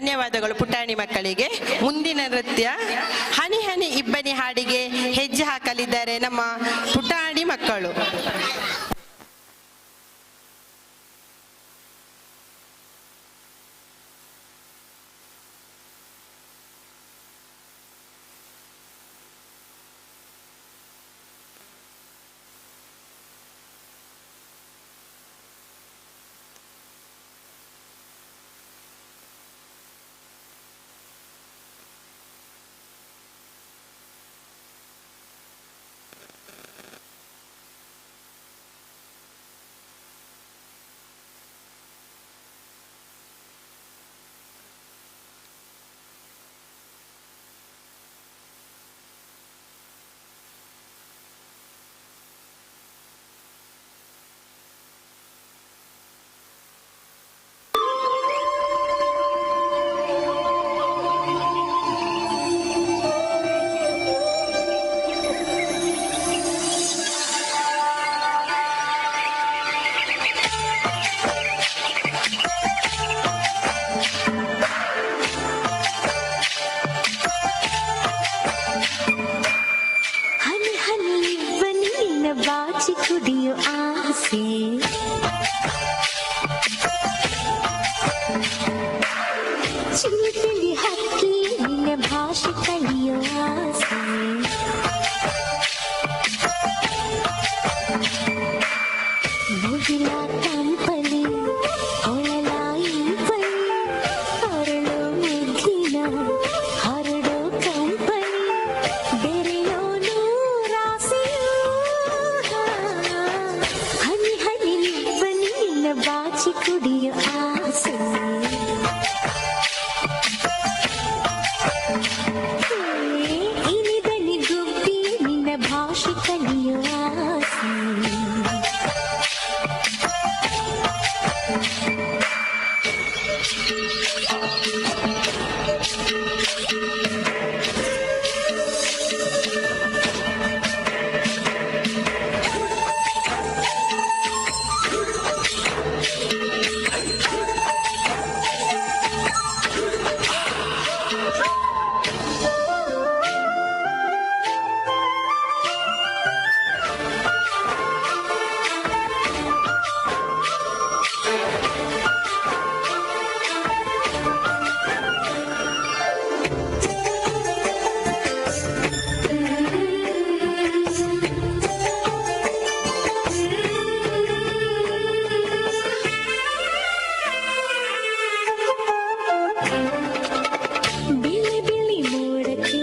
ಧನ್ಯವಾದಗಳು ಪುಟಾಣಿ ಮಕ್ಕಳಿಗೆ. ಮುಂದಿನ ನೃತ್ಯ ಹನಿ ಹನಿ ಇಬ್ಬನಿ ಹಾಡಿಗೆ ಹೆಜ್ಜೆ ಹಾಕಲಿದ್ದಾರೆ ನಮ್ಮ ಪುಟಾಣಿ ಮಕ್ಕಳು. ಹನಿ ಹನಿ ಇಬ್ಬನಿ ನಿನ್ನ ಬಾಚಿ ಕುಡಿಯೋ ಆಸೆ, ಚಿಲಿಪಿಲಿ ಹಕ್ಕಿ ನಿನ್ನ ಭಾಷೆ ಕಲಿಯೋ ಆಸೆ, ಮುಗಿಲ ಕಂಪಲಿ ಕೊಳಲ ಇಂಪಲಿ, ಅರಳು ಮುಗ್ಗಿನ ಹರಡೋ ಕಂಪನಿ, ಬೆರೆಯೋ ನೂರಾಸೆಯೋ. ಹನಿ ಹನಿ ಇಬ್ಬನಿ ನಿನ್ನ ಬಾಚಿ ಕುಡಿಯೋ ಆಸೆ, ಇನಿದನಿ ಗುಬ್ಬಿ ನಿನ್ನ ಭಾಷೆ ಕಲಿಯೋ ಆಸೆ. ಬಿಳಿ ಬಿಳಿ ಮೋಡಕ್ಕೆ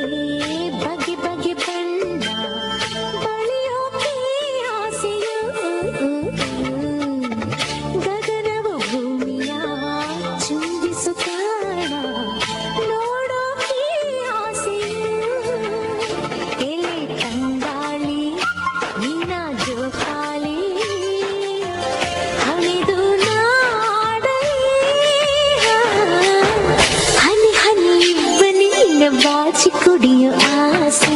ಬಗೆ ಬಗೆ ಬಣ್ಣ ಬಳಿಯೋಕೆ ಆಸೆಯು, ಗಗನವು ಭೂಮಿಯ ಚುಂಬಿಸುತ್ತಾಣ ನೋಡೋಕೆ ಆಸೆಯು, ಎಲೆ ತಂಗಾಳಿ ನಿನ್ನ ಜೋಕಾಲಿ ಹಣಿದು ನಾಡಲಿ. ಹನಿ ಹನಿ ಇಬ್ಬನಿ ನಿನ್ನ ಬಾಚಿ ಕುಡಿಯೋ ಆಸೆ,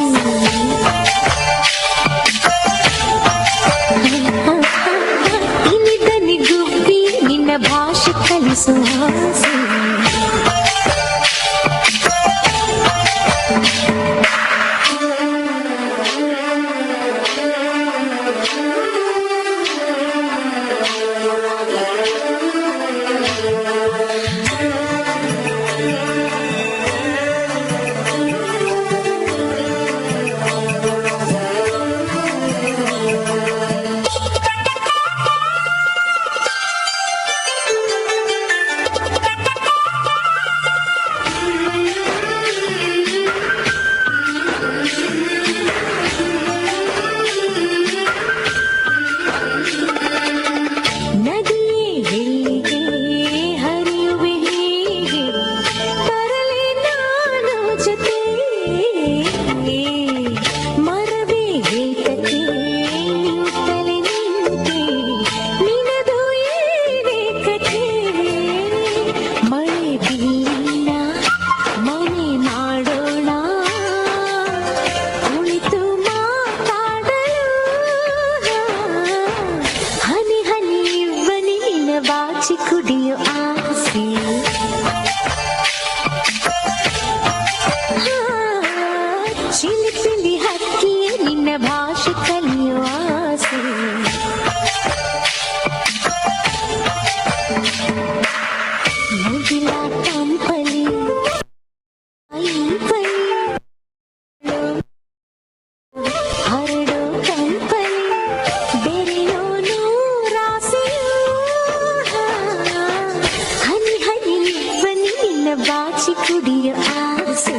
ಇನಿದನಿ ಗುಬ್ಬಿ ನಿನ್ನ ಭಾಷೆ ಕಲಿಸೋ ಆಸೆ. ನದಿಯೇ ಎಲ್ಲಿಗೆ ಹರಿಯುವೆ ಹೀಗೆ, ಬರಲಿ ನಾನು ಜೊತೆ, ಮರವೇ ಏತಕ್ಕೆ ನಿಂತಲೆ ನಿಂತೆ, ನಿನದು ಏನೇ ಕಥೆ, ಮಳೆ ಬಿಲ್ಲಿನ ಮನೆ ಮಾಡೋಣ, ಕುಳಿತು ಮಾತಾಡಲು. ಹನಿ ಹನಿ ಇಬ್ಬನಿ ನಿನ್ನ ಬಾಚಿ ಕುಡಿಯೋ ಆಸೆ, ಮುಗಿಲ ಕಂಪಲಿ ಐಪಲಿ ಹರಡೋ ಕಂಪಲಿ ಬೆರೆಯೋ ನೂರಾಸೆಯೋ. ಹನಿ ಹನಿ ಇಬ್ಬನಿ ನಿನ್ನ ಬಾಚಿ ಕುಡಿಯೋ ಆಸೆ.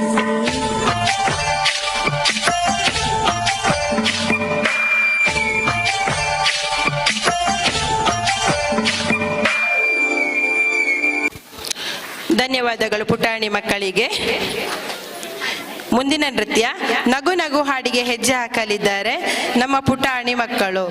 ಧನ್ಯವಾದಗಳು ಪುಟಾಣಿ ಮಕ್ಕಳಿಗೆ. ಮುಂದಿನ ನೃತ್ಯ ನಗು ನಗು ಹಾಡಿಗೆ ಹೆಜ್ಜೆ ಹಾಕಲಿದ್ದಾರೆ ನಮ್ಮ ಪುಟಾಣಿ ಮಕ್ಕಳು.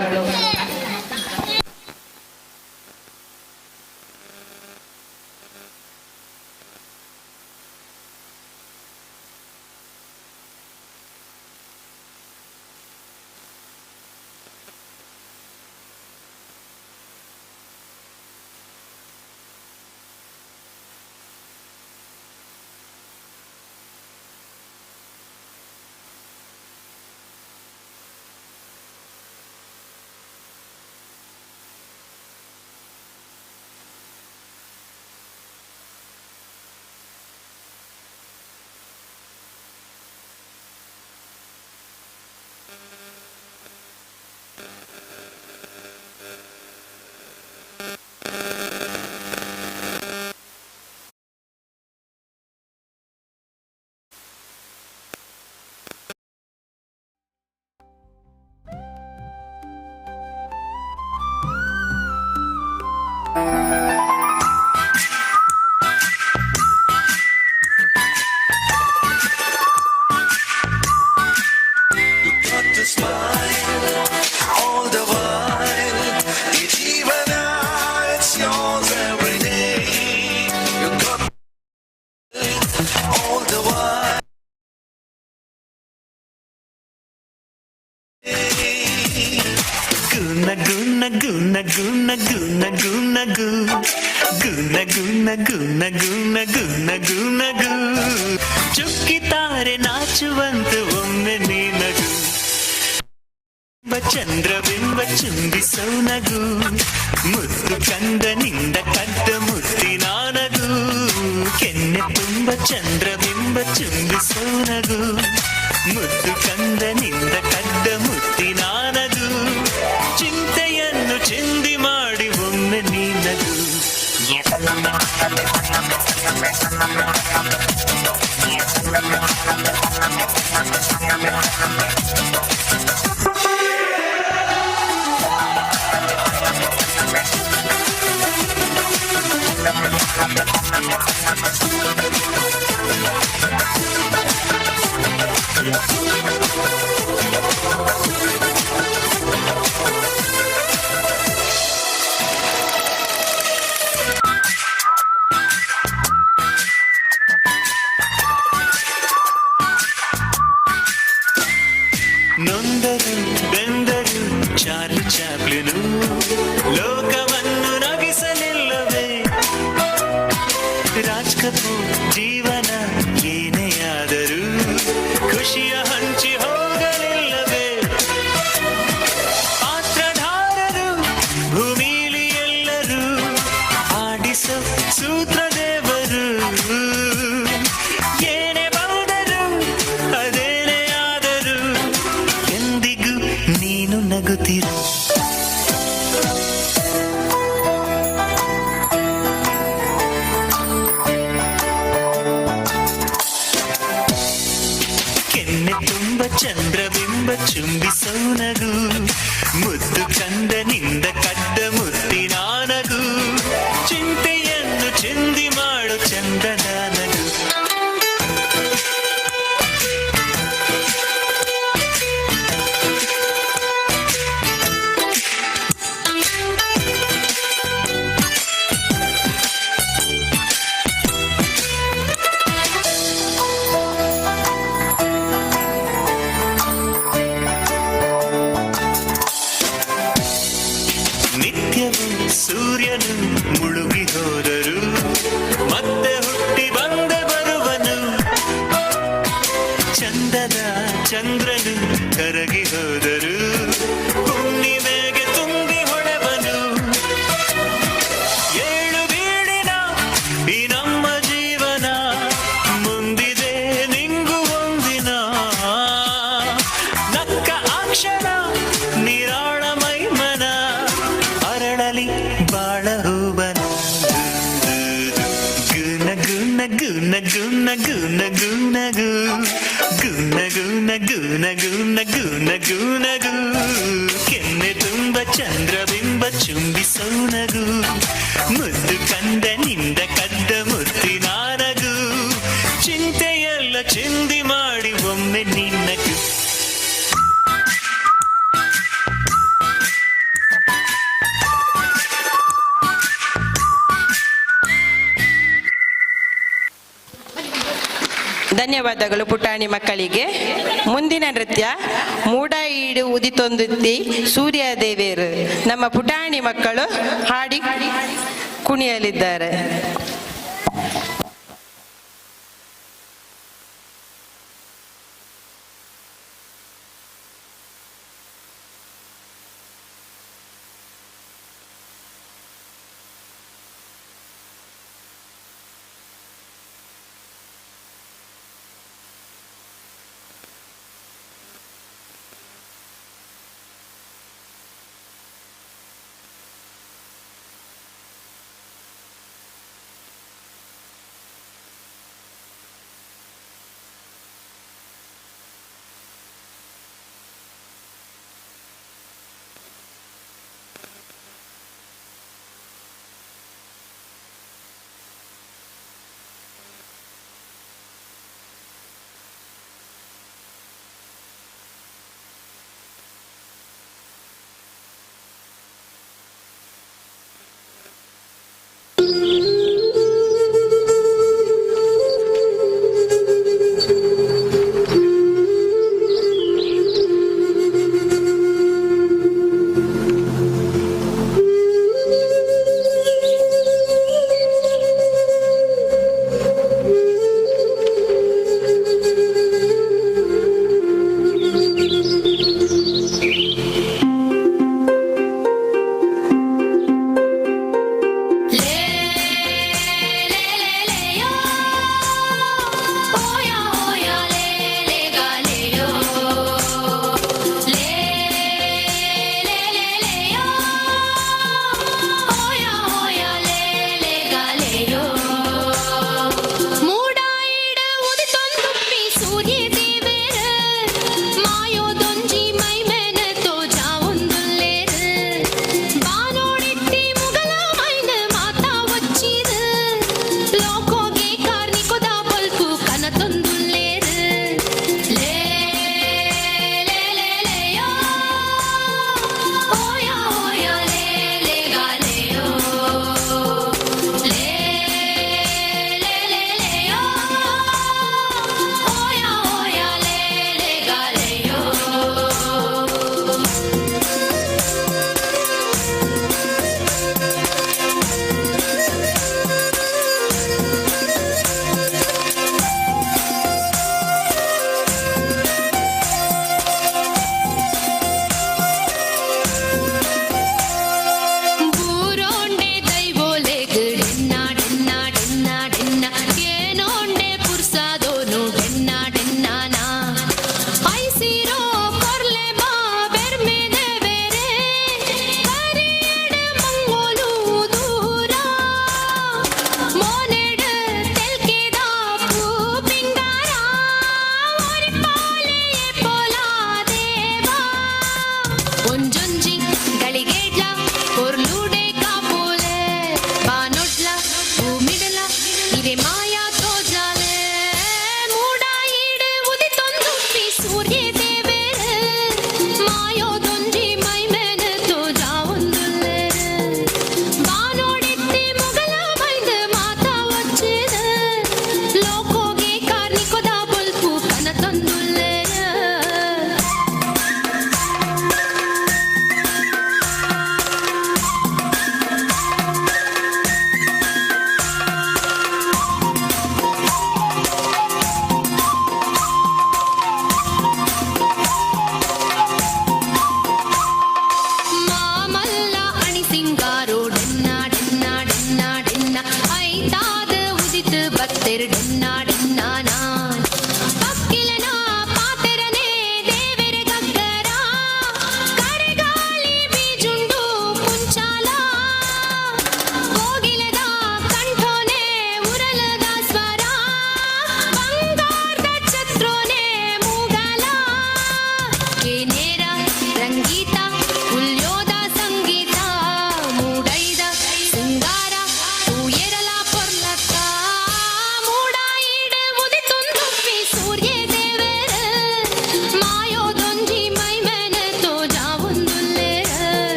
Got to smile all the while. ಈ ಜೀವನ it's yours every day. You got all the while. ನಗು ನಗು ನಗು ನಗು ನಗು ನಗು ಗು ನಗು ನಗು ನಗು ನಗು ನಗು ನಗು. ಚುಕ್ಕಿತಾರೆ ನಾಚುವಂತೆ ಒಮ್ಮೆ ನೀ ನಗು. ಚಂದ್ರಬಿಂಬ ಚುಂಬಿಸೋ ನಗು, ಮುತ್ತು ಕಂದನಿಂದ ಕದ್ದ ಮುತ್ತಿನ ನಗು. ಕೆನ್ನೆ ತುಂಬ ಚಂದ್ರಬಿಂಬ ಚುಂಬಿಸೋ ನಗು, ಮುತ್ತು ಕಂದನಿಂದ ಕದ್ದ ಮುತ್ತಿನ ನಗು. ಚಿಂತೆಯನ್ನು ಚಿಂದಿ ಮಾಡಿ ಒಮ್ಮೆ ನೀ ನಗು. ನೊಂದರು ಬೆಂದರು ಚಾರ್ಲಿ ಚಾಪ್ಲಿನು ಲೋಕವನ್ನು ನಗಿಸಲಿಲ್ಲವೇ? ರಾಜ್ ಕಪೂರ್ ಜೀವನ ಏನೇ ಆದರೂ ಖುಷಿಯ ಹಂಚಿ ಹೋಗಲಿಲ್ಲವೇ? ಪಾತ್ರಧಾರರು ಭೂಮಿಲಿ ಎಲ್ಲರೂ, ಆಡಿಸೋ ಸೂತ್ರದೇವರು. ಏನೇ ಬಂದರು, ಅದೇನೇ ಆದರೂ, ಎಂದಿಗೂ ನೀನು ನಗುತ್ತಿರು. ಕೆನ್ನೆ ತುಂಬ ಚಂದ್ರಬಿಂಬ ಚುಂಬಿಸೋ ನಗು, ಮುದ್ದು ಕಂದನಿಂದ ಕದ್ದ ಮುತ್ತಿನ ನಗು. ಚಿಂತೆಯನ್ನು ಚಿಂದಿ ಮಾಡು ಚಂದದ ನಗು. ನಗು ನಗು ನಗು ನಗು ಗು ನಗು ನಗು ನಗು ನಗು ನಗು ನಗು ಕೆನ್ನೆ ತುಂಬ ಚಂದ್ರಬಿಂಬ ಚುಂಬಿಸೋ ನಗು ಮುದ್ದು ಕಂದ ನಿಂದ ಕದ್ದ ಮುತ್ತಿನ ನಗು ಚಿಂತೆಯೆಲ್ಲ ಚಿಂದಿ ಮಾಡಿ ಒಮ್ಮೆ ನಿನ್ನಗು. ಧನ್ಯವಾದಗಳು ಪುಟಾಣಿ ಮಕ್ಕಳಿಗೆ. ಮುಂದಿನ ನೃತ್ಯ ಮೂಡಾಯಿಡು ಉದಿತೊಂದುತ್ತಿ ಸೂರ್ಯ ದೇವೇರು. ನಮ್ಮ ಪುಟಾಣಿ ಮಕ್ಕಳು ಹಾಡಿ ಕುಣಿಯಲಿದ್ದಾರೆ.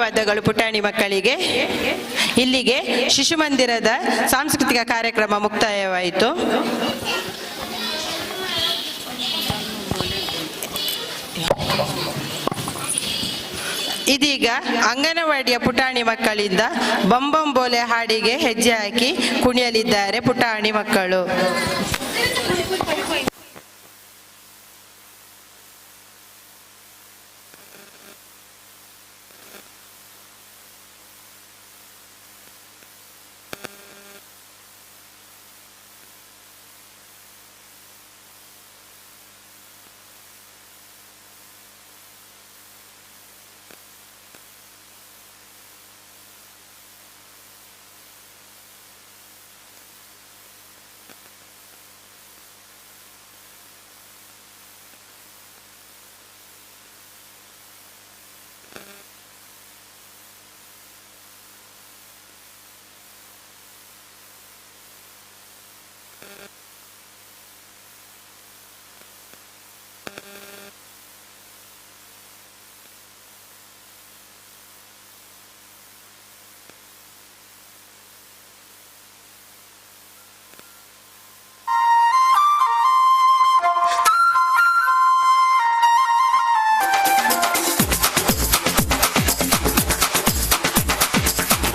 ಧನ್ಯವಾದಗಳು ಪುಟಾಣಿ ಮಕ್ಕಳಿಗೆ. ಇಲ್ಲಿಗೆ ಶಿಶು ಮಂದಿರದ ಸಾಂಸ್ಕೃತಿಕ ಕಾರ್ಯಕ್ರಮ ಮುಕ್ತಾಯವಾಯಿತು. ಇದೀಗ ಅಂಗನವಾಡಿಯ ಪುಟಾಣಿ ಮಕ್ಕಳಿಂದ ಬಂಬಂಬೋಲೆ ಹಾಡಿಗೆ ಹೆಜ್ಜೆ ಹಾಕಿ ಕುಣಿಯಲಿದ್ದಾರೆ ಪುಟಾಣಿ ಮಕ್ಕಳು.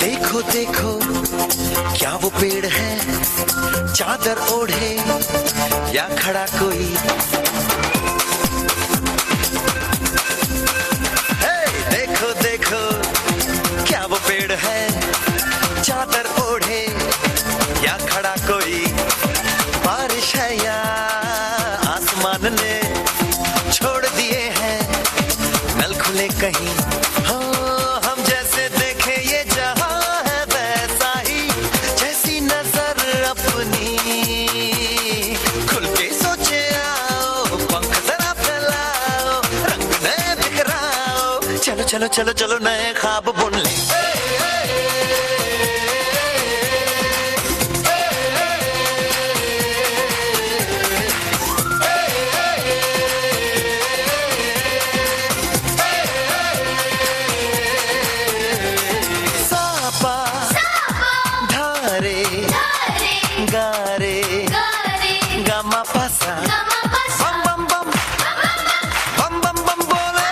देखो देखो क्या वो पेड़ है, चादर ओढ़े या खड़ा कोई। हे, देखो देखो क्या वो पेड़ है, चादर ओढ़े या खड़ा कोई। बारिश है या आसमान ने छोड़ दिए हैं नल खुले कहीं। हो हम जैसे देखे ये जहां है वैसा ही, जैसी नजर अपनी। खुल के सोचे आओ, पंख जरा फैलाओ, रंग नए बिखराओ, चलो चलो चलो चलो नए ख्वाब बुन ले। सापा धारे गारे गामा पासा बम बम बम बम बम बम बोले,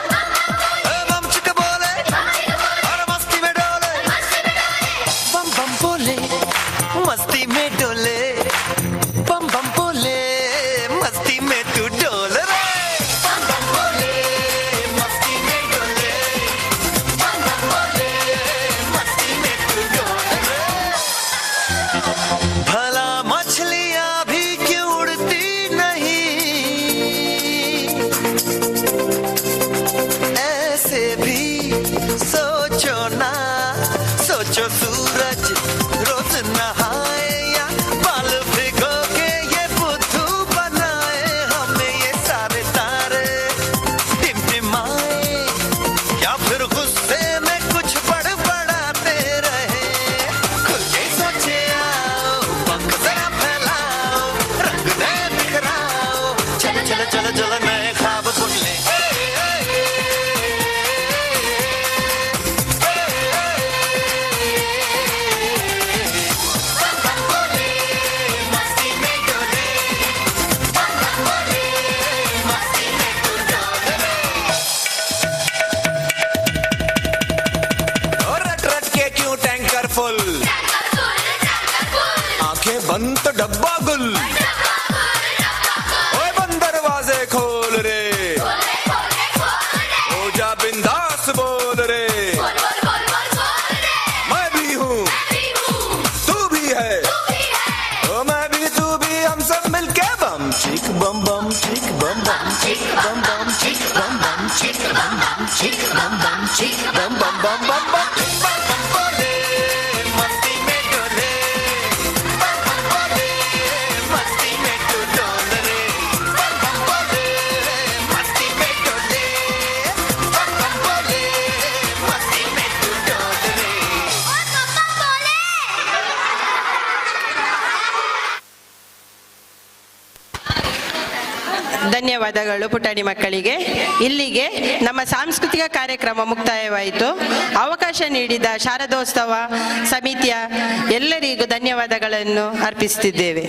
ए बम चिक बोले और मस्ती में डोले। बम बम बोले मस्ती में डोले, बम बम बोले मस्ती में तू डोल रे। बम बम बोले मस्ती में डोले, बम बम बोले मस्ती में तू डोल रे। भला मछलियां भी क्यों उड़ती नहीं, ऐसे भी सोचो ना। सोचो सूरज रोज नहाए या बाल भिगो के ये बुद्धू बनाए, हमें ये सारे तारे टिमटिमाए या फिर गुस्से में कुछ बड़बड़ाते रहे। खुल के सोचे आओ, पंख जरा फैलाओ, रंग नए बिखराओ, चलो चलो चलो चलो नए ख्वाब बुन ले। और रट रट के क्यों टैंकर फुल, आंखें बंद तो डब्बा गुल। ओए बंद दरवाजे खोल रे, हो जा बिंदास बोल रे। मैं भी हूँ तू भी है, ओ मैं भी तू भी, हम सब मिलके बम चिक बम बम चिक बम बम चिक बम बम चिक बम बम चिक बम बम चिक बम बम चिक बम बम बम बम बम बम बम बोले मस्ती में डोले, बम बम बोले मस्ती में तू डोल रे। बम बम बोले मस्ती में डोले, बम बम बोले मस्ती में तू डोल रे। ಧನ್ಯವಾದಗಳು ಪುಟಾಣಿ ಮಕ್ಕಳಿಗೆ. ಇಲ್ಲಿಗೆ ನಮ್ಮ ಸಾಂಸ್ಕೃತಿಕ ಕಾರ್ಯಕ್ರಮ ಮುಕ್ತಾಯವಾಯಿತು. ಅವಕಾಶ ನೀಡಿದ ಶಾರದೋತ್ಸವ ಸಮಿತಿಯ ಎಲ್ಲರಿಗೂ ಧನ್ಯವಾದಗಳನ್ನು ಅರ್ಪಿಸುತ್ತಿದ್ದೇವೆ.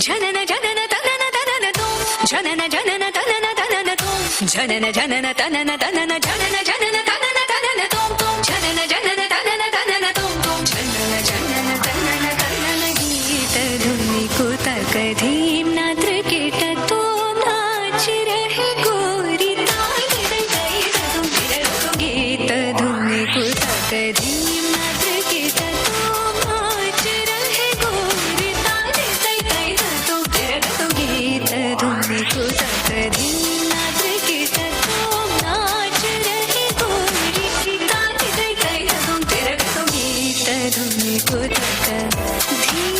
ಜನನ ಜನನ ತನನ ತನನ ತೋ, ಜನನ ಜನನ ತನನ ತನನ ತೋ, ಜನನ ಜನನ ತನನ ತನನ, ಜನನ ಜನನ ತನನ ತನನ ತೋ ತೋ, ಜನನ ಜನನ ತನನ ತನನ ತೋ ತೋ, ಜನನ ಜನನ ತನನ ತನನ. ಗೀತ ಧುನಿ ಕುತಕ ಧೀಮ್ ನಾತ್ರ ಕೇಟ ತೋ ನಾಚ ರಹೆ ಗೋರಿ ತಾನ. ಗೀತ ಧುನಿ ಕುತಕ ಧೀಮ್ ನಾತ್ರ ಕೇಟ ತೋ ನಾಚ ರಹೆ ಗೋರಿ ತಾನೆ ತೈ ತೈ ತೋ ತಿರಗತು. ಗೀತ ಧುನಿ ಕುತಕ ಧೀಮ್ ನಾತ್ರ ಕೇಟ ತೋ ನಾಚ ರಹೆ ಗೋರಿ ತಾನೆ ತೈ ತೈ ತೋ ತಿರಗತು. ಗೀತ ಧುನಿ ಕುತಕ ಧೀಮ್.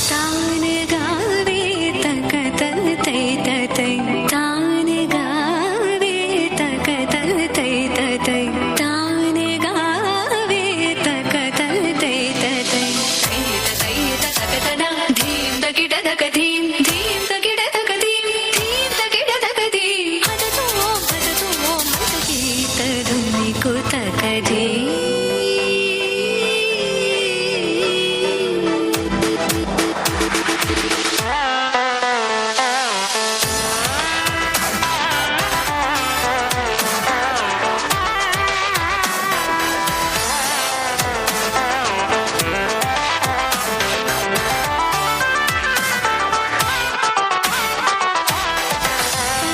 तान गावे तक तै तै, तान गावे तक तै तै, तान गावे तक तै तै तै तै तक तन धीम तकिट धक धीम धीम तकिट धक धीम धीम तकिट धक धीम हद तो हद तो मत. गीत धुनि को तक धीम.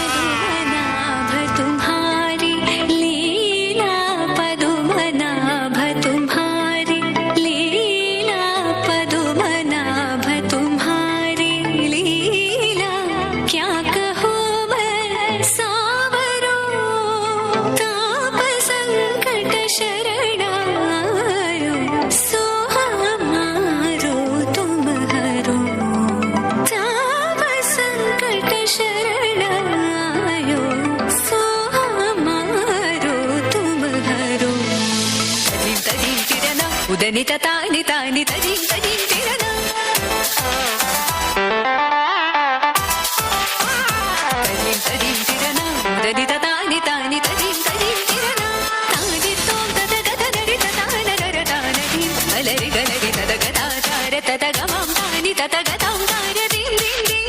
पदुमनाभ तुम्हारी लीला, पदुमनाभ तुम्हारी लीला, पदुमनाभ तुम्हारी लीला क्या कहूँ मैं सावरो. ताप संकट शरणायो, सो हमारो तुम हरो. ताप संकट शरणायो, सो हमारो तुम हरो. तदिं तदिं तिरना उदनित तानि तानि तदिं तदिं तिरना, तदिं तदिं तिरना उदनित तानि तानि तदिं तदिं तिरना. तानि तों तद गद दरि तान दर तान धीं अलरि गलरि तद गदा तार तद गमां तानि तत गदां तार धीं धीं धीं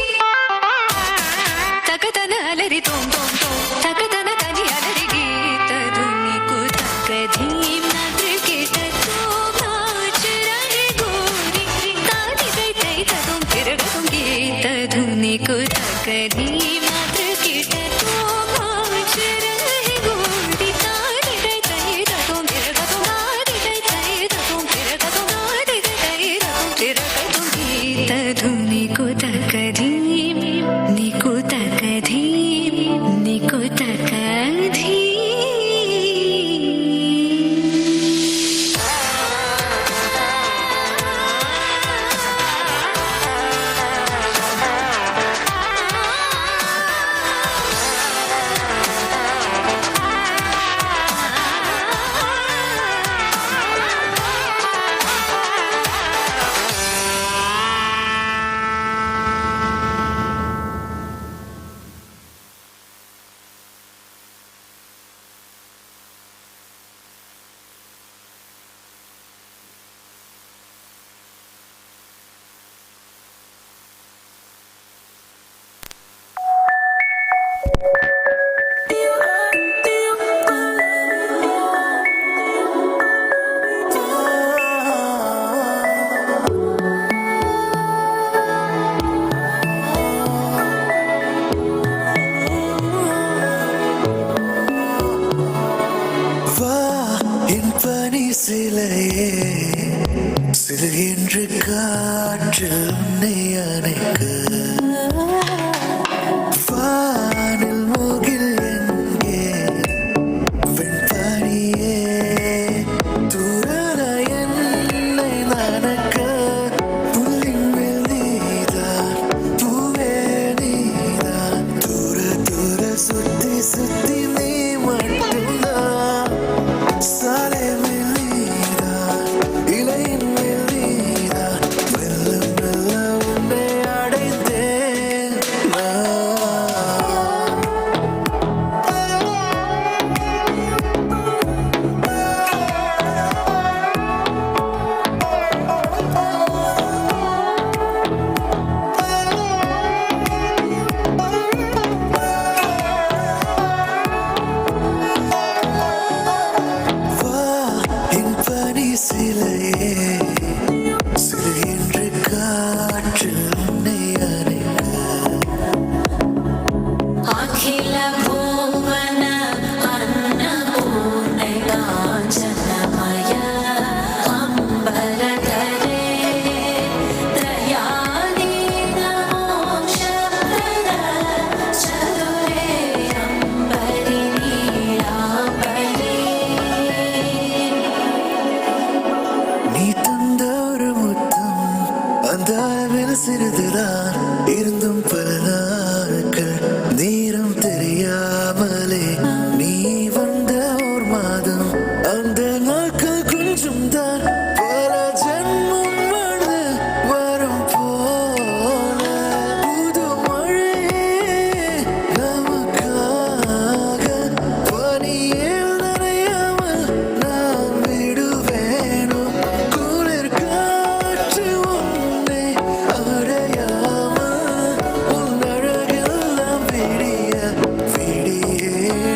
तकतन अलरि तों तों तों तकतन तनि अलरि. गीत धुनि कुतक धीम नात्र केट तो नाच रहे गोरी तानि तै तै ततों. பனி சிலையே, சிறு என்று காற்றில் உன்னை அணைக்க. வானில் முகில் எங்கே, வெண்பனியே, தூரல என்னை நனக்க. புல்லின் மேல் நீதான், பூவே நீதான். தூர தூர சுத்தி சுத்தி நீ மட்டும்தான். சாலை மேல் நீதான், இலையின் மேல் நீதான். மெல்ல மெல்ல உன்னை அடைந்தேன் நான். வா என் பனி சிலையே, சிறு என்று காற்றில் உன்னை அணைக்க. अखिल भुवन अन्नपूर्ण काञ्चनमय अम्बरधरे त्रयादीन मोक्षप्रद चतुरे अम्बरि नीलाम्बरे. நீ தந்த ஒரு முத்தம் அந்த அளவில் சிறிதுதான். இருந்தும் பல நாட்கள் நேரம் தெரியாமலே. நீ வந்த ஓர் மாதம், அந்த நாட்கள் கொஞ்சம் தான். பல ஜென்மம் வாழ்ந்து வரும் போல. புது மழை நமக்காக, பனியில் நனையாமல் நான் விடுவேனோ? குளிர் காற்று உன்னை அடையாமல், உன் அழகெல்லாம் விடிய விடியே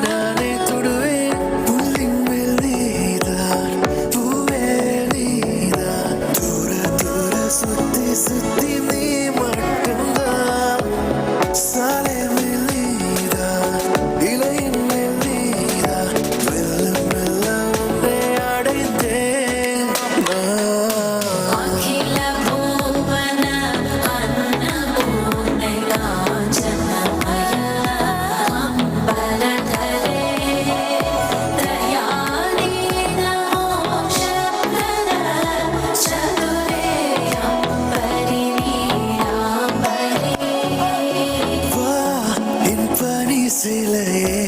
நானே தொடுவேன். புல்லின் மேல் நீதான், பூவே நீதான். தூர தூர சுத்தி சுத்தி நீ மட்டும்தான். சாலை மேல் நீதான், இலையின் மேல் நீதான். மெல்ல மெல்ல உன்னை அடைந்தேன் நான். अखिल भुवन अन्नपूर्ण काञ्चनमय अम्बरधरे त्रयादीन मोक्षप्रद चतुरे अम्बरि नीलाम्बरे. வா என் பனி சிலையே,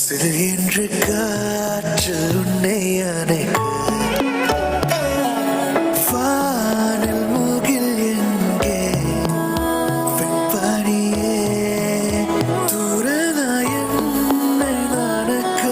சிறு என்று காற்றில் உன்னை அணைக்க. வானில் முகில் எங்கே, வெண்பனியே, தூரலா என்னை நனக்க.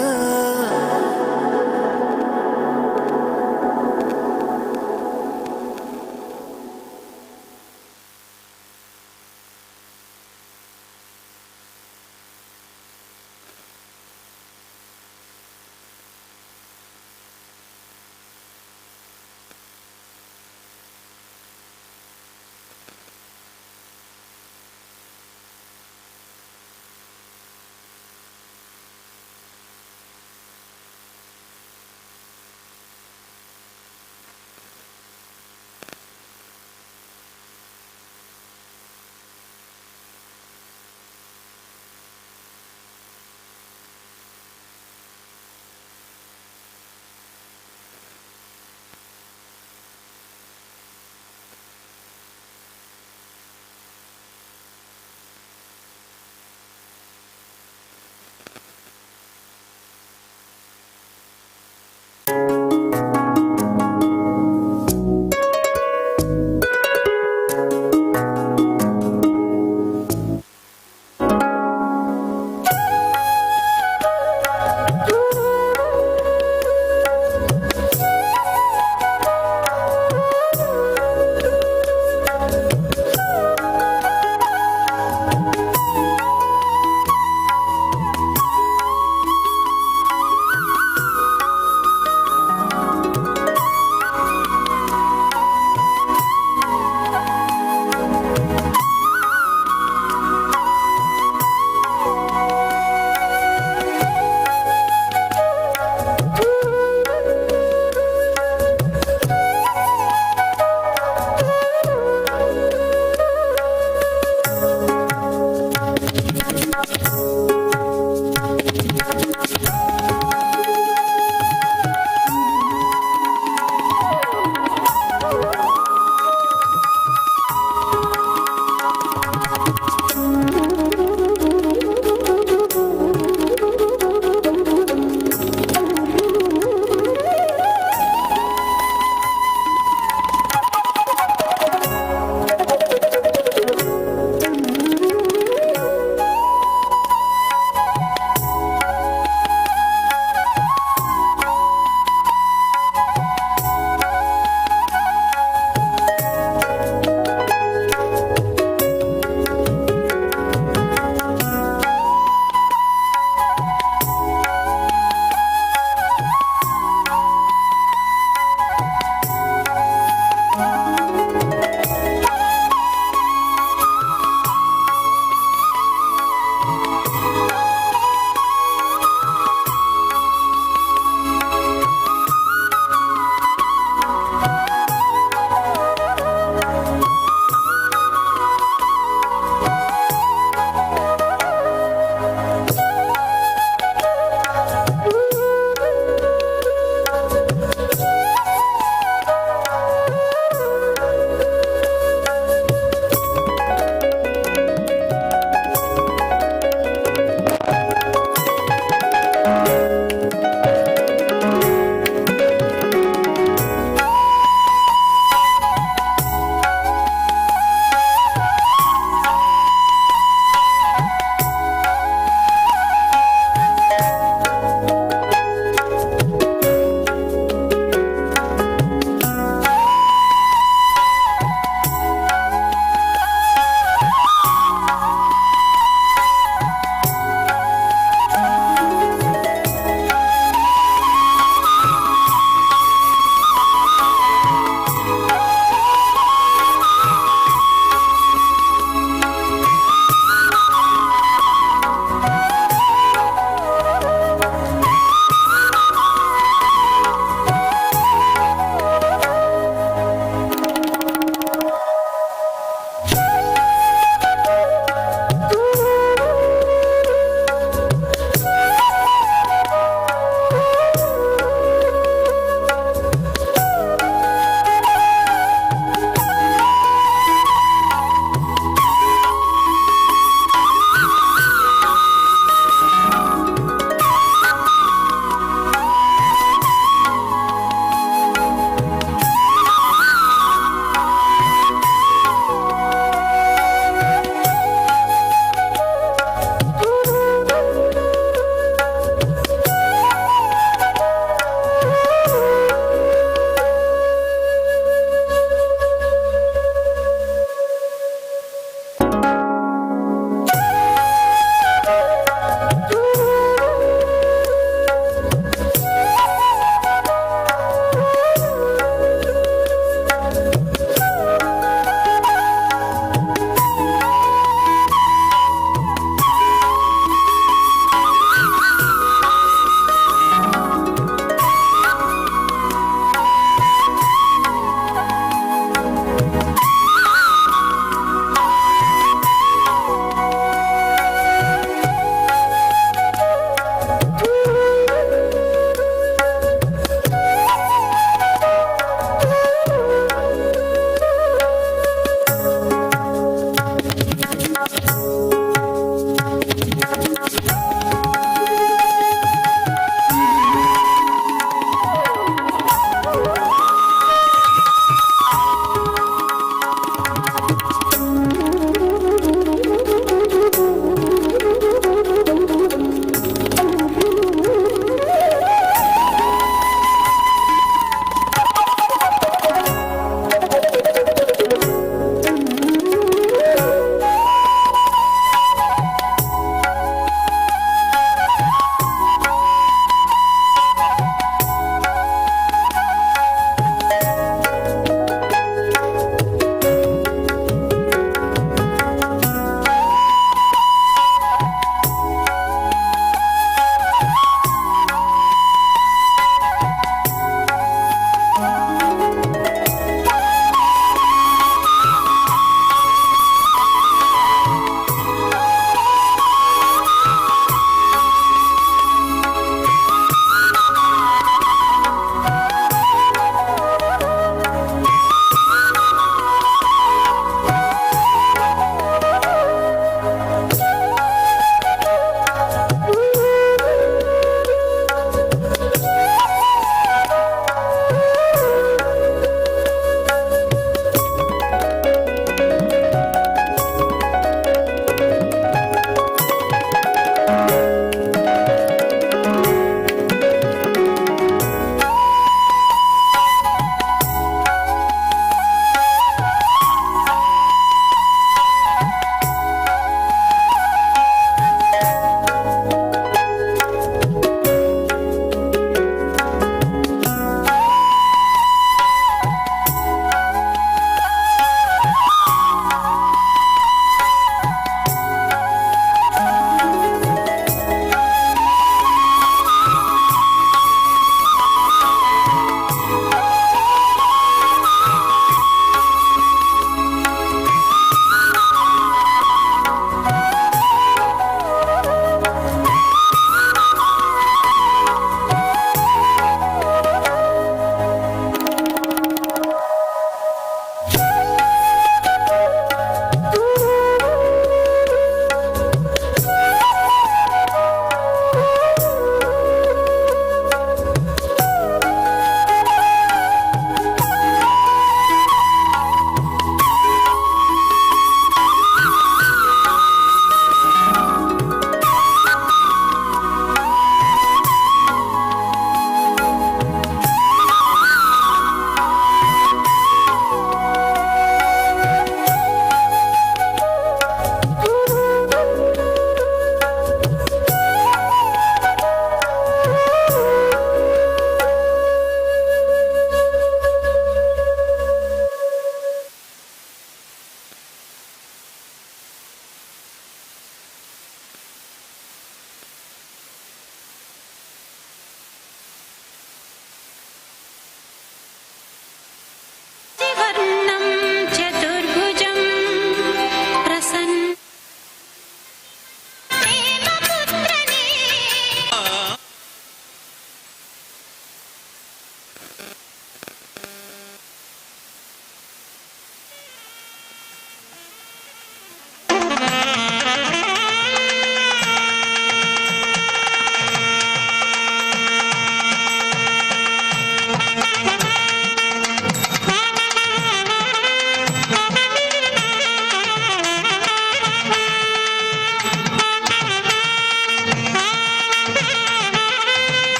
Thank you.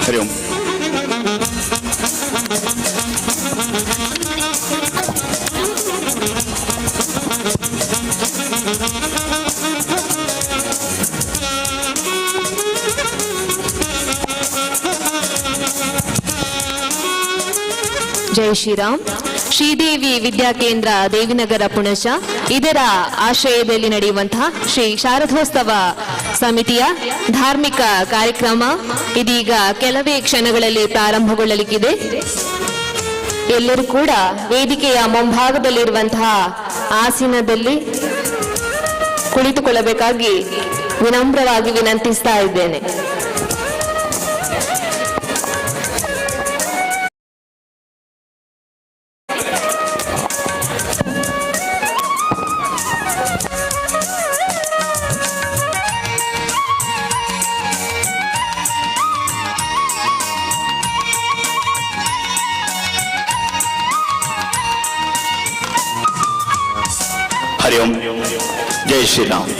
ಹರಿ ಓಂ. ಜೈ ಶ್ರೀರಾಮ್. ಶ್ರೀದೇವಿ ವಿದ್ಯಾಕೇಂದ್ರ ದೇವಿನಗರ ಪುಣಚ ಇದರ ಆಶ್ರಯದಲ್ಲಿ ನಡೆಯುವಂತಹ ಶ್ರೀ ಶಾರದೋತ್ಸವ ಸಮಿತಿಯ ಧಾರ್ಮಿಕ ಕಾರ್ಯಕ್ರಮ ಇದೀಗ ಕೆಲವೇ ಕ್ಷಣಗಳಲ್ಲಿ ಪ್ರಾರಂಭಗೊಳ್ಳಲಿಕ್ಕಿದೆ. ಎಲ್ಲರೂ ಕೂಡ ವೇದಿಕೆಯ ಮುಂಭಾಗದಲ್ಲಿರುವಂತಹ ಆಸೀನದಲ್ಲಿ ಕುಳಿತುಕೊಳ್ಳಬೇಕಾಗಿ ವಿನಮ್ರವಾಗಿ ವಿನಂತಿಸ್ತಾ ಇದ್ದೇನೆ. ಹರಿ ಓಂ. ಜೈ ಶ್ರೀರಾಮ್.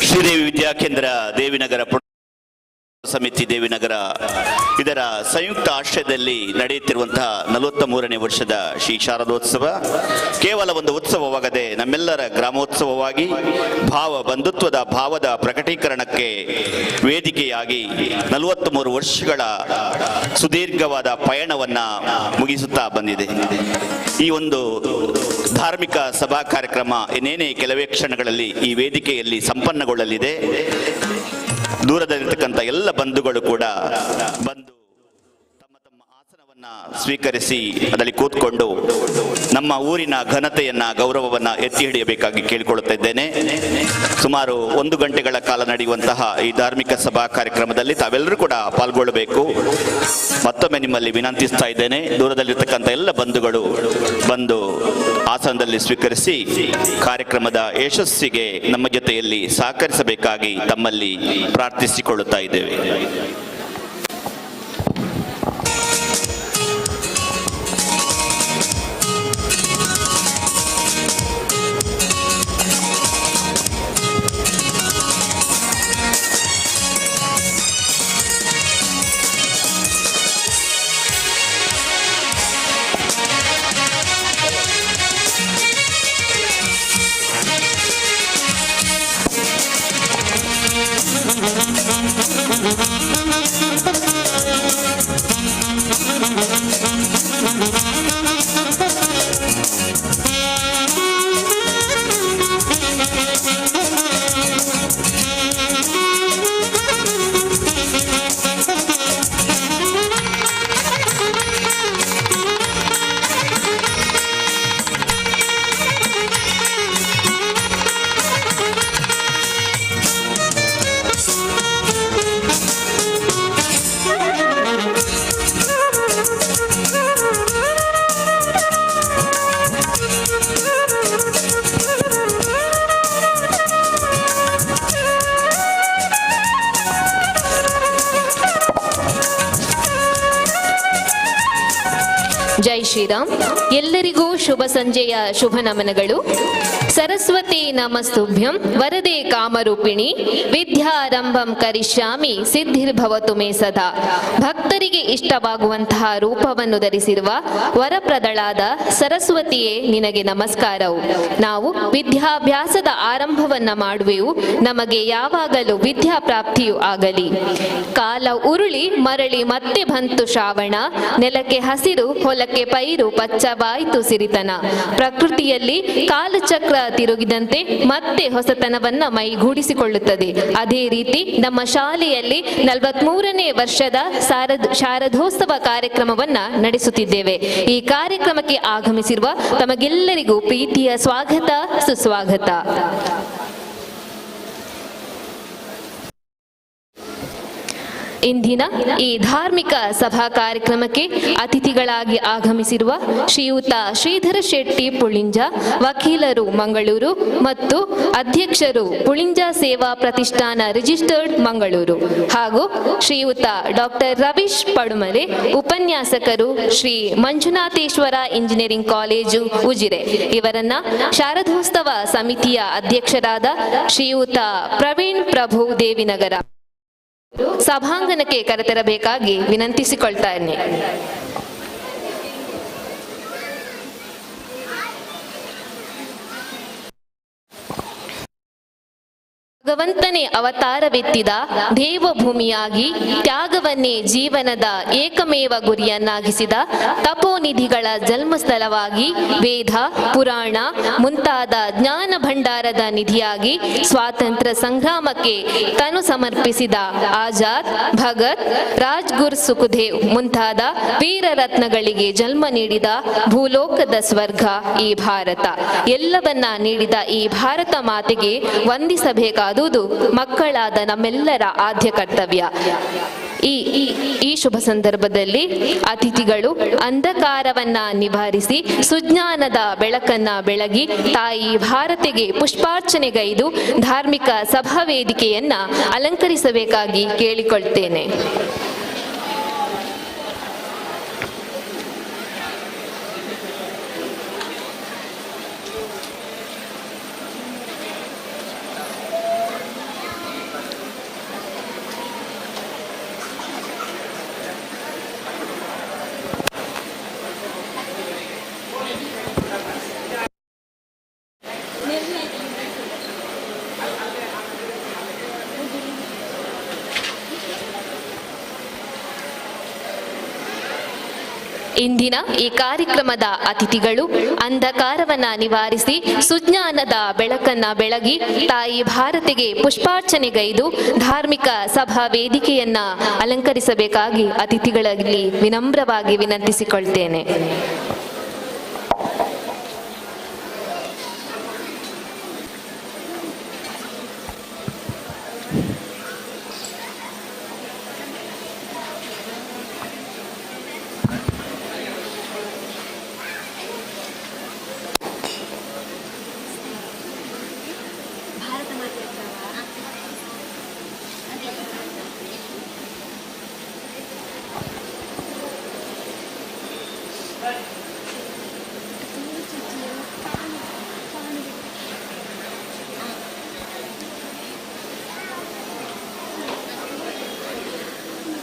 ಶ್ರೀದೇವಿ ವಿದ್ಯಾಕೇಂದ್ರ ದೇವಿನಗರ ಸಮಿತಿ ದೇವಿನಗರ ಇದರ ಸಂಯುಕ್ತ ಆಶ್ರಯದಲ್ಲಿ ನಡೆಯುತ್ತಿರುವಂತಹ 43ನೇ ವರ್ಷದ ಶ್ರೀ ಶಾರದೋತ್ಸವ ಕೇವಲ ಒಂದು ಉತ್ಸವವಾಗದೆ ನಮ್ಮೆಲ್ಲರ ಗ್ರಾಮೋತ್ಸವವಾಗಿ ಭಾವ ಬಂಧುತ್ವದ ಭಾವದ ಪ್ರಕಟೀಕರಣಕ್ಕೆ ವೇದಿಕೆಯಾಗಿ 43 ವರ್ಷಗಳ ಸುದೀರ್ಘವಾದ ಪಯಣವನ್ನು ಮುಗಿಸುತ್ತಾ ಬಂದಿದೆ. ಈ ಒಂದು ಧಾರ್ಮಿಕ ಸಭಾ ಕಾರ್ಯಕ್ರಮ ಇನ್ನೇನೇ ಕೆಲವೇ ಕ್ಷಣಗಳಲ್ಲಿ ಈ ವೇದಿಕೆಯಲ್ಲಿ ಸಂಪನ್ನಗೊಳ್ಳಲಿದೆ. ದೂರದಲ್ಲಿರ್ತಕ್ಕಂಥ ಎಲ್ಲ ಬಂಧುಗಳು ಕೂಡ ಬಂದು ತಮ್ಮ ತಮ್ಮ ಆಸನವನ್ನ ಸ್ವೀಕರಿಸಿ ಅದರಲ್ಲಿ ಕೂತ್ಕೊಂಡು ನಮ್ಮ ಊರಿನ ಘನತೆಯನ್ನ ಗೌರವವನ್ನ ಎತ್ತಿ ಹಿಡಿಯಬೇಕಾಗಿ ಕೇಳಿಕೊಳ್ಳುತ್ತಾ ಇದ್ದೇನೆ. ಸುಮಾರು 1 ಗಂಟೆಗಳ ಕಾಲ ನಡೆಯುವಂತಹ ಈ ಧಾರ್ಮಿಕ ಸಭಾ ಕಾರ್ಯಕ್ರಮದಲ್ಲಿ ತಾವೆಲ್ಲರೂ ಕೂಡ ಪಾಲ್ಗೊಳ್ಳಬೇಕು. ಮತ್ತೊಮ್ಮೆ ನಿಮ್ಮಲ್ಲಿ ವಿನಂತಿಸ್ತಾ ಇದ್ದೇನೆ. ದೂರದಲ್ಲಿರ್ತಕ್ಕಂಥ ಎಲ್ಲ ಬಂಧುಗಳು ಬಂದು ಆಸನದಲ್ಲಿ ಸ್ವೀಕರಿಸಿ ಕಾರ್ಯಕ್ರಮದ ಯಶಸ್ಸಿಗೆ ನಮ್ಮ ಜೊತೆಯಲ್ಲಿ ಸಹಕರಿಸಬೇಕಾಗಿ ತಮ್ಮಲ್ಲಿ ಪ್ರಾರ್ಥಿಸಿಕೊಳ್ಳುತ್ತಾ ಇದ್ದೇವೆ. Thank you. ಶ್ರೀರಾಮ್. ಎಲ್ಲರಿಗೂ ಶುಭ ಸಂಜೆಯ ಶುಭ ನಮನಗಳು. ಸರಸ್ವತಿ ನಮಸ್ತುಭ್ಯಂ ವರದೆ ಕಾಮರೂಪಿಣಿ ವಿದ್ಯಾರಂಭಂ ಕರಿಷ್ಯಾಮಿ ಸಿದ್ಧಿರ್ಭವತು ಮೇ ಸದಾ. ಭಕ್ತರಿಗೆ ಇಷ್ಟವಾಗುವಂತಹ ರೂಪವನ್ನು ಧರಿಸಿರುವ ವರಪ್ರದಳಾದ ಸರಸ್ವತಿಯೇ, ನಿನಗೆ ನಮಸ್ಕಾರವು. ನಾವು ವಿದ್ಯಾಭ್ಯಾಸದ ಆರಂಭವನ್ನ ಮಾಡುವೆವು, ನಮಗೆ ಯಾವಾಗಲೂ ವಿದ್ಯಾಪ್ರಾಪ್ತಿಯು ಆಗಲಿ. ಕಾಲ ಉರುಳಿ ಮರಳಿ ಮತ್ತೆ ಬಂತು ಶ್ರಾವಣ, ನೆಲಕ್ಕೆ ಹಸಿರು ಹೊಲಕ್ಕೆ ಪೈರು ಪಚ್ಚವಾಯಿತು ಸಿರಿತನ. ಪ್ರಕೃತಿಯಲ್ಲಿ ಕಾಲಚಕ್ರ ತಿರುಗಿದಂತೆ ಮತ್ತೆ ಹೊಸತನವನ್ನ ಮೈಗೂಡಿಸಿಕೊಳ್ಳುತ್ತದೆ. ಅದೇ ರೀತಿ ನಮ್ಮ ಶಾಲೆಯಲ್ಲಿ 43ನೇ ವರ್ಷದ ಶಾರದೋತ್ಸವ ಕಾರ್ಯಕ್ರಮವನ್ನ ನಡೆಸುತ್ತಿದ್ದೇವೆ. ಈ ಕಾರ್ಯಕ್ರಮಕ್ಕೆ ಆಗಮಿಸಿರುವ ತಮಗೆಲ್ಲರಿಗೂ ಪ್ರೀತಿಯ ಸ್ವಾಗತ, ಸುಸ್ವಾಗತ. ಇಂದಿನ ಈ ಧಾರ್ಮಿಕ ಸಭಾ ಕಾರ್ಯಕ್ರಮಕ್ಕೆ ಅತಿಥಿಗಳಾಗಿ ಆಗಮಿಸಿರುವ ಶ್ರೀಯುತ ಶ್ರೀಧರ ಶೆಟ್ಟಿ ಪುಳಿಂಜ, ವಕೀಲರು ಮಂಗಳೂರು ಮತ್ತು ಅಧ್ಯಕ್ಷರು ಪುಳಿಂಜ ಸೇವಾ ಪ್ರತಿಷ್ಠಾನ ರಿಜಿಸ್ಟರ್ಡ್ ಮಂಗಳೂರು, ಹಾಗೂ ಶ್ರೀಯುತ ಡಾಕ್ಟರ್ ರವೀಶ್ ಪಡುಮಲೆ, ಉಪನ್ಯಾಸಕರು ಶ್ರೀ ಮಂಜುನಾಥೇಶ್ವರ ಇಂಜಿನಿಯರಿಂಗ್ ಕಾಲೇಜು ಉಜಿರೆ, ಇವರನ್ನ ಶಾರದೋತ್ಸವ ಸಮಿತಿಯ ಅಧ್ಯಕ್ಷರಾದ ಶ್ರೀಯುತ ಪ್ರವೀಣ್ ಪ್ರಭು ದೇವಿನಗರ ಸಭಾಂಗಣಕ್ಕೆ ಕರೆತರಬೇಕಾಗಿ ವಿನಂತಿಸಿಕೊಳ್ತಾನೆ. ಭಗವಂತನೇ ಅವತಾರವೆತ್ತಿದ ದೇವಭೂಮಿಯಾಗಿ ತ್ಯಾಗವನ್ನೇ ಜೀವನದ ಏಕಮೇವ ಗುರಿಯನ್ನಾಗಿಸಿದ ತಪೋನಿಧಿಗಳ ಜನ್ಮಸ್ಥಳವಾಗಿ ವೇದ ಪುರಾಣ ಮುಂತಾದ ಜ್ಞಾನ ಭಂಡಾರದ ನಿಧಿಯಾಗಿ ಸ್ವಾತಂತ್ರ್ಯ ಸಂಗ್ರಾಮಕ್ಕೆ ತನು ಸಮರ್ಪಿಸಿದ ಆಜಾದ್, ಭಗತ್, ರಾಜ್ಗುರು, ಸುಖದೇವ್ ಮುಂತಾದ ವೀರರತ್ನಗಳಿಗೆ ಜನ್ಮ ನೀಡಿದ ಭೂಲೋಕದ ಸ್ವರ್ಗ ಈ ಭಾರತ. ಎಲ್ಲವನ್ನ ನೀಡಿದ ಈ ಭಾರತ ಮಾತೆಗೆ ವಂದಿಸಬೇಕಾದುದು ಮಕ್ಕಳಾದ ನಮ್ಮೆಲ್ಲರ ಆದ್ಯ ಕರ್ತವ್ಯ. ಈ ಈ ಶುಭ ಸಂದರ್ಭದಲ್ಲಿ ಅತಿಥಿಗಳು ಅಂಧಕಾರವನ್ನ ನಿವಾರಿಸಿ ಸುಜ್ಞಾನದ ಬೆಳಕನ್ನ ಬೆಳಗಿ ತಾಯಿ ಭಾರತಿಗೆ ಪುಷ್ಪಾರ್ಚನೆಗೈದು ಧಾರ್ಮಿಕ ಸಭಾ ವೇದಿಕೆಯನ್ನ ಅಲಂಕರಿಸಬೇಕಾಗಿ ಕೇಳಿಕೊಳ್ತೇನೆ. ಇಂದಿನ ಈ ಕಾರ್ಯಕ್ರಮದ ಅತಿಥಿಗಳು ಅಂಧಕಾರವನ್ನ ನಿವಾರಿಸಿ ಸುಜ್ಞಾನದ ಬೆಳಕನ್ನ ಬೆಳಗಿ ತಾಯಿ ಭಾರತಿಗೆ ಪುಷ್ಪಾರ್ಚನೆಗೈದು ಧಾರ್ಮಿಕ ಸಭಾ ವೇದಿಕೆಯನ್ನ ಅಲಂಕರಿಸಬೇಕಾಗಿ ಅತಿಥಿಗಳಲ್ಲಿ ವಿನಮ್ರವಾಗಿ ವಿನಂತಿಸಿಕೊಳ್ತೇನೆ.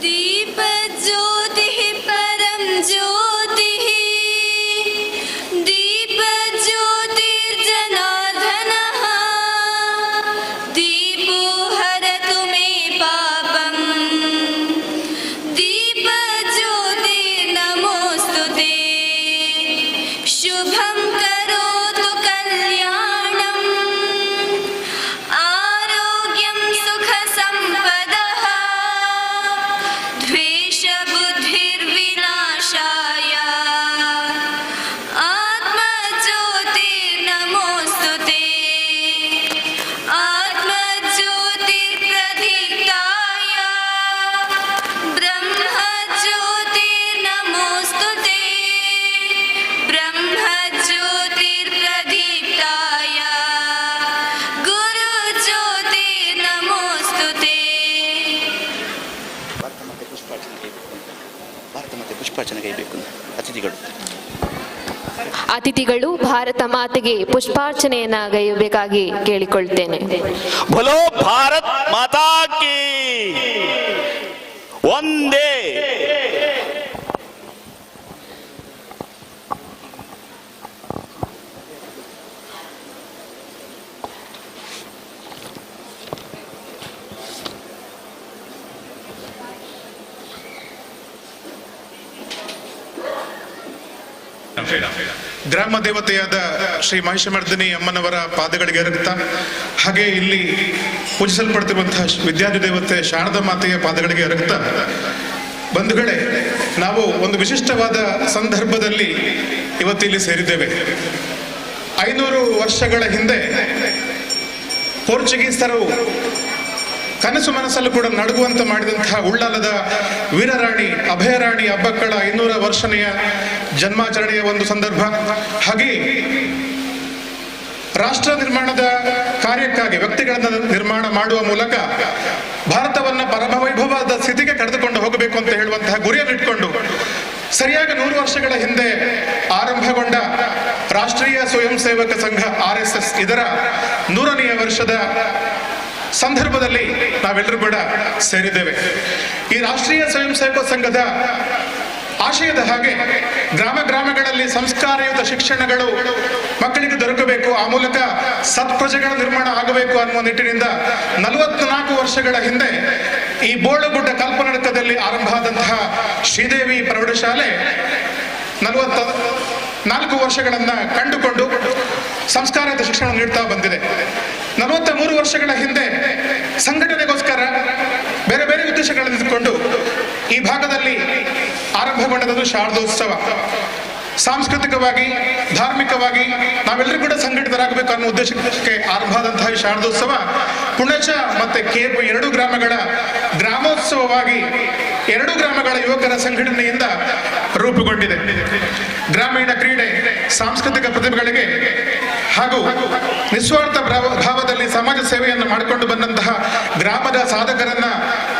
दीप ज्योतिः परं ज्योतिः दीप ज्योतिर्जनार्दनः दीपो हरतु मे पापम् दीप ज्योतिर्नमोऽस्तु ते शुभं करोतु कल्याणम् आरोग्यं सुखसम्पदः द्वेषबुद्धिर्विनाशाय आत्मज्योतिर्नमोऽस्तु ते आत्मज्योतिर्प्रदीप्ताय ब्रह्मज्योतिर्नमोऽस्तु ते ब्रह्मज्योतिर्प्रदीप्ताय गुरुज्योतिर्नमोऽस्तु ते. ಭಾರತ ಮಾತೆ ಪುಷ್ಪಾರ್ಚನೆ ಕೈಬೇಕು ಅಂತ, ಭಾರತ ಮಾತೆ ಪುಷ್ಪಾರ್ಚನೆ ಕೈಬೇಕು ಅಂತ ಅತಿಥಿಗಳು. ಅತಿಥಿಗಳು ಭಾರತ ಮಾತೆಗೆ ಪುಷ್ಪಾರ್ಚನೆಯನ್ನ ಗೈಯಬೇಕಾಗಿ ಕೇಳಿಕೊಳ್ತೇನೆ. बोलो भारत माता की ಒಂದೇ. ಗ್ರಾಮ ದೇವತೆಯಾದ ಶ್ರೀ ಮಹಿಷಮರ್ದಿನಿ ಅಮ್ಮನವರ ಪಾದಗಳಿಗೆ ಎರಗುತ್ತಾ, ಹಾಗೆ ಇಲ್ಲಿ ಪೂಜಿಸಲ್ಪಡ್ತಿರುವಂತಹ ವಿದ್ಯಾಧಿ ದೇವತೆ ಶಾರದಾ ಮಾತೆಯ ಪಾದಗಳಿಗೆ ಎರಗುತ್ತಾ, ಬಂಧುಗಳೇ, ನಾವು ಒಂದು ವಿಶಿಷ್ಟವಾದ ಸಂದರ್ಭದಲ್ಲಿ ಇವತ್ತು ಇಲ್ಲಿ ಸೇರಿದ್ದೇವೆ. 500 ವರ್ಷಗಳ ಹಿಂದೆ ಪೋರ್ಚುಗೀಸರು ಕನಸು ಮನಸ್ಸಲ್ಲೂ ಕೂಡ ನಡುಗುವಂತೆ ಮಾಡಿದಂತಹ ಉಳ್ಳಾಲದ ವೀರರಾಣಿ ಅಭಯರಾಣಿ ಅಬ್ಬಕ್ಕಳ 500 ವರ್ಷನೆಯ ಜನ್ಮಾಚರಣೆಯ ಒಂದು ಸಂದರ್ಭ. ಹಾಗೆ ರಾಷ್ಟ್ರ ನಿರ್ಮಾಣದ ಕಾರ್ಯಕ್ಕಾಗಿ ವ್ಯಕ್ತಿಗಳನ್ನು ನಿರ್ಮಾಣ ಮಾಡುವ ಮೂಲಕ ಭಾರತವನ್ನು ಪರಮವೈಭವದ ಸ್ಥಿತಿಗೆ ಕರೆದುಕೊಂಡು ಹೋಗಬೇಕು ಅಂತ ಹೇಳುವಂತಹ ಗುರಿಯನ್ನು ಇಟ್ಕೊಂಡು ಸರಿಯಾಗಿ 100 ವರ್ಷಗಳ ಹಿಂದೆ ಆರಂಭಗೊಂಡ ರಾಷ್ಟ್ರೀಯ ಸ್ವಯಂ ಸೇವಕ ಸಂಘ RSS ಇದರ 100ನೇ ವರ್ಷದ ಸಂದರ್ಭದಲ್ಲಿ ನಾವೆಲ್ಲರೂ ಕೂಡ ಸೇರಿದ್ದೇವೆ. ಈ ರಾಷ್ಟ್ರೀಯ ಸ್ವಯಂ ಸೇವಕ ಸಂಘದ ಆಶಯದ ಹಾಗೆ ಗ್ರಾಮ ಗ್ರಾಮಗಳಲ್ಲಿ ಸಂಸ್ಕಾರಯುತ ಶಿಕ್ಷಣಗಳು ಮಕ್ಕಳಿಗೆ ದೊರಕಬೇಕು, ಆ ಮೂಲಕ ಸತ್ಪ್ರಜೆಗಳ ನಿರ್ಮಾಣ ಆಗಬೇಕು ಅನ್ನುವ ನಿಟ್ಟಿನಿಂದ 44 ವರ್ಷಗಳ ಹಿಂದೆ ಈ ಬೋಳುಗುಡ್ಡ ಕಲ್ಪನಡಕದಲ್ಲಿ ಆರಂಭ ಆದಂತಹ ಶ್ರೀದೇವಿ ಪ್ರೌಢಶಾಲೆ 44 ವರ್ಷಗಳನ್ನ ಕಂಡುಕೊಂಡು ಸಂಸ್ಕಾರಯುತ ಶಿಕ್ಷಣ ನೀಡ್ತಾ ಬಂದಿದೆ. 43 ವರ್ಷಗಳ ಹಿಂದೆ ಸಂಘಟನೆಗೋಸ್ಕರ ಬೇರೆ ಬೇರೆ ಉದ್ದೇಶಗಳನ್ನು ಇಟ್ಟುಕೊಂಡು ಈ ಭಾಗದಲ್ಲಿ ಆರಂಭಗೊಂಡದ್ದು ಶಾರದೋತ್ಸವ. ಸಾಂಸ್ಕೃತಿಕವಾಗಿ, ಧಾರ್ಮಿಕವಾಗಿ ನಾವೆಲ್ಲರೂ ಕೂಡ ಸಂಘಟಿತರಾಗಬೇಕು ಅನ್ನೋ ಉದ್ದೇಶಕ್ಕೆ ಆರಂಭ ಆದಂತಹ ಈ ಶಾರದೋತ್ಸವ ಪುಣಚ ಮತ್ತೆ ಕೇಪು ಎರಡು ಗ್ರಾಮಗಳ ಗ್ರಾಮೋತ್ಸವವಾಗಿ ಎರಡು ಗ್ರಾಮಗಳ ಯುವಕರ ಸಂಘಟನೆಯಿಂದ ರೂಪುಗೊಂಡಿದೆ. ಗ್ರಾಮೀಣ ಕ್ರೀಡೆ, ಸಾಂಸ್ಕೃತಿಕ ಪ್ರತಿಭೆಗಳಿಗೆ ಹಾಗೂ ನಿಸ್ವಾರ್ಥ ಭಾವದಲ್ಲಿ ಸಮಾಜ ಸೇವೆಯನ್ನು ಮಾಡಿಕೊಂಡು ಬಂದಂತಹ ಗ್ರಾಮದ ಸಾಧಕರನ್ನ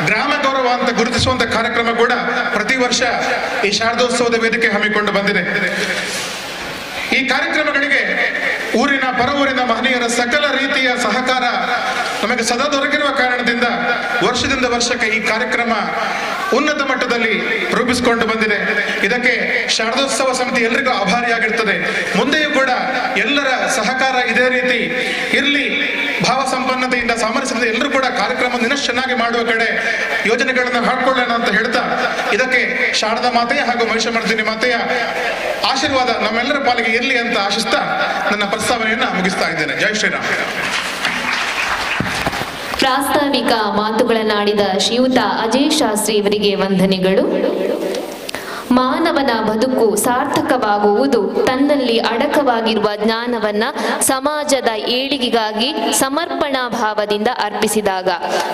ಗ್ರಾಮ ಗೌರವ ಅಂತ ಗುರುತಿಸುವಂತ ಕಾರ್ಯಕ್ರಮ ಕೂಡ ಪ್ರತಿ ವರ್ಷ ಈ ಶಾರದೋತ್ಸವದ ವೇದಿಕೆ ಹಮ್ಮಿಕೊಂಡು ಬಂದಿದೆ. ಈ ಕಾರ್ಯಕ್ರಮಗಳಿಗೆ ಊರಿನ ಪರವೂರಿನ ಮಹನೀಯರ ಸಕಲ ರೀತಿಯ ಸಹಕಾರ ನಮಗೆ ಸದಾ ದೊರಕಿರುವ ಕಾರಣದಿಂದ ವರ್ಷದಿಂದ ವರ್ಷಕ್ಕೆ ಈ ಕಾರ್ಯಕ್ರಮ ಉನ್ನತ ಮಟ್ಟದಲ್ಲಿ ರೂಪಿಸಿಕೊಂಡು ಬಂದಿದೆ. ಇದಕ್ಕೆ ಶಾರದೋತ್ಸವ ಸಮಿತಿ ಎಲ್ರಿಗೂ ಆಭಾರಿಯಾಗಿರ್ತದೆ. ಮುಂದೆಯೂ ಕೂಡ ಎಲ್ಲರ ಸಹಕಾರ ಇದೇ ರೀತಿ ಇರಲಿ. ಭಾವ ಸಂಪನ್ನತೆಯಿಂದ ಸಾಮರಸ್ಯದಿಂದ ಎಲ್ಲರೂ ಕೂಡ ಕಾರ್ಯಕ್ರಮ ಇನ್ನಷ್ಟು ಚೆನ್ನಾಗಿ ಮಾಡುವ ಕಡೆ ಯೋಜನೆಗಳನ್ನು ಹಾಕೊಳ್ಳೋಣ ಅಂತ ಹೇಳ್ತಾ, ಇದಕ್ಕೆ ಶಾರದಾ ಮಾತೆಯ ಹಾಗೂ ಮಹಿಷಮರ್ದಿನಿ ಮಾತೆಯ ಆಶೀರ್ವಾದ ನಮ್ಮೆಲ್ಲರ ಪಾಲಿಗೆ ಇರಲಿ ಅಂತ ಆಶಿಸ್ತಾ ನನ್ನ ಪ್ರಸ್ತಾವನೆಯನ್ನ ಮುಗಿಸ್ತಾ ಇದ್ದೇನೆ. ಜೈ ಶ್ರೀರಾಮ್. ಪ್ರಾಸ್ತಾವಿಕ ಮಾತುಗಳನ್ನಾಡಿದ ಶ್ರೀಯುತ ಅಜಯ್ ಶಾಸ್ತ್ರಿ ಇವರಿಗೆ ವಂದನೆಗಳು. ಮಾನವನ ಬದುಕು ಸಾರ್ಥಕವಾಗುವುದು ತನ್ನಲ್ಲಿ ಅಡಕವಾಗಿರುವ ಜ್ಞಾನವನ್ನ ಸಮಾಜದ ಏಳಿಗೆಗಾಗಿ ಸಮರ್ಪಣಾ ಭಾವದಿಂದ ಅರ್ಪಿಸಿದಾಗ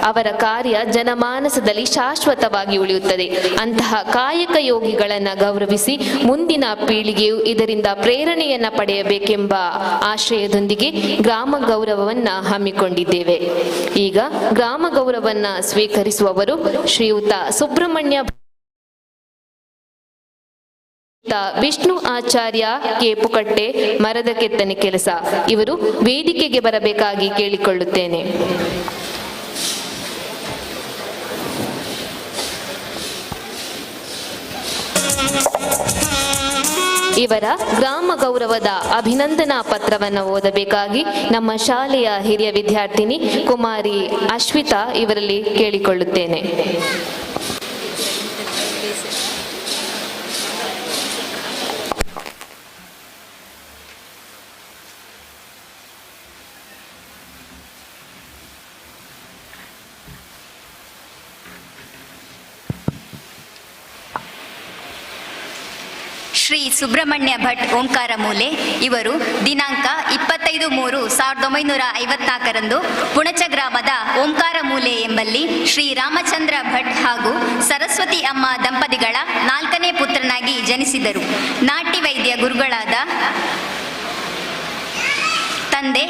ಅವರ ಕಾರ್ಯ ಜನಮಾನಸದಲ್ಲಿ ಶಾಶ್ವತವಾಗಿ ಉಳಿಯುತ್ತದೆ. ಅಂತಹ ಕಾಯಕ ಯೋಗಿಗಳನ್ನ ಗೌರವಿಸಿ ಮುಂದಿನ ಪೀಳಿಗೆಯು ಇದರಿಂದ ಪ್ರೇರಣೆಯನ್ನ ಪಡೆಯಬೇಕೆಂಬ ಆಶಯದೊಂದಿಗೆ ಗ್ರಾಮ ಗೌರವವನ್ನ ಹಮ್ಮಿಕೊಂಡಿದ್ದೇವೆ. ಈಗ ಗ್ರಾಮ ಗೌರವವನ್ನ ಸ್ವೀಕರಿಸುವವರು ಶ್ರೀಯುತ ಸುಬ್ರಹ್ಮಣ್ಯ ವಿಷ್ಣು ಆಚಾರ್ಯ ಕೇಪುಕಟ್ಟೆ ಮರದ ಕೆತ್ತನೆ ಕೆಲಸ. ಇವರು ವೇದಿಕೆಗೆ ಬರಬೇಕಾಗಿ ಕೇಳಿಕೊಳ್ಳುತ್ತೇನೆ. ಇವರ ಗ್ರಾಮ ಗೌರವದ ಅಭಿನಂದನಾ ಪತ್ರವನ್ನು ಓದಬೇಕಾಗಿ ನಮ್ಮ ಶಾಲೆಯ ಹಿರಿಯ ವಿದ್ಯಾರ್ಥಿನಿ ಕುಮಾರಿ ಅಶ್ವಿತಾ ಇವರಲ್ಲಿ ಕೇಳಿಕೊಳ್ಳುತ್ತೇನೆ. ಶ್ರೀ ಸುಬ್ರಹ್ಮಣ್ಯ ಭಟ್ ಓಂಕಾರ ಮೂಲೆ ಇವರು ದಿನಾಂಕ 25/3/1954 ಪುಣಚ ಗ್ರಾಮದ ಓಂಕಾರ ಮೂಲೆ ಎಂಬಲ್ಲಿ ಶ್ರೀ ರಾಮಚಂದ್ರ ಭಟ್ ಹಾಗೂ ಸರಸ್ವತಿ ಅಮ್ಮ ದಂಪತಿಗಳ 4ನೇ ಪುತ್ರನಾಗಿ ಜನಿಸಿದರು. ನಾಟಿ ವೈದ್ಯ ಗುರುಗಳಾದ ತಂದೆ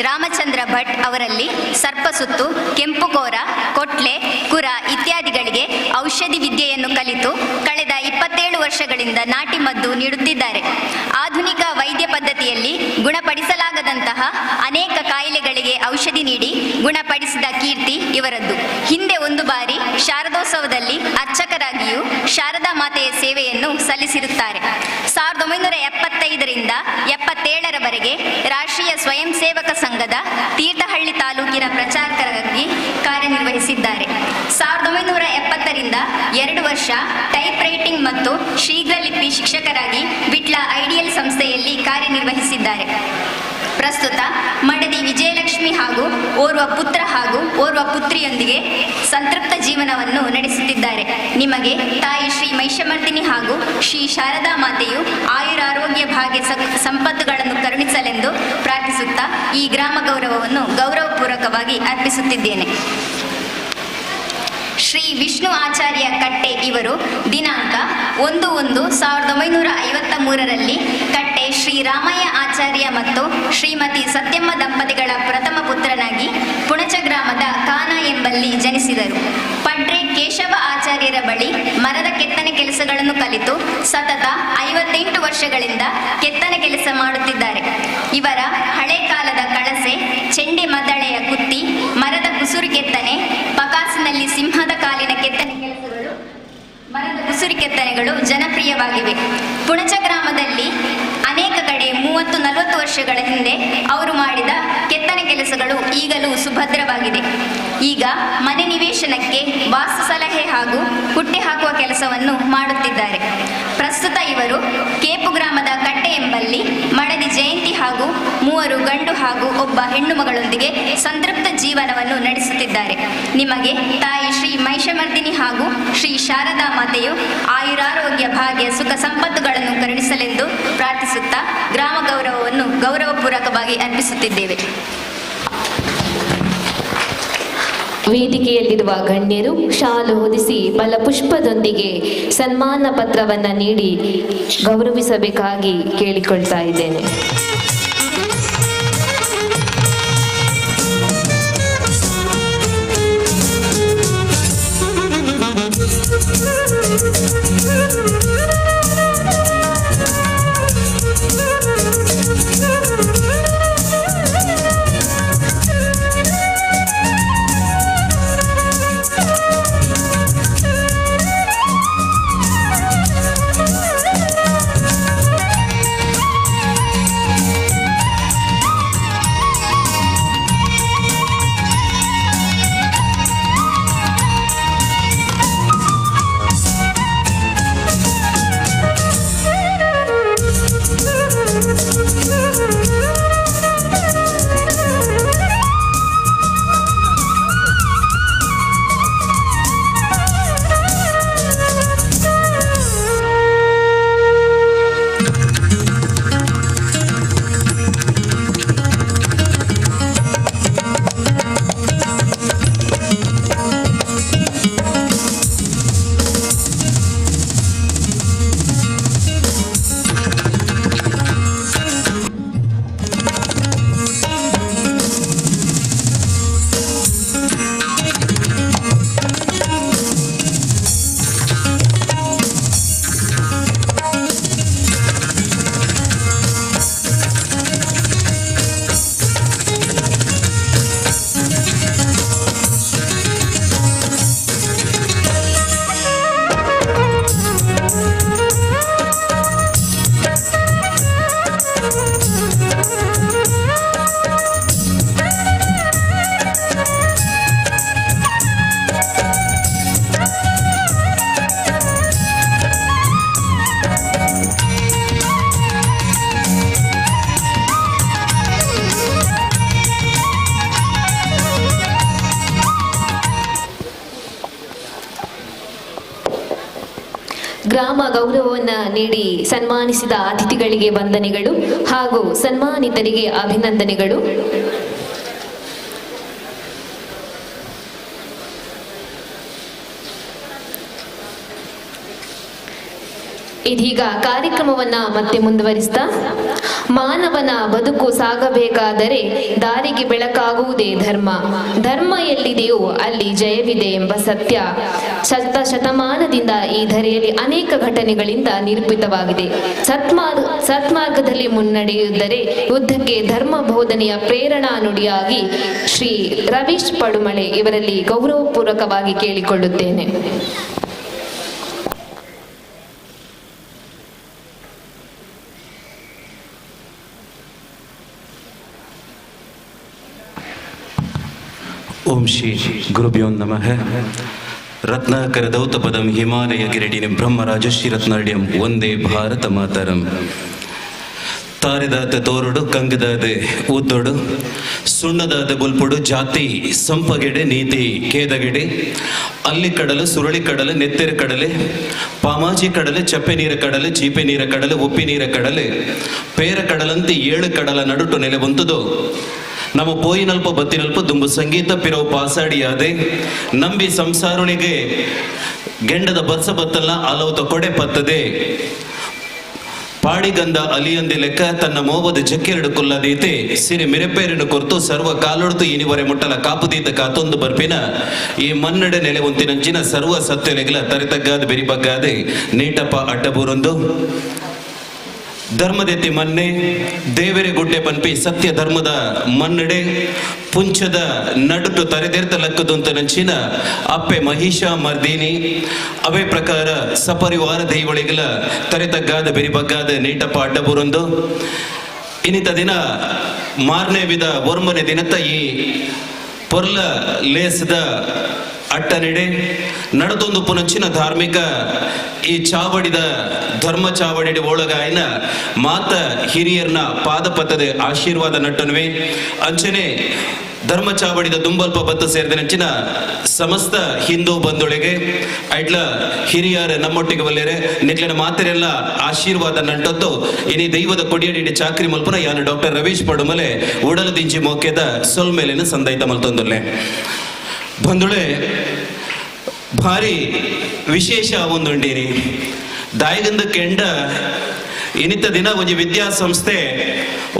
ರಾಮಚಂದ್ರ ಭಟ್ ಅವರಲ್ಲಿ ಸರ್ಪಸುತ್ತು, ಕೆಂಪುಕೋರ, ಕೊಟ್ಲೆ, ಕುರ ಇತ್ಯಾದಿಗಳಿಗೆ ಔಷಧಿ ವಿದ್ಯೆಯನ್ನು ಕಲಿತು ಕಳೆದ 27 ವರ್ಷಗಳಿಂದ ನಾಟಿ ಮದ್ದು ನೀಡುತ್ತಿದ್ದಾರೆ. ಆಧುನಿಕ ಭದ್ರಾವತಿಯಲ್ಲಿ ಗುಣಪಡಿಸಲಾಗದಂತಹ ಅನೇಕ ಕಾಯಿಲೆಗಳಿಗೆ ಔಷಧಿ ನೀಡಿ ಗುಣಪಡಿಸಿದ ಕೀರ್ತಿ ಇವರದ್ದು. ಹಿಂದೆ ಒಂದು ಬಾರಿ ಶಾರದೋತ್ಸವದಲ್ಲಿ ಅರ್ಚಕರಾಗಿಯೂ ಶಾರದಾ ಮಾತೆಯ ಸೇವೆಯನ್ನು ಸಲ್ಲಿಸಿರುತ್ತಾರೆ. 1975ರಿಂದ 77ರವರೆಗೆ ರಾಷ್ಟ್ರೀಯ ಸ್ವಯಂ ಸೇವಕ ಸಂಘದ ತೀರ್ಥಹಳ್ಳಿ ತಾಲೂಕಿನ ಪ್ರಚಾರಕರಾಗಿ ಕಾರ್ಯನಿರ್ವಹಿಸಿದ್ದಾರೆ. 1970ರಿಂದ 2 ವರ್ಷ ಟೈಪ್ ರೈಟಿಂಗ್ ಮತ್ತು ಶೀಘ್ರಲಿಪಿ ಶಿಕ್ಷಕರಾಗಿ ವಿಟ್ಲ ಐಡಿಯಲ್ ಸಂಸ್ಥೆಯಲ್ಲಿ ಕಾರ್ಯನಿರ್ವಹಿಸಿದ್ದಾರೆ. ಪ್ರಸ್ತುತ ಮಡದಿ ವಿಜಯಲಕ್ಷ್ಮಿ ಹಾಗೂ ಓರ್ವ ಪುತ್ರ ಹಾಗೂ ಓರ್ವ ಪುತ್ರಿಯೊಂದಿಗೆ ಸಂತೃಪ್ತ ಜೀವನವನ್ನು ನಡೆಸುತ್ತಿದ್ದಾರೆ. ನಿಮಗೆ ತಾಯಿ ಶ್ರೀ ಮಹಿಷಮರ್ದಿನಿ ಹಾಗೂ ಶ್ರೀ ಶಾರದಾ ಮಾತೆಯು ಆಯುರಾರೋಗ್ಯ ಭಾಗ್ಯ ಸಂಪತ್ತುಗಳನ್ನು ಕರುಣಿಸಲೆಂದು ಪ್ರಾರ್ಥಿಸುತ್ತಾ ಈ ಗ್ರಾಮ ಗೌರವವನ್ನು ಗೌರವಪೂರ್ವಕವಾಗಿ ಅರ್ಪಿಸುತ್ತಿದ್ದೇನೆ. ಶ್ರೀ ವಿಷ್ಣು ಆಚಾರ್ಯ ಕಟ್ಟೆ ಇವರು ದಿನಾಂಕ 1-1-1953ರಲ್ಲಿ ಕಟ್ಟೆ ಶ್ರೀ ರಾಮಯ್ಯ ಆಚಾರ್ಯ ಮತ್ತು ಶ್ರೀಮತಿ ಸತ್ಯಮ್ಮ ದಂಪತಿಗಳ ಪ್ರಥಮ ಪುತ್ರನಾಗಿ ಪುಣಚ ಗ್ರಾಮದ ಕಾನ ಎಂಬಲ್ಲಿ ಜನಿಸಿದರು. ಪಡ್ರೆ ಕೇಶವ ಆಚಾರ್ಯರ ಬಳಿ ಮರದ ಕೆತ್ತನೆ ಕೆಲಸಗಳನ್ನು ಕಲಿತು ಸತತ 58 ವರ್ಷಗಳಿಂದ ಕೆತ್ತನೆ ಕೆಲಸ ಮಾಡುತ್ತಿದ್ದಾರೆ. ಇವರ ಹಳೆ ಕಾಲದ ಕಳಸೆ, ಚೆಂಡೆ ಮದ್ದಳೆಯ ಕುತ್ತಿ, ಮರದ ಕುಸುರು ಕೆತ್ತನೆ, ಪಕಾಸಿನಲ್ಲಿ ಸಿಂಹದ ಕಾಲಿನ ಕೆತ್ತನೆ ಕೆಲಸಗಳು, ಮರದ ಕುಸುರಿ ಕೆತ್ತನೆಗಳು ಜನಪ್ರಿಯವಾಗಿವೆ. ಪುಣಚ ಗ್ರಾಮದಲ್ಲಿ ಅನೇಕ ಕಡೆ 30-40 ವರ್ಷಗಳ ಹಿಂದೆ ಅವರು ಮಾಡಿದ ಕೆತ್ತನೆ ಕೆಲಸಗಳು ಈಗಲೂ ಸುಭದ್ರವಾಗಿದೆ. ಈಗ ಮನೆ ನಿವೇಶನಕ್ಕೆ ವಾಸ್ತು ಸಲಹೆ ಹಾಗೂ ಹುಟ್ಟಿ ಹಾಕುವ ಕೆಲಸವನ್ನು ಮಾಡುತ್ತಿದ್ದಾರೆ. ಪ್ರಸ್ತುತ ಇವರು ಕೇಪು ಗ್ರಾಮದ ಕಟ್ಟೆ ಎಂಬಲ್ಲಿ ಮಡದಿ ಜಯಂತಿ ಹಾಗೂ 3 ಗಂಡು ಹಾಗೂ ಒಬ್ಬ ಹೆಣ್ಣು ಮಗಳೊಂದಿಗೆ ಸಂತೃಪ್ತ ಜೀವನವನ್ನು ನಡೆಸುತ್ತಿದ್ದಾರೆ. ನಿಮಗೆ ತಾಯಿ ಶ್ರೀ ಮಹಿಷಮರ್ದಿನಿ ಹಾಗೂ ಶ್ರೀ ಶಾರದಾ ಮಾತೆಯು ಆಯುರಾರೋಗ್ಯ ಭಾಗ್ಯ ಸುಖ ಸಂಪತ್ತುಗಳನ್ನು ಕರುಣಿಸಲೆಂದು ಪ್ರಾರ್ಥಿಸುತ್ತಾ ಗ್ರಾಮ ಗೌರವವನ್ನು ಗೌರವಪೂರ್ವಕವಾಗಿ ಅರ್ಪಿಸುತ್ತಿದ್ದೇವೆ. ವೇದಿಕೆಯಲ್ಲಿರುವ ಗಣ್ಯರು ಶಾಲು ಹೊದಿಸಿ ಫಲಪುಷ್ಪದೊಂದಿಗೆ ಸನ್ಮಾನ ಪತ್ರವನ್ನು ನೀಡಿ ಗೌರವಿಸಬೇಕಾಗಿ ಕೇಳಿಕೊಳ್ತಾ ಇದ್ದೇನೆ. ಗ್ರಾಮ ಗೌರವವನ್ನು ನೀಡಿ ಸನ್ಮಾನಿಸಿದ ಅತಿಥಿಗಳಿಗೆ ವಂದನೆಗಳು ಹಾಗೂ ಸನ್ಮಾನಿತರಿಗೆ ಅಭಿನಂದನೆಗಳು. ಇದೀಗ ಕಾರ್ಯಕ್ರಮವನ್ನ ಮತ್ತೆ ಮುಂದುವರಿಸ್ತಾ ಮಾನವನ ಬದುಕು ಸಾಗಬೇಕಾದರೆ ದಾರಿಗೆ ಬೆಳಕಾಗುವುದೇ ಧರ್ಮ. ಧರ್ಮ ಎಲ್ಲಿದೆಯೋ ಅಲ್ಲಿ ಜಯವಿದೆ ಎಂಬ ಸತ್ಯ ಶತ ಶತಮಾನದಿಂದ ಈ ಧರೆಯಲ್ಲಿ ಅನೇಕ ಘಟನೆಗಳಿಂದ ನಿರೂಪಿತವಾಗಿದೆ. ಸತ್ಮಾರ್ಗದಲ್ಲಿ ಮುನ್ನಡೆಯುವುದರೆ ಯುದ್ಧಕ್ಕೆ ಧರ್ಮ ಬೋಧನೆಯ ಪ್ರೇರಣಾ ನುಡಿಯಾಗಿ ಶ್ರೀ ರವೀಶ್ ಪಡುಮಳೆ ಇವರಲ್ಲಿ ಗೌರವಪೂರ್ವಕವಾಗಿ ಕೇಳಿಕೊಳ್ಳುತ್ತೇನೆ. ಓಂ ಶ್ರೀ ಗುರುಭ್ಯೋ ನಮಃ. ರತ್ನಾಕರ ದೌತಪದಂ ಹಿಮಾಲಯ ಗಿರಿಡಿನಿಂ ಬ್ರಹ್ಮ ರಾಜಶ್ರೀ ರತ್ನಾಡ್ಯಂ ಒಂದೇ ಭಾರತ ಮಾತರಂ. ತಾರೆದಾತ ತೋರುಡು ಕಂಗದಾದ ಊತೊಡು ಸುಣ್ಣದಾದ ಬುಲ್ಪುಡು ಜಾತಿ ಸಂಪಗೆಡೆ ನೀತಿ ಕೇದಗೆಡೆ ಅಲ್ಲಿ ಕಡಲು ಸುರುಳಿ ಕಡಲು ನೆತ್ತೆರ ಕಡಲೆ ಪಾಮಾಜಿ ಕಡಲು ಚಪ್ಪೆ ನೀರ ಕಡಲು ಚೀಪೆ ನೀರ ಕಡಲು ಉಪ್ಪಿ ನೀರ ಕಡಲು ಪೇರ ಕಡಲಂತೆ ಏಳು ಕಡಲ ನಡುಟು ನೆಲೆ ಬಂತುದು ನಮ್ಮ ಪೋಯಿನಲ್ಪ ಬತ್ತಿನಲ್ಪ ದುಂಬು ಸಂಗೀತ ಪಿರವು ಪಾಸಾಡಿಯಾದೆ ನಂಬಿ ಸಂಸಾರುಣಿಗೆ ಗೆಂಡದ ಬತ್ಸ ಬತ್ತಲ್ಲ ಅಲವತ ಕೊಡೆ ಪತ್ತದೆ ಪಾಡಿಗಂದ ಅಲಿಯಂದಿ ಲೆಕ್ಕ ತನ್ನ ಮೋವದ ಜಕ್ಕೆರಡು ಕುಲ್ಲದೀತೆ ಸಿರಿ ಮಿರೆಪೇರನ್ನು ಕೊರ್ತು ಸರ್ವ ಕಾಲೊಡ್ತು ಇನಿವರೆ ಮುಟ್ಟಲ ಕಾಪುದೀತ ಕಾತೊಂದು ಬರ್ಪಿನ ಈ ಮನ್ನಡೆ ನೆಲೆ ಉಂತಿನಂಚಿನ ಸರ್ವ ಸತ್ಯಲೆಗಲ ತರೆತಗ್ಗಾದ ಬೆರಿಬಗ್ಗಾದೆ ನೀಟಪ್ಪ ಅಡ್ಡಬೂರೊಂದು ಧರ್ಮದೆತ್ತಿ ಮನ್ನೆ ದೇವರೆ ಗುಡ್ಡೆ ಪನ್ಪಿ ಸತ್ಯ ಧರ್ಮದ ಮನ್ನಡೆ ಪುಂಚದ ನಡುಟು ತರೆದೆರ್ತ ಲಕ್ಕದಂತ ನಂಚಿನ ಅಪ್ಪೆ ಮಹಿಷ ಮರ್ದಿನಿ ಅವೇ ಪ್ರಕಾರ ಸಪರಿವಾರ ದೈವಳಿಗಳ ತರೆತಗ್ಗಾದ ಬೆರಿಬಗ್ಗಾದ ನೀಟಪ್ಪ ಅಡ್ಡಬುರೊಂದು ಇನ್ನಿತ ದಿನ ಮಾರನೇ ವಿಧ ಒರ್ಮನೆ ದಿನತ್ತ ಈ ಪೊರ್ಲ ಲೇಸದ ಅಟ್ಟನೆಡೆ ನಡೆದೊಂದು ಪುನಂಚಿನ ಧಾರ್ಮಿಕ ಈ ಚಾವಡಿದ ಧರ್ಮ ಚಾವಡಿ ಒಳಗಾಯನ ಮಾತ ಹಿರಿಯರ್ನ ಪಾದಪತ್ತದ ಆಶೀರ್ವಾದ ನಟ್ಟನುವೆ ಅಂಚನೆ ಧರ್ಮ ಚಾವಡಿದ ದುಂಬಲ್ಪ ಬತ್ತ ಸೇರಿದ ನಂಚಿನ ಸಮಸ್ತ ಹಿಂದೂ ಬಂಧುಳಿಗೆ ಐಟ್ಲ ಹಿರಿಯರ ನಮ್ಮೊಟ್ಟಿಗೆ ಬಲ್ಲೇರೆ ನಿಕ್ಲಿನ ಮಾತೆರೆಲ್ಲ ಆಶೀರ್ವಾದ ನಂಟದ್ದು ಇನಿ ದೈವದ ಕೊಡಿಯಡಿ ಚಾಕ್ರಿ ಮಲ್ಪನ ಯಾನು ಡಾಕ್ಟರ್ ರವೀಶ್ ಪಡುಮಲೆ ಉಡಲು ದಿಂಚಿ ಮೋಕೆದ ಸೊಲ್ಮೇಲಿನ ಸಂದೈತ ಮಲ್ತೊಂದುಲ್ಲೆ. ಬಂಧುಳೆ ಭಾರಿ ವಿಶೇಷ ಒಂದುಂಡೀನಿ ದಾಯಗಂದ ಕೆಂಡ ಇನ್ನಿತ ದಿನ ಒಂಜಿ ವಿದ್ಯಾಸಂಸ್ಥೆ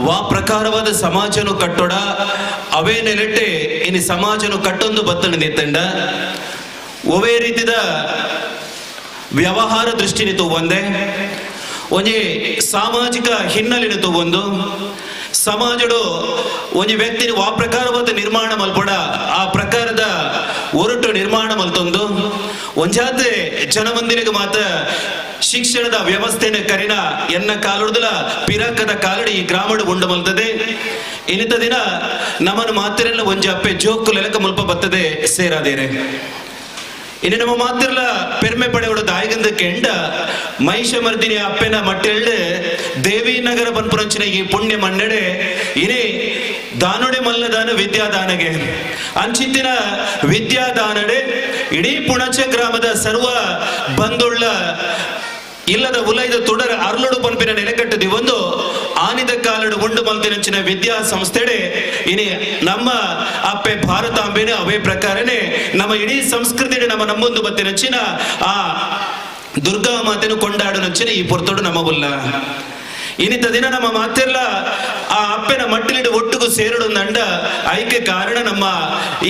ವಾ ಪ್ರಕಾರವಾದ ಸಮಾಜನು ಕಟ್ಟೋಡ ಅವೇ ನೆಲೆಟ್ಟೆ ಇನಿ ಸಮಾಜನು ಕಟ್ಟೊಂದು ಬತ್ತಣ ನಿತ್ತಂಡ ಒವೇ ರೀತಿದ ವ್ಯವಹಾರ ದೃಷ್ಟಿನಿ ತೂವಂದೆ ಒಂಜಿ ಸಾಮಾಜಿಕ ಹಿನ್ನೆಲೆನು ತೂವೊಂದು ಸಮಾಜಡು ಒಂಜಿ ವ್ಯಕ್ತಿನಿ ವಾ ಪ್ರಕಾರವಾದ ನಿರ್ಮಾಣ ಮಲ್ಪಡ ಆ ಪ್ರಕಾರದ ಒರಟು ನಿರ್ಮಾಣ ಮಲ್ತೊಂದು ಒಂಜಾತೆ ಜನಮಂದಿರಿಗೆ ಮಾತ್ರ ಶಿಕ್ಷಣದ ವ್ಯವಸ್ಥೆನ ಕರಿನ ಎನ್ನ ಕಾಲುಡ್ದಲ ಪಿರಾಕದ ಕಾಲಡಿ ಈ ಗ್ರಾಮಡು ಉಂಡು ಮಲ್ತದೆ. ಇನ್ನಿತ ದಿನ ನಮ್ಮನ್ನು ಮಾತಿರೆಲ್ಲ ಒಂಜಿ ಅಪ್ಪೆ ಜೋಕು ಲೆಲಕ ಮುಲ್ಪ ಬತ್ತದೆ ಸೇರಾದೇರೆ. ಇನ್ನು ನಮ್ಮ ಮಾತಿರ್ಲ ಪೆರ್ಮೆ ಪಡೆಯೋಡು ದಾಯಗಂದ ಕೆಂಡ ಮಹಿಷಮರ್ದಿನಿ ಅಪ್ಪೆನ ಮಟ್ಟೆಳ್ಳು ದೇವಿನಗರ ಪನ್ಪುರಂಚಿನ ಈ ಪುಣ್ಯ ಮಣ್ಣೆಡೆ ಇನೇ ದಾನುಡೆ ಮಲ್ಲದಾನ ವಿದ್ಯಾದಾನಗೆ ಅಂಚಿತ್ತಿನ ವಿದ್ಯಾದಾನಡೆ ಇಡೀ ಪುಣಚ ಗ್ರಾಮದ ಸರ್ವ ಬಂದುಳ್ಳ ಇಲ್ಲದ ಉಲೈದ ತುಡರ ಅರ್ಲುಡು ಪನ್ಪಿನ ನೆಲೆಕಟ್ಟದಿ ಒಂದು ಆನಿದ ಕಾಲಡು ಉಂಡು ಮಲ್ತಿನಂಚಿನ ವಿದ್ಯಾ ಸಂಸ್ಥೆಡೆ ಇನಿ ನಮ್ಮ ಅಪ್ಪೆ ಭಾರತಾಂಬೆನೆ ಅವೇ ಪ್ರಕಾರನೇ ನಮ್ಮ ಇಡೀ ಸಂಸ್ಕೃತಿ ನಮ್ಮ ನಮ್ಮೊಂದು ಬತ್ತಿನಂಚಿನ ಆ ದುರ್ಗಾ ಮಾತೆನು ಕೊಂಡಾಡು ನಂಚಿನ ಈ ಪೊರ್ತೋಡು ನಮ್ಮ ಬುಲ್ಲ. ಇನ್ನಿತ ದಿನ ನಮ್ಮ ಮಾತೆಲ್ಲ ಆ ಅಪ್ಪೆನ ಮಟ್ಟಿಲಿಡು ಒಟ್ಟಿಗೂ ಸೇರಡು ನಂಡ ಐಕೆ ಕಾರಣ ನಮ್ಮ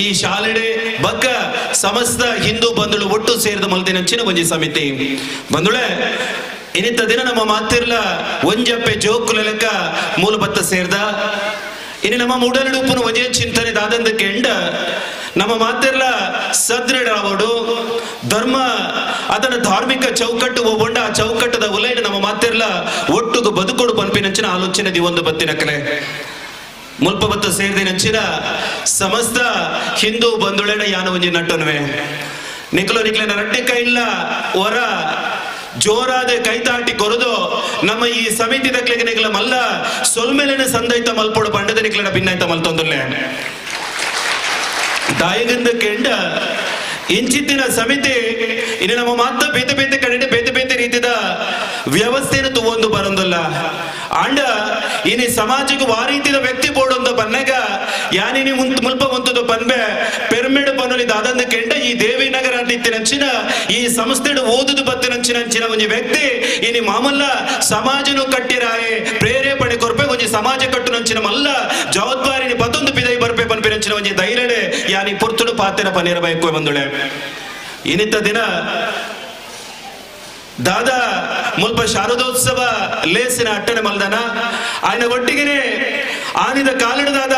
ಈ ಶಾಲೆಡೆ ಬಕ್ಕ ಸಮಸ್ತ ಹಿಂದೂ ಬಂಧುಳು ಒಟ್ಟು ಸೇರಿದ ಮಲ್ತಿನಂಚಿನ ಒಂಜಿ ಸಮಿತಿ ಬಂಧುಳೆ. ಇನ್ನಿತ ದಿನ ನಮ್ಮ ಮಾತಿರ್ಲ ಒಂಜಪ್ಪೆ ಜೋಕುಲೆಲೆಕ್ಕ ಮೂಲಬತ್ತ ಸೇರ್ದ ಇನ್ನು ನಮ್ಮ ಉಡಲುಡುಪ್ಪುನ ಒಂಜೇ ಚಿಂತನೆ ದಾದಂದ ಕೆಂಡ ನಮ್ಮ ಮಾತೆಲ್ಲ ಸದೃಢರಾವಡು ಧರ್ಮ ಅದನ್ನ ಧಾರ್ಮಿಕ ಚೌಕಟ್ಟು ಒಬ್ಬೊಂಡ ಆ ಚೌಕಟ್ಟದ ಉಲೈಡ್ ನಮ್ಮ ಮಾತೆಲ್ಲ ಒಟ್ಟುಗು ಬದುಕೊಡು ಪನ್ಪಿನಂಚಿನ ಆಲೋಚನೆ ದಿವೊಂದು ಬತ್ತಿನ ಕಲೆ ಮುಲ್ಪ ಬತ್ತ ಸೇರಿದಿನಂಚಿನ ಸಮಸ್ತ ಹಿಂದೂ ಬಂಧುಳೆನ ಯಾನ ಒಂಜಿ ನಟ್ಟನುವೆ ನಿಕ್ಲು ನಿಕ್ಲೆನ ರಡ್ಡೆ ಕೈಲ್ಲ ಹೊರ ಜೋರಾದ ಕೈತಾಟಿ ಕೊರದು ನಮ್ಮ ಈ ಸಮಿತಿ ದಕ್ಲೆಗೆ ನಿಕ್ಲ ಮಲ್ಲ ಸೊಲ್ಮೇಲೆನ ಸಂದೈತ ಮಲ್ಪೊಡು ಪಂಡದ ನಿಕ್ಲೆನ ಭಿನ್ನಾಯ್ತ ಮಲ್ತೊಂದುಲ್ಲೆ. ದಾಯಗಂದ ಕೆಂಡ ಇಂಚಿತ್ತಿನ ಸಮಿತಿ ಇನ್ನು ನಮ್ಮ ಮಾತ ಬೇತೆ ಬೇತೆ ಕಡೆ ಬೇತೆ ಬೇತೆ ರೀತಿಯ ವ್ಯವಸ್ಥೆಯನ್ನು ತೂವೊಂದು ಬರೊಂದಲ್ಲ ಅಂಡ ಇನಿ ಸಮಾಜಕ್ಕೆ ವಾ ರೀತಿಯ ವ್ಯಕ್ತಿ ಬೋಡೊಂದು ಬನ್ನಗ ಯಾನಿನಿ ಮುಲ್ಪ ಉಂತುದು ಪನ್ಬೆ ಪೆರ್ಮೆಡು ಪನ್ನುಲಿ ದಾದಂದ ಕೆಂಡ ಈ ದೇವಿನಗರ ನಿತ್ತಿನಂಚಿನ ಈ ಸಂಸ್ಥೆಡು ಓದುದು ಬತ್ತಿನಂಚಿನ ಅಂಚಿನ ಒಂಜಿ ವ್ಯಕ್ತಿ ಇನಿ ಮಾಮಲ್ಲ ಸಮಾಜನು ಕಟ್ಟಿರಾಯೆ ಪ್ರೇರೇಪಣೆ ಕೊರ್ಪು. ಸಮಾಜ ಕಟ್ಟುನಂಚಿನ ಮಲ್ಲ ಜವಾಬ್ದಾರಿని ಪತೊಂದು ಪಿದೈ ಬರ್ಪೆ ಪನ್ಪಿನಂಚಿನ ಒಂಜಿ ಧೈರ್ಯಡೆ ಯಾನಿ ಪೊರ್ತುಡು ಪಾತೆರ ಪನೇರ ಬಯಕುವೆ ಬಂದುಳೆ. ಇನಿತ ದಿನ ದಾದಾ ಮುಲ್ಪ ಶಾರದೋತ್ಸವ ಲೇಸಿನ ಅಟ್ಟಣೆ ಮಲ್ದನ ఆయన ಒಟ್ಟಿಗೆನೆ ಆನಿದ ಕಾಲಿಡದಾದ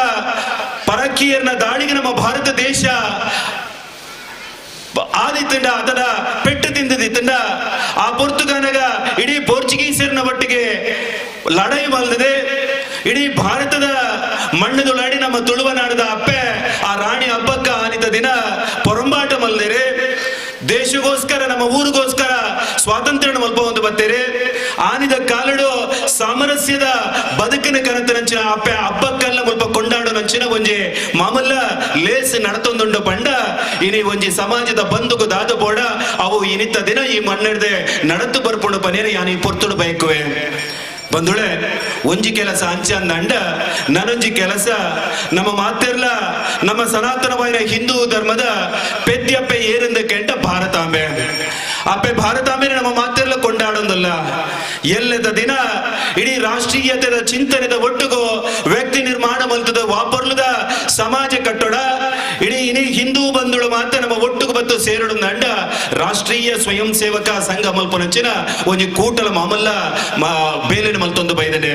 ಪರಕೀಯರ್ನ ದಾಳಿಗೆ ನಮ್ಮ ಭಾರತ ದೇಶ ಆದಿತ್ತಂಡ ಅದನ್ನ ಪೆಟ್ಟು ತಿಂದಿದ್ದಿತ್ತಂಡ ಆ ಪೊರ್ತುಗಾನಗ ಇಡೀ ಪೋರ್ಚುಗೀಸರ್ನ ಒಟ್ಟಿಗೆ ಲಡಾಯಿ ಮಲ್ದಿದೆ. ಇಡೀ ಭಾರತದ ಮಣ್ಣದೊಳಾಡಿ ನಮ್ಮ ತುಳುವನಾಡದ ಅಪ್ಪೆ ಆ ರಾಣಿ ಹಬ್ಬಕ್ಕ ಆನಿತ ದಿನ ಪೊರಂಬಾಟ ಮಲ್ದಿರೆ. ದೇಶಗೋಸ್ಕರ ನಮ್ಮ ಊರಿಗೋಸ್ಕರ ಸ್ವಾತಂತ್ರ್ಯ ಮಲ್ಪ ಒಂದು ಬತ್ತೇರೆ. ಆನಿದ ಕಾಲಡು ಸಾಮರಸ್ಯದ ಬದುಕಿನ ಕನತನಂಚಿನ ಅಪ್ಪೆ ಹಬ್ಬಕ್ಕಲ್ಲ ಮುಲ್ಪ ಕೊಂಡಾಡು ನಂಚಿನ ಒಂಜಿ ಮಾಮಲ್ಲ ಲೇಸ್ ನಡತೊಂದುಂಡು ಪಂಡ ಇನಿ ಒಂಜಿ ಸಮಾಜದ ಬಂಧುಕು ದಾದ ಬೋಡ ಅವು ಇನಿತ ದಿನ ಈ ಮಣ್ಣಿಡ್ದೆ ನಡತು ಬರ್ಪುಂಡು ಪನೇರ ಯಾನಿ ಪೊರ್ತುಡು ಬಯಕುವೆ. ಬಂಧುಳೆ ಒಂಜಿ ಕೆಲಸ ಅಂಚ ಅಂದಂಡ ನನೊಂಜಿ ಕೆಲಸ ನಮ್ಮ ಮಾತೆರ್ಲ ನಮ್ಮ ಸನಾತನವಾದ ಹಿಂದೂ ಧರ್ಮದ ಪೆದ್ಯಪ್ಪೆ ಏರಿಂದ ಕೆಂಟ ಭಾರತಾಂಬೆ ಅಪ್ಪೆ ಭಾರತಾಂಬೆ ನಮ್ಮ ಮಾತೆರ್ಲ ಕೊಂಡಾಡೊಂದಲ್ಲ. ಎಲ್ಲದ ದಿನ ಇಡೀ ರಾಷ್ಟ್ರೀಯತೆದ ಚಿಂತನೆದ ಒಟ್ಟುಗು ವ್ಯಕ್ತಿ ನಿರ್ಮಾಣ ಮಲ್ತದ ವಾಪರ್ಲದ ಸಮಾಜ ಕಟ್ಟೋಡ ಇಡೀ ಇನಿ ಹಿಂದೂ ಬಂಧುಳು ಮಾತ್ರ ನಮ್ಮ ಒಟ್ಟುಗು ಬತ್ತು ಸೇರಡು ಅಂಡ ರಾಷ್ಟ್ರೀಯ ಸ್ವಯಂ ಸೇವಕ ಸಂಘ ಮಲ್ಪನಂಚಿನ ಒಂಜಿ ಕೂಟಲ ಮಾಮಲ್ಲ ಬೇಲಿನ ಮಲ್ತೊಂದು ಬೈದನೆ.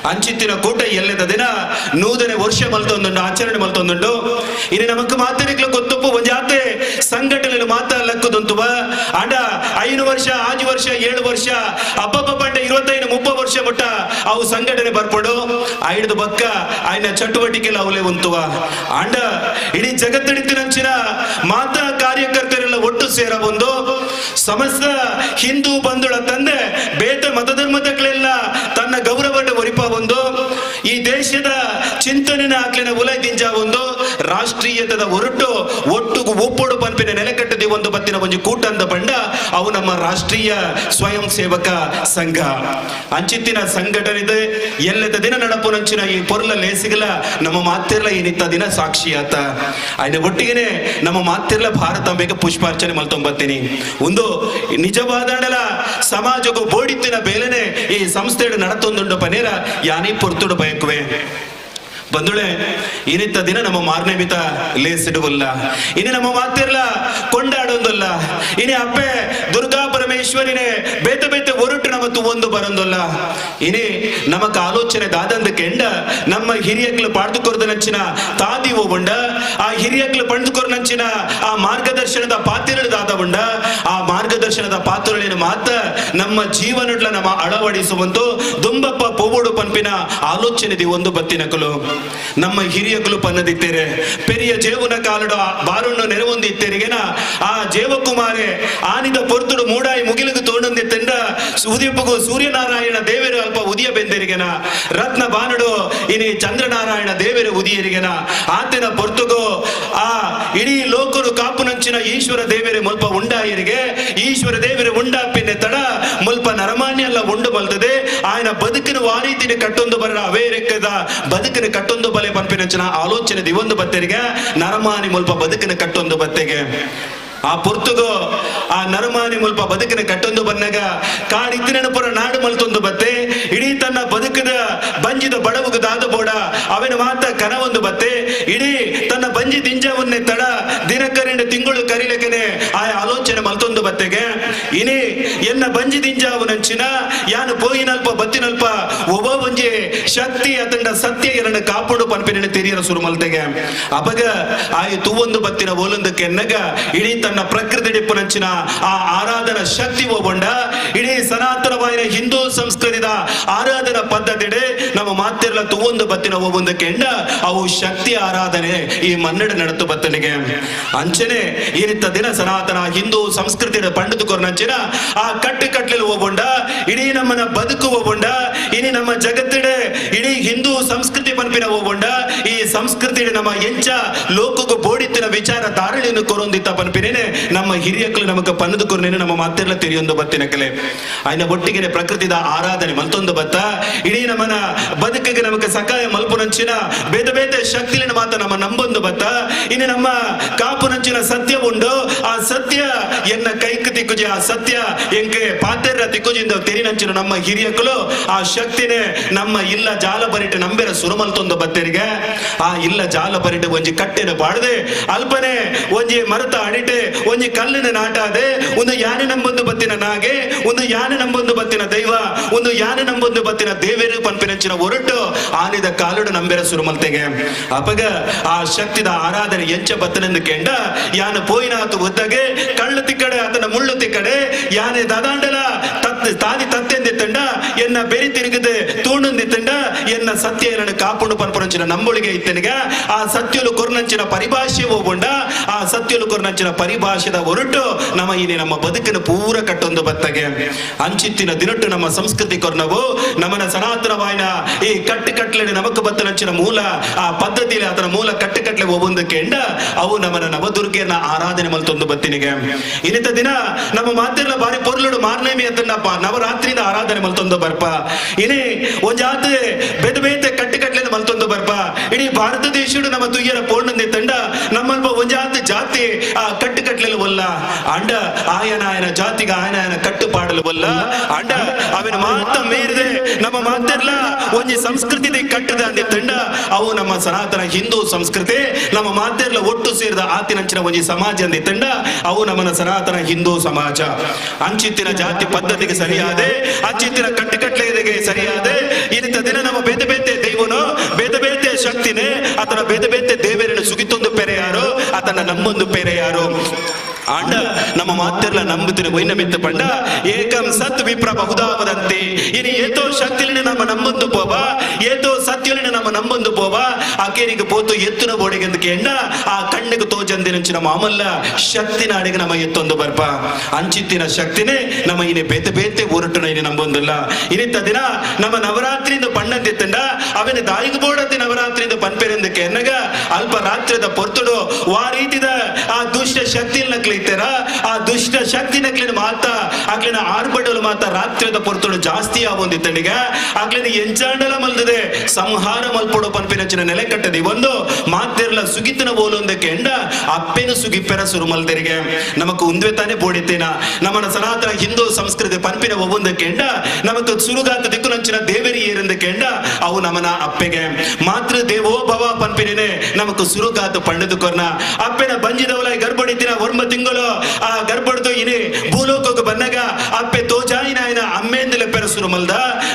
ಅಂಚಿತ್ತಿನ ಕೂಟ ಎಲ್ಲದ ದಿನ 100ನೇ ವರ್ಷ ಮಲ್ತೊಂದುಂಡು ಆಚರಣೆ ಮಲ್ತೊಂದುಂಡು. ಇನಿ ನಮಕ್ ಮಾತರಿಕ್ಲ ಗೊತ್ತುಪ್ಪು ಒಂಜಾತೆ ಸಂಘಟನೆ ಮಾತ ಲಕ್ಕುದಂತುವ ಅಂಡ 5 ವರ್ಷ 6 ವರ್ಷ 7 ವರ್ಷ ಅಬ್ಬಬ್ಬ ಪಂಡ 25 30 ವರ್ಷ ಮುಟ್ಟ ಅವು ಸಂಘಟನೆ ಬರ್ಪಡು ಐದು ಬಕ್ಕ ಆಯ್ನ ಚಟುವಟಿಕೆ ಅವಲೇ ಉಂತುವ ಅಂಡ ಇಡೀ ಜಗತ್ತಿಡಿತ್ತಿನಂಚಿನ ಮಾತಾ ಕಾರ್ಯಕರ್ತರೆಲ್ಲ ಒಟ್ಟು ಸೇರ ಬಂದು ಸಮಸ್ತ ಹಿಂದೂ ಬಂಧುಳ ತಂದೆ ಬೇತ ಮತಧರ್ಮದಗಳೆಲ್ಲ ತನ್ನ ಗೌರವ ಒರಿಪ ಒಂದು ಈ ದೇಶದ ಚಿಂತನೆನ ಆಕ್ಲಿನ ಉಲೈ ದಿಂಜ ಒಂದು ರಾಷ್ಟ್ರೀಯತದ ಹೊರಟು ಒಟ್ಟುಗು ಒಪ್ಪೊಡು ಪಂಪಿನ ನೆಲೆಕಟ್ಟದಿ ಒಂದು ಬತ್ತಿನ ಒಂಜಿ ಕೂಟಂದ ಬಂಡ ಅವು ನಮ್ಮ ರಾಷ್ಟ್ರೀಯ ಸ್ವಯಂ ಸೇವಕ ಸಂಘ. ಅಂಚಿತ್ತಿನ ಸಂಘಟನೆ ಎಲ್ಲದ ದಿನ ನಡಪುನಂಚಿನ ಈ ಪೊರ್ಲ ಲೇಸಿಗಲ ನಮ್ಮ ಮಾತಿರ್ಲ ಈ ನಿತ್ತ ದಿನ ಸಾಕ್ಷಿಯಾತ. ಆಯ್ನ ಒಟ್ಟಿಗೆನೆ ನಮ್ಮ ಮಾತಿರ್ಲ ಭಾರತಾಂಬೆಗೆ ಪುಷ್ಪಾರ್ಚನೆ ಮಲ್ತೊಂಬತ್ತೀನಿ. ಒಂದು ನಿಜವಾದಡಲ ಸಮಾಜಕ್ಕೂ ಬೋಡಿತ್ತಿನ ಬೇಲೆನೆ ಈ ಸಂಸ್ಥೆ ನಡತೊಂದುಂಡು ಪನೇರ ಯಾನಿ ಪೊರ್ತುಡು ಬಯಕುವೆ. ಬಂಧುಳೆ ಇನಿತ್ತ ದಿನ ನಮ್ಮ ಮಾರನೇ ಲೇಸಿಡುವಲ್ಲ ಇನಿ ನಮ್ಮ ಮಾತಿರ್ಲ ಕೊಂಡಾಡೊಂದಲ್ಲ ಇನಿ ಅಪ್ಪೆ ದುರ್ಗಾ ಪರಮೇಶ್ವರಿನೇ ಬೇತೆ ಬೇತೆ ಒರಟು ನಮ್ಮ ಒಂದು ಬರಂದಲ್ಲ. ಇನಿ ನಮಕ್ ಆಲೋಚನೆ ದಾದಂದ ಕೆಂಡ ನಮ್ಮ ಹಿರಿಯಕ್ಲು ಪಾಡ್ದುಕೊರ್ದ ನಂಚಿನ ತಾದಿ ಉಂಡ ಆ ಹಿರಿಯಕ್ಲು ಪಂಡ್ದುಕೊರ್ ನಂಚಿನ ಆ ಮಾರ್ಗದರ್ಶನದ ಪಾತಿರಳು ದಾದ ಉಂಡ ಆ ಮಾರ್ಗದರ್ಶನದ ಪಾತ್ರಳಿನ ಮಾತ ನಮ್ಮ ಜೀವನಡ್ಲ ನಮ್ಮ ಅಳವಡಿಸುವಂತು ದುಂಬಪ್ಪ ಪೋವೋಡು ಪನ್ಪಿನ ಆಲೋಚನೆ the ಒಂದು ಬತ್ತಿನಕಲು ನಮ್ಮ ಹಿರಿಯಕಲು ಪನ್ನದಿತ್ತೇರೆ ಪೆರಿಯ ಜೇವನ ಕಾಲಡು ಬಾರುಣ್ಣು ನೆರವೊಂದಿತ್ತೇರಿಗೆನ ಆ ಜೇವಕುಮಾರೆ ಆನಿದ ಪೊರ್ತುಡು ಮೂಡಾಯಿ ಮುಗಿಲುಗು ತೋಣೊಂದಿತ್ತೆಂಡ ಉದಿಯಪ್ಪಗು ಸೂರ್ಯನಾರಾಯಣ ದೇವರು ಅಲ್ಪ ಉದಿಯ ಬೆಂದೆರಿಗೆನ ರತ್ನ ಬಾನುಡು ಇನಿ ಚಂದ್ರನಾರಾಯಣ ದೇವರು ಉದಿಯರಿಗೆನ ಆತನ ಪೊರ್ತುಗು ಆ ಇಡೀ ಲೋಕರು ಕಾಪುನಂಚಿನ ಈಶ್ವರ ದೇವರೇ ಮುಲ್ಪ ಉಂಡಾಯರಿಗೆ ಈಶ್ವರ ದೇವರೇ ಉಂಡಾಪಿನ ತಡ ಮುಲ್ಪ ನರಮಾನ್ಯ ಎಲ್ಲ ಉಂಡು ಬಲ್ತದೆ ಆಯನ ಬದುಕಿನ ವಾರೀತಿನ ಕಟ್ಟೊಂದು ಬರ ಅವೇರೆಕ್ಕದ ಬದುಕಿನ ಕಟ್ಟೊಂದು ಬಲೆ ಪನ್ಪಿನಂಚಿನ ಆಲೋಚನೆ ದಿವೊಂದು ಬತ್ತೆರಿಗೆ ನರಮಾನಿ ಮುಲ್ಪ ಬದುಕಿನ ಕಟ್ಟೊಂದು ಬತ್ತೆಗೆ ಆ ಪೊರ್ತುಗು ಆ ನರಮಾನಿ ಮುಲ್ಪ ಬದುಕಿನ ಕಟ್ಟೊಂದು ಬನ್ನಗ ಕಾಡಿತ್ತಿನ ಪುರ ನಾಡು ಮಲ್ತೊಂದು ಬತ್ತೆ ಇಡೀ ತನ್ನ ಬದುಕಿದ ಬಂಜಿದ ಬಡವುಗು ದಾದ ಬೋಡ ಅವನ ಮಾತ ಕನವೊಂದು ಬತ್ತೆ ಇಡೀ ತನ್ನ ಬಂಜಿ ದಿಂಜವನ್ನೇ ತಡ ದಿನಕರಿಂದ ತಿಂಗಳು ಕರಿಲಕನೆ ಆ ಆಲೋಚನೆ ಮಲ್ತೊಂದು ಬತ್ತೆಗೆ ಇನಿ ಎನ್ನ ಬಂಜಿ ದಿಂಜಾವನಂಚಿನ ಯಾನು ಪೋಯಿನಲ್ಪ ಬತ್ತಿನಲ್ಪ ಒಬ್ಬ ಒಂಜಿ ಶಕ್ತಿ ಅತಂಡ ಸತ್ಯ ಎರಡ ಕಾಪುಡು ಪನ್ಪಿನ ತೆರಿಯರ ಸುರು ಮಲ್ತೆಗೆ ಅಪಗ ಆಯ್ ತೂವೊಂದು ಬತ್ತಿನ ಓಲೊಂದು ಕೆನ್ನಗ ಇಡೀ ತನ್ನ ಪ್ರಕೃತಿ ಡಿಪ್ಪುನಂಚಿನ ಆ ಆರಾಧನಾ ಶಕ್ತಿ ಒಬ್ಬೊಂಡ ಇಡೀ ಸನಾತನವಾದ ಹಿಂದೂ ಸಂಸ್ಕೃತಿದ ಆರಾಧನಾ ಪದ್ಧತಿಡೆ ನಮ್ಮ ಮಾತಿರ್ಲ ತೂವೊಂದು ಬತ್ತಿನ ಒಬ್ಬೊಂದು ಕೆಂಡ ಅವು ಶಕ್ತಿ ಆರಾಧನೆ ಈ ಮನ್ನಡ ನಡತು ಬತ್ತನಿಗೆ ಅಂಚನೆ ಈ ನಿತ್ತ ದಿನ ಸನಾತನ ಹಿಂದೂ ಸಂಸ್ಕೃತಿಯ ಪಂಡಿತ ಕೊರ್ನಂಚಿನ ಆ ಕಟ್ಟು ಕಟ್ಲಿಲ್ ಒಬ್ಬೊಂಡ ಇಡೀ ನಮ್ಮನ ಬದುಕು ಒಬ್ಬೊಂಡ ಇನಿ ನಮ್ಮ ಜಗತ್ತಿಡೆ ಇಡೀ ಹಿಂದೂ ಸಂಸ್ಕೃತಿ ಪನ್ಪಿನ ಒಬ್ಬೊಂಡ ಈ ಸಂಸ್ಕೃತಿ ನಮ್ಮ ಎಂಚ ಲೋಕಕ್ಕೆ ಬೋಡಿತ್ತಿನ ವಿಚಾರ ಧಾರಣೆಯನ್ನು ಕೊರೊಂದಿತ್ತ ಪನ್ಪಿನೇನೆ ನಮ್ಮ ಹಿರಿಯಕ್ಲು ನಮಕ ಪನ್ನದು ಕೊರನೇನೆ ನಮ್ಮ ಮಾತೆಲ್ಲ ತೆರೆಯೊಂದು ಬತ್ತಿನ ಕಲೆ. ಆಯ್ನ ಒಟ್ಟಿಗೆ ಪ್ರಕೃತಿದ ಆರಾಧನೆ ಮಲ್ತೊಂದು ಬತ್ತ ಇಡೀ ನಮ್ಮನ ಬದುಕಿಗೆ ನಮಕ ಸಕಾಯ ಮಲ್ಪುನಂಚಿನ ಬೇತೆ ಬೇತೆ ಶಕ್ತಿಲಿನ ಮಾತ ನಮ್ಮ ನಂಬೊಂದು ಬತ್ತ. ಇನ್ನು ನಮ್ಮ ಕಾಪುನಂಚಿನ ಸತ್ಯ ಉಂಡು, ಆ ಸತ್ಯ ಎನ್ನ ಕೈಕ್ ತಿಕ್ಕುಜಿ, ಆ ಸತ್ಯ ಎಂಕೆ ಪಾತೆರ ತಿಕ್ಕುಜಿಂದ ತೆರಿನಂಚಿನ ನಮ್ಮ ಹಿರಿಯಕಲು ಆ ಶಕ್ತಿನೇ ನಮ್ಮ ಇಲ್ಲ ಜಾಲ ಬರಿಟೆ ನಂಬೆರ ಸುರಮಲ್ತೊಂದು ಬತ್ತೆರಿಗೆ. ಆ ಇಲ್ಲ ಜಾಲ ಬರಿಟೆ ಒಂಜಿ ಕಟ್ಟೆನ ಬಾಡದೆ ಅಲ್ಪನೆ ಒಂಜಿ ಮರತ ಅಡಿಟೆ ಒಂಜಿ ಕಲ್ಲಿನ ನಾಟಾದೆ ಒಂದು ಯಾನೆ ನಂಬೊಂದು ಬತ್ತಿನ ನಾಗೆ, ಒಂದು ಯಾನೆ ನಂಬೊಂದು ಬತ್ತಿನ ದೈವ, ಒಂದು ಯಾನೆ ನಂಬೊಂದು ಬತ್ತಿನ ದೇವೇರು ಪನ್ಪಿನಂಚಿನ ಒರಟು ಆನಿದ ಕಾಲುಡು ನಂಬೆರ ಸುರುಮಲ್ತೆಗೆ. ಅಪಗ ಆ ಶಕ್ತಿದ ಆರಾಧನೆ ಎಂಚ ಬತ್ತನೆಂದು ಕೆಂಡ ಯಾನ ಪೋಯಿನಾತು ಉದ್ದಗೆ ಕಳ್ಳು ತಿಕ್ಕಡೆ ಆತನ ಮುಳ್ಳು ತಿಕ್ಕಡೆ ಯಾನೆ ದಾದಾಂಡಲ ತಾದಿ ತತ್ತೆಂದಿತ್ತಂಡ ಎನ್ನ ಬೆರಿ ತಿರುಗದೆ ತೂಣುಂದಿತ್ತಂಡ ಎನ್ನ ಸತ್ಯ ಏನನ್ನು ಕಾಪುಂಡು ಪನ್ಪುನಂಚಿನ ನಂಬೊಳಿಗೆ ಇತ್ತನಿಗ. ಆ ಸತ್ಯಲು ಕೊರ್ನಂಚಿನ ಪರಿಭಾಷೆ ಹೋಗುಂಡ, ಆ ಸತ್ಯಲು ಕೊರ್ನಂಚಿನ ಪರಿಭಾಷೆದ ಹೊರಟು ನಮ್ಮ ಇನಿ ನಮ್ಮ ಬದುಕಿನ ಪೂರ ಕಟ್ಟೊಂದು ಬತ್ತಗೆ. ಅಂಚಿತ್ತಿನ ದಿನಟ್ಟು ನಮ್ಮ ಸಂಸ್ಕೃತಿ ಕೊರ್ನವು ನಮ್ಮನ ಸನಾತನವಾಯಿನ ಈ ಕಟ್ಟು ಕಟ್ಲೆ ನಮಕ್ ಬತ್ತನಂಚಿನ ಮೂಲ ಆ ಪದ್ಧತಿಯಲ್ಲಿ ಆತನ ಮೂಲ ಕಟ್ಟು ಕಟ್ಲೆ ಒಬ್ಬೊಂದು ಕೆಂಡ ಅವು ನಮ್ಮನ ನವದುರ್ಗೆಯನ್ನ ಆರಾಧನೆ ಮಲ್ತೊಂದು ಬತ್ತಿನಿಗೆ. ಇನ್ನಿತ ದಿನ ನಮ್ಮ ಮಾತಿರ್ಲ ಬಾರಿ ಪೊರ್ಲುಡು ಮಾರ್ನೇಮಿ ಅದನ್ನಪ್ಪ ನವರಾತ್ರಿಯಿಂದ ಆರಾಧನೆ ಮಲ್ತೊಂದು ಬರ್ಪ. ಇನಿ ಒಂಜಾತೆ ಬೇತೆ ಬೇತೆ ಕಟ್ಟು ಕಟ್ಲೆನ ಮಲ್ತೊಂದು ಬರ್ಪ. ಇಡೀ ಭಾರತ ದೇಶಡು ನಮ್ಮ ತುಯ್ಯರ ಪೋರ್ಣಂದಿ ತಂಡ ನಮ್ಮಲ್ಪ ಒಂಜಾತ ಜಾತಿ ಆ ಕಟ್ಟು ಕಟ್ಲೆಲು ಒಲ್ಲ ಅಂಡ ಆಯನ ಆಯನ ಜಾತಿಗೆ ಆಯನ ಆಯನ ಕಟ್ಟುಪಾಡಲು ಒಲ್ಲ ಅಂಡ ಅವನ ಮಾತ ಮೀರಿದೆ ನಮ್ಮ ಮಾತಿರ್ಲ ಒಂಜಿ ಸಂಸ್ಕೃತಿ ಕಟ್ಟದ ಅಂದಿ ತಂಡ ಅವು ನಮ್ಮ ಸನಾತನ ಹಿಂದೂ ಸಂಸ್ಕೃತಿ ನಮ್ಮ ಮಾತಿರ್ಲ ಒಟ್ಟು ಸೇರಿದ ಆತಿನಂಚಿನ ಒಂಜಿ ಸಮಾಜ ಅಂದಿ ತಂಡ ಅವು ನಮ್ಮನ ಸನಾತನ ಹಿಂದೂ ಸಮಾಜ. ಅಂಚಿತ್ತಿನ ಜಾತಿ ಪದ್ಧತಿಗೆ ಸರಿಯಾದೆ, ಅಂಚಿತ್ತಿನ ಕಟ್ಟುಕಟ್ಲೆಗೆ ಸರಿಯಾದೆ ಇನ್ನಿತ ದಿನ ನಮ್ಮ ಬೇತೆ ಬೇತೆ ದೈವನು ಬೇತೆ ಬೇತೆ ಶಕ್ತಿನೇ ಆತನ ಬೇತೆ ಬೇತೆ ದೇವರನ್ನು ಸುಗಿತೊಂದು ಪೆರೆ ಯಾರು, ಆತನ ನಮ್ಮೊಂದು ಪೆರೆ ಯಾರು. ಆಂಡ ನಮ್ಮ ಮಾತಿರ್ಲ ನಂಬುತ್ತಿನ ವೈನಮಿತ್ತ ಪಂಡ ಏಕಂ ಸತ್ ವಿಪ್ರ ಬಹುದಾವದಂತೆ. ಇನಿ ಏತೋ ಶಕ್ತಿಲಿನ ನಮ್ಮ ನಂಬೊಂದು ಪೋವ, ಏತೋ ಸತ್ಯಲಿನ ನಮ್ಮ ನಂಬೊಂದು ಪೋವ, ಆಕೇರಿಗೆ ಪೋತು ಎತ್ತುನ ಬೋಡಿಗೆಂದು ಕೇಂಡ ಆ ಕಣ್ಣಿಗೆ ತೋಜಂದಿನಂಚಿನ ಮಾಮಲ್ಲ ಶಕ್ತಿನ ಅಡಿಗೆ ನಮ್ಮ ಎತ್ತೊಂದು ಬರ್ಪ. ಅಂಚಿತ್ತಿನ ಶಕ್ತಿನೇ ನಮ್ಮ ಇನಿ ಬೇತೆ ಬೇತೆ ಊರಟ್ಟುನ ಇನಿ ನಂಬೊಂದಿಲ್ಲ. ಇನ್ನಿತ್ತ ದಿನ ನಮ್ಮ ನವರಾತ್ರಿಯಿಂದ ಪಣ್ಣಂದಿತ್ತಂಡ ಅವನ ದಾಯಿಗೆ ಬೋಡತಿ ನವರಾತ್ರಿಯಿಂದ ಪನ್ಪೆರೆಂದಕ್ಕೆ ಎನ್ನಗ ಅಲ್ಪ ರಾತ್ರಿದ ಪೊರ್ತುಡು ವಾ ರೀತಿದ ಆ ದುಷ್ಟ ಶಕ್ತಿ ನಕ್ಲಿ ಆ ದುಷ್ಟ ಶಕ್ತಿ ನಕ್ಲಿನ ಮಾತ ಆಗ್ಲಿನ ಆರ್ಭಟಲು ಮಾತ ರಾತ್ರಿದ ಪೊರ್ತುಡು ಜಾಸ್ತಿ ಆವೊಂದಿತ್ತನಿಗ ಆಗ್ಲಿನ ಎಂಚಾಂಡಲ ಮಲ್ದದೆ ಸಂಹಾರ ಮಲ್ಪೊಡು ಪನ್ಪಿನಂಚಿನ ನೆಲೆ ಕಟ್ಟದಿ ಒಂದು ಮಾತಿರ್ಲ ಸುಗಿತನ ಬೋಲೊಂದಕ್ಕೆ ಎಂಡ ಅಪ್ಪೆನು ಸುಗಿಪ್ಪೆರ ಸುರು ಮಲ್ದರಿಗೆ. ನಮಕ್ ಉಂದ್ವೆ ತಾನೆ ಬೋಡಿತ್ತೇನ ನಮ್ಮನ ಸನಾತನ ಹಿಂದೂ ಸಂಸ್ಕೃತಿ ಪನ್ಪಿನ ಒಬ್ಬೊಂದಕ್ಕೆ ಎಂಡ ನಮಕ್ ಸುರುಗಾತ ದಿಕ್ಕುನಂಚಿನ ದೇವರಿ ಏರೆಂದಕ್ಕೆ ಎಂಡ ಅವು ನಮನ ಅಪ್ಪೆಗೆ ಮಾತೃ ದೇವೋ ಭವ ಪನ್ಪಿನೇ ನಮಕ್ ಸುರುಗಾತ ಪಂಡದು ಕೊರ್ನ ಅಪ್ಪೆನ ಬಂಜಿದವಲ ಗರ್ಭಡಿತ್ತಿನ ಒರ್ಮ ತಿಂಗಳು ಆ ಗರ್ಭಡ್ದು ಇನಿ ಭೂಲೋಕಕ್ಕೆ ಬನ್ನಗ ಅಪ್ಪೆ ತೋಜಾಯಿನಾಯನ ಅಮ್ಮೇಂದಲೆ ಪೆರಸುರು ಮಲ್ದ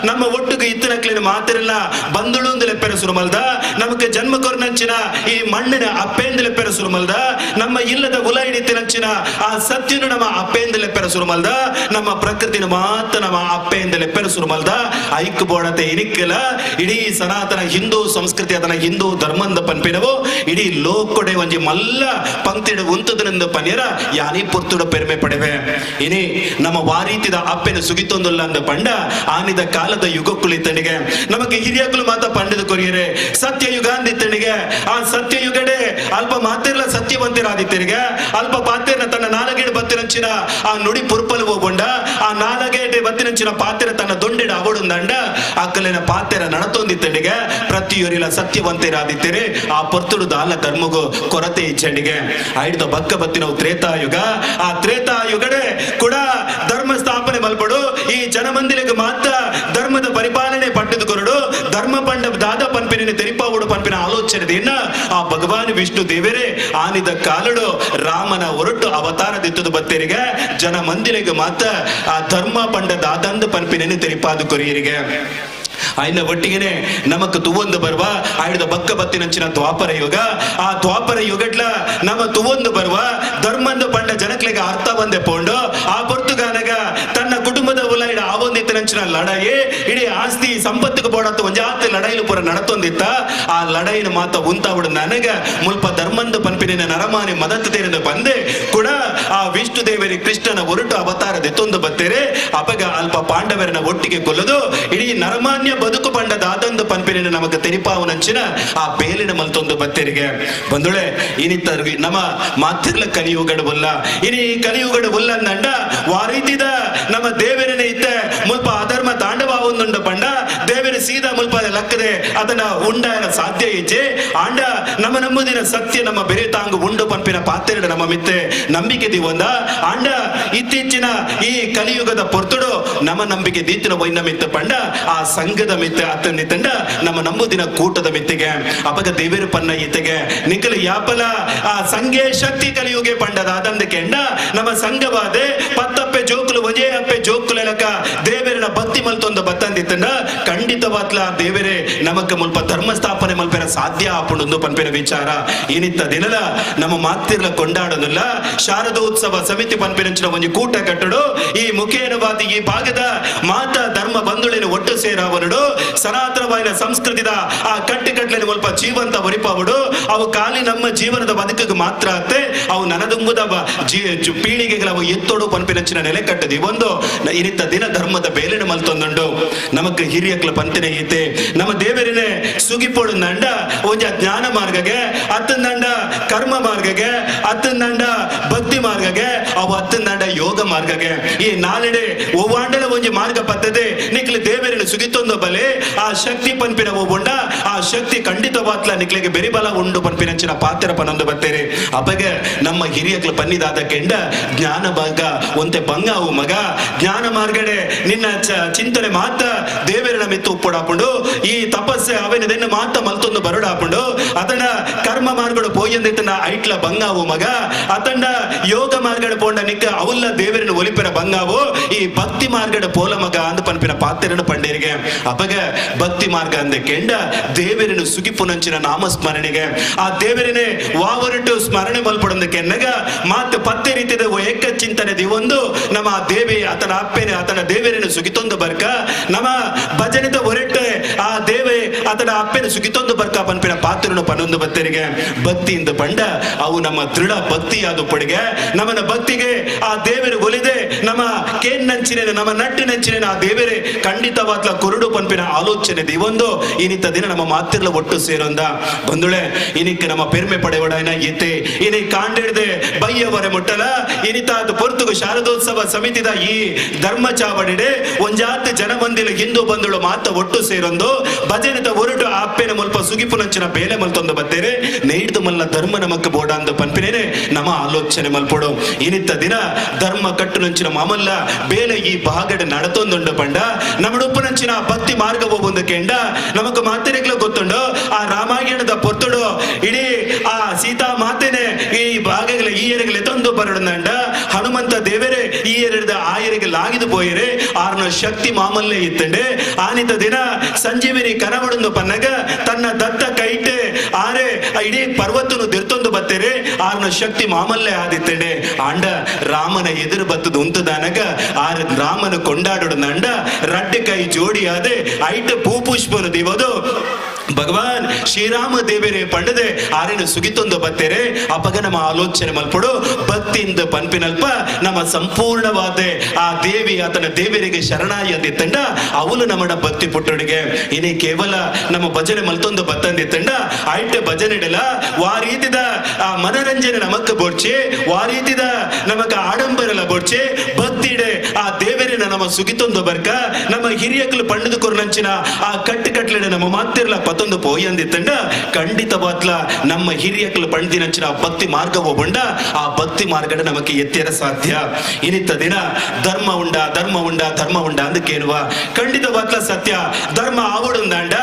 ನಮ್ಮ ಒಟ್ಟುಗೆ ಇತ್ತನಕ್ಲಿನ ಮಾತಿರಲ್ಲ ಬಂದುಳುಂದಲೆ ಪೆರಸುರು ಮಲ್ದ ನಮಕ್ ಜನ್ಮ ಕೊರ್ನಂಚಿನ ಈ ಮಣ್ಣಿನ ಅಪ್ಪೇಂದಲೆ ಪೆರಸುರು ಮಲ್ದ ನಮ್ಮ ಇಲ್ಲದ ಉಲ ಹಿಡಿತಿನಂಚಿನ ಆ ಸತ್ಯನು ನಮ್ಮ ಅಪ್ಪೇಂದಲೆ ಪೆರಸುರು ಮಲ್ದ ನಮ್ಮ ಪ್ರಕೃತಿನ ಮಾತ್ರ ನಮ್ಮ ಅಪ್ಪೇಂದಲೆ ಪೆರಸುರು ಮಲ್ದ ಐಕ್ ಬೋಡತೆ ಇನಿಕ್ಕಲ ಇಡೀ ಸನಾತನ ಹಿಂದೂ ಸಂಸ್ಕೃತಿ ಅದನ್ನ ಹಿಂದೂ ಧರ್ಮಂದ ಪನ್ಪಿನವು ಇಡೀ ಲೋಕೊಡೆ ಒಂಜಿ ಮಲ್ಲ ಪಂಕ್ತಿಡು ಉಂತದನೆಂದು ಪನ್ಯರ ಯಾನಿ ಪೊರ್ತುಡ ಪೆರ್ಮೆ ಪಡೆವೆ. ಇನಿ ನಮ್ಮ ವಾರೀತಿದ ಅಪ್ಪೆನ ಸುಗಿತೊಂದುಲ್ಲ ಅಂದ ಪಂಡ ಆನಿದ ಕಾಲದ ಯುಗಕ್ಕುಳಿತಣಿಗೆ ನಮಗೆ ಹಿರಿಯಕುಲು ಮಾತ ಪಂಡದ ಕೊರಿಯರೆ ಸತ್ಯ ಯುಗ ಅಂದಿತ್ತಣಿಗೆ ಆ ಸತ್ಯಯುಗಡೆ ಅಲ್ಪ ಮಾತಿರ್ಲ ಸತ್ಯವಂತರಾದಿತ್ತರಿಗೆ ಅಲ್ಪ ಪಾತಿರ್ನ ತನ್ನ ನಾಲಗೇಡು ಬತ್ತಿನಂಚಿನ ಆ ನುಡಿ ಪುರ್ಪಲು ಹೋಗೊಂಡ ಆ ನಾಲಗೇಟೆ ಬತ್ತಿನಂಚಿನ ಪಾತಿರ ತನ್ನ ದೊಂಡೆಡ ಅವಡುಂದಂಡ ಅಕ್ಕಲಿನ ಪಾತಿರ ನಡತೊಂದಿತ್ತಣಿಗೆ ಪ್ರತಿಯೊರಿಲ ಸತ್ಯವಂತರಾದಿತ್ತರೆ ಆ ಪೊರ್ತುಡು ದಾಲ ಧರ್ಮಗು ಕೊರತೆ ಇಚ್ಚಣಿಗೆ. ಐಡ್ದ ಬಕ್ಕ ಬತ್ತಿನವು ತ್ರೇತಾಯುಗ ಆ ತ್ರೇತಾಯುಗಡೆ ಕೂಡ ಧರ್ಮ ಸ್ಥಾಪನೆ ಮಲ್ಪಡು ಈ ಜನಮಂದಿರಿಗೆ ಮಾತ್ರ ಧರ್ಮದ ಪರಿಪಾಲನೆ ಪಟ್ಟದು ಕೊರಡು ಧರ್ಮ ಪಂಡ ದಾದ ಪನ್ಪಿನ ತೆರಿಪಾವುಡು ಪನ್ಪಿನ ಆಲೋಚನೆ ಆ ಭಗವಾನ್ ವಿಷ್ಣು ದೇವರೇ ಆನಿದ ಕಾಲಡು ರಾಮನ ಹೊರಟು ಅವತಾರದಿತ್ತದು ಬತ್ತೇರಿಗೆ ಜನ ಮಂದಿರಿಗೆ ಮಾತ್ರ ಆ ಧರ್ಮ ಪಂಡ ದಾದಂದು ಪನ್ಪಿನ ತೆರಿಪಾದು ಕೊರಿಯರಿಗೆ. ಆಯ್ನ ಒಟ್ಟಿಗೆನೆ ನಮಕ್ ತುವೊಂದು ಬರುವ ಆಯ್ದ ಬಕ್ಕ ಬತ್ತಿನಂಚಿನ ದ್ವಾಪರ ಯುಗ ಆ ದ್ವಾಪರ ಯುಗಡ್ಲ ನಮ್ಮ ತುವೊಂದು ಬರುವ ಧರ್ಮಂದು ಪಂಡ ಜನಕ್ಲೆಗೆ ಅರ್ಥ ಬಂದೆ ಪೋಂಡು ಆ ಪೊರ್ತುಗಾನಗ ತನ್ನ ಕುಟುಂಬದ ಉಲೈಡ ಆವೊಂದಿತ್ತನಂಚಿನ ಲಡಾಯಿ ಇಡೀ ಆಸ್ತಿ ಸಂಪತ್ತಿಗೆ ಬೋಡತ್ತ ಒಂಜಾತಿ ಲಡಾಯಿಲು ಪೂರ ನಡತೊಂದಿತ್ತ ಆ ಲಡಾಯಿನ ಮಾತ ಉಂತಾವಡು ನನಗ ಮುಲ್ಪ ಧರ್ಮಂದು ಪನ್ಪಿನ ನರಮಾನಿ ಮದತ್ತು ತೇರಿಂದ ಬಂದೆ ಕೂಡ ಆ ವಿಷ್ಣು ದೇವರಿ ಕೃಷ್ಣನ ಒರಟು ಅವತಾರದೆತ್ತೊಂದು ಬತ್ತೇರೆ ಅಪಗ ಅಲ್ಪ ಪಾಂಡವರನ್ನ ಒಟ್ಟಿಗೆ ಕೊಲ್ಲದು ಇಡೀ ನರಮಾನ್ಯ ಬದುಕು ಪಂಡ ದಾದಂದು ಪನ್ಪಿನ ನಮಕ್ ತೆರಿಪಾವನಂಚಿನ ಆ ಬೇಲಿನ ಮಲ್ತೊಂದು ಬತ್ತೆರಿಗೆ ಬಂದುಳೆ ಇನಿತ ನಮ್ಮ ಮಾತಿರ್ಲ ಕಲಿಯುಗಡ ಬುಲ್ಲ ಇನಿ ಕಲಿಯುಗಡ ಬುಲ್ಲ ಅಂದಂಡ ವಾರೀತಿದ ನಮ್ಮ ದೇವರನೇ ಇತ್ತ ಮುಲ್ಪ ಅಧರ್ಮ ತಾಂಡವಾವೊಂದುಂಡು ಪಂಡ ದೇವರ ಸೀದಾ ಮುಲ್ಪ ಲಕ್ಕದೆ ಅದನ್ನ ಉಂಡಾಯನ ಸಾಧ್ಯ ಇಜ್ಜೆ ಆಂಡ ನಮ್ಮ ನಮ್ಮದಿನ ಸತ್ಯ ನಮ್ಮ ಬೆರೆ ತಾಂಗು ಉಂಡು ಪನ್ಪಿನ ಪಾತ್ರೆಡ ನಮ್ಮ ಮಿತ್ತೆ ನಂಬಿಕೆ ದಿವಂದ ಆಂಡ ಇತ್ತೀಚಿನ ಈ ಕಲಿಯುಗದ ಪೊರ್ತುಡು ನಮ್ಮ ನಂಬಿಕೆ ದೀತಿನ ವೈನ ಮಿತ್ತ ಪಂಡ ಆ ಸಂಘದ ಮಿತ್ತೆ ಅತ್ತನಿ ತಂಡ ನಮ್ಮ ನಂಬುದಿನ ಕೂಟದ ಮಿತ್ತಿಗೆ ಅಪಗ ದೇವೇರು ಪನ್ನ ಈತೆಗೆ ನಿಖಲು ಯಾಪಲ ಆ ಸಂಘೇ ಶಕ್ತಿ ಕಲಿಯುಗೆ ಪಂಡದ ಅದಂದ ಕೆಂಡ ನಮ್ಮ ಸಂಘವಾದೆ ಪತ್ತಪ್ಪೆ ಜೋಕುಲು ಒಂಜೇ ಅಪ್ಪೆ ಜೋಕುಲೆಲಕ ದೇವರನ ಭಕ್ತಿ ಮಲ್ತೊಂದು ಬತ್ತಂದಿತ್ತಂಡ ಖಂಡಿತವಾತ್ಲ ದೇವರೇ ನಮಕ್ ಮುಲ್ಪ ಧರ್ಮ ಸ್ಥಾಪನೆ ಮಲ್ಪೆರ ಸಾಧ್ಯ ಆಪುಂಡು ಪನ್ಪಿನ ವಿಚಾರ ಇನಿತ್ತ ದಿನಲ ನಮ್ಮ ಮಾತಿರ್ಲ ಕೊಂಡಾಡೋದಿಲ್ಲ. ಶಾರದೋತ್ಸವ ಸಮಿತಿ ಪನ್ಪಿನಂಚಿನ ಒಂಜಿ ಕೂಟ ಕಟ್ಟಡು ಈ ಮುಖೇನವಾದಿ ಈ ಭಾಗದ ಮಾತಾ ಧರ್ಮ ಬಂಧುಳಿನ ಒಟ್ಟು ಸೇರಾವನುಡು ಸನಾತನವಾಯಿನ ಸಂಸ್ಕೃತಿದ ಆ ಕಟ್ಟುಕಟ್ಲಿನ ಮುಲ್ಪ ಜೀವಂತ ಒರಿಪಾವಡು ಅವು ಖಾಲಿ ನಮ್ಮ ಜೀವನದ ಬದುಕಿಗೆ ಮಾತ್ರ ಅತ್ತೆ ಅವು ನನದುಂಬುದ ಪೀಳಿಗೆಗಳ ಅವು ಎತ್ತೋಡು ಪನ್ಪಿನಂಚಿನ ನೆಲೆ ಕಟ್ಟದಿ ಒಂದು ಇನಿತ್ತ ದಿನ ಧರ್ಮದ ಬೇಲಿನ ಮಲ್ತೊಂದುಂಡು. ನಮಕ್ ಹಿರಿಯಕ್ಲ ಪಂತಿನ ಈತೆ ನಮ್ಮ ದೇವರಿನೇ ಸುಗಿಪೋಡು ನಂಡ ಒಂಜ ಜ್ಞಾನ ಮಾರ್ಗಗೆ ಅತ್ತಂದಂಡ ಕರ್ಮ ಮಾರ್ಗಗೆ ಅತ್ತಂದಂಡ ಭಕ್ತಿ ಮಾರ್ಗಗೆ ಅವು ಅತ್ತಂದಂಡ ಯೋಗ ಮಾರ್ಗಗೆ ಈ ನಾಲೆಡೆ ಒವ್ವಾಂಡಲ ಒಂಜಿ ಮಾರ್ಗ ಪತ್ತದೆ ನಿಕ್ಲೆ ದೇವರಿನ ಸುಗಿತೊಂದು ಬಲೆ ಆ ಶಕ್ತಿ ಪನ್ಪಿನ ಒಬ್ಬುಂಡ ಆ ಶಕ್ತಿ ಖಂಡಿತವಾತ್ಲ ನಿಕ್ಲೆಗೆ ಬೆರಿಬಲ ಉಂಡು ಪನ್ಪಿನಂಚಿನ ಪಾತ್ರ ಪನೊಂದು ಬತ್ತೇರೆ. ಅಪಗ ನಮ್ಮ ಹಿರಿಯಕ್ಲ ಪನ್ನಿದಾದ ಕೆಂಡ ಜ್ಞಾನ ಭಾಗ ಒಂತೆ ಬಂಗಾವು ಮಗ ಜ್ಞಾನ ಮಾರ್ಗಡೆ ನಿನ್ನ ಚಿಂತನೆ ಮಾತ ದೇವರಿನ ಮಿತ್ತು ಉಪ್ಪುಡಾಪುಂಡು ಈ ತಪಸ್ಸೆ ಅವನದೆನ್ನು ಮಾತ ಮಲ್ತೊಂದು ಬರುಡಾಪುಂಡು ಅದನ್ನ ಕರ್ಮ ಮಾರ್ಗಡು ಪೋಯಂದಿತ್ತನ ಐಟ್ಲ ಬಂಗಾವು ಮಗ ಅತಂಡ ಯೋಗ ಮಾರ್ಗಡೆ ಪೋಂಡ ನಿಕ್ಕ ಅವಲ್ಲ ದೇವರಿನ ಒಲಿಪಿನ ಬಂಗಾವು ಈ ಭಕ್ತಿ ಮಾರ್ಗಡ ಪೋಲ ಮಗ ಅಂದ ಪನ್ಪಿನ ಪಾತ್ರನ ಪಂಡೇರಿಗೆ. ಅಪಗ ಭಕ್ತಿ ಮಾರ್ಗ ಅಂದ ಕೆಂಡ ದೇವರಿನ ಸುಗಿಪುನಂಚಿನ ನಾಮಸ್ಮರಣೆಗೆ ಆ ದೇವರಿನೇ ವಾವರಟು ಸ್ಮರಣೆ ಮಲ್ಪಡಂದ ಕೆನ್ನಗ ಮಾತು ಪತ್ತೆ ರೀತಿಯ ಏಕ ಚಿಂತನೆ ದಿವೊಂದು ನಮ್ಮ ದೇವಿ ಆತನ ಅಪ್ಪೇನೆ ಆತನ ದೇವರಿನ ಸುಗಿತೊಂದು ಬರ್ಕ ನಮ್ಮ ಭಜನೆದ ಹೊರಟೆ ಆ ದೇವೆ ಆತನ ಅಪ್ಪೇನೆ ಸುಗಿತೊಂದು ಬರ್ಕ ಪನ್ಪಿನ ಪಾತ್ರನು ಪನ್ನೊಂದು ಬತ್ತರಿಗೆ. ಭಕ್ತಿಯಿಂದ ಪಂಡ ಅವು ನಮ್ಮ ದೃಢ ಭಕ್ತಿಯಾದ ಪಡಿಗೆ ನಮ್ಮನ ಭಕ್ತಿಗೆ ಆ ದೇವರು ಒಲಿದೆ ನಮ್ಮ ಕೇನ್ನಂಚಿನ ನಮ್ಮ ನಟ್ಟಿನಂಚಿನ ಆ ದೇವರೇ ಖಂಡಿತವಾದ್ಲ ಕುರುಡು ಪನ್ಪಿನ ಆಲೋಚನೆ ದಿವೊಂದು ಇನಿತ ದಿನ ನಮ್ಮ ಮಾತಿರ್ಲ ಒಟ್ಟು ಸೇರೊಂದ ಬಂದುಳೆ ಇನಿಕ್ಕೆ ನಮ್ಮ ಪೆರ್ಮೆ ಪಡೆವಡಾಯನ ಈತೆ ಇನಿ ಕಾಂಡಿಡ್ದೆ ಬಯ್ಯವರೆ ಮುಟ್ಟಲ ಇನಿತಾದ ಪೊರ್ತುಗು ಶಾರದೋತ್ಸವ ಸಮಿತಿದ ಈ ಧರ್ಮ ಚಾವಡಿಡೆ ಒಂಜಾತ್ ಜನಮಂದಿಲ ಹಿಂದೂ ಬಂದುಳು ಮಾತ ಒಟ್ಟು ಸೇರೊಂದು ಭಜನೆದ ಒರಟು ಅಪ್ಪೆನ ಮುಲ್ಪ ಸುಗಿಪುನಂಚಿನ ಬೇಲೆ ಮಲ್ತೊಂದು ಬತ್ತೇರೆ ನೇಯ್ದು ಮಲ್ಲ ಧರ್ಮ ನಮಕ್ ಬೋಡಾಂದು ಪನ್ಪಿನೇನೆ ನಮ್ಮ ಆಲೋಚನೆ ಮಲ್ಪೊಡು. ಇನಿತ್ತ ದಿನ ಧರ್ಮ ಕಟ್ಟುನಂಚಿನ ಮಾಮಲ್ಲ ಬೇಲೆ ಈ ಭಾಗಡೆ ನಡತೊಂದುಂಡು ಪಂಡ ನಮ್ಮಡುಪ್ಪುನಂಚಿನ ಭಕ್ತಿ ಮಾರ್ಗ ಒಂದು ಕೆಂಡ ನಮಕ್ ಮಾತೆರೆಗ್ಲ ಗೊತ್ತುಂಡು ಆ ರಾಮಾಯಣದ ಪೊರ್ತುಡು ಇಡೀ ಆ ಸೀತಾ ಮಾತೆನೆ ಈ ಭಾಗಗಳ ಈ ಎರೆಗಳ ಎತ್ತೊಂದು ಬರಡಂಡ ಹನುಮಂತ ದೇವರೇ ಈ ಎರಡ ಆ ಎರೆಗೆ ಲಾಗಿದು ಪೋಯಿರೆ ಆರ್ನ ಶಕ್ತಿ ಮಾಮಲ್ಲೇ ಇತ್ತಂಡೆ ಆನಿತ ದಿನ ಸಂಜೀವಿನಿ ಕನವಡೊಂದು ಪನ್ನಗ ತನ್ನ ದತ್ತ ಕೈಟೆ ಆರೆ ಇಡೀ ಪರ್ವತನು ದಿರ್ತೊಂದು ಬತ್ತೇರೆ ಆರ್ನ ಶಕ್ತಿ ಮಾಮಲ್ಲೇ ಆದಿತ್ತಂಡೆ ಆಂಡ ರಾಮನ ಎದುರು ಬತ್ತದು ಉಂತದಾನಗ ಆರ ರಾಮನ ಕೊಂಡಾಡೋಡು ರಡ್ಡು ಕೈ ಜೋಡಿಯಾದೆ ಐಟ ಪೂ ಪುಷ್ಪನು ದಿವದು ಭಗವಾನ್ ಶ್ರೀರಾಮ ದೇವರೇ ಪಂಡದೆ ಆರಿನ ಸುಗಿತೊಂದು ಬತ್ತೇರೆ ಅಪಗ ನಮ್ಮ ಆಲೋಚನೆ ಮಲ್ಪಡು ಭಕ್ತಿಯಿಂದ ಪನ್ಪಿನಲ್ಪ ನಮ್ಮ ಸಂಪೂರ್ಣವಾದ ಆ ದೇವಿ ಆತನ ದೇವರಿಗೆ ಶರಣಾಯಂದಿತ್ತಂಡ ಅವನು ನಮ್ಮಡ ಭಕ್ತಿ ಪುಟ್ಟಡಿಗೆ ಇನಿ ಕೇವಲ ನಮ್ಮ ಭಜನೆ ಮಲ್ತೊಂದು ಬತ್ತಂದಿತ್ತಂಡ ಐಟ ಭಜನೆ ಇಡಲ ವಾ ರೀತಿದ ಆ ಮನರಂಜನೆ ನಮಕ್ ಬೋಡ್ಚೆ ವಾ ರೀತಿದ ನಮಕ ಆಡಂಬರಲ ಬೋಡ್ಚೆ ಭಕ್ತಿಡೆ ಆ ದೇವರಿನ ನಮ್ಮ ಸುಗಿತೊಂದು ಬರ್ಕ ನಮ್ಮ ಹಿರಿಯಕ್ಲು ಪಂಡದು ಕೊರ್ನಂಚಿನ ಆ ಕಟ್ಟು ಕಟ್ಲೆಡೆ ನಮ್ಮ ಮಾತಿರ್ಲ ಪತೊಂದು ಪೋಯಂದಿತ್ತಂಡ ಖಂಡಿತವಾತ್ಲ ನಮ್ಮ ಹಿರಿಯಕ್ಲು ಪಂಡಿನಂಚಿನ ಭಕ್ತಿ ಮಾರ್ಗವು ಉಂಡ ಆ ಭಕ್ತಿ ಮಾರ್ಗಡ ನಮಗೆ ಎತ್ತೆರ ಸಾಧ್ಯ. ಇನಿತ್ತ ದಿನ ಧರ್ಮ ಉಂಡ ಧರ್ಮ ಉಂಡ ಧರ್ಮ ಉಂಡ ಅಂದಕ್ಕೇನುವ ಖಂಡಿತವಾತ್ಲ ಸತ್ಯ ಧರ್ಮ ಆವಡುಂದಾಂಡ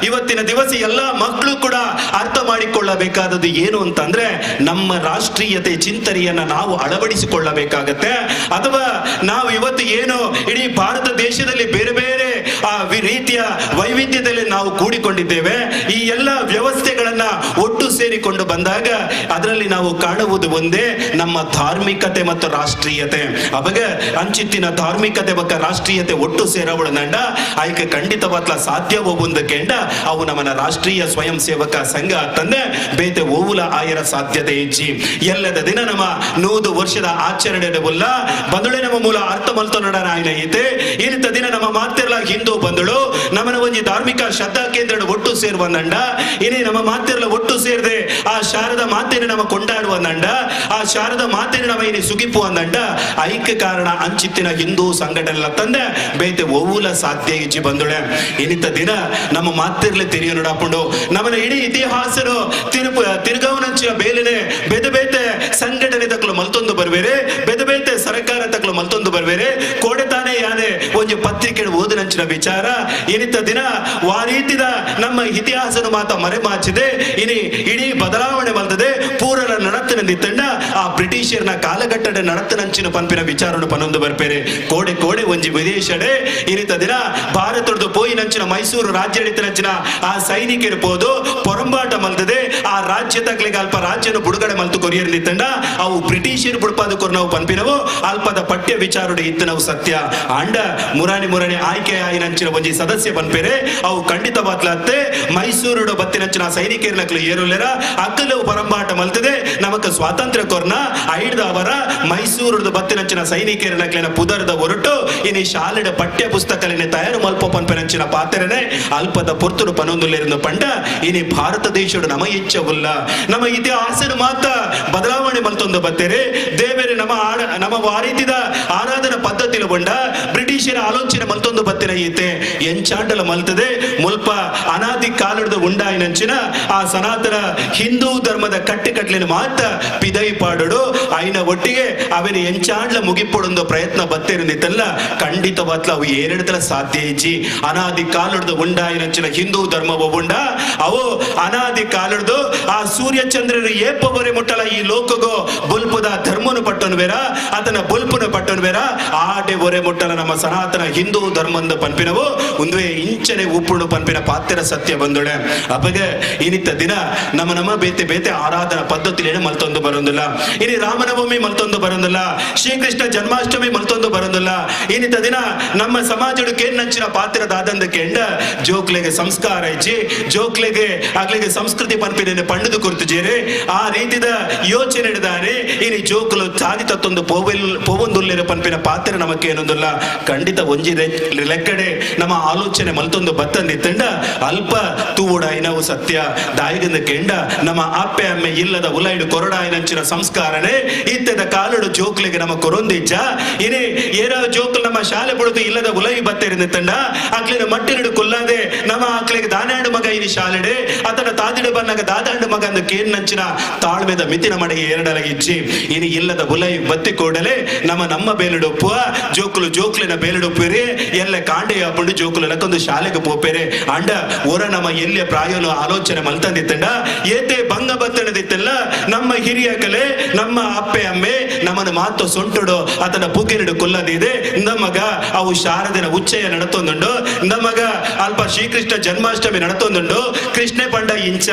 ಇವತ್ತಿನ ದಿವಸ ಎಲ್ಲ ಮಕ್ಕಳು ಕೂಡ ಅರ್ಥ ಮಾಡಿಕೊಳ್ಳಬೇಕಾದದ್ದು ಏನು ಅಂತಂದ್ರೆ ನಮ್ಮ ರಾಷ್ಟ್ರೀಯತೆ ಚಿಂತನೆಯನ್ನ ನಾವು ಅಳವಡಿಸಿಕೊಳ್ಳಬೇಕಾಗತ್ತೆ. ಅಥವಾ ನಾವು ಇವತ್ತು ಏನು ಇಡೀ ಭಾರತ ದೇಶದಲ್ಲಿ ಬೇರೆ ಬೇರೆ ಆ ರೀತಿಯ ವೈವಿಧ್ಯದಲ್ಲಿ ನಾವು ಕೂಡಿಕೊಂಡಿದ್ದೇವೆ. ಈ ಎಲ್ಲ ವ್ಯವಸ್ಥೆಗಳನ್ನ ಒಟ್ಟು ಸೇರಿಕೊಂಡು ಬಂದಾಗ ಅದರಲ್ಲಿ ನಾವು ಕಾಣುವುದು ಒಂದೇ, ನಮ್ಮ ಧಾರ್ಮಿಕತೆ ಮತ್ತು ರಾಷ್ಟ್ರೀಯತೆ. ಅವಾಗ ಅಂಚಿತ್ತಿನ ಧಾರ್ಮಿಕತೆ ಬಕ್ಕ ರಾಷ್ಟ್ರೀಯತೆ ಒಟ್ಟು ಸೇರವಳು ನಂಡ ಆಯ್ಕೆ ಖಂಡಿತವಾತ್ಲ ಸಾಧ್ಯವೋ ಒಂದು ಕೆಂಡ ಅವು ನಮ್ಮನ ರಾಷ್ಟ್ರೀಯ ಸ್ವಯಂ ಸೇವಕ ಸಂಘ ತಂದೆ ಬೇತೆ ಓವುಲ ಆಯರ ಸಾಧ್ಯತೆ ಇಜ್ಜಿ. ಎಲ್ಲದ ದಿನ ನಮ್ಮ 100 ವರ್ಷದ ಆಚರಣೆ ಉಲ್ಲ ಬಂದಳೆ ನಮ್ಮ ಮೂಲ ಅರ್ಥ ಮಲ್ತೊನಡ ನಾಯಿನ ಐತೆ. ಇನಿತ ದಿನ ನಮ್ಮ ಮಾತಿರ್ಲ ಹಿಂದೂ ಬಂದಳು ನಮ್ಮನ ಒಂಜಿ ಧಾರ್ಮಿಕ ಶ್ರದ್ಧಾ ಕೇಂದ್ರ ಒಟ್ಟು ಸೇರುವ ನಂಡ, ಇನಿ ನಮ್ಮ ಮಾತಿರ್ಲ ಒಟ್ಟು ಸೇರದೆ ಆ ಶಾರದ ಮಾತೇನೆ ನಮ್ಮ ಕೊಂಡಾಡುವ ನಂಡ, ಆ ಶಾರದ ಮಾತೇನೆ ನಮ್ಮ ಇನಿ ಸುಗಿಪುವ ನಂಡ ಐಕ್ಯ ಕಾರಣ ಅಂಚಿತ್ತಿನ ಹಿಂದೂ ಸಂಘಟನೆ ತಂದೆ ಬೇತೆ ಓವುಲ ಸಾಧ್ಯ ಇಜ್ಜಿ ಬಂದುಳೆ. ಇನಿತ ದಿನ ನಮ್ಮ ಮಾತಿರ್ಲೆ ತೆರಿಯ ನೋಡಾಪುಂಡು ನಮ್ಮನ ಇಡೀ ಇತಿಹಾಸನು ತಿರುಗವನಂಚಿನ ಬೇಲಿನೆ ಬೇತೆ ಬೇತೆ ಸಂಘಟನೆ ತಕ್ಕಲು ಮಲ್ತೊಂದು ಬರ್ಬೇರೆ, ಬೇತೆ ಬೇತೆ ಸರ್ಕಾರ ತಕ್ಕಲು ಮಲ್ತೊಂದು ಬರ್ಬೇರೆ. ಕೋಡೆ ತಾನೇ ಯಾನೆ ಒಂಜಿ ಪತ್ರಿಕೆ ಓದಿನಂಚಿನ ವಿಚಾರ. ಇನಿತ ದಿನ ವಾರೀತಿದ ನಮ್ಮ ಇತಿಹಾಸನು ಮಾತ ಮರೆಮಾಚಿದೆ, ಇನಿ ಇಡೀ ಬದಲಾವಣೆ ಬಲ್ತದೆ ಪೂರನ ನಡತಿನ ಆ ಬ್ರಿಟಿಷರ್ನ ಕಾಲಘಟ್ಟದ ನಡತನಂಚಿನ ಪಂಪಿನ ವಿಚಾರನು ಪನೊಂದು ಬರ್ಪೇರೆ. ಕೋಡೆ ಕೋಡೆ ಒಂಜಿ ವಿದೇಶಡೆ ಇನಿತ ದಿನ ಭಾರತದ ಪೋಯಿನಂಚಿನ ಮೈಸೂರು ರಾಜ್ಯಡಿತನಂಚಿನ ಆ ಸೈನಿಕರು ಪೋದು ಪೊರಂಬಾಟ ಮಲ್ತದೆ ಆ ರಾಜ್ಯ ತಗ್ಲಿಗೆ ಅಲ್ಪ ರಾಜ್ಯನು ಬುಡುಗಡೆ ಮಲ್ತು ಕೊರಿಯರ್ಲಿ ತಂಡ ಅವು ಬ್ರಿಟಿಷರು ಬುಡ್ಪಾದ ಕೊರ್ ನಾವು ಪಂಪಿನವು ಅಲ್ಪದ ಪಠ್ಯ ವಿಚಾರಡು ಇತ್ತು ನಾವು ಸತ್ಯ. ಅಂಡ ಮುರಾಣಿ ಮುರಾಣಿ ಆಯ್ಕೆ ಆಯಿನಂಚಿನ ಒಂಜಿ ಸದಸ್ಯ ಪನ್ಪೇರೆ ಅವು ಖಂಡಿತವಾದ್ಲತ್ತೆ ಮೈಸೂರುಡು ಬತ್ತಿನಂಚಿನ ಸೈನಿಕರ್ನಕ್ಲು ಏರುಲೆರ ಅಕ್ಕಲು ಪರಂಬಾಟ ಮಲ್ತದೆ ನಮಕ್ ಸ್ವಾತಂತ್ರ್ಯ ಕೊರ್ನ ಐಡ್ದ ಅವರ ಮೈಸೂರುಡು ಬತ್ತಿನಂಚಿನ ಸೈನಿಕರ್ನಕ್ಲಿನ ಪುದರ್ದ ಹೊರಟು ಇನಿ ಶಾಲೆಡ ಪಠ್ಯ ಪುಸ್ತಕಲಿನ ತಯಾರು ಮಲ್ಪ ಪನ್ಪೆನಂಚಿನ ಪಾತ್ರನೆ ಅಲ್ಪದ ಪೊರ್ತುಡು ಪನೊಂದುಲಿರುಂದು ಪಂಡ ಇನಿ ಭಾರತ ದೇಶಡು ನಮ ಇಚ್ಛವುಲ್ಲ ನಮ್ಮ ಇತಿಹಾಸನು ಮಾತ್ರ ಬದಲಾವಣೆ ಮಲ್ತೊಂದು ಬತ್ತೇರೆ. ದೇವೇರೆ ನಮ್ಮ ನಮ್ಮ ವಾರೀತಿದ ಆರಾಧನಾ ಪದ್ಧತಿಲು ಬೊಂಡ ಬ್ರಿಟಿಷರ ಆಲೋಚನೆ ಮಲ್ತೊಂದು ಬತ್ತಿರ ಈತೆ ಎಂಚಾಂಡಲ ಮಲ್ತದೆ ಮುಲ್ಪ ಅನಾದಿ ಕಾಲದ ಉಂಡಾಯಿನಂಚಿನ ಆ ಸನಾತನ ಹಿಂದೂ ಧರ್ಮದ ಕಟ್ಟಿಕಟ್ಲಿನ ಮಾತ್ರ ಪಿದೈ ಪಾಡೋಡು ಐನ ಒಟ್ಟಿಗೆ ಅವನ ಎಂಚಾಂಡ್ಲ ಮುಗಿಪೊಡೊಂದು ಪ್ರಯತ್ನ ಬತ್ತಿರುಂದಿತ್ತಲ್ಲ ಖಂಡಿತವಾತ್ಲ ಅವು ಏನೆಡತಲ ಸಾಧ್ಯ ಇಜ್ಜಿ. ಅನಾದಿ ಕಾಲದ ಉಂಡಾಯಿನಂಚಿನ ಹಿಂದೂ ಧರ್ಮವ ಉಂಡ ಅವು ಅನಾದಿ ಕಾಲಡ್ದು ಆ ಸೂರ್ಯ ಚಂದ್ರರು ಏಪವರೆ ಮುಟ್ಟಲ ಈ ಲೋಕಗೋ ಬುಲ್ಪುದ ಧರ್ಮನು ಪಟ್ಟನು ಬೇರ ಆತನ ಬುಲ್ಪುನ ಪಟ್ಟನು ಬೇರ ಆಟೆ ಒರೆ ಮುಟ್ಟಲ ನಮ್ಮ ಸನಾತನ ಹಿಂದೂ ಧರ್ಮಂದ ಪನ್ಪಿನವು ಒಂದುವೆ ಇಂಚನೆ ಉಪ್ಪುಣು ಪನ್ಪಿನ ಪಾತ್ರ ಸತ್ಯ ಬಂದೊಳೆ. ಅಪಗೆ ಇನಿತ ದಿನ ನಮ್ಮ ನಮ್ಮ ಬೇತೆ ಬೇತೆ ಆರಾಧನಾ ಪದ್ಧತಿಲೇನು ಮಲ್ತೊಂದು ಬರೋದಿಲ್ಲ. ಇನಿ ರಾಮನವಮಿ ಮಲ್ತೊಂದು ಬರೋದಿಲ್ಲ, ಶ್ರೀಕೃಷ್ಣ ಜನ್ಮಾಷ್ಟಮಿ ಮಲ್ತೊಂದು ಬರೋದಿಲ್ಲ. ಇನಿತ ದಿನ ನಮ್ಮ ಸಮಾಜಡು ಕೇನ್ನಂಚಿನ ಪಾತ್ರದಾದಂದ ಕೆಂಡ ಜೋಕ್ಲೆಗೆ ಸಂಸ್ಕಾರ ಇಜ್ಜಿ, ಜೋಕ್ಲೆಗೆ ಆಗ್ಲಿಗೆ ಸಂಸ್ಕೃತಿ ಪನ್ಪಿನ ಪಂಡದು ಕುರಿತು ಜೇರೆ ಆ ರೀತಿದ ಯೋಚನೆ ಹಿಡಿದಾರೆ. ಇನಿ ಜೋಕುಲು ಚಾದಿ ತತ್ತೊಂದು ಪೋವೊಂದುಲ್ಲೇರ ಪನ್ಪಿನ ಪಾತ್ರ ನಮಕ್ಕೆ ಏನೊಂದಿಲ್ಲ. ಖಂಡಿತ ಒಂಜಿ ಲೆಕ್ಕಡೆ ನಮ್ಮ ಆಲೋಚನೆ ಮಲ್ತೊಂದು ಬತ್ತಂದಿತ್ತಂಡ ಅಲ್ಪ ತೂವೊಡಾಯಿನವು ಸತ್ಯ. ದಾಯಿಗಂದ ಕೆಂಡ ನಮ್ಮ ಅಪ್ಪೆ ಅಮ್ಮೆ ಇಲ್ಲದ ಉಲೈಡು ಕೊರಡಾಯಿನಂಚಿನ ಸಂಸ್ಕಾರನೆ ಇತ್ತದ ಕಾಲಡು ಜೋಕ್ಲಿಗೆ ನಮ್ಮ ಕೊರೊಂದಿಜ್ಜ. ಇನಿ ಏರೋ ಜೋಕುಲು ನಮ್ಮ ಶಾಲೆ ಬುಡುದು ಇಲ್ಲದ ಉಲೈ ಬತ್ತೇರಿಂದಿತ್ತಂಡ ಆಕ್ಲಿನ ಮಟ್ಟಿನಡು ಕೊಲ್ಲಾದೆ ನಮ್ಮ ಆಕ್ಲಿಗೆ ದಾನಾಂಡು ಮಗ ಇನಿ ಶಾಲೆಡೆ ಆತನ ತಾದಿಡು ಬನ್ನಾಗ ದಾದಾಂಡು ಮಗ ಅಂದ ಕೇನ್ನಂಚಿನ ತಾಳ್ಮೆದ ಮಿತಿನ ಮಡೆಗೆ ಎರಡಲಗಿಜ್ಜಿ. ಇನಿ ಇಲ್ಲದ ಉಲೈ ಬತ್ತಿ ಕೂಡಲೇ ನಮ್ಮ ನಮ್ಮ ಬೇಲುಡೊಪ್ಪುವ ಜೋಕುಲು ಜೋಕ್ಲಿನ ಬೇಲುಡೊಪ್ಪೇರೆ ಎಲ್ಲ ಕಾಂಡೆ ಹಾಕೊಂಡು ಜೋಕುಲು ಲಕ್ಕೊಂದು ಶಾಲೆಗೆ ಪೋಪೇರೆ. ಅಂಡ ಒರ ನಮ್ಮ ಎಲ್ಲಿಯ ಪ್ರಾಯನು ಆಲೋಚನೆ ಮಲ್ತಂದಿತ್ತಂಡ ಏತೆ ಭಂಗ ಬತ್ತಣದಿತ್ತಲ್ಲ ನಮ್ಮ ಹಿರಿಯ ಕಲೆ ನಮ್ಮ ಅಪ್ಪೆ ಅಮ್ಮೆ ನಮ್ಮನ್ನು ಮಾತು ಸೊಂಟುಡು ಆತನ ಪುಗಿರಿಡು ಕೊಲ್ಲದಿದೆ. ನಮಗ ಅವು ಶಾರದಿನ ಉಚ್ಚಯ ನಡತೊಂದುಂಡು, ನಮಗ ಅಲ್ಪ ಶ್ರೀಕೃಷ್ಣ ಜನ್ಮಾಷ್ಟಮಿ ನಡತೊಂದುಂಡು. ಕೃಷ್ಣೆ ಪಂಡ ಇಂಚ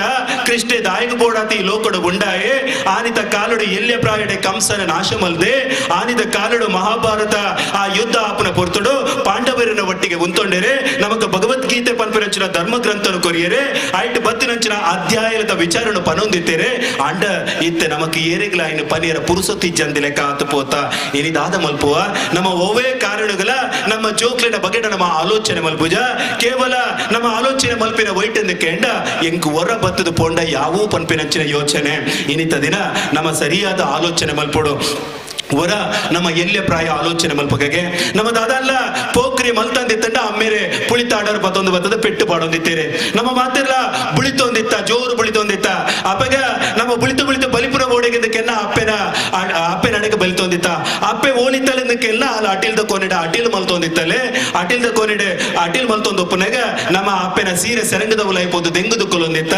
ಕೃಷ್ಣೆ ದಾಯಿಗ ಬೋಡಾತಿ ಲೋಕಡು ಉಂಡಾಯೆ ಆನಿತ ಕಾಲುಡು ಎಲ್ಯ ಪ್ರಾಯಡೆ ಕಂಸನ ನಾಶ ಮಲ್ದೆ ಆನಿತ ಕಾಲುಡು ಮಹಾಭಾರತ ಆ ಯುದ್ಧ ಆಪನ ಪೊರ್ತುಡು ಪಾಂಡವರಿನ ಒಟ್ಟಿಗೆ ಉಂತೊಂಡೆರೆ ನಮಕ ಭಗವದ್ಗೀತೆ ಪನ್ಪಿನಂಚಿನ ಧರ್ಮ ಗ್ರಂಥನು ಕೊರಿಯರೆ ಐಟ್ ಬತ್ತಿನಂಚಿನ ಅಧ್ಯಾಯದ ವಿಚಾರನು ಪನೊಂದಿತ್ತೇರೆ. ಅಂಡ ಇತ್ತೆ ನಮಕ್ ಏರೆಗ್ಲ ಐನು ಪನಿಯರ ಪುರುಸೊತ್ತಿ ಜಂದಿಲೆ ಕಾತು ಪೋತ ಇನಿದಾದ ಮಲ್ಪುವ ನಮ್ಮ ಒವ್ವೇ ಕಾರಣಗಳ ನಮ್ಮ ಜೋಕ್ಲಿನ ಬಗ್ಗೆ ನಮ್ಮ ಆಲೋಚನೆ ಮಲ್ಪುಜ ಕೇವಲ ನಮ್ಮ ಆಲೋಚನೆ ಮಲ್ಪಿನ ವೈಟಂದು ಕೆಂಡ ಎಂಕ್ ಹೊರ ಬತ್ತದ ಪೋಂಡ ಯಾವೂ ಪನ್ಪಿನಂಚಿನ ಯೋಚನೆ. ಇನಿತ ದಿನ ನಮ್ಮ ಸರಿಯಾದ ಆಲೋಚನೆ ಮಲ್ಪೊಡು ಹೊರ ನಮ್ಮ ಎಲ್ಯ ಪ್ರಾಯ ಆಲೋಚನೆ ಮಲ್ಪಗೆ ನಮ್ಮ ದಾದಲ್ಲ ಪೋಕ್ರಿ ಮಲ್ತಂದಿತ್ತಂಡ ಅಮ್ಮೇರೆ ಪುಳಿತಾಡೋರು ಬತ್ತೊಂದು ಬತ್ತದ ಪೆಟ್ಟು ಪಾಡೊಂದಿತ್ತೇರೆ. ನಮ್ಮ ಮಾತೆಲ್ಲ ಬುಳಿತೊಂದಿತ್ತ ಜೋರು ಬುಳಿತೊಂದಿತ್ತ ಅಪಗ ನಮ್ಮ ಬುಳಿತು ಬುಳಿತು ಬಲಿಪುರ ಓಡೆಗಿಂದ ಕೆನ್ನ ಅಪ್ಪೆನ ಅಪ್ಪೆನ ಅಪ್ಪೆನಡೆಗೆ ಬಲಿತೊಂದಿತ್ತ. ಅಪ್ಪೆ ಓಲಿತ್ತಲೆಂದಕ್ಕೆಲ್ಲ ಅಲ್ಲ ಅಟಿಲ್ದ ಕೋನೆಡೆ ಅಟಿಲ್ ಮಲ್ತೊಂದಿತ್ತಲೆ. ಅಟಿಲ್ದ ಕೋನೆಡೆ ಅಟಿಲ್ ಮಲ್ತೊಂದೊಪ್ಪುನಾಗ ನಮ್ಮ ಅಪ್ಪೆನ ಸೀರೆ ಸೆರಂಗದ ಉಲಾಯ್ಪೋದು ದೆಂಗುದು ಕೊಲೊಂದಿತ್ತ.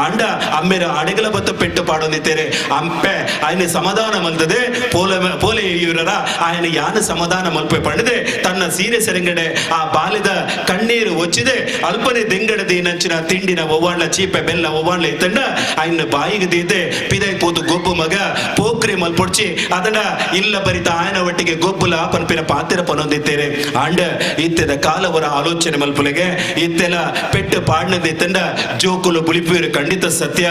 ಅಂಡ ಅಮ್ಮೆರ ಅಡೆಗಲ ಬತ್ತ ಪೆಟ್ಟು ಪಾಡೊಂದಿತ್ತೇರೆ. ಅಪ್ಪೆ ಆಯನ ಸಮಾಧಾನ ಮಲ್ತದೆ ಪೋಲೆ ಪೋಲೆ ಇವರ ಆಯನ ಯಾನ ಸಮಾಧಾನ ಮಲ್ಪೆ ಪಡೆದೆ ತನ್ನ ಸೀರೆ ಸೆರಂಗಡೆ ಆ ಬಾಲ್ಯದ ಕಣ್ಣೀರು ಒಚ್ಚಿದೆ ಅಲ್ಪನೆ ದೆಂಗಡದ ನಂಚಿನ ತಿಂಡಿನ ಒವ್ವಾಣ್ಲ ಚೀಪೆ ಬೆಲ್ಲ ಒವ್ವಾಣ್ಲ ಇತ್ತಂಡ ಆಯನ ಬಾಯಿಗೆ ದೀತೆ ಪಿದೈ ಪೋದು ಗೊಬ್ಬು ಮಗ ಪೋಕ್ರಿ ಮಲ್ಪೊಡ್ಚಿ ಅದನ್ನ ಇಲ್ಲ ಬರಿತ ಆಯನ ಒಟ್ಟಿಗೆ ಗೊಬ್ಬುಲ ಪನ್ಪಿನ ಪಾತಿರ ಪನೊಂದಿತ್ತೇನೆ. ಆಂಡ ಇತ್ತೆದ ಕಾಲವರ ಆಲೋಚನೆ ಮಲ್ಪುಲೆಗೆ ಇತ್ತೆಲ ಪೆಟ್ಟು ಪಾಡ್ನದಿತ್ತಂಡ ಜೋಕುಲು ಬುಲಿಪುರು ಖಂಡಿತ ಸತ್ಯ.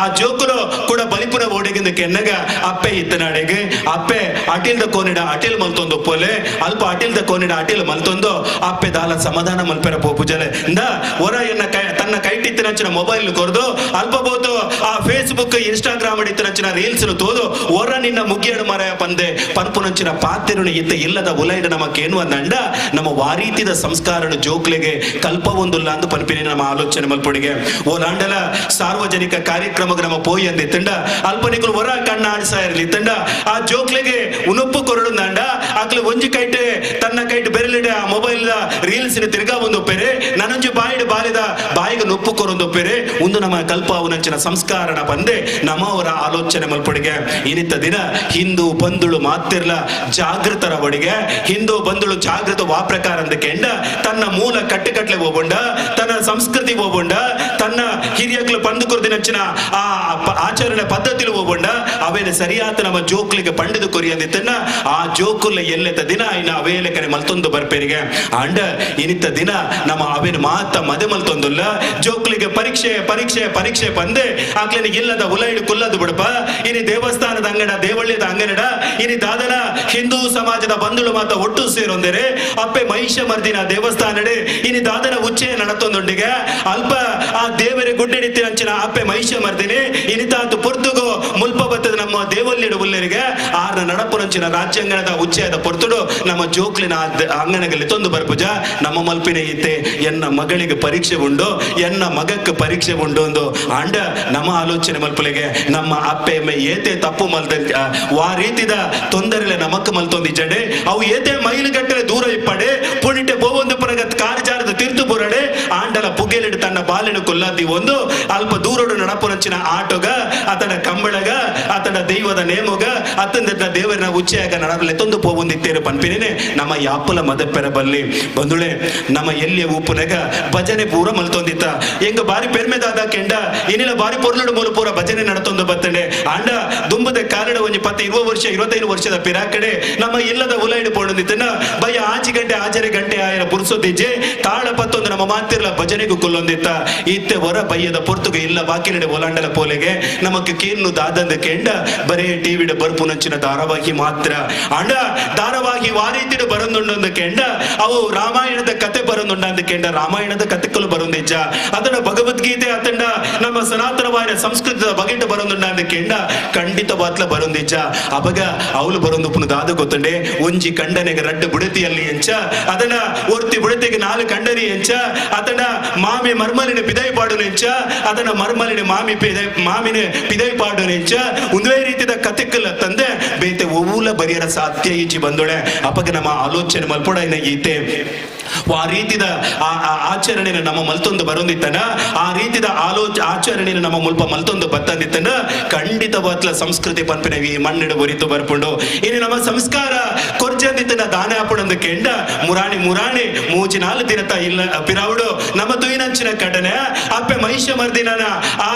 ಆ ಜೋಕುಲು ಕೂಡ ಬಲಿಪುರ ಓಡಿಗಿಂದ ಕೆನ್ನಗ ಅಪ್ಪೆ ಇತ್ತನಾಡೆಗೆ ಅಪ್ಪೆ ಅಟಿಲ್ದ ಕೋನಿಡ ಅಟಿಲ್ ಮಲ್ತೊಂದು ಪೋಲೆ ಅಲ್ಪ ಅಟಿಲ್ದ ಕೋನಿಡ ಅಟಿಲ್ ಮಲ್ತೊಂದು ಅಪ್ಪೆ ದಾಲ ಸಮಾಧಾನ ಮಲ್ಪೆರ ಪೋಪುಜಲೆ ಇಂದ ಹೊರ ಎನ್ನ ತನ್ನ ಕೈಟಿತ್ತಿನಂಚಿನ ಮೊಬೈಲ್ ಕೊರ್ದು ಅಲ್ಪ ಬೋದು ಆ ಫೇಸ್ಬುಕ್ ಇನ್ಸ್ಟಾಗ್ರಾಮ್ ಇತ್ತಿನಂಚಿನ ರೀಲ್ಸ್ ತೋದು ಹೊರ ನಿನ್ನ ಮುಗಿಯಡು ಮರ ಪಂದೆ ಪನ್ಪುನಂಚಿನ ಪಾತಿರುಣಿ ಇತ್ತ ಇಲ್ಲದ ಉಲೈಡ ನಮಕೇನು ಅಂದಂಡ ನಮ್ಮ ವಾರೀತಿದ ಸಂಸ್ಕಾರನು ಜೋಕ್ಲೆಗೆ ಕಲ್ಪ ಒಂದುಲ್ಲ ಅಂದು ಪನ್ಪಿನ ನಮ್ಮ ಆಲೋಚನೆ ಮಲ್ಪೊಡಿಗೆ. ಓ ಲಾಂಡಲ ಸಾರ್ವಜನಿಕ ಕಾರ್ಯಕ್ರಮಕ್ಕೆ ನಮ್ಮ ಪೋಯಿ ಅಂದಿತ್ತಂಡ ಅಲ್ಪನಿಕುಲು ಹೊರ ಕಣ್ಣ ಆಡ್ಸ ಇರಲಿ ತಂಡ ಆ ಜೋಕ್ಲೆಗೆ ಉನುಪ್ಪು ಕೊರಡು ಅಂಡ ಆಕ್ಲೆ ಒಂಜಿ ಕೈಟೆ ತನ್ನ ಕೈಟ್ ಬೆರಳಿಡೆ ಆ ಮೊಬೈಲ್ ರೀಲ್ಸ್ ತಿರ್ಗಾ ಒಂದು ಪೆರೆ ನನೊಂಜಿ ಬಾಯಿಡು ಬಾಲಿದ ಬಾಯಿಗೆ ನುಪ್ಪು ಕೊರೊಂದು ಪೆರೆ ಒಂದು ನಮ್ಮ ಕಲ್ಪ ಅವನಂಚಿನ ಸಂಸ್ಕಾರಣ ಬಂದೆ ನಮ್ಮವರ ಆಲೋಚನೆ ಮಲ್ಪೊಡಿಗೆ. ಇನಿತ ದಿನ ಹಿಂದೂ ಬಂಧುಳು ಮಾತಿರ್ಲ ಜಾಗೃತರ ಒಡಿಗೆ ಹಿಂದೂ ಬಂಧುಳು ಜಾಗೃತ ವಾ ಪ್ರಕಾರ ಅಂದ ಕೆಂಡ ತನ್ನ ಮೂಲ ಕಟ್ಟುಕಟ್ಲೆ ಹೋಗೊಂಡ ತನ್ನ ಸಂಸ್ಕೃತಿ ಹೋಗೊಂಡ ತನ್ನ ಹಿರಿಯಕ್ಲು ಪಂದು ಕೊರ್ದಿನಂಚಿನ ಆ ಆಚರಣೆ ಪದ್ಧತಿಲು ಹೋಗೊಂಡ ಅವೇಲೆ ಸರಿಯಾದ ನಮ್ಮ ಜೋಕ್ಲಿಗೆ ಪಂಡಿದು ಕೊರಿಯಂದಿತ್ತನ್ನ ಆ ಜೋಕುಲ ಎಲ್ಲೆತ ದಿನ ಇನ್ನ ಅವೇಲೆ ಕರೆ ಮಲ್ತೊಂದು ಬರ್ಪೇರಿಗೆ. ಅಂಡ ಇನಿತ ದಿನ ನಮ್ಮ ಅವೇನು ಮಾತ ಮದೆ ಮಲ್ತೊಂದುಲ್ಲ ಜೋಕ್ಲಿಗೆ ಪರೀಕ್ಷೆ ಪರೀಕ್ಷೆ ಪರೀಕ್ಷೆ ಬಂದೆ ಆಕ್ಲಿಗೆ ಇಲ್ಲದ ಉಲೈಡು ಕುಲ್ಲದು ಬಿಡಪ. ಇನಿ ದೇವಸ್ಥಾನದ ಅಂಗಡ ದೇವಳ್ಯದ ಅಂಗನಡ ಇನಿ ದಾದನ ಹಿಂದೂ ಸಮಾಜದ ಬಂಧುಳು ಮಾತ ಒಟ್ಟು ಸೇರೊಂದರೆ ಅಪ್ಪೆ ಮಹಿಷ ಮರ್ದಿನ ದೇವಸ್ಥಾನಡೆ ಇನಿ ದಾದನ ಉಚ್ಚೆ ನಡತೊಂದುಂಡಿಗೆ ಅಲ್ಪ ಆ ದೇವರ ಗುಡ್ಡೆಡಿತ್ತಿನಂಚಿನ ಅಪ್ಪೆ ಮಹಿಷ ಮರ್ದಿನಿ ಇನಿತಾತು ಪೊರ್ತುಗು ಮುಲ್ಪ ಬತ್ತದ ನಮ್ಮ ದೇವಲ್ಯಡು ಉಲ್ಲರಿಗೆ ಆರ್ನ ನಡಪುನಂಚಿನ ರಾಜ್ಯಾಂಗಣದ ಉಚ್ಚಯದ ಪೊರ್ತುಡು ನಮ್ಮ ಜೋಕ್ಲಿನ ಅಂಗನಗಲ್ಲಿ ತೊಂದು ಬರ್ಪುಜ ನಮ್ಮ ಮಲ್ಪಿನ ಇತ್ತೆ ಎನ್ನ ಮಗಳಿಗೆ ಪರೀಕ್ಷೆ ಉಂಡು ಎನ್ನ ಮಗಕ್ಕೆ ಪರೀಕ್ಷೆ ಉಂಡು ಒಂದು ಅಂಡ ನಮ್ಮ ಆಲೋಚನೆ ಮಲ್ಪುಲೆಗೆ ನಮ್ಮ ಅಪ್ಪೆ ಏತೆ ತಪ್ಪು ಮಲ್ತ ವಾ ರೀತಿದ ತೊಂದರೆಲೆ ನಮಕ್ ಮಲ್ತೊಂದಿಜ್ಜಡೆ ಅವು ಏತೆ ಮೈಲುಗಟ್ಟಲೆ ದೂರ ಇಪ್ಪಡೆ ಪುಣಿಟೆ ಬೋವೊಂದು ಪರಗ ಕಾರು ತೀರ್ತು ಬುರಡೆ ಆಂಡಲ ಪುಗೆಲಿಡು ತನ್ನ ಬಾಲಿನ ಕೊಲ್ಲಾದಿ ಒಂದು ಅಲ್ಪ ದೂರಡು ನಡಪುನಂಚಿನ ಆಟೋಗ ಆತನ ಕಂಬಳಗ ಆತನ ದೈವದ ನೇಮುಗ ಅತ್ತಂದ ದೇವರನ ಉಚ್ಚೆಯಾಗ ನಡಬಲೆ ತೊಂದು ಪೋವೊಂದಿತ್ತೇರು ಪನ್ಪಿನೇ ನಮ್ಮ ಯಾಪುಲ ಮದಪ್ಪೆರ ಬಲ್ಲಿ ಬಂದುಳೆ ನಮ್ಮ ಎಲ್ಲಿಯ ಉಪ್ಪುನಗ ಭಜನೆ ಪೂರ ಮಲ್ತೊಂದಿತ್ತ ಎಂಗ ಬಾರಿ ಪೆರ್ಮೆದಾದ ಕೆಂಡ ಇನ್ನಿಲ್ಲ ಬಾರಿ ಪೊರ್ಲುಡು ಮೂಲ ಪೂರ ಭಜನೆ ನಡತೊಂದು ಬತ್ತಂಡೆ ಅಂಡ ದುಂಬದ ಕಾಲಡ ಒಂಜಿ ಪತ್ತೆ 20 ವರ್ಷ 25 ವರ್ಷದ ಪಿರಾಕಡೆ ನಮ್ಮ ಇಲ್ಲದ ಉಲೈಡು ಪೋಣೊಂದಿತ್ತನ ಭಯ ಆಚಿ ಗಂಟೆ ಆಚರೆ ಗಂಟೆ ಆಯರ ಪುರ್ಸೊದಿಜ್ಜೆ ತಾಳ ಪತ್ತೊಂದು ನಮ್ಮ ಮಾತಿರ್ಲ ಭಜನೆಗೂ ಕುಲ್ಲೊಂದಿತ್ತ ಇತ್ತೆ ಹೊರ ಬಯ್ಯದ ಪೊರ್ತುಗೆ ಇಲ್ಲ ಬಾಕಿನಡೆ ಒಲಾಂಡಲ ಪೋಲೆಗೆ ನಮಕ್ ಕೇನ್ನು ದಾದಂದ ಕೆಂಡ ಬರೇ ಟಿವಿಡ ಬರ್ಪುನಂಚಿನ ಧಾರಾವಾಹಿ ಮಾತ್ರ ಅಂಡ ಧಾರಾವಾಹಿ ವಾರೀತಿಡು ಬರೊಂದುಂಡೊಂದು ಕೆಂಡ ಅವು ರಾಮಾಯಣದ ಕತೆ ಬರೊಂದುಂಡ ಅಂದ ಕೆಂಡ ರಾಮಾಯಣದ ಕತೆಕಲು ಬರೊಂದಿಜ್ಜ ಅದನ್ನ ಭಗವದ್ಗೀತೆ ಅತಂಡ ನಮ್ಮ ಸನಾತನವಾದ ಸಂಸ್ಕೃತದ ಬಗೆಟ ಬರೊಂದುಂಡ ಅಂದ ಕೆಂಡ ಖಂಡಿತ ಬಾತ್ಲ ಬರೊಂದಿಜ್ಜ ಅಬಗ ಅವಳು ಬರೊಂದು ಪುನ ದಾದ ಗೊತ್ತಂಡೆ ಒಂಜಿ ಕಂಡನೆಗೆ ರಡ್ಡು ಬುಡತಿಯಲ್ಲಿ ಎಂಚ ಅದನ್ನ ಒರ್ತಿ ಬುಡತಿಗೆ 4 ಕಂಡನಿ ಎಂಚ ಅದನ್ನ ಮಾಮಿ ಮರ್ಮಲಿನ ಪಿದೈ ಪಾಡು ಎಂಚ ಅದನ್ನ ಮರ್ಮಲಿನ ಮಾಮಿ ಪಿದೈ ಮಾಮಿನ ಪಿದೈ ಪಾಡು ಎಂಚ ಒಂದೇ ರೀತಿಯ ಕತೆಕಲ್ಲ ತಂದೆ ಬೇತೆ ಒವ್ವುಲ ಬರಿಯರ ಸಾಧ್ಯ ಈಚಿ ಬಂದೊಳೆ ಅಪಗ ನಮ್ಮ ಆಲೋಚನೆ ಮಲ್ಪೊಡ ಈತೆ ಆ ರೀತಿದ ಆ ಆಚರಣೆನ ನಮ್ಮ ಮಲ್ತೊಂದು ಬರೊಂದಿತ್ತನ ಆ ರೀತಿದ ಆಚರಣೆನ ನಮ್ಮ ಮುಲ್ಪ ಮಲ್ತೊಂದು ಬತ್ತಂದಿತ್ತನ ಖಂಡಿತವಾತ್ಲ ಸಂಸ್ಕೃತಿ ಪನ್ಪಿನ ಈ ಮಣ್ಣಿಡು ಒರಿತು ಬರ್ಪುಂಡು. ಇನ್ನು ನಮ್ಮ ಸಂಸ್ಕಾರ ಕೊರ್ಜಂದಿತ್ತನ ದಾನ ಹಾಪುಣಂದು ಕೆಂಡ ಮುರಾಣಿ ಮುರಾಣಿ 3-4 ದಿನತ ಇಲ್ಲ ಪಿರಾವುಡು ನಮ್ಮ ತುಯಿನಂಚಿನ ಕಟನೆ ಅಪ್ಪೆ ಮಹಿಷ ಮರ್ದಿನ ಆ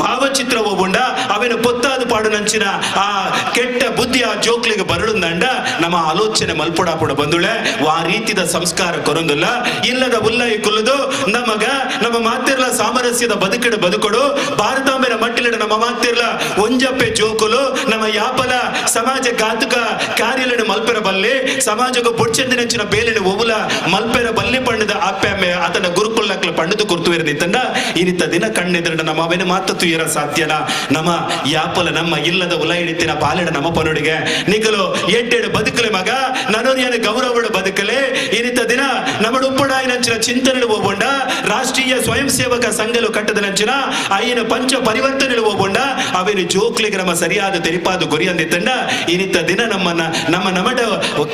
ಭಾವಚಿತ್ರ ಒಬ್ಬುಂಡ ಅವೇನು ಪೊತ್ತಾದು ಪಾಡುನಂಚಿನ ಆ ಕೆಟ್ಟ ಬುದ್ಧಿ ಆ ಜೋಕ್ಲಿಗೆ ಬರಳುಂದಂಡ ನಮ್ಮ ಆಲೋಚನೆ ಮಲ್ಪೊಡಾಪುಡ ಬಂದುಳೆ ಆ ರೀತಿದ ಸಂಸ್ಕಾರ ಕೊರೊಂದುಲ್ಲ ಇಲ್ಲದ ಉಲ್ಲೈ ಕುಲ್ಲದು ನಮಗ ನಮ್ಮ ಮಾತಿರ್ಲ ಸಾಮರಸ್ಯದ ಬದುಕಡು ಬದುಕೊಡು ಭಾರತಾಂಬೆನ ಮಟ್ಟಿಲಡ ನಮ್ಮ ಮಾತಿರ್ಲ ಒಂಜಪ್ಪೆ ಜೋಕುಲು ನಮ್ಮ ಯಾಪಲ ಸಮಾಜ ಘಾತುಕ ಕಾರ್ಯಲನು ಮಲ್ಪೆರ ಬಲ್ಲೆ ಸಮಾಜಕ್ಕೆ ಬೊಡ್ಚಂದಿನಂಚಿನ ಬೇಲಿನ ಒವುಲ ಮಲ್ಪೆರ ಬಲ್ಲೆ ಪಂಡದ ಅಪ್ಪೆ ಅಮ್ಮೆ ಆತನ ಗುರುಕುಲ್ಲಕ್ಲ ಪಂಡದು ಕುರ್ತುವಿರದಿತ್ತಂಡ ಇನಿತ ದಿನ ಕಣ್ಣೆದುರಡ ನಮ್ಮ ಅವೇನು ಮಾತು ತುಯರ ಸಾಧ್ಯನ ನಮ್ಮ ಯಾಪಲ ನಮ್ಮ ಇಲ್ಲದ ಉಲ ಹಿಡಿತಿನ ಬಾಲೆಡ ನಮ್ಮ ಪನುಡಿಗೆ ನಿಕಲು ಎಡ್ಡೆಡು ಬದುಕಲೆ ಮಗ ನನೋರಿಯನ ಗೌರವಡು ಬದುಕಲೆ ಇನಿತ ದಿನ ನಮ್ಮ ಉಪ್ಪಡಾಯಿನಂಚಿನ ಚಿಂತನೆ ಹೋಗೊಂಡ ರಾಷ್ಟ್ರೀಯ ಸ್ವಯಂ ಸೇವಕ ಸಂಘಲು ಕಟ್ಟದನಂಚಿನ ಐನ ಪಂಚ ಪರಿವರ್ತನೆ ಹೋಗೊಂಡ ಅವೇನು ಜೋಕ್ಲಿಗೆ ನಮ್ಮ ಸರಿಯಾದ ತೆರಿಪಾದ ಗುರಿಯಂದಿತ್ತಂಡ ಇನಿತ ದಿನ ನಮ್ಮನ್ನ ನಮ್ಮ ನಮಡ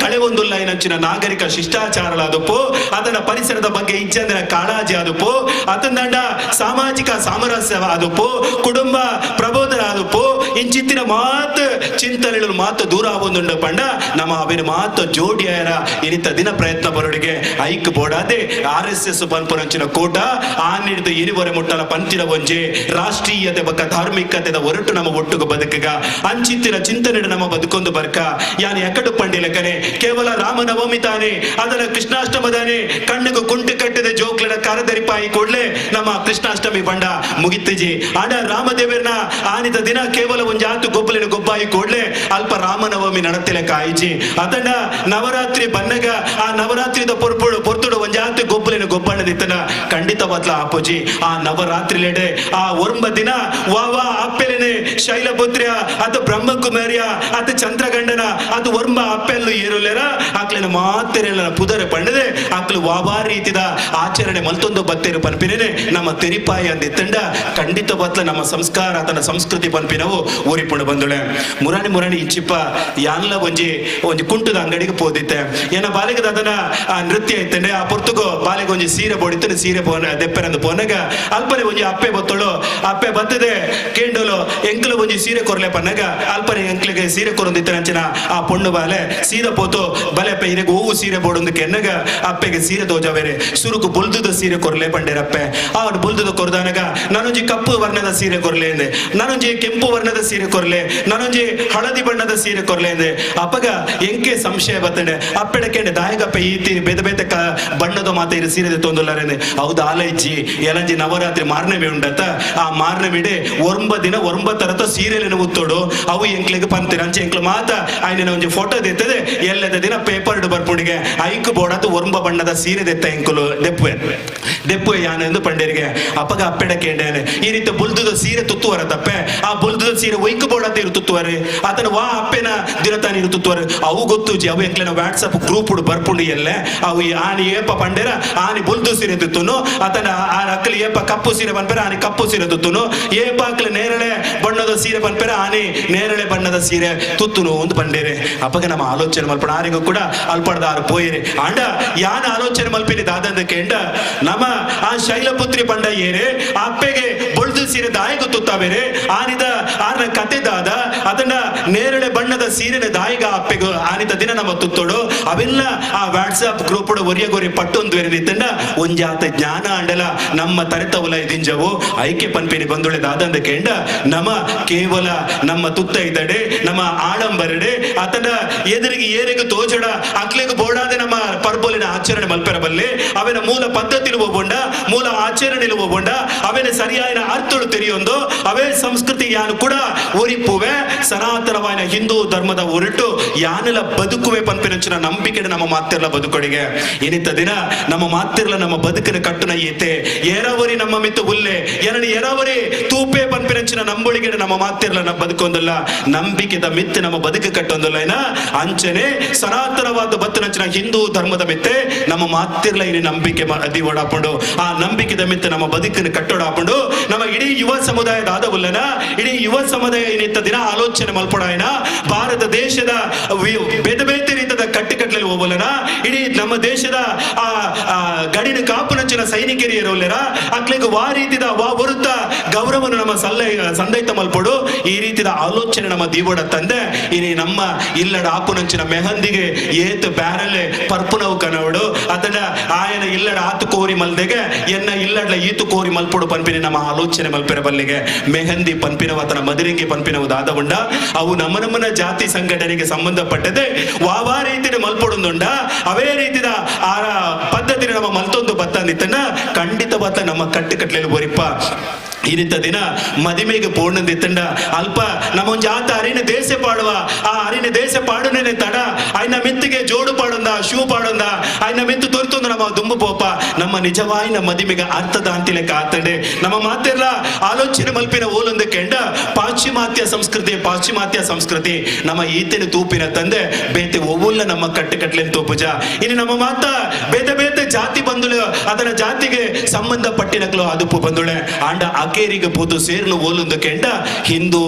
ಕಳೆವೊಂದುಲ್ಲ ಏನಂಚಿನ ನಾಗರಿಕ ಶಿಷ್ಟಾಚಾರಲಾದಪ್ಪು ಅದನ್ನ ಪರಿಸರದ ಬಗ್ಗೆ ಇಜ್ಜಂದಿನ ಕಾಳಜಿ ಆದಪ್ಪು ಅದನ್ನಂಡ ಸಾಮಾಜಿಕ ಸಾಮರಸ್ಯ ಆದಪ್ಪು ಕುಟುಂಬ ಪ್ರಬೋಧನ ಆದಪ್ಪು ಇಂಚಿತ್ತಿನ ಮಾತು ಚಿಂತನೆಗಳು ಮಾತು ದೂರ ಆವೊಂದುಂಡು ಪಂಡ ನಮ್ಮ ಅವಿನ ಮಾತು ಜೋಡಿಯರ ಇನಿತ ದಿನ ಪ್ರಯತ್ನ ಬರೋಡಿಗೆ ಐಕ್ ಬೋಡಾದೆ ಆರ್ ಎಸ್ ಎಸ್ ಪನ್ಪುನಂಚಿನ ಕೋಟ ಆ ನೀಡಿದ ಇರುವರೆ ಮುಟ್ಟಲ ಪಂತಿನ ಒಂಜೆ ರಾಷ್ಟ್ರೀಯತೆ ಬಕ್ಕ ಧಾರ್ಮಿಕತೆದ ಒರಟು ನಮ್ಮ ಒಟ್ಟುಗು ಬದುಕಗ ಅಂಚಿತ್ತಿನ ಚಿಂತನೆ ನಮ್ಮ ಬದುಕೊಂದು ಬರ್ಕ ಯಾನ್ ಎಕಡು ಪಂಡಿಲಕನೆ ಕೇವಲ ರಾಮನವಮಿ ತಾನೆ ಅದರ ಕೃಷ್ಣಾಷ್ಟಮದಾನೆ ಕಣ್ಣಿಗೂ ಕುಂಟು ಕಟ್ಟಿದ ಜೋಕ್ಲಡ ಕರದರಿಪಾಯಿ ಕೂಡ್ಲೆ ನಮ್ಮ ಕೃಷ್ಣಾಷ್ಟಮಿ ಬಂಡ ಮುಗಿತಿಜಿ ಆಡ ರಾಮದೇವರನ ಆನಿದ ದಿನ ಕೇವಲ ಒಂಜಾತು ಗೊಬ್ಬಲಿನ ಗೊಬ್ಬಾಯಿ ಕೂಡ್ಲೆ ಅಲ್ಪ ರಾಮನವಮಿ ನಡತಿಲ ಕಾಯಿಜಿ ಅದನ್ನ ನವರಾತ್ರಿ ಬನ್ನಗ ಆ ನವರಾತ್ರಿದ ಪೊರ್ಪುಡು ಪೊರ್ತುಡು ಒಂಜಾತು ಗೊಬ್ಬಲಿನ ಗೊಬ್ಬಣ್ಣದಿತ್ತನ ಖಂಡಿತವಾದ್ಲ ಆಪೋಜಿ ಆ ನವರಾತ್ರಿ ಲೇಡೆ ಆ ಒರ್ಂಬ ದಿನ ವಾ ವಾ ಅಪ್ಪೆಲೇನೆ ಶೈಲಪುತ್ರಿಯ ಅದು ಬ್ರಹ್ಮಕುಮಾರಿಯ ಅದು ಚಂದ್ರಗಂಡನ ಅದು ಒರ್ಂಬ ಅಪ್ಪೆಲ್ಲು ಏರುಲೆರ ಆಕ್ಲಿನ ಮಾತೆರೆಲ್ಲ ಪುದರ ಪಂಡದೆ ಆಕ್ಲು ವಾವಾ ರೀತಿದ ಆಚರಣೆ ಮಲ್ತೊಂದು ಬತ್ತೇರು ಪನ್ಪಿನೇನೆ ನಮ್ಮ ತೆರಿಪಾಯಿ ಅಂದಿತ್ತಂಡ ಖಂಡಿತವಾದ್ಲ ನಮ್ಮ ಸಂಸ್ಕಾರ ತನ್ನ ಸಂಸ್ಕೃತಿ ಪನ್ಪಿನವು ಊರಿಪುಂಡು ಬಂದುಳೆ ಮುರಾಣಿ ಮುರಾಣಿ ಇಚ್ಚಿಪ್ಪ ಯಾನ್ಲ ಒಂಜಿ ಒಂಜಿ ಕುಂಟದ ಅಂಗಡಿಗೆ ಪೋದಿತ್ತೆ ಏನ ಬಾಲಿಗೆ ಅದನ್ನ ಆ ನೃತ್ಯ ಇತ್ತಂಡೆ ಆ ಪೊರ್ತುಗು ಬಾಲಿಗೆ ಒಂಜಿ ಸೀರೆ ಬೋಡಿತ್ತು ಸೀರೆ ಪೋನ ದೆಪ್ಪೆರಂದು ಪೋನಗ ಅಲ್ಪನೆ ಒಂಜಿ ಅಪ್ಪೆ ಬತ್ತಳು ಅಪ್ಪೆ ಬತ್ತದೆ ಕೇಂಡೋಲು ಎಂಕ್ಲು ಒಂಜಿ ಸೀರೆ ಕೊರ್ಲೆ ಪನ್ನಗ ಅಲ್ಪನೆ ಎಂಕ್ಲಿಗೆ ಸೀರೆ ಕೊರೊಂದಿತ್ತ ಅಂಚಿನ ಆ ಪೊಣ್ಣು ಬಾಲೆ ಸೀರೆ ಪೋತು ಬಲೆ ಅಪ್ಪೆ ಇರೆಗ್ ಹೂವು ಸೀರೆ ಬೋಡೊಂದು ಕೆನ್ನಗ ಅಪ್ಪೆಗೆ ಸೀರೆ ದೋಜಾವೇರೆ ಸುರುಕು ಬೊಲ್ದುದ ಸೀರೆ ಕೊರ್ಲೆ ಪಂಡೇರಪ್ಪೆ ಆ ಬೊಲ್ದುದ ಕೊರ್ದಾನಗ ನಾನೊಂಜಿ ಕಪ್ಪು ವರ್ಣದ ಸೀರೆ ಕೊರ್ಲೆ ಎಂದೆ ನಾನೊಂಜಿ ಕೆಂಪು ವರ್ಣದ ಸೀರೆ ಕೊರ್ಲೆ ನಾನೊಂಜಿ ಹಳದಿ ಬಣ್ಣದ ಸೀರೆ ಕೊರ್ಲೆ ಎಂದೆ ಅಪ್ಪಗ ಎಂಕೆ ಸಂಶಯ ಬತ್ತಂಡೆ ಅಪ್ಪೆಡ ಕೇಂಡೆ ದಾಯಗಪ್ಪ ಈತಿ ಬೇತೆ ಬೇತೆ ಬಣ್ಣದ ಮಾತ ಇರು ಸೀರೆ ತೊಂದುಲ್ಲಾರೆಂದೆ ಹೌದು ಆಲೈಚಿ ಎಲಂಜಿ ನವರಾತ್ರಿ ಮಾರ್ನಮಿ ಉಂಡತ ಆ ಮಾರ್ನಮಿಡೆ ಒಂಬ ದಿನ ಒಂಬ ತರತ ಸೀರೆಲೆನ ಉತ್ತೋಡು ಅವು ಎಂಕ್ಲಿಗೆ ಪಂತಿನ ಅಂಚೆ ಎಂಕ್ಲು ಮಾತ ಆಯ್ನ ಒಂಜಿ ಫೋಟೋ ದೆತ್ತದೆ ಎಲ್ಲದ ದಿನ ಪೇಪರ್ ಬರ್ಪುಡಿಗೆ ಐಕ್ ಬೋಡಾತು ಒಂಬ ಬಣ್ಣದ ಸೀರೆ ದೆತ್ತ ಎಂಕುಲು ದೆಪ್ಪುವೆ ದೆಪ್ಪುವೆ ಯಾನೆಂದು ಪಂಡೇರಿಗೆ ಅಪ್ಪಗ ಅಪ್ಪೆಡ ಕೇಂಡೇನೆ ಈ ರೀತಿ ಬುಲ್ದುದ ಸೀರೆ ತುತ್ತುವರ ತಪ್ಪೆ ಆ ಬುಲ್ದುದ ಸೀರೆ ಒಯ್ಕು ಬೋಡಾತ ಇರು ತುತ್ತುವರೆ ಆತನ ವಾ ಅಪ್ಪೆನ ದಿನತಾನ ಇರು ತುತ್ತುವರೆ ಅವು ಗೊತ್ತುಜಿ ಅವು ಎಂಕ್ಲೆನ ವಾಟ್ಸಪ್ ಗ್ರೂಪ್ ಬರ್ಪುಂಡು ಎಲ್ಲೆ ಅವು ಈ ಆನಿ ಏಪ ಪಂಡೇರ ಆನಿ ಬುಲ್ದು ಸೀರೆ ತುತ್ತುನು ಆತನ ಆ ಅಕ್ಕಲಿ ಏಪ ಕಪ್ಪು ಸೀರೆ ಪನ್ಪೆರ ಆನಿ ಕಪ್ಪು ಸೀರೆ ತುತ್ತುನು ಏಪ ಅಕ್ಲು ನೇರಳೆ ಬಣ್ಣದ ಸೀರೆ ಪನ್ಪೆರ ಆನಿ ನೇರಳೆ ಬಣ್ಣದ ಸೀರೆ ತುತ್ತುನು ಒಂದು ಪಂಡೇರೆ ಅಪ್ಪಗ ನಮ್ಮ ಆಲೋಚನೆ ಮಲ್ಪಣ ಆರಿಗೂ ಕೂಡ ಅಲ್ಪಡ್ದ ಆರು ಪೋಯಿರಿ ಆಂಡ ಯಾನ ಆಲೋಚನೆ ಮಲ್ಪಿನಿ ದಾದಂದ ಕೇಂಡ ನಮ್ಮ ಆ ಶೈಲಪುತ್ರಿ ಪಂಡ ಏರೆ ಅಪ್ಪೆಗೆ ಬೊಳ್ದು ಸೀರೆ ದಾಯಿಗೂ ತುತ್ತಾವೇರೆ ಆನಿದ ಆರ್ನ ಕತೆ ದಾದ ಅದನ್ನ ನೇರಳೆ ಬಣ್ಣದ ಸೀರೆನ ದಾಯಿಗ ಅಪ್ಪೆಗು ಆನಿದ ದಿನ ನಮ್ಮ ತುತ್ತೋಡು ಅವೆಲ್ಲ ಆ ವಾಟ್ಸ್ಆಪ್ ಗ್ರೂಪ್ ಒರಿಯ ಗೊರಿ ಪಟ್ಟೊಂದು ಎರಿದಿತ್ತಂಡ ಒಂಜಾತ ಜ್ಞಾನ ಅಂಡಲ ನಮ್ಮ ತರೆತವಲ ದಿಂಜವು ಐಕ್ಯ ಪನ್ಪಿನಿ ಬಂದುಳೆ ದಾದಂದ ಕೇಂಡ ನಮ್ಮ ಕೇವಲ ನಮ್ಮ ತುತ್ತ ಇದ್ದಡೆ ನಮ್ಮ ಆಡಂಬರಡೆ ಆತನ ಎದುರಿಗೆ ಏರಿಗೂ ತೋಜಡ ಅಕ್ಲೆಗು ಬೋಡಾದೆ ನಮ್ಮ ಪರ್ಬೋಲಿನ ಆಚರಣೆ ಮಲ್ಪೆರ ಬಲ್ಲೆ ಅವೆನ ಮೂಲ ಪದ್ಧತಿಲು ಒಬ್ಬೊಂಡ ಮೂಲ ಆಚರಣೆಲು ಒಬ್ಬೊಂಡ ಅವೆನ ಸರಿಯಾದ ಅರ್ಥಳು ತೆರೆಯೊಂದು ಅವೇ ಸಂಸ್ಕೃತಿ ಯಾನು ಕೂಡ ಒರಿಪುವೆ ಸನಾತನವಾದ ಹಿಂದೂ ಧರ್ಮದ ಹೊರಟು ಯಾನೆಲ್ಲ ಬದುಕುವೆ ಪನ್ಪಿನಂಚಿನ ನಂಬಿಕೆ ನಮ್ಮ ಮಾತಿರ್ಲ ಬದುಕೊಡಿಗೆ ಏನಿತ್ತ ದಿನ ನಮ್ಮ ಮಾತಿರ್ಲ ನಮ್ಮ ಬದುಕಿನ ಕಟ್ಟುನ ಏತೆ ಏರಾವರಿ ನಮ್ಮ ಮಿತ್ತು ಉಲ್ಲೆ ಎರಡು ಏರಾವರಿ ತೂಪೆ ಪನ್ಪಿನಂಚಿನ ನಂಬುಳಿಗೆ ನಮ್ಮ ಮಾತಿರ್ಲ ನಮ್ಮ ಬದುಕೊಂದಲ್ಲ ನಂಬಿಕೆದ ಮಿತ್ತು ನಮ್ಮ ಬದುಕು ಕಟ್ಟೊಂದಲ್ಲ ಏನ ಅಂಚನೆ ಸನಾತನವಾದ ಬತ್ತನಂಚಿನ ಹಿಂದೂ ಧರ್ಮದ ಮಿತ್ತೆ ನಮ್ಮ ಮಾತಿರ್ಲ ಇನಿ ನಂಬಿಕೆ ದಿವಡಾಪಂಡು ಆ ನಂಬಿಕೆದ ಮಿತ್ತು ನಮ್ಮ ಬದುಕಿನ ಕಟ್ಟೋಡಾಪಂಡು ನಮ್ಮ ಇಡೀ ಯುವ ಸಮುದಾಯದ ಆದವುಲ್ಲನ ಇಡೀ ಯುವ ಸಮುದಾಯ ಏನಿತ್ತ ದಿನ ಆಲೋಚನೆ ಮಲ್ಪಡಾಯನ ಭಾರತ ದೇಶದ ಬೇತೆ ಬೇತೆ ರೀತಿಯ ಕಟ್ಟುಕಟ್ಟಲೆ ಹೋಗಲನ ಇಡೀ ನಮ್ಮ ದೇಶದ ಆ ಗಡಿನ ಕಾಪುನಂಚಿನ ಸೈನಿಕರು ಇರೋಲ್ಲೆರ ಅಕ್ಲೆಗ್ ವಾ ರೀತಿದ ವಾ ಬರುತ್ತ ಗೌರವನು ನಮ್ಮ ಸಲ್ಲ ಸಂದೈತ ಮಲ್ಪಡು ಈ ರೀತಿದ ಆಲೋಚನೆ ನಮ್ಮ ದೀವಡ ತಂದೆ ಇನಿ ನಮ್ಮ ಇಲ್ಲಡ ಆಪುನಂಚಿನ ಮೆಹಂದಿಗೆ ಏತ್ ಬ್ಯಾರಲೆ ಪರ್ಪುನವು ಕನವಡು ಅದನ್ನ ಆಯನ ಇಲ್ಲಡ ಆತು ಕೋರಿ ಮಲ್ದೆಗೆ ಎನ್ನ ಇಲ್ಲಡ್ಲ ಈತು ಕೋರಿ ಮಲ್ಪಡು ಪನ್ಪಿನ ನಮ್ಮ ಆಲೋಚನೆ ಮಲ್ಪಿರ ಬಲ್ಲಿಗೆ ಮೆಹಂದಿ ಪನ್ಪಿನವ ಆತನ ಮದರಿಂಗಿ ಪನ್ಪಿನವು ದಾದ ಉಂಡ ಅವು ನಮ್ಮ ನಮ್ಮನ ಜಾತಿ ಸಂಘಟನೆಗೆ ಸಂಬಂಧಪಟ್ಟದೆ ವಾವಾ ರೀತಿಯ ಮಲ್ಪೊಡೊಂದುಂಡ ಅವೇ ರೀತಿಯ ಆ ಪದ್ಧತಿ ನಮ್ಮ ಮಲ್ತೊಂದು ಬತ್ತಂದಿತ್ತನ್ನ ಖಂಡಿತವಾದ ನಮ್ಮ ಕಟ್ಟುಕಟ್ಲೆಯಲ್ಲಿ ಒರಿಪ್ಪ ಈ ರೀತ ದಿನ ಮದಿಮೆಗೆ ಪೋಣಂದಿತ್ತಂಡ ಅಲ್ಪ ನಮ್ಮ ಜಾತ ಅರಿನ ದೇಶ ಪಾಡುವ ಆ ಅರಿನ ದೇಶ ಪಾಡುನೇನೆ ತಡ ಆಯ್ನ ಮಿತ್ತಿಗೆ ಜೋಡು ಪಾಡೊಂದ ಶೂ ಪಾಡೊಂದ ಆಯ್ನ ಮಿತ್ತು ತೋರ್ತೊಂದು ನಮ್ಮ ದುಂಬು ಪೋಪ ನಮ್ಮ ನಿಜವಾಯಿನ ಮದಿಮೆಗೆ ಅರ್ಥದ ಅಂತಿಲೆಕ್ಕ ಆತಂಡೆ ನಮ್ಮ ಮಾತೆಲ್ಲ ಆಲೋಚನೆ ಮಲ್ಪಿನ ಓಲೊಂದು ಕೆಂಡ ಪಾಶ್ಚಿಮಾತ್ಯ ಸಂಸ್ಕೃತಿ ಪಾಶ್ಚಿಮಾತ್ಯ ಸಂಸ್ಕೃತಿ ನಮ್ಮ ಈತನ ತೂಪಿನ ತಂದೆ ಬೇತೆ ಒವ್ವುಲ್ಲ ನಮ್ಮ ಕಟ್ಟುಕಟ್ಲೆನ್ ತೂಪುಜ ಇನ್ನು ನಮ್ಮ ಮಾತ ಬೇತೆ ಬೇತೆ ಜಾತಿ ಬಂದುಳು ಅದರ ಜಾತಿಗೆ ಸಂಬಂಧಪಟ್ಟಿನಕ್ಲು ಅದುಪು ಬಂದುಳೆ ಆಂಡ ಅಕೇರಿಗೆ ಪೋದು ಸೇರ್ಲು ಓಲೊಂದು ಕೆಂಡ ಹಿಂದೂ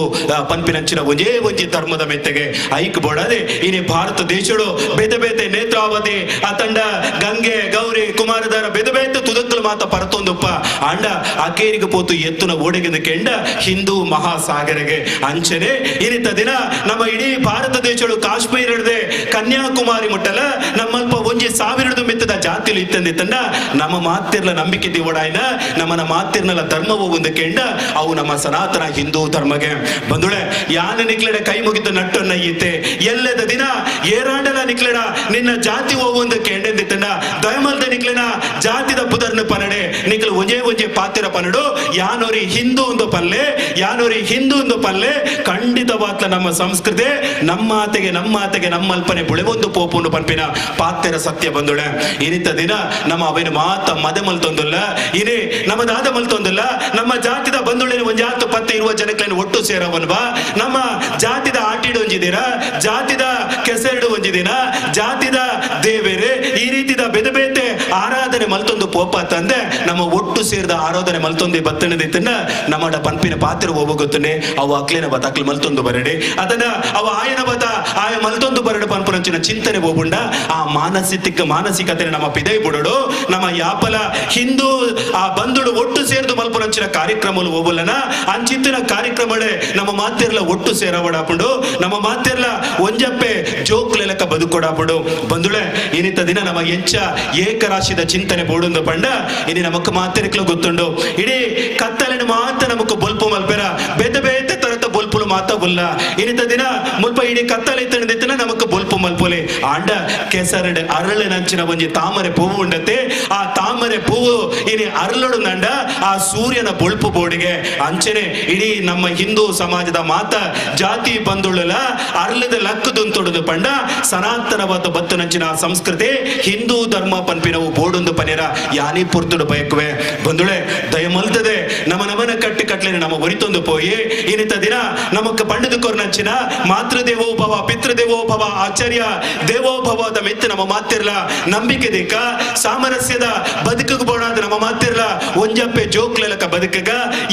ಪನ್ಪಿನಂಚಿನ ಒಂಜೇ ಒಂಜಿ ಧರ್ಮದ ಮೆತ್ತೆಗೆ ಐಕ್ ಬೋಡದೆ ಇನಿ ಭಾರತ ದೇಶಡು ಬೇತೆ ಬೇತೆ ನೇತ್ರಾವತಿ ಅತಂಡ ಗಂಗೆ ಗೌರಿ ಕುಮಾರಧಾರ ಬೇತೆ ಬೇತೆ ತುದಕ್ಕಲು ಮಾತ ಪರತೊಂದುಪ್ಪ ಆಂಡ ಅಕೇರಿಗೆ ಪೋತು ಎತ್ತುನ ಓಡೆಗಿಂದ ಕೆಂಡ ಹಿಂದೂ ಮಹಾಸಾಗರಗೆ ಅಂಚನೆ ಇನಿತ ದಿನ ನಮ್ಮ ಇಡೀ ಭಾರತ ದೇಶಡು ಕಾಶ್ಮೀರ ಹಿಡ್ದೆ ಕನ್ಯಾಕುಮಾರಿ ಮುಟ್ಟಲ ನಮ್ಮಲ್ಪ ಒಂಜಿ ಸಾವಿರದ ಮಿತ್ತದ ಜಾತಿಲು ಇತ್ತಂದಿತ್ತಂಡ ನಮ್ಮ ಮಾತಿರ್ಲ ನಂಬಿಕೆ ದಿವಡಾಯ್ನ ನಮ್ಮನ ಮಾತಿರ್ನಲ ಧರ್ಮವು ಒಂದು ಕೆಂಡ ಅವು ನಮ್ಮ ಸನಾತನ ಹಿಂದೂ ಧರ್ಮಗೆ ಬಂದುಳೆ ಯಾನ ನಿಕ್ಲೆಡ ಕೈ ಮುಗಿದು ನಟ್ಟನ್ನ ಈತೆ ಎಲ್ಲದ ದಿನ ಏರಾಂಡಲ ನಿಕ್ಲೆಡ ನಿನ್ನ ಜಾತಿ ಒಂದು ಕೆಂಡೆಂದಿತ್ತಂಡ ದಯಮಲ್ದ ನಿಕ್ಲೆನ ಜಾತಿದ ಪುದರ್ನ ಪನಡೆ ನಿಕ್ಲು ಒಂಜೇ ಒಂಜೆ ಪಾತಿರ ಪನಡು ಯಾನೋರಿ ಹಿಂದೂ ಒಂದು ಪಲ್ಲೆ ಯಾನೋರಿ ಹಿಂದೂ ಒಂದು ಪಲ್ಲೆ ಖಂಡಿತವಾತ್ಲ ನಮ್ಮ ಸಂಸ್ಕೃತಿ ನಮ್ಮಾತೆಗೆ ನಮ್ಮಾತೆಗೆ ನಮ್ಮಲ್ಪನೆ ಬುಳೆವೊಂದು ಪೋಪುಂಡು ಪನ್ಪಿನ ಪಾತ್ಯರ ಸತ್ಯ ಬಂದುಳೆ ಇನಿತ ದಿನ ನಮ್ಮ ಅವೇನು ಮಾತ ಮದೆ ಮಲ್ತೊಂದುಲ್ಲ ಇನೇ ನಮ್ಮ ದಾದ ಮಲ್ತೊಂದುಲ್ಲ ನಮ್ಮ ಜಾತಿದ ಬಂದುಳೆನ ಒಂಜಾತು ಪತ್ತೆ ಇರುವ ಜನಕ್ಲೇನು ಒಟ್ಟು ಸೇರವನ್ವಾ ನಮ್ಮ ಜಾತಿದ ಆಟಿಡು ಒಂಜಿದಿನ ಜಾತಿದ ಕೆಸೆರಡು ಒಂಜಿದಿನ ಜಾತಿದ ದೇವೇರೆ ಈ ರೀತಿದ ಬೆದೆ ಬೇತೆ ಆರಾಧನೆ ಮಲ್ತೊಂದು ಪೋಪ ತಂದೆ ನಮ್ಮ ಒಟ್ಟು ಸೇರಿದ ಆರಾಧನೆ ಮಲ್ತೊಂದು ಬತ್ತಣದಿತ್ತನ್ನ ನಮ್ಮಡ ಪನ್ಪಿನ ಪಾತ್ರ ಹೋಗುತ್ತನೆ ಅವು ಅಕ್ಲೇನ ಬತ್ತ ಅಕ್ಲು ಮಲ್ತೊಂದು ಬರಡೆ ಅದನ್ನ ಅವ ಆಯನ ಬತ್ತ ಆಯ ಮಲ್ತೊಂದು ಬರಡು ಪನ್ಪುನಂಚಿನ ಚಿಂತನೆ ಹೋಗುಂಡ ಆ ಮಾನಸಿಕತೆ ನಮ್ಮ ಪಿದೈ ಬುಡಡು ನಮ್ಮ ಯಾಪಲ ಹಿಂದೂ ಆ ಬಂಧುಡು ಒಟ್ಟು ಸೇರಿದು ಮಲ್ಪುನಂಚಿನ ಕಾರ್ಯಕ್ರಮలు ಹೋಗುಲ್ಲನ ಅಂಚಿತ್ತಿನ ಕಾರ್ಯಕ್ರಮಳೆ ನಮ್ಮ ಮಾತಿರ್ಲ ಒಟ್ಟು ಸೇರವಡಾಪುಂಡು ನಮ್ಮ ಮಾತಿರ್ಲ ಒಂಜಪ್ಪೆ ಜೋಕ್ಲೆಲಕ ಬದುಕೊಡಾಪುಂಡು ಬಂಧುಳೆ ಇನಿತ ದಿನ ನಮ್ಮ ಎಂಚ ಏಕರಾಶಿದ ಚಿಂತನೆ ಬೋಡುಂದು ಪಂಡ ಇನಿ ನಮಕ್ ಮಾತಿರ್ಕ್ಲು ಗೊತ್ತುಂಡು ಇಡೀ ಕತ್ತಲಿನ ಮಾತ ನಮಕ್ ಬೊಲ್ಪು ಮಲ್ಪೆರ ಬೇತೆ ಬೇತೆ ತರತ ಬೊಲ್ಪುಲು ಮಾತ ಬುಲ್ಲ ಇನಿತ ದಿನ ಮುಲ್ಪ ಇಡೀ ಕತ್ತಲೆ ಇತ್ತನ ನಮಕ್ ಬೊಲ್ಪು ಮಲ್ಪೊಲೆ ಆಂಡ ಕೆಸರಡೆ ಅರಳೆ ನಂಚಿನ ಒಂಜಿ ತಾಮರೆ ಪೂವು ಉಂಡತೆ ಆ ತಾಮರೆ ಪೂವು ಇನಿ ಅರಳಡು ನಂಡ ಆ ಸೂರ್ಯನ ಬೊಲ್ಪು ಬೋಡಿಗೆ ಅಂಚನೆ ಇಡೀ ನಮ್ಮ ಹಿಂದೂ ಸಮಾಜದ ಮಾತ ಜಾತಿ ಬಂಧುಳಲ ಅರಳದ ಲಕ್ಕದುಂತೊಡುದು ಪಂಡ ಸನಾತನವಾದ ಬತ್ತು ನಂಚಿನ ಸಂಸ್ಕೃತಿ ಹಿಂದೂ ಧರ್ಮ ಪನ್ಪಿನವು ಬೋಡೊಂದು ಪನಿರ ಯಾನಿ ಪುರ್ತುಡು ಬಯಕುವೆ ಬಂಧುಳೆ ದಯಮಲ್ತದೆ ನಮ್ಮ ನಮನ ಕಟ್ಟಿ ಕಟ್ಲೆ ನಮ್ಮ ಒರಿತೊಂದು ಪೋಯಿ ಇನಿತ ದಿನ ನಮಕ್ ಪಂಡದು ಕೊರ್ನಂಚಿನ ಮಾತೃದೇವೋ ಭವ ಪಿತೃದೇವೋ ಭವ ಆಚಾರ್ಯ ದೇವೋಭವದ ಮೆತ್ತು ನಮ್ಮ ಮಾತಿರ್ಲ ನಂಬಿಕೆ ದೇಕ ಸಾಮರಸ್ಯದ ಬದುಕುಗೆ ಬೋಡಾದ ನಮ್ಮ ಮಾತಿರ್ಲ ಒಂಜಪ್ಪೆ ಜೋಕ್ಲೆಲಕ ಬದುಕಗ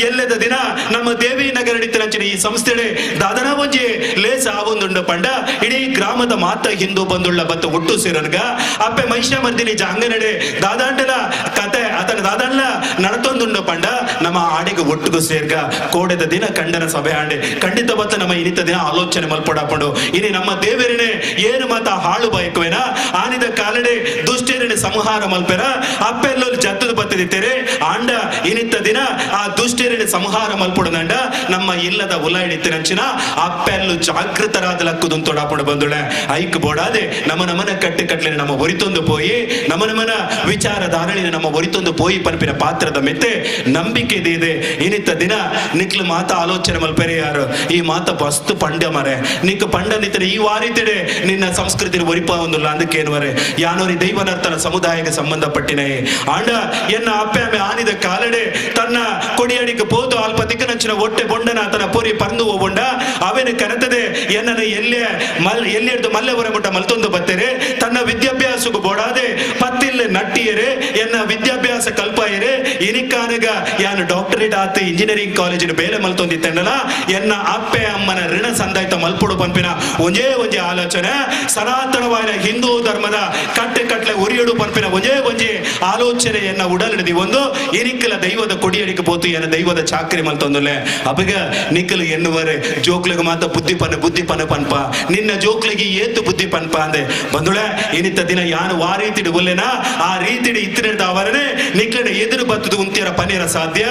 ಎಲ್ಲದ ದಿನ ನಮ್ಮ ದೇವಿ ನಗರ ನಂಚಿನ ಈ ಸಂಸ್ಥೆಡೆ ದಾದನ ಒಂಜಿ ಲೇಸ ಆವೊಂದುಂಡು ಪಂಡ ಇಡೀ ಗ್ರಾಮದ ಮಾತ ಹಿಂದೂ ಬಂದುಳ್ಳ ಬತ್ತ ಒಟ್ಟು ಸೇರನ್ಗ ಅಪ್ಪೆ ಮಹಿಷಾಮರ್ದಿನಿ ಜಾಂಗನಡೆ ದಾದಾಂಡಲ ಕತೆ ಆತನ ದಾದಾಂಡ್ಲ ನಡತೊಂದುಂಡು ಪಂಡ ನಮ್ಮ ಆಡಿಗೆ ಒಟ್ಟುಗು ಸೇರ್ಗ ಕೋಡೆದ ದಿನ ಕಂಡನ ಸಭೆ ಆಂಡೆ ಖಂಡಿತ ಬತ್ತ ನಮ್ಮ ಇನಿತ ದಿನ ಆಲೋಚನೆ ಮಲ್ಪಡಾಪಂಡು ಇನಿ ನಮ್ಮ ದೇವರನೆ ಏನು ಮಾತ ಹಾಳು ಬಯಕುವೆನ ಆನಿದ ಕಾಲಡೆ ದುಷ್ಟೇರನೆ ಸಂಹಾರ ಮಲ್ಪೆರ ಅಪ್ಪೆಲ್ಲೋ ಜತ್ತದ ಬತ್ತಿದಿತ್ತೇರೆ ಆಂಡ ಇನಿತ ದಿನ ಆ ದುಷ್ಟೇರನೆ ಸಂಹಾರ ಮಲ್ಪೊಡದಂಡ ನಮ್ಮ ಇಲ್ಲದ ಉಲಾಯಿಡಿತ್ತಿನಂಚಿನ ಅಪ್ಪೆಲ್ಲು ಜಾಗೃತರಾದ ಲಕ್ಕುದಂತೊಡಾಪುಡು ಬಂದುಳೆ ಐಕ್ ಬೋಡಾದೆ ನಮ್ಮ ನಮನ ಕಟ್ಟೆ ಕಟ್ಲೆ ನಮ್ಮ ಒರಿತೊಂದು ಪೋಯಿ ನಮ್ಮ ನಮನ ವಿಚಾರಧಾರಣಿನ ನಮ್ಮ ಒರಿತೊಂದು ಪೋಯಿ ಪನ್ಪಿನ ಪಾತ್ರದ ಮೆತ್ತೆ ನಂಬಿಕೆ ಇದೆ ಇನಿತ ದಿನ ನಿಕ್ಲು ಮಾತ ಆಲೋಚನೆ ಮಲ್ಪೆರೆ ಯಾರು ಈ ಮಾತ ವಸ್ತು ಪಂಡ್ಯ ಮರೆ ನಿಕ್ ಪಂಡ ನಿತ್ತನೆ ಈ ವಾರಿತಿಡೆ ನಿನ್ನ ಸಂಸ್ಕೃತಿ ಒರಿಪ ಒಂದುಲ್ಲ ಅದಕ್ಕೇನುವರೆ ಯಾನೋರಿ ದೈವನರ್ತನ ಸಮುದಾಯಕ್ಕೆ ಸಂಬಂಧಪಟ್ಟಿನೇ ಆಂಡ ಎನ್ನ ಅಪ್ಪೆ ಆಮೆ ಆನಿದ ಕಾಲಡೆ ತನ್ನ ಕೊಡಿಯಡಿಗೆ ಪೋದು ಅಲ್ಪ ತಿಕ್ಕನಂಚಿನ ಒಟ್ಟೆ ಬೊಂಡನ ತನ್ನ ಪೊರಿ ಪರ್ದು ಬೊಂಡ ಅವೇನು ಕನತದೆ ಎನ್ನನ್ನು ಎಲ್ಲೇ ಮಲ್ ಎಲ್ಲಿ ಹಿಡಿದು ಮಲ್ಲೆವರ ಮುಟ್ಟ ಮಲ್ತೊಂದು ಬತ್ತೇರೆ ತನ್ನ ವಿದ್ಯಾಭ್ಯಾಸಕ್ಕೂ ಬೋಡಾದೆ ಪತ್ತಿಲ್ಲ ನಟ್ಟಿಯರೆ ಎನ್ನ ವಿದ್ಯಾಭ್ಯಾಸ ಕಲ್ಪಾಯರೆ ಇನಿಕಾನಗ ಯಾನು ಡಾಕ್ಟರೇಟ್ ಆತ ಇಂಜಿನಿಯರಿಂಗ್ ಕಾಲೇಜಿನ ಬೇಲೆ ಮಲ್ತೊಂದಿತ್ತೆಂಡಲ ಎನ್ನ ಅಪ್ಪೆ ಅಮ್ಮನ ಋಣ ಸಂದಾಯ್ತ ಮಲ್ಪುಡು ಪಂಪಿನ ಒಂಜೇ ಒಂಜೆ ಆಲೋಚನೆ ಸನಾತನವಾದ ಹಿಂದೂ ಧರ್ಮದ ಕಟ್ಟೆ ಕಟ್ಲೆ ಒರಿಯಡು ಪಂಪಿನ ಒಂಜೇ ಒಂಜೆ ಆಲೋಚನೆ ಎನ್ನ ಉಡಲಿಡದಿ ಒಂದು ಇನಿಕ್ಕಲ ದೈವದ ಕೊಡಿಯಡಿಗೆ ಪೋತು ಎನ್ನ ದೈವದ ಚಾಕ್ರಿ ಮಲ್ತೊಂದುಲ್ಲೆ ಅಬಗ ನಿಕ್ಕಲು ಎನ್ನುವರೆ ಜೋಕ್ಲಿಗೆ ಮಾತ ಬುದ್ಧಿ ಪನ್ನ ಬುದ್ಧಿ ಪನ್ನ ಪನ್ಪ ನಿನ್ನ ಜೋಕ್ಲಿಗೆ ಏತು ಬುದ್ಧಿ ಪನ್ಪ ಅಂದೆ ಬಂದುಳೆ ಇನಿತ ದಿನ ಯಾನು ಆ ರೀತಿಡು ಒಲ್ಲೆನ ಆ ರೀತಿಡು ಇತ್ತಿನ ಅವರನೆ ನಿಕ್ಲನ ಎದುರು ಬತ್ತದು ಉಂತಿಯರ ಪನಿರ ಸಾಧ್ಯ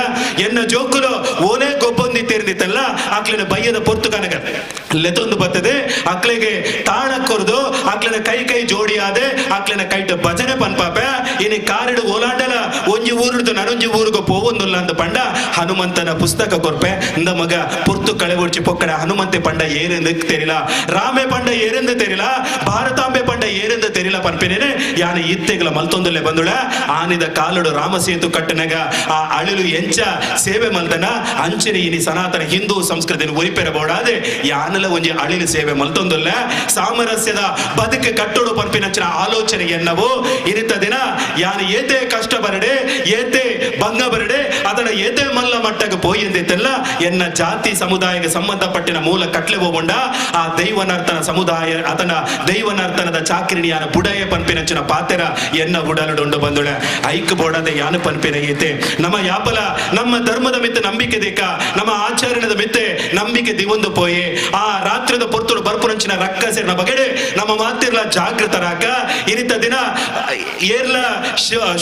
ಎನ್ನ ಜೋಕುಲು ಓನೇ ಗೊಬ್ಬೊಂದಿ ತೇರ್ದಿತ್ತಲ್ಲ ಆಕ್ಲಿನ ಬಯ್ಯದ ಪೊರ್ತು ಕನಕ ಲೆತೊಂದು ಬರ್ತದೆ ಅಕ್ಲಿಗೆ ತಾಳ ಕೊರ್ದು ಅಕ್ಲಿನ ಕೈ ಕೈ ಜೋಡಿಯಾದೆ ಅಕ್ಲಿನ ಕೈಟ ಭಜನೆ ಪನ್ಪಾಪೆ ಇನಿ ಕಾರಿಡು ಓಲಾಂಡಲ ಒಂಜಿ ಊರುಡ್ದು ನನೊಂಜಿ ಊರುಗು ಪೋವೊಂದುಲ್ಲ ಅಂದ ಪಂಡ ಹನುಮಂತನ ಪುಸ್ತಕ ಕೊರ್ಪೆ ಇಂದ ಮಗ ಪೊರ್ತು ಕಳೆ ಒಡ್ಚಿ ಪೊಕ್ಕಡ ಹನುಮಂತೆ ಪಂಡ ಏರೆಂದು ತೆರಿಲ ರಾಮೆ ಪಂಡ ಏರೆಂದು ತೆರಿಲ ಭಾರತಾಂಬೆ ಪಂಡ ಏರೆಂದು ತೆರಿಲ ಪನ್ಪಿನೇನೆ ಯಾನ ಇತ್ತೆಗಳ ಮಲ್ತೊಂದುಲ್ಲೆ ಬಂದುಳ ಆನಿದ ಕಾಲಡು ರಾಮ ಸೇತು ಕಟ್ಟನಗ ಆ ಅಳಿಲು ಎಂಚ ಸೇವೆ ಮಲ್ತನ ಅಂಚನೆ ಇನಿ ಸನಾತನ ಹಿಂದೂ ಸಂಸ್ಕೃತಿನ ಒರಿಪೆರ ಬೋಡಾದೆ ಯಾನ ಯಾನಲ ಒಂಜಿ ಅಳಿಲು ಸೇವೆ ಮಲ್ತೊಂದುಲ್ಲ ಸಾಮರಸ್ಯದ ಬದುಕು ಕಟ್ಟೋಡು ಪನ್ಪಿನಂಚಿನ ಆಲೋಚನೆ ಎನ್ನವು ಇನಿತ ದಿನ ಯಾನು ಏತೆ ಕಷ್ಟ ಬರಡೆ ಏತೆ ಭಂಗ ಬರಡೆ ಅದರ ಏತೆ ಮಲ್ಲ ಮಟ್ಟಕ್ಕೆ ಪೋಯಿಂದಿತ್ತೆಲ್ಲ ಎನ್ನ ಜಾತಿ ಸಮುದಾಯಕ್ಕೆ ಸಂಬಂಧಪಟ್ಟಿನ ಮೂಲ ಕಟ್ಲೆ ಹೋಗೊಂಡ ಆ ದೈವನರ್ತನ ಸಮುದಾಯ ಅದನ ದೈವನರ್ತನದ ಚಾಕಿರಿಣಿಯಾನ ಬುಡಯ ಪನ್ಪಿನಂಚಿನ ಪಾತೆರ ಎನ್ನ ಉಡಲುಡುಂಡು ಬಂದುಳೆ ಐಕ್ ಬೋಡದೆ ಯಾನು ಪನ್ಪಿನ ಏತೆ ನಮ್ಮ ಯಾಪಲ ನಮ್ಮ ಧರ್ಮದ ಮಿತ್ತೆ ನಂಬಿಕೆ ದೇಕ ನಮ್ಮ ಆಚರಣೆದ ಮಿತ್ತೆ ನಂಬಿಕೆ ದಿವೊಂದು ಪೋಯೆ ಆ ರಾತ್ರಿದ ಪೊರ್ತುಡು ಬರ್ಪುನಂಚಿನ ರಕ್ಕಸೆರ್ನ ಬಗೆಡೆ ನಮ್ಮ ಮಾತಿರ್ಲ ಜಾಗೃತರಾಕ ಇನಿತ ದಿನ ಏರ್ಲ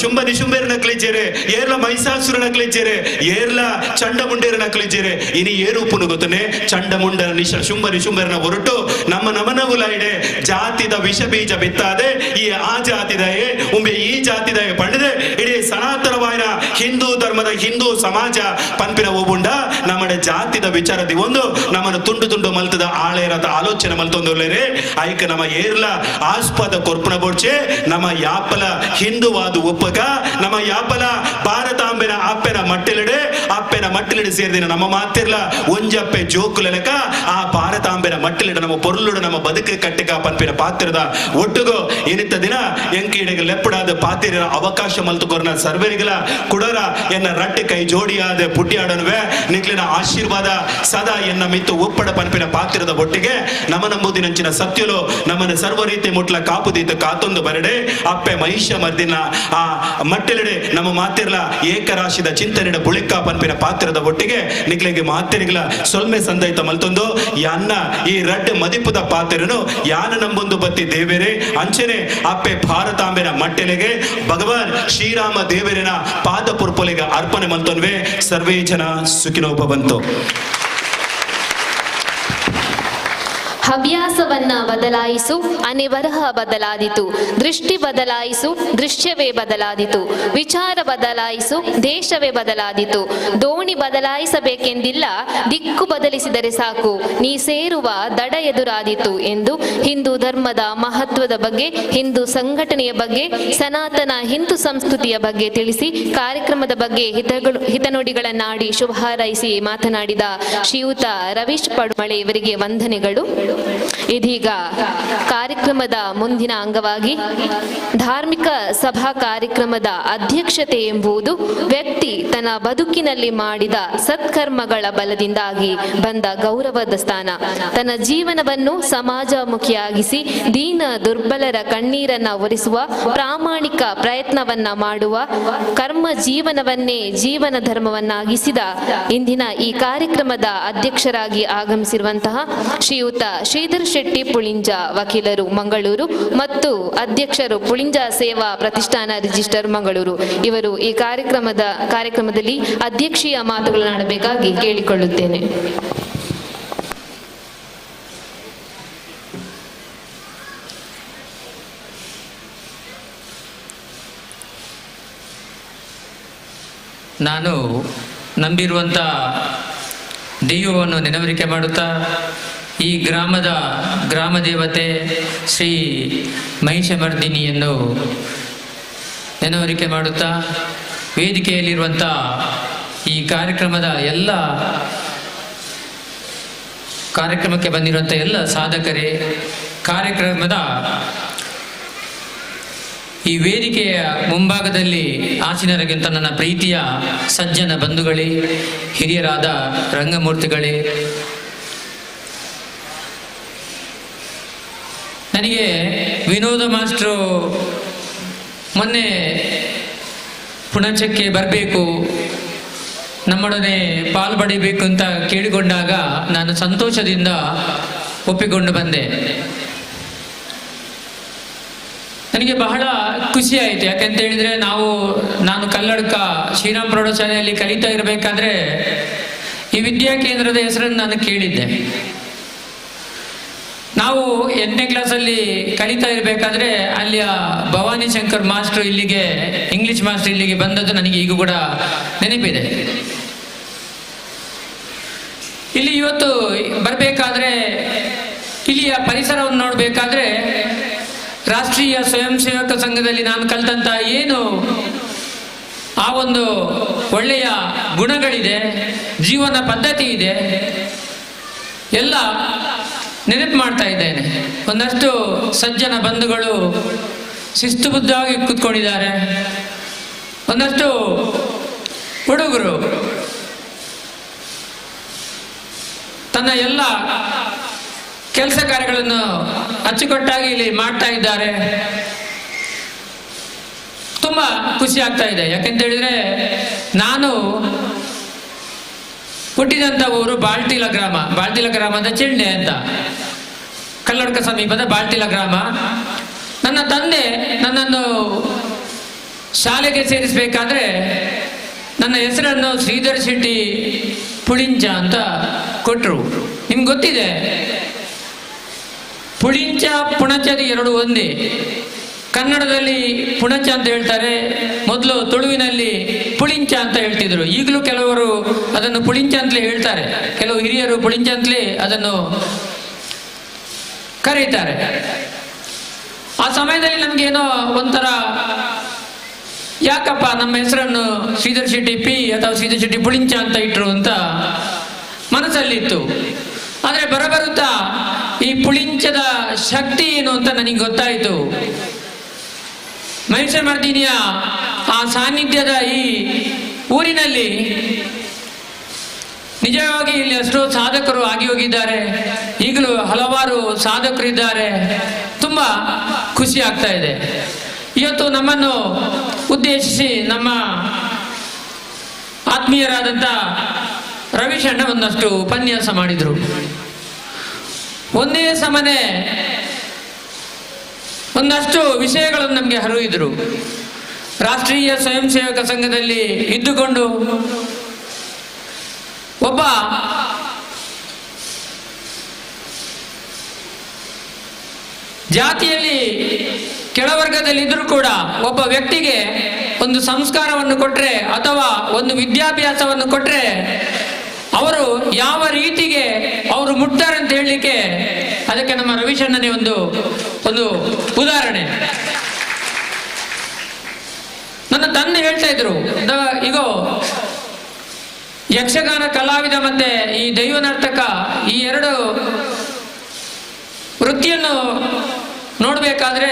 ಶುಂಭ ನಿಶುಂಬೇರನ ಕ್ಲಿಜೆರೆ ಏರ್ಲ ಮಹಿಷಾಸುರನ ಕ್ಲಿಜೆರೆ ಏರ್ಲ ಚಂಡಮುಂಡೇರನ ಕ್ಲಿಜೆರೆ ಇನಿ ಏರುಪುನು ಗೊತ್ತನೆ ಚಂಡಮುಂಡ ನಿಶ ಶುಂಭ ನಿಶುಂಬೇರನ ಹೊರಟು ನಮ್ಮ ನಮನವುಲ ಇಡೆ ಜಾತಿದ ವಿಷ ಬೀಜ ಬಿತ್ತಾದೆ ಈ ಆ ಜಾತಿದಯೇ ಉಂಬೆ ಈ ಜಾತಿದಯೇ ಪಂಡಿದೆ ಇಡೀ ಸನಾತನವಾಯಿನ ಹಿಂದೂ ಧರ್ಮದ ಹಿಂದೂ ಸಮಾಜ ಪನ್ಪಿನ ಒಬ್ಬುಂಡ ನಮ್ಮ ಜಾತಿದ ವಿಚಾರದಿ ಒಂದು ನಮ್ಮನ್ನು ತುಂಡು ತುಂಡು ಮಲ್ತದ ಆಳೆರದ ಆಲೋಚನೆ ಮಲ್ತೊಂದುಲ್ಲೇರೆ ಐಕ ನಮ್ಮ ಏರ್ಲ ಆಸ್ಪದ ಕೊರ್ಪುಣ ಬೋಡ್ಚೆ ನಮ್ಮ ಯಾಪಲ ಹಿಂದೂವಾದ ಒಪ್ಪಗ ನಮ್ಮ ಯಾಪಲ ಭಾರತಾಂಬೆನ ಅಪ್ಪೆನ ಮಟ್ಟಿಲಿಡೆ ಅಪ್ಪೆನ ಮಟ್ಟಿಲಿಡೆ ಸೇರಿದಿನ ನಮ್ಮ ಮಾತಿರ್ಲ ಒಂಜಪ್ಪೆ ಜೋಕುಲಕ ಆ ಭಾರತಾಂಬೆನ ಮಟ್ಟಿಲಿಡ ನಮ್ಮ ಪೊರುಳುಡು ನಮ್ಮ ಬದುಕು ಕಟ್ಟಿಕ ಪನ್ಪಿನ ಪಾತ್ರದ ಒಟ್ಟುಗು ಏನಿತ್ತ ದಿನ ಎಂಕೀಡೆಗೆ ಲೆಪ್ಪಡಾದ ಪಾತಿರ ಅವಕಾಶ ಮಲ್ತುಕೊರ್ನ ಸರ್ವರಿಗಲ ಕುಡರ ಎನ್ನ ರಟ್ಟೆ ಕೈ ಜೋಡಿಯಾದ ಪುಟ್ಟಿಯಾಡನುವೆ ನಿಕ್ಲಿನ ಆಶೀರ್ವಾದ ಸದಾ ಎನ್ನ ಮಿತ್ತು ಒಪ್ಪಡ ಪನ್ಪಿನ ಪಾತ್ರದ ಒಟ್ಟಿಗೆ ನಮ ನಂಬುದಿನಂಚಿನ ಸತ್ಯಲು ನಮ್ಮನ ಸರ್ವ ರೀತಿ ಮುಟ್ಲ ಕಾಪುದೀತ ಕಾತೊಂದು ಬರಡೆ ಅಪ್ಪೆ ಮಹಿಷ ಮರ್ದಿನ ಆ ಮಟ್ಟೆಲೆಡೆ ನಮ್ಮ ಮಾತಿರ್ಲ ಏಕರಾಶಿದ ಚಿಂತನೆಡ ಬುಳಿಕ ಪನ್ಪಿನ ಪಾತ್ರದ ಒಟ್ಟಿಗೆ ನಿಕ್ಲಿಗೆ ಮಾತಿರಿಗಲ ಸೊಲ್ಮೆ ಸಂದೈತ ಮಲ್ತೊಂದು ಯಾನ್ನ ಈ ರಡ್ಡೆ ಮದಿಪುದ ಪಾತ್ರನು ಯಾನ ನಂಬೊಂದು ಬತ್ತಿ ದೇವೇರೆ ಅಂಚನೆ ಅಪ್ಪೆ ಭಾರತಾಂಬೆನ ಮಟ್ಟೆಲೆಗೆ ಭಗವಾನ್ ಶ್ರೀರಾಮ ದೇವರಿನ ಪಾದ ಪುರ್ಪೊಲೆಗೆ ಅರ್ಪಣೆ ಮಲ್ತೊನ್ವೆ ಸರ್ವೇ ಜನ ಸುಖಿನೋ ಭವಂತು. ಹವ್ಯಾಸವನ್ನ ಬದಲಾಯಿಸು ಅನಿಬರಹ ಬದಲಾದಿತು, ದೃಷ್ಟಿ ಬದಲಾಯಿಸು ದೃಶ್ಯವೇ ಬದಲಾದಿತು, ವಿಚಾರ ಬದಲಾಯಿಸು ದೇಶವೇ ಬದಲಾದಿತು, ದೋಣಿ ಬದಲಾಯಿಸಬೇಕೆಂದಿಲ್ಲ ದಿಕ್ಕು ಬದಲಿಸಿದರೆ ಸಾಕು ನೀ ಸೇರುವ ದಡ ಎದುರಾದಿತು ಎಂದು ಹಿಂದೂ ಧರ್ಮದ ಮಹತ್ವದ ಬಗ್ಗೆ, ಹಿಂದೂ ಸಂಘಟನೆಯ ಬಗ್ಗೆ, ಸನಾತನ ಹಿಂದೂ ಸಂಸ್ಕೃತಿಯ ಬಗ್ಗೆ ತಿಳಿಸಿ ಕಾರ್ಯಕ್ರಮದ ಬಗ್ಗೆ ಹಿತನುಡಿಗಳನ್ನಾಡಿ ಶುಭ ಹಾರೈಸಿ ಮಾತನಾಡಿದ ಶ್ರೀಯುತ ರವೀಶ್ ಪಡುಮಳೆ ಇವರಿಗೆ ವಂದನೆಗಳು. ಇದೀಗ ಕಾರ್ಯಕ್ರಮದ ಮುಂದಿನ ಅಂಗವಾಗಿ ಧಾರ್ಮಿಕ ಸಭಾ ಕಾರ್ಯಕ್ರಮದ ಅಧ್ಯಕ್ಷತೆ ಎಂಬುದು ವ್ಯಕ್ತಿ ತನ್ನ ಬದುಕಿನಲ್ಲಿ ಮಾಡಿದ ಸತ್ಕರ್ಮಗಳ ಬಲದಿಂದಾಗಿ ಬಂದ ಗೌರವದ ಸ್ಥಾನ. ತನ್ನ ಜೀವನವನ್ನು ಸಮಾಜಮುಖಿಯಾಗಿಸಿ ದೀನ ದುರ್ಬಲರ ಕಣ್ಣೀರನ್ನ ಒರೆಸುವ ಪ್ರಾಮಾಣಿಕ ಪ್ರಯತ್ನವನ್ನ ಮಾಡುವ ಕರ್ಮ ಜೀವನವನ್ನೇ ಜೀವನ ಧರ್ಮವನ್ನಾಗಿಸಿದ ಇಂದಿನ ಈ ಕಾರ್ಯಕ್ರಮದ ಅಧ್ಯಕ್ಷರಾಗಿ ಆಗಮಿಸಿರುವಂತಹ ಶ್ರೀಯುತ ಶ್ರೀಧರ್ ಶೆಟ್ಟಿ ಪುಳಿಂಜ ವಕೀಲರು ಮಂಗಳೂರು ಮತ್ತು ಅಧ್ಯಕ್ಷರು ಪುಳಿಂಜ ಸೇವಾ ಪ್ರತಿಷ್ಠಾನ ರಿಜಿಸ್ಟರ್ ಮಂಗಳೂರು ಇವರು ಈ ಕಾರ್ಯಕ್ರಮದಲ್ಲಿ ಅಧ್ಯಕ್ಷೀಯ ಮಾತುಗಳನ್ನಾಡಬೇಕಾಗಿ ಕೇಳಿಕೊಳ್ಳುತ್ತೇನೆ. ನಾನು ನಂಬಿರುವಂಥ ದೈವವನ್ನು ನೆನವರಿಕೆ ಮಾಡುತ್ತಾ ಈ ಗ್ರಾಮದ ಗ್ರಾಮ ದೇವತೆ ಶ್ರೀ ಮಹಿಷಮರ್ದಿನಿಯನ್ನು ನೆನವರಿಕೆ ಮಾಡುತ್ತಾ ವೇದಿಕೆಯಲ್ಲಿರುವಂಥ ಈ ಕಾರ್ಯಕ್ರಮದ ಎಲ್ಲ ಕಾರ್ಯಕ್ರಮಕ್ಕೆ ಬಂದಿರುವಂಥ ಎಲ್ಲ ಸಾಧಕರೇ, ಕಾರ್ಯಕ್ರಮದ ಈ ವೇದಿಕೆಯ ಮುಂಭಾಗದಲ್ಲಿ ಆಸೀನರಾಗಿರುವಂಥ ನನ್ನ ಪ್ರೀತಿಯ ಸಜ್ಜನ ಬಂಧುಗಳೇ, ಹಿರಿಯರಾದ ರಂಗಮೂರ್ತಿಗಳೇ, ನನಗೆ ವಿನೋದ ಮಾಸ್ಟ್ರು ಮೊನ್ನೆ ಪುಣಚಕ್ಕೆ ಬರಬೇಕು, ನಮ್ಮೊಡನೆ ಪಾಲು ಪಡಿಬೇಕು ಅಂತ ಕೇಳಿಕೊಂಡಾಗ ನಾನು ಸಂತೋಷದಿಂದ ಒಪ್ಪಿಕೊಂಡು ಬಂದೆ. ನನಗೆ ಬಹಳ ಖುಷಿಯಾಯಿತು. ಯಾಕಂತ ಹೇಳಿದರೆ ನಾನು ಕಲ್ಲಡ್ಕ ಶ್ರೀರಾಮ್ ಪ್ರೌಢಶಾಲೆಯಲ್ಲಿ ಕಲಿತಾ ಇರಬೇಕಾದ್ರೆ ಈ ವಿದ್ಯಾಕೇಂದ್ರದ ಹೆಸರನ್ನು ನಾನು ಕೇಳಿದ್ದೆ. ನಾವು 8ನೇ ಕ್ಲಾಸಲ್ಲಿ ಕಲಿತಾ ಇರಬೇಕಾದ್ರೆ ಅಲ್ಲಿಯ ಭವಾನಿ ಶಂಕರ್ ಮಾಸ್ಟ್ರು ಇಲ್ಲಿಗೆ, ಇಂಗ್ಲಿಷ್ ಮಾಸ್ಟ್ರು ಇಲ್ಲಿಗೆ ಬಂದದ್ದು ನನಗೆ ಈಗ ಕೂಡ ನೆನಪಿದೆ. ಇಲ್ಲಿ ಇವತ್ತು ಬರಬೇಕಾದ್ರೆ ಇಲ್ಲಿಯ ಪರಿಸರವನ್ನು ನೋಡಬೇಕಾದ್ರೆ ರಾಷ್ಟ್ರೀಯ ಸ್ವಯಂ ಸೇವಕ ಸಂಘದಲ್ಲಿ ನಾನು ಕಲಿತಂತ ಏನು ಆ ಒಂದು ಒಳ್ಳೆಯ ಗುಣಗಳಿದೆ, ಜೀವನ ಪದ್ಧತಿ ಇದೆ, ಎಲ್ಲ ನೆನಪು ಮಾಡ್ತಾ ಇದ್ದೇನೆ. ಒಂದಷ್ಟು ಸಜ್ಜನ ಬಂಧುಗಳು ಶಿಸ್ತುಬದ್ಧವಾಗಿ ಕೂತ್ಕೊಂಡಿದ್ದಾರೆ, ಒಂದಷ್ಟು ಹುಡುಗರು ತನ್ನ ಎಲ್ಲ ಕೆಲಸ ಕಾರ್ಯಗಳನ್ನು ಅಚ್ಚುಕಟ್ಟಾಗಿ ಇಲ್ಲಿ ಮಾಡ್ತಾ ಇದ್ದಾರೆ. ತುಂಬ ಖುಷಿ ಆಗ್ತಾ ಇದೆ. ಯಾಕೆಂತ ಹೇಳಿದ್ರೆ ನಾನು ಹುಟ್ಟಿದಂಥ ಊರು ಬಾಳ್ತಿಲ ಗ್ರಾಮ, ಬಾಳ್ತಿಲ ಗ್ರಾಮದ ಚೆಂಡೆ ಅಂತ, ಕಲ್ಲಡ್ಕ ಸಮೀಪದ ಬಾಳ್ತಿಲ ಗ್ರಾಮ. ನನ್ನ ತಂದೆ ನನ್ನನ್ನು ಶಾಲೆಗೆ ಸೇರಿಸಬೇಕಾದ್ರೆ ನನ್ನ ಹೆಸರನ್ನು ಶ್ರೀಧರ್ ಶೆಟ್ಟಿ ಪುಳಿಂಚ ಅಂತ ಕೊಟ್ಟರು. ನಿಮ್ಗೆ ಗೊತ್ತಿದೆ, ಪುಳಿಂಚ ಪುಣಚದ ಎರಡು ಒಂದೇ. ಕನ್ನಡದಲ್ಲಿ ಪುಣಚ ಅಂತ ಹೇಳ್ತಾರೆ, ಮೊದಲು ತುಳುವಿನಲ್ಲಿ ಪುಳಿಂಚ ಅಂತ ಹೇಳ್ತಿದ್ರು. ಈಗಲೂ ಕೆಲವರು ಅದನ್ನು ಪುಳಿಂಚ ಅಂತಲೇ ಹೇಳ್ತಾರೆ, ಕೆಲವು ಹಿರಿಯರು ಪುಳಿಂಚ ಅಂತಲೇ ಅದನ್ನು ಕರೀತಾರೆ. ಆ ಸಮಯದಲ್ಲಿ ನಮಗೇನೋ ಒಂಥರ ಯಾಕಪ್ಪ ನಮ್ಮ ಹೆಸರನ್ನು ಶ್ರೀಧರ್ ಶೆಟ್ಟಿ ಪಿ ಅಥವಾ ಶ್ರೀಧರ್ ಶೆಟ್ಟಿ ಪುಳಿಂಚ ಅಂತ ಇಟ್ರು ಅಂತ ಮನಸ್ಸಲ್ಲಿತ್ತು. ಆದರೆ ಬರಬರುತ್ತಾ ಈ ಪುಳಿಂಚದ ಶಕ್ತಿ ಏನು ಅಂತ ನನಗೆ ಗೊತ್ತಾಯಿತು. ಮಹಿಷಮರ್ದಿನಿಯ ಆ ಸಾನ್ನಿಧ್ಯದ ಈ ಊರಿನಲ್ಲಿ ನಿಜವಾಗಿ ಇಲ್ಲಿ ಎಷ್ಟೋ ಸಾಧಕರು ಆಗಿ ಹೋಗಿದ್ದಾರೆ, ಈಗಲೂ ಹಲವಾರು ಸಾಧಕರಿದ್ದಾರೆ. ತುಂಬ ಖುಷಿ ಆಗ್ತಾ ಇದೆ. ಇವತ್ತು ನಮ್ಮನ್ನು ಉದ್ದೇಶಿಸಿ ನಮ್ಮ ಆತ್ಮೀಯರಾದಂಥ ರವಿಶಣ್ಣ ಒಂದಷ್ಟು ಉಪನ್ಯಾಸ ಮಾಡಿದರು. ಒಂದೇ ಸಮನೆ ಒಂದಷ್ಟು ವಿಷಯಗಳನ್ನು ನಮಗೆ ಹರಿಯಿದ್ರು. ರಾಷ್ಟ್ರೀಯ ಸ್ವಯಂ ಸೇವಕ ಸಂಘದಲ್ಲಿ ಇದ್ದುಕೊಂಡು ಒಬ್ಬ ಜಾತಿಯಲ್ಲಿ ಕೆಳವರ್ಗದಲ್ಲಿ ಇದ್ರೂ ಕೂಡ ಒಬ್ಬ ವ್ಯಕ್ತಿಗೆ ಒಂದು ಸಂಸ್ಕಾರವನ್ನು ಕೊಟ್ಟರೆ ಅಥವಾ ಒಂದು ವಿದ್ಯಾಭ್ಯಾಸವನ್ನು ಕೊಟ್ಟರೆ ಅವರು ಯಾವ ರೀತಿಗೆ ಅವರು ಮುಟ್ತಾರೆ ಅಂತ ಹೇಳಲಿಕ್ಕೆ ಅದಕ್ಕೆ ನಮ್ಮ ರವಿಶಣ್ಣನೇ ಒಂದು ಒಂದು ಉದಾಹರಣೆ. ನನ್ನ ತಂದೆ ಹೇಳ್ತಾ ಇದ್ರು, ಈಗ ಯಕ್ಷಗಾನ ಕಲಾವಿದ ಮತ್ತೆ ಈ ದೈವ ನರ್ತಕ ಈ ಎರಡು ವೃತ್ತಿಯನ್ನು ನೋಡ್ಬೇಕಾದ್ರೆ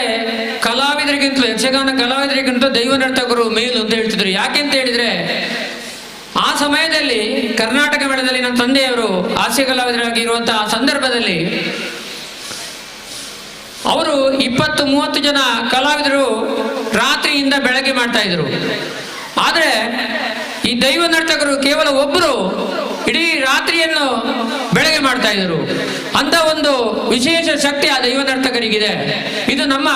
ಕಲಾವಿದರಿಗಿಂತಲೂ ಯಕ್ಷಗಾನ ಕಲಾವಿದರಿಗಿಂತ ದೈವ ನರ್ತಕರು ಮೇಲು ಅಂತ ಹೇಳ್ತಿದ್ರು. ಯಾಕೆಂತ ಹೇಳಿದ್ರೆ ಆ ಸಮಯದಲ್ಲಿ ಕರ್ನಾಟಕ ಮೇಳದಲ್ಲಿ ನನ್ನ ತಂದೆಯವರು ಹಾಸ್ಯ ಕಲಾವಿದರಾಗಿ ಇರುವಂತಹ ಸಂದರ್ಭದಲ್ಲಿ ಅವರು 20-30 ಜನ ಕಲಾವಿದರು ರಾತ್ರಿಯಿಂದ ಬೆಳಗ್ಗೆ ಮಾಡ್ತಾ ಇದ್ರು. ಆದರೆ ಈ ದೈವ ನರ್ತಕರು ಕೇವಲ ಒಬ್ಬರು ಇಡೀ ರಾತ್ರಿಯನ್ನು ಬೆಳಗ್ಗೆ ಮಾಡ್ತಾ ಇದ್ರು. ಅಂತ ಒಂದು ವಿಶೇಷ ಶಕ್ತಿ ಆ ದೈವ ನರ್ತಕರಿಗಿದೆ. ಇದು ನಮ್ಮ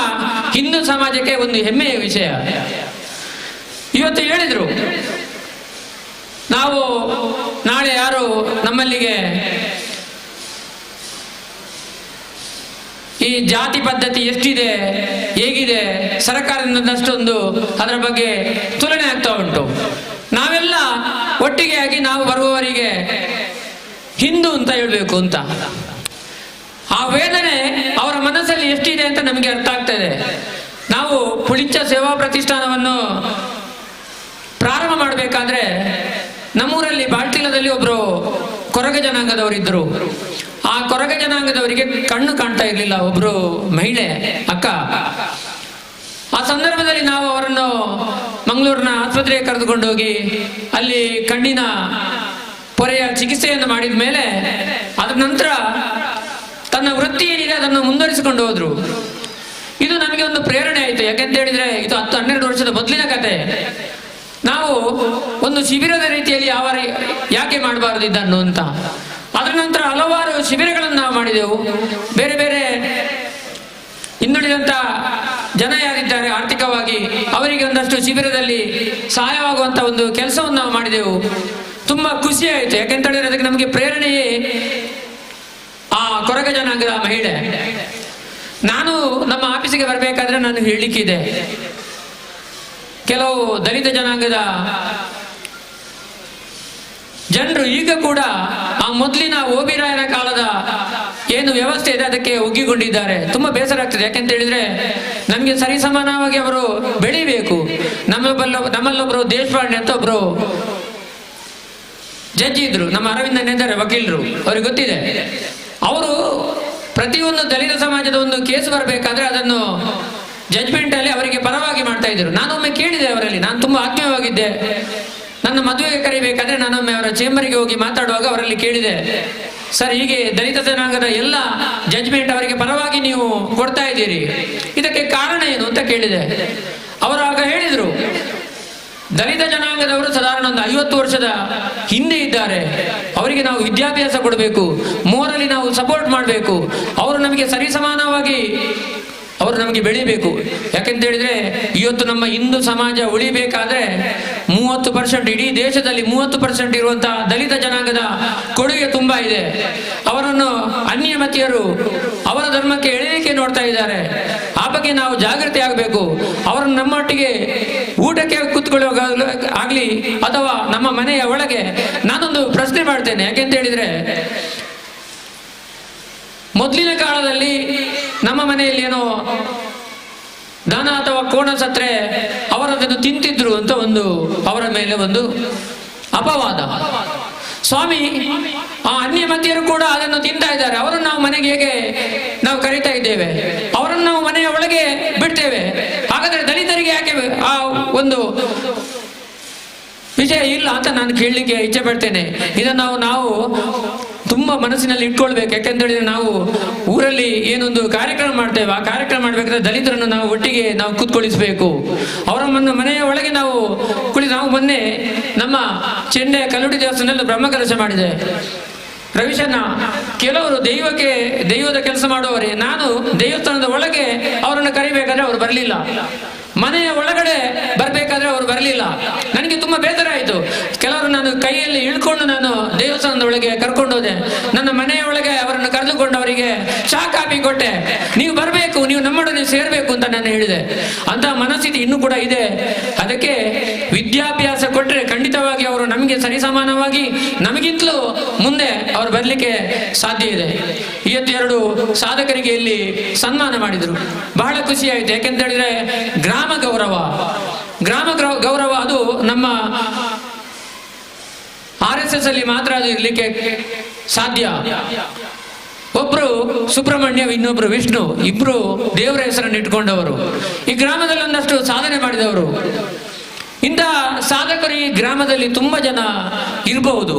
ಹಿಂದೂ ಸಮಾಜಕ್ಕೆ ಒಂದು ಹೆಮ್ಮೆಯ ವಿಷಯ. ಇವತ್ತು ಹೇಳಿದ್ರು, ನಾವು ನಾಳೆ ಯಾರು ನಮ್ಮಲ್ಲಿಗೆ ಈ ಜಾತಿ ಪದ್ಧತಿ ಎಷ್ಟಿದೆ ಹೇಗಿದೆ ಸರ್ಕಾರದಿಂದಷ್ಟೊಂದು ಅದರ ಬಗ್ಗೆ ತುಲನೆ ಆಗ್ತಾ ಉಂಟು. ನಾವೆಲ್ಲ ಒಟ್ಟಿಗೆಯಾಗಿ ನಾವು ಬರುವವರಿಗೆ ಹಿಂದೂ ಅಂತ ಹೇಳಬೇಕು ಅಂತ ಆ ವೇದನೆ ಅವರ ಮನಸ್ಸಲ್ಲಿ ಎಷ್ಟಿದೆ ಅಂತ ನಮಗೆ ಅರ್ಥ ಆಗ್ತಾ ಇದೆ. ನಾವು ಪುಳಿಂಚ ಸೇವಾ ಪ್ರತಿಷ್ಠಾನವನ್ನು ಪ್ರಾರಂಭ ಮಾಡಬೇಕಾದ್ರೆ ನಮ್ಮೂರಲ್ಲಿ ಬಾಳ್ತಿಲದಲ್ಲಿ ಒಬ್ಬರು ಕೊರಗ ಜನಾಂಗದವರಿದ್ದರು. ಆ ಕೊರಗ ಜನಾಂಗದವರಿಗೆ ಕಣ್ಣು ಕಾಣ್ತಾ ಇರಲಿಲ್ಲ, ಒಬ್ಬರು ಮಹಿಳೆ ಅಕ್ಕ. ಆ ಸಂದರ್ಭದಲ್ಲಿ ನಾವು ಅವರನ್ನು ಮಂಗಳೂರಿನ ಆಸ್ಪತ್ರೆಗೆ ಕರೆದುಕೊಂಡೋಗಿ ಅಲ್ಲಿ ಕಣ್ಣಿನ ಪೊರೆಯ ಚಿಕಿತ್ಸೆಯನ್ನು ಮಾಡಿದ ಮೇಲೆ ಅದರ ನಂತರ ತನ್ನ ವೃತ್ತಿ ಏನಿದೆ ಅದನ್ನು ಮುಂದುವರಿಸಿಕೊಂಡು ಹೋದರು. ಇದು ನಮಗೆ ಒಂದು ಪ್ರೇರಣೆ ಆಯಿತು. ಯಾಕೆಂತ ಹೇಳಿದ್ರೆ ಇದು 10-12 ವರ್ಷದ ಮೊದಲಿನ ಕತೆ. ನಾವು ಒಂದು ಶಿಬಿರದ ರೀತಿಯಲ್ಲಿ ಯಾಕೆ ಮಾಡಬಾರದು ಇದನ್ನು ಅಂತ. ಅದರ ನಂತರ ಹಲವಾರು ಶಿಬಿರಗಳನ್ನು ನಾವು ಮಾಡಿದೆವು. ಬೇರೆ ಬೇರೆ ಹಿಂದುಳಿದಂಥ ಜನ ಯಾರಿದ್ದಾರೆ ಆರ್ಥಿಕವಾಗಿ ಅವರಿಗೆ ಒಂದಷ್ಟು ಶಿಬಿರದಲ್ಲಿ ಸಹಾಯವಾಗುವಂಥ ಒಂದು ಕೆಲಸವನ್ನು ನಾವು ಮಾಡಿದೆವು. ತುಂಬ ಖುಷಿ ಆಯಿತು. ಯಾಕೆಂತ ಹೇಳಿದ್ರೆ ಅದಕ್ಕೆ ನಮಗೆ ಪ್ರೇರಣೆಯೇ ಆ ಕೊರಗ ಜನಾಂಗದ ಮಹಿಳೆ. ನಾನು ನಮ್ಮ ಆಫೀಸಿಗೆ ಬರಬೇಕಾದ್ರೆ ನಾನು ಹೇಳಲಿಕ್ಕಿದೆ, ಕೆಲವು ದಲಿತ ಜನಾಂಗದ ಜನರು ಈಗ ಕೂಡ ಆ ಮೊದಲಿನ ಓಬಿರಾಯನ ಕಾಲದ ಏನು ವ್ಯವಸ್ಥೆ ಇದೆ ಅದಕ್ಕೆ ಒಗ್ಗಿಕೊಂಡಿದ್ದಾರೆ. ತುಂಬಾ ಬೇಸರ ಆಗ್ತದೆ. ಯಾಕೆಂತ ಹೇಳಿದ್ರೆ ನಮಗೆ ಸರಿಸಮಾನವಾಗಿ ಅವರು ಬೆಳಿಬೇಕು. ನಮ್ಮಲ್ಲೊಬ್ರು ದೇಶಪಾಂಡೆ ಅಂತ ಒಬ್ರು ಜಡ್ಜಿ ಇದ್ರು, ನಮ್ಮ ಅರವಿಂದ ನೆಂದರೆ ವಕೀಲರು, ಅವ್ರಿಗೆ ಗೊತ್ತಿದೆ. ಅವರು ಪ್ರತಿಯೊಂದು ದಲಿತ ಸಮಾಜದ ಒಂದು ಕೇಸ್ ಬರಬೇಕಾದ್ರೆ ಅದನ್ನು ಜಡ್ಜ್ಮೆಂಟ್ ಅಲ್ಲಿ ಅವರಿಗೆ ಪರವಾಗಿ ಮಾಡ್ತಾ ಇದ್ರು. ನಾನೊಮ್ಮೆ ಕೇಳಿದೆ ಅವರಲ್ಲಿ, ನಾನು ತುಂಬಾ ಆತ್ಮೀಯವಾಗಿದ್ದೆ, ನನ್ನ ಮದುವೆಗೆ ಕರಿಬೇಕಾದ್ರೆ ನಾನೊಮ್ಮೆ ಅವರ ಚೇಂಬರಿಗೆ ಹೋಗಿ ಮಾತಾಡುವಾಗ ಅವರಲ್ಲಿ ಕೇಳಿದೆ, ಸರ್ ಹೀಗೆ ದಲಿತ ಜನಾಂಗದ ಎಲ್ಲ ಜಡ್ಜ್ಮೆಂಟ್ ಅವರಿಗೆ ಪರವಾಗಿ ನೀವು ಕೊಡ್ತಾ ಇದ್ದೀರಿ, ಇದಕ್ಕೆ ಕಾರಣ ಏನು ಅಂತ ಕೇಳಿದೆ. ಅವರು ಆಗ ಹೇಳಿದ್ರು, ದಲಿತ ಜನಾಂಗದವರು ಸಾಧಾರಣ ಒಂದು 50 ವರ್ಷದ ಹಿಂದೆ ಇದ್ದಾರೆ, ಅವರಿಗೆ ನಾವು ವಿದ್ಯಾಭ್ಯಾಸ ಕೊಡಬೇಕು, ಮೋರಲಿ ನಾವು ಸಪೋರ್ಟ್ ಮಾಡಬೇಕು, ಅವರು ನಮಗೆ ಸರಿಸಮಾನವಾಗಿ ಅವರು ನಮಗೆ ಬೆಳೀಬೇಕು. ಯಾಕೆಂತ ಹೇಳಿದ್ರೆ ಇವತ್ತು ನಮ್ಮ ಹಿಂದೂ ಸಮಾಜ ಉಳಿಬೇಕಾದ್ರೆ 30%, ಇಡೀ ದೇಶದಲ್ಲಿ 30% ಇರುವಂತಹ ದಲಿತ ಜನಾಂಗದ ಕೊಡುಗೆ ತುಂಬಾ ಇದೆ. ಅವರನ್ನು ಅನ್ಯಮತೀಯರು ಅವರ ಧರ್ಮಕ್ಕೆ ಎಳೆಯಲಿಕ್ಕೆ ನೋಡ್ತಾ ಇದ್ದಾರೆ. ಆ ಬಗ್ಗೆ ನಾವು ಜಾಗೃತಿ ಆಗಬೇಕು. ಅವರನ್ನು ನಮ್ಮೊಟ್ಟಿಗೆ ಊಟಕ್ಕೆ ಕೂತ್ಕೊಳ್ಳುವಾಗ ಆಗ್ಲಿ ಅಥವಾ ನಮ್ಮ ಮನೆಯ ಒಳಗೆ. ನಾನೊಂದು ಪ್ರಶ್ನೆ ಮಾಡ್ತೇನೆ, ಯಾಕೆಂತ ಹೇಳಿದ್ರೆ ಮೊದಲಿನ ಕಾಲದಲ್ಲಿ ನಮ್ಮ ಮನೆಯಲ್ಲಿ ಏನೋ ದನ ಅಥವಾ ಕೋಣ ಸತ್ರೆ ಅವರದನ್ನು ತಿಂತಿದ್ರು ಅಂತ ಒಂದು ಅವರ ಮೇಲೆ ಒಂದು ಅಪವಾದ. ಸ್ವಾಮಿ, ಆ ಅನ್ಯಮತೀಯರು ಕೂಡ ಅದನ್ನು ತಿಂತಾ ಇದ್ದಾರೆ, ಅವರನ್ನು ನಾವು ಮನೆಗೆ ಹೇಗೆ ನಾವು ಕರೀತಾ ಇದ್ದೇವೆ, ಅವರನ್ನು ನಾವು ಮನೆಯ ಒಳಗೆ ಬಿಡ್ತೇವೆ, ಹಾಗಾದ್ರೆ ದಲಿತರಿಗೆ ಯಾಕೆ ಆ ಒಂದು ವಿಷಯ ಇಲ್ಲ ಅಂತ ನಾನು ಕೇಳಲಿಕ್ಕೆ ಇಚ್ಛೆ ಪಡ್ತೇನೆ. ಇದನ್ನು ನಾವು ತುಂಬ ಮನಸ್ಸಿನಲ್ಲಿ ಇಟ್ಕೊಳ್ಬೇಕು. ಯಾಕೆಂತ ಹೇಳಿದ್ರೆ ನಾವು ಊರಲ್ಲಿ ಏನೊಂದು ಕಾರ್ಯಕ್ರಮ ಮಾಡ್ತೇವೆ, ಆ ಕಾರ್ಯಕ್ರಮ ಮಾಡ್ಬೇಕಾದ್ರೆ ದಲಿತರನ್ನು ನಾವು ಒಟ್ಟಿಗೆ ನಾವು ಕೂತ್ಕೊಳಿಸಬೇಕು, ಅವರ ಮನೆಯ ಒಳಗೆ ನಾವು ಕುಳಿ. ನಾವು ಮೊನ್ನೆ ನಮ್ಮ ಚೆಂಡೆ ಕಲ್ಲುಡಿ ದೇವಸ್ಥಾನದಲ್ಲಿ ಬ್ರಹ್ಮಕಲಶ ಮಾಡಿದೆ ರವಿಶನ. ಕೆಲವರು ದೈವದ ಕೆಲಸ ಮಾಡುವವರೇ, ನಾನು ದೇವಸ್ಥಾನದ ಒಳಗೆ ಅವರನ್ನು ಕರಿಬೇಕಾದ್ರೆ ಅವರು ಬರಲಿಲ್ಲ, ಮನೆಯ ಒಳಗಡೆ ಬರಬೇಕಾದ್ರೆ ಅವರು ಬರಲಿಲ್ಲ. ನನಗೆ ತುಂಬಾ ಬೇಸರ ಆಯಿತು. ಕೆಲವರು ನಾನು ಕೈಯಲ್ಲಿ ಇಳ್ಕೊಂಡು ನಾನು ದೇವಸ್ಥಾನದ ಒಳಗೆ ಕರ್ಕೊಂಡು ಹೋದೆ, ನನ್ನ ಮನೆಯ ಒಳಗೆ ಅವರನ್ನು ಕರೆದುಕೊಂಡು ಅವರಿಗೆ ಚಹಾ ಕಾಫಿ ಕೊಟ್ಟೆ. ನೀವು ಬರಬೇಕು, ನೀವು ನಮ್ಮೊಡನೆ ಸೇರಬೇಕು ಅಂತ ನಾನು ಹೇಳಿದೆ. ಅಂತ ಮನಸ್ಥಿತಿ ಇನ್ನೂ ಕೂಡ ಇದೆ. ಅದಕ್ಕೆ ವಿದ್ಯಾಭ್ಯಾಸ ಕೊಟ್ಟರೆ ಖಂಡಿತವಾಗಿ ಅವರು ನಮಗೆ ಸರಿಸಮಾನವಾಗಿ ನಮಗಿಂತಲೂ ಮುಂದೆ ಅವರು ಬರಲಿಕ್ಕೆ ಸಾಧ್ಯ ಇದೆ. ಇವತ್ತು 2 ಸಾಧಕರಿಗೆ ಇಲ್ಲಿ ಸನ್ಮಾನ ಮಾಡಿದರು, ಬಹಳ ಖುಷಿಯಾಯಿತು. ಯಾಕೆಂತ ಹೇಳಿದ್ರೆ ಗ್ರಾಮ ಗೌರವ, ಗ್ರಾಮ ಗೌರವ ಅದು ನಮ್ಮ RSS ಅಲ್ಲಿ ಮಾತ್ರ ಅದು ಇರಲಿಕ್ಕೆ ಸಾಧ್ಯ. ಒಬ್ರು ಸುಬ್ರಹ್ಮಣ್ಯ, ಇನ್ನೊಬ್ರು ವಿಷ್ಣು, ಇಬ್ರು ದೇವರ ಹೆಸರನ್ನು ಇಟ್ಕೊಂಡವರು, ಈ ಗ್ರಾಮದಲ್ಲಿ ಒಂದಷ್ಟು ಸಾಧನೆ ಮಾಡಿದವರು. ಇಂತಹ ಸಾಧಕರು ಈ ಗ್ರಾಮದಲ್ಲಿ ತುಂಬಾ ಜನ ಇರಬಹುದು.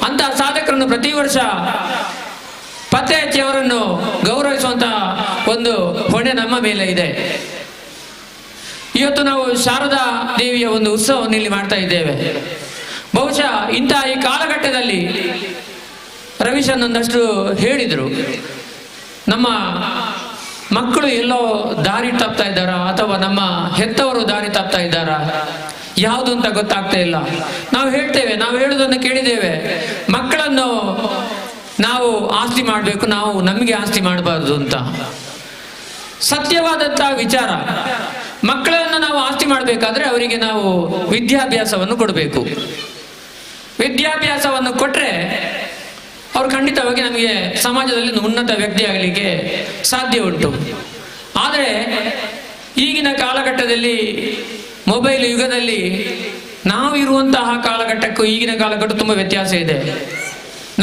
ಅಂತಹ ಸಾಧಕರನ್ನು ಪ್ರತಿ ವರ್ಷ ಪತ್ತೆ ಹಚ್ಚಿ ಅವರನ್ನು ಗೌರವಿಸುವಂತಹ ಒಂದು ಹೊಣೆ ನಮ್ಮ ಮೇಲೆ ಇದೆ. ಇವತ್ತು ನಾವು ಶಾರದಾ ದೇವಿಯ ಒಂದು ಉತ್ಸವವನ್ನು ಇಲ್ಲಿ ಮಾಡ್ತಾ ಇದ್ದೇವೆ. ಬಹುಶಃ ಇಂತಹ ಈ ಕಾಲಘಟ್ಟದಲ್ಲಿ ರವೀಶನ್ ಒಂದಷ್ಟು ಹೇಳಿದರು, ನಮ್ಮ ಮಕ್ಕಳು ಎಲ್ಲೋ ದಾರಿ ತಪ್ತಾ ಇದ್ದಾರಾ ಅಥವಾ ನಮ್ಮ ಹೆತ್ತವರು ದಾರಿ ತಪ್ತಾ ಇದ್ದಾರಾ ಯಾವುದು ಅಂತ ಗೊತ್ತಾಗ್ತಾ ಇಲ್ಲ. ನಾವು ಹೇಳ್ತೇವೆ, ನಾವು ಹೇಳುವುದನ್ನು ಕೇಳಿದ್ದೇವೆ, ಮಕ್ಕಳನ್ನು ನಾವು ಆಸ್ತಿ ಮಾಡಬೇಕು, ನಾವು ನಮಗೆ ಆಸ್ತಿ ಮಾಡಬಾರ್ದು ಅಂತ. ಸತ್ಯವಾದಂತಹ ವಿಚಾರ. ಮಕ್ಕಳನ್ನು ನಾವು ಆಸ್ತಿ ಮಾಡಬೇಕಾದ್ರೆ ಅವರಿಗೆ ನಾವು ವಿದ್ಯಾಭ್ಯಾಸವನ್ನು ಕೊಡಬೇಕು. ವಿದ್ಯಾಭ್ಯಾಸವನ್ನು ಕೊಟ್ಟರೆ ಅವರು ಖಂಡಿತವಾಗಿ ನಮಗೆ ಸಮಾಜದಲ್ಲಿ ಒಂದು ಉನ್ನತ ವ್ಯಕ್ತಿ ಆಗಲಿಕ್ಕೆ ಸಾಧ್ಯ ಉಂಟು. ಆದರೆ ಈಗಿನ ಕಾಲಘಟ್ಟದಲ್ಲಿ ಮೊಬೈಲ್ ಯುಗದಲ್ಲಿ ನಾವು ಇರುವಂತಹ ಕಾಲಘಟ್ಟಕ್ಕೂ ಈಗಿನ ಕಾಲಘಟ್ಟ ತುಂಬ ವ್ಯತ್ಯಾಸ ಇದೆ.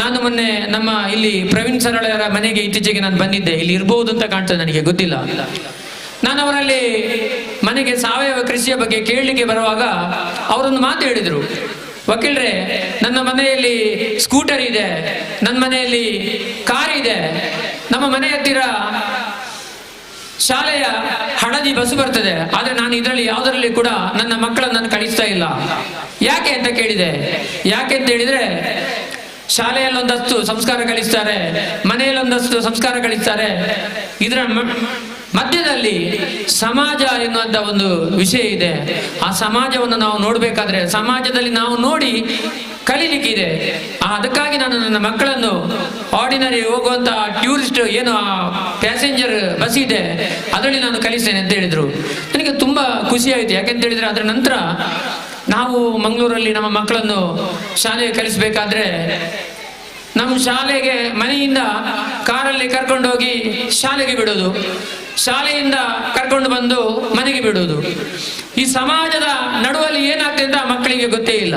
ನಾನು ಮೊನ್ನೆ ನಮ್ಮ ಇಲ್ಲಿ ಪ್ರವೀಣ್ ಸರಳೆಯರ ಮನೆಗೆ ಇತ್ತೀಚೆಗೆ ನಾನು ಬಂದಿದ್ದೆ. ಇಲ್ಲಿ ಇರ್ಬೋದು ಅಂತ ಕಾಣ್ತದೆ, ನನಗೆ ಗೊತ್ತಿಲ್ಲ. ನಾನು ಅವರಲ್ಲಿ ಮನೆಗೆ ಸಾವಯವ ಕೃಷಿಯ ಬಗ್ಗೆ ಕೇಳಲಿಕ್ಕೆ ಬರುವಾಗ ಅವರೊಂದು ಮಾತು ಹೇಳಿದರು, ವಕೀಲರೇ ನನ್ನ ಮನೆಯಲ್ಲಿ ಸ್ಕೂಟರ್ ಇದೆ, ನನ್ನ ಮನೆಯಲ್ಲಿ ಕಾರ್ ಇದೆ, ನಮ್ಮ ಮನೆ ಹತ್ತಿರ ಶಾಲೆಯ ಹಳದಿ ಬಸ್ಸು ಬರ್ತದೆ, ಆದರೆ ನಾನು ಇದರಲ್ಲಿ ಯಾವುದರಲ್ಲಿ ಕೂಡ ನನ್ನ ಮಕ್ಕಳನ್ನು ನಾನು ಕಳಿಸ್ತಾ ಇಲ್ಲ. ಯಾಕೆ ಅಂತ ಕೇಳಿದೆ. ಯಾಕೆ ಅಂತ ಹೇಳಿದ್ರೆ, ಶಾಲೆಯಲ್ಲಿ ಒಂದಷ್ಟು ಸಂಸ್ಕಾರ ಕಲಿಸ್ತಾರೆ, ಮನೆಯಲ್ಲಿ ಒಂದಷ್ಟು ಸಂಸ್ಕಾರ ಕಲಿಸ್ತಾರೆ, ಇದರ ಮಧ್ಯದಲ್ಲಿ ಸಮಾಜ ಎನ್ನುವಂಥ ಒಂದು ವಿಷಯ ಇದೆ. ಆ ಸಮಾಜವನ್ನು ನಾವು ನೋಡಬೇಕಾದ್ರೆ ಸಮಾಜದಲ್ಲಿ ನಾವು ನೋಡಿ ಕಲೀಲಿಕ್ಕಿದೆ. ಅದಕ್ಕಾಗಿ ನಾನು ನನ್ನ ಮಕ್ಕಳನ್ನು ಆರ್ಡಿನರಿ ಹೋಗುವಂಥ ಟೂರಿಸ್ಟ್ ಏನು ಆ ಪ್ಯಾಸೆಂಜರ್ ಬಸ್ ಇದೆ ಅದರಲ್ಲಿ ನಾನು ಕಲಿಸ್ತೇನೆ ಅಂತ ಹೇಳಿದರು. ನನಗೆ ತುಂಬ ಖುಷಿಯಾಯಿತು. ಯಾಕೆಂತ ಹೇಳಿದರೆ ಅದರ ನಂತರ ನಾವು ಮಂಗಳೂರಲ್ಲಿ ನಮ್ಮ ಮಕ್ಕಳನ್ನು ಶಾಲೆಗೆ ಕಲಿಸಬೇಕಾದ್ರೆ ನಮ್ಮ ಶಾಲೆಗೆ ಮನೆಯಿಂದ ಕಾರಲ್ಲಿ ಕರ್ಕೊಂಡೋಗಿ ಶಾಲೆಗೆ ಬಿಡೋದು, ಶಾಲೆಯಿಂದ ಕರ್ಕೊಂಡು ಬಂದು ಮನೆಗೆ ಬಿಡೋದು. ಈ ಸಮಾಜದ ನಡುವಲ್ಲಿ ಏನಾಗ್ತದೆ ಅಂತ ಮಕ್ಕಳಿಗೆ ಗೊತ್ತೇ ಇಲ್ಲ.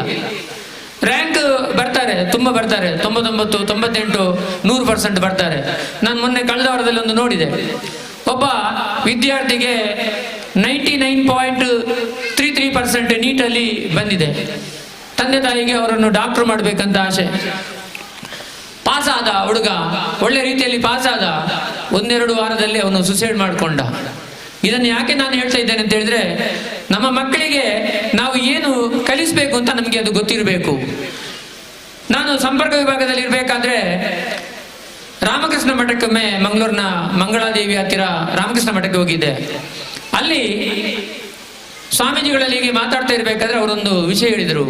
ರ್ಯಾಂಕ್ ಬರ್ತಾರೆ, ತುಂಬ ಬರ್ತಾರೆ, 99, 98, 100% ಬರ್ತಾರೆ. ನಾನು ಮೊನ್ನೆ ಕಳೆದ ವಾರದಲ್ಲಿ ಒಂದು ನೋಡಿದೆ, ಒಬ್ಬ ವಿದ್ಯಾರ್ಥಿಗೆ 99.33% ನೀಟಲ್ಲಿ ಬಂದಿದೆ. ತಂದೆ ತಾಯಿಗೆ ಅವರನ್ನು ಡಾಕ್ಟರ್ ಮಾಡಬೇಕಂತ ಆಸೆ. ಪಾಸಾದ ಹುಡುಗ, ಒಳ್ಳೆ ರೀತಿಯಲ್ಲಿ ಪಾಸಾದ, 1-2 ವಾರದಲ್ಲಿ ಅವನು ಸುಸೈಡ್ ಮಾಡಿಕೊಂಡ. ಇದನ್ನು ಯಾಕೆ ನಾನು ಹೇಳ್ತಾ ಇದ್ದೇನೆ ಅಂತ ಹೇಳಿದ್ರೆ, ನಮ್ಮ ಮಕ್ಕಳಿಗೆ ನಾವು ಏನು ಕಲಿಸಬೇಕು ಅಂತ ನಮಗೆ ಅದು ಗೊತ್ತಿರಬೇಕು. ನಾನು ಸಂಪರ್ಕ ವಿಭಾಗದಲ್ಲಿ ಇರಬೇಕಾದ್ರೆ ರಾಮಕೃಷ್ಣ ಮಠಕ್ಕೊಮ್ಮೆ ಮಂಗಳೂರಿನ ಮಂಗಳಾದೇವಿ ಹತ್ತಿರ ರಾಮಕೃಷ್ಣ ಮಠಕ್ಕೆ ಹೋಗಿದ್ದೆ. ಅಲ್ಲಿ ಸ್ವಾಮೀಜಿಗಳಲ್ಲಿ ಹೀಗೆ ಮಾತಾಡ್ತಾ ಇರಬೇಕಾದ್ರೆ ಅವರೊಂದು ವಿಷಯ ಹೇಳಿದರು.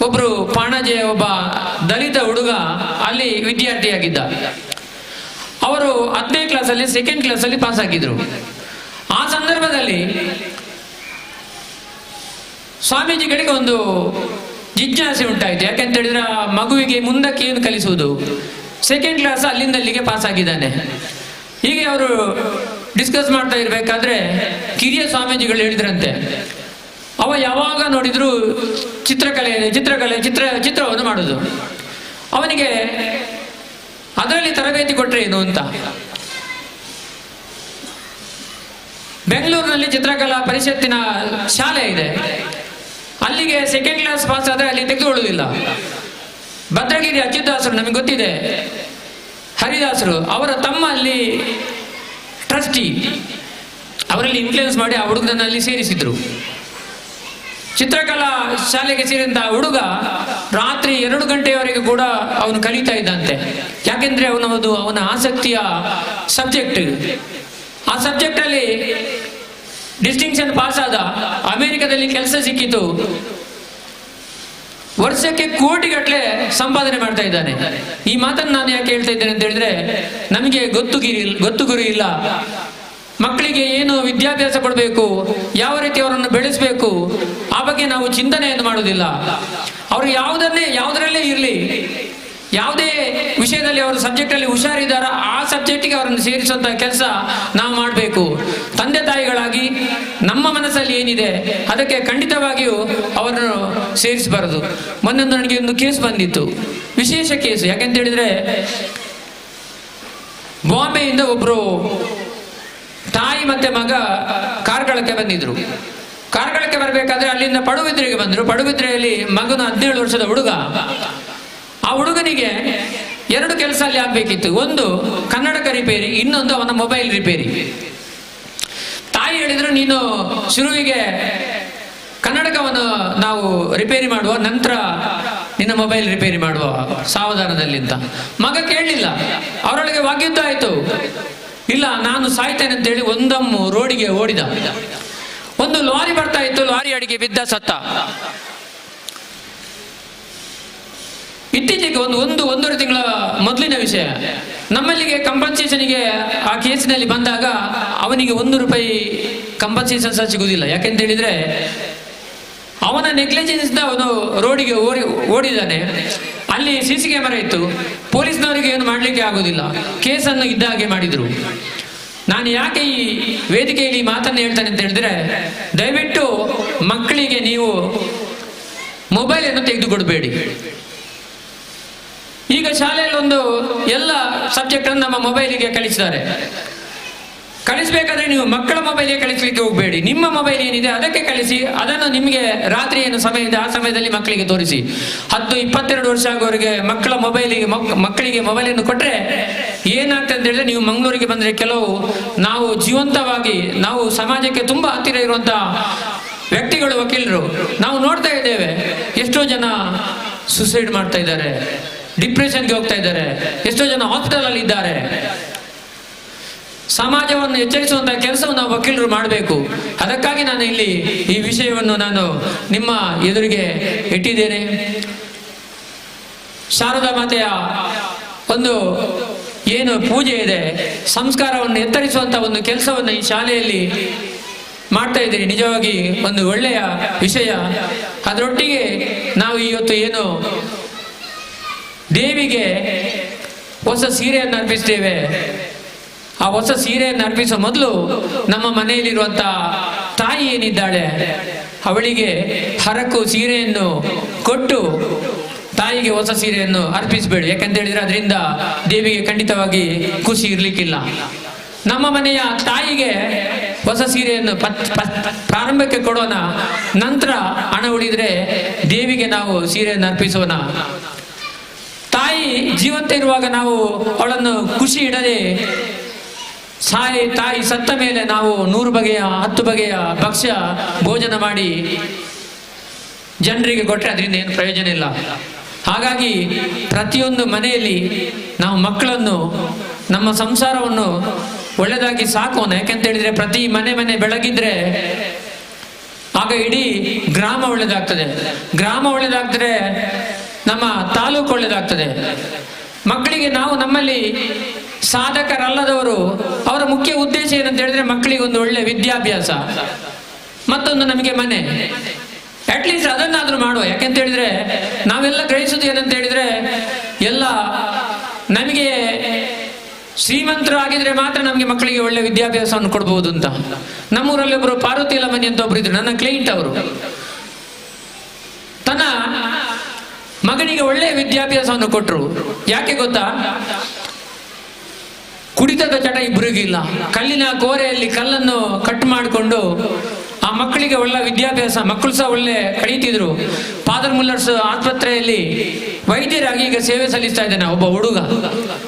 ಒಬ್ಬರು ಪಾಣಾಜೆಯ ಒಬ್ಬ ದಲಿತ ಹುಡುಗ ಅಲ್ಲಿ ವಿದ್ಯಾರ್ಥಿಯಾಗಿದ್ದ. ಅವರು 10ನೇ ಕ್ಲಾಸಲ್ಲಿ ಸೆಕೆಂಡ್ ಕ್ಲಾಸಲ್ಲಿ ಪಾಸ್ ಆಗಿದ್ರು. ಆ ಸಂದರ್ಭದಲ್ಲಿ ಸ್ವಾಮೀಜಿಗಳಿಗೆ ಒಂದು ಜಿಜ್ಞಾಸೆ ಉಂಟಾಯಿತು. ಯಾಕೆಂತ ಹೇಳಿದ್ರೆ ಆ ಮಗುವಿಗೆ ಮುಂದಕ್ಕೆ ಏನು ಕಲಿಸುವುದು, ಸೆಕೆಂಡ್ ಕ್ಲಾಸ್ ಅಲ್ಲಿಂದ ಅಲ್ಲಿಗೆ ಪಾಸ್ ಆಗಿದ್ದಾನೆ. ಹೀಗೆ ಅವರು ಡಿಸ್ಕಸ್ ಮಾಡ್ತಾ ಇರಬೇಕಾದ್ರೆ ಕಿರಿಯ ಸ್ವಾಮೀಜಿಗಳು ಹೇಳಿದ್ರಂತೆ, ಅವ ಯಾವಾಗ ನೋಡಿದ್ರು ಚಿತ್ರಕಲೆ ಚಿತ್ರಕಲೆ ಚಿತ್ರವನ್ನು ಮಾಡೋದು, ಅವನಿಗೆ ಅದರಲ್ಲಿ ತರಬೇತಿ ಕೊಟ್ಟರೆ ಏನು ಅಂತ. ಬೆಂಗಳೂರಿನಲ್ಲಿ ಚಿತ್ರಕಲಾ ಪರಿಷತ್ತಿನ ಶಾಲೆ ಇದೆ, ಅಲ್ಲಿಗೆ ಸೆಕೆಂಡ್ ಕ್ಲಾಸ್ ಪಾಸ್ ಆದರೆ ಅಲ್ಲಿ ತೆಗೆದುಕೊಳ್ಳುವುದಿಲ್ಲ. ಭದ್ರಗಿರಿ ಅಚ್ಯುತದಾಸರು ನಮಗೆ ಗೊತ್ತಿದೆ, ಹರಿದಾಸರು, ಅವರ ತಮ್ಮ ಅಲ್ಲಿ ಟ್ರಸ್ಟಿ, ಅವರಲ್ಲಿ ಇನ್ಫ್ಲೂಯೆನ್ಸ್ ಮಾಡಿ ಆ ಹುಡುಗನಲ್ಲಿ ಸೇರಿಸಿದ್ರು. ಚಿತ್ರಕಲಾ ಶಾಲೆಗೆ ಸೇರಿದಂತಹ ಹುಡುಗ ರಾತ್ರಿ 2 ಗಂಟೆಯವರೆಗೆ ಕೂಡ ಅವನು ಕಲಿತಾ ಇದ್ದಂತೆ. ಯಾಕೆಂದ್ರೆ ಅವನದು ಅವನ ಆಸಕ್ತಿಯ ಸಬ್ಜೆಕ್ಟ್. ಆ ಸಬ್ಜೆಕ್ಟಲ್ಲಿ ಡಿಸ್ಟಿಂಕ್ಷನ್ ಪಾಸ್ ಆದ, ಅಮೆರಿಕದಲ್ಲಿ ಕೆಲಸ ಸಿಕ್ಕಿತು, ವರ್ಷಕ್ಕೆ ಕೋಟಿಗಟ್ಟಲೆ ಸಂಪಾದನೆ ಮಾಡ್ತಾ ಇದ್ದಾನೆ. ಈ ಮಾತನ್ನು ನಾನು ಯಾಕೆ ಹೇಳ್ತಾ ಇದ್ದೇನೆ ಅಂತ ಹೇಳಿದ್ರೆ, ನಮಗೆ ಗೊತ್ತು ಗುರಿ ಇಲ್ಲ. ಮಕ್ಕಳಿಗೆ ಏನು ವಿದ್ಯಾಭ್ಯಾಸ ಕೊಡಬೇಕು, ಯಾವ ರೀತಿ ಅವರನ್ನು ಬೆಳೆಸಬೇಕು, ಆ ಬಗ್ಗೆ ನಾವು ಚಿಂತನೆಯನ್ನು ಮಾಡುವುದಿಲ್ಲ. ಅವರು ಯಾವುದರಲ್ಲೇ ಇರಲಿ, ಯಾವುದೇ ವಿಷಯದಲ್ಲಿ ಅವರು ಸಬ್ಜೆಕ್ಟಲ್ಲಿ ಹುಷಾರಿದ್ದಾರೋ ಆ ಸಬ್ಜೆಕ್ಟಿಗೆ ಅವರನ್ನು ಸೇರಿಸುವಂಥ ಕೆಲಸ ನಾವು ಮಾಡಬೇಕು. ತಂದೆ ತಾಯಿಗಳಾಗಿ ನಮ್ಮ ಮನಸ್ಸಲ್ಲಿ ಏನಿದೆ ಅದಕ್ಕೆ ಖಂಡಿತವಾಗಿಯೂ ಅವರನ್ನು ಸೇರಿಸಬಾರದು. ಮೊನ್ನೆ ನನಗೆ ಒಂದು ಕೇಸ್ ಬಂದಿತ್ತು, ವಿಶೇಷ ಕೇಸು. ಯಾಕೆಂತ ಹೇಳಿದ್ರೆ, ಬಾಂಬೆಯಿಂದ ಒಬ್ಬರು ತಾಯಿ ಮತ್ತೆ ಮಗ ಕಾರ್ಕಳಕ್ಕೆ ಬಂದಿದ್ರು. ಕಾರ್ಕಳಕ್ಕೆ ಬರಬೇಕಾದ್ರೆ ಅಲ್ಲಿಂದ ಪಡುಬಿದ್ರೆಗೆ ಬಂದರು. ಪಡುಬಿದ್ರೆಯಲ್ಲಿ ಮಗನ 17 ವರ್ಷದ ಹುಡುಗ. ಆ ಹುಡುಗನಿಗೆ 2 ಕೆಲಸ ಅಲ್ಲಿ ಆಗ್ಬೇಕಿತ್ತು. ಒಂದು ಕನ್ನಡಕ ರಿಪೇರಿ, ಇನ್ನೊಂದು ಅವನ ಮೊಬೈಲ್ ರಿಪೇರಿ. ತಾಯಿ ಹೇಳಿದ್ರು, ನೀನು ಶುರುವಿಗೆ ಕನ್ನಡಕವನ್ನು ನಾವು ರಿಪೇರಿ ಮಾಡುವ, ನಂತರ ನಿನ್ನ ಮೊಬೈಲ್ ರಿಪೇರಿ ಮಾಡುವ ಸಾವಧಾನದಲ್ಲಿ ಅಂತ. ಮಗ ಕೇಳಲಿಲ್ಲ. ಅವರೊಳಗೆ ವಾಗ್ಯುದ್ಧ ಆಯಿತು. ಇಲ್ಲ, ನಾನು ಸಾಯ್ತೇನೆ ಅಂತೇಳಿ ಒಂದಮ್ಮು ರೋಡಿಗೆ ಓಡಿದ. ಒಂದು ಲಾರಿ ಬರ್ತಾ ಇತ್ತು, ಲಾರಿ ಅಡಿಗೆ ಬಿದ್ದ, ಸತ್ತ. ಇತ್ತೀಚೆಗೆ 1.5 ತಿಂಗಳ ಮೊದಲಿನ ವಿಷಯ. ನಮ್ಮಲ್ಲಿಗೆ ಕಂಪನ್ಸೇಷನ್ಗೆ ಆ ಕೇಸಿನಲ್ಲಿ ಬಂದಾಗ ಅವನಿಗೆ 1 ರೂಪಾಯಿ ಕಂಪನ್ಸೇಷನ್ ಸಹ ಸಿಗುವುದಿಲ್ಲ. ಯಾಕೆಂತ ಹೇಳಿದ್ರೆ, ಅವನ ನೆಗ್ಲಿಜೆನ್ಸ್ ಅವನು ರೋಡಿಗೆ ಓಡಿದ್ದಾನೆ. ಅಲ್ಲಿ CC camera ಇತ್ತು, ಪೊಲೀಸ್ನವರಿಗೆ ಏನು ಮಾಡಲಿಕ್ಕೆ ಆಗುವುದಿಲ್ಲ. ಕೇಸನ್ನು ಇದ್ದ ಹಾಗೆ ಮಾಡಿದರು. ನಾನು ಯಾಕೆ ಈ ವೇದಿಕೆಯಲ್ಲಿ ಈ ಮಾತನ್ನು ಹೇಳ್ತೇನೆ ಅಂತ ಹೇಳಿದ್ರೆ, ದಯವಿಟ್ಟು ಮಕ್ಕಳಿಗೆ ನೀವು ಮೊಬೈಲನ್ನು ತೆಗೆದುಕೊಡಬೇಡಿ. ಈಗ ಶಾಲೆಯಲ್ಲಿ ಒಂದು ಎಲ್ಲ ಸಬ್ಜೆಕ್ಟನ್ನು ನಮ್ಮ ಮೊಬೈಲಿಗೆ ಕಳಿಸ್ತಾರೆ. ಕಳಿಸ್ಬೇಕಾದ್ರೆ ನೀವು ಮಕ್ಕಳ ಮೊಬೈಲಿಗೆ ಕಳಿಸ್ಲಿಕ್ಕೆ ಹೋಗಬೇಡಿ. ನಿಮ್ಮ ಮೊಬೈಲ್ ಏನಿದೆ ಅದಕ್ಕೆ ಕಳಿಸಿ. ಅದನ್ನು ನಿಮಗೆ ರಾತ್ರಿ ಏನು ಸಮಯ ಇದೆ ಆ ಸಮಯದಲ್ಲಿ ಮಕ್ಕಳಿಗೆ ತೋರಿಸಿ. 10, 22 ವರ್ಷ ಆಗುವವರೆಗೆ ಮಕ್ಕಳ ಮೊಬೈಲಿಗೆ ಮಕ್ಕಳಿಗೆ ಮೊಬೈಲನ್ನು ಕೊಟ್ಟರೆ ಏನಾಗ್ತದೆ ಅಂತ ಹೇಳಿದ್ರೆ, ನೀವು ಮಂಗಳೂರಿಗೆ ಬಂದರೆ ಕೆಲವು ನಾವು ಜೀವಂತವಾಗಿ ನಾವು ಸಮಾಜಕ್ಕೆ ತುಂಬ ಹತ್ತಿರ ಇರುವಂಥ ವ್ಯಕ್ತಿಗಳು, ವಕೀಲರು, ನಾವು ನೋಡ್ತಾ ಇದ್ದೇವೆ ಎಷ್ಟೋ ಜನ ಸುಸೈಡ್ ಮಾಡ್ತಾ ಇದ್ದಾರೆ, ಡಿಪ್ರೆಷನ್ಗೆ ಹೋಗ್ತಾ ಇದ್ದಾರೆ, ಎಷ್ಟೋ ಜನ ಹಾಸ್ಪಿಟಲಲ್ಲಿ ಇದ್ದಾರೆ. ಸಮಾಜವನ್ನು ಎಚ್ಚರಿಸುವಂತಹ ಕೆಲಸವನ್ನು ನಾವು ವಕೀಲರು ಮಾಡಬೇಕು. ಅದಕ್ಕಾಗಿ ನಾನು ಇಲ್ಲಿ ಈ ವಿಷಯವನ್ನು ನಾನು ನಿಮ್ಮ ಎದುರಿಗೆ ಇಟ್ಟಿದ್ದೇನೆ. ಶಾರದಾ ಮಾತೆಯ ಒಂದು ಏನು ಪೂಜೆ ಇದೆ, ಸಂಸ್ಕಾರವನ್ನು ಎತ್ತರಿಸುವಂತಹ ಒಂದು ಕೆಲಸವನ್ನು ಈ ಶಾಲೆಯಲ್ಲಿ ಮಾಡ್ತಾ ಇದ್ದೀರಿ. ನಿಜವಾಗಿ ಒಂದು ಒಳ್ಳೆಯ ವಿಷಯ. ಅದರೊಟ್ಟಿಗೆ ನಾವು ಇವತ್ತು ಏನು ದೇವಿಗೆ ಹೊಸ ಸೀರೆಯನ್ನು ಅರ್ಪಿಸ್ತೇವೆ. ಆ ಹೊಸ ಸೀರೆಯನ್ನು ಅರ್ಪಿಸುವ ಮೊದಲು ನಮ್ಮ ಮನೆಯಲ್ಲಿರುವಂಥ ತಾಯಿ ಏನಿದ್ದಾಳೆ ಅವಳಿಗೆ ಹರಕು ಸೀರೆಯನ್ನು ಕೊಟ್ಟು ತಾಯಿಗೆ ಹೊಸ ಸೀರೆಯನ್ನು ಅರ್ಪಿಸಬೇಡಿ. ಯಾಕಂತ ಹೇಳಿದ್ರೆ ಅದರಿಂದ ದೇವಿಗೆ ಖಂಡಿತವಾಗಿ ಖುಷಿ ಇರಲಿಕ್ಕಿಲ್ಲ. ನಮ್ಮ ಮನೆಯ ತಾಯಿಗೆ ಹೊಸ ಸೀರೆಯನ್ನು ಪ್ರಾರಂಭಕ್ಕೆ ಕೊಡೋಣ, ನಂತರ ಹಣ ಉಳಿದ್ರೆ ದೇವಿಗೆ ನಾವು ಸೀರೆಯನ್ನು ಅರ್ಪಿಸೋಣ. ತಾಯಿ ಜೀವಂತ ಇರುವಾಗ ನಾವು ಅವಳನ್ನು ಖುಷಿ ಇಡದೆ, ತಾಯಿ ಸತ್ತ ಮೇಲೆ ನಾವು 100 ಬಗೆಯ 10 ಬಗೆಯ ಭಕ್ಷ್ಯ ಭೋಜನ ಮಾಡಿ ಜನರಿಗೆ ಕೊಟ್ಟರೆ ಅದರಿಂದ ಏನು ಪ್ರಯೋಜನ ಇಲ್ಲ. ಹಾಗಾಗಿ ಪ್ರತಿಯೊಂದು ಮನೆಯಲ್ಲಿ ನಾವು ಮಕ್ಕಳನ್ನು, ನಮ್ಮ ಸಂಸಾರವನ್ನು ಒಳ್ಳೆಯದಾಗಿ ಸಾಕೋಣ. ಯಾಕೆಂತ ಹೇಳಿದ್ರೆ ಪ್ರತಿ ಮನೆ ಮನೆ ಬೆಳಗಿದ್ರೆ ಆಗ ಇಡೀ ಗ್ರಾಮ ಒಳ್ಳೆಯದಾಗ್ತದೆ, ಗ್ರಾಮ ಒಳ್ಳೆಯದಾಗ್ತದೆ, ನಮ್ಮ ತಾಲೂಕು ಒಳ್ಳೆಯದಾಗ್ತದೆ. ಮಕ್ಕಳಿಗೆ ನಾವು ನಮ್ಮಲ್ಲಿ ಸಾಧಕರಲ್ಲದವರು ಅವರ ಮುಖ್ಯ ಉದ್ದೇಶ ಏನಂತ ಹೇಳಿದ್ರೆ ಮಕ್ಕಳಿಗೆ ಒಂದು ಒಳ್ಳೆ ವಿದ್ಯಾಭ್ಯಾಸ, ಮತ್ತೊಂದು ನಮಗೆ ಮನೆ, ಅಟ್ಲೀಸ್ಟ್ ಅದನ್ನಾದ್ರೂ ಮಾಡುವ. ಯಾಕೆಂತ ಹೇಳಿದ್ರೆ ನಾವೆಲ್ಲ ಗ್ರಹಿಸುವುದು ಏನಂತ ಹೇಳಿದ್ರೆ, ಎಲ್ಲ ನಮಗೆ ಶ್ರೀಮಂತರು ಆಗಿದ್ರೆ ಮಾತ್ರ ನಮಗೆ ಮಕ್ಕಳಿಗೆ ಒಳ್ಳೆ ವಿದ್ಯಾಭ್ಯಾಸವನ್ನು ಕೊಡ್ಬೋದು ಅಂತ. ನಮ್ಮೂರಲ್ಲಿ ಒಬ್ಬರು ಪಾರ್ವತಿ ಲಮನಿ ಅಂತ ಒಬ್ರು ಇದ್ರು, ನನ್ನ ಕ್ಲೈಂಟ್ ಅವರು. ತನ್ನ ಮಗನಿಗೆ ಒಳ್ಳೆಯ ವಿದ್ಯಾಭ್ಯಾಸವನ್ನು ಕೊಟ್ಟರು. ಯಾಕೆ ಗೊತ್ತಾ? ಕುಡಿತದ ಚಟ ಇಬ್ಬರಿಗಿಲ್ಲ. ಕಲ್ಲಿನ ಕೋರೆಯಲ್ಲಿ ಕಲ್ಲನ್ನು ಕಟ್ ಮಾಡಿಕೊಂಡು ಆ ಮಕ್ಕಳಿಗೆ ಒಳ್ಳೆ ವಿದ್ಯಾಭ್ಯಾಸ, ಮಕ್ಕಳು ಸಹ ಒಳ್ಳೆ ಕಳೀತಿದ್ರು. ಫಾದರ್ ಮುಲ್ಲರ್ಸ್ ಆಸ್ಪತ್ರೆಯಲ್ಲಿ ವೈದ್ಯರಾಗಿ ಈಗ ಸೇವೆ ಸಲ್ಲಿಸ್ತಾ ಇದ್ದಾನೆ ಒಬ್ಬ ಹುಡುಗ.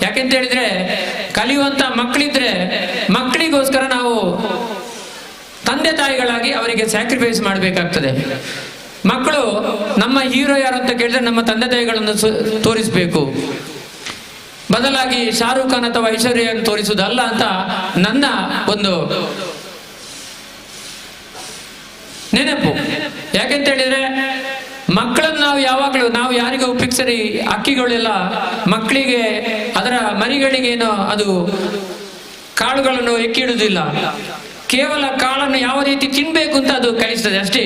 ಯಾಕೆಂತ ಹೇಳಿದ್ರೆ ಕಲಿಯುವಂತ ಮಕ್ಕಳಿದ್ರೆ ಮಕ್ಕಳಿಗೋಸ್ಕರ ನಾವು ತಂದೆ ತಾಯಿಗಳಾಗಿ ಅವರಿಗೆ ಸ್ಯಾಕ್ರಿಫೈಸ್ ಮಾಡಬೇಕಾಗ್ತದೆ. ಮಕ್ಕಳು ನಮ್ಮ ಹೀರೋ ಯಾರು ಅಂತ ಕೇಳಿದ್ರೆ ನಮ್ಮ ತಂದೆ ತಾಯಿಗಳನ್ನು ತೋರಿಸಬೇಕು, ಬದಲಾಗಿ ಶಾರುಖ್ ಖಾನ್ ಅಥವಾ ಐಶ್ವರ್ಯವನ್ನು ತೋರಿಸುವುದಲ್ಲ ಅಂತ ನನ್ನ ಒಂದು ನೆನಪು. ಯಾಕೆಂತ ಹೇಳಿದ್ರೆ ಮಕ್ಕಳನ್ನು ನಾವು ಯಾವಾಗಲೂ ನಾವು ಯಾರಿಗೂ ಪಿಕ್ಸರಿ ಅಕ್ಕಿಗಳೆಲ್ಲ ಮಕ್ಕಳಿಗೆ ಅದರ ಮರಿಗಳಿಗೇನೋ ಅದು ಕಾಳುಗಳನ್ನು ಎಕ್ಕಿಡುವುದಿಲ್ಲ, ಕೇವಲ ಕಾಳನ್ನು ಯಾವ ರೀತಿ ತಿನ್ಬೇಕು ಅಂತ ಅದು ಕಲಿಸ್ತದೆ ಅಷ್ಟೇ.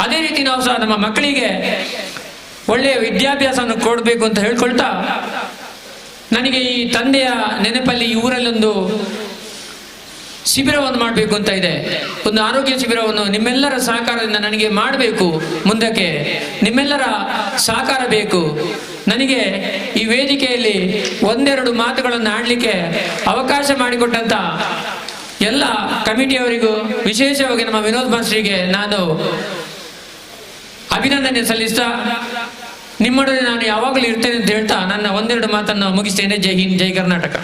ಅದೇ ರೀತಿ ನಾವು ಸಹ ನಮ್ಮ ಮಕ್ಕಳಿಗೆ ಒಳ್ಳೆಯ ವಿದ್ಯಾಭ್ಯಾಸವನ್ನು ಕೊಡಬೇಕು ಅಂತ ಹೇಳ್ಕೊಳ್ತಾ, ನನಗೆ ಈ ತಂದೆಯ ನೆನಪಲ್ಲಿ ಈ ಊರಲ್ಲೊಂದು ಶಿಬಿರವನ್ನು ಮಾಡಬೇಕು ಅಂತ ಇದೆ. ಒಂದು ಆರೋಗ್ಯ ಶಿಬಿರವನ್ನು ನಿಮ್ಮೆಲ್ಲರ ಸಹಕಾರದಿಂದ ನನಗೆ ಮಾಡಬೇಕು. ಮುಂದಕ್ಕೆ ನಿಮ್ಮೆಲ್ಲರ ಸಹಕಾರ ಬೇಕು. ನನಗೆ ಈ ವೇದಿಕೆಯಲ್ಲಿ ಒಂದೆರಡು ಮಾತುಗಳನ್ನು ಆಡಲಿಕ್ಕೆ ಅವಕಾಶ ಮಾಡಿಕೊಟ್ಟಂತ ಎಲ್ಲ ಕಮಿಟಿಯವರಿಗೂ, ವಿಶೇಷವಾಗಿ ನಮ್ಮ ವಿನೋದ್ ಮಾಸ್ಟರಿಗೆ ನಾನು ಅಭಿನಂದನೆ ಸಲ್ಲಿಸ್ತಾ, ನಿಮ್ಮೊಡನೆ ನಾನು ಯಾವಾಗಲೂ ಇರ್ತೇನೆ ಅಂತ ಹೇಳ್ತಾ ನನ್ನ ಒಂದೆರಡು ಮಾತನ್ನು ಮುಗಿಸ್ತೇನೆ. ಜೈ ಹಿಂದ್, ಜೈ ಕರ್ನಾಟಕ.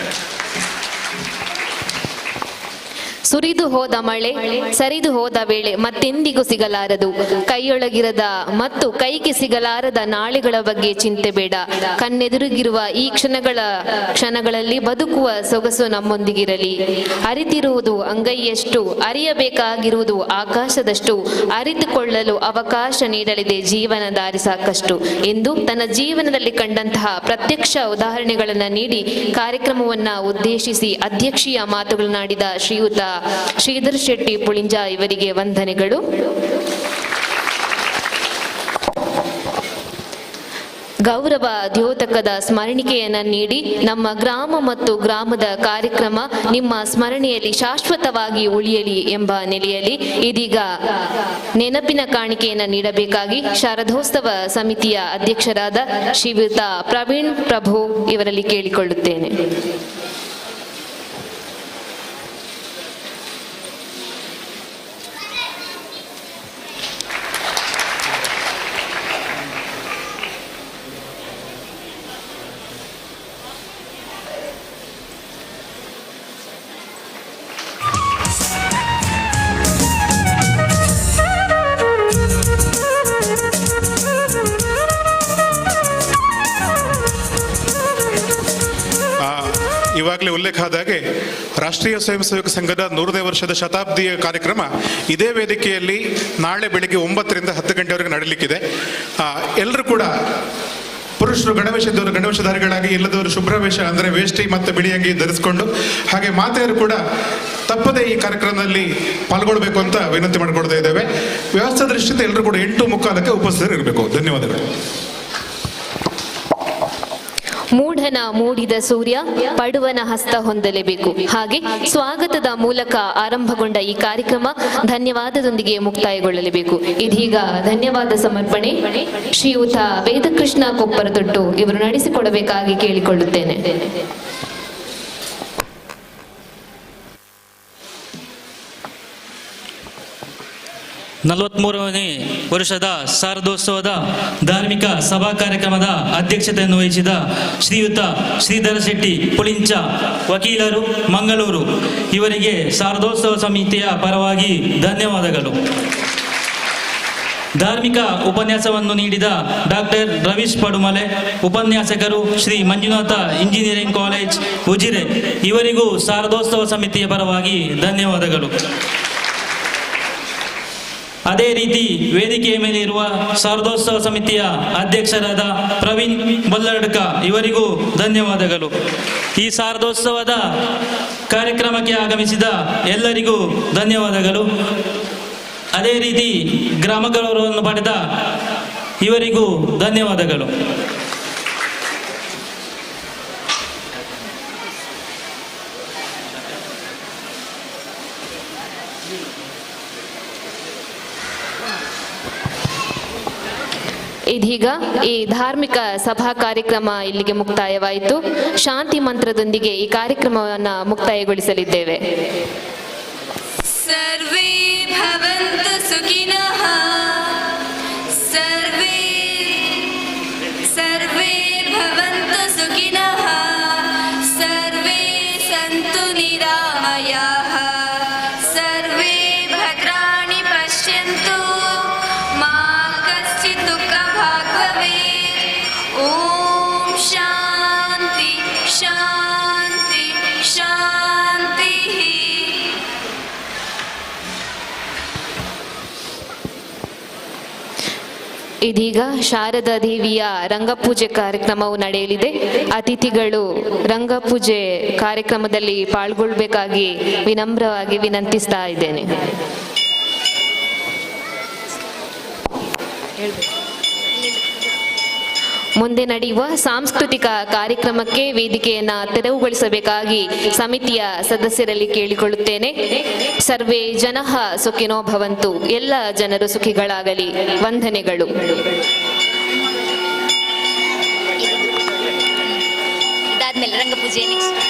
ಸುರಿದು ಹೋದ ಮಳೆ, ಸರಿದು ಹೋದ ವೇಳೆ ಮತ್ತೆಂದಿಗೂ ಸಿಗಲಾರದು. ಕೈಯೊಳಗಿರದ ಮತ್ತು ಕೈಗೆ ಸಿಗಲಾರದ ನಾಳೆಗಳ ಬಗ್ಗೆ ಚಿಂತೆ ಬೇಡ. ಕಣ್ಣೆದುರಿಗಿರುವ ಈ ಕ್ಷಣಗಳಲ್ಲಿ ಬದುಕುವ ಸೊಗಸು ನಮ್ಮೊಂದಿಗಿರಲಿ. ಅರಿತಿರುವುದು ಅಂಗೈಯಷ್ಟು, ಅರಿಯಬೇಕಾಗಿರುವುದು ಆಕಾಶದಷ್ಟು, ಅರಿತುಕೊಳ್ಳಲು ಅವಕಾಶ ನೀಡಲಿದೆ ಜೀವನ ದಾರಿ ಸಾಕಷ್ಟು ಎಂದು ತನ್ನ ಜೀವನದಲ್ಲಿ ಕಂಡಂತಹ ಪ್ರತ್ಯಕ್ಷ ಉದಾಹರಣೆಗಳನ್ನು ನೀಡಿ ಕಾರ್ಯಕ್ರಮವನ್ನು ಉದ್ದೇಶಿಸಿ ಅಧ್ಯಕ್ಷೀಯ ಮಾತುಗಳನ್ನಾಡಿದ ಶ್ರೀಯುತ ಶ್ರೀಧರ್ ಶೆಟ್ಟಿ ಪುಳಿಂಜ ಇವರಿಗೆ ವಂದನೆಗಳು. ಗೌರವ ದ್ಯೋತಕದ ಸ್ಮರಣಿಕೆಯನ್ನು ನೀಡಿ ನಮ್ಮ ಗ್ರಾಮ ಮತ್ತು ಗ್ರಾಮದ ಕಾರ್ಯಕ್ರಮ ನಿಮ್ಮ ಸ್ಮರಣೆಯಲ್ಲಿ ಶಾಶ್ವತವಾಗಿ ಉಳಿಯಲಿ ಎಂಬ ನೆಲೆಯಲ್ಲಿ ಇದೀಗ ನೆನಪಿನ ಕಾಣಿಕೆಯನ್ನು ನೀಡಬೇಕಾಗಿ ಶಾರದೋತ್ಸವ ಸಮಿತಿಯ ಅಧ್ಯಕ್ಷರಾದ ಶ್ರೀಯುತ ಪ್ರವೀಣ್ ಪ್ರಭು ಇವರಲ್ಲಿ ಕೇಳಿಕೊಳ್ಳುತ್ತೇನೆ. ಈವಾಗಲೇ ಉಲ್ಲೇಖ ಆದಾಗೆ ರಾಷ್ಟ್ರೀಯ ಸ್ವಯಂ ಸೇವಕ ಸಂಘದ 100ನೇ ವರ್ಷದ ಶತಾಬ್ದಿಯ ಕಾರ್ಯಕ್ರಮ ಇದೇ ವೇದಿಕೆಯಲ್ಲಿ ನಾಳೆ ಬೆಳಿಗ್ಗೆ 9 ರಿಂದ 10 ಗಂಟೆವರೆಗೆ ನಡೆಯಲಿಕ್ಕಿದೆ. ಎಲ್ಲರೂ ಕೂಡ ಪುರುಷರು ಗಣವೇಶದವರು ಗಣವೇಶಧಾರಿಗಳಾಗಿ, ಇಲ್ಲದವರು ಶುಭ್ರವೇಷ ಅಂದರೆ ವೇಷ್ಟಿ ಮತ್ತು ಬಿಳಿ ಅಂಗಿ ಧರಿಸಿಕೊಂಡು, ಹಾಗೆ ಮಾತೆಯರು ಕೂಡ ತಪ್ಪದೇ ಈ ಕಾರ್ಯಕ್ರಮದಲ್ಲಿ ಪಾಲ್ಗೊಳ್ಬೇಕು ಅಂತ ವಿನಂತಿ ಮಾಡಿಕೊಳ್ತಾ ಇದ್ದೇವೆ. ವ್ಯವಸ್ಥೆ ದೃಷ್ಟಿಯಿಂದ ಎಲ್ಲರೂ ಕೂಡ 8:45 ಉಪಸ್ಥಿತರು ಇರಬೇಕು. ಧನ್ಯವಾದಗಳು. ಮೂಢನ ಮೂಡಿದ ಸೂರ್ಯ ಪಡುವನ ಹಸ್ತ ಹೊಂದಲೇಬೇಕು. ಹಾಗೆ ಸ್ವಾಗತದ ಮೂಲಕ ಆರಂಭಗೊಂಡ ಈ ಕಾರ್ಯಕ್ರಮ ಧನ್ಯವಾದದೊಂದಿಗೆ ಮುಕ್ತಾಯಗೊಳ್ಳಲೇಬೇಕು. ಇದೀಗ ಧನ್ಯವಾದ ಸಮರ್ಪಣೆ ಶ್ರೀಯುತ ವೇದಕೃಷ್ಣ ಕೊಪ್ಪರದೊಡ್ಡು ಇವರು ನಡೆಸಿಕೊಡಬೇಕಾಗಿ ಕೇಳಿಕೊಳ್ಳುತ್ತೇನೆ. ನಲವತ್ಮೂರನೇ ವರ್ಷದ ಶಾರದೋತ್ಸವದ ಧಾರ್ಮಿಕ ಸಭಾ ಕಾರ್ಯಕ್ರಮದ ಅಧ್ಯಕ್ಷತೆಯನ್ನು ವಹಿಸಿದ ಶ್ರೀಯುತ ಶ್ರೀಧರ ಶೆಟ್ಟಿ ಪುಳಿಂಚ ವಕೀಲರು ಮಂಗಳೂರು ಇವರಿಗೆ ಶಾರದೋತ್ಸವ ಸಮಿತಿಯ ಪರವಾಗಿ ಧನ್ಯವಾದಗಳು. ಧಾರ್ಮಿಕ ಉಪನ್ಯಾಸವನ್ನು ನೀಡಿದ ಡಾಕ್ಟರ್ ರವೀಶ್ ಪಡುಮಲೆ, ಉಪನ್ಯಾಸಕರು ಶ್ರೀ ಮಂಜುನಾಥ ಇಂಜಿನಿಯರಿಂಗ್ ಕಾಲೇಜ್ ಉಜಿರೆ ಇವರಿಗೂ ಶಾರದೋತ್ಸವ ಸಮಿತಿಯ ಪರವಾಗಿ ಧನ್ಯವಾದಗಳು. ಅದೇ ರೀತಿ ವೇದಿಕೆಯ ಮೇಲೆ ಇರುವ ಶಾರದೋತ್ಸವ ಸಮಿತಿಯ ಅಧ್ಯಕ್ಷರಾದ ಪ್ರವೀಣ್ ಬೊಲ್ಲಡ್ಕ ಇವರಿಗೂ ಧನ್ಯವಾದಗಳು. ಈ ಶಾರದೋತ್ಸವದ ಕಾರ್ಯಕ್ರಮಕ್ಕೆ ಆಗಮಿಸಿದ ಎಲ್ಲರಿಗೂ ಧನ್ಯವಾದಗಳು. ಅದೇ ರೀತಿ ಗ್ರಾಮ ಗೌರವವನ್ನು ಪಡೆದ ಇವರಿಗೂ ಧನ್ಯವಾದಗಳು. ಇದೀಗ ಈ ಧಾರ್ಮಿಕ ಸಭಾ ಕಾರ್ಯಕ್ರಮ ಇಲ್ಲಿಗೆ ಮುಕ್ತಾಯವಾಯಿತು. ಶಾಂತಿ ಮಂತ್ರದೊಂದಿಗೆ ಈ ಕಾರ್ಯಕ್ರಮವನ್ನು ಮುಕ್ತಾಯಗೊಳಿಸಲಿದ್ದೇವೆ. ಸರ್ವೇ ಭವಂತು ಸುಖಿನಃ, ಸರ್ವೇ ಸರ್ವೇ ಭವಂತು ಸುಖಿನಃ, ಸರ್ವೇ ಸಂತು ನಿರಾಮಯಾಃ, ಸರ್ವೇ ಭದ್ರಾಣಿ ಪಶ್ಯಂತು, ಮಾ ಕಶ್ಚಿತ್ ದುಃಖಭಾಗ್ ಭವೇತ್. ಓಂ ಶಾಂತಿ ಶಾಂತಿ ಶಾಂತಿ. ಇದೀಗ ಶಾರದಾ ದೇವಿಯ ರಂಗಪೂಜೆ ಕಾರ್ಯಕ್ರಮವು ನಡೆಯಲಿದೆ. ಅತಿಥಿಗಳು ರಂಗಪೂಜೆ ಕಾರ್ಯಕ್ರಮದಲ್ಲಿ ಪಾಲ್ಗೊಳ್ಳಬೇಕಾಗಿ ವಿನಮ್ರವಾಗಿ ವಿನಂತಿಸ್ತಾ ಇದ್ದೇನೆ. ಮುಂದೆ ನಡೆಯುವ ಸಾಂಸ್ಕೃತಿಕ ಕಾರ್ಯಕ್ರಮಕ್ಕೆ ವೇದಿಕೆಯನ್ನ ತೆರವುಗೊಳಿಸಬೇಕಾಗಿ ಸಮಿತಿಯ ಸದಸ್ಯರಲ್ಲಿ ಕೇಳಿಕೊಳ್ಳುತ್ತೇನೆ. ಸರ್ವೇ ಜನಃ ಸುಖಿನೋ ಭವಂತು, ಎಲ್ಲ ಜನರು ಸುಖಿಗಳಾಗಲಿ. ವಂದನೆಗಳು. ಇದಾದ್ಮೇಲೆ ರಂಗಪೂಜೆ ನೆಕ್ಸ್ಟ್.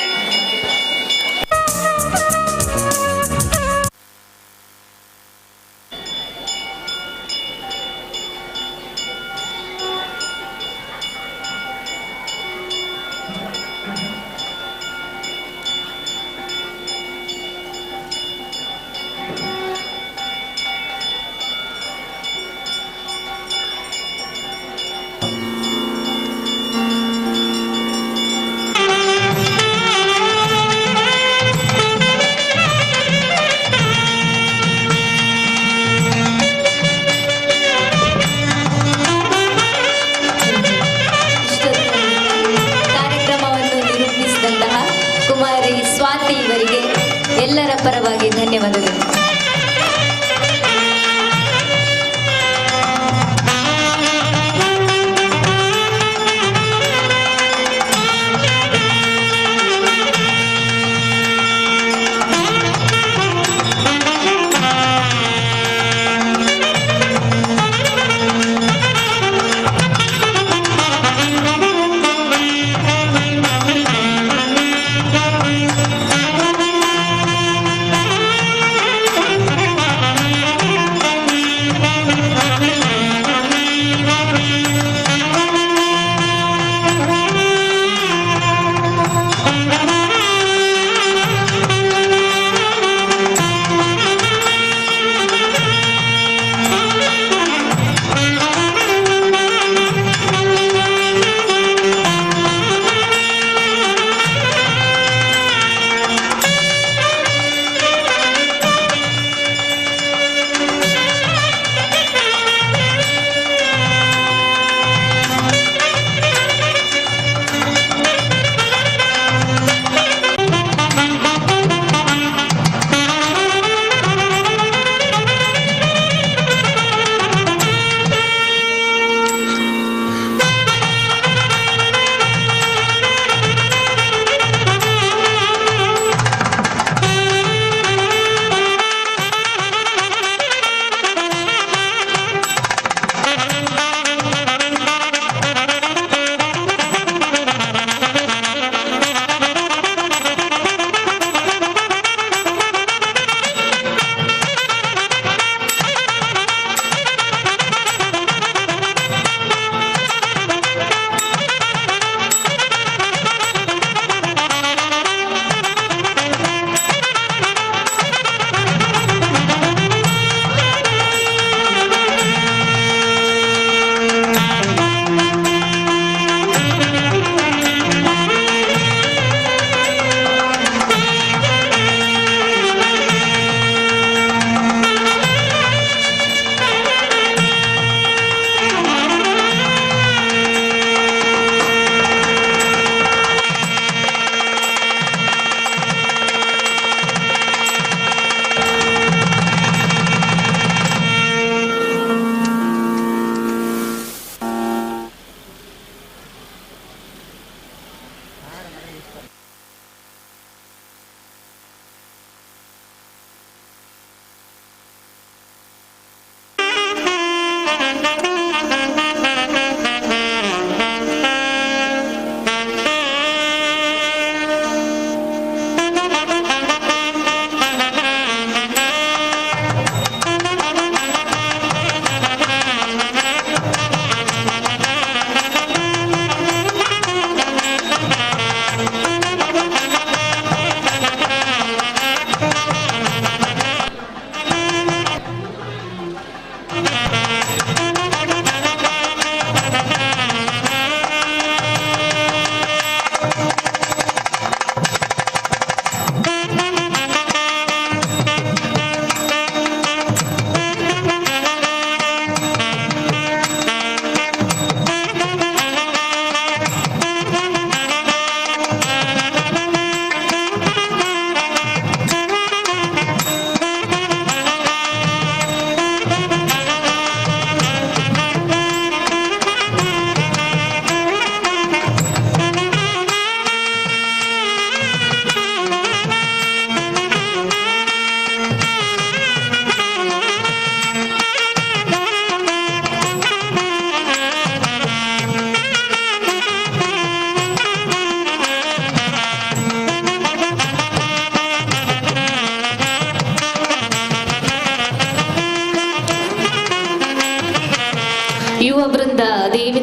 ಸ್ವಾತಿ ಇವರಿಗೆ ಎಲ್ಲರ ಪರವಾಗಿ ಧನ್ಯವಾದಗಳು.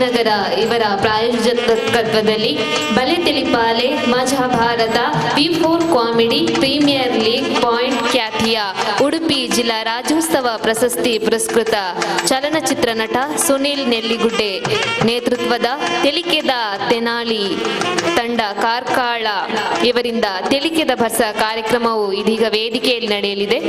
ಜಯನಗರ ಇವರ ಪ್ರಾಯೋಜಕತ್ವದಲ್ಲಿ ಬಲೆ Telipale Maja Bharata V4 comedy premier league point ಖ್ಯಾತಿಯ ಉಡುಪಿ ಜಿಲ್ಲಾ ರಾಜ್ಯೋತ್ಸವ ಪ್ರಶಸ್ತಿ ಪುರಸ್ಕೃತ ಚಲನಚಿತ್ರ ನಟ ಸುನಿಲ್ ನೆಲ್ಲಿಗುಡ್ಡೆ ನೇತೃತ್ವದ ತೆಲಿಕೆದ ತೆನಾಲಿ ತಂಡ ಕಾರ್ಕಾಳ ಇವರಿಂದ ತೆಲಿಕೆದ ಭರ್ಸ ಕಾರ್ಯಕ್ರಮವು ಇದೀಗ ವೇದಿಕೆಯಲ್ಲಿ ನಡೆಯಲಿದೆ.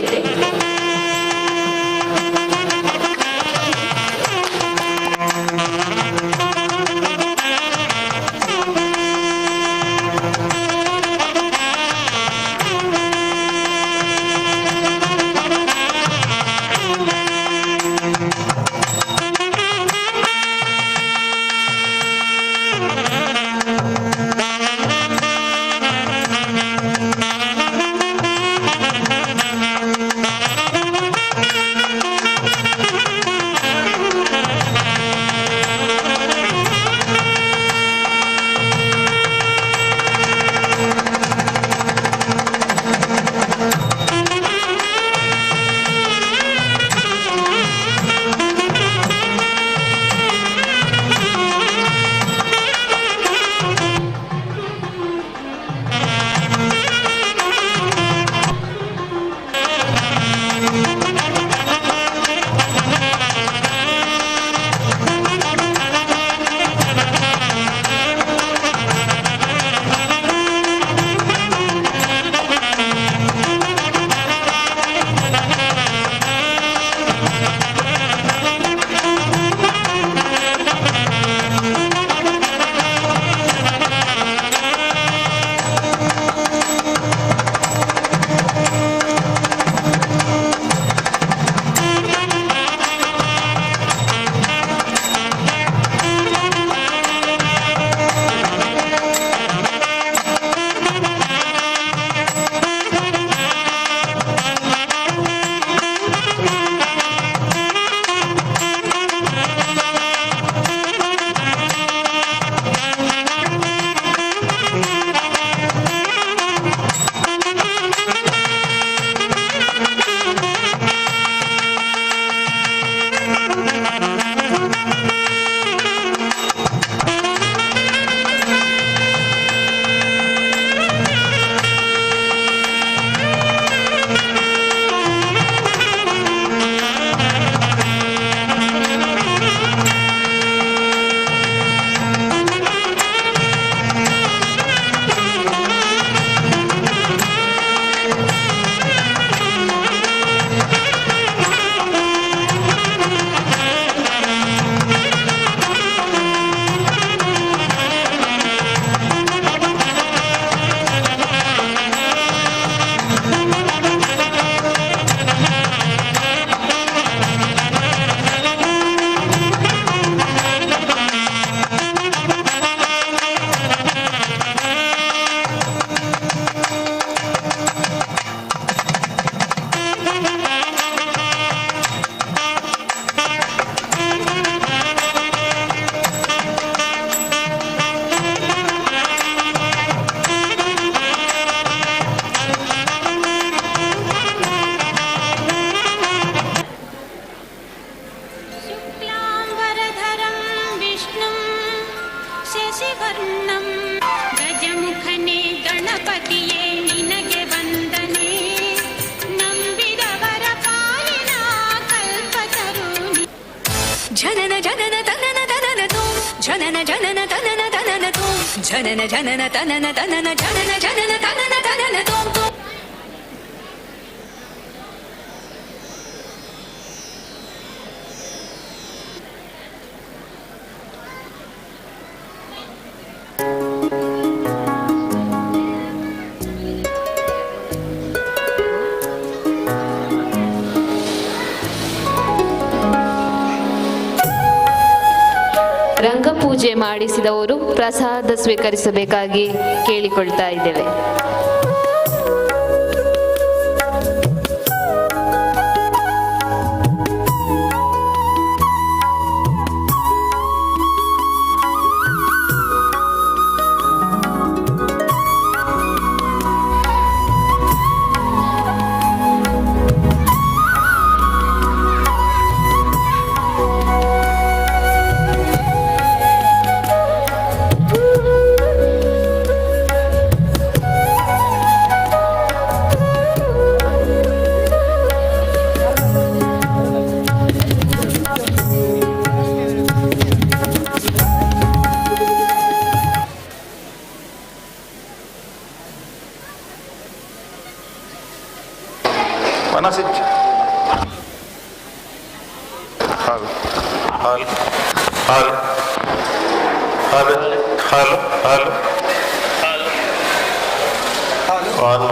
शुक्लाम्बरधरं विष्णुं शशिवर्णं गजमुखने गणपतिये निनगे ವಂದನೆ ನಂಬಿದವರ ಪಾಲಿನ ಕಲ್ಪತರುಣಿ. ಜನನ ಜನನ ತನನ ತನನ ತೋಂ, ಜನನ ಜನನ ತನನ ತನನ ತೋಂ, ಜನನ ಜನನ ತನನ ತನನ, ಜನನ ಜನನ ತನನ ತನನ ತೋಂ ತೋಂ. ರಂಗಪೂಜೆ ಮಾಡಿಸಿದವರು ಪ್ರಸಾದ ಸ್ವೀಕರಿಸಬೇಕಾಗಿ ಕೇಳಿಕೊಳ್ತಾ ಇದ್ದೇವೆ. ವನಸಿಚ್ hello hello hello hello hello hello hello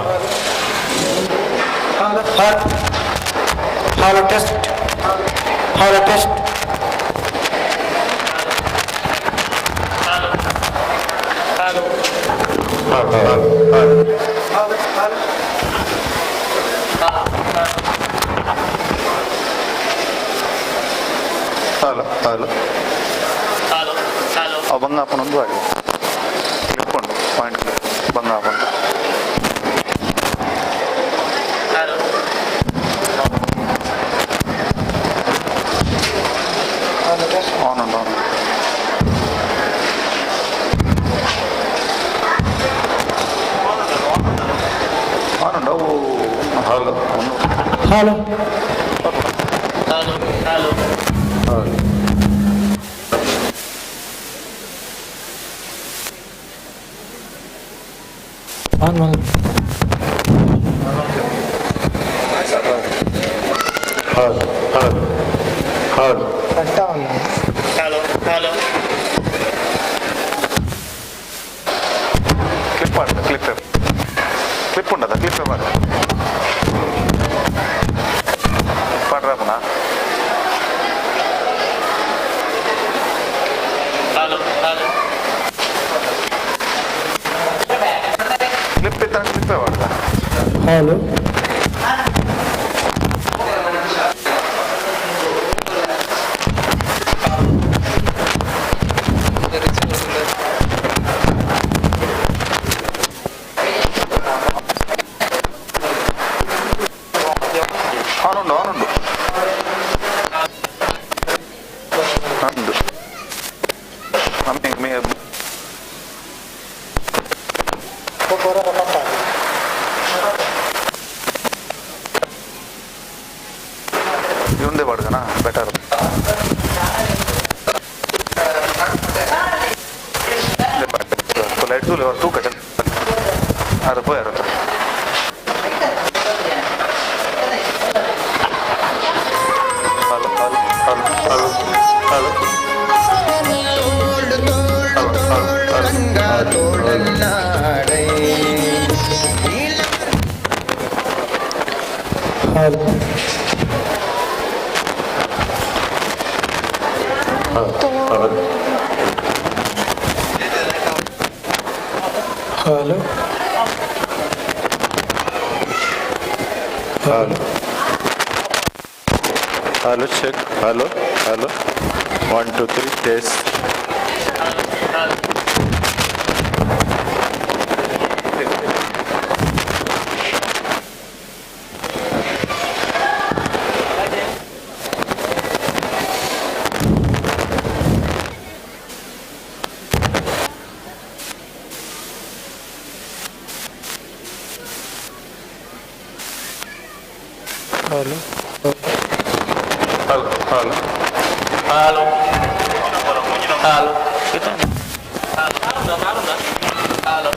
hello hello test hello test hello hello hello hello hello hello hello ಆ ಬಂಗಾಪನ ಒಂದು ಆಗಿದೆ ಕ್ಲಿಪ್ ಉಂಟು ಪಾಯಿಂಟ್ ಕ್ಲಿಪ್ ಬಂಗಾಪನ ಹಲೋ ಆನ್ ಉಂಟು ಆನ್ ಆನ್ ಉಂಟು ಅವು hello hello hello hello hello on on hello hello hello hello hello clip ಮಾಡ್ತಾ clip clip ಉಂಟದ clip ಮಾಡಿ ಪಡ್ರಪ್ಪನ hello hello clip ಇದ್ದ ಕ್ಲಿಪ್ ಮಾಡ್ದ ಹಲೋ ಆನ್ ಉಂಟು ಆನ್ ಉಂಟು ಉಂಟು ಮೇ ಇವಂದೇ ಬಾಡ್ಗನಾ ಬೆಟರ್ ಲೈಟ್ ತೂಲೆ ತೂಕ ಚಂದ ಅದು ಪೋಯಾರತ್ತ hello hello hello hello hello hello hello hello hello check hello hello 1 2 3 test hello hello hello hello hello hello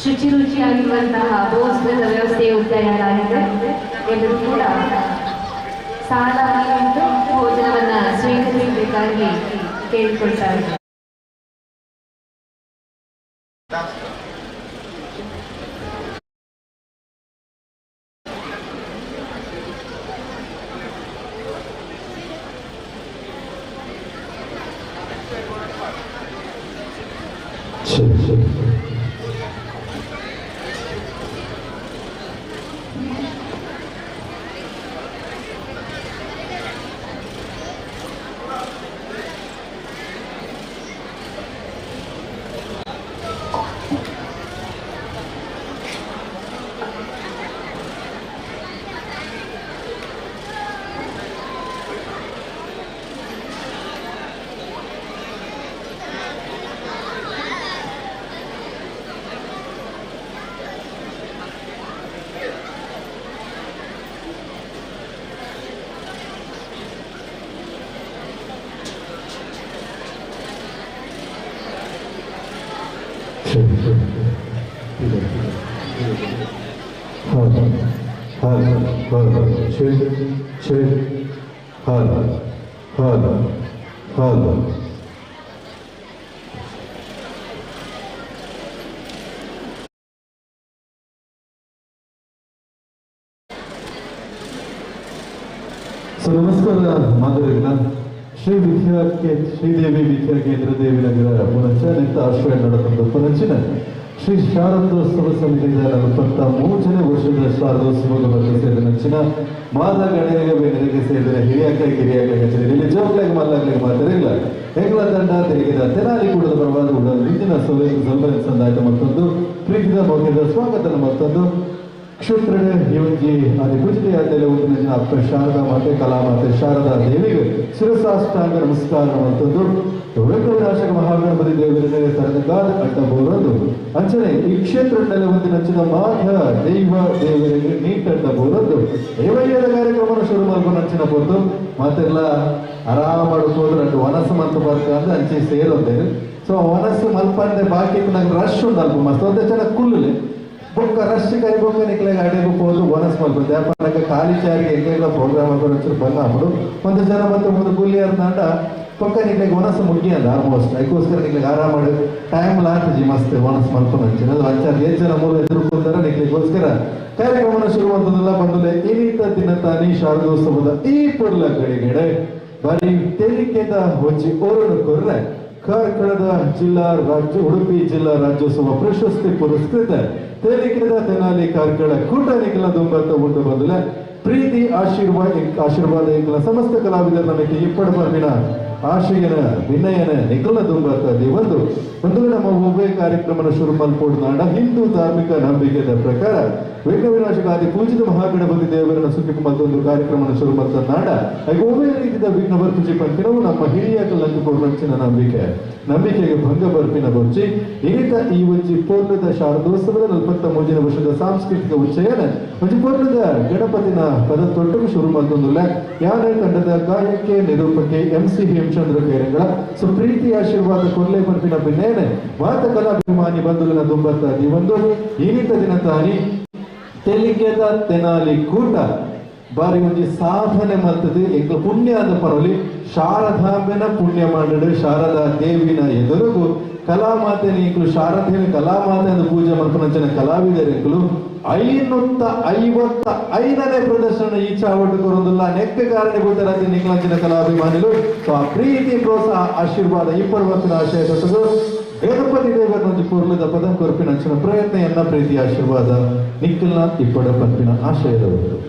ಶುಚಿ ರುಚಿಯಾಗಿರುವಂತಹ ಭೋಜನದ ವ್ಯವಸ್ಥೆಯು ತಯಾರಾಗಿದೆ. ಎಲ್ಲರೂ ಕೂಡ ಸಾಲಾಗಿ ನಿಂತು ಭೋಜನವನ್ನ ಸ್ವೀಕರಿಸಬೇಕಾಗಿ ಕೇಳಿಕೊಳ್ತಾ ಇದ್ದಾರೆ. Hello hello hello check check hello hello hello. So ನಮಸ್ಕಾರ ಮಾಧುರಿಗಳ ಶ್ರೀ ವಿದ್ಯಾ ಶ್ರೀದೇವಿ ವಿದ್ಯಾಕೇಂದ್ರ ದೇವಿನಗರ ಪುನಚ ನಿತ್ಯ ಆಶ್ರಯ ನಡೆದಂದು ಪುನಚಿನ ಶ್ರೀ ಶಾರದೋತ್ಸವ ಸಮಿತಿಯ 43ನೇ ವರ್ಷದ ಶಾರದೋತ್ಸವದ ಬಗ್ಗೆ ಸೇರಿದ ನಂಚಿನ ಮಾದ ಗಣ್ಯರಿಗೆ ಬೇಡರಿಗೆ ಸೇರಿದ ಹಿರಿಯಾಕ ಕಿರಿಯಾಕ ಕಚೇರಿಯಲ್ಲಿ ಜೋಕ್ಲಾಗಿ ಮಲ್ಲಾಗ್ಲಿಗೆ ಮಾತ್ರ ಇಲ್ಲ ಹೆಗ್ಲ ತಂಡ ತೆರಿಗೆದ ತೆನಾಲಿ ಕೂಡದ ಪರವಾದ ಉಡಲ್ ಇಂದಿನ ಸೊಲ್ಲೆ ಸಂದಾಯ್ತ ಮತ್ತೊಂದು ಪ್ರೀತಿದ ಮೌಲ್ಯದ ಸ್ವಾಗತ ಮತ್ತೊಂದು ಕ್ಷೇತ್ರದ ಇವಜ್ಜಿ ಅಲ್ಲಿ ಪೂಜಿತೆಯಾದ ಒಂದು ಅಪ್ಪ ಶಾರದಾ ಮಾತೆ ಕಲಾಮಾತೆ ಶಾರದಾ ದೇವಿಗೆ ಶಿರಸಾಷ್ಟಾಂಗ ನಮಸ್ಕಾರ ಮತ್ತೊಂದು ವೆಂಕಟನಾಶಕ ಮಹಾಗಣಪತಿ ದೇವರಿಗೆ ಸರದಾದ ಅಡ್ಡ ಬೋರೊಂದು ಅಂಚನೆ ಈ ಕ್ಷೇತ್ರದಲ್ಲಿ ಒಂದು ನಂಚಿನ ಮಾಧ ದೈವ ದೇವರಿಗೆ ನೀಟಡ್ಡ ಬೋರೊಂದು ದೇವಯ್ಯದ ಕಾರ್ಯಕ್ರಮವನ್ನು ಶುರು ಮಾಡ್ಕೊಂಡು ಅಂಚಿನ ಬೋರ್ದು ಮಾತೆಲ್ಲ ಆರಾಮ ಹೋದ್ರೆ ಅಡ್ಡು ವನಸು ಮಂತು ಬರ್ಕ ಅಂದ್ರೆ ಅಂಚೆ ಸೇರೊಂದೇರು. ಸೊ ವನಸ್ಸು ಮಲ್ಪಂದೆ ಬಾಕಿ ನಂಗೆ ರಶ್ ಉಂಟು ಅಲ್ಪ ಮಸ್ತ್ ಒಂದೇ ಜನ ಕುಲ್ಲುಲೆ ಬೊಕ್ಕ ರಶ್ ಕೈ ಬೊಕ್ಕ ನಿಕ್ಲೆಗ್ ಅಡೆಗು ಪೋದು ಬೋನಸ್ ಮಲ್ಪುಂಡು ದಾಯೆ ಖಾಲಿ ಚಾರಿಗೆ ಎಂಕೆಗ್ಲ ಪ್ರೋಗ್ರಾಮ್ ಮಲ್ಪುನ ಒಂಚೂರು ಬಂಗ ಆಪುಂಡು ಒಂತೆ ಜನ ಬತ್ತ್ ಮೂಲು ಕುಲ್ಲಿಯರ್ ಆಂಡ ಬೊಕ್ಕ ನಿಕ್ಲೆಗ್ ವನಸ್ ಮುಗಿಯಂದ್ ಆಲ್ಮೋಸ್ಟ್ ಐಕೋಸ್ಕರ ನಿಕ್ಲೆಗ್ ಆರಾಮ ಟೈಮ್ ಲಾತಿಜಿ ಮಸ್ತ್ ವನಸ್ ಮಲ್ಪುನ ಅಂಚಿನ ಅದು ಅಂಚ ಏತ್ ಜನ ಮೂಲು ಎದುರು ಕುಲ್ದಾರ ನಿಕ್ಲೆಗೋಸ್ಕರ ಕಾರ್ಯಕ್ರಮನ ಶುರು ಮಂತೊಂದುಲ್ಲ ಬಂದುಲೆ ಇನಿತ ದಿನತಾನಿ ಶಾರದೋತ್ಸವದ ಈ ಪೊರ್ಲ ಗಳಿಗೆಡೆ ಬಾರಿ ತೇಲಿಕೆದ ಒಂಜಿ ಒರಡು ಕೊರ್ರೆ ಕಾರ್ಕಳದ ಜಿಲ್ಲಾ ರಾಜ್ಯ ಉಡುಪಿ ಜಿಲ್ಲಾ ರಾಜ್ಯೋತ್ಸವ ಪ್ರಶಸ್ತಿ ಪುರಸ್ಕೃತ ತೇಲಿಕೆದ ತೆನಾಲಿ ಕಾರ್ಕಳ ಕೂಟ ನಿಖಿಲ ದುಂಬತ್ತ ಉಂಡು ಬಂದುಲೆ ಪ್ರೀತಿ ಆಶೀರ್ವಾದ ಎಂಕಲ ಸಮಸ್ತ ಕಲಾವಿದರ ನಮಗೆ ಇಪ್ಪಡ ಪರ್ಪಿನ ಆಶಯನ ವಿನಯನ ನಿಖಿಲ ದುಂಬತ್ತ ದೇವಂದು ಒಂದು ನಮ್ಮ ಒಬ್ಬೇ ಕಾರ್ಯಕ್ರಮನ ಶುರು ಮಲ್ಪೋಡು ಹಿಂದೂ ಧಾರ್ಮಿಕ ನಂಬಿಕೆಯ ಪ್ರಕಾರ ವಿಘ್ನವಿನಾಶಕಾದಿ ಪೂಜಿತ ಮಹಾಗಣಪತಿ ದೇವರನ್ನ ಸುಖಿಪ ಮತ್ತೊಂದು ಕಾರ್ಯಕ್ರಮನ ಶುರು ಮಲ್ತನಾಡ ಹಾಗೆ ಒಬ್ಬೇ ರೀತಿಯ ವಿಘ್ನ ಬರ್ಪುಜಿ ಪಂಪಿನವು ನಮ್ಮ ಹಿರಿಯ ಕಲ್ಲಂಕು ನಂಬಿಕೆ ನಂಬಿಕೆಗೆ ಭಂಗ ಬರ್ಪಿನ ಬೊಚ್ಚಿ ಇನಿತ ಈ ಒಂಜಿ ಪೂರ್ಣದ ಶಾರದೋತ್ಸವದ 43ನೇ ವರ್ಷದ ಸಾಂಸ್ಕೃತಿಕ ಉಚ್ಚಯನ ಒಂಜಿ ಪೂರ್ಣದ ಗಣಪತಿನ ಪದ ತೊಟ್ಟುಕು ಶುರು ಮಲ್ತೊಂದುಲ್ಲ ಯಾನೆ ತಂಡದ ಗಾಯಕ್ಕೆ ನಿರೂಪಕ್ಕೆ ಎಂ ಸಿ ಹೇಮಚಂದ್ರ ಕೈರಂಗಳ ಸೊ ಪ್ರೀತಿ ಆಶೀರ್ವಾದ ಕೊಲ್ಲೆ ಬರ್ಪಿನ ಬಿನ್ನೇನೆ ಮಾತ ಕಲಾಭಿಮಾನಿ ಬಂಧುಗಳ ದುಂಬತ್ತ ಒಂದು ಇನಿತ ದಿನ ತಾನಿ ತೆಲಿಗೆದ ತೆನಾಲಿ ಕೂಟ ಬಾರಿ ಒಂಜಿ ಸಾಧನೆ ಮಲ್ತದೆ ಎಂಕ್ಲ ಪುಣ್ಯ ಆದ ಪರವಲಿ ಶಾರದಾಂಬೆನ ಪುಣ್ಯ ಮಾಡಡು ಶಾರದಾ ದೇವಿನ ಎದುರುಗು ಕಲಾಮಾತೆ ಎಂಕ್ಲು ಶಾರದೆನ ಕಲಾಮಾತೆ ಅಂತ ಪೂಜೆ ಮಲ್ಪನಂಚಿನ ಕಲಾವಿದರೆಂಕ್ಲು 555ನೇ ಪ್ರದರ್ಶನ ಈ ಚಾವಟ್ಟು ಕೊರೊಂದುಲ್ಲ ನೆಕ್ಕ ಕಾರಣೀಭೂತರಾದ ನಿಕ್ಲಂಚಿನ ಕಲಾಭಿಮಾನಿಲು. ಸೊ ಆ ಪ್ರೀತಿ ಪ್ರೋತ್ಸಾಹ ಆಶೀರ್ವಾದ ಇಪ್ಪತ್ತು ಆಶಯ ತೊಟ್ಟದು ಗಣಪತಿ ದೇವರೊಂದು ಪೂರ್ಣದ ಪದ ಕೊರಪಿನಂಚಿನ ಪ್ರಯತ್ನ ಎನ್ನ ಪ್ರೀತಿ ಆಶೀರ್ವಾದ ನಿಖಿಲ್ನ ಇಪ್ಪಡ ಪಂಪಿನ ಆಶಯದವರು.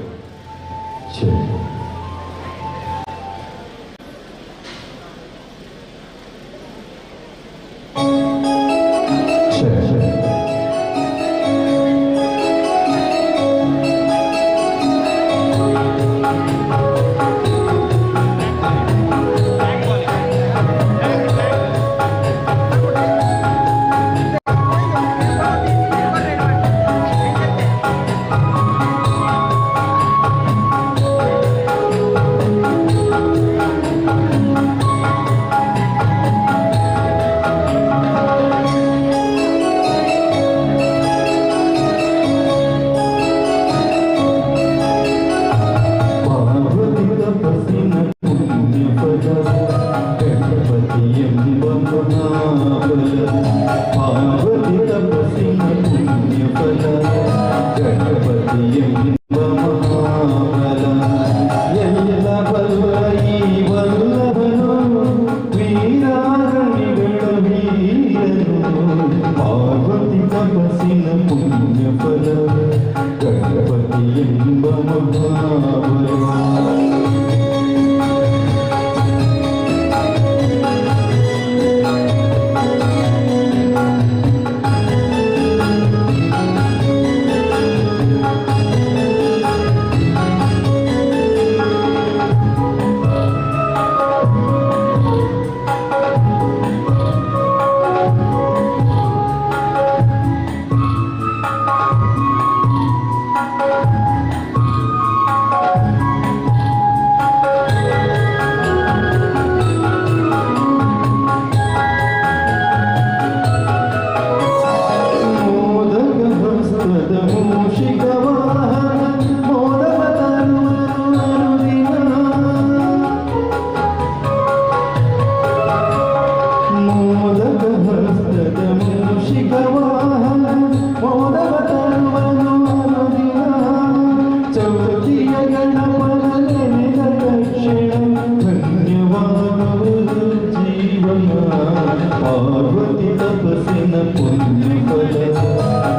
ಪಾರ್ವತಿ ತಪಸ್ಸಿನ ಪುಣ್ಯ ಫಲ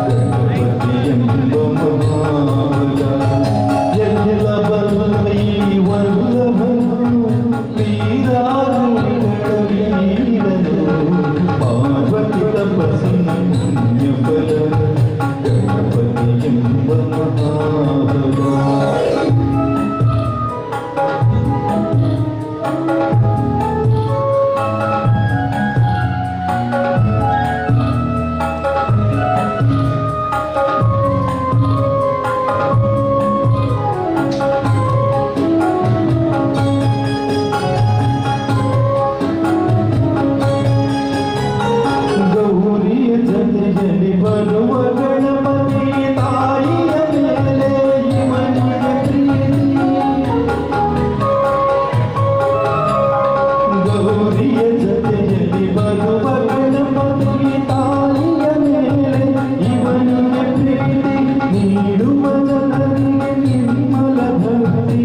ಗಣಪತಿ ಎಂಬ ಮಹಾಬಲ. ಎಲ್ಲ ಬಲ್ಲ ಈ ವಲ್ಲಭನು, ವೀರಾಗುಗಳ ವೀರನು. ಪಾರ್ವತಿ ತಪಸ್ಸಿನ ಪುಣ್ಯ ಫಲ ಗಣಪತಿ ಎಂಬ ಮಹಾಬಲ. ಗೌರಿಯ ಜತೆಯಲ್ಲಿ ಬರುವ ಗಣಪತಿ, ತಾಯಿಯ ಮೇಲೆ ಇವನಿಗೆ ಪ್ರೀತಿ. ಗೌರಿಯ ಜತೆಯಲ್ಲಿ ಬರುವ ಗಣಪತಿ, ತಾಯಿಯ ಮೇಲೆ ಇವನಿಗೆ ಪ್ರೀತಿ. ನೀಡುವ ಜನರಿಗೆ ನಿರ್ಮಲ ಭಕ್ತಿ,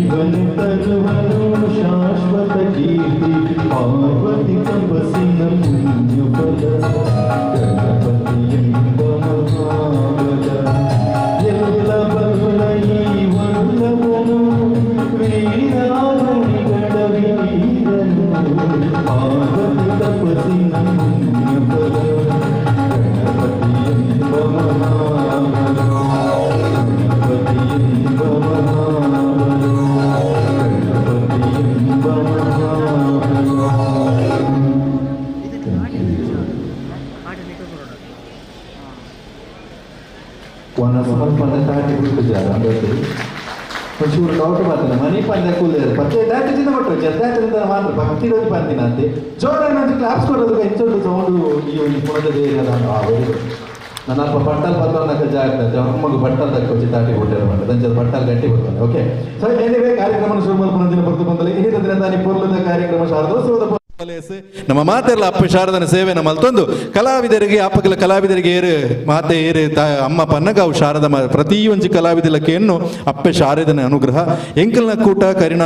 ಇವನು ತರುವನು ಶಾಶ್ವತ ಕೀರ್ತಿ. ಪಾರ್ವತಿ ತಪಸ್ಸಿನ ಪುಣ್ಯ ಫಲ ಗಣಪತಿ ಎಂಬ ಮಹಾಬಲ. ಎಲ್ಲ ಬಲ್ಲ ಈ ವಲ್ಲಭನು, ವೀರಾಗಣಿಗಳ ವೀರನು. ಪಾರ್ವತಿ ತಪಸ್ಸಿನ ಪುಣ್ಯ ಫಲ ಗಣಪತಿ ಎಂಬ ಮಹಾಬಲ. ಗಣಪತಿ ಎಂಬ ಮಹಾಬಲ. ಗಣಪತಿ ಎಂಬ ಮಹಾಬಲ. ವನ ಸಮರ್ಪಣೆ ತಾಟಿ ಬಿಟ್ಟು ಅಂದದ್ದು ಒಂಚೂರು ಡೌಟ್ ಬರ್ತದೆ. ಮನಿ ಪಂದ್ಯ ಕೂಲಿದ್ದಾರೆ ಪತ್ತೆ ದಾಟಿ ಚಿನ್ನ ಕೊಟ್ಟರು ಜದ್ದಾಟಿಂದ ಮಾತ್ರ ಭಕ್ತಿ ಇರೋದು ಪಂದಿನ ಅಂತೆ. ಜೋರಾಗಿ ನಾನು ಕ್ಲಾಪ್ಸ್ ಕೊಡೋದು ಎಂಚೊಂದು ಸೌಂಡು ಈ ಒಂದು ಪುಣದ ಏರಿಯಾದ. Very good. ನನ್ನ ಅಲ್ಪ ಬಟ್ಟಲ್ ಪತ್ತವನ್ನ ಜಾಗ್ರತೆ ಅಮ್ಮಗ ಬಟ್ಟಲ್ ತಕ್ಕೊಚ್ಚಿ ತಾಟಿ ಕೊಟ್ಟಿರೋ ಮಂಡ ದಂಚದ ಬಟ್ಟಲ್ ಗಟ್ಟಿ ಬರ್ತಾನೆ. ಓಕೆ, ಸೊ ಎನಿವೇ ಕಾರ್ಯಕ್ರಮ ಶುರು ಮಲ್ಪುನ ದಿನ ಬರ್ತು ಬಂದಲೆ ಇನ್ನಿತ ದಿನ ತಾನಿ ಪೊರ್ಲದ ಕಾರ್ಯಕ್ರಮ ಶಾರದೋತ್ಸವದ ಪಲೇಸ್ ನಮ್ಮ ಮಾತೆಲ್ಲ ಅಪ್ಪ ಶಾರದನ ಸೇವೆನ ಮಲ್ತೊಂದು ಕಲಾವಿದರಿಗೆ ಅಪ್ಪಗಲ ಕಲಾವಿದರಿಗೆ ಏರು ಮಾತೆ ಏರು ಅಮ್ಮ ಪನ್ನಗಾವು ಶಾರದ ಪ್ರತಿಯೊಂಜಿ ಕಲಾವಿದಲಕ್ಕೆಯನ್ನು ಅಪ್ಪೆ ಶಾರದನ ಅನುಗ್ರಹ. ಎಂಕಲ್ನ ಕೂಟ ಕರಿಣ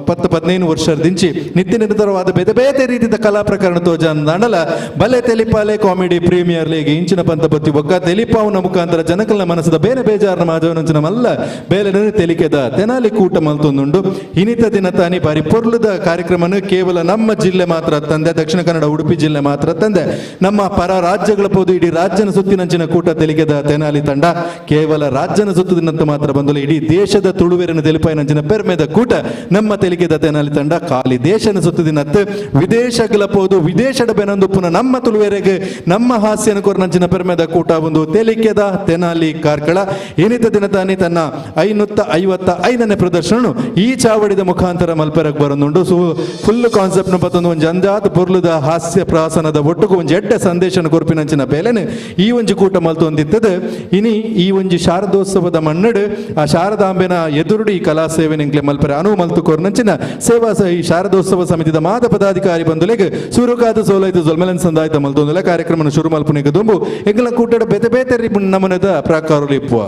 10-15 ವರ್ಷದಿಂಚಿ ನಿತ್ಯ ನಿರಂತರವಾದ ಬೇತೆ ಬೇತೆ ರೀತಿಯ ಕಲಾ ಪ್ರಕರಣ ತೋಜಾಂಡಲ ಬಲೆ ತೆಲಿಪಾಲೆ ಕಾಮಿಡಿ ಪ್ರೀಮಿಯರ್ ಲೀಗ್ ಇಂಚಿನ ಪಂತ ಬತ್ತಿ ಬೊಕ್ಕ ತೆಲಿಪಾವುನ ಮುಖಾಂತರ ಜನಕಲ್ನ ಮನಸ್ಸದ ಬೇರೆ ಬೇಜಾರನ ಮಾಜವನಂಚಿನ ಮಲ್ಲ ಬೇಲೆ ತೆಲಿಕೆದ ತೆನಾಲಿ ಕೂಟ ಮಲ್ತೊಂದುಂಡು. ಇನಿತ ದಿನ ತಾನಿ ಬಾರಿ ಪೊರ್ಲದ ಕಾರ್ಯಕ್ರಮನ ಕೇವಲ ನಮ್ಮ ಜಿಲ್ಲೆ ಮಾತ್ರ ತಂದೆ, ದಕ್ಷಿಣ ಕನ್ನಡ ಉಡುಪಿ ಜಿಲ್ಲೆ ಮಾತ್ರ ತಂದೆ, ನಮ್ಮ ಪರ ರಾಜ್ಯಗಳ ಪೋದು ಇಡೀ ರಾಜ್ಯನ ಸುತ್ತಿನಂಚಿನ ಕೂಟ ತೆಲಿಕೆದ ತೆನಾಲಿ ತಂಡ ಕೇವಲ ರಾಜ್ಯನ ಸುತ್ತದಿನಂತ ಮಾತ್ರ ಬಂದಲ್ಲ, ಇಡೀ ದೇಶದ ತುಳುವೆರನ್ನು ತೆಲಿಪಾಯಿನಂಚಿನ ಪೆರ್ಮೆದ ಕೂಟ ನಮ್ಮ ತೆಲಿಕೆದ ತೆನಾಲಿ ತಂಡ ಖಾಲಿ ದೇಶನ ಸುತ್ತದಿನತ್ತು ವಿದೇಶಗಳ ಪೋದು ವಿದೇಶದ ಬೆನಂದು ಪುನಃ ನಮ್ಮ ತುಳುವೆರೆಗೆ ನಮ್ಮ ಹಾಸ್ಯನ ಕೊರನಂಚಿನ ಪೆರ್ಮೆದ ಕೂಟ ಒಂದು ತೆಲಿಕೆದ ತೆನಾಲಿ ಕಾರ್ಕಳ. ಏನಿತ ದಿನ ತಾನೇ ತನ್ನ 555ನೇ ಪ್ರದರ್ಶನ ಈ ಚಾವಡಿದ ಮುಖಾಂತರ ಮಲ್ಪೆರಗ್ ಬರೊಂದುಂಡು. ಸೊ ಫುಲ್ ಕಾನ್ಸೆಪ್ಟ್ ಪತ್ತೊಂದು ಒಂಜಿ ಅಂದಾದ ಪೊರ್ಲುದ ಹಾಸ್ಯ ಪ್ರಾಸನದ ಒಟ್ಟುಗು ಒಂಜಿ ಎಡ್ಡೆ ಸಂದೇಶನ ಕೊರ್ಪಿನಂಚಿನ ಬೇಲೆನೆ ಈ ಒಂಜಿ ಕೂಟ ಮಲ್ತೊಂದಿತ್ತದ. ಇನಿ ಈ ಒಂಜಿ ಶಾರದೋತ್ಸವದ ಮಣ್ಣಡು ಆ ಶಾರದಾಂಬೆನ ಎದುರುಡಿ ಈ ಕಲಾ ಸೇವೆ ನಿಂಕ್ಲೆ ಮಲ್ಪೆರೆ ಅನುವು ಮಲ್ತು ಕೊರ್ನಂಚಿನ ಸೇವಾ ಈ ಶಾರದೋತ್ಸವ ಸಮಿತಿದ ಮಾದ ಪದಾಧಿಕಾರಿ ಬಂದುಲೆಗ್ ಸುರುಕಾದ ಸೋಲೈತು ಜೊಲ್ಮೆಲನ್ ಸಂದಾಯ್ತ ಮಲ್ತೊಂದುಲ ಕಾರ್ಯಕ್ರಮನ ಶುರು ಮಲ್ಪುನಿಗೆ ದುಂಬು ಎಂಕಲ್ನ ಕೂಟದ ಬೇತೆ ಬೇತೆ ನಮನದ ಪ್ರಾಕಾರಲು ಇಪ್ಪುವ.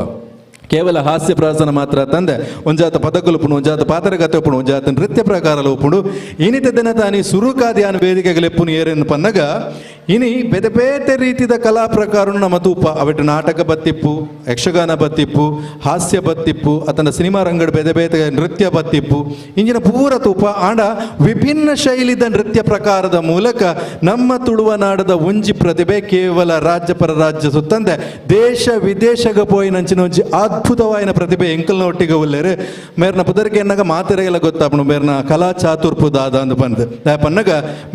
ಕೇವಲ ಹಾಸ್ಯ ಪ್ರಾಸನ ಮಾತ್ರ ತಂದೆ ಒಂಜಾತ ಪದಕಲು ಒಂಜಾತ ಪಾತ್ರಗತೆ ಉಪ್ಪುಂಡು, ಒಂಜಾತ ನೃತ್ಯ ಪ್ರಕಾರ ಉಪ್ಪುಂಡು. ಇನಿತ ದಿನ ತಾನಿ ಸುರುಕಾದಿಯಾನ ವೇದಿಕೆಗಲೆಪ್ಪುನು ಏರೆನ್ನು ಪನ್ನಗ ಇನಿ ಬೇತೆ ಬೇತೆ ರೀತಿಯ ಕಲಾ ಪ್ರಕಾರ ನಮ್ಮ ತೂಪ ಅವೆಟ್ ನಾಟಕ ಬತ್ತಿಪ್ಪು, ಯಕ್ಷಗಾನ ಬತ್ತಿಪ್ಪು, ಹಾಸ್ಯ ಬತ್ತಿಪ್ಪು, ಅತನ ಸಿನಿಮಾ ರಂಗಡ್ ಬೇತೆ ಬೇತೆ ನೃತ್ಯ ಬತ್ತಿಪ್ಪು, ಇಂಜಿನ ಪೂರ ತೂಪ ಆಂಡ ವಿಭಿನ್ನ ಶೈಲಿದ ನೃತ್ಯ ಪ್ರಕಾರದ ಮೂಲಕ ನಮ್ಮ ತುಳುವ ನಾಡದ ಒಂಜಿ ಪ್ರತಿಭೆ ಕೇವಲ ರಾಜ್ಯ ಪರ ರಾಜ್ಯ ಸುತ್ತಂದೆ ದೇಶ ವಿದೇಶಗ ಪೋಯಿನಂಚಿನ ಒಂಜಿ ಅದ್ಭುತವಾಯಿನ ಪ್ರತಿಭೆ ಎಂಕಲ್ನ ಒಟ್ಟಿಗೆ ಉಲ್ಲೇರು. ಮೇರ್ನ ಪುದರ್ಗೆ ಎನ್ನಗ ಮಾತೆರೆಗೆಲ್ಲ ಗೊತ್ತಾಪುಂಡು ಮೇರ್ನ ಕಲಾ ಚಾತುರ್ಪು ದಾದ ಅಂದ್ ಪಂದ್ ಪನ್ನಗ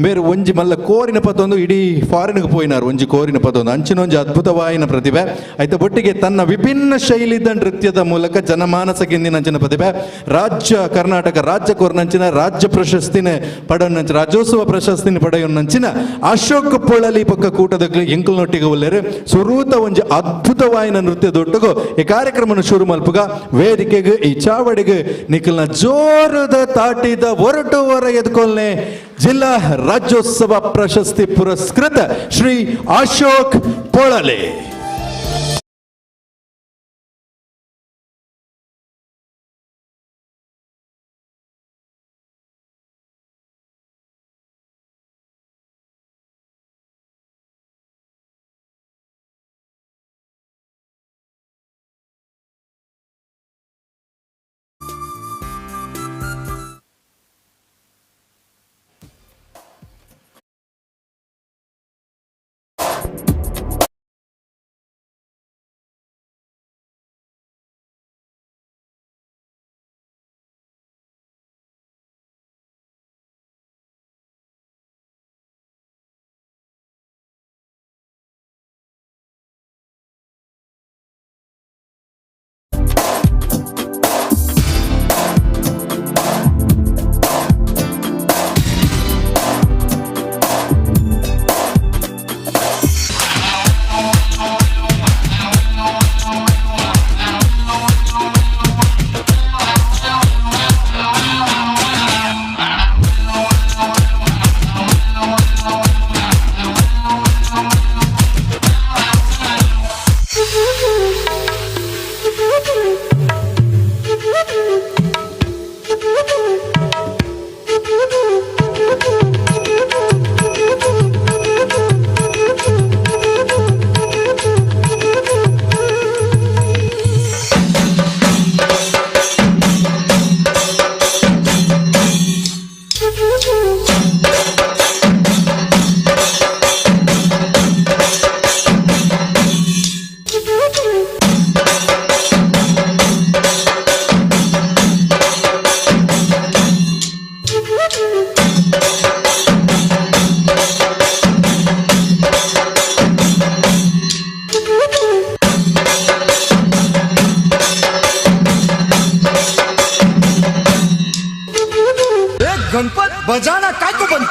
ಮೇರು ಒಂಜಿ ಮಲ್ಲ ಕೋರಿನ ಪತ್ತೊಂದು ಇಡೀ ಫಾರಿನ್ಗೆ ಪೋಯಿನಾರು ಒಂಜಿ ಕೋರಿನ ಪತ್ತೊಂದು ಅಂಚಿನ ಒಂಜಿ ಅದ್ಭುತವಾಯಿನ ಪ್ರತಿಭೆ. ಆಯ್ತ ಒಟ್ಟಿಗೆ ತನ್ನ ವಿಭಿನ್ನ ಶೈಲಿದ ನೃತ್ಯದ ಮೂಲಕ ಜನಮಾನಸ ಗೆಂದಿನಂಚಿನ ಪ್ರತಿಭೆ ರಾಜ್ಯ ಕರ್ನಾಟಕ ರಾಜ್ಯ ಕೋರ್ನಂಚಿನ ರಾಜ್ಯ ಪ್ರಶಸ್ತಿನ ಪಡೆಯೊನ್ನಂಚಿನ ರಾಜ್ಯೋತ್ಸವ ಪ್ರಶಸ್ತಿನ ಪಡೆಯೊನ್ನಂಚಿನ ಅಶೋಕ್ ಪೊಳಲಿ ಪಕ್ಕ ಕೂಟದ ಎಂಕಲ್ನೊಟ್ಟಿಗೆ ಉಲ್ಲೇರು ಸುರೂತ ಒಂಜಿ ಅದ್ಭುತವಾಯಿನ ನೃತ್ಯದೊಟ್ಟಿಗೂ ಈ ಕಾರ್ಯಕ್ರಮನ ಶುರು ಮಲ್ಪುಗ ವೇದಿಕೆಗೆ ಈ ಚಾವಡಿಗೆ ನಿಖಲ್ನ ಜೋರದ ತಾಟಿದ ಒರಟು ಹೊರ ಎದ್ಕೊಲ್ನೆ ಜಿಲ್ಲಾ ರಾಜ್ಯೋತ್ಸವ ಪ್ರಶಸ್ತಿ ಪುರಸ್ಕೃತ Shri Ashok Polali.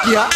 ಮಲ್ತಿಯಾ?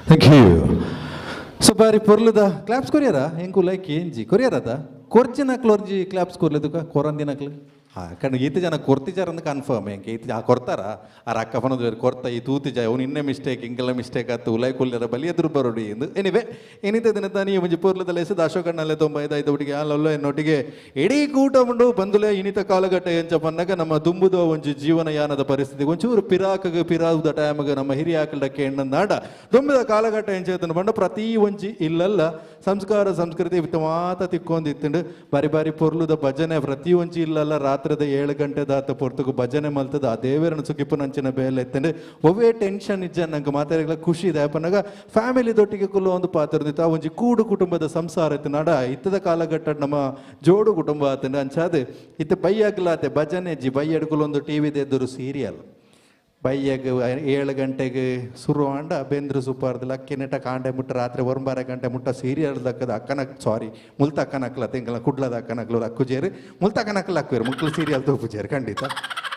Thank you. So ಬಾರಿ ಪೊರ್ಲುದ ಕ್ಲಾಪ್ಸ್ ಕೊರಿಯರ ಎಂಕು ಲೈಕ್ ಏಂಜಿ ಕೊರಿಯರದ ಕೊರ್ಚಿನಕ್ಲು ಒರ್ಜಿ ಕ್ಲಾಪ್ಸ್ ಕೊರ್ಲೆದುಕ ಕೊರಂದಿನಕ್ಲು. ಹಾ ಕಣ್ಣು ಈತ ಜನ ಕೊರ್ತಿಜಾರ ಅಂದ್ ಕನ್ಫರ್ಮ್. ಎಂಕೆ ಈತ ಆ ಕೊರ್ತಾರ ಆ ರಕ್ಕ ಪನದು ಕೊರ್ತ ಈ ತೂತಿಜ ಅವನು ಇನ್ನೇ ಮಿಸ್ಟೇಕ್ ಇಂಕೆಲ್ಲ ಮಿಸ್ಟೇಕ್ ಆತು ಉಲೈ ಕುಲ್ಲರ ಬಲಿ ಎದುರು ಬರೋಡಿ ಎಂದು. ಎನಿವೆ ಏನಿತ ದಿನ ತಾನಿ ಒಂಜಿ ಪೊರ್ಲುದ ಲೇಸದ ಅಶೋಕಣ್ಣಲ್ಲೇ ತೊಂಬ ಐದಾಯ್ತು ಒಟ್ಟಿಗೆ ಅಲ್ಲಲ್ಲ ಎನ್ನೊಟ್ಟಿಗೆ ಇಡೀ ಕೂಟ ಉಂಡು ಬಂದುಲೆ. ಇನಿತ ಕಾಲಘಟ್ಟ ಎಂಚ ಪನ್ನಗ ನಮ್ಮ ದುಂಬುದ ಒಂಜಿ ಜೀವನಯಾನದ ಪರಿಸ್ಥಿತಿ ಒಂಚೂರು ಪಿರಾಕಗ ಪಿರಾವುದ ಟೈಮ್ಗೆ ನಮ್ಮ ಹಿರಿಯ ಆಕಲ್ಡಕ್ಕೆ ಎಣ್ಣಂದಾಂಡ ದುಂಬಿದ ಕಾಲಘಟ್ಟ ಎಂಚ ಬಂಡ ಪ್ರತಿ ಒಂಜಿ ಇಲ್ಲಲ್ಲ ಸಂಸ್ಕಾರ ಸಂಸ್ಕೃತಿ ಮಾತ ತಿಕ್ಕೊಂದಿತ್ತುಂಡು. ಬಾರಿ ಬಾರಿ ಪೊರ್ಲುದ ಭಜನೆ ಪ್ರತಿ ಒಂಜಿ ಇಲ್ಲಲ್ಲ ರಾತ್ರಿದ 7 ಗಂಟೆ ದಾತ ಪೊರ್ತುಗು ಭಜನೆ ಮಲ್ತದ ಆ ದೇವರನ್ನು ಸುಗಿಪುನಂಚಿನ ಬೇಲೆ ಎತ್ತಂಡು. ಒವ್ವೇ ಟೆನ್ಷನ್ ಇಜ್ಜ ನಂಗೆ ಮಾತಾಡಿಗಳ ಖುಷಿ ಇದೆ. ಪನ್ನಗ ಫ್ಯಾಮಿಲಿ ದೊಟ್ಟಿಗೆ ಕುಲ್ಲ ಒಂದು ಪಾತ್ರ ಆ ಒಂಜಿ ಕೂಡು ಕುಟುಂಬದ ಸಂಸಾರ ಇತ್ತು ನಡ ಇತ್ತದ ಕಾಲಘಟ್ಟ ನಮ್ಮ ಜೋಡು ಕುಟುಂಬ ಆತಂಡು. ಅಂಚಾದ ಇತ್ತ ಬೈಯಾಗ್ಲಾತೆ ಭಜನೆ ಜಿ ಬೈಯಡ್ಕುಲ ಒಂದು ಟಿವಿ ಎದುರು ಸೀರಿಯಲ್ ಬೈಯಾಗ 7 ಗಂಟೆಗೆ ಶುರು ಆಂಡ ಬೆಂದ್ರು ಸೂಪರ್ದು ಲಕ್ಕಿ ನೆಟ ಕಾಂಡೆ ಮುಟ್ಟ ರಾತ್ರಿ 9 ಗಂಟೆ ಮುಟ್ಟ ಸೀರಿಯಲ್ ದಕ್ಕದ ಅಕ್ಕನ ಸಾರಿ ಮುಲ್ತ ಅಕ್ಕನಕ್ಲ ತಿಂಗಳ ಕುಡ್ಲದ ಅಕ್ಕನಕ್ಲು ಅಕ್ಕುಜೇರು ಮುಲ್ತ ಅಕ್ಕನಕ್ಲು ಅಕ್ಕುವೇರು ಮುಕ್ಳು ಸೀರಿಯಲ್ ತೋಪುಜೇರು ಖಂಡಿತ.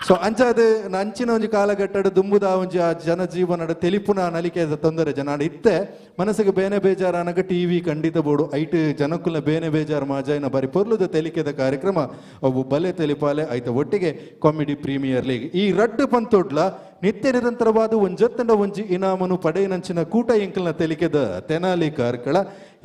ಸೊ ಅಂಚಾದ ಅಂಚಿನ ಒಂಜಿ ಕಾಲಘಟ್ಟಡು ದುಂಬುದ ಒಂಜಿ ಆ ಜನಜೀವನದ ತೆಲಿಪುನ ನಲಿಕೆ ತೊಂದರೆ ಜನ ಇತ್ತೆ ಮನಸ್ಸಿಗೆ ಬೇನೆ ಬೇಜಾರು ಅನಗ ಟಿ ವಿ ಖಂಡಿತ ಬೋಡು ಐಟ್ ಜನಕ್ಕುಲ ಬೇನೆ ಬೇಜಾರು ಮಾಜಾಯಿನ ಬಾರಿ ಪೊರ್ಲುದ ತೆಲಿಕೆದ ಕಾರ್ಯಕ್ರಮ ಅವು ಬಲೆ ತೆಲಿಪಾಲೆ ಐತ ಒಟ್ಟಿಗೆ ಕಾಮಿಡಿ ಪ್ರೀಮಿಯರ್ ಲೀಗ್ ಈ ರಡ್ಡು ಪಂತೊಡ್ಲ ನಿತ್ಯ ನಿರಂತರವಾದ ಒಂಜತ್ತಂಡ ಒಂಜಿ ಇನಾಮನು ಪಡೆಯನಂಚಿನ ಕೂಟ ಎಂಕಲ್ನ ತೆಲಿಕೆದ ತೆನಾಲಿ ಕಾರ್ಕಳ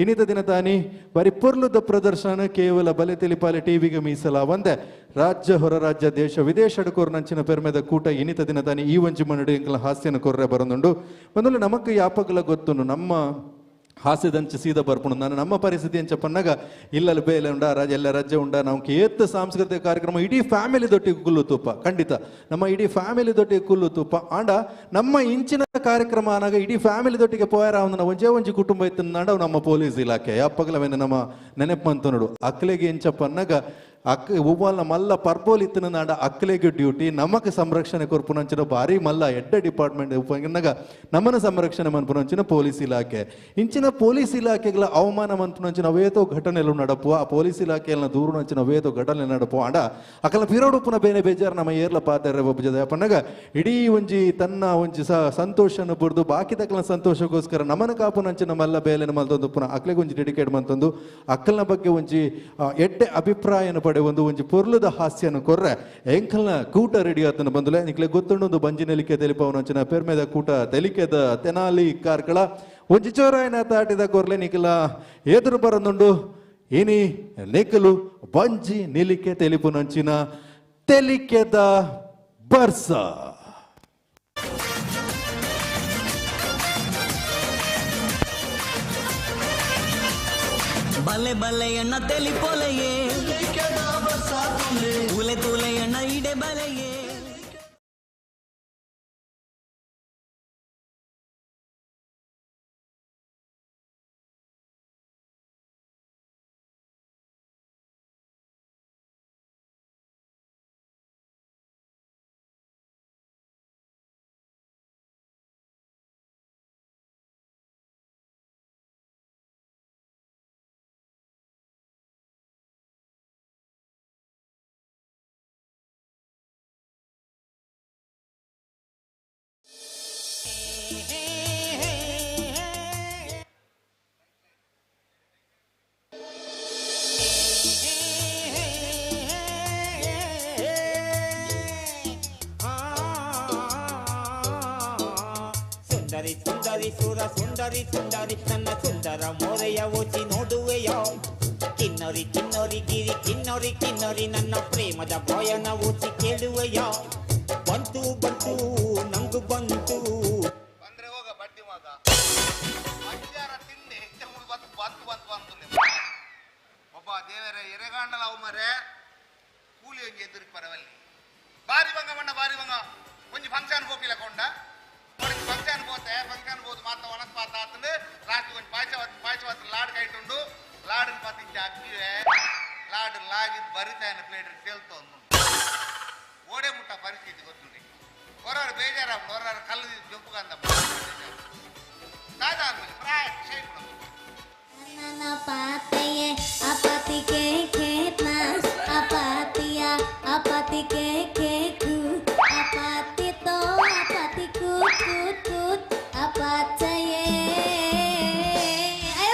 ಇನ್ನಿತ ದಿನ ತಾನಿ ಬರಿ ಪೊರ್ಲುದ ಪ್ರದರ್ಶನ ಕೇವಲ ಬಲೆ ತೆಲಿಪಾಲೆ ಟಿವಿಗೆ ಮೀಸಲ ಒಂದೆ ರಾಜ್ಯ ಹೊರ ರಾಜ್ಯ ದೇಶ ವಿದೇಶ ಕೋರ್ನಂಚಿನ ಪೆರ್ಮೆದ ಕೂಟ ಇನ್ನಿತ ದಿನ ತಾನಿ ಈ ಒಂಜಿ ಮನಡು ಎಂಕಲ್ನ ಹಾಸ್ಯನ ಕೊರ್ರೆ ಬರೊಂದುಂಡು. ಒಂದೊಂದು ನಮಕ್ ಯಾಪಗಲ ಗೊತ್ತುಂಡು ನಮ್ಮ ಹಾಸ್ಯದಂಚ ಸೀದ ಬರ್ಪುಂಡು. ನಾನು ನಮ್ಮ ಪರಿಸ್ಥಿತಿ ಅಂಚ ಪನ್ನಗ ಇಲ್ಲಲ್ಲಿ ಬೇಲೆ ಉಂಡ ರಾಜ ಎಲ್ಲ ರಜೆ ಉಂಡ ನಾವು ಏತ್ ಸಾಂಸ್ಕೃತಿಕ ಕಾರ್ಯಕ್ರಮ ಇಡೀ ಫ್ಯಾಮಿಲಿ ದೊಟ್ಟಿಗೆ ಕುಲ್ಲು ತುಪ್ಪ ಖಂಡಿತ ನಮ್ಮ ಇಡೀ ಫ್ಯಾಮಿಲಿ ದೊಟ್ಟಿಗೆ ಕುಲ್ಲು ತುಪ್ಪ ಆಂಡ ನಮ್ಮ ಇಂಚಿನ ಕಾರ್ಯಕ್ರಮ ಆನಾಗ ಇಡೀ ಫ್ಯಾಮಿಲಿ ದೊಟ್ಟಿಗೆ ಪೋಯರ ಅವನ ಒಂಜೇ ಒಂಜಿ ಕುಟುಂಬ ಇತ್ತು ನಾಡ ನಮ್ಮ ಪೊಲೀಸ್ ಇಲಾಖೆ ಯಾಪಗಲವೇನು ನಮ್ಮ ನೆನಪು ನೋಡು ಅಕ್ಲೆಗೆ ಎಂಚ ಪನ್ನಗ ಅಕ್ ಒವ್ವಲ್ಲ ಮಲ್ಲ ಪರ್ಬೋಲ್ ಇತ್ತಿನ ನಾಡ ಅಕ್ಲೆಗೆ ಡ್ಯೂಟಿ ನಮಕ್ ಸಂರಕ್ಷಣೆ ಕೊರ್ಪುನಂಚಿನ ಭಾರಿ ಮಲ್ಲ ಎಡ್ಡ ಡಿಪಾರ್ಟ್ಮೆಂಟ್ ಉಪನಾಗ ನಮ್ಮನ ಸಂರಕ್ಷಣೆ ಮನ್ಪುನಂಚಿನ ಪೊಲೀಸ್ ಇಲಾಖೆ ಇಂಚಿನ ಪೊಲೀಸ್ ಇಲಾಖೆಗಳ ಅವಮಾನ ಮನ್ಪುನಂಚಿನ ಅವೇತೋ ಘಟನೆಲು ನಡಪು ಆ ಪೊಲೀಸ್ ಇಲಾಖೆಯನ್ನ ದೂರುನಂಚಿನ ಅವೇತೋ ಘಟನೆ ನಡಪು ಆಂಡ ಅಕಲ ಪಿರೋಡುಪುನ ಬೇನೆ ಬೇಜಾರು ನಮ್ಮ ಏರ್ಲ ಪಾತೆರೆ ಒಬ್ಬಜದ ಪನ್ನಗ ಇಡೀ ಒಂಜಿ ತನ್ನ ಒಂಜಿ ಸಂತೋಷನ ಬುಡ್ದು ಬಾಕಿ ತಕ್ಕಲ ಸಂತೋಷಕ್ಕೋಸ್ಕರ ನಮನ ಕಾಪುನಂಚಿನ ಮಲ್ಲ ಬೇಲೆನ ಮಲ್ತೊಂದು ಪುನಃ ಅಕ್ಲೆಗೆ ಒಂಜಿ ಡೆಡಿಕೇಟ್ ಮಂತೊಂದು ಅಕ್ಕಲ್ನ ಬಗ್ಗೆ ಒಂಜಿ ಎಡ್ಡೆ ಅಭಿಪ್ರಾಯನ ಪಡೆ ಒಂದು ಒಂಜಿ ಪೊರ್ಲುದ ಹಾಸ್ಯನ ಕೊರ್ರೆ ಎಂಕಲ್ನ ಕೂಟ ರೆಡಿ ಆತನ ಬಂದುಲೆ ನಿಕ್ಲೆ ಗೊತ್ತುಂಡು ಬಂಜಿ ನೆಲಿಕೆ ತೆಲಿಪವನ ಪೆರ್ಮೆದ ಕೂಟ ತೆಲಿಕೆದ ತೆನಾಲಿ ಕಾರ್ಕಳ ಒಂಜಿ ಚೋರಾಯನ ತಾಟಿದ ಕೊರ್ಲೆ ನಿಖಲ ಎದುರು ಬರನುಂಡು ಇನಿ ನಿಖಲು ಬಂಜಿ ನಿಲಿಕೆ ತೆಲಿಪುನಂಚಿನ ತೆಲಿಕೆದ ಬರ್ಸ. ಬಲೆ ಬಲೆ ಅಣ್ಣ ತೆಲಿಪೊಲೆಯೇ ತೂಲೆ ತೂಲೆ ಅಣ್ಣ ಇಡೆ ಬಲೆಯೇ. ಸುಂದರಿ ಸುರ ಸುಂದರಿ ಸುಂದರಿ ನನ್ನ ಸುಂದರ ಮೋರೆಯ ಓಚಿ ನೋಡುವೆಯೋ. ಕಿನ್ನರಿ ಕಿನ್ನರಿ ಗಿರಿ ಕಿನ್ನರಿ ಕಿನ್ನರಿ ನನ್ನ ಪ್ರೇಮದ ಭಯನ ಓಚಿ ಕೇಳುವೆಯೋ. ಬಂತು ಬಂತು ನಂಗು ಬಂತು. ಬಂದ್ರೆ ಹೋಗ ಬಡ್ಡಿ ಮಗ ಮಧ್ಯಾಹ್ನ ತಿಂಡಿ ಹೆಚ್ಚ ಬಂತು ಬಂತು ಬಂತು ಬಂತು. ಒಬ್ಬ ದೇವರ ಎರೆಗಾಂಡಲ ಅವು ಮರೆ ಕೂಲಿ ಒಂಜಿ ಎದುರು ಪರವಲ್ಲಿ ಬಾರಿ ಬಂಗ ಮಣ್ಣ ಬಾರಿ ಬಂಗ ಒಂಜಿ ಫಂಕ್ಷನ್ ಹೋಗಿಲ್ಲ ಕೊಂಡ ಒಂಜಿ ಫಂಕ್ಷನ್ ಹೋತೆ ಫಂಕ್ಷನ್ ಹೋದ್ ಮಾತ ವನಸ್ಪಾತ ಆತಂದು ಲಾಸ್ಟ್ ಒಂಜಿ ಪಾಯಸ ಪಾಯಸ ಲಾಡ್ ಕೈಟುಂಡು ಲಾಡಿನ ಪಾತಿಂಚ ಅಕ್ಕಿವೆ ಲಾಡ್ ಲಾಗಿದ್ ಬರಿತಾಯನ ಪ್ಲೇಟ್ ತೇಲ್ತೊಂದು ಓಡೆ ಮುಟ್ಟ ಪರಿಸ್ಥಿತಿ ಗೊತ್ತುಂಡಿ. ಹೊರಾರು ಬೇಜಾರ ಹೊರಾರು ಕಲ್ಲು ಜೊಪ್ಪುಗಂದ ತಾಜಾ ಪ್ರಾಯ ಪಾತೆಯೇ ಅಪತಿಗೆ ಖೇತ್ನ ಅಪಾತಿಯ ಅಪತಿಗೆ ಕೇಕು ಅಪಾತಿ ತೋ ಅಪಾತಿ ಕೂತ್ ಕೂತ್ ಕೂತ್ ಅಪಾಚಯೇ.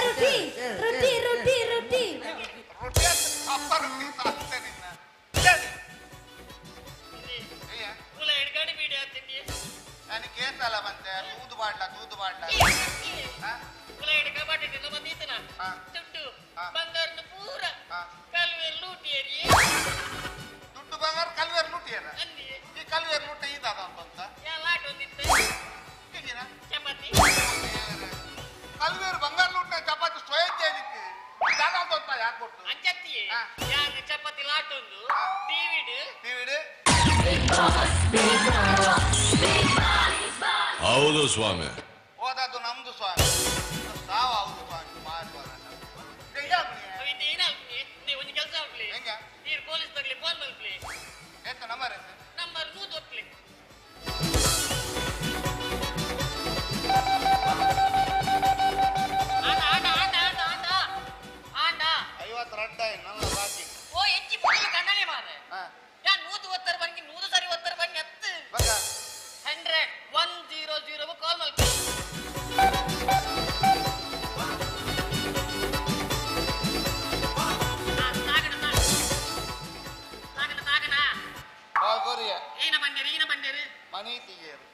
ರೊಟ್ಟಿ ರೊಟ್ಟಿ ರೊಟ್ಟಿ ರೊಟ್ಟಿ ಕೇಸಲ್ಲ ಬಂತೆ ತೂದು ಬಾಡ್ಲ ತೂದು ಬಾಡ್ಲ ದುಡ್ಡು ಬಂಗಾರ ಕಲ್ವೇರ್ ಲೂಟಿಯರ ಈ ಕಲ್ವೇರ್ ಲೂಟ ಇದಾದ ಅಂತ ಕಲ್ವೇರ್ ಬಂಗಾರ ಲೂಟ ಚಪಾತಿ ಸ್ವಯಂ ಜೈಲಿಕ್ಕೆ ದಾದ ಅಂತ ಯಾಕೆ ಕೊಟ್ಟು ಚಪಾತಿ ಲಾಟೊಂದು ಟಿವಿಡ್ ಟಿವಿಡ್. ಹೌದು ಸ್ವಾಮಿ, ಹೋದದ್ದು ನಮ್ದು ಸ್ವಾಮಿ, ಸಾವು ಹೌದು ಸ್ವಾಮಿ. ಮಾರಿ ಒಂದು ಕೆಲಸ ಆಗ್ಲಿ ನೀರು ಪೊಲೀಸ್ ತಗ್ಲಿ ಫೋನ್ ಮಲ್ಪ್ಲಿ. ಎಂತ ನಂಬರ್? ನಂಬರ್ ನೂದು ಒಪ್ಲಿ. 52 ನನ್ನ ಬಾಕಿ. ಓ ಎಂಚಿ ಮೊದಲು ಕಣ್ಣನೆ ಮಾರೆ ಯಾ ನೂದು ಒತ್ತರ ಬನ್ನಿ ನೂದು ಸರಿ ಒತ್ತರ ಬನ್ನಿ ಹತ್ತು 100 100 ಕಾಲ್ ಮಲ್ಪಿ. ಕಾಲ್ ಕೊರಿಯ ಏನ ಬಂದಿರಿ ಏನ ಬಂದಿರಿ ಮನಿ ತೀಯರು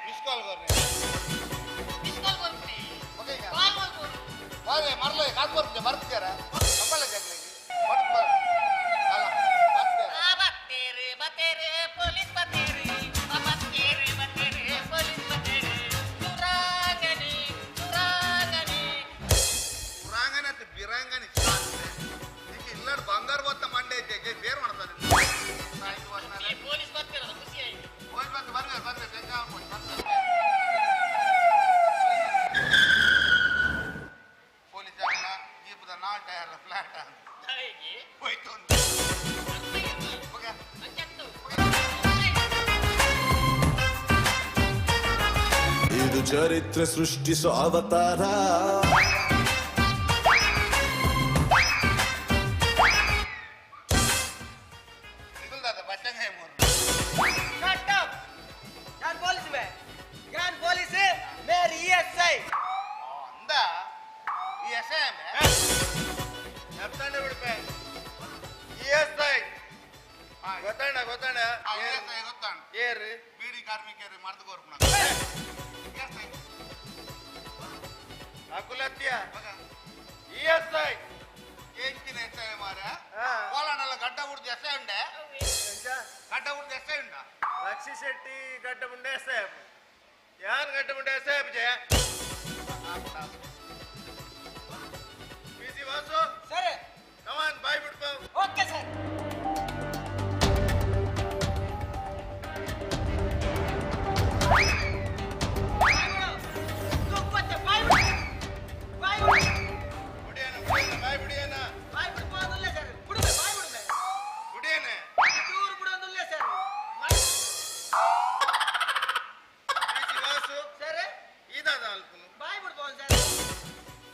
ಮಿಸ್ ಕಾಲ್ ಕೊರ್ರಿ ಮಿಸ್ ಕಾಲ್ ಕೊರ್ಪಿ ಓಕೆ ಕಾಲ್ ಮಲ್ಪು ಬಾರೆ ಮರ್ಲ ಕಾಲ್ ಕೊರ್ಪೆ ಬರ್ತೀರ ನಂಬಲ್ಲ ಜಗ್ಲಿಗೆ ಅಲ್ಲ ಬರ್ತೀರ. ಬತ್ತೇರಿ ಬತ್ತೇರಿ ಪೊಲೀಸ್ ಬತ್ತೇರಿ ಬತ್ತೇರಿ ಬತ್ತೇರಿ ಪೊಲೀಸ್ ಬತ್ತೇರಿ ಸುರಾಂಗಣಿ ಸುರಾಂಗಣಿ ಸುರಾಂಗಣಿ ಅಂತ ಬಿರಾಂಗಣಿ ಈಗ ಇಲ್ಲಾಡ್ ಬಂಗಾರ ಬತ್ತ ಮಂಡೆ ಐತೆ ಬೇರೆ ಮಾಡ್ತಾರೆ. ಪೊಲೀಸ್ ಬರ್ತೀರಲ್ಲ ಖುಷಿ ಆಯ್ತು. ಪೊಲೀಸ್ ಬಂದು ಬರ್ಬೇಕು ಬರ್ಬೇಕು ಟೆನ್ಷನ್ ಆಗ್ಬೋದು ಬರ್ತಾರೆ. ಪೊಲೀಸ್ ಜನ ಜೀಪದ ನಾಲ್ ಟೈರ್ ಫ್ಲಾಟ್ ಅಂತ ಹೋಯ್ತು. ಇದು ಚರಿತ್ರೆ ಸೃಷ್ಟಿಸೋ ಅವತಾರ. ಬೀಡಿ ಕಾರ್ಮಿಕರು ಮರ್ದು ಕೊರ್ಪುಣ ಅಕುಲತ್ಯ ಇಎಸ್ಐ ಎಂಚಿನ ಎಸ್ I ಮಾರ ಕೋಲಾನಲ್ಲ ಗಡ್ಡ ಹುಡ್ದು ಎಸ್ I ಉಂಡೆ ಗಡ್ಡ ಹುಡ್ದು ಎಸ್ I ಉಂಡ ರಕ್ಷಿ ಶೆಟ್ಟಿ ಗಡ್ಡ ಮುಂಡೆ ಎಸ್ I ಯಾರು ಗಡ್ಡ ಮುಂಡೆ ಎಸ್ I Jaya P C Vasu ಸರಿ ಕಮಾನ್ ಬಾಯ್ ಬಿಡ್ಪ. Okay sir.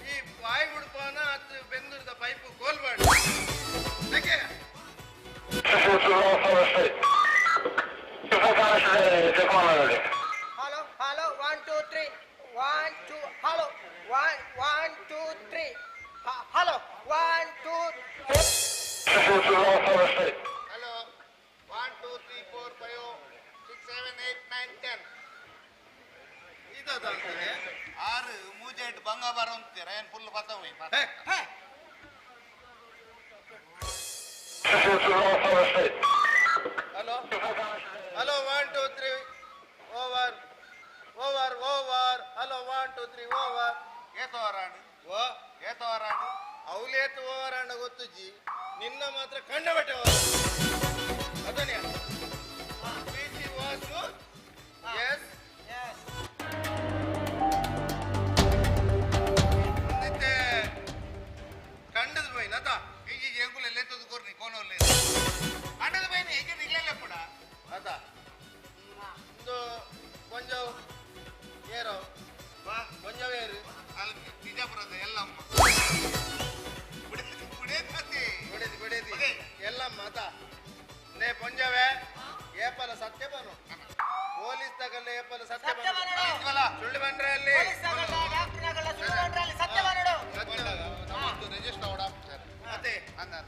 ಈ ಬಾಯಿ ಬಿಡ್ಪಾನ ಅತ್ತು ಬೆಂದೂರದ ಪೈಪು ಕೋಲ್ಬಾಡಿ. Hello hello 1 2 3 1 2 hello 1 1 2 3 hello 1 2 hello 1 2 3 4 5 6 7 8 9 10. ಆರು ಮೂಜೆಟ್ ಬಂಗ ಬರೋಂತೀರ ಏನ್ ಫುಲ್ ಪತ್ತ ಹೋಯ್. Hello hello, 1 2 3, over over over. Hello, 1 2 3, over. ಏತ್ ಓವರ್ ಆಂಡ್? ಓ. ಏತ್ ಓವರ್ ಆಂಡ್? ಅವಲೇತ್ ಓವರ್ ಅಂಡ ಗೊತ್ತುಜಿ, ನಿನ್ನ ಮಾತ್ರ ಕಂಡ ಬಟ್ಟೆ ಓವರ್ ಅದನ್ನೇ. P C Vasu. S. ಮುಂದಿತ್ತೆ ಕಂಡದ ಬೈನ ಅದ ಈಗ ಎಂಕುಲ ಲೆತ್ತದ ಕೊರ್ನಿ ಕೋನೋರ್ಲೆ ಕಂಡದ ಬೈನ ಈಗ ನಿಗ್ಲೆಲ್ಲ ಕೂಡ. ಅದ ಇಂದು ಕೊಂಜವ್ ಏರೋ ಬಾ. ಕೊಂಜವ್ ಏರು. ಅಲ್ಲಿ ಬಿಜಾಪುರದ ಎಲ್ಲಮ್ಮ ಬಿಡೇತಿ. ಬಿಡೇದಿ ಬಿಡೇದಿ ಎಲ್ಲಮ್ಮ ಅದ ನೇ ಪೊಂಜವೇ ಏಪಲ ಸತ್ಯ ಬನು ಪೊಲೀಸ್ ತಗಲ್ಲ ಏಪಲ ಸತ್ಯ ಬನು ಸುಳ್ಳು ಬಂದ್ರೆ ಅಲ್ಲಿ ನಮ್ಮದು ರಿಜಿಸ್ಟರ್ ಅವಡ ಸರ್. ಅದೇ. ಅಂದಾರ.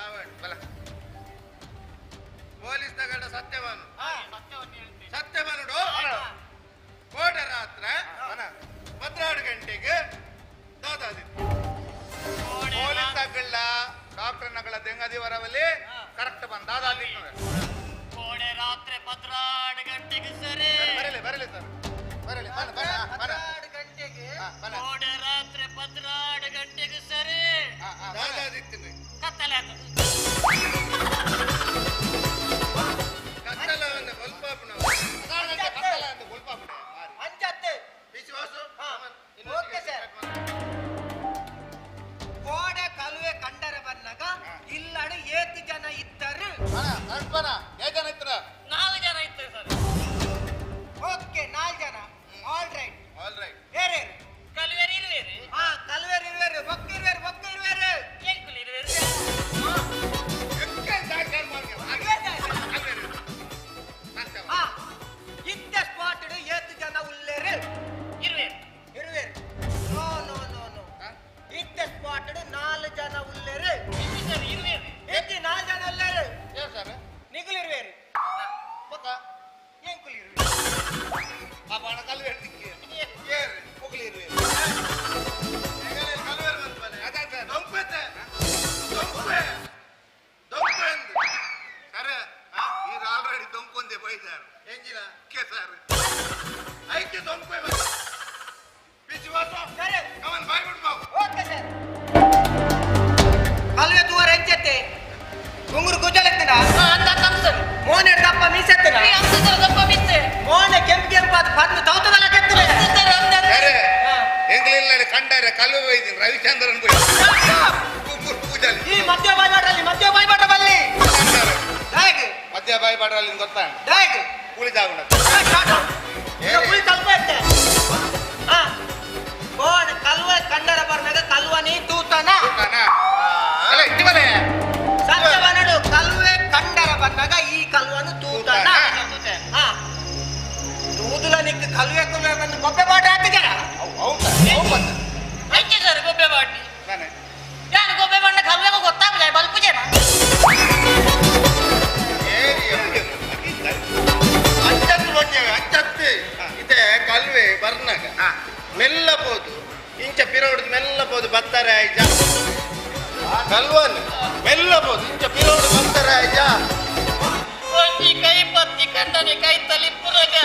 ಆವಡ್. ಬಲ. ಪೊಲೀಸ್ ತಗಂಡ ಸತ್ಯವಾನು ಸತ್ಯವಾನುಡು ಕೋಟ ರಾತ್ರಿ 12 ಗಂಟೆಗೆ ದಾದಾದಿ. ಪೊಲೀಸ್ ತಗಳ್ಳ ಡಾಕ್ಟರ್ ನಗಳ ದೆಂಗದಿವರವಲ್ಲಿ ಕರೆಕ್ಟ್ ಬಂದ ದಾದಾದಿ. ಕೋಡೆ ರಾತ್ರಿ 12 ಗಂಟೆಗೆ ಸರಿ. ಬರಲಿ ಬರಲಿ ಸರ್, ಬರಲಿ ಬನ ಬನ ಬನ. ಕೋಡೆ ರಾತ್ರಿ 12 ಗಂಟೆಗೆ ಸರಿ. ದಾದಾದಿತ್ತೀನಿ. ಕತ್ತಲೆ ಆಗ್ತದೆ. ಕತ್ತಲ ಒಂದು ಕೊಲ್ಪಾಪನ. ಕತ್ತಲ ಅಂತ ಗುಲ್ಪಾಪುಡೆ. ಅಂಚತ್ತೆ. ವಿಶ್ವಾಸು. Okay sir. ಕೋಡೆ ಕಲುವೆ ಕಂಡರ ಬಂದಾಗ ಇಲ್ಲಡು ಏತ್ ಜನ ಇದ್ದರು? ಕಲ್ಪನ ಏ ಜನ ಇತ್ರ? 4 ಜನ ಇತ್ತು ಸರ್. ಓಕೆ, 4 ಜನ. ಆಲ್ ರೈಟ್. ಆಲ್ ರೈಟ್. ಏರೇರು? ಕಲುವೆರು ಇರುವೇರು. ಹಾ, ಕಲುವೆರು ಇರುವೇರು, ಬೊಕ್ಕ ಇರುವೇರು, ಬೊಕ್ಕ ಇರುವೇರು. ಎಂಕುಲು ಇರುವೇರು. ಹಾ, ಇದ್ದ ಸ್ಪಾಟ್ ಏತ್ ಜನ ಉಲ್ಲೇರು? ಇರುವೇರು. ಇರುವೇರು. ನೋ ನೋ ನೋ ನೋ, ಇದ್ದ ಸ್ಪಾಟ್ 4 ಜನ ಉಲ್ಲೇರು. ಸರ್ ಇರುವೇರು. ಎತ್ತಿ 4 ಜನ ಉಲ್ಲೇರು. ಏನ್ ಸರ್? ನಿಗುಲು ಇರುವೇರು. ಬೊಕ್ಕ ಎಂಕುಲು ಇರುವೇರು. ಆ ಬಾಣ ಕಲ್ವೆ ತಿಕ್ಕಿ ಏರ್ ಮುಗಲಿ ಇರುವೆ. ದೊಂಪೆತೆ ದೊಂಪೆ ದೊಂಪೆ ಅಂದು. ಸರ್, ಈಗ ಆಲ್ರೆಡಿ ದೊಂಕೊಂದೆ ಪೋಯ್ ಸರ್. ಎಂಜಿನ ಕೆ ಸರ್. ಐಕೆ ದೊಂಪೆ ವಿಶ್ವಾಸ. ಕಮನ್ ಬಾಯ್ ಬಿಡು ಬಾಬು. Okay sir. ಕಲ್ವೆ ತೂವರ ಎಂಚತ್ತೆ ಗುಂಗುರು ಗುಜಲೆತ್ತನ ಮೋನೆ ದಪ್ಪ ಮೀಸೆತ್ತನ ಮೋನೆ ಕೆಂಪು ಕೆಂಪಾದ ಪದ್ದು ತೌತದಲ್ಲ ಕೆತ್ತನೆ. ಸರ್, ಎಂಗ್ಲಿಲ್ಲ ಕಂಡಾರೆ ಕಲ್ವೆ ಹೋಯ್ತೀನಿ ರವಿಚಂದ್ರನ್ ಪೋಯ್ ಪೂಜಾಲಿ. ಈ ಮಧ್ಯ ಬಾಯ್ ಮಾಡ್ರಲ್ಲಿ ಮಧ್ಯ ಬಾಯ್ ಮಾಡ್ರ ಬಲ್ಲಿ ಡಾಗ್. ಮಧ್ಯ ಬಾಯ್ ಬಾಡ್ರಲ್ಲಿ ಗೊತ್ತಾ? ಡಾಗ್. ಕೂಲಿ ಜಾಗುಂಡ. ಕುಳಿ ತಲ್ಪ ಇತ್ತೆ. ಹಾ, ಕೋಡ್ ಕಲ್ವ ಕಂಡರ ಬರ್ನಾಗ ಕಲ್ವನಿ ತೂತನ. ಅಲ್ಲ ಇಟ್ಟಿವಲೆ. ಸತ್ಯವನಡು ಕಲ್ವೆ ಕಂಡರ ಬಂದಾಗ ಈ ಕಲ್ವನು ತೂತನ. ಹಾ, ತೂದುಲ ನಿಕ್ ಕಲ್ವೆ ಕುಲ್ವೆ ಬಂದು ಗೊಬ್ಬೆ ಪಾಠ ಹಾಕಿದಾರ. ಎಂಚೆ ಸರ್ ಗೊಬ್ಬೆ ಬಾಟ್ಲಿ? ನಾನೇ. ಯಾರು ಗೊಬ್ಬೆ ಬಣ್ಣ ಕಲ್ವೆಗೂ ಗೊತ್ತಾಗುದ ಬಲ್ಪುಜೇನ. ಅಂಚತ್ತು ಬಂಜೆ ಅಂಚತ್ತು ಇದೆ ಕಲ್ವೆ ಬರ್ನಾಗ ಮೆಲ್ಲ ಪೋದು ಇಂಚ ಪಿರೋಡ್ ಮೆಲ್ಲ ಪೋದು ಬತ್ತಾರೆ ಆಯ್ಜ ಕಲ್ವನ್ ಮೆಲ್ಲ ಪೋದು ಇಂಚ ಪಿರೋಡ್ ಬತ್ತಾರೆ ಆಯ್ಜ. ಒಂಜಿ ಕೈ ಪತ್ತಿ ಕಂಡನೆ ಕೈ ತಲಿ ಪುರಗ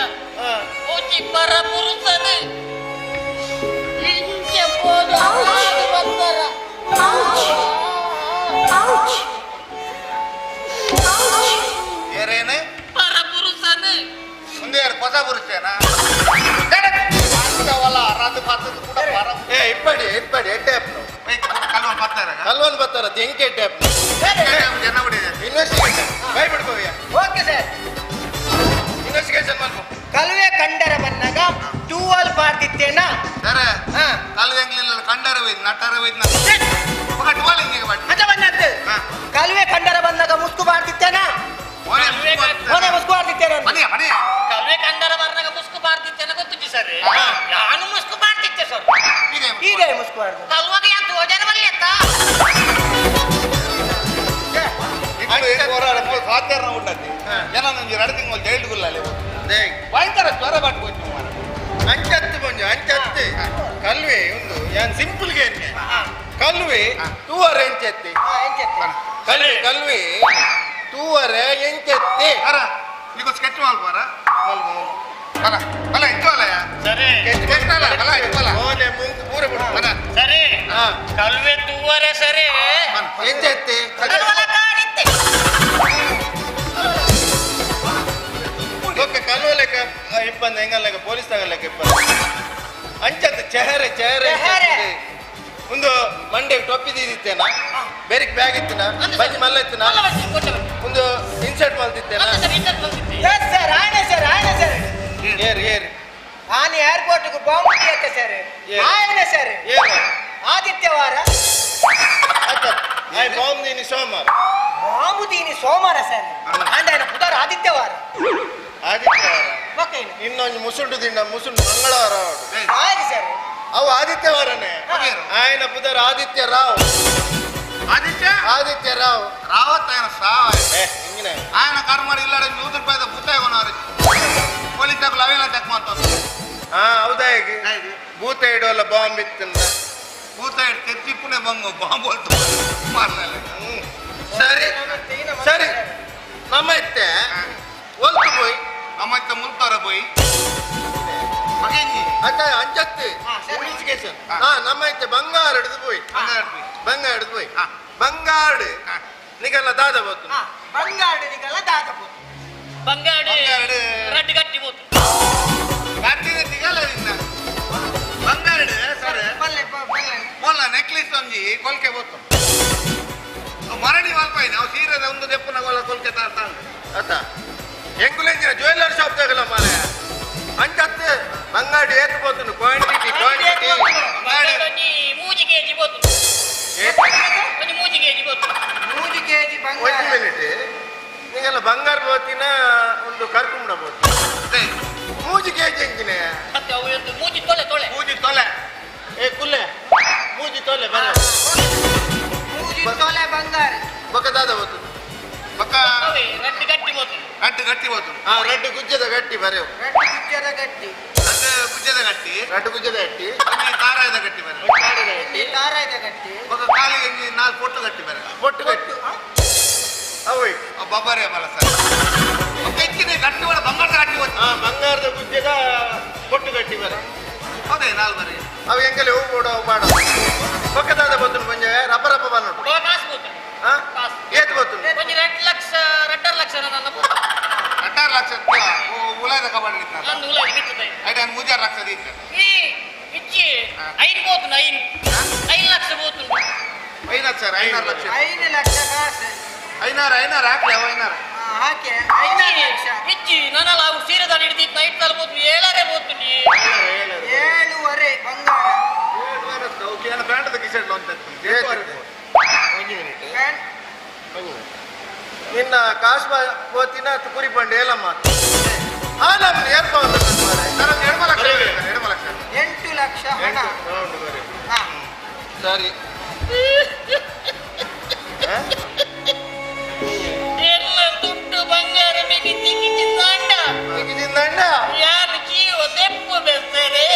ಒಂಜಿ ಪರ ಪುರುಷನು ಇಂಚೆ ಪೋದು ಆದು ಬಂದರ. ಏರೇನು? ಪರ ಪುರುಷನು. ಮುಂದೆ ಯಾರು ಹೊಸ ಪುರುಷೇನಾ ಅಂತವಲ್ಲ ಅರಾದು ಪಾತದ ಕೂಡ ಪರ. ಏ ಇಪ್ಪಡಿ ಇಪ್ಪಡಿ ಎಡ್ಡೆ ಆಪ್ನು. ಕಲ್ವನ್ ಬತ್ತಾರೆ. ಕಲ್ವನ್ ಬತ್ತಾರ ಎಂಕೆ ಎಡ್ಡೆ ಆಪ್ನು. ಜನ ಬಿಡಿದೆ. ಇನ್ವೆಸ್ಟಿಗೇಷನ್ ಬೈ ಬಿಡ್ಬೋಯ್ಯ. Okay sir. ಇನ್ವೆಸ್ಟಿಗೇಷನ್ ಮಾಡ್ಕೊ. ಕಲ್ವೆ ಕಂಡರ ಬಂದಾಗ ಟೂವಲ್ ಪಾಡ್ತಿತ್ತೇನ? ಸರ್, ಕಲ್ವೆ ಎಂಗ್ಲಿಲ್ಲ ಕಂಡಾರ ಹೋಯ್ತು ನಟ್ಟಾರ ಹೋಯ್ತು ಟುವಾಲ್ ಹಿಂಗೆ ಬಟ್. ಅದ ಬಂದದ್ದು ಕಲ್ವೆ ಕಂಡರ ಬಂದಾಗ ಮುಸ್ಕು ಬಾರ್ತಿತ್ತೇನ? ಮೋನೆ ಮುಸ್ಕು ಬಾರ್ತಿತ್ತೇನ? ಮನೆ ಮನೆ. ಕಲ್ವೆ ಕಂಡರ ಬರ್ನಾಗ ಮುಸ್ಕು ಬಾರ್ತಿತ್ತೇನ ಗೊತ್ತುಜಿ ಸರ್. ನಾನು ಮುಸ್ಕು ಬಾರ್ತಿತ್ತೆ ಸರ್. ಹೀಗೆ ಮುಸ್ಕು ಬಾರ್ದು. ಕಲ್ವಾಗ ಯಾಕೆ ಜನ ಬಲ್ಲಿ ಅತ್ತ. ಸಾಧಾರಣ ಉಂಟಂತೆ ಜನ ನಂಗೆ 2 ತಿಂಗಳು ಜೈಲು ಗುಲ್ಲಲ್ಲಿ ಭಯಂಕರ ಜ್ವರ ಬಾಟ್ ಹೋಯ್ತು ಮಾರ್ರೆ. ಅಂಚತ್ತು. ಪಂಜ ಅಂಚತ್ತೆ ಕಲ್ವೆ ಒಂದು ಯಾನ್ ಸಿಂಪಲ್ ಗೆ ಕಲ್ವೆ ತೂವರೆ ಎಂಚೆತ್ತಿ ಕಲ್ವೆ ಕಲ್ವೆ ತೂವರೆ ಎಂಚೆತ್ತಿ ಅರ ನಿಗೋ ಸ್ಕೆಚ್ ಮಲ್ಪರ ಬಲ ಬಲ ಇತ್ತೋಲಯ ಸರಿ ಸ್ಕೆಚ್ ಅಲ್ಲ ಬಲ ಇತ್ತೋಲ ಓಲೆ ಮುಂಗ್ ಪೂರ ಬಿಡು ಬಲ ಸರಿ ಕಲ್ವೆ ತೂವರೆ ಸರಿ ಎಂಚೆತ್ತಿ ಓಕೆ ಕಲ್ವೆ ಲೆಕ್ಕ ಇಪ್ಪಂದ ಹೆಂಗಲ್ಲ ಪೊಲೀಸ್ ಲೆಕ್ಕ ಇಪ್ಪಂದ ಅಂಚತ್ತು ಚೆಹರೆ ಚೆಹರೆ ಒಂದು ಮಂಡೆ ಟೊಪ್ಪಿ ದೀದಿತ್ತೇನ ಬೇರೆ ಬ್ಯಾಗ್ ಇತ್ತಿನ ಬಂಜಿ ಮಲ್ಲ ಇತ್ತಿನ ಒಂದು ಇನ್ಸರ್ಟ್ ಮಲ್ತಿತ್ತೇನ ಎಸ್ ಸರ್ ಆನೆ ಸರ್ ಆನೆ ಸರ್ ಏರ್ ಏರ್ ಆನೆ ಏರ್ಪೋರ್ಟ್ ಬಾಂಬ್ ಹೊಡಿಯತ್ತೆ ಸರ್ ಆಯನೆ ಸರ್ ಏನು ಆದಿತ್ಯವಾರ ಆಯ್ ಬಾಂಬ್ ದೀನಿ ಸೋಮವಾರ ಬಾಂಬು ದೀನಿ ಸೋಮವಾರ ಸರ್ ಅಂದಾಯನ ಬುಧವಾರ ಆದಿತ್ಯವಾರ ಆದಿತ್ಯವಾರ ಓಕೆ ಇನ್ನೊಂದು ಮುಸುಂಡು ದಿನ ಮುಸುಂಡು ಮಂಗಳವಾರ ಆಯ್ತು ಸರ್ ಅವು ಆದಿತ್ಯವಾರನೇ ఆయన ಬುಧರ ಆದಿತ್ಯ ರಾವ್ ಆದಿತ್ಯ ಆದಿತ್ಯ ರಾವ್ ರಾವತ್ ఆయన ಸಾವ ಹಿಂಗಿನ ఆయన ಕರ್ಮರ್ ಇಲ್ಲಡ 100 ರೂಪಾಯಿದ ಬುತ್ತಾಯ ಕೊನವರು ಪೊಲೀಸ್ ಹಾಕಲು ಅವೇನ ಚೆಕ್ ಮಾಡ್ತಾರೆ ಹಾ ಹೌದಾ ಹೇಗೆ ಭೂತ ಇಡುವಲ್ಲ ಬಾಂಬ್ ಇತ್ತಲ್ಲ ಭೂತ ಇಡ್ ತೆಚ್ಚಿಪ್ಪುನೆ ಬಂಗು ಬಾಂಬ್ ಹೊಲ್ತು ಮಾರ್ಲಲ್ಲ ಸರಿ ಸರಿ ನಮ್ಮ ಇತ್ತೆ ಒಲ್ತು ಪೋಯ್ ನಮ್ಮ ಇತ್ತೆ ಮುಲ್ತಾರ ಪೋಯ್ ಅಕ್ಕ ಅಂಚತ್ತು ಇನ್ವೆಸ್ಟಿಗೇಷನ್ ಹಾ ನಮ್ಮ ಇತ್ತೆ ಬಂಗಾರ ಹಿಡಿದು ಪೋಯ್ ಬಂಗಾರ ಹಿಡಿದು ಪೋಯ್ ಬಂಗಾರಡು ನಿಗಲ್ಲ ದಾದ ಬೋತು ಬಂಗಾರಡು ನಿಗಲ್ಲ ದಾದ ಬೋತು ಬಂಗಾರಡು ರಡ್ಡು ಗಟ್ಟಿ ಬೋತು ಗಟ್ಟಿದ ನಿಗಲ್ಲ ನಿನ್ನ ಬಂಗಾರಡು ಸರ್ ಮೊಲ್ಲ ನೆಕ್ಲೆಸ್ ಒಂಜಿ ಕೊಲ್ಕೆ ಬೋತು ಮರಣಿ ಮಲ್ಪಾಯಿ ನಾವು ಸೀರೆದ ಒಂದು ದೆಪ್ಪನ ಗೊಲ್ಲ ಕೊಲ್ಕೆ ತಾರ್ತಾಂಡು ಅತ್ತ ಎಂಗುಲೆಂಜಿನ ಜ್ಯುವೆಲ್ಲರ್ ಶಾಪ್ ತಗಲ ಮಾಲೆ ಅಂಚತ್ತು ಬಂಗಾಡಿ ಏತು ಬೋತುನು ಕ್ವಾಂಟಿಟಿ ಕ್ವಾಂಟಿಟಿ ಒಂಜಿ ಮೂಜಿ ಕೆಜಿ ಬೋತು ಒಂಜಿ ಮೂಜಿ ಕೆಜಿ ಬೋತು ಮೂಜಿ ಕೆಜಿ ಬಂಗಾರ ಒಂದು ಮಿನಿಟ್ ನೀಗೆಲ್ಲ ಬಂಗಾರ ಬೋತಿನ ಒಂದು ಕರ್ಕುಂಬಣ ಬೋತಿ ಮೂಜಿ ಕೆಜಿ ಎಂಜಿನ ಮತ್ತೆ ಅವು ಒಂದು ಮೂಜಿ ತೊಲೆ ತೊಲೆ ಮೂಜಿ ತೊಲೆ ಏ ಕುಲ್ಲೆ ಮೂಜಿ ತೊಲೆ ಬರ ಮೂಜಿ ತೊಲೆ ಬಂಗಾರ ಬೊಕ್ಕ ದಾದ ಬೋತು ಬೊಕ್ಕ ರಡ್ಡು ಗಟ್ಟಿ ಬೋತು ರಡ್ಡು ಗಟ್ಟಿ ಬೋತು ಹಾ ರಡ್ಡು ಗುಜ್ಜದ ಗಟ್ಟಿ ಬರೆವು ರಡ್ಡು ಗುಜ್ಜದ ಗಟ್ಟಿ ರಡ್ಡು ಗುಜ್ಜದ ಗಟ್ಟಿ ರಡ್ಡು ಗುಜ್ಜದ ಗಟ್ಟಿ ಒಂಜಿ ತಾರಾಯದ ಗಟ್ಟಿ ಬರೆ ತಾರಾಯದ ಗಟ್ಟಿ ತಾರಾಯದ ಗಟ್ಟಿ ಬೊಕ್ಕ ಕಾಲಿಗೆ ಒಂಜಿ ನಾಲ್ಕು ಪೊಟ್ಟು ಗಟ್ಟಿ ಬರೆ ಪೊಟ್ಟು ಗಟ್ಟಿ ಅವಯ್ ಬಬ್ಬರೇ ಬಲ ಸರ್ ಹೆಚ್ಚಿನ ಗಟ್ಟಿ ಒಳ ಬಂಗಾರದ ಗಟ್ಟಿ ಬೋತು ಹಾ ಬಂಗಾರದ ಗುಜ್ಜದ ಪೊಟ್ಟು ಗಟ್ಟಿ ಬರೆ ಹೌದೇ ನಾಲ್ ಬರೆ ಅವು ಎಂಕಲೆ ಹೂ ಬೋಡ ಅವು ಬಾಡ ಬೊಕ್ಕ ದಾದ ಬೋತು ಪಂಜೆ ರಪ್ಪ ರಪ್ಪ ಬನ್ನೋಡು ಕಾಸು ಬೋತು ಹಾ ಏತು ಬೋತು ಒಂಜಿ 2 ಲಕ್ಷ 2.5 ಲಕ್ಷ ನನ್ನ ಬೋತು 2.5 ಲಕ್ಷ ಉಲಾಯದ ಕಬಡ್ಡಿ ಇತ್ತಲ್ಲ ನಂದು ಉಲಾಯದ ಬಿತ್ತದ ಐದು 3 ಲಕ್ಷ ಇತ್ತು ಈ ಇಚ್ಚಿ ಐದು ಬೋತು ಐದು 5 ಲಕ್ಷ ಬೋತು 5 ಲಕ್ಷ 5 ಲಕ್ಷ 5 ಲಕ್ಷ ಕಾಸು ಐನಾರು ಐನಾರು ಹಾಕ್ಲಿ ಅವ ಐನಾರು ಹಾಕಿ 5 ಲಕ್ಷ ಇಚ್ಚಿ ನನ್ನಲ್ಲ ಅವು ಸೀರೆದಾಳ ಹಿಡಿದಿತ್ತು ನೈಟ್ ತಲೆ ಬೋತು ಏಳರೆ ಬೋತು ನೀ ಏಳುವರೆ ಬಂಗಾರ ಓಕೆ ನಾನು ಪ್ಯಾಂಟದ ಕಿಸೆಟ್ ಅಂತ ಒಂದು ಮಿನಿಟ್ ನಿನ್ನ ಕಾಸು ಬೋತಿನ ಕುರಿ ಪಂಡೆ ಏಲಮ್ಮ ಆ ನಮ್ಮ ಏರ್ಪ 2 ಲಕ್ಷ 2 ಲಕ್ಷ 8 ಲಕ್ಷ ಹಣ ಸರಿ ಎಲ್ಲ ದುಡ್ಡು ಬಂಗಾರ ಮಿಗಿ ತಿಂಗಿಚಿಂದಾಂಡ ತಿಂಗಿಚಿಂದಾಂಡ ಯಾರು ಜೀವ ತೆಪ್ಪು ಬೆಸ್ತರೆ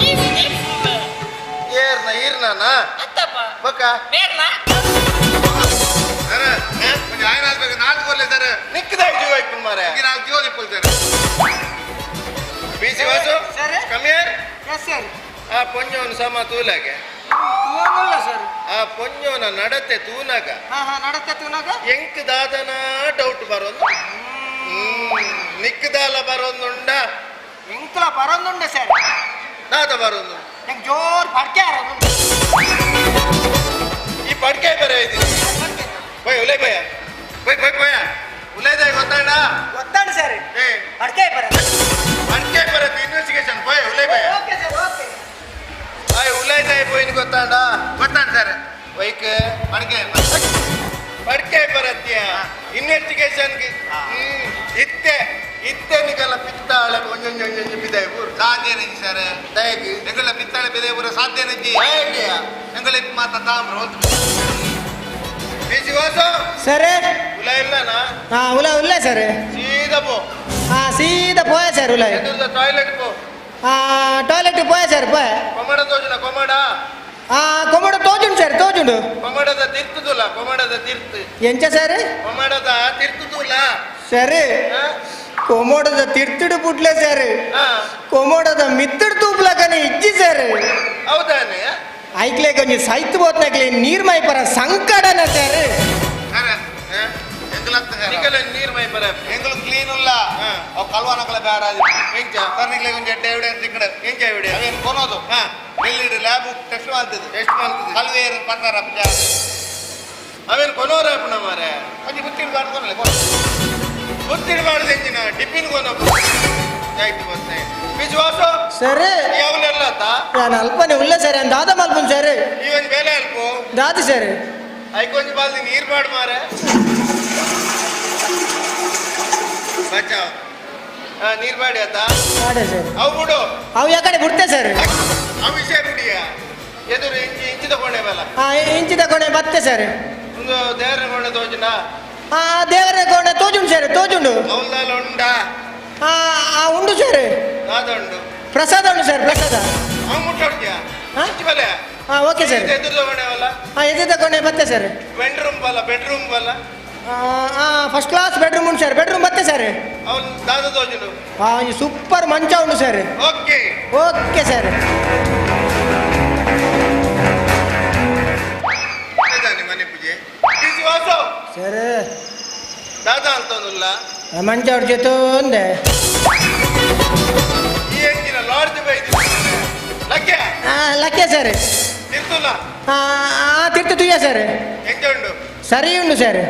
ಜೀವ ತೆಪ್ಪು ಏರ್ನ ಈರ್ನಾನ ಅತ್ತಪ್ಪ ಬೊಕ್ಕ ಬೇರ್ನ ಸರ್ కొంచెం ఆయన ನಾಲ್ಕು ಕೊರ್ಲೆ ಸರ್ ನಿಕ್ಕದ ಜೀವ ಇಪ್ಪು ಮಾರೆ ನಾಲ್ಕು ಜೀವ ಇಪ್ಪು sir P C Vasu sir come here yes sir ಆ ಪೊಂಜೋನ ಸಮ ತೂಲಾಗೆ ತೂನುಲ್ಲ ಸರ್ ಆ ಪೊಂಜೋನ ನಡತೆ ತೂನಾಗ ಹಾ ಹಾ ನಡತೆ ತೂನಾಗ ಎಂಕ್ ದಾದನ ಡೌಟ್ ಬರೋದು ನಿಕ್ಕದಾಲ ಬರೋದುಂಡ ಎಂಕ್ಲ ಬರೋದುಂಡ ಸರ್ ದಾದ ಬರೋದು ಎಂಕ್ ಜೋರ್ ಪಡ್ಕೆ ಆರೋದುಂಡ ಈ ಪಡ್ಕೆ ಬರ ಇದ್ದೀನಿ ಪೋಯ್ ಉಲೇ ಪೋಯ ಪೋಯ್ ಪೋಯ್ ಪೋಯ ಉಲೇದಾಯ್ ಗೊತ್ತಾಡ ಗೊತ್ತಾಡ ಸರ್ ಏ ಪಡ್ಕೆ ಬರ ಪಡ್ಕೆ ಬರತ್ತೆ ಇನ್ವೆಸ್ಟಿಗೇಷನ್ ಪೋಯ್ ಉಲೇ ಪೋಯ ಓಕೆ ಸರ್ ಓಕೆ ಆಯ್ ಉಲೇದಾಯ್ ಪೋಯಿನ ಗೊತ್ತಾಡ ಗೊತ್ತಾಡ ಸರ್ ವೈಕ್ ಪಡ್ಕೆ ಪಡ್ಕೆ ಬರತ್ಯ ಇನ್ವೆಸ್ಟಿಗೇಷನ್ ಇತ್ತೆ ಇತ್ತೆ ನಿಗಲ ಪಿತ್ತಾಳೆ ಒಂಜೊಂಜೊಂಜೊಂಜಿ ಬಿದಾಯ ಪೂರ ಸಾಧ್ಯ ನೆಂಜಿ ಸರ್ ದಯಗೆ ಎಂಗಳ ಪಿತ್ತಾಳೆ ಬಿದಾಯ ಪೂರ ಸಾಧ್ಯ ನೆಂಜಿ ದಯಗೆ ಎಂಗಳ ಮಾತ ತಾಮ್ರ ಹೋಲ್ತು ಪಿ ಸಿ ವಾಸು ಸರ್ ಉಲ ಇಲ್ಲನಾ ಹಾ ಉಲ ಉಲ್ಲ ಸರ್ ಸೀದಾ ಪೋ ಹಾ ಸೀದಾ ಪೋಯ ಸರ್ ಉಲ ಟಾಯ್ಲೆಟ್ ಪೋ ಟಾಯ್ಲೆಟ್ ಪೋಯ ಸರ್ ಪೋಯ. ಕೊಮಡ ತೋಜುನ ಕೊಮಡ? ಕೊಮಡ ತೋಜುಂಡು ಸರ್ ತೋಜುಂಡು. ಕೊಮಡದ ತಿರ್ತುದುಲ, ಕೊಮಡದ ತಿರ್ತು. ಎಂಚ ಸರ್? ಕೊಮಡದ ತಿರ್ತುದುಲ ಸರ್. ಕೊಮೋಡದ ತಿರ್ತುಡು ಪುಟ್ಲೆ ಸರ್, ಕೊಮೋಡದ ಮಿತ್ತಡು ತೂಪ್ಲಕನೆ ಇಜ್ಜಿ ಸರ್. ಹೌದಾನೆ? ಐಕ್ಲೆ ಕೊಂಚ ಸೈತ್ ಬೋತ್ನಕ್ಲೆ ನೀರ್ ಮೈಪರ ಸಂಕಡನ ಸರ್. ನೀರ್ ಮೈಪರ ಎಂಗುಲು ಕ್ಲೀನ್ ಉಲ್ಲ, ಅವು ಕಲ್ವಾನಕಲ ಬೇರೆ ಎಂಚ ಸರ್. ನಿಕ್ಲೆ ಒಂಜಿ ಎಡ್ಡೆ ಎವಿಡೆನ್ಸ್ ತಿಕ್ಕಡ. ಎಂಚ ಎವಿಡೆನ್ಸ್? ಅವೇನು ಕೊನೋದು ಡೆಲ್ಲಿಡ್ ಲ್ಯಾಬ್ ಟೆಸ್ಟ್ ಮಾಡ್ತದೆ. ಟೆಸ್ಟ್ ಮಾಡ್ತದೆ. ಕಲ್ವೇರು ಪತ್ತಾರ ಅವೇನು ಕೊನೋರ ಅಪ್ಪಣ ಮಾರೆ. ಒಂಜಿ ಬುತ್ತಿಡ್ ಬಾರ್ದು ಕೊನಲೆ. ಬುತ್ತಿಡ್ ಬಾರ್ದು ಎಂಚಿನ ಟಿಫಿನ್ ಕೊನೋ ಆಯ್ತು ಬತ್ತೆ ವಿಶ್ವಾಸ ಸರ್. ಯಾವನೆಲ್ಲ ಆತ? ನಾನು ಅಲ್ಪನೆ ಉಲ್ಲ ಸರ್, ನಾನು ದಾದ ಮಲ್ಪನ್ ಸರ್. ಈ ಒಂಜಿ ಬೇಲೆ ಅಲ್ಪ ದಾದ ಸರ್. ಐಕೊಂಜಿ ಬಾಲ್ದಿ ನೀರ್ ಬಾಡ್ ಮಾರೆ. ಬಚಾವ್ ನೀರ್ ಬಾಡಿ ಆತ? ಬಾಡೆ ಸರ್. ಅವು ಬಿಡು. ಅವು ಯಾಕಡೆ ಬಿಡ್ತೆ ಸರ್. ಅವು ವಿಷಯ ಬಿಡಿಯ ಎದುರು ಇಂಚಿ ಇಂಚಿ ತಗೊಂಡೆ ಬಲ್ಲ. ಇಂಚಿ ತಗೊಂಡೆ ಬತ್ತೆ ಸರ್. ಒಂದು ದೇವರ ಕೋಣೆ ತೋಜುಂಡ? ದೇವರ ಕೋಣೆ ತೋಜುಂಡು ಸರ್, ತೋಜುಂಡು. ಅವಲ್ದಾಲ ಉಂಡ? ಉಂಡು ಸರ್. ದಾದ ಉಂಡು? ಪ್ರಸಾದ ಉಂಡು ಸರ್, ಪ್ರಸಾದ. ಅವು ಮುಟ್ಟೋಡ್ತೀಯಾ? ಬಲೆ. Okay sir. ಎದುರು ತಗೊಂಡೆ ಬಲ್ಲ. ಎದುರು ತಗೊಂಡೆ ಬತ್ತೆ ಸರ್. ಬೆಡ್ರೂಮ್ ಬಲ್ಲ, ಬೆಡ್ರೂಮ್ ಬಲ್ಲ. ಫಸ್ಟ್ ಕ್ಲಾಸ್ ಬೆಡ್ರೂಮ್ ಉಂಟು ಸರ್, ಬೆಡ್ರೂಮ್ ಬತ್ತೆ ಸರ್. ಅವನು ದಾದ ತೋಜುಂಡು. ಸೂಪರ್ ಮಂಚ ಉಂಟು ಸರ್. Okay okay sir. ಮನೆ ಪೂಜೆ ವಾಸು ಸರ್. ದಾದ ಅಂತಂದುಲ್ಲ ಮಂಚ ಅವ್ರ ಜೊತೆ ಒಂದೆ. ಈ ಎಂಜಿನ ಲಾಡ್ಜ್ ಬೈದಿ ಲಕ್ಕೆ. ಲಕ್ಕೆ ಸರ್. ತಿರ್ತುಲ್ಲ? ತಿರ್ತು ತುಯ್ಯ ಸರ್. ಎಂಚ ಉಂಡು? ಸರಿ ಉಂಡು ಸರ್.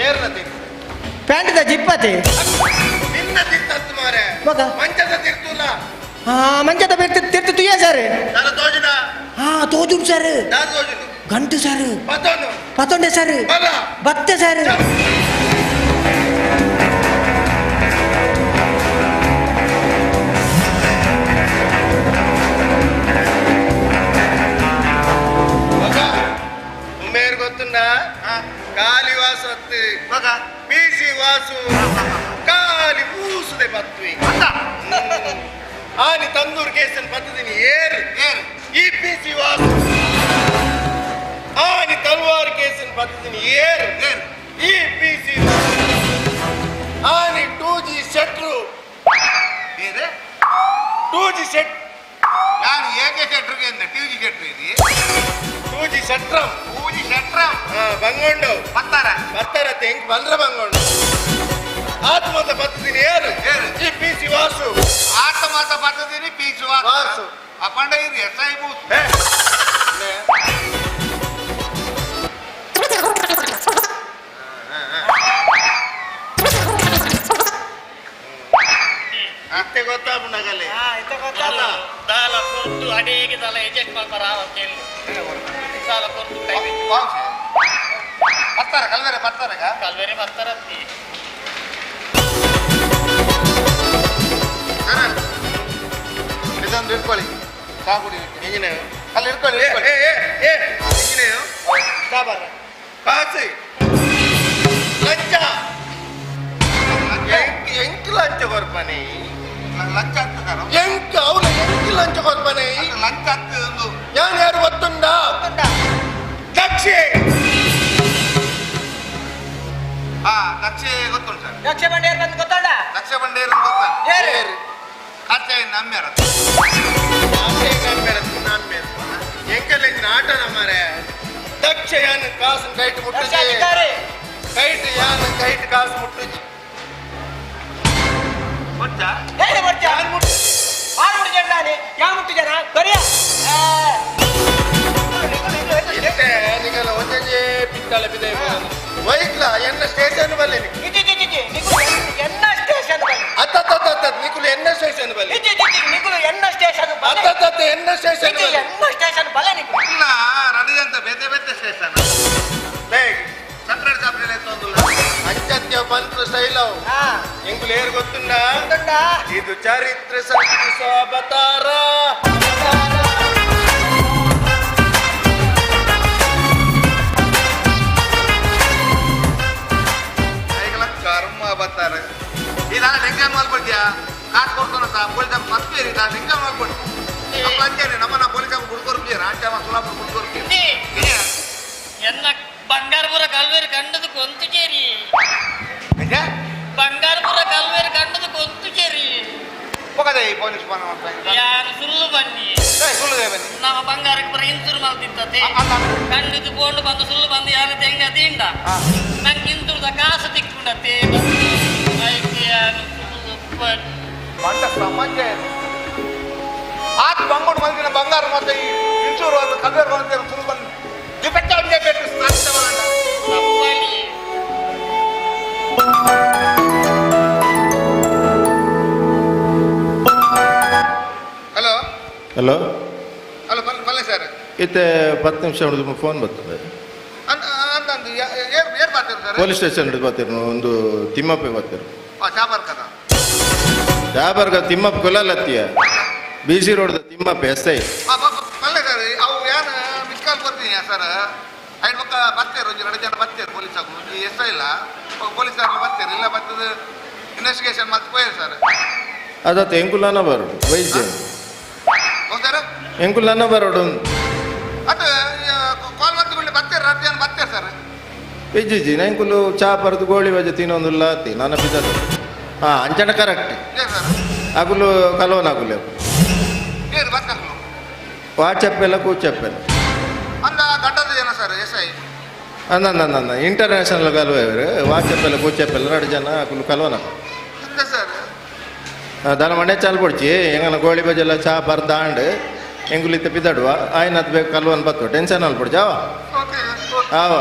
ಏರ್ನ ತಿರ್ತು? ಪ್ಯಾಂಟ್ದ ಜಿಪ್ಪತಿ. ನಿನ್ನ ತಿರ್ತತ್ತು ಮಾರೆ. ಮಂಚದ ತಿರ್ತುಲ್ಲ? ಮಂಚದ ತಿರ್ತು ತುಯ್ಯ ಸರ್. ದಾದ ತೋಜುನ? ತೋಜುಂಡು ಸರ್. ದಾದ ತೋಜುಂಡು? ಗಂಟು ಸರ್. ಪತೊಂಡು? ಪತೊಂಡೆ ಸರ್. ಬತ್ತೆ ಸರ್. ಉಮೇರ್ ಗೊತ್ತುಂಡ? ಕಾಲಿ ವಾಸು ಅತ್ತು ಪಿ ಸಿ ವಾಸು ಕಾಲಿ ಪೂಸುದೆ ಪತ್ವಿ. ಆನಿ ತಂದೂರು ಕೇಸನ್ ಪತ್ತದಿನಿ ಏರು ಏರು ಈ ಪಿ ಸಿ ವಾಸು. ಆನಿ ತಲ್ವಾರ್ ಕೇಸನ್ ಪತ್ತದಿನಿ ಏರು ಏರು ಈ ಪಿ ಸಿ ವಾಸು. ಆನಿ 2G ಶೆಟ್ರು 2G set. ನಾನು ಏಕೆ ಶೆಟ್ರಿಗೆ ಎಂದ 2G ಶೆಟ್ರು ಇದು 2G ಶೆಟ್ರಂ. 2G ಶೆಟ್ರಂ ಬಂಗೊಂಡು ಪತ್ತಾರ ಪತ್ತಾರ ಹೆಂಗ್ ಬಂದ್ರ ಬಂಗೊಂಡು ಆತ್ಮತ ಪತ್ತದಿನಿ ಏರು ಏರು ಈ ಪಿ ಸಿ ವಾಸು. ಆತ್ಮತ ಪತ್ತದಿನಿ ಪಿ ಸಿ ವಾಸು. ಅಪ್ಪಂಡ ಇದು ಎಸ್ I booth. ಅತ್ತೆ ಗೊತ್ತಾಪುಂಡಗಲೆ ದಾಲ ಕೊರ್ತು ಅಡೇಗೆ ದಾಲ ಅಡ್ಜಸ್ಟ್ ಮಾಡ್ತಾರ ಅಂತ ಹೇಳಿ ಸಾಲ ಕೊರ್ತು ಕೈ ಪತ್ತಾರ ಕಲ್ವೇರೆ ಪತ್ತಾರ ಕಲ್ವೇರೆ ಪತ್ತಾರ. ಇದೊಂದು ಇಟ್ಕೊಳ್ಳಿ, ಚಾ ಕುಡಿಲಿಕ್ಕೆ. ಇಂಜಿನಿಯರ್ ಅಲ್ಲಿ ಇಟ್ಕೊಳ್ಳಿ. ಇಂಜಿನಿಯರ್ ಕಾಸು ಲಂಚ ಎಂಕ್ ಲಂಚ ಕೊರ್ಪನೆ. ಲಂಚ ಆಗ್ತದಾರ ಎಂಕ್ ಅವನ ಎಂಕ್ ಲಂಚ ಕೊರ್ಪನೆ. ಲಂಚ ಆಗ್ತದೆ ಒಂದು. ಯಾನ್ ಯಾರು ಗೊತ್ತುಂಡ? ದಕ್ಷೆ. ದಕ್ಷೆ ಗೊತ್ತುಂಟು ಸರ್. ದಕ್ಷ ಬಂಡೇರ್ ಬಂದು ಗೊತ್ತುಂಡ? ದಕ್ಷ ಬಂಡೇರ್ ಗೊತ್ತ ಕಾಚೆ ನಮ್ಮೇರ ಎಂಕಲ್ಲ ಇಂಜಿನ ಆಟ ನಮ್ಮರೆ. ದಕ್ಷ ಯಾನ್ ಕಾಸು ಕೈಟ್ ಮುಟ್ಟುಜಿ, ಕೈಟ್ ಯಾನ್ ಕೈಟ್ ಕಾಸು ಮುಟ್ಟುಜಿ. ನಿಗಲ ಒಂಜೊಂಜೆ ಪಿತ್ತಳ ಬಿದೆ ವೈಕ್ಲ ಎನ್ನ ಸ್ಟೇಷನ್ ಬಲ್ಲೆ ಎನ್ನ ಸ್ಟೇಷನ್ ಅತ್ತ ನಿಕುಲು ಎನ್ನ ಸ್ಟೇಷನ್ ಬಲ್ಲೆ ನಿಕುಲು ಎನ್ನ ಸ್ಟೇಷನ್ ಅತ್ತ ಎನ್ನ ಸ್ಟೇಷನ್ ಎನ್ನ ಸ್ಟೇಷನ್ ಬಲ್ಲೆ ನಿಕುಲು ಇಲ್ಲ ರಡಿದಂತ ಬೇತೆ ಬೇತೆ ಸ್ಟೇಷನ್ ಸಪ್ರೇಟ್ ಸಪ್ರೇಟ್ ಎತ್ತೊಂದುಲ್ಲ ಅಂಚತ್ಯ ಬಂತ್ರ ಸ್ಟೈಲ್ ಅವು. ಎಂಕುಲು ಏರ್ ಗೊತ್ತುಂಡ? ಇದು ಚರಿತ್ರೆ ಸೃಷ್ಟಿಸುವ ಅವತಾರ. ಕರ್ಮ ಬತ್ತಾರೆ. ಈ ನಾನು ಟೆನ್ಷನ್ ಮಾಡ್ಕೊಳ್ತೀಯ? ಕಾಸು ಕೊಡ್ತಾನ ಸಹ ಪೊಲೀಸ್ ಮತ್ತೆ ನಾನು ಟೆನ್ಷನ್. ಪನ್ನ ಯಾರು ಸುಳ್ಳು ಬನ್ನಿ ಸುಳ್ಳು ಬನ್ನಿ ನಮ್ಮ ಬಂಗಾರಕ್ಕೆ ಪುರ ಇನ್ಸೂರ್ ಮಾಡ್ತಿತ್ತತೆ ಕಂಡಿದ್ದು ಕೊಂಡು ಬಂದು ಸುಳ್ಳು ಬಂದು ಯಾರು ತೆಂಗ ತೀಂಡ ನಂಗೆ ಇಂತುರ್ದ ಕಾಸು ತಿಕ್ಕೊಂಡತೆ ಮಂಡ ಸಮಾಜ ಆತ ಬಂಗೋಡು ಮಂದಿನ ಬಂಗಾರ ಮತ್ತೆ ಈ ಇನ್ಸೂರ್ ಒಂದು ಕಲ್ವೇರ್ ಬಂದ ಸುಳ್ಳು ಬಂದು ಡಿಫೆಕ್ಟ್ ಒಂದೇ ಬೇಕು. ಹಲೋ. ಹಲೋ. ಹಲೋ, ಬಲ್ಲೆ ಸರ್. ಇತ್ತೆ 10 ನಿಮಿಷ ಹೊಡೆದು ಫೋನ್ ಬರ್ತದೆ. ಅಂದಂದು ಏರ್ ಏರ್ ಬರ್ತೀರಿ ಸರ್? ಪೊಲೀಸ್ ಸ್ಟೇಷನ್ ಹಿಡಿದು ಬರ್ತೀರಿ, ಒಂದು ತಿಮ್ಮಪ್ಪೆ ಬರ್ತೀರಿ. ಚಾಬರ್ಕದ? ಚಾಬರ್ಗ ತಿಮ್ಮಪ್ಪ ಕೊಲ್ಲತ್ತೀಯ, ಬಿ ಸಿ ರೋಡ್ದ ತಿಮ್ಮಪ್ಪ ಎಸ್ I. ಬಲ್ಲೆ ಸರ್, ಅವು ಏನು ಮಿಸ್ ಕಾಲ್ ಬರ್ತೀನಿ ಸರ್. ಐದು ಪಕ್ಕ ಬರ್ತೀರಿ, ಒಂಜಿ ಎರಡು ಜನ ಬರ್ತೀರಿ ಪೊಲೀಸ್ ಆಗು, ಒಂಜಿ ಎಸ್ I ಇಲ್ಲ ಪೊಲೀಸ್ ಅವ್ರು ಬರ್ತೀರಿ, ಇಲ್ಲ ಬರ್ತದೆ ಇನ್ವೆಸ್ಟಿಗೇಷನ್ ಮತ್ತೆ ಪೋಯರ್ ಸರ್. ಅದಾತ ಎಂಕುಲಾನ ಬರೋಡು ವೈದ್ಯ. ಹೌದು ಸರ್. ಎಂಕುಲಾನ ಬರೋಡು. ಅದು ಕಾಲ್ ಬರ್ತು ಬರ್ತೀರಿ, ರಾತ್ರಿ ಜನ ಬರ್ತೀರಿ ಸರ್. ಇಜ್ಜಿ ಎಂಕುಲು ಚಾ ಬರೆದು ಗೋಳಿ ಬಜೆ ತಿನ್ನೊಂದುಲ್ಲ ಅತ್ತಿ ನನ್ನ ಪಿದ. ಹಾಂ ಅಂಚನ ಕರೆಕ್ಟ್. ಅಗುಲು ಕಲೋನ್ ಅಗುಲು ವಾಟ್ಸಪ್ ಎಲ್ಲ ಕೂಚಪ್ಪೆಲ್ಲ ಅಂದ ಗಡ್ಡದ ಜನ ಸರ್ ಎಸ್ I. ಅಂದ ಅಂದ ಇಂಟರ್ನ್ಯಾಷನಲ್ ಕಲುವ ಇವರು ವಾಟ್ಸಪ್ ಎಲ್ಲ ಕೂಚಪ್ಪೆಲ್ಲ ಎರಡು ಜನ ಅಗುಲು ಕಲೋನ ಸರ್. ದಾನ ಮನೆ ಚಾಲು ಪೊಡ್ಚಿ ಎಂಗನ ಗೋಳಿ ಬಜೆಲ್ಲ ಚಾ ಬರ್ದಾಂಡ್ ಎಂಗುಲಿತ್ತ ಪಿದಡುವ ಆಯ್ನದ್ ಬೇಕು ಕಲ್ವನ್ ಬತ್ತು ಟೆನ್ಷನ್ ಅಲ್ ಪೊಡ್ಚಿ. ಆವ ಆವ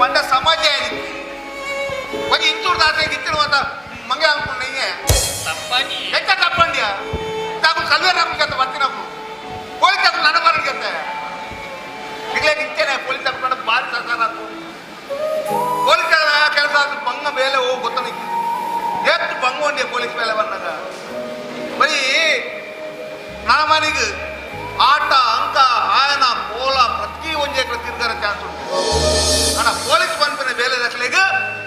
ಮಂಡ ಸಮಾಜ ಒಂಜಿ ಇಂಚೂರು ದಾಸೆ ಇತ್ತಿರುವಂತ ಮಂಗೆ ಅನ್ಕೊಂಡೆ ತಪ್ಪಣಿ ಎಂತ ತಪ್ಪಂಡ್ಯ ತಾವು ಕಲ್ವೇರ ಅಂತ ಬರ್ತೀನವು ಪೊಲೀಸ್ ತಗೊಂಡು ನನ್ನ ಬರಲಿಕ್ಕೆ ಈಗಲೇ ನಿಂತೇನೆ. ಪೊಲೀಸ್ ತಗೊಂಡು ಭಾರಿ ಸಸಾರ ಪೊಲೀಸ್ ಕೆಲಸ ಆದ್ರೆ ಬಂಗ ಮೇಲೆ ಹೋಗಿ ಗೊತ್ತ ಎಷ್ಟು ಬಂಗ ಒಂದೇ ಪೊಲೀಸ್ ಮೇಲೆ ಬಂದಾಗ ಬರೀ ನಾಮನಿಗೆ ಆಟ ಅಂಕ ಆಯನ ಪೋಲ ಪ್ರತಿ ಒಂಜೆ ತಿರ್ಗಾರ ಚಾನ್ಸ್ ಉಂಟು. ಅಣ್ಣ ಪೊಲೀಸ್ ಬಂದ ಬೇಲೆ ದಕ್ಕಲಿಗೆ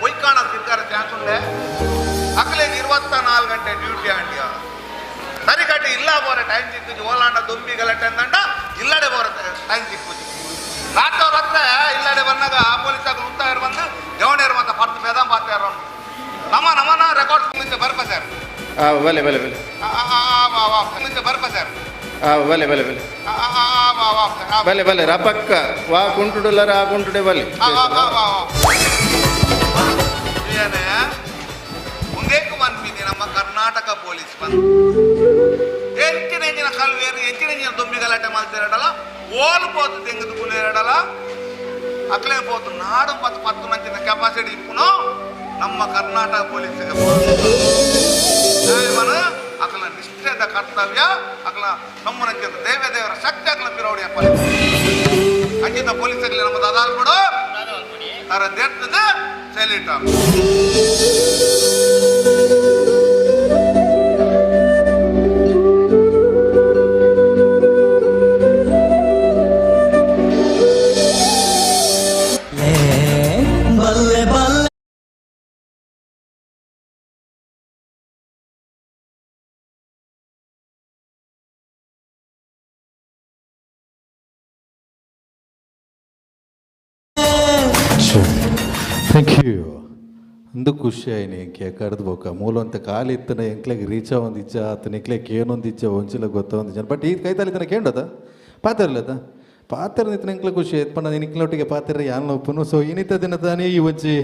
ಒಯ್ಕಾಣ ತಿರ್ಗಾರ ಚಾನ್ಸ್ ಉಂಡೆ. ಅಕ್ಕಲಿಗೆ 24 ಗಂಟೆ ಡ್ಯೂಟಿ ಅಂಡಿಯ ಸರಿಕಟ್ಟಿ ಇಲ್ಲ ಬೋರೆ ಟೈಮ್ ಸಿಕ್ಕುಜಿ ಓಲಾಂಡ ದೊಂಬಿ ಗಲಾಟೆ ಅಂದಂಡ ಇಲ್ಲಡೆ ಬೋರ ಟೈಮ್ ಸಿಕ್ಕುಜಿ ರಾತ್ರಿ ಹತ್ರ ಇಲ್ಲಡೆ ಬಂದಾಗ ಪೊಲೀಸ್ ಆಗ ಉಂತಾಯರು ಬಂದು ಜವಣಿಯರು ಮತ್ತೆ ಪರ್ತು ಬೇದಾಂ ಪಾತಾರ ನಮ್ಮ ನಮನ ರೆಕಾರ್ಡ್ ಮುಂಚೆ ಬರ್ಪ ಸರ್. ಬಲೆ ಬಲೆ ಬಲೆ ಮುಂಚೆ ಬರ್ಪ ಸರ್. ಬಲೆ ಬಲೆ ಬಲೆ ಬಲೆ ಬಲೆ ರಪಕ್ಕ ವಾ ಕುಂಟುಡುಲ್ಲರ ಆ ಕುಂಟುಡೆ ಬಲೆ. ಒಂದೇಕು ಮನ್ಪಿನಿ ನಮ್ಮ ಕರ್ನಾಟಕ ಪೊಲೀಸ್ ಬಂದು ಎಂಚಿನ ಎಂಜಿನ ಕಲ್ವೇರು ಎಂಚಿನ ಎಂಜಿನ ದೊಂಬಿ ಗಲಾಟೆ ಮಾಡ್ತಿರಡಲ್ಲ ಓಲ್ ಪೋತು ತೆಂಗದು ಕುಲೇರಡಲ್ಲ ಅಕ್ಲೇ ಪೋತು ನಾಡು ಪತ್ತು ಪತ್ತು ನಂಚಿನ ಕೆಪಾಸಿಟಿ ಇಪ್ಪುನು ನಮ್ಮ ಕರ್ನಾಟಕ ಪೊಲೀಸ್ ಅಕಲ ನಿಷ್ಠೆದ ಕರ್ತವ್ಯ ಅಕಲ ನಮ್ಮ ನಂಚಿನ ದೇವ ದೇವರ ಶಕ್ತಿ ಅಕಲ ಪಿರೌಡಿಯ ಪೊಲೀಸ್ ಅಂಚಿನ ಪೊಲೀಸ್ ಆಗಲಿ ನಮ್ಮ ದಾದಾಲ್ ಕೊಡು ಅದರ ದೇರ್ತದ ಸೆಲ್ಯೂಟ್. ಬಲ್ಲೆ ಬಲ್ಲೆ thank you. ಅಂದು ಖುಷಿ ಆಯ್ನಿ ಎಂಕೆ ಕರೆದು ಬೋಕ ಮೂಲಂತ ಕಾಲಿ ಇತ್ತನ ಎಂಕ್ಲೆಗ್ ರೀಚ ಒಂದು ಇಚ್ಛ ಆತನ ಎಂಕ್ಲೆಗ್ ಏನೊಂದು ಇಚ್ಛೆ ಒಂಚಿಲ ಗೊತ್ತ ಒಂದು ಜನ ಬಟ್ ಈ ಕೈತಾಲಿ ಇತ್ತನ ಕೇಂಡದ ಪಾತಿರ್ಲದ ಪಾತ್ರ ಇತ್ತನ ಎಂಕ್ಲೆ ಖುಷಿ ಆಯ್ತು ಪಂಡ ನಿಕ್ಲೊಟ್ಟಿಗೆ ಪಾತ್ರ ಯಾನ್ ಒಪ್ಪನು. ಸೊ ಇನ್ನಿತ ದಿನ ತಾನೇ ಈ ಒಂಜಿ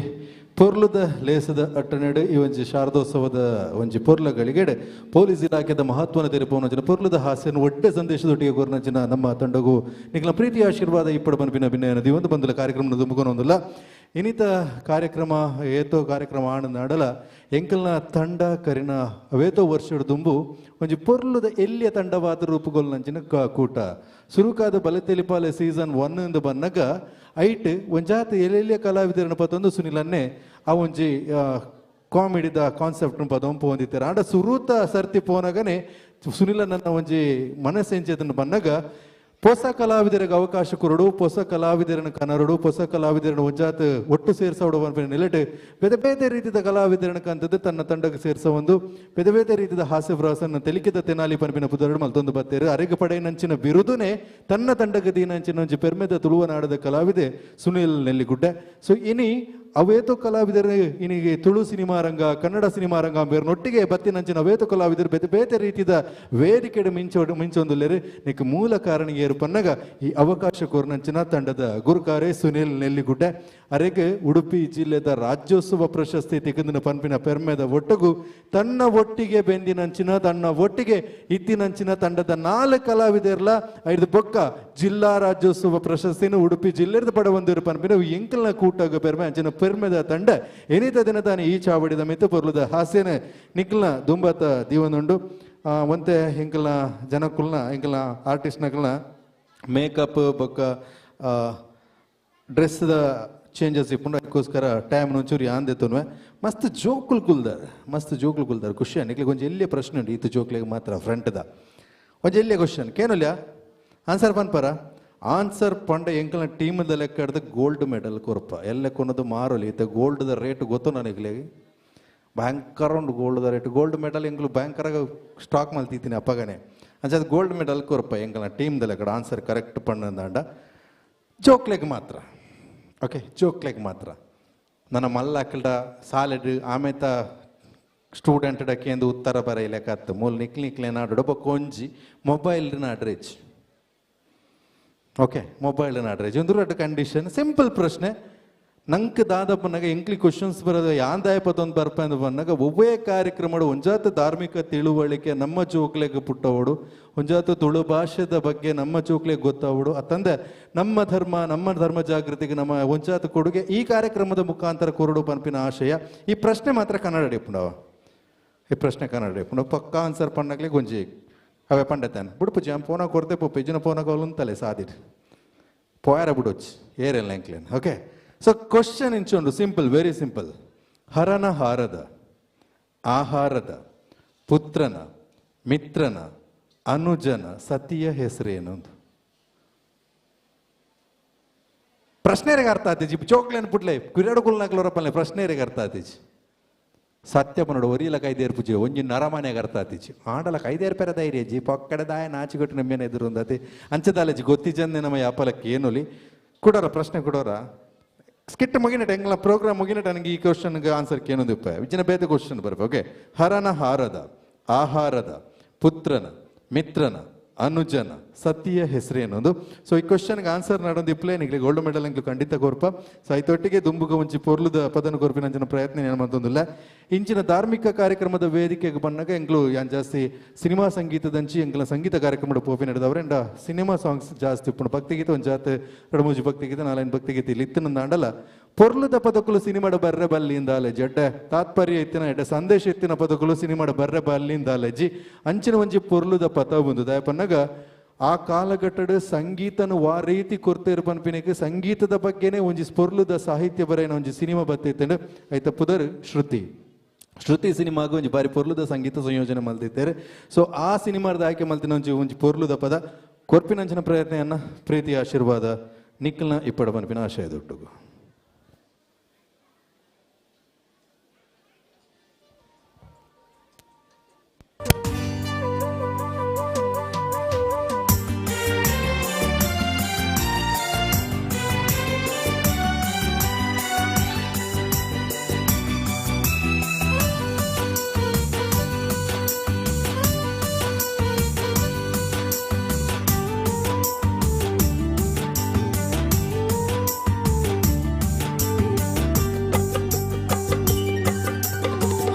ಪೊರ್ಲುದ ಲೇಸದ ಅಟ್ಟನೆಡು ಈ ಒಂಜಿ ಶಾರದೋತ್ಸವದ ಒಂಜಿ ಪೊರ್ಲ ಗಳಿಗೆಡೆ ಪೊಲೀಸ್ ಇಲಾಖೆದ ಮಹತ್ವನ ತೆರಪವನ ಪೊರ್ಲುದ ಹಾಸ್ಯನ ಒಡ್ಡೆ ಸಂದೇಶದೊಟ್ಟಿಗೆ ಕೊರ್ನಂಚಿನ ನಮ್ಮ ತಂಡಗು ನಿಕ್ಲ ಪ್ರೀತಿ ಆಶೀರ್ವಾದ ಇಪ್ಪಡ ಬನ್ಪಿನ ಭಿನ್ನ ಒಂದು ಬಂದುಲ ಕಾರ್ಯಕ್ರಮ ದುಮುಕೊನೊಂದುಲ್ಲ. ಇನ್ನಿತ ಕಾರ್ಯಕ್ರಮ ಏತೋ ಕಾರ್ಯಕ್ರಮ ಆಣ ನಡಲ ಎಂಕಲ್ನ ತಂಡ ಕರಿನ ಅವೇತೋ ವರ್ಷದ ದುಂಬು ಒಂಜಿ ಪೊರ್ಲುದ ಎಲ್ಲಿಯ ತಂಡವಾದ ರೂಪುಗೊಳ್ಳಂಚಿನ ಕೂಟ ಸುರುಕಾದ ಬಲತೆಲಿಪಾಲೆ ಸೀಸನ್ 1 ಇಂದ ಬನ್ನಗ ಐಟ್ ಒಂಜಾತ ಎಲ್ಲೆಲ್ಲಿಯ ಕಲಾವಿದರನ್ನ ಪತ್ತೊಂದು ಸುನಿಲನ್ನೇ ಆ ಒಂಜಿ ಕಾಮಿಡಿದ ಕಾನ್ಸೆಪ್ಟ್ ಪದೊಂಪು ಹೊಂದಿತ್ತಾರೆ. ಆಂಡ ಸುರೂತ ಸರ್ತಿ ಪೋನಗನೆ ಸುನಿಲನ್ನ ಒಂಜಿ ಮನಸ್ಸೆಂಚದನ್ನು ಬನ್ನಗ ಹೊಸ ಕಲಾವಿದರಿಗೆ ಅವಕಾಶ ಕೊರಡು, ಹೊಸ ಕಲಾವಿದರನ್ನು ಕನರಡು, ಹೊಸ ಕಲಾವಿದರನ್ನು ಒಂಜಾತ ಒಟ್ಟು ಸೇರಿಸೋಡು ನೆಲೆಟ್ ಬೇರೆ ಬೇರೆ ರೀತಿಯ ಕಲಾವಿದರನ್ನ ಕಂತದ್ದು ತನ್ನ ತಂಡಕ್ಕೆ ಸೇರಿಸ ಒಂದು ಬೇರೆ ಬೇರೆ ರೀತಿಯ ಹಾಸ್ಯ ತೆಲಿಕಿದ ತೆನಾಲಿ ಪನ್ಪಿನ ಪುದರಡು ಮಲ್ತೊಂದು ಬತ್ತೇರು ಅರೆಗ ಪಡೆಯನಂಚಿನ ಬಿರುದುನೆ ತನ್ನ ತಂಡಕ್ಕೆ ದೀನಂಚಿನ ಒಂಜಿ ಪೆರ್ಮೆದ ತುಳುವನಾಡದ ಕಲಾವಿದೆ ಸುನಿಲ್ ನೆಲ್ಲಿಗುಡ್ಡೆ. ಸೊ ಇನಿ ಅವೇತೋ ಕಲಾವಿದರು ಇನಿಗೆ ತುಳು ಸಿನಿಮಾ ರಂಗ, ಕನ್ನಡ ಸಿನಿಮಾ ರಂಗ ಬೇರ್ನೊಟ್ಟಿಗೆ ಬತ್ತಿನಂಚಿನ ಅವೇತೋ ಕಲಾವಿದರು ಬೇತೆ ಬೇತೆ ರೀತಿದ ವೇದಿಕೆಡು ಮಿಂಚೋಡು ಮಿಂಚೊಂದುಲ್ಲೇರು. ನಿಕ್ ಮೂಲ ಕಾರಣ ಏರು ಪನ್ನಗ ಈ ಅವಕಾಶ ಕೋರ್ನಂಚಿನ ತಂಡದ ಗುರುಕಾರೆ ಸುನಿಲ್ ನೆಲ್ಲಿಗುಡ್ಡೆ ಅರೆಗೆ ಉಡುಪಿ ಜಿಲ್ಲೆದ ರಾಜ್ಯೋತ್ಸವ ಪ್ರಶಸ್ತಿ ತಿಕ್ಕಂದಿನ ಪನ್ಪಿನ ಪೆರ್ಮೆದ ಒಟ್ಟುಗು ತನ್ನ ಒಟ್ಟಿಗೆ ಬೆಂದಿನಂಚಿನ ತನ್ನ ಒಟ್ಟಿಗೆ ಇತ್ತಿನಂಚಿನ ತಂಡದ 4 ಕಲಾವಿದರ್ಲ ಐದು ಬೊಕ್ಕ ಜಿಲ್ಲಾ ರಾಜ್ಯೋತ್ಸವ ಪ್ರಶಸ್ತಿನ ಉಡುಪಿ ಜಿಲ್ಲೆದ ಪಡವಂದಿರು ಪನ್ಪಿನ ಎಂಕಲ್ನ ಕೂಟಾಗ ಪೆರ್ಮೆ ಅಂಚಿನ ಪೆರ್ಮೆದ ತಂಡ ಏನಿತ ದಿನ ತಾನೆ ಈ ಚಾವಡಿದ ಮಿತ್ತ ಪೊರ್ಲುದ ಹಾಸ್ಯನ ನಿಕ್ಲ್ನ ದುಂಬತ ದೀವನುಂಡು. ಒಂತೆ ಎಂಕಲ್ನ ಜನಕುಲ್ನ ಎಂಕಲ್ನ ಆರ್ಟಿಸ್ಟ್ನಕಲ್ನ ಮೇಕಪ್ ಬೊಕ್ಕ ಡ್ರೆಸ್ದ ಚೇಂಜಸ್ ಇಪ್ಪುಂಡು, ಅದಕ್ಕೋಸ್ಕರ ಟೈಮ್ ಒಂಚೂರು ಯಾಂದೆತ್ತುನ್ವೆ. ಮಸ್ತ್ ಜೋಕುಲು ಕುಲ್ದಾರ್, ಮಸ್ತ್ ಜೋಕುಲು ಕುಲ್ದಾರ್ ಖುಷಿ ನಿಕ್ಲಿಗೆ ಒಂಜಿ ಎಲ್ಲಿಯ ಪ್ರಶ್ನೆ ಉಂಡು ಈತ ಜೋಕ್ಲಿಗೆ ಮಾತ್ರ ಫ್ರಂಟ್ದ ಒಂಜಿ ಎಲ್ಲಿಯ ಕ್ವಶನ್ ಕೇನುಲ್ಯ ಆನ್ಸರ್ ಪನ್ಪರ ಆನ್ಸರ್ ಪಂಡ ಎಂಕಲ್ನ ಟೀಮದ ಲೆಕ್ಕ ಗೋಲ್ಡ್ ಮೆಡಲ್ ಕೊರ್ಪ ಎಲ್ಲ ಕೊನದು ಮಾರೋಲಿ ಈತ ಗೋಲ್ಡ್ದ ರೇಟ್ ಗೊತ್ತು ನನಗೆ ಭಯಂಕರ ಉಂಡು ಗೋಲ್ಡ್ದ ರೇಟ್. ಗೋಲ್ಡ್ ಮೆಡಲ್ ಎಂಕಲು ಭಯಂಕರ ಸ್ಟಾಕ್ ಮಲ್ತಿದ್ದೀನಿ ಅಪ್ಪಗನೆ ಅಂಚಾದ ಗೋಲ್ಡ್ ಮೆಡಲ್ ಕೊರ್ಪ ಎಂಕಲ್ನ ಟೀಮ್ದ ಲೆಕ್ಕಡ ಆನ್ಸರ್ ಕರೆಕ್ಟ್ ಪಂಡಂದಾಂಡ ಜೋಕ್ಲೆಗ್ ಮಾತ್ರ. ಓಕೆ ಜೋಕ್ಲೆಗ್ ಮಾತ್ರ ನನ್ನ ಮಲ್ಲಕ್ಕಲ್ಡ ಸಾಲೆಡ್ ಆಮೇತ ಸ್ಟೂಡೆಂಟ್ ಡಕ್ಕೆಂದು ಉತ್ತರ ಬರೆಯಲೆಕ್ಕತ್ತು ಮೂಲ ನಿಕ್ಲಿ ನಿಕ್ಲೆ ನಾಡು ಬೊಕ್ಕ ಒಂಜಿ ಮೊಬೈಲ್ ನಾಡ್ರೇಜ್. ಓಕೆ ಮೊಬೈಲ್ ನಾಡ್ರೇಜ್ ಒಂದು ರಡ್ಡು ಕಂಡೀಷನ್ ಸಿಂಪಲ್ ಪ್ರಶ್ನೆ ನಂಗೆ ದಾದಪ್ಪನಾಗ ಎಂಕ್ಲಿ ಕ್ವಶನ್ಸ್ ಬರೋದು ಯಾಂದಾಯ ಪದೊಂದು ಬರ್ಪ ಅಂದ್ ಬಂದಾಗ ಒವ್ವೇ ಕಾರ್ಯಕ್ರಮ ಒಂಜಾತ ಧಾರ್ಮಿಕ ತಿಳುವಳಿಕೆ ನಮ್ಮ ಜೋಕ್ಲೆಗ್ ಪುಟ್ಟವಡು, ಒಂಜಾತ ತುಳು ಭಾಷೆದ ಬಗ್ಗೆ ನಮ್ಮ ಜೋಕ್ಲೆಗ್ ಗೊತ್ತಾವಡು, ಅತ್ತಂದೆ ನಮ್ಮ ಧರ್ಮ ನಮ್ಮ ಧರ್ಮ ಜಾಗೃತಿಗೆ ನಮ್ಮ ಒಂಜಾತ ಕೊಡುಗೆ ಈ ಕಾರ್ಯಕ್ರಮದ ಮುಖಾಂತರ ಕೊರಡು ಪನ್ಪಿನ ಆಶಯ. ಈ ಪ್ರಶ್ನೆ ಮಾತ್ರ ಕನ್ನಡ ಡಿಪ್ಪುಂಡವ, ಈ ಪ್ರಶ್ನೆ ಕನ್ನಡ ಡಿಪ್ಪುಂಡವ ಪಕ್ಕ ಆನ್ಸರ್ ಪಣ್ಣಗ್ಲಿ ಗೊಂಜಿ ಅವೇ ಪಂಡತಾನೆ ಬುಡುಪು ಜಾಮ್ ಪೋನ ಕೊರತೆ ಪೊಪ್ಪು ಇಜ್ಜಿನ ಪೋನ ಕೋಲಂತಲೆ ಸಾದಿರ್ ಪೋಯಾರ ಬುಡೋಚ್ ಏರೆಲ್ಲ ಎಂಕ್ಲೇನ್. ಓಕೆ ಸೊ ಕ್ವಶನ್ ಇಂಚುಂಡು ಸಿಂಪಲ್, ವೆರಿ ಸಿಂಪಲ್. ಹರನ ಹಾರದ ಆಹಾರದ ಪುತ್ರನ ಮಿತ್ರನ ಅನುಜನ ಸತಿಯ ಹೆಸರೇನು? ಪ್ರಶ್ನೆರಿಗೆ ಅರ್ಥ ಆತಿಜಿ ಚೋಕ್ಲೇನ್ ಪುಟ್ಲೆ ಕುರಿಯಾಡುಕುಲ್ನಾಕ್ಲೋರಪ್ಪಲ್ಲೆ ಪ್ರಶ್ನೆರಿಗೆ ಅರ್ಥ ಆತಿಜಿ. ಸತ್ಯ ಪನ್ನೋಡು ಒರಿಯಲ ಕೈದೇರ್ ಪೂಜೆ ಒಂಜಿ ನರಮನೆಗೆ ಅರ್ಥ ಆತಿಜಿ ಆಂಡಲ ಕೈದೇರ್ ಪೆರ ಧೈರ್ಯ ಜಿ ಪೊಕ್ಕಡೆ ದಾಯ ನಾಚಿಕೊಟ್ಟು ನಮ್ಮೇನೆ ಎದುರುಂದತಿ ಅಂಚದಾಲಜಿ ಗೊತ್ತಿಜಂದೆ ನಮ್ಮ ಯಾಪಲಕ್ಕೆ ಏನೊಲಿ ಕೊಡೋರ ಪ್ರಶ್ನೆ ಕೊಡೋರ ಸ್ಕಿಟ್ ಮುಗಿನಟ ಎಂಗ್ಲ ಪ್ರೋಗ್ರಾಮ್ ಮುಗಿನಟ ನನಗೆ ಈ ಕ್ವಶನ್ಗೆ ಆನ್ಸರ್ ಏನೊಂದು ಉಪಾಯ ವಿಚಿನ ಬೇತೆ ಕ್ವಶನ್ ಬರ್ಬೇಕು. ಓಕೆ ಹರನ ಹಾರದ ಆಹಾರದ ಪುತ್ರನ ಮಿತ್ರನ ಅನುಜನ ಸತಿಯ ಹೆಸರೇನೊಂದು. ಸೊ ಈ ಕ್ವಶನ್ಗೆ ಆನ್ಸರ್ ನಾಡೊಂದು ಇಪ್ಲೇ ನಿಗ್ಲಿ ಗೋಲ್ಡ್ ಮೆಡಲ್ ಅಂಗ್ಲು ಖಂಡಿತ ಕೊರ್ಪ. ಸೊ ಐತೊಟ್ಟಿಗೆ ದುಂಬುಗ ಒಂಜಿ ಪೊರ್ಲುದ ಪದನ ಕೊರ್ಪಿನ ಅಂಚಿನ ಪ್ರಯತ್ನ ಏನು ಮಂತೊಂದಿಲ್ಲ. ಇಂಚಿನ ಧಾರ್ಮಿಕ ಕಾರ್ಯಕ್ರಮದ ವೇದಿಕೆಗೆ ಬನ್ನಾಗ ಎಂಗ್ಲು ಯಾನ್ ಜಾಸ್ತಿ ಸಿನಿಮಾ ಸಂಗೀತದಂಚಿ ಎಂಗ್ಲ ಸಂಗೀತ ಕಾರ್ಯಕ್ರಮದ ಪೋಪಿ ನಡೆದವ್ರೆ ಅಂಡ ಸಿನಿಮಾ ಸಾಂಗ್ಸ್ ಜಾಸ್ತಿ ಉಪ್ಪುಂಡು. ಭಕ್ತಿಗೀತೆ ಒಂದು ಜಾತೆ ಎರಡು ಮೂಜಿ ಭಕ್ತಿಗೀತೆ ನಾಲ್ಕು ಭಕ್ತಿಗೀತೆ ಇಲ್ಲಿ ಇತ್ತಿನ ಅಂಡಲ್ಲ ಪೊರ್ಲುದ ಪದಕುಲು ಸಿನಿಮಾಡ ಬರ್ರೆ ಬಲ್ಲಿಂದ ಅಲೆಜಿ ಎಡ್ಡೆ ತಾತ್ಪರ್ಯ ಇತ್ತಿನ ಎಡ್ಡೆ ಸಂದೇಶ ಇತ್ತಿನ ಪದಕುಲು ಸಿನಿಮಾಡ ಬರ್ರೆ ಬಲ್ಲಿಂದ ಅಲೆಜಿ ಅಂಚಿನ ಒಂಜಿ ಪೊರ್ಲುದ ಪದ ಬಂದು ದಯಪನ್ನಾಗ ಆ ಕಾಲಘಟ್ಟದ ಸಂಗೀತನ ವಾ ರೀತಿ ಕೊರತೆ ಪನ್ಪಿನಕ್ಕೆ ಸಂಗೀತದ ಬಗ್ಗೆನೇ ಒಂಜಿ ಪೊರ್ಲುದ ಸಾಹಿತ್ಯ ಬರೆಯನ ಒಂಜಿ ಸಿನಿಮಾ ಬತ್ತೈತೆ ಐತ ಪುದರ್ ಶ್ರುತಿ. ಶ್ರುತಿ ಸಿನಿಮಾಗೂ ಒಂಜಿ ಬಾರಿ ಪೊರ್ಲುದ ಸಂಗೀತ ಸಂಯೋಜನೆ ಮಲ್ತಿದ್ದಾರೆ. ಸೊ ಆ ಸಿನಿಮಾದ ಆಯ್ಕೆ ಮಲ್ತಿನ ಒಂಜಿ ಒಂಜಿ ಪೊರ್ಲುದ ಪದ ಕೊರ್ಪಿನಂಚಿನ ಪ್ರಯತ್ನಯನ್ನ ಪ್ರೀತಿಯ ಆಶೀರ್ವಾದ ನಿಖಲ್ನ ಇಪ್ಪಡ ಪನ್ಪಿನ ಆಶಯ ದೊಡ್ಡಗು.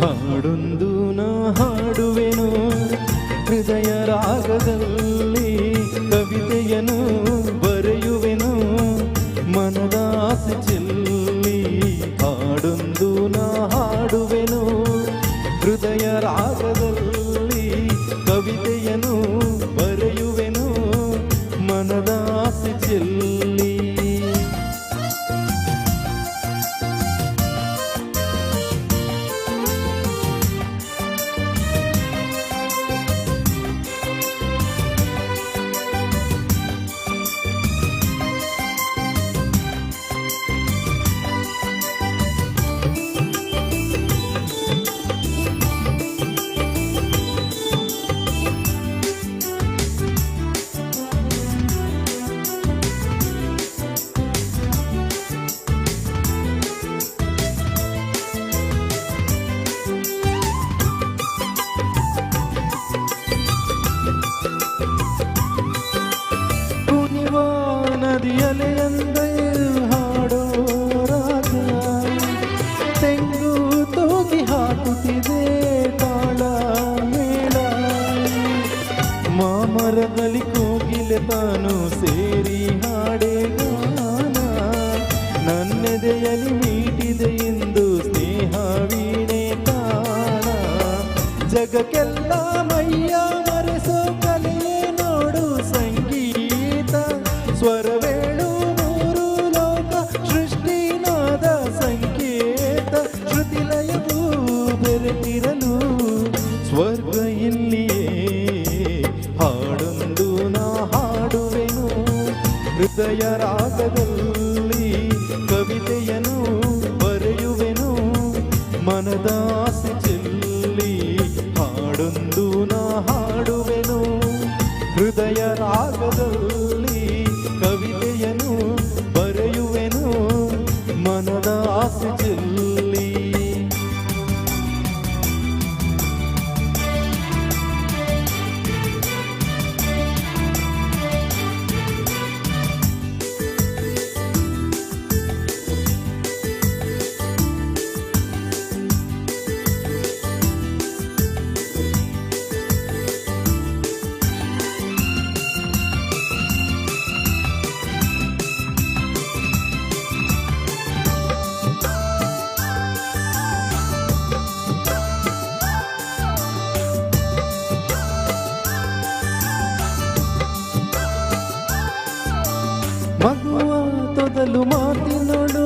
ಹಾಡೊಂದು ನಾ ಹಾಡುವೆನು ಹೃದಯ ರಾಗದಲ್ಲಿ, ಕವಿತೆಯನ್ನು ಬರೆಯುವೆನು ಮನದಾಸೆ ಚೆಲ್ಲಿ. ಹಾಡೊಂದು ನಾ ಹಾಡುವೆನು ಹೃದಯ ರಾಗದಲ್ಲಿ, ಕವಿತೆಯನ್ನು ಬರೆಯುವೆನು ಮನದಾಸೆ ಚೆಲ್ಲಿ. ಮಾಮರದಲ್ಲಿ ಕೋಗಿಲೆ ತಾನು ಸೇರಿ ಹಾಡೆ ಗಾನ. ನನ್ನೆದೆಯಲ್ಲಿ ಮೀಟಿದೆ ಎಂದು ಸ್ನೇಹ ವೀಣೆ ತಾಣ. ಜಗಕ್ಕೆಲ್ಲ ಮೈಯ ಮರೆಸೋ ಕಲೆಯೇ ನೋಡು ಸಂಗೀತ. ಸ್ವರವೇಳು ಮೂರು ಲೋಕ ಸೃಷ್ಟಿನಾದ ಸಂಕೇತ. ಶ್ರುತಿಲಯವು ಬೆರೆತಿರಲು ಸ್ವರ್ಗ ಇಲ್ಲಿಯೇ. ಹಾಡೊಂದು ನಾ ಹಾಡುವೆನು ಹೃದಯ ರಾಗದಲ್ಲಿ, ಕವಿತೆಯನ್ನು ಬರೆಯುವೆನು ಮನದ ಆಸೆ ಚೆಲ್ಲಿ. ಹಾಡೊಂದು ನಾ ಹಾಡುವೆನು ಹೃದಯ ರಾಗದಲ್ಲಿ, ಕವಿತೆಯನ್ನು ಬರೆಯುವೆನು ಮನದ ಆಸೆ ಚೆಲ್ಲಿ. ಮಗುವ ತೊದಲು ಮಾತಿನೊಳು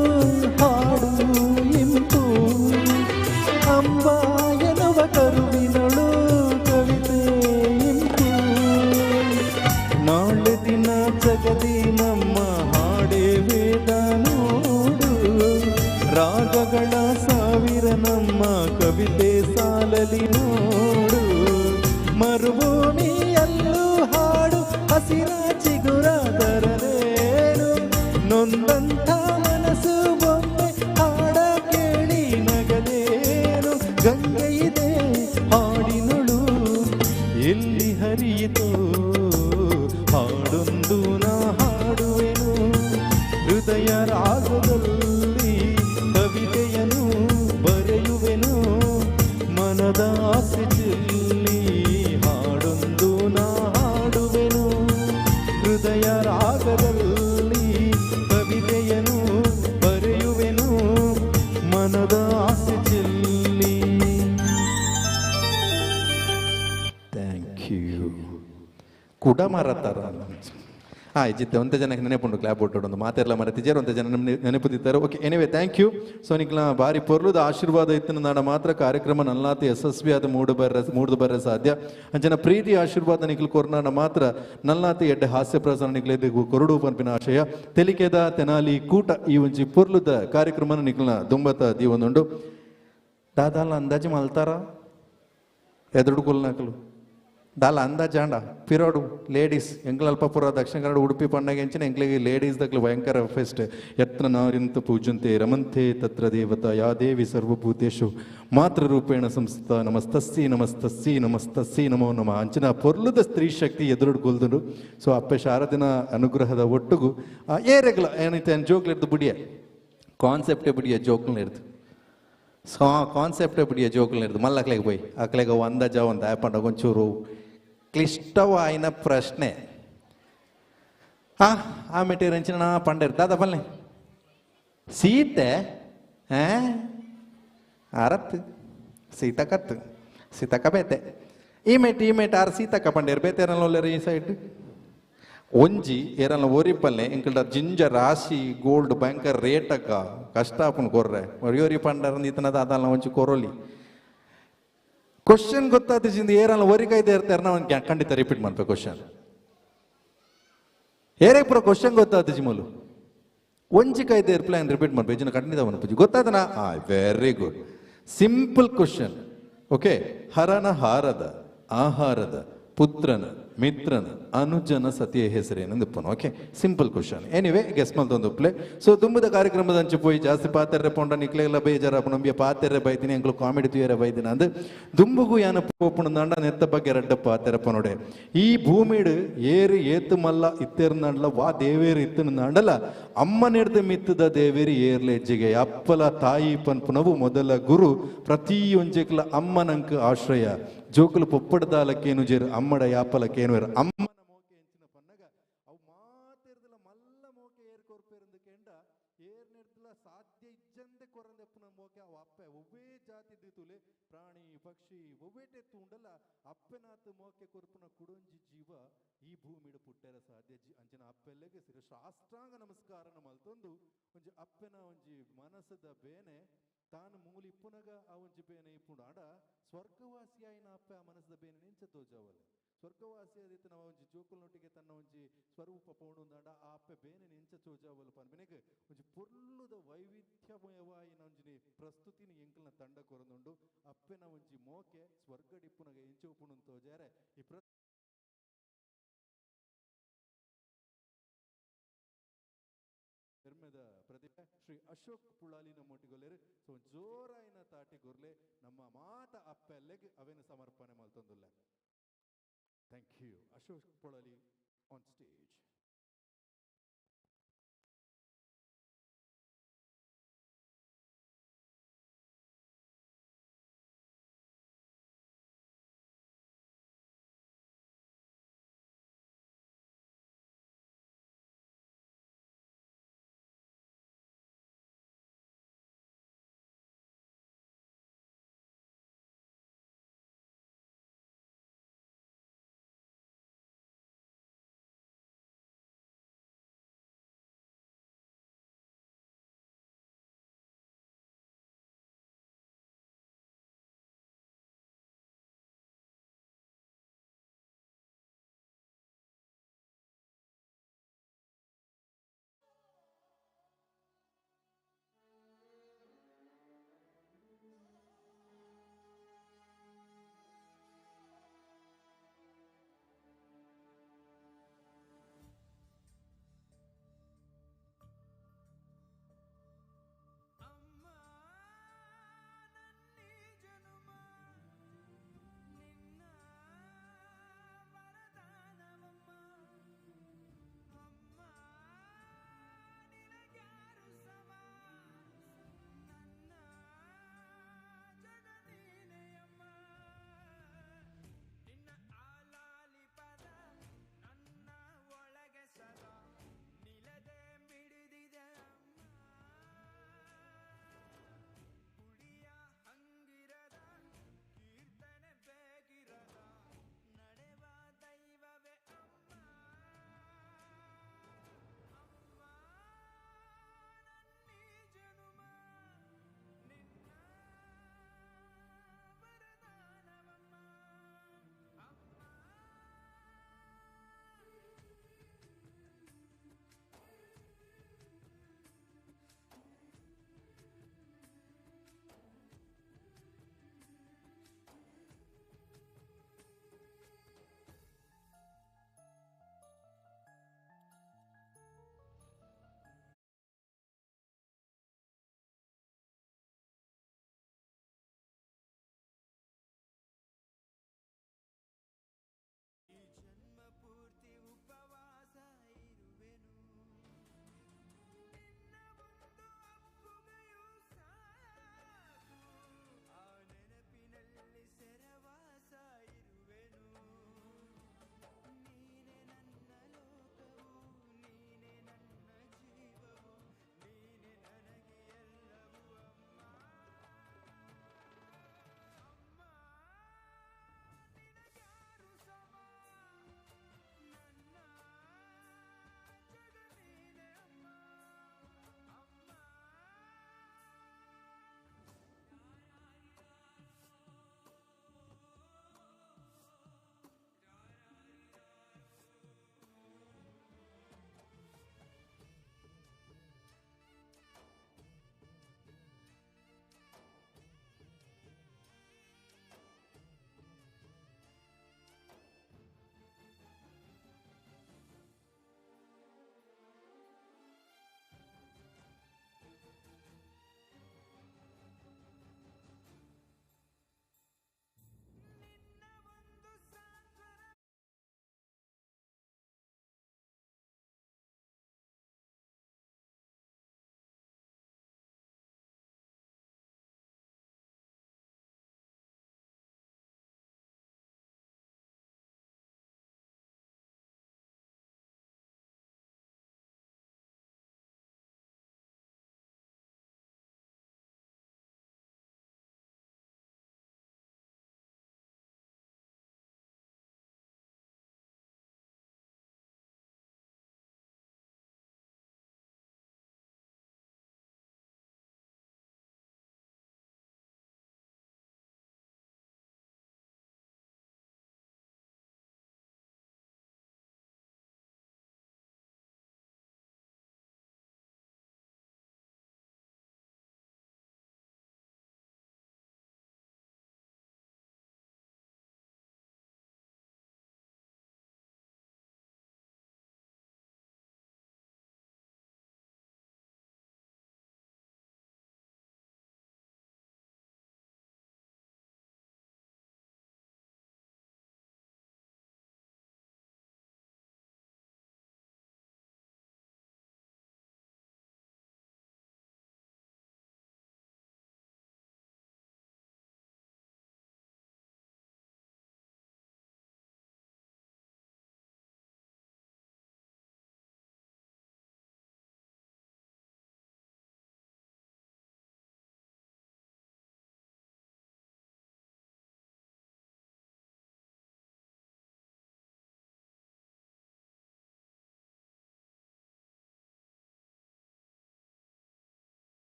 ಹಾಡು ಇಂಪು, ಅಂಬ ಎನ್ನುವ ಕರುವಿನೊಳು ಕವಿತೆ ಇಂಪು. ನಾಳೆ ದಿನ ಜಗದಿ ನಮ್ಮ ಹಾಡೆ ವೇದ ನೋಡು, ರಾಗಗಳ ಸಾವಿರ ನಮ್ಮ ಕವಿತೆ ಸಾಲಲಿ ನೋಡು. ಮರುಭೂಮಿಯಲ್ಲೂ ಹಾಡು ಹಸಿರ ಚಿಗುರ ತರಲೇನು, ನೊಂದಂಥ ಮನಸ್ಸು ಒಮ್ಮೆ ಹಾಡ ಕೇಳಿ ನಗಲೇನು. ಗಂಗೆ ಇದೆ ಹಾಡಿನೊಳು ಎಲ್ಲಿ ಹರಿಯಿತೋ, ಹಾಡೊಂದು ನಾ ಹಾಡುವೆನು ಹೃದಯ ರಾಗದಲ್ಲಿ, ಕವಿತೆಯನ್ನು ಬರೆಯುವೆನು ಮನದ ಆಸೆ ಚೆಲ್ಲಿ. ಹಾಡೊಂದು ನಾ ಹಾಡುವೆನು ಹೃದಯ ರಾಗದಲ್ಲಿ, ಕವಿತೆಯನ್ನು ಬರೆಯುವೆನು ಮನದ ಆಸೆ ಚೆಲ್ಲಿ. Thank you. ಕುಡ ಮಾರತ್ತಾರ ಜಿತ್ತೆ ಒಂತೆ ಜನಕ್ಕೆ ನೆನಪುಂಡು ಕ್ಲಾಪ್ ಕೊಟ್ಟು ಒಂದು ಮಾತೆಲ್ಲ ಮರೆತಿಜಾರು, ಒಂತೆ ಜನ ನೆನಪುತ್ತಿದ್ದಾರೆ. Okay, anyway thank you. So ನಿಕ್ಲ ಬಾರಿ ಪೊರ್ಲುದ ಆಶೀರ್ವಾದ ಇತ್ತು ನಾಡ ಮಾತ್ರ ಕಾರ್ಯಕ್ರಮ ನಲ್ಲಾತಿ ಯಶಸ್ವಿಯಾದ ಮೂಡ್ದು ಬರ್ರೆ ಸಾಧ್ಯ. ಅಂಚನ ಪ್ರೀತಿ ಆಶೀರ್ವಾದ ನಿಕ್ಲು ಕೊರ್ನಾಡ ಮಾತ್ರ ನಲ್ಲಾತಿ ಎಡ್ಡೆ ಹಾಸ್ಯ ಪ್ರಸಾರ ನಿಕ್ಲ ಕೊರಡು ಪನ್ಪಿನ ಆಶಯ. ತೆಲಿಕೆದ ತೆನಾಲಿ ಕೂಟ ಈ ಒಂಜಿ ಪೊರ್ಲುದ ಕಾರ್ಯಕ್ರಮನ ನಿಕ್ಲನ ದುಂಬತ ದೀವೊಂದುಂಡು. ದಾದಾಲ ಅಂದಾಜು ಮಲ್ತಾರ ಎದುರು ಕೊಲ್ನಾಕಲು ದಾಲ ಅಂದಾಜಾಂಡ ಪಿರೋಡು ಲೇಡೀಸ್ ಎಂಕ್ಲಲ್ಪ ಪುರ ದಕ್ಷಿಣ ಕನ್ನಡ ಉಡುಪಿ ಪಂಡಗ ಎಂಚಿನ ಎಂಕ್ಲಿಗೆ ಲೇಡೀಸ್ ದಕ್ಲು ಭಯಂಕರ ಫೆಸ್ಟ್. ಯತ್ರ ನಾರಿಂತ ಪೂಜಂತೆ ರಮಂತೆ ತತ್ರ ದೇವತಾ ಯಾ ದೇವಿ ಸರ್ವಭೂತೇಶು ಮಾತೃರೂಪೇಣ ಸಂಸ್ಥಿತ ನಮಸ್ತಸ್ಸಿ ನಮಸ್ತಸ್ಸಿ ನಮಸ್ತಸ್ಸಿ ನಮೋ ನಮಃ. ಅಂಚಿನ ಪೊರ್ಲುದ ಸ್ತ್ರೀ ಶಕ್ತಿ ಎದುರುಡು ಕೊಲ್ದುಂಡು. ಸೊ ಅಪ್ಪೆ ಶಾರದಿನ ಅನುಗ್ರಹದ ಒಟ್ಟುಗು ಏರೆಗ್ಲ ಏನೈತೆ ಜೋಕ್ಲಿರ್ದು ಬುಡಿಯ ಕಾನ್ಸೆಪ್ಟೇ ಬುಡಿಯ ಜೋಕ್ಲಿರ್ದು ಸೊ ಕಾನ್ಸೆಪ್ಟೇ ಬುಡಿಯ ಜೋಕ್ಲಿರ್ದು ಮಲ್ಲಕ್ಲೆಗೆ ಪೋಯ್ ಅಕ್ಲೆಗೆ ಅಂದಾಜ ಒಂದು ಆ್ಯಪಂಡ ಒಂಚೂರು ಕ್ಲಿಷ್ಟವಾಯಿನ ಪ್ರಶ್ನೆ. ಆ ಮೆಟೀರಿಯಲ್ ಪಂಡೇರ್ ದಾದಾ ಪಲ್ಲೆ ಸೀತೆ ಅರತ್ ಸೀತಕತ್ ಸೀತಕ ಬೇತೆ ಈ ಮೇಟ್ ಆರ್ ಸೀತಕ್ಕ ಪಂಡೇರ್ ಬೇತೆ ಈ ಸೈಡ್ ಒಂಜಿ ಏರಲ್ಲ ಒರಿ ಪಲ್ಲೆ ಎಂಕಲ್ಡ ಜಿಂಜ ರಾಶಿ ಗೋಲ್ಡ್ ಭಯಂಕರ ರೇಟಕ್ಕ ಕಷ್ಟ ಆಪುಂಡು ಕೊರ್ರೆ ಒರಿಯೋರಿ ಪಂಡರ್ ಈತನ ದಾದಲ್ಲ ಒಂಜಿ ಕೊರೋಲಿ ಕ್ವಶನ್ ಗೊತ್ತಾದ ಏರಲ್ಲ ಒರಿ ಕೈದೆ ಇರ್ತಾರೆ ನಾವು ಖಂಡಿತ ರಿಪೀಟ್ ಮಾಡ್ಬೇಕು ಕ್ವಶನ್. ಏರೇ ಪೂರ ಕ್ವಶನ್ ಗೊತ್ತಾದ ಜಿಮಲು ಒಂಜಿ ಕೈದೆ ಪ್ಲಾನ್ ರಿಪೀಟ್ ಮಾಡ್ಬೇಕು ಜಿನ ಖಂಡಿತ ಪೂಜೆ ಗೊತ್ತಾದನಾ? Very good, simple question. Okay, ಹರನ ಹಾರದ ಆಹಾರದ ಪುತ್ರನ ಮಿತ್ರನ ಅನುಜನ ಸತಿಯ ಹೆಸರೇನೆಂದು okay, simple question. Anyway guess ಮಲ್ತೊಂದು play. So ತುಂಬದ ಕಾರ್ಯಕ್ರಮದ ಅಂಚು ಪೋಯಿ ಜಾಸ್ತಿ ಪಾತೆರ್ರೆ ಪೋಂಡ ನಿಕ್ಲೆಲ್ಲ ಬೇಜಾರ ನಂಬಿಯ ಪಾತೆರ್ರೆ ಬೈತೀನಿ ಅಂಕ್ಲು ಕಾಮಿಡಿ ತುಯರೆ ಬೈದಿನ ಅಂದ್ ದುಂಬುಗು ಯಾನ ಪೋಪುಣಂದಾಂಡ ನೆತ್ತ ಬಗ್ಗೆ ರಡ್ಡ ಪಾತೆರ ಪನೋಡೆ. ಈ ಭೂಮಿಡು ಏರು ಏತು ಮಲ್ಲ ಇತ್ತೆರ್ನಾಂಡಲ ವಾ ದೇವೇರು ಇತ್ತನಾಂಡಲ ಅಮ್ಮನೆಡ್ದು ಮಿತ್ತದ ದೇವೇರು ಏರ್ಲೆ ಹೆಜ್ಜೆಗೆ ಅಪ್ಪಲ ತಾಯಿ ಪನ್ಪುನವು ಮೊದಲ ಗುರು. ಪ್ರತಿಯೊಂಜೆಕ್ಲ ಅಮ್ಮನಂಕ್ ಆಶ್ರಯ. ಜೋಕುಲು ಪೊಪ್ಪಡ್ದಾಲ ಕೇನುಜೆರ್ ಅಮ್ಮಡ ಯಾಪಲ ಕೇನುವೆರ್. ಅಮ್ಮನ ಮೋಕೆ ಎಂಚಿನ ಪನ್ನಗ ಅವು ಮಾತೆರ್ದಲ ಮಲ್ಲ ಮೋಕೆ ಏರ್ ಕೊರ್ಪೆರಂದು ಕೆಂಡ ಏರ್ನೆರ್ದಲ ಸಾಧ್ಯ ಇಜ್ಜಂದೆ ಕೊರಂದೆಪ್ಪುನ ಮೋಕೆ ಅವು ಅಪ್ಪೆ. ಒವ್ವೇ ಜಾತಿ ತುಲೆ ಪ್ರಾಣಿ ಪಕ್ಷಿ ಒವ್ವೇಟೆ ತೂಂಡಲ ಅಪ್ಪೆನಾತ್ ಮೋಕೆ ಕೊರ್ಪುನ ಕುಡೊಂಜಿ ಜೀವ ಈ ಭೂಮಿಡ್ ಪುಟ್ಟೆರ ಸಾಧ್ಯ ಅಂಚಿನ ಅಪ್ಪೆಲ್ಲೆಗ್ ಸಿರ ಸಾಷ್ಟಾಂಗ ನಮಸ್ಕಾರನ ಮಲ್ತೊಂದು ಒಂಜಿ ಅಪ್ಪೆನ ಒಂಜಿ ಮನಸ್ಸದ ಬೇನೆ ತಾನು ಮೂಲಿ ಇಪ್ಪುನಗ ಆ ಒಂಜಿ ಬೇನೆ ಇಪ್ಪುಂಡು. ಆಂಡ ಸ್ವರ್ಗವಾಸಿಯಾಯಿನ ಅಪ್ಪೆ ಆ ಮನಸ್ಸದ ಬೇನೆ ನಿಂಚ ತೋಜಾವಲೆ. ಸ್ವರ್ಗವಾಸಿಯಾದಿತ್ತು ನಾವು ಒಂಜಿ ಜೋಕುಲ್ನೊಟ್ಟಿಗೆ ತನ್ನ ಒಂಜಿ ಸ್ವರೂಪ ಪೋಣುಂದಾಂಡ ಆ ಅಪ್ಪೆ ಬೇನೆ ನಿಂಚ ತೋಜಾವಲು ಪನ್ಪಿನೆಗ್ ಒಂಜಿ ಪೊರ್ಲುದ ವೈವಿಧ್ಯಮಯವಾಯಿನ ಒಂಜಿನಿ ಪ್ರಸ್ತುತಿನ ಎಂಕಲ್ನ ತಂಡ ಕೊರೊಂದುಂಡು. ಅಪ್ಪೆನ ಒಂಜಿ ಮೋಕೆ ಸ್ವರ್ಗಡಿಪ್ಪುನಗ ಎಂಚ ಉಪ್ಪುಂಡು ತೋಜಾರೆ ಈ ಪೆರ್ಮೆದ ಪ್ರತಿಭೆ ಶ್ರೀ ಅಶೋಕ್ ಪುಳಾಲಿ ನಮ್ಮೊಟ್ಟಿಗೊಲ್ಲೆರ್. ಸೊ ಜೋರಾಯಿನ ತಾಟಿ ಗೊರ್ಲೆ ನಮ್ಮ ಮಾತ ಅಪ್ಪೆಲ್ಲೆಗ್ ಅವೇನು ಸಮರ್ಪಣೆ ಮಲ್ತೊಂದುಲ್ಲೆ. Thank you Ashok Polali on stage.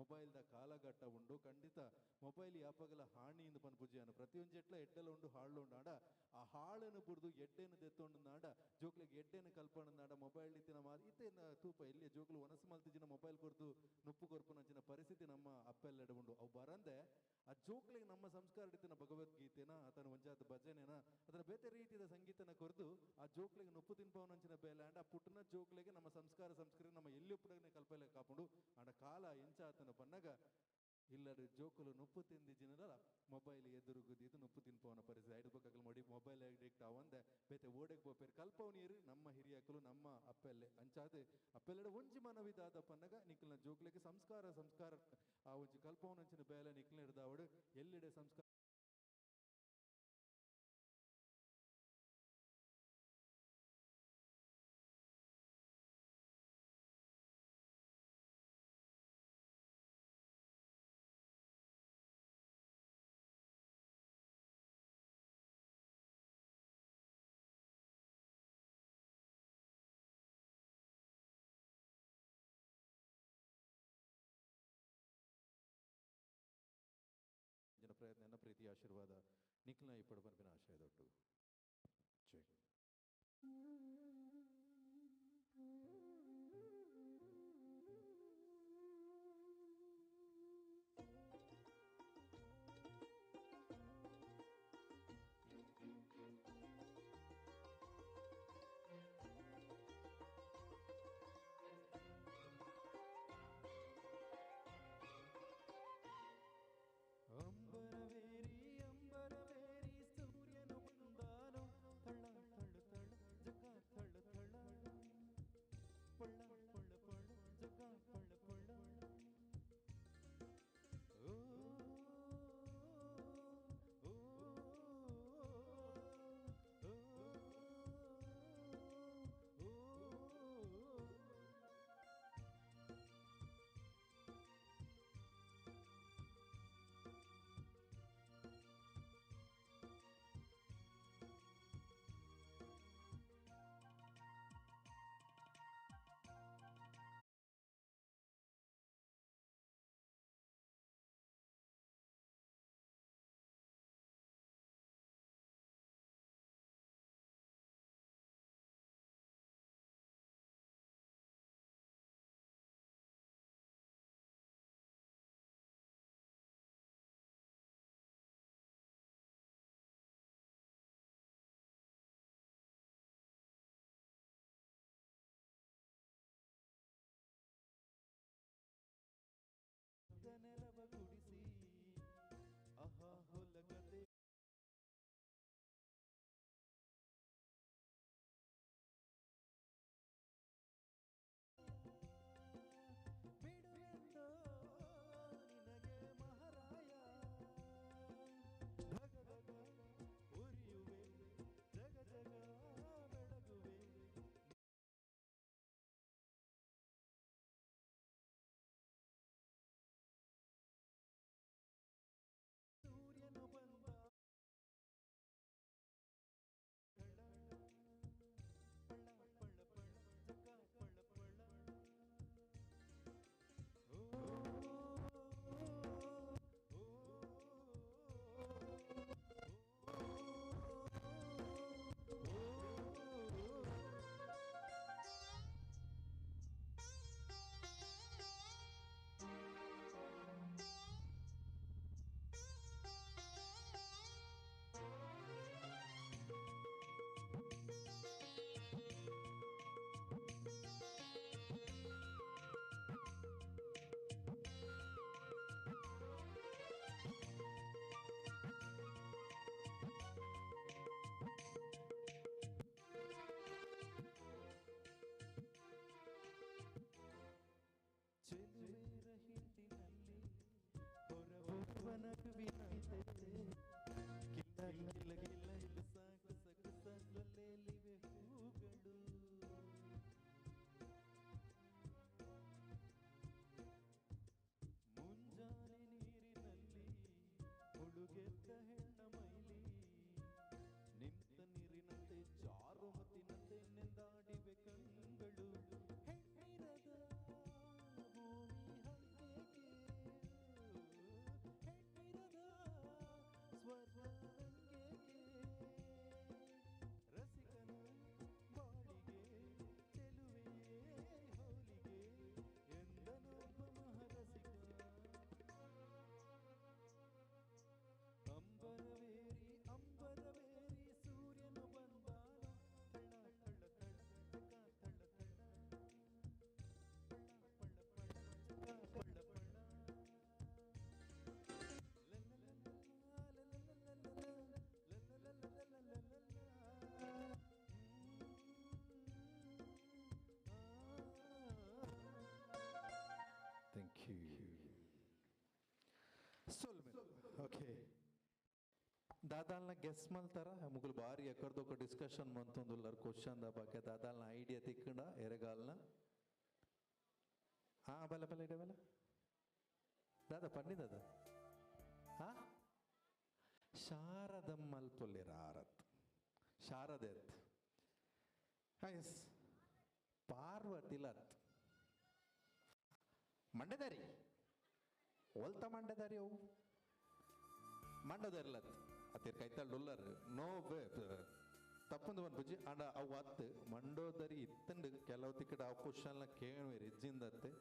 ಮೊಬೈಲ್ದ ಕಾಲಘಟ್ಟ ಉಂಡು. ಖಂಡಿತ ಮೊಬೈಲ್ ಯಾಪಗಲ ಹಾನಿ ಇಂದು ಪನ್ಪುಜಿಯಾನು ಪ್ರತಿಯೊಂದು ಎಟ್ಲ ಎಡ್ಡೆಲ ಉಂಡು ಹಾಳು ಉಂಡು. ಆಂಡ ಆ ಹಾಳನ್ನು ಬುಡ್ದು ಎಡ್ಡೆನು ದೆತ್ತೊಂಡು ನಾಡ ಜೋಕ್ಲೆಗ್ ಎಡ್ಡೆನು ಕಲ್ಪಣ ನಾಡ ಮೊಬೈಲ್ ಇತ್ತಿನ ಇತ್ತೆ ತೂಪ ಎಲ್ಲಿ ಜೋಕ್ಲು ಒನಸು ಮಲ್ತಿಜಿನ ಮೊಬೈಲ್ ಕೊರ್ದು ನುಪ್ಪು ಕೊರ್ಪುನಂಚಿನ ಪರಿಸ್ಥಿತಿ ನಮ್ಮ ಅಪ್ಪೆಲ್ಲೆಡ ಉಂಡು. ಅವು ಬರಂದೆ ಆ ಜೋಕ್ಲೆಗ್ ನಮ್ಮ ಸಂಸ್ಕಾರ ಇತ್ತಿನ ಭಗವದ್ಗೀತೆನ ಆತನ ಒಂಜಾತ ಭಜನೆನ ಅದರ ಬೇತೆ ರೀತಿಯ ಸಂಗೀತನ ಕೊರ್ದು ಆ ಜೋಕ್ಲೆಗ್ ನುಪ್ಪು ತಿನ್ಪವನಂಚಿನ ಬೇಲೆ. ಆಂಡ ಆ ಪುಟ್ಟನ ಜೋಕ್ಲೆಗೆ ನಮ್ಮ ಸಂಸ್ಕಾರ ಸಂಸ್ಕೃತಿ ನಮ್ಮ ಎಲ್ಲಿ ಉಪ್ಪುಡಗನೆ ಕಲ್ಪಲೆ ಕಾಪುಂಡು. ಆಂಡ ಕಾಲ ಎಂಚ ಆತನ ಪನ್ನಗ ಇಲ್ಲಡು ಜೋಕುಲು ನುಪ್ಪು ತಿಂದಿಜಿನಲ್ಲ ಮೊಬೈಲ್ ಎದುರುಗುದಿದ್ದು ನುಪ್ಪು ತಿನ್ಪವನ ಪರಿಸ್ಥಿತಿ. ಐದು ಬಕ್ಕಲು ಮಾಡಿ ಮೊಬೈಲ್ ಅಡಿಕ್ಟ್ ಆವಂದೆ ಬೇತೆ ಓಡೆಗ್ ಪೋಪೇರು ಕಲ್ಪವನೀರು ನಮ್ಮ ಹಿರಿಯಕಲು ನಮ್ಮ ಅಪ್ಪೆಲ್ಲೆ ಅಂಚಾದೆ ಅಪ್ಪೆಲ್ಲೆಡ ಒಂಜಿ ಮನವಿದಾದ ಪನ್ನಗ ನಿಕ್ಕಲ್ನ ಜೋಕ್ಲೆಗ್ ಸಂಸ್ಕಾರ ಸಂಸ್ಕಾರ ಆ ಒಂಜಿ ಕಲ್ಪವನಂಚಿನ ಬೇಲೆ ನಿಕ್ಕಲ್ನ ಹಿಡ್ದಾವಡು ಎಲ್ಲೆಡೆ ಸಂಸ್ಕಾರ ಪ್ರಯತ್ನ ಪ್ರೀತಿ ಆಶೀರ್ವಾದ ನಿಖಿಲ್ನ ಇಪ್ಪಡು ಪನ್ಪಿನ ಆಶಯ ದೊಟ್ಟು. ಚೆಕ್. ಅಂಬರವೇರಿ ಅಂಬರವೇರಿ ಸೂರ್ಯನು ಬಂದಾನೋ ತಳ್ಳ ತಳ್ಳು ತಳ್ಳ ಜಗ ತಳ್ಳು ತಳ್ಳ ಪಳ್ಳ ಪಳ್ಳ ಪಳ್ಳ ಜಗ ಪಳ್ಳ ಪಳ್ಳ ಓ ಓ ಓ ಓ. ನೆಲವ ಗುಡಿಸಿ ಅಹಾ ಹೊಲಗದೆ ಬಿಡುವೆಂದೋ ನಿನಗೆ ಮಹಾರಾಯ ಧಗ ಧಗ ಉರಿಯುವೆ ಜಗ ಜಗ ಬೆಳಗುವೆ ಸೂರ್ಯನು ಬಂದ ಪಳ್ಳ ಪಳ್ಳ ಪಳ್ಳ ಜಗ ಪಳ್ಳ ಪಳ್ಳ ಓ ಚೆಲುವೆರ ಹಿಂಡಿನಲ್ಲಿ ಹೊರಬರುವ ನಗುವಿನಂತೆ ಕಿಲ್ಲ ಕಿಲ್ಲ ಕಿಲ್ಲ ಕಿಲ್ಲ ಸಾಕು ಸಗು ಸಗಲೇಲಿವೆ ಹೂಗಳು ಮುಂಜಾನೆ ನೀರಿನಲ್ಲಿ ಮುಳುಗೆದ್ದ ಹೆಣ್ಣ ಮೈಲಿ ನಿಂತ ನೀರಿನಂತೆ ಜಾರುಮತಿನಂತೆ ನೆಂದಾಡಿವೆ ಕಣ್ಣುಗಳು. ಹೆಣ್ಣಿರದ ಭೂಮಿ ಹಂಗೇಕೆ? You. ಸೊಲ್ಮೆ. ಓಕೆ, ದಾದಾಲ್ನ ಗೆಸ್ ಮಲ್ತಾರ ಮುಗುಲು ಬಾರಿ ಎಕ್ಕರ್ದೊಕ್ಕ ಡಿಸ್ಕಷನ್ ಮಂತೊಂದುಲ್ಲರ್ ಕ್ವಶನ್ the ಬಗ್ಗೆ. ದಾದಾಲ್ನ ಐಡಿಯಾ ತಿಕ್ಕಂಡ ಎರೆಗಾಲ್ನ? ಹಾ, ಬಲ ಬಲ ಇಡ ಬಲ ದಾದಾ ಪನ್ನಿ ದಾದಾ. ಹಾ, ಶಾರದಮ್ಮಲ್ಪೊಲ್ಲೆರ ಆರತ್ ಶಾರದೆತ್. ಹಾ, ಎಸ್, ಪಾರ್ವತಿಲತ್ ಮಂಡದಾರಿ ಒಲ್ತ ಮಂಡದಾರಿ ಅವು ಮಂಡದರ್ಲತ್ ಅತ್ತಿರ್ ಕೈತಾಳ್ ಡೊಲ್ಲರ್. No way, ತಪ್ಪಂದು ಪನ್ಪುಜಿ. ಆಂಡ ಅವು ಅತ್ತು ಮಂಡೋದರಿ ಇತ್ತಂಡು ಕೆಲವು ತಿಕ್ಕಡ ಆ ಕ್ವಶನ್ಲ ಕೇಳುವೆರ್ ಇಜ್ಜಿಂದತ್ತೆ.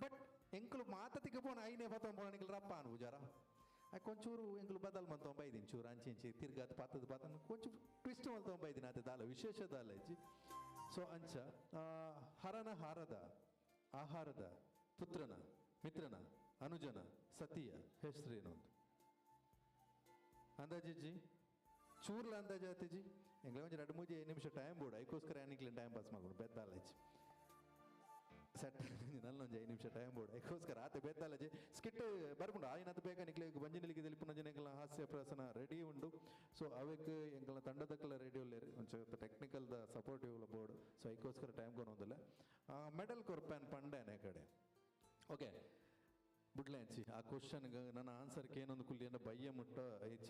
ಬಟ್ ಎಂಕುಲು ಮಾತ ತಿಕ್ಕ ಪೋಣ ಐನೇ ಪತ್ತೊಂದು ಪೋಣ ನಿಕಲ್ ರಪ್ಪ ಅನ್ಪುಜಾರ. ಕೊಂಚೂರು ಎಂಕುಲು ಬದಲ್ ಮಂತೊಂಬ ಬೈದಿನಿ, ಚೂರು ಅಂಚಿ ಇಂಚಿ ತಿರ್ಗಾತ್ ಪಾತದ ಪಾತನ ಕೊಂಚು ಟ್ವಿಸ್ಟ್ ಮಲ್ತೊಂಬ ಬೈದಿನಿ. ಆತೆ ದಾಲ ವಿಶೇಷ ದಾಲ ಇಜ್ಜಿ. ಸೊ ಅಂಚ ಹರನ ಹಾರದ ಆಹಾರದ ಪುತ್ರನ ಮಿತ್ರನ ಅನುಜನ ಸತಿಯ ಹೆಸರೇನೊಂದು ಅಂದಾಜಿಜ್ಜಿ ಚೂರ್ಲ ಅಂದಾಜು ಆತಿಜಿ. ಎಂಗ್ಲ ಒಂಜಿ 2 3 ನಿಮಿಷ ಟೈಮ್ ಬೋಡು. ಐಕೋಸ್ಕರ ಯಾನಿಕ್ಲಿನ ಟೈಮ್ ಪಾಸ್ ಮಾಡ್ಬೋದು ಬೆದ್ದಾಲಜ್ಜಿ ಸೆಟ್ ನಲ್ಲೊಂಜಿ 5 ನಿಮಿಷ ಟೈಮ್ ಬೋಡು ಐಕೋಸ್ಕರ ಆತೆ ಬೆದ್ದಾಲಜ್ಜಿ ಸ್ಕಿಟ್ ಬರ್ಪುಂಡು ಆಯ್ನತ್ ಬೇಗ ನಿಕ್ಲೆ ಬಂಜಿನಲಿಗೆ తెలిಪಿನ ಎಂಕಲ್ನ ಹಾಸ್ಯ ಪ್ರಸನ ರೆಡಿ ಉಂಡು. ಸೊ ಅವೆಕ್ ಎಂಕಲ್ನ ತಂಡದಕ್ಕಲ ರೆಡಿ ಉಲ್ಲೇರು ಒಂಚೂರು technical the supportive board. So ಐಕೋಸ್ಕರ ಟೈಮ್ ಕೊನೊಂದಿಲ್ಲ. ಮೆಡಲ್ ಕೊರ್ಪ್ಯಾನ್ ಪಂಡೇನೆ ಕಡೆ. ಓಕೆ, ಬುಡ್ಲೆಂಚಿ ಆ ಕ್ವಶನ್ ನನ್ನ ಆನ್ಸರ್ ಏನೊಂದು ಕುಲ್ಲಿ ಅಂದ್ರೆ ಬಯ್ಯ ಮುಟ್ಟ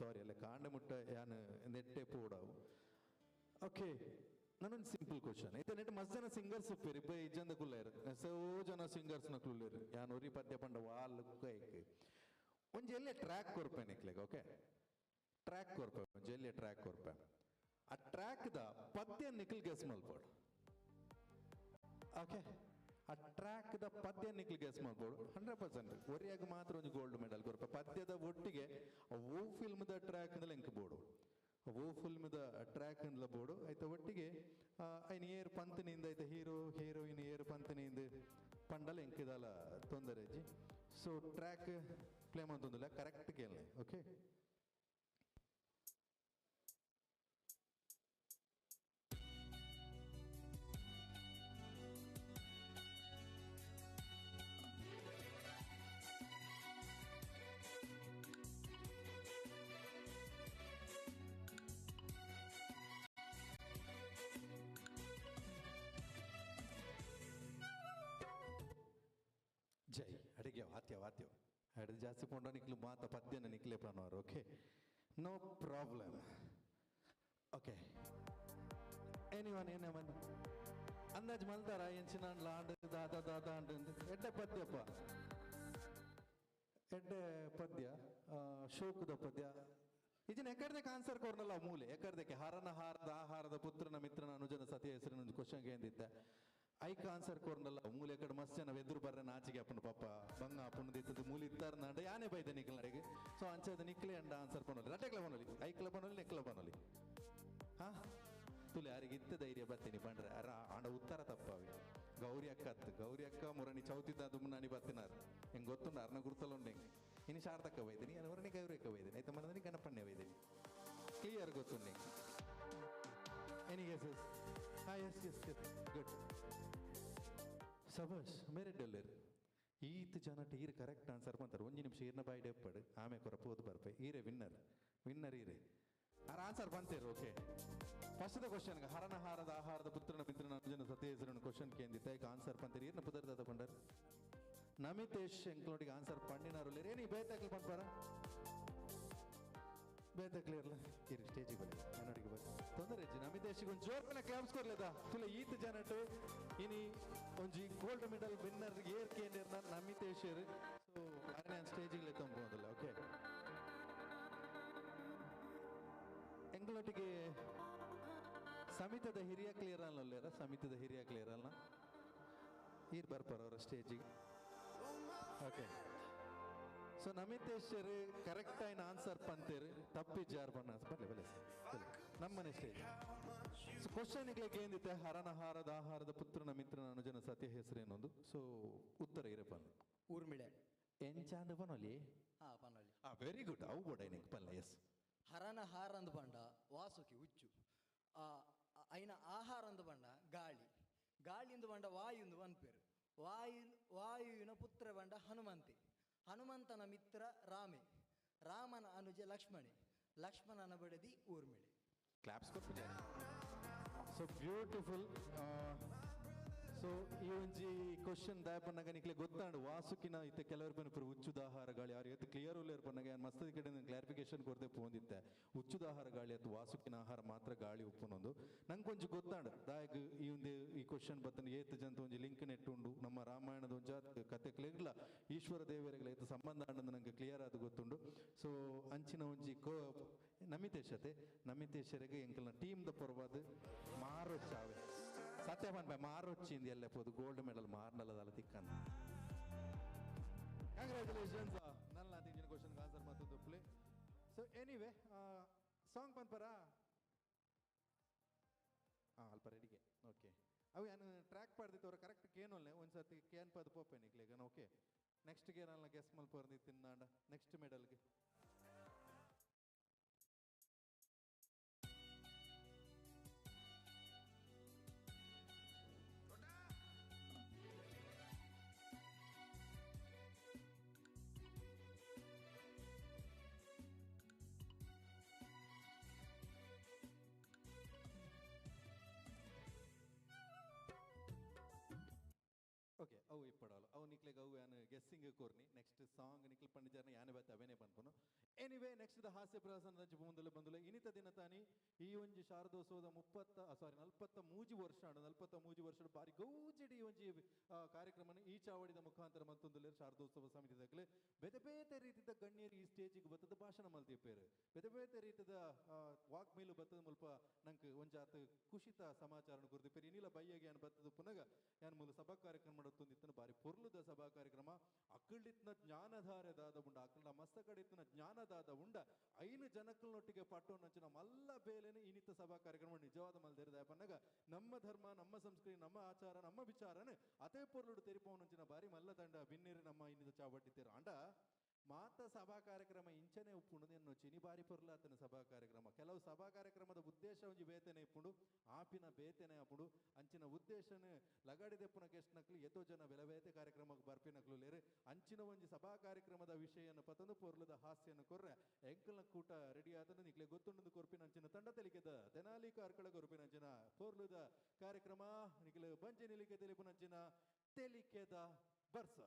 ಸಾರಿ ಅಲ್ಲ ಕಾಂಡೆ ಮುಟ್ಟ ಯಾನ್ ನೆಟ್ಟೆ ಪೋಡವು. ಓಕೆ, ನಾನೊಂದು ಸಿಂಪಲ್ ಕ್ವಶನ್ ಐತೆ. ನೆಟ್ ಮಸ್ತ್ ಜನ ಸಿಂಗರ್ಸ್ ಉಪ್ಪೇರು ಇಬ್ಬ ಇಜ್ಜಂದ ಕುಲ್ಲೇರು ಸೋ ಜನ ಸಿಂಗರ್ಸ್ ನಕುಲ್ಲೇರು ಯಾನ್ ಒರಿ ಪದ್ಯ ಪಂಡ ವಾಲ್ ಕೈಕ್ ಒಂಜಿ ಎಲ್ಲೆ ಟ್ರ್ಯಾಕ್ ಕೊರ್ಪೆ ನಿಕ್ಲೆಗ್. ಓಕೆ, ಟ್ರ್ಯಾಕ್ ಕೊರ್ಪೆ ಒಂಜಿ ಎಲ್ಲೆ ಟ್ರ್ಯಾಕ್ ಕೊರ್ಪೆ. ಆ ಟ್ರ್ಯಾಕ್ the ಪದ್ಯ ನಿಕ್ಲ್ ಗೆಸ್ ಮಲ್ಪೋಡು. ಓಕೆ, ಆ ಟ್ರ್ಯಾಕ್ the ಪದ್ಯ ನಿಕ್ಲ್ ಗೆಸ್ ಮಾಡ್ಬೋದು 100%. ಒರಿಯಾಗ ಮಾತ್ರ ಒಂದು ಗೋಲ್ಡ್ ಮೆಡಲ್ ಕೊರ್ಪ. ಪದ್ಯದ ಒಟ್ಟಿಗೆ ಓ ಫಿಲ್ಮ್ದ ಟ್ರ್ಯಾಕ್ ಅಂದ್ರೆ ಎಂಕ್ ಬೋಡು, ಓ ಫಿಲ್ಮ್ದ ಟ್ರ್ಯಾಕ್ ಅಂದ್ಲ ಬೋಡು ಆಯ್ತ. ಒಟ್ಟಿಗೆ ಐನ್ ಏರ್ ಪಂತನಿಂದ ಆಯ್ತ ಹೀರೋ ಹೀರೋಯಿನ್ ಏರ್ ಪಂತನಿಂದ ಪಂಡಲ ಎಂಕಿದಲ ತೊಂದರೆ ಅಜ್ಜಿ. ಸೊ ಟ್ರ್ಯಾಕ್ ಪ್ಲೇ ಮಾಡ್ತೊಂದಿಲ್ಲ, ಕರೆಕ್ಟ್ ಕೇಳನೆ. ಓಕೆ, ಜೈ ಅಡಿಗೆ ವಾತ್ಯ ವಾತ್ಯ ಅಡಿಗೆ ಜಾಸ್ತಿ ಪೋಂಡ ನಿಕ್ಲು ಮಾತ ಪದ್ಯನ ನಿಕ್ಲೆ ಪನವರು. Okay, no problem. Okay, anyone ಏನೇ ಬಂದು ಅಂದಾಜು ಮಲ್ತಾರ ಎಂಚಿನ ಲಾಂಡ್ ದಾದ ದಾದ ಅಂಡ್ ಎಡ್ಡೆ ಪದ್ಯಪ್ಪ, ಎಡ್ಡೆ ಪದ್ಯ, ಶೋಕದ ಪದ್ಯ. ಇದನ್ನ ಎಕರ್ದಕ್ಕೆ ಆನ್ಸರ್ ಕೊರ್ನಲ್ಲ ಮೂಲೆ ಎಕರ್ದಕ್ಕೆ ಹರನ ಹಾರದ ಆಹಾರದ ಪುತ್ರನ ಮಿತ್ರನ ಅನುಜನ ಸತಿಯ ಹೆಸರಿನ ಒಂದು ಕ್ವಶನ್ ಎಂದಿದ್ದೆ. ಐಕ್ ಆನ್ಸರ್ ಕೊರ್ನಲ್ಲ ಮೂಲೆ ಕಡೆ ಮಸ್ತ್ ಜನ ಎದುರು ಬರ್ರೆ ನಾಚಿಗೆ ಅಪ್ಪನ ಪಾಪ ಬಂಗ ಅಪ್ಪನ ದಿತ್ತದ ಮೂಲಿ ಇತ್ತಾರ ನಾಡ ಯಾನೇ ಬೈದೆ ನಿಕ್ಲರಿಗೆ. ಸೊ ಅಂಚದ ನಿಕ್ಲೆ ಅಂಡ ಆನ್ಸರ್ ಪನೊಲಿ ರಟ್ಟೆಕ್ಲ ಪನೊಲಿ ಐಕ್ಲ ಪನೊಲಿ ನೆಕ್ಲ ಪನೊಲಿ. ಹಾ ತುಲೆ ಯಾರಿಗೆ ಇತ್ತ ಧೈರ್ಯ ಬರ್ತೀನಿ ಬಂಡ್ರೆ ಅರ ಆಂಡ ಉತ್ತರ ತಪ್ಪಾವಿ. ಗೌರಿ ಅಕ್ಕ ಅತ್ತು ಗೌರಿ ಅಕ್ಕ ಮುರಣಿ ಚೌತಿದ್ದ ದುಮ್ಮನಾನಿ ಬತ್ತಿನಾರು ಹೆಂಗೆ ಗೊತ್ತುಂಡು ಅರ್ನ ಗುರ್ತಲು ಉಂಡು ಹೆಂಗೆ ಇನ್ನು ಶಾರದಕ್ಕ ಬೈದಿನಿ ಮುರಣಿ ಗೌರಿ ಅಕ್ಕ ಬೈದಿನಿ ಆಯ್ತಾ ಮನದನಿ ಗಣಪಣ್ಣೆ ಬೈದಿನಿ ಕ್ಲಿಯರ್ ಗೊತ್ತುಂಡು ಹೆಂಗೆ. Any guesses? ಹಾ, ಎಸ್ ಎಸ್ ಎಸ್, ಗುಡ್, ಸಬಾಷ್ ಮೇರೆ ಡೊಲ್ಲೇರು. ಈತ ಜನ ಈರ್ ಕರೆಕ್ಟ್ ಆನ್ಸರ್ ಬಂತಾರೆ. ಒಂಜಿ ನಿಮಿಷ ಈರ್ನ ಬಾಯಿ ಡೆಪ್ಪಡು ಆಮೆ ಕೊರ ಪೋದು ಬರ್ಪೆ. ಈರೆ ವಿನ್ನರ್, ವಿನ್ನರ್ ಈರೆ ಆರ್ ಆನ್ಸರ್ ಬಂತೇರು. ಓಕೆ, ಫಸ್ಟ್ the question ಹರನ ಹಾರದ ಆಹಾರದ ಪುತ್ರನ ಮಿತ್ರನ ಅನುಜನ ಸತ್ಯ ಹೆಸರನ್ನು ಕ್ವಶನ್ ಕೇಂದಿತ್ತ ಈಗ ಆನ್ಸರ್ ಬಂತೀರಿ. ಈರ್ನ ಪುದರ್ದಾದ ಪಂಡರ್ ನಮಿತೇಶ್ ಎಂಕ್ಲೋಡಿಗೆ ಆನ್ಸರ್ ಪಂಡಿನಾರು ಏನಿ ಬೇತಾಕ್ಲಿ ಪಂಪಾರ ಬೇತಾಕ್ಲಿ ಇರಲ್ಲ ಇರು ಸ್ಟೇಜಿಗೆ ಬರಲಿ ನನ್ನೊಡಿಗೆ ಬರ ತೊಂದರೆ ಇಜ್ಜಿ. ನಮಿತೇಶಿಗೆ ಒಂದು ಜೋರ್ಪನೆ ಕ್ಲಾಪ್ಸ್ ಕೊರ್ಲೇದ ತುಲ ಈತ ಜನಟ್ ಇನಿ ಒಂಜಿ ಗೋಲ್ಡ್ ಮೆಡಲ್ ವಿನ್ನರ್ ಏರ್ ಕೇಂದ್ರ ನಮಿತೇಶ್. ಸೊ ಅರೆ ನಾನು ಸ್ಟೇಜಿಗೆ ತಂಬೋದಿಲ್ಲ. ಓಕೆ, ಎಂಗ್ಲೊಟ್ಟಿಗೆ ಸಮಿತದ ಹಿರಿಯ ಕ್ಲಿಯರ್ ಅಲ್ಲ, ಸಮಿತದ ಹಿರಿಯ ಕ್ಲಿಯರ್ ಅಲ್ಲ ಈರ್ ಬರ್ಪಾರ ಅವರ ಸ್ಟೇಜಿಗೆ. ಓಕೆ, ಸೊ ನಮಿತೇಶ್ವರ್ ಕರೆಕ್ಟ್ ಆಯ್ನ ಆನ್ಸರ್ ಪಂತೇರು ತಪ್ಪಿ ಜಾರ್ ಬಣ್ಣ ಬರಲಿ ಬರಲಿ ನಮ್ಮನೆ ಸ್ಟೇಜ್. ಸೊ ಕ್ವಶನ್ ಏಂದಿತ್ತೆ ಹರನ ಹಾರದ ಆಹಾರದ ಪುತ್ರನ ಮಿತ್ರನ ಅನುಜನ ಸತ್ಯ ಹೆಸರೇನೊಂದು. ಸೊ ಉತ್ತರ ಇರೇ ಪನ್ಲೆ ಊರ್ಮಿಳೆ ಎಂಚಾಂದ ಪನೊಲಿ. ಹಾ ಪನೊಲಿ. ಹಾ, ವೆರಿ ಗುಡ್. ಅವು ಬೋಡ ನಿಂಗೆ ಪನ್ಲೆ. ಎಸ್, ಹರನ ಹಾರ ಅಂದ್ ಪಂಡ ವಾಸುಕಿ ಹುಚ್ಚು, ಐನ ಆಹಾರ ಅಂದ್ ಪಂಡ ಗಾಳಿ, ಗಾಳಿ ಅಂದ್ ಪಂಡ ವಾಯು ಅಂದ್ ಪನ್ಪೇರು. ವಾಯು ವಾಯುವಿನ ಪುತ್ರ ಬಂಡ ಹನುಮಂತೆ, ಹನುಮಂತನ ಮಿತ್ರ ರಾಮೆ, ರಾಮನ ಅನುಜ ಲಕ್ಷ್ಮಣೆ, ಲಕ್ಷ್ಮಣನ ಬಡದಿ ಊರ್ಮಿಳೆ. ಕ್ಲಾಪ್ಸ್ ಕೊರ್ಪಿದೆ. So beautiful. So ಈ ಒಂಜಿ ಕ್ವಶನ್ ದಾಯಪನ್ನಗ ನಿಕ್ಲೆ ಗೊತ್ತಾಂಡು ವಾಸುಕಿನ ಇತ್ತೆ ಕೆಲವರು ಪನ್ಪುರು ಉಚ್ಚುದಾಹಾರ ಗಾಳಿ ಯಾರು ಎತ್ತು ಕ್ಲಿಯರ್ ಉಲ್ಲೇರ್ ಪನ್ನಗ ಯಾನ್ ಮಸ್ತ್ ಕಡೆ ಕ್ಲಾರಿಫಿಕೇಶನ್ ಕೊರ್ದೆ ಪೋಂದಿತ್ತೆ. ಉಚ್ಚುದಾಹಾರ ಗಾಳಿ ಅತ್ತು ವಾಸುಕಿನ ಆಹಾರ ಮಾತ್ರ ಗಾಳಿ ಉಪ್ಪುನೊಂದು ನಂಗೆ ಒಂಜಿ ಗೊತ್ತಾಂಡು ದಾಯಗ್ ಈ ಒಂದು ಈ ಕ್ವಶನ್ ಬತ್ತನ ಏತ್ ಜಂತ ಒಂಜಿ ಲಿಂಕ್ ನೆಟ್ ಉಂಡು ನಮ್ಮ ರಾಮಾಯಣದ ಒಂಜಾತ್ ಕತೆಕ್ಲೆಗ್ಲ ಈಶ್ವರ ದೇವರೆಗ್ಲ ಏತ್ ಸಂಬಂಧ ಆಂಡಂದು ನಂಗೆ ಕ್ಲಿಯರ್ ಆದ್ ಗೊತ್ತುಂಡು. ಸೊ ಅಂಚಿನ ಒಂಜಿ ಕೋ ನಮಿತೇಶತೆ ನಮಿತೇಶರಿಗೆ ಎಂಕಲ್ನ ಟೀಮ್ ದ ಪೊರ್ವಾದ್ ಮಾರೊಚ್ಚಾವೆ ಸತ್ಯ ಪನ್ಪೆ ಮಾರೊಚ್ಚಿಂದ ಎಲ್ಲ ಪೋದು ಗೋಲ್ಡ್ ಮೆಡಲ್ ಮಾರ್ನಲ್ಲದಲ್ಲ ತಿಕ್ಕಂದ. ಕಂಗ್ರ್ಯಾಚುಲೇಷನ್ಸ್. ನನ್ನ ಇಂಜಿನ್ ಕ್ವಶನ್ ಆನ್ಸರ್ ಮತ್ತೊಂದು ಪ್ಲೇ. ಸೊ ಎನಿವೆ ಸಾಂಗ್ ಪನ್ಪರ ಅಲ್ಪ ರೆಡಿಗೆ ಓಕೆ. ಅವು ಯಾನು ಟ್ರ್ಯಾಕ್ ಪಾಡ್ದಿತ್ತು ಅವ್ರ ಕರೆಕ್ಟ್ ಕೇನೊಲ್ಲೆ ಒಂದ್ಸತಿ ಕೇನ್ ಪದ ಪೋಪೆ ನಿಕ್ಲೆಗ. ಓಕೆ ನೆಕ್ಸ್ಟ್ ಗೇನಲ್ಲ ಗೆಸ್ ಮಲ್ಪರ್ದಿ ತಿನ್ನಾಂಡ ನೆಕ್ಸ್ಟ್ ಮೆಡಲ್ಗೆ. ಓಕೆ ಅವು ಇಪ್ಪಡೋಲ್ಲ ಅವು ನಿಕ್ಲೆಗ್ ಅವು ಯಾನ್ ಗೆಸ್ಸಿಂಗ್ ಕೋರ್ನಿ ನೆಕ್ಸ್ಟ್ ಸಾಂಗ್ ನಿಕ್ಲ್ ಪಂಡಿಜಾರ್ನ ಯಾನೆ ಬತ್ತ ಅವೇನೆ ಪನ್ಪುನು. ಎನಿವೇ ನೆಕ್ಸ್ಟ್ the ಹಾಸ್ಯ ಪ್ರಹಸನದ ಮುಂದಲು ಬಂದುಲ ಇನಿತ ದಿನ ತಾನಿ ಈ ಒಂಜಿ ಶಾರದೋತ್ಸವದ 43 ವರ್ಷ ಅಂಡು 43 ವರ್ಷ ಬಾರಿ ಗೌಜಿಡಿ ಈ ಒಂಜಿ ಕಾರ್ಯಕ್ರಮನ ಈ ಚಾವಡಿದ ಮುಖಾಂತರ ಮತ್ತೊಂದು ಶಾರದೋತ್ಸವ ಸಮಿತಿ ದಕ್ಲೆ ಬೇತೆ ಬೇತೆ ರೀತಿದ ಗಣ್ಯರು ಈ ಸ್ಟೇಜಿಗೆ ಬತ್ತದ ಭಾಷಣ ಮಲ್ತಿಪ್ಪೇರು ಬೇತೆ ಬೇತೆ ರೀತಿದ ವಾಗ್ಮೇಲು ಬತ್ತದ ಮುಲ್ಪ ನಂಗೆ ಒಂಜಾತ್ ಕುಶಿತ ಸಮಾಚಾರನ ಗುರುದಿಪ್ಪೇರು ಇನಿಲ ಬಯ್ಯಗೆ ಯಾನ್ ಬತ್ತದ ಪುನಗ ಯಾನ್ ಮೂಲ ಸಭಾ ಕಾರ್ಯಕ್ರಮ ತುಂದಿತ್ತನ ಬಾರಿ ಪೊರ್ಲುದ ಸಭಾ ಕಾರ್ಯಕ್ರಮ ಅಕ್ಕಳಿತ್ನ ಜ್ಞಾನಧಾರೆ ದಾದ ಉಂಡ ಅಕ್ಕಳ ಮಸ್ತಕಡಿತ್ನ ಜ್ಞಾನದಾದ ಉಂಡ ಐನು ಜನಕ್ಕಲ್ನೊಟ್ಟಿಗೆ ಪಟ್ಟೋನಂಚಿನ ಮಲ್ಲ ಬೇಲೆನೆ ಇನಿತ ಸಭಾ ಕಾರ್ಯಕ್ರಮ ನಿಜವಾದ ಮಲ್ದೇರದ ಪನ್ನಗ ನಮ್ಮ ಧರ್ಮ ನಮ್ಮ ಸಂಸ್ಕೃತಿ ನಮ್ಮ ಆಚಾರ ನಮ್ಮ ವಿಚಾರನೆ ಅದೇ ಪೊರ್ಲುಡು ತೆರಿಪವನಂಚಿನ ಬಾರಿ ಮಲ್ಲ ದಂಡ ಬಿನ್ನಿರು ನಮ್ಮ ಇನ್ನಿದ ಚಾವಟ್ಟಿತ್ತೀರ ಅಂಡ ಮಾತ ಸಭಾ ಕಾರ್ಯಕ್ರಮ ಇಂಚನೆ ಉಪ್ಪುಂಡು ಎನ್ನು ಚಿನಿ ಬಾರಿ ಪೊರ್ಲಾತನ ಸಭಾ ಕಾರ್ಯಕ್ರಮ ಕೆಲವು ಸಭಾ ಕಾರ್ಯಕ್ರಮದ ಉದ್ದೇಶ ಒಂಜಿ ಬೇತನೆ ಇಪ್ಪುಂಡು ಆಪಿನ ಬೇತನೆ ಆಪುಂಡು ಅಂಚಿನ ಉದ್ದೇಶನ ಲಗಾಡಿದೆಪ್ಪುನ ಕೆಸ್ನಕ್ಲು ಎತೋ ಜನ ಬೆಲಬೇತೆ ಕಾರ್ಯಕ್ರಮಕ್ಕೆ ಬರ್ಪಿನಕ್ಲು ಲೇರು ಅಂಚಿನ ಒಂಜಿ ಸಭಾ ಕಾರ್ಯಕ್ರಮದ ವಿಷಯನ ಪತಂದು ಪೊರ್ಲದ ಹಾಸ್ಯನ ಕೊರ್ರೆ ಎಂಕಲ್ನ ಕೂಟ ರೆಡಿ ಆತನ ನಿಕ್ಲೆ ಗೊತ್ತುಂಡು ಕೊರ್ಪಿನ ಅಂಚಿನ ತಂಡ ತೆಲಿಕೆದ ತೆನಾಲಿ ಕಾರ್ಕಳ ಕೊರ್ಪಿನ ಅಂಚಿನ ಪೊರ್ಲುದ ಕಾರ್ಯಕ್ರಮ ನಿಕ್ಲೆ ಬಂಜೆ ನಿಲಿಕೆ ತೆಲಿಪುನ ಅಂಚಿನ ತೆಲಿಕೆದ ಬರ್ಸ.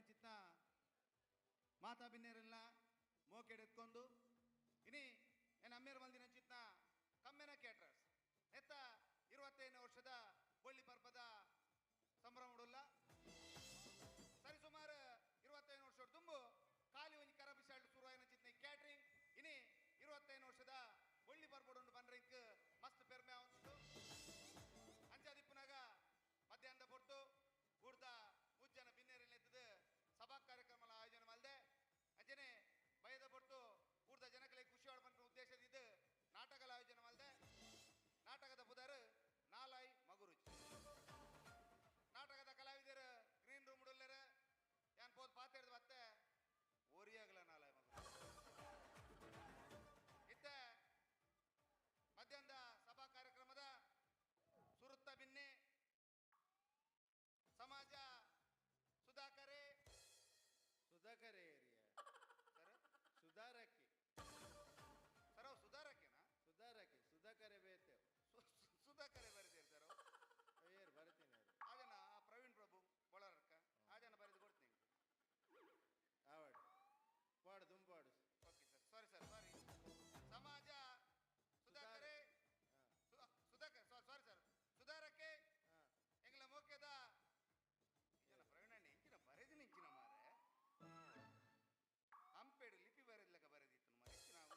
ಚಿತ್ತ ಮಾತಾ ಬಿನ್ನೇರೆಲ್ಲ ಮೋಕೆಡೆತ್ಕೊಂಡು ಇನಿ ಏನ್ ಅಮ್ಮೇರ್ ಮಲ್ದಿನ ಚಿತ್ತ ಕಮ್ಮೆನ ಕ್ಯಾಟ್ರರ್ಸ್ ನೆತ್ತ 25 ವರ್ಷದ ಬೊಳ್ಳಿ ಪರ್ಬದ ಸಂಭ್ರಮ ಸರಿ ಸುಮಾರು 25 ವರ್ಷ ತುಂಬು ಖಾಲಿ ಒಂಜಿ ಕರಬಿಸಾಳು ಶುರುವಾಯಿನ ಚಿತ್ನ ಕ್ಯಾಟ್ರಿಂಗ್ ಇನಿ 25 ವರ್ಷದ ಬೊಳ್ಳಿ ಪರ್ಬಡುಂಡು ಪನ್ರಿಂಕ್ ಮಸ್ತ್ ಪೆರ್ಮೆ ಆವೊಂದುಂಡು. ಅಂಚಾದಿಪ್ಪುನಾಗ ಮಧ್ಯಾಹ್ನದ ಪೊರ್ತು ಊರ್ದ ಮುಜ್ಜನ ಬಿನ್ನೇರೆಲ್ಲ ಸಭಾ ಕಾರ್ಯಕ್ರಮ ಆಯೋಜನೆ ಮಲ್ದೆ ಅಂಚನೆ ಭಯದ ಪೊರ್ತು ಊರ್ದ ಜನಕಲೆ ಖುಷಿ ಪನ್ಪಿನ ಉದ್ದೇಶದಿದ್ದು ನಾಟಕಲ ಆಯೋಜನೆ ಮಲ್ದೆ. ನಾಟಕದ ಪುದರ್ ನಾಲಾಯ್ ಮಗುರುಜಿ. ನಾಟಕದ ಕಲಾವಿದರು ಗ್ರೀನ್ ರೂಮ್ ಉಳ್ಳೇರ ಯಾನ್ ಪೋದ್ ಪಾತೇರ್ದು ಬತ್ತೆ ಓರಿಯಾಗಲ ನಾಲಾಯ್ ಮಗುರು. ಇತ್ತ ಮಧ್ಯಾಹ್ನದ ಸಭಾ ಕಾರ್ಯಕ್ರಮದ ಸುರುತ್ತ ಬಿನ್ನೆ ಸಮಾಜ ಸುಧಾಕರೆ ಸುಧಾಕರೆ ಏರಿಯಾ ಸರ್ ಸುಧಾರಕ್ಕೆ ಸರ್ ಅವು ಸುಧಾರಕ್ಕೆನಾ? ಸುಧಾರಕ್ಕೆ ಸುಧಾಕರೆ ಬೇತೆ ಸುಧಾಕರೆ ಬರೆದಿರಿ ಸರ್ ಏರ್ ಬರಿತೀನಿ ಆಜನ ಆ ಪ್ರವೀಣ್ ಪ್ರಭು ಬೊಳರಕ್ಕ ಆಜನ ಬರೆದು ಕೊಡ್ತೀನಿ. ಆವಾಡು ಪಾಡು ದುಂಪಾಡು. Okay sir sorry sir sorry. ಸಮಾಜ ಸುಧಾಕರೆ ಸುಧಾಕರ್ ಸಾರಿ ಸರ್ ಸುಧಾರಕ್ಕೆ ಎಂಗ್ಲ ಮೋಕೆದ ಇಂಚಿನ ಪ್ರವೀಣಣ್ಣ ಇಂಚಿನ ಬರೆದಿನ ಇಂಚಿನ ಮಾರೆ ಅಂಪೇಡು ಲಿಪಿ ಬರೆದ್ಲಕ ಬರೆದಿತ್ತು ಮಾರೆ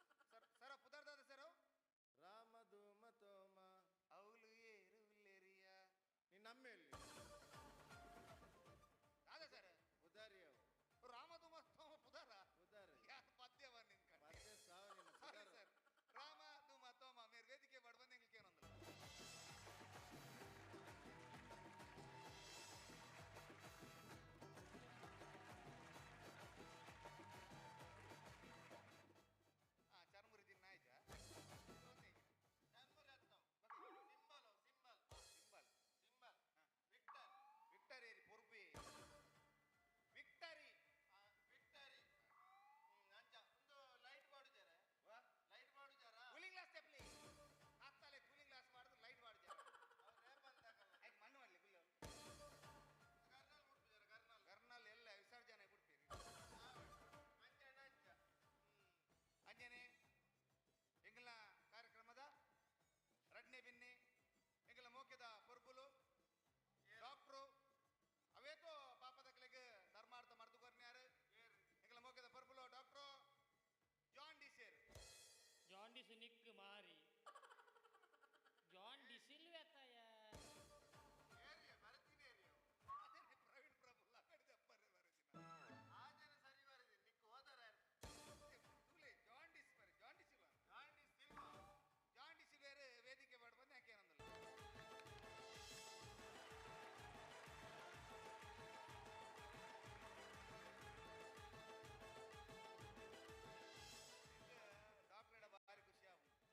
ಇಂಚಿನ ಸರ್ ಸರ ಪುದರ್ದಾದ ಸರ್ ಎಮ್ಮೆ ದಾದಾ ಸರ್ ಉದಾರಿ ಅವು ರಾಮ ದುಮ ತೋಮ ಪುದಾರ ಪುದಾರ್ ಯಾರು ಪದ್ಯ ಬಂದಿನ ಪದ್ಯ ಸಾವ ನಿನ್ನ ಸಾರಿ ಪುದಾರ್. ಸರ್ ರಾಮ ದುಮ ತೋಮ ಮೇರ್ ವೇದಿಕೆ ಬಡ್ ಬಂದ ಎಂಗ್ಲಿಕ್ಕೆ ಏನೊಂದಿಲ್ಲ. ಆ ಚರ್ಮುರಿ ದಿನ ಆಯ್ತಾ? Churmuri ಅತ್ತವು symbol symbol symbol symbol Victor. Victor ಏರಿ ಪೊರ್ಬಿ ವಿಕ್ಟರಿ. ವಿಕ್ಟರಿ ಅಂಚ ಒಂದು ಲೈಟ್ ಬಾಡುಜಾರ, ಲೈಟ್ ಬಾಡುಜಾರ. ಕೂಲಿಂಗ್ ಗ್ಲಾಸ್ ತೆಪ್ಲಿ ಹಾಕ್ತಾಲೆ, ಕೂಲಿಂಗ್ ಗ್ಲಾಸ್ ಮಾಡಿದ್ರೆ ಲೈಟ್ ಮಾಡಿದ್ಯಾರ. ಆಯ್ತು, ಮಣ್ಣು ಮಾಡಲಿ ಗುಲ್ಲ. ಕರ್ನಲ್ ಬಿಡ್ಪಿಜಾರ, ಕರ್ನಲ್. ಕರ್ನಲ್ ಎಲ್ಲ ವಿಸರ್ಜನೆ ಬಿಡ್ತೀರಿ. ಅಂಚ ಅಂಚ. ಅಂಜನೆ ಎಂಗಲ ಕಾರ್ಯಕ್ರಮದ ರಡ್ನೆ ಬಿನ್ನಿ ಎಂಗಲ ಮೋಕೆದ ಪೊರ್ಬುಲು ಡಾಕ್ಟ್ರು ಅವೇತೋ ಪಾಪದ ಕಲೆಗೆ ಧರ್ಮಾರ್ಥ ಮರ್ದು ಕೊರ್ನ್ಯಾರು. ಎಂಗಲ ಮೋಕೆದ ಪೊರ್ಬುಲು ಡಾಕ್ಟ್ರು ಜಾನ್ ಡಿಸೇರ್. ಜಾಂಡಿಸ್ ನಿಕ್ ಮಾರಿ ಜಾನ್ ಡಿಸಿಲ್ವೆ ಅತ್ತಾಯ. ಏರಿಯ ಬರತೀನಿ ಏರಿಯ. ಅದೇ ಪ್ರವೀಣ್ ಪ್ರಭು ಲಗಡೆ ದಪ್ಪರೆ ಬರದಿನ. ಆ ಜನ ಸರಿ ಬರದಿ ನಿಕ್ ಹೋದರ. ತೂಲೆ ಜಾಂಡಿಸ್ ಬರೆ, ಜಾಂಡಿಸ್ ಇಲ್ಲ. Jaundice Silva. ಜಾಂಡಿಸ್ ಬೇರೆ ವೇದಿಕೆ ಮಾಡಿ ಬಂದು ಯಾಕೆ ಏನಂದಲ್ಲ. ಡಾಕ್ಟರ್ ಭಾರಿ ಖುಷಿ ಆಗುದು.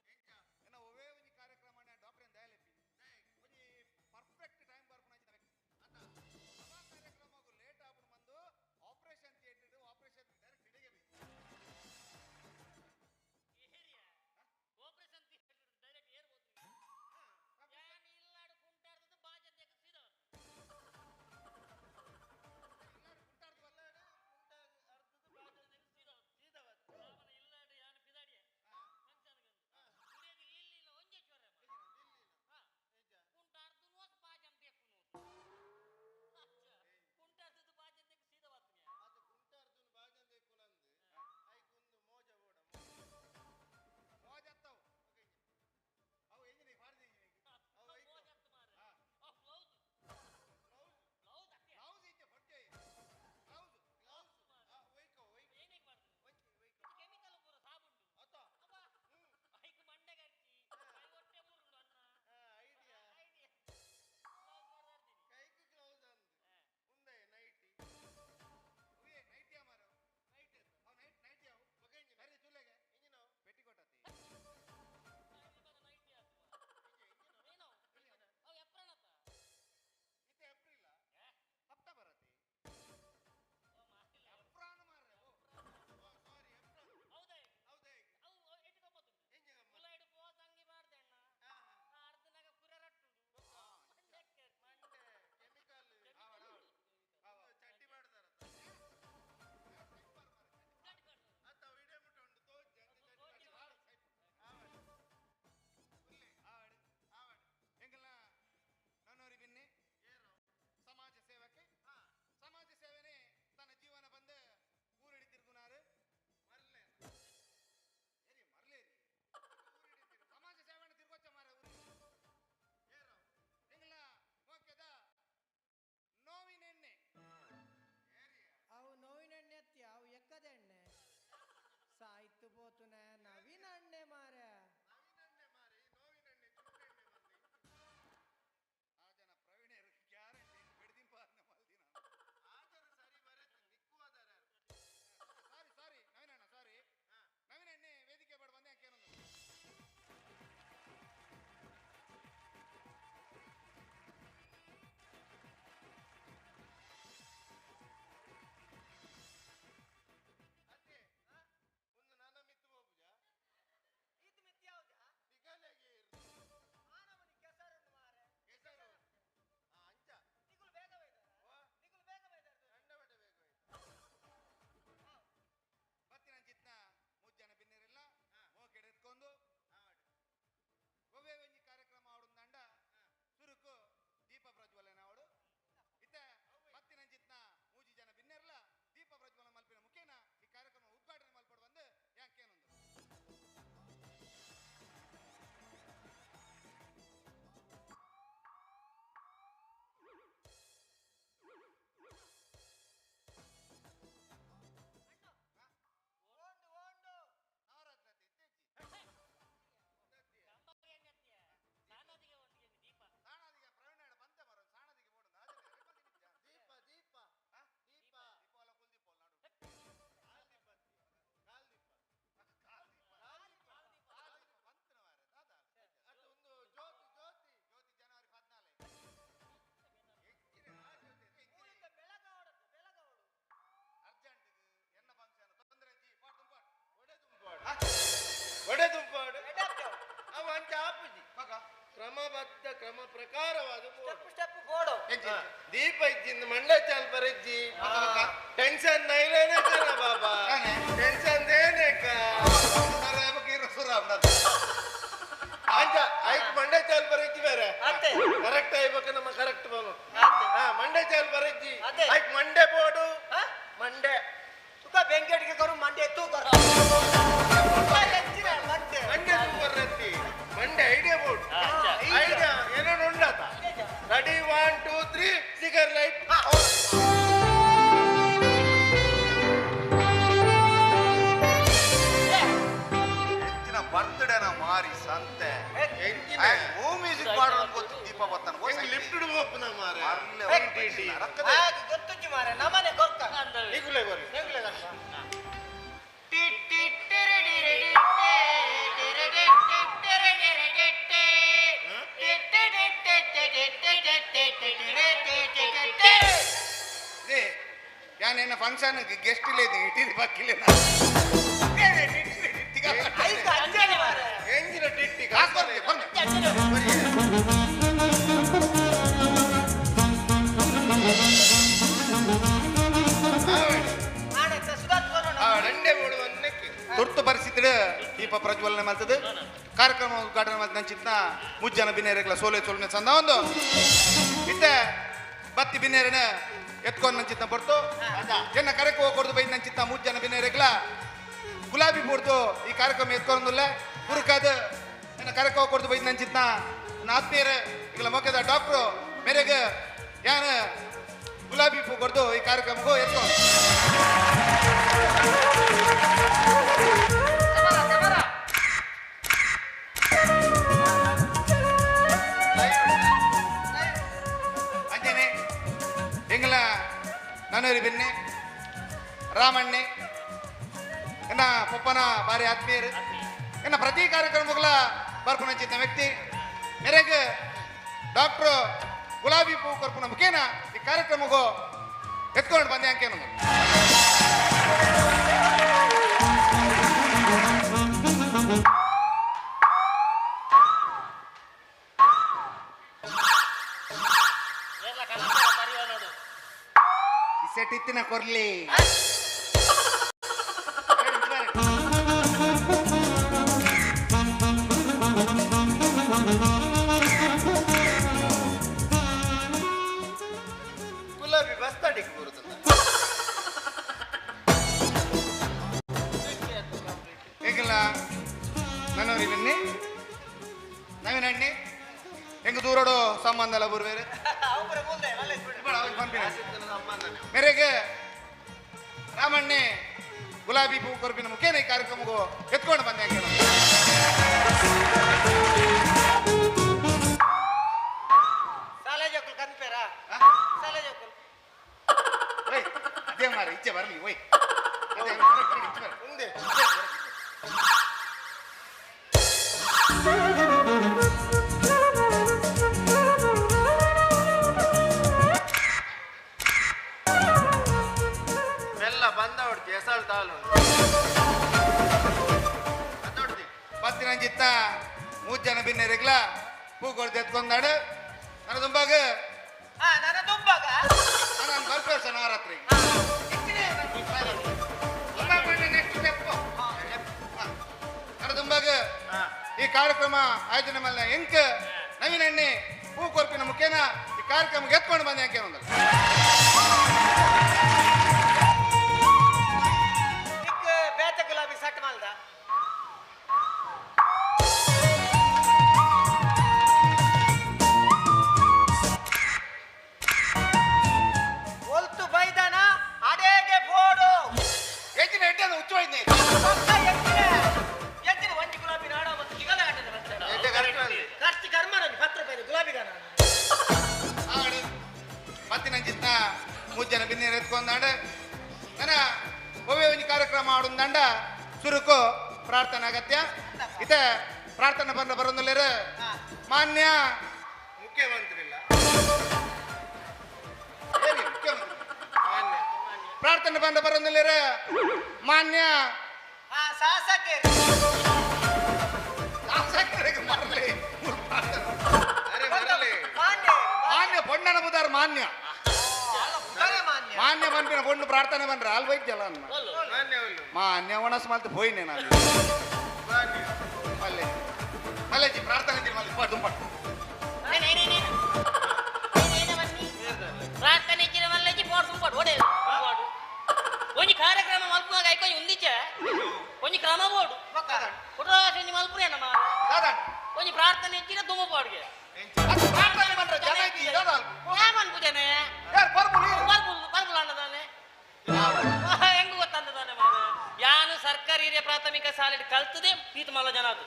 ನಿಧಾನವಾದ ಸ್ಟೆಪ್ ಬೋಡು ದೀಪ ಇಜ್ಜಿಂದ ಮಂಡೆ ಚಾಲ್ ಬರಜ್ಜಿ ಟೆನ್ಷನ್ ನೈಲೇನೆ ಕರ ಬಾಬಾ ಟೆನ್ಷನ್ ದೇನೇಕ ಅಂಚ ಐಕ್ ಮಂಡೆ ಚಾಲ್ ಬರಜ್ಜಿ ಬೇರೆ ಕರೆಕ್ಟ್ ಆಯ್ಬೇಕು ನಮ್ಮ ಕರೆಕ್ಟ್ ಬಾನು ಹಾ ಮಂಡೆ ಚಾಲ್ ಬರಜ್ಜಿ ಐಕ್ ಮಂಡೆ ಬೋಡು ಮಂಡೆ ತುಕ ಬೆಂಕಿ ಕರು ಮಂಡೆ ತೂ ಕರು ಮಂಡೆ ತೂ ಬರ್ರತ್ತಿ ಮಂಡೆ ಐಡಿಯಾ ಬೋರ್ಡ್ ಐಡಿಯಾ ಏನೋ ಉಂಡಾತ ರೆಡಿ 1 2 3 ಸಿಗರ್ ಲೈಟ್ ಹೆಚ್ಚಿನ ಬರ್ತ್ಡೇನ ಮಾರಿ ಸಂತೆ ಓ ಮ್ಯೂಸಿಕ್ ಮಾಡೋದು ಗೊತ್ತು ದೀಪ ಬತ್ತಾನ ಲಿಫ್ಟ್ ಹೋಗ್ಪುನ ಮಾರೆ ಗೊತ್ತುಜ್ಜಿ ಮಾರೆ ನಮ್ಮನೆ ಕೊರ್ಕ ನಿಗುಲೆ ಬರ್ರಿ ನಿಗುಲೆ ಕೊರ್ಕ ಯಾನೇನ ಫಂಕ್ಷನ್ ಗೆಸ್ಟ್ ಇಲ್ಲ ಇಟ್ಟಿರಿ ಬಾಕಿಲ್ಲ ಎಂಜಿನ ಟಿಟ್ಟಿ ತುರ್ತು ಪರಿಸ್ಥಿತಿ ದೀಪ ಪ್ರಜ್ವಲನೆ ಮಾಡ್ತದೆ ಕಾರ್ಯಕ್ರಮ ಉದ್ಘಾಟನೆ ಮಾಡ್ತದೆ ನಂಚಿತ್ನ ಮುಜ್ಜನ ಬಿನ್ನೇರೆಗ್ಲ ಸೋಲೆ ಸೋಲ್ನೆ ಸಂದ ಒಂದು ಇತ್ತೆ ಬತ್ತಿ ಬಿನ್ನೇರನ ಎತ್ಕೊಂಡು ನಂಚಿತ್ನ ಬರ್ತು ಎನ್ನ ಕರೆಕ್ ಹೋಗ್ಕೊಡ್ದು ಬೈದ್ ನಂಚಿತ್ನ ಮುಜ್ಜನ ಬಿನ್ನೇರೆಗ್ಲ ಗುಲಾಬಿ ಪೂರ್ತು ಈ ಕಾರ್ಯಕ್ರಮ ಎತ್ಕೊಂಡುಲ್ಲ ಪುರುಕಾದ ಎನ್ನ ಕರೆಕ್ ಹೋಗ್ಕೊಡ್ದು ಬೈದ್ ನಂಚಿತ್ನ ನನ್ನ ಆತ್ಮೀಯರ ಈಗಲ ಮೊಕ್ಕದ ಡಾಕ್ಟ್ರು ಮೇರೆಗೆ ಯಾನ ಗುಲಾಬಿ ಪೂ ಕೊಡ್ದು ಈ ಕಾರ್ಯಕ್ರಮಕ್ಕೂ ಎತ್ಕೊಂಡು ಅಂಜನೆ ಎಂಗಲ ನಾನೂರಿ ಬೆನ್ನೆ ರಾಮಣ್ಣೆ ಎನ್ನ ಪೊಪ್ಪನ ಭಾರಿ ಆತ್ಮೀಯರು ಎನ್ನ ಪ್ರತಿ ಕಾರ್ಯಕ್ರಮಗಳ ಬರ್ಪುನಂಚಿದ್ದ ವ್ಯಕ್ತಿ ಮೇರೆಗೆ ಡಾಕ್ಟ್ರು ಗುಲಾಬಿ ಹೂ ಕೊರ್ಪುನ ಮುಖೇನ ಈ ಕಾರ್ಯಕ್ರಮಕ್ಕೂ ಎತ್ಕೊಂಡು ಬಂದೆ ಅಂಕೇನು ಸೆಟ್ ಇತ್ತಿನ ಕೊರ್ಲಿ ಗುಲಾಬಿ ಬಸ್ತಾಡಿಗೆ ಬರುತ್ತಲ್ಲ ಹೇಗಿಲ್ಲ ನನ್ನವರಿ ಬನ್ನಿ ನವೀನ ಅಣ್ಣಿ ಹೆಂಗ ದೂರೋಡು ಸಂಬಂಧ ಎಲ್ಲ ಬರುವೇರು ಮೇರೆಗೆ ರಾಮಣ್ಣೆ ಗುಲಾಬಿ ಹೂ ಕೊರಪಿನ ಮುಖೇನ ಈ ಕಾರ್ಯಕ್ರಮಕ್ಕೂ ಎತ್ಕೊಂಡು ಬಂದೆ ಹಂಗೆ ಸಾಲೆ ಜೋಕುಲು ಕನ್ಪೇರಾ ಸಾಲೆ ಜೋಕುಲು ಓಯ್ ಅದೇ ಮಾರ ಇಚ್ಛೆ ಬರಲಿ ಓಯ್ ಅದೇ ಇಚ್ಛೆ ಬರಲಿ ಮುಂದೆ ಮೆಲ್ಲ ಬಂದ ಹೊಡ್ತಿ ಎಸಳ್ ತಾಳು ಪತ್ತಿನಂಜಿತ್ತ ಮೂರು ಜನ ಬಿನ್ನೆರೆಗ್ಲ ಹೂ ಕೊಡ್ದು ಎತ್ಕೊಂಡಾಡು ನನ್ನ ತುಂಬಾಗ ನನ್ನ ತುಂಬಾಗ ನಾನು ಬರ್ಪೇಸ ನವರಾತ್ರಿ ನನ್ನ ತುಂಬಾಗ ಈ ಕಾರ್ಯಕ್ರಮ ಆಯೋಜನೆ ಮೇಲೆ ಎಂಕ್ ನವೀನ ಎಣ್ಣೆ ಹೂ ಕೊರ್ಪಿನ ಮುಖೇನ ಈ ಕಾರ್ಯಕ್ರಮಕ್ಕೆ ಎತ್ಕೊಂಡು ಬಂದೆ ಅಂಕೆ ಒಂದು ಬೇತ ಗುಲಾಬಿ ಸಟ್ ಮಾಲ್ದ ಒಲ್ತು ಬೈದನ ಅಡೇಗೆ ಬೋಡು ಎಜ್ಜಿನ ಎಡ್ಡೆ ಹುಚ್ಚು ಹೋಯ್ತು ಎಜ್ಜಿನ ಒಂಜಿ ಗುಲಾಬಿ ನಾಡ ಮತ್ತು ಜಿಗದ ಗಂಟೆ ಖರ್ಚು ಕರ್ಮ ನಾನು ಪತ್ರ ರೂಪಾಯಿ ಗುಲಾಬಿ ಗಾನ ಆಡು ಪತ್ತಿನಂಚಿತ್ನ ಮೂರು ಜನ ಬಿನ್ನೇರು ಎತ್ಕೊಂಡಾಡು ನನ್ನ ಒಮ್ಮೆ ಒಂಜಿ ಕಾರ್ಯಕ್ರಮ ಆಡುಂದಂಡ ಸುರುಕು ಪ್ರಾರ್ಥನೆ ಅಗತ್ಯ ಇತ್ತೆ ಪ್ರಾರ್ಥನೆ ಬಂದ ಬರೋದಿಲ್ಲ ಮಾನ್ಯ ಮುಖ್ಯಮಂತ್ರಿ ಇಲ್ಲ ಏನಿ ಮುಖ್ಯಮಂತ್ರಿ ಪ್ರಾರ್ಥನೆ ಬಂದ ಬರೋದಿಲ್ಲ ಮಾನ್ಯ ಶಾಸಕರು ಶಾಸಕರಿಗೆ ಮರಲಿ ಅರೆ ಮರಲಿ ಮಾನ್ಯ ಪೊಣ್ಣನ ಬುದಾರ್ ಮಾನ್ಯ ಮಾನ್ಯ ಪನ್ಪಿನ ಪೊಣ್ಣು ಪ್ರಾರ್ಥನೆ ಬಂದ್ರೆ ಅಲ್ಲಿ ವೈದ್ಯಲ್ಲ ಮಾನ್ಯ ಒಣಸ್ ಮಲ್ತು ಪೋಯಿನೆ ನಾನು ಮಲ್ಲೆ ಮಲ್ಲೆಜಿ ಪ್ರಾರ್ಥನೆ ಮಲ್ಲೆ ಪಾಡು ದುಂಪಾಡು ಪ್ರಾರ್ಥನೆ ಇಚ್ಚಿನ ಮಲ್ಲೆಜಿ ಪಾಡು ದುಂಪಾಡು ಒಡೆ ಒಂಜಿ ಕಾರ್ಯಕ್ರಮ ಮಲ್ಪುನಾಗ ಐಕೊಂಜಿ ಉಂದಿಚೆ ಒಂಜಿ ಕ್ರಮ ಬೋಡು ಒಂಜಿ ಮಲ್ಪುನೇನ ಮಾರ ಒಂಜಿ ಪ್ರಾರ್ಥನೆ ಇಚ್ಚಿನ ದುಮ್ಮ ಪಾಡುಗೆ ಪ್ರಾರ್ಥನೆ ಬಂದ್ರೆ ಜನ ಪೂಜನೆ ಪರ್ಬುಲ್ ಅಣ್ಣದಾನೆ ಹೆಂಗು ಗೊತ್ತಂದಾನೆ ಮಾರ ಯಾನು ಸರ್ಕಾರಿ ಹಿರಿಯ ಪ್ರಾಥಮಿಕ ಶಾಲೆ ಕಲ್ತದೆ ಈತ ಮಲ್ಲ ಜನ ಅದು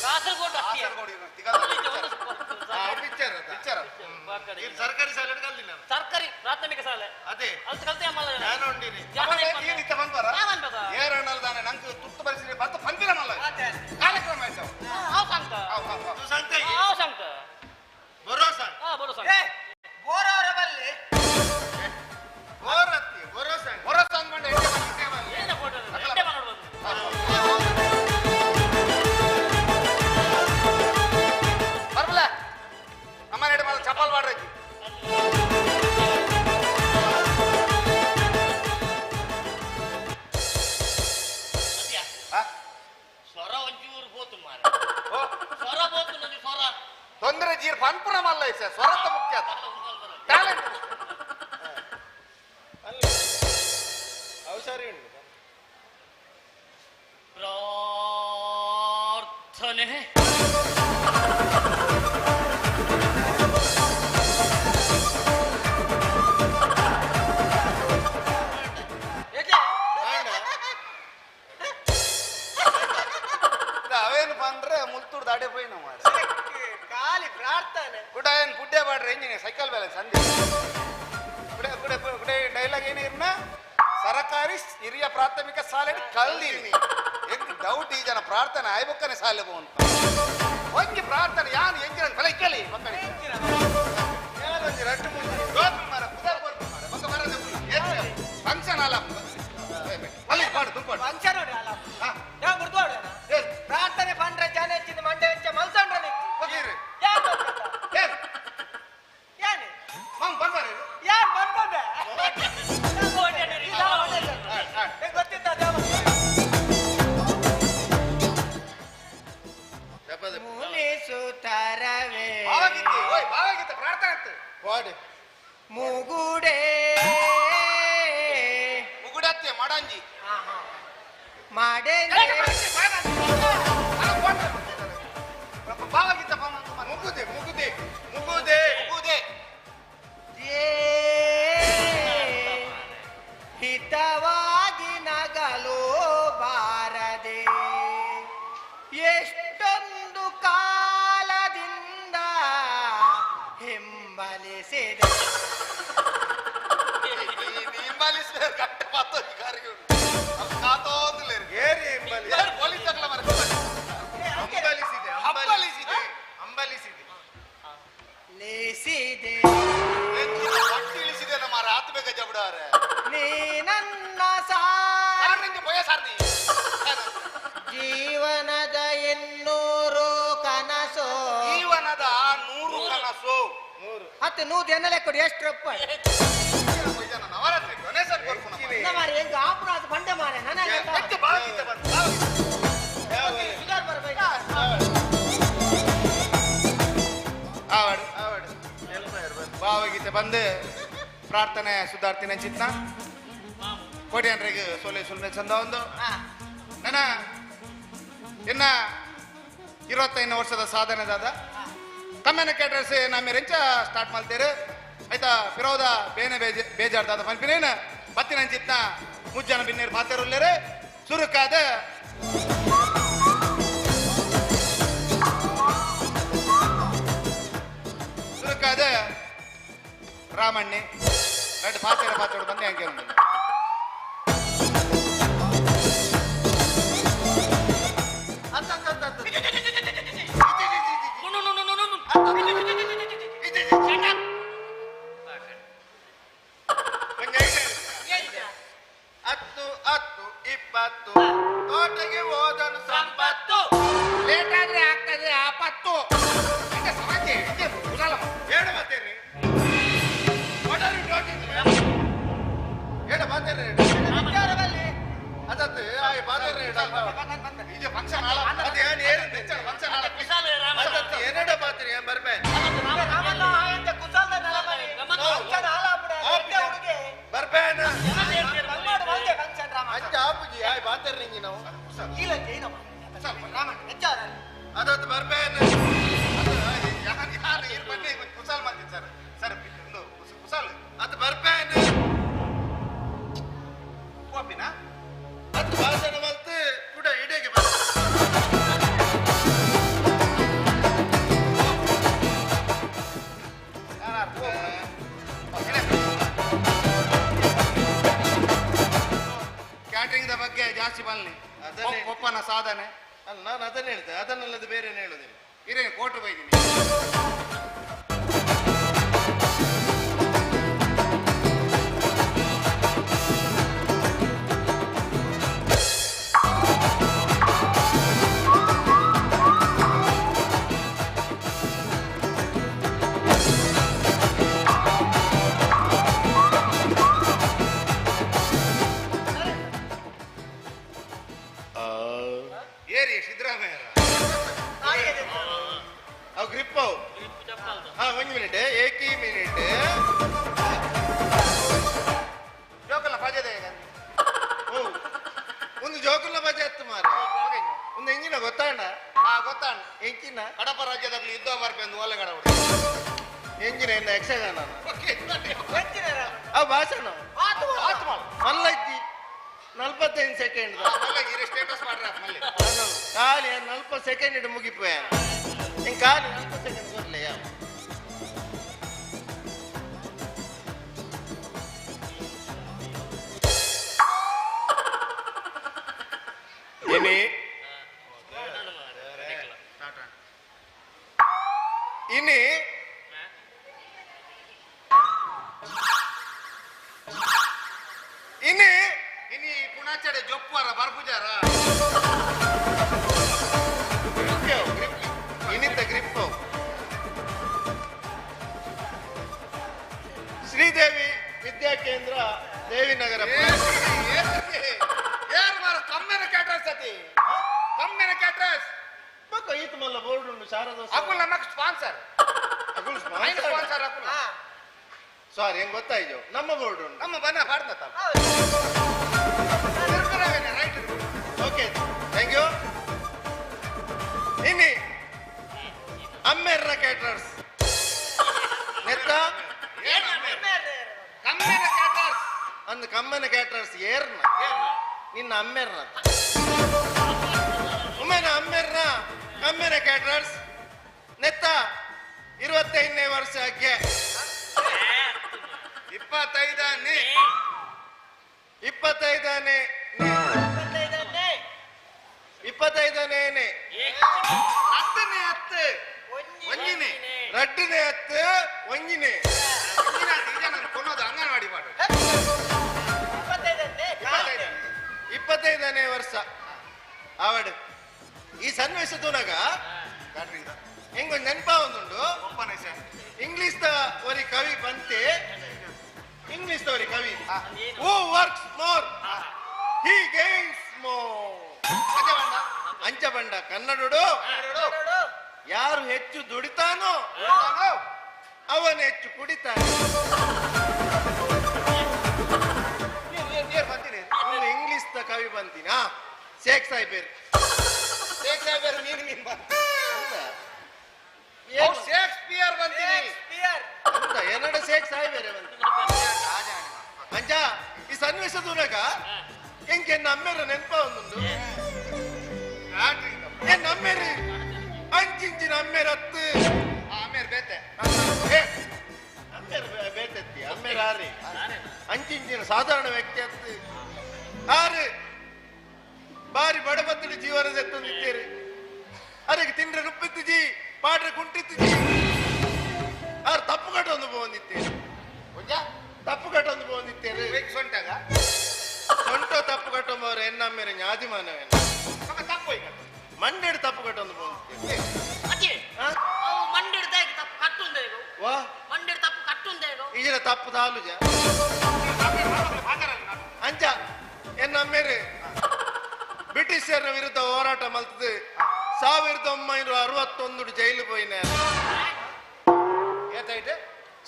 ಕಾಸರಗೋಡು ಸರ್ಕಾರಿ ಶಾಲೆ ಕಲ್ತಿಲ್ಲ ಸರ್ಕಾರಿ ಪ್ರಾಥಮಿಕ ಶಾಲೆ ಅದೇ ಅಲ್ಲಿ ಕಲ್ತೆ ಮಲ್ಲ ಜನ ನಾನು ಉಂಡಿನಿ ಏರಣ್ಣಲ್ದಾನೆ ನಂಗೆ ತುರ್ತು ಪರಿಸ್ಥಿತಿ ಬತ್ತ ಪಂಪಿನ ಮಲ್ಲ ಕಾರ್ಯಕ್ರಮ ಆಯ್ತು ಅವ್ ಸಂತ ಅವ್ ಸಂತ ಬರೋಸ ಹಾ ಬರೋಸ ಬೋರವರ ಬಲ್ಲಿ ಬೋರತ್ತಿ ಬರೋಸ ಬರೋಸ ಅಂದ್ಕೊಂಡು ಏನ ಫೋಟೋ ಎಡ್ಡೆ ಮಾಡ್ಬೋದು ಬರ್ಬಲ ಅಮ್ಮ ನಡೆ ಮಲ್ಲ ಚಪಾಲ್ ಮಾಡ್ರಿ ಸ್ವರ ಒಂಚೂರು ಬೋತು ಮಾರ ಸ್ವರ ಬೋತು ನಂಗೆ ಸ್ವರ ತೊಂದರೆ ಜೀರ್ ಪನ್ಪುರ ಮಲ್ಲ ಐತೆ ಸ್ವರತ್ತ ಮುಖ್ಯ ಟ್ಯಾಲೆಂಟ್ ಅವು ಸರಿ ಉಂಟು ಪ್ರಾರ್ಥನೆ ಅವೇನು ಬಂದ್ರೆ ಮುಲ್ತೂರು ದಾಡೆ ಪೋಯಿ ನಾವು ಖಾಲಿ ಪ್ರಾರ್ಥನೆ ಕುಡ ಏನು ಗುಡ್ಡೆ ಬಾಡ್ರಿ ಎಂಜಿನ ಸೈಕಲ್ ಬ್ಯಾಲೆನ್ಸ್ ಅಂದೆ ಕುಡೆ ಕುಡೆ ಕುಡೆ ಡೈಲಾಗ್ ಏನಿರ್ನ ಸರಕಾರಿ ಹಿರಿಯ ಪ್ರಾಥಮಿಕ ಶಾಲೆ ಕಲ್ದಿನಿ ಹೆಂಗ್ ಡೌಟ್ ಈ ಜನ ಪ್ರಾರ್ಥನೆ ಆಯ್ಬಕ್ಕನೆ ಶಾಲೆ ಅಂತ ಒಂಜಿ ಪ್ರಾರ್ಥನೆ ಯಾನು ಎಂಜಿನ ಫಲ ಕೇಳಿ ಮಕ್ಕಳಿಗೆ ಯಾರೊಂಜಿ ರಟ್ಟು ಮಾರ ಪುದರ್ ಕೊರ್ಪು ಮಾರ ಬೊಕ್ಕ ಬರದ ಫಂಕ್ಷನ್ ಅಲ್ಲ ಅಲ್ಲಿ ಪಾಡು ದುಂಪಾಡು ಫಂಕ್ಷನ್ ನೋಡಿ ಅಲ್ಲ ಯಾ ಗುರ್ದೋಡು ಪ್ರಾರ್ಥನೆ ಪಂಡ್ರೆ ಜನ ಹೆಚ್ಚಿನ ಮಂಡೆ ಹೆಚ್ಚ ಮಲ್ಸಂಡ್ರೆ ಹೋಗಿರಿ ಯಾನ್ ಯಾನ್ ಮಂಗ್ ಬಂದಾರೆ ಯಾನ್ ಬಂದ್ಕೊಂಡೆ ಗೊತ್ತಿತ್ತ ಮುನಿಸುತ್ತರವೇ ಭಾವಗೀತೆ ಓಯ್ ಭಾವಗೀತೆ ಪ್ರಾರ್ಥನೆ ಆಯ್ತು ಪಾಡು ಮುಗುಡೆ ಮುಗುಡತ್ತೆ ಮಾಡಂಜಿ ಮಾಡೆ ಭಾವಗೀತೆ ಮುಗುದೆ ಮುಗುದೆ ಮುಗುದೆ ಮುಗುದೆ ಹಿತವಾಗಿ ನಗಲು ಬಾರದೆ ಎಷ್ಟೊಂದು ಕಾಲದಿಂದ ಹಿಂಬಲಿಸಿದೆ ಹಿಂಬಾಲಿಸಿದ ಕಟ್ಟ ಪಾತೋಧಿಕಾರಿಗಳು ಏರಿ ಹಿಂಬಾಲಿಸಿ ಯಾರು ಪೊಲೀಸ್ ಆಗಲ್ಲ ಮರ ಅಂಬಲಿಸಿದೆ ಹಬ್ಬಲಿಸಿದೆ ಅಂಬಲಿಸಿದೆ ಲೇಸಿದೆ ಪಟ್ಟಿ ಇಳಿಸಿದೆ ನಮ್ಮ ರಾತ್ ಬೇಗ ಜಬಡಾರೆ ನೀ ನನ್ನ ಸಾರ್ ನಿಂಗೆ ಭಯ ಸಾರ್ ನೀ ಜೀವನದ 200 ಕನಸು ಜೀವನದ 100 ಕನಸು ಹತ್ತು ನೂರು ಎನ್ನ ಲೆಕ್ಕ ಕೊಡಿ ಎಷ್ಟು ರೂಪಾಯಿ ನವರಾತ್ರಿ ಡೊನೇಷನ್ ಕೊಡ್ಪುನ ಮಾರೆ ಹೆಂಗ ಆಪುನ ಅದು ಬಂಡೆ ಮಾರೆ ನನ್ನ ಹೆಚ್ಚು ಭಾವಗೀತೆ ಬಂತು ಸುಧಾರ್ ಬರ್ಬೇಕು ಆವಡು ಆವಡು ಭಾವಗೀತೆ ಬಂದು ಪ್ರಾರ್ಥನೆ ಸುಧಾರ್ತಿನ ಚಿತ್ನ ಕೋಟ್ಯಾನ್ರಿಗೆ ಸೋಲೆ ಸುಲ್ಮೆ ಚಂದ ಒಂದು ನನ್ನ ಇನ್ನ 25 ವರ್ಷದ ಸಾಧನೆ ದಾದ ಕಮ್ಮಿನ ಕೇಟರ್ಸ್ ನಮ್ಮ ರೆಂಚ ಸ್ಟಾರ್ಟ್ ಮಾಡ್ತೇವೆ ಆಯ್ತಾ ಪಿರೋದ ಬೇನೆ ಬೇಜ ಬೇಜಾರ್ದಾದ ಪಂಪಿನೇನ ಬತ್ತಿನ ಚಿತ್ನ ಮುಜ್ಜನ ಬಿನ್ನೇರು ಪಾತೆರುಲ್ಲೇರೆ ಸುರುಕಾದ ಸುರುಕಾದ ರಾಮಣ್ಣೆ ಎರಡು ಪಾತೆರ ಪಾತ್ರೆ ಬಂದೆ ಹಂಗೆ ಒಂದು ಹತ್ತು ಹತ್ತು ಇಪ್ಪತ್ತು ತೋಟಗೆ ಹೋದನು ಸಂಪತ್ತು ಲೇಟ್ ಆದ್ರೆ ಆಗ್ತದೆ ಆಪತ್ತು ಸಮಾಜ ಕುಶಾಲ ಹೇಳು ಮತ್ತೇನು ಏನಡ ಪಾತ್ರಿ ಬರ್ಬೇ ಬರ್ಬೇನ ಅಂಚ ಆಪುಜಿ ಆಯ್ ಬಾತರ್ನಿಂಗಿ ನಾವು ಅದೊಂದು ಬರ್ಬೇನ ಕುಸಾಲ್ ಮಾಡ್ತೀನಿ ಸರ್ ಸರ್ ಒಂದು ಕುಸಾಲ್ ಅದು ಬರ್ಬೇನ ಕೋಪಿನ ಅದು ಭಾಷಣ ಮಲ್ತು ಕೂಡ ಇಡೇಗೆ ಬರ್ ಕ್ಯಾಟ್ರಿಂಗ್ ಬಗ್ಗೆ ಜಾಸ್ತಿ ಬನ್ನಿ ಒಪ್ಪನ ಸಾಧನೆ ಅಲ್ಲ ನಾನು ಅದನ್ನ ಹೇಳ್ತೆ ಅದನ್ನಲ್ಲದೆ ಬೇರೆ ಏನು ಹೇಳುದಿಲ್ಲ ಇರೇನು ಕೋಟು ಬೈದಿನಿ. ಏರಿ ಸಿದ್ದರಾಮಯ್ಯ ಅವು ಗ್ರಿಪ್ ಅವು. ಹಾ, ಒಂದು ಮಿನಿಟ್, ಏಕಿ ಮಿನಿಟ್. ಜೋಕಲ್ಲ ಪಜದೆ. ಓ, ಒಂದು ಜೋಕುಲ ಬಜೆ ಎತ್ತು ಮಾರ. ಒಂದು ಎಂಜಿನ ಗೊತ್ತಾಂಡ? ಹಾ, ಗೊತ್ತಾಂಡ. ಎಂಚಿನ ಕಡಪ ರಾಜ್ಯದಲ್ಲಿ ಯುದ್ಧ ಬರ್ಪೆಂದು ಒಲೆಗಡ ಎಂಜಿನ ಎಂದ ಯಕ್ಷಗಾನ ಆ ಭಾಷಣ ಮಲ್ಲಜ್ಜಿ 45 ಸೆಕೆಂಡ್ ಸ್ಟೇಟಸ್ ಮಾಡ್ರ ಮಲ್ಲಿ. ಖಾಲಿ 40 ಸೆಕೆಂಡ್ ಇಟ್ಟು ಮುಗಿಪೋಯ. ಹಿಂಗೆ ಖಾಲಿ 40 ಸೆಕೆಂಡ್ ಕೊಡ್ಲಿ. ಯಾವ ಇನಿ ಇನಿ ಇನಿ ಇನಿ ಪುಣಾಚಡೆ ಜೊಪ್ಪುವಾರ ಬರ್ಪುಜಾರ. ಇನಿತ ಗ್ರಿಪ್. ಶ್ರೀದೇವಿ ವಿದ್ಯಾ ಕೇಂದ್ರ ದೇವಿನಗರ. ಯಾರು ಮಾರ ಕಮ್ಮೆನ ಕ್ಯಾಟ್ರಸ್ ಅತಿ ಕಮ್ಮೆನ ಕ್ಯಾಟ್ರಸ್ ಬೊಕ್ಕ ಈತ ಮಲ್ಲ ಬೋರ್ಡ್ ಉಂಡು ಶಾರದಾ. ಅಕುಲ್ ನಮಕ್ ಸ್ಪಾನ್ಸರ್. ಅಕುಲ್ ಸ್ಪಾನ್ಸರ್ ಅಕುಲ್. ಸಾರಿ, ಹೆಂಗ್ ಗೊತ್ತಾಯ್ತು ನಮ್ಮ ಬೋರ್ಡ್ ಉಂಟು. ನಮ್ಮ ಬನ್ನ ಪಾಡ್ದ. Right, okay, thank you. ಇನ್ನಿ ಅಮ್ಮೆರ್ರ ಕ್ಯಾಟರ್ಸ್ ನೆತ್ತ ಕಮ್ಮೆನ ಕ್ಯಾಟರ್ಸ್ ಅಂದ್ ಕಮ್ಮನ ಕ್ಯಾಟರ್ಸ್ ಏರ್ನ ನಿನ್ನ ಅಮ್ಮೆರ್ನ ಉಮ್ಮೆನ ಅಮ್ಮೆರ್ನ ಕಮ್ಮೆನ ಕ್ಯಾಟರ್ಸ್ ನೆತ್ತ 25ನೇ ವರ್ಷಕ್ಕೆ 25ನೇ 25ನೇ 25ನೇ ಹತ್ತನೇ ಹತ್ತು ಒಂಜಿನೇ ರಡ್ಡನೇ ಹತ್ತು ಒಂಜಿನೇ ಕೊನ್ನೋದು ಅಂಗನವಾಡಿ ಮಾಡು. 25ನೇ ವರ್ಷ ಆವಡು ಈ ಸನ್ನಿವೇಶ ತೂನಾಗ ಹೆಂಗೊಂದು ನೆನಪ ಒಂದುಂಡು. ಇಂಗ್ಲಿಷ್ the ಒರಿ ಕವಿ ಬಂತೆ, ಇಂಗ್ಲಿಷ್ ದವರಿ ಕವಿ, who works more he gains more. ಅಂಚ ಬಂಡ ಕನ್ನಡಡು ಯಾರು ಹೆಚ್ಚು ದುಡಿತಾನೋ ಅವನು ಹೆಚ್ಚು ಕುಡಿತಾನೆ. ಇಂಗ್ಲಿಷ್ the ಕವಿ ಬಂತೀನ ಶೇಖ್ ಸಾಹೇಬರ್. ಶೇಖ್ ಸಾಹೇಬರ್ ನೀನು ಮೀನು ಶೇಕ್ಸ್ಪಿಯರ್ ಬಂತೀನಿ. ಏನಡ ಶೇಖ್ ಸಾಹೇಬರೇ ಬಂತೀನಿ. ಅಂಜ ಈ ಸನ್ನಿವೇಶ ತೂನಾಗ ಹೆಂಗೆ ನಮ್ಮೆರ ನೆನಪ ಒಂದೊಂದು. ಏನ್ ನಮ್ಮೆರಿ ಅಂಚಿಂಚಿನ ಅಮ್ಮೇರ ಹತ್ತು ಅಮ್ಮೇರ್ ಬೇತೆ ಅಮ್ಮೇರ್ ಬೇತೆತ್ತಿ ಅಮ್ಮೇರ್ ಆರಿ ಅಂಚಿಂಚಿನ ಸಾಧಾರಣ ವ್ಯಕ್ತಿ ಹತ್ತು ಆರು ಬಾರಿ ಬಡಬತ್ತಡಿ ಜೀವನದ ಎತ್ತೊಂದಿತ್ತೇರಿ. ಅದಕ್ಕೆ ತಿಂದ್ರೆ ರುಪ್ಪಿತ್ತು ಜಿ ಪಾಡ್ರೆ ಕುಂಟಿತ್ತು ಜಿ ಆರು ತಪ್ಪು ಕಟ್ಟೊಂದು ಬಂದಿತ್ತೇರಿ. ತಪ್ಪು ಕಟ್ಟೊಂದು ಬಂದಿತ್ತೇರಿ. ಸೊಂಟಾಗ ಸೊಂಟ ತಪ್ಪು ಕಟ್ಟೊಂಬವರು ಎನ್ನಮ್ಮೇರೆ ನ್ಯಾದಿಮಾನವೇನು ತಪ್ಪು ಮಂಡೆಡ್ ತಪ್ಪು ಕಟ್ಟೊಂದು ಬಂದಿತ್ತೇರಿ. ವಾ ಈಗಿನ ತಪ್ಪು ತಾಲುಜ ಅಂಚ ಎನ್ನಮ್ಮೇರೆ ಬ್ರಿಟಿಷರ ವಿರುದ್ಧ ಹೋರಾಟ ಮಲ್ತದೆ 1961 ಜೈಲು ಪೋಯಿನ. ಏತಾಯ್ತು?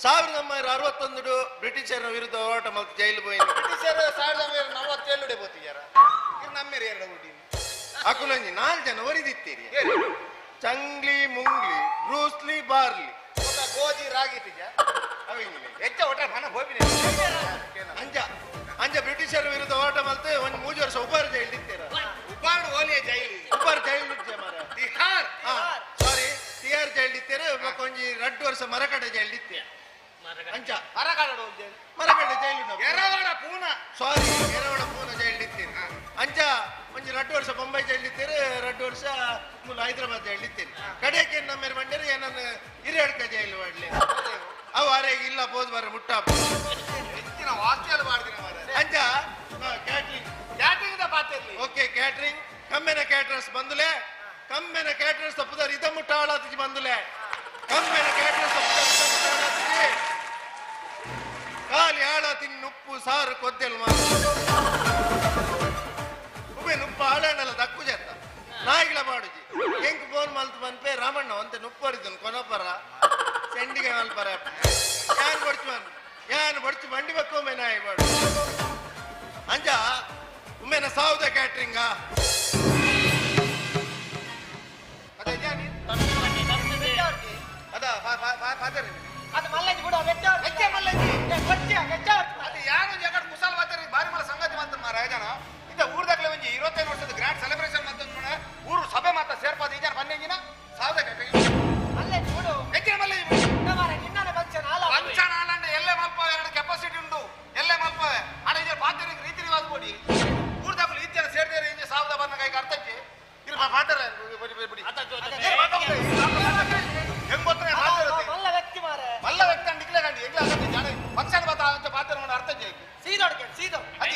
1961 ಬ್ರಿಟಿಷರ ವಿರುದ್ಧ ಹೋರಾಟ ಮಲ್ತು ಜೈಲು ಪೋಯಿನ. ಬ್ರಿಟಿಷರು 1947 ಪೋತಿಯಾರ ನಮ್ಮೇರಿ ಎರಡು ಹುಟ್ಟಿ ಅಕುಲಂಜಿ 4 ಜನ ಒರಿದಿತ್ತೀರಿ. ಚಂಗ್ಲಿ ಮುಂಗ್ಲಿ ಬ್ರೂಸ್ಲಿ ಬಾರ್ಲಿ ಗೋಧಿ ರಾಗಿ ಹೆಚ್ಚ ಒಟ್ಟ ಹಣ ಹೋಗಿನಿ. ಅಂಜ ಅಂಜ ಬ್ರಿಟಿಷರ ವಿರುದ್ಧ ಹೋರಾಟ ಮಲ್ತೆ ಒಂದು 3 ವರ್ಷ ಉಪಾರ ಜೈಲು ಇತ್ತೀರ. ಉಪಾರ ಓಲಿಯ ಜೈಲು ಉಪಾರ ಜೈಲು ತಿಹಾರ್ ಸಾರಿ ತಿಹಾರ್ ಜೈಲು ಇತ್ತೀರ. ಒಂಜಿ 2 ವರ್ಷ ಮರಕಡೆ ಜೈಲು ಇತ್ತೀರ. ಅಂಚ ಮರಕಡೆ ಜೈಲು ಎರವಾಡ ಪೂನಾ ಸಾರಿ ಎರವಾಡ ಪೂನಾ ಜೈಲು ಇತ್ತೀರ. ಅಂಚ ಒಂಜಿ 2 ವರ್ಷ ಬೊಂಬೈ ಜೈಲು ಇತ್ತೀರ, 2 ವರ್ಷ ಮೂಲ ಹೈದರಾಬಾದ್ ಜೈಲು ಇತ್ತೀರಿ. ಕಡೆಗೆ ನಮ್ಮ ಮಂಡ್ಯರು ಏನನ್ನ ಹಿರಿಯಡ್ಕ ಜೈಲು ಮಾಡಲಿ ಅವು ಅರೆಗೆ ಇಲ್ಲ ಬೋದು ಬರ ಮುಟ್ಟ ಹೆಚ್ಚಿನ ವಾಸ್ತಿಯಲ್ಲಿ ಮಾಡ್ತೀನಿ ಮಾರ್ರೆ. ಅಂಚ ಕ್ಯಾಟ್ರಿಂಗ್ ಕ್ಯಾಟ್ರಿಂಗ್ the ಪಾತಿರ್ಲಿ. ಓಕೆ ಕ್ಯಾಟ್ರಿಂಗ್ ಕಮ್ಮೆನ ಕ್ಯಾಟ್ರರ್ಸ್ ಬಂದುಲೆ ಕಮ್ಮೆನ ಕ್ಯಾಟ್ರರ್ಸ್ ತಪ್ಪುದಾರ ಇದ ಮುಟ್ಟ ಆಳಾತಿಜಿ ಬಂದುಲೆ ಕಮ್ಮೆನ ಕ್ಯಾಟ್ರರ್ಸ್ ತಪ್ಪುದಾರ ಇದ ಮುಟ್ಟ ಆಳಾತಿಜಿ ಖಾಲಿ ಆಳಾತಿನ್ ಉಪ್ಪು ಸಾರು ಕೊದ್ದೆಲ್ ಮಾರು ಉಬೆ ನುಪ್ಪ ಆಳಣ್ಣಲ್ಲ ದಕ್ಕು ಜತ್ತ ನಾಯಿಗಳ ಮಾಡುಜಿ ಎಂಕ್ ಫೋನ್ ಮಲ್ತು ಬಂದ್ಪೆ ರಾಮಣ್ಣ ಒಂತೆ ನುಪ್ಪರಿದ್ದನು ಕೊನಪರ ಸೆಂಡಿಗೆ ಮಲ್ಪರ ಯಾನ್ ಬಡ್ಚು ಮನ್ ಯಾನ್ ಬಡ್ಚು ಬಂಡಿ ಬಕ್ಕೊಮ್ಮೆ ನಾಯಿ ಬಾಡು ಅಂಜ ಉಮ್ಮೆನ ಸಾವುದ ಕ್ಯಾಟ್ರಿಂಗ ಅದ ಅದು ಮಲ್ಲಜಿ ಬಿಡು ಹೆಚ್ಚೆ ಮಲ್ಲಜಿ ಅದು ಯಾರು ಜಗಡ್ ಕುಶಾಲ್ ಮಾತಾಡಿ ಬಾರಿ ಮಲ್ಲ ಸಂಗತಿ ಮಾತ ಮಾರಾಯ ಜನ ಇಂತ ಊರ್ದಾಗಲೇ ಒಂಜಿ 25 ವರ್ಷದ ಗ್ರ್ಯಾಂಡ್ ಸೆಲೆಬ್ರೇಷನ್ ಮಾತ ಊರು ಸಭೆ ಮಾತ ಸೇರ್ಪಾದ ಈ ಜನ ಬನ್ನಿಂಗಿನ ಸಾವುದ ಕ್ಯಾಟ್ರಿಂಗ್ ಮಲ್ಲಜಿ ಬಿಡು ಹೆಚ್ಚಿನ ಮಲ್ಲಜಿ ನಿನ್ನನೆ ಫಂಕ್ಷನ್ ಆಲ ಫಂಕ್ಷನ್ ಆಲಂಡ ಎಲ್ಲೇ ಮಲ್ಪವೆ ಎರಡು ಕೆಪಾಸಿಟಿ ಉಂಟು ಎಲ್ಲೇ ಮಲ್ಪವೆ ಅಡ ಇದ್ರ ಪಾತ್ರೆ ರೀತಿ ರಿವಾಜ್ ಕೊಡಿ ಊರ್ದಾಗಲೂ ಈ ಜನ ಸೇರ್ದೇರೆ ಇಂಜೆ ಸಾವುದ ಬನ್ನ ಕೈಗೆ ಅರ್ಥಕ್ಕೆ ಇರು ಪಾತ್ರೆ ಬಿಡಿ ಹೆಂಗ್ ಗೊತ್ತನೆ ಮಲ್ಲ ವ್ಯಕ್ತಿ ಮಾರೆ ಮಲ್ಲ ವ್ಯಕ್ತಿ ಅಂಡ್ ಇಕ್ಲೆ ಕಂಡಿ ಎಂಗ್ಲ ಆಗತ್ತೆ ಜನ ಫಂಕ್ಷನ್ ಬಾತ ಅಂಚ ಪಾತ್ರೆ ನೋಡಿ ಅರ್ಥ ಜೈಕು ಸೀದೋಡ್ಕೆ ಸೀದೋ ಅದೇ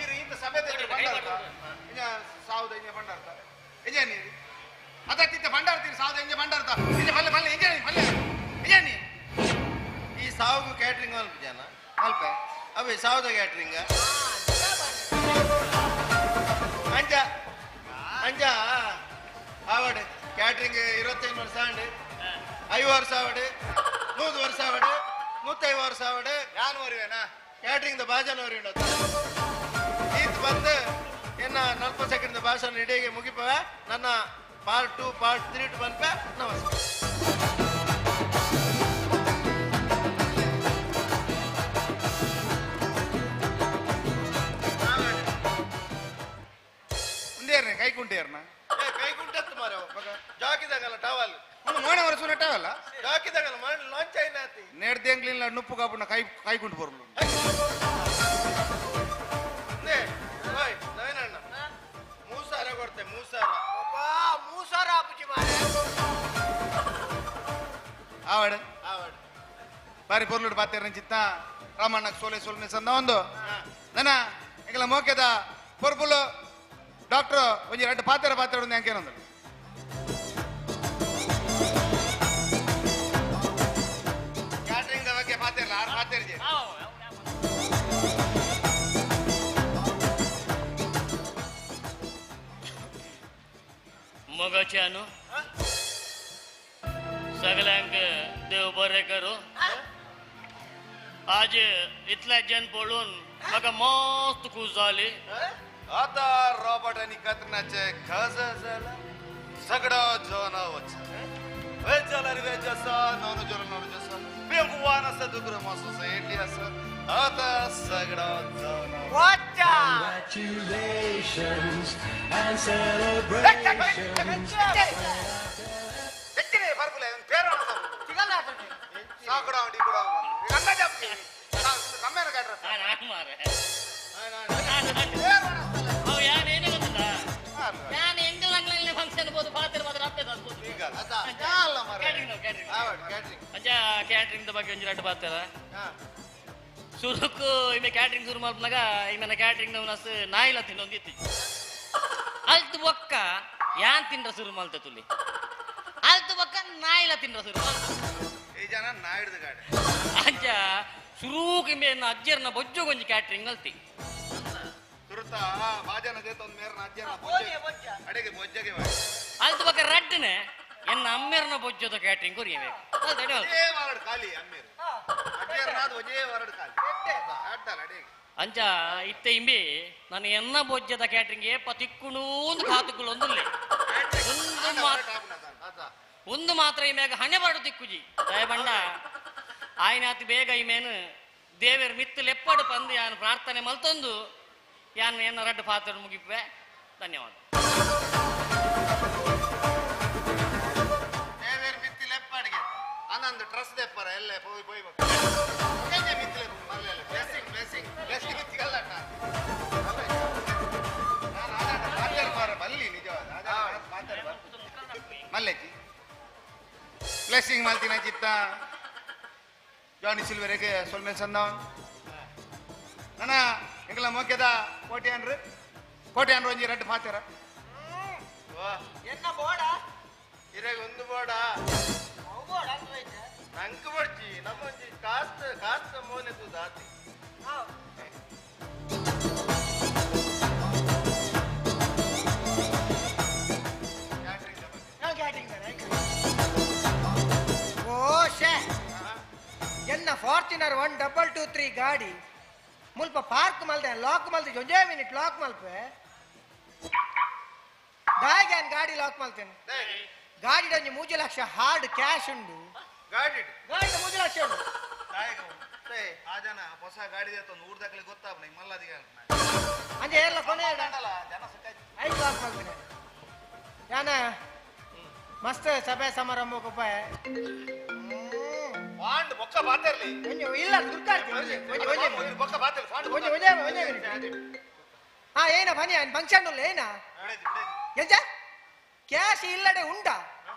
ಇರು ಇಂತ ಸಭೆದಲ್ಲಿ ಬಂಡಾರ್ತ ಇಂಜ ಸಾವುದ ಇಂಜ ಬಂಡಾರ್ತ ಇಂಜ ನೀರು ಅದಕ್ಕಿಂತ ಬಂಡಾರ್ತೀರಿ ಸಾವುದ ಇಂಜ ಬಂಡಾರ್ತ ಇಂಜ ಬಲ್ಲೆ ಬಲ್ಲೆ ಇಂಜ ಬಲ್ಲೆ ಇಂಜ ನೀ ಈ ಸಾವುಗು ಕ್ಯಾಟ್ರಿಂಗ್ ಅಲ್ಪ ಜನ ಅಲ್ಪ ಅವೇ ಸಾವುದ ಕ್ಯಾಟ್ರಿಂಗ್ ಅಂಜ ಅಂಜ ಆವಡೆ ಕ್ಯಾಟ್ರಿಂಗ್ 25 ವರ್ಷ ಆಂಡ್ 5 ವರ್ಷ ಆವಡೆ 100 ವರ್ಷ ಆವಡೆ 105 ವರ್ಷ ಆವಡೆ ಯಾನು ವರಿವೇನಾ ಕ್ಯಾಟ್ರಿಂಗ್ the ಭಾಷಣ ವರಿಯುಂಡ ಈತ್ ಬಂದು ಎನ್ನ 40 ಸೆಕೆಂಡ್ ಭಾಷಣ ಇಡೀಗೆ ಮುಗಿಪವೆ ನನ್ನ ಪಾರ್ಟ್ 2 ಪಾರ್ಟ್ 3 ಬಂದ್ಪೆ. ನಮಸ್ಕಾರ. ಉಂಡೇರ್ನೆ ಕೈ ಕುಂಟೇರ್ನ ಕೈ ಕುಂಟತ್ತು ಮಾರ ಜಾಕಿದಾಗಲ್ಲ ಟವಲ್ ಮೋಣ ವರ್ಷ ಟವಲ್ಲ ಜಾಕಿದಾಗಲ್ಲ ಮಾಡಿ ಲಾಂಚ್ అయినాತಿ నేర్దేంగ్ಲಿಲ್ಲ నుప్పు ಕಾಪುನ ಕೈ ಕೈ ಕುಂಟು ಬರಲು ನವೀನಣ್ಣ ಮೂಸಾರ ಕೊಡ್ತೆ ಮೂಸಾರ ಮೂಸಾರ ಆಪುಜಿ ಮಾರೆ ಆವಡ ಬಾರಿ ಪೊರ್ಲುಡು ಪಾತೇರ್ನ ಚಿತ್ತ ರಾಮಣ್ಣಕ್ಕೆ ಸೋಲೆ ಸೋಲ್ನೆ ಸಂದ ಒಂದು ನನ್ನ ಎಂಗಲ ಮೋಕೆದ ಪೊರ್ಪುಲು ಡಾಕ್ಟರ್ ಒಂಜಿ ಎರಡು ಪಾತೆರ ಪಾತೆರ ಒಂದು ಅಂಕೇನೊಂದು ಕ್ಯಾಟ್ರಿಂಗ್ ಬಗ್ಗೆ ಪಾತೆರ್ಲ ಆರು ಪಾತೆರ್ಜೆ मगाच्यानो सगळ्यांक देव बरें करूं. आज इतले जन पळोवन म्हाका मस्त खूश जाली. आता रॉबर्ट आणि कतनाचे खज झाला सगळं जोना वच वेज झाला रे वेज असा नॉन जोर नॉन असा बेगवान असा दुसरं मासू इडली असा आता सगळं जोना ವಾಚಾ Congratulations and celebrations. ಎಕ್ಕಿನೆ ಬರ್ಬುಲೆ ಪೇರ ಸಿಗಲ್ಲ ಆತಂಡಿ ಸಾಕಡ ಅಂಡಿ ಕೂಡ ಕನ್ನ ಜಾಪಿ ಕಮ್ಮೇನ ಕ್ಯಾಟ್ರ ನಾನು ಮಾರೆ ಅವ್ ಯಾನ್ ಏನೇ ಗೊತ್ತಿಲ್ಲ ನಾನು ಎಂಗಲ್ ಅಂಗ್ಲಂಗ್ಲೆ ಫಂಕ್ಷನ್ ಬೋದು ಪಾತ್ರೆ ಮಾತ್ರ ಅಪ್ಪೆ ತರ್ಬೋದು ಕ್ಯಾಟ್ರಿಂಗ್ ಅಜ್ಜ ಕ್ಯಾಟ್ರಿಂಗ್ ಬಗ್ಗೆ ಒಂಜಿ ರಡ್ಡು ಪಾತ್ರೆ ಸುರುಕು ಇಮ್ಮೆ ಕ್ಯಾಟ್ರಿಂಗ್ ಶುರು ಮಲ್ಪನಾಗ ಇಮ್ಮೆ ಕ್ಯಾಟ್ರಿಂಗ್ ನವನಸ್ ನಾಯಿಲ ತಿನ್ನೊಂದಿತ್ತು ಅಲ್ತು ಬೊಕ್ಕ ಯಾನ್ ತಿಂಡ್ರ ಶುರು ಮಲ್ತೆ ತುಲಿ ಅಲ್ತು ಬೊಕ್ಕ ನಾಯಿಲ ತಿಂಡ್ರ ಶುರು ಮಲ್ತ ಈ ಜನ ನಾಯಿಡ್ದು ಗಾಡಿ ಅಜ್ಜ ಸುರೂಕ್ ಇಮ್ಮೆ ಅಜ್ಜರ್ನ ಬೊಜ್ಜು ಒಂಜಿ ಕ್ಯಾಟ್ರಿಂಗ್ ಅಲ್ತಿ ಸುರುತ ಬಾಜನ ದೇತ ಒಂದು ಮೇರ್ನ ಅಜ್ಜನ ಅಡೆಗೆ ಬೊಜ್ಜಗೆ ಅಲ್ತ ಬೊಕ ರಡ್ಡನೆ ಎನ್ನ ಅಮ್ಮೇರ್ನ ಬೊಜ್ಜದ ಕ್ಯಾಟ್ರಿಂಗ್ ಕೊರಿಯಬೇಕು. ಒಂಜೇ ವಾರಡ್ ಖಾಲಿ ಅಮ್ಮೇರು ಅಜ್ಜೆರ್ನಾದ್ ಒಂಜೇ ವಾರಡ್ ಖಾಲಿ ಅಡ್ಡಲ್ಲ ಅಡೆಗೆ. ಅಂಚ ಇತ್ತೆ ಇಂಬಿ ನಾನು ಎನ್ನ ಬೊಜ್ಜದ ಕ್ಯಾಟ್ರಿಂಗ್ ಏಪ ತಿಕ್ಕುಣೂ ಒಂದು ಕಾತುಕುಲು ಒಂದುಲ್ಲೆ ಒಂದು ಮಾತ್ರ ಇಮ್ಯಾಗ ಹಣೆ ಬಾಡು ತಿಕ್ಕುಜಿ ದಯಬಂಡ ಆಯ್ನಾತ್ ಬೇಗ ಇಮೇನು ದೇವೇರ್ ಮಿತ್ತು ಲೆಪ್ಪಡು ಪಂದು ಯಾನು ಪ್ರಾರ್ಥನೆ ಮಲ್ತೊಂದು ಯಾನು ಎನ್ನ ರಡ್ಡು ಪಾತ್ರ ಮುಗಿಪೆ. ಧನ್ಯವಾದ. ದೇವೇರ್ ಮಿತ್ತು ಲೆಪ್ಪಡಿಗೆ ಆನಂದ್ ಟ್ರಸ್ ದೆಪ್ಪರ ಎಲ್ಲೆ ಪೋಯ್ ಪೋಯ್ ಮಿತ್ತು ಲೆಪ್ಪು ಮಲ್ಲೆಲ್ಲ ಬ್ಲೆಸ್ಸಿಂಗ್ ಬ್ಲೆಸ್ಸಿಂಗ್ ಬ್ಲೆಸ್ಸಿಂಗ್ ಇತ್ತಿಗಲ್ಲ ಬಲ್ಲಿ ನಿಜವಾದ ಮಲ್ಲೆಜ್ಜಿ ಬ್ಲೆಸ್ಸಿಂಗ್ ಮಲ್ತಿನ ಚಿತ್ತ ಜಾನಿ ಸಿಲ್ವರೆಗೆ ಸೊಲ್ಮೇಲ್ ಸಂದವನ್ ನನ್ನ ಎಂಗಲ ಮೋಕ್ಯದ ಕೋಟಿ ಅನ್ರು ಕೋಟಿ ಅನ್ರು ಒಂಜಿ ರಡ್ಡು ಪಾತೆರ ಎನ್ನ ಬೋಡ ಇರೆಗ್ ಒಂದು ಬೋಡ ನಂಕ್ ಬಡ್ಚಿ ನಮ್ಮ ಒಂಜಿ ಕಾಸ್ತ ಕಾಸ್ತ ಮೋನೆ ತೂದಾತಿ. ಓ ಶೇ ಎನ್ನ ಫಾರ್ಚುನರ್ 1223 ಗಾಡಿ ಮುಲ್ಪ ಪಾರ್ಕ್ ಮಲ್ದೆ ಲಾಕ್ ಮಲ್ದೆ ಒಂಜೇ ಮಿನಿಟ್ ಲಾಕ್ ಮಲ್ಪೆ ದಾಯಗೆ ಗಾಡಿ ಲಾಕ್ ಮಲ್ತೇನೆ. ಗಾಡಿ ಒಂಜಿ 3 ಲಕ್ಷ ಹಾರ್ಡ್ ಕ್ಯಾಶ್ ಉಂಡು. ಗಾಡಿ ಗಾಡಿ 3 ಲಕ್ಷ ಉಂಡು. ಆ ಜನ ಹೊಸ ಗಾಡಿ ಒಂದು ಊರ್ ದಾಖಲೆ ಗೊತ್ತಾಗ ಮಲ್ಲದಿಗೆ ಅಂಜೆ ಎಲ್ಲ ಕೊನೆ ಐದು ಲಾಕ್ ಮಲ್ತೇನೆ. ಯಾನ ಮಸ್ತ್ ಸಭೆ ಸಮಾರಂಭಕ್ಕೆ ಫಾಂಡ್ ಬೊಕ್ಕ ಬಾತೆರ್ಲಿ ಇಲ್ಲ ದುರ್ಗಾರ್ತಿ ಬೊಕ್ಕ ಬಾತೆರ್ಲಿ ಫಾಂಡ್ ಒಂಜಿ ಒಂಜಿ ಒಂಜಿ. ಹಾ ಏನ ಬನ್ನಿ ಫಂಕ್ಷನ್ ಉಲ್ಲ ಏನ ಎಂಜ ಕ್ಯಾಶ್ ಇಲ್ಲಡೆ ಉಂಡ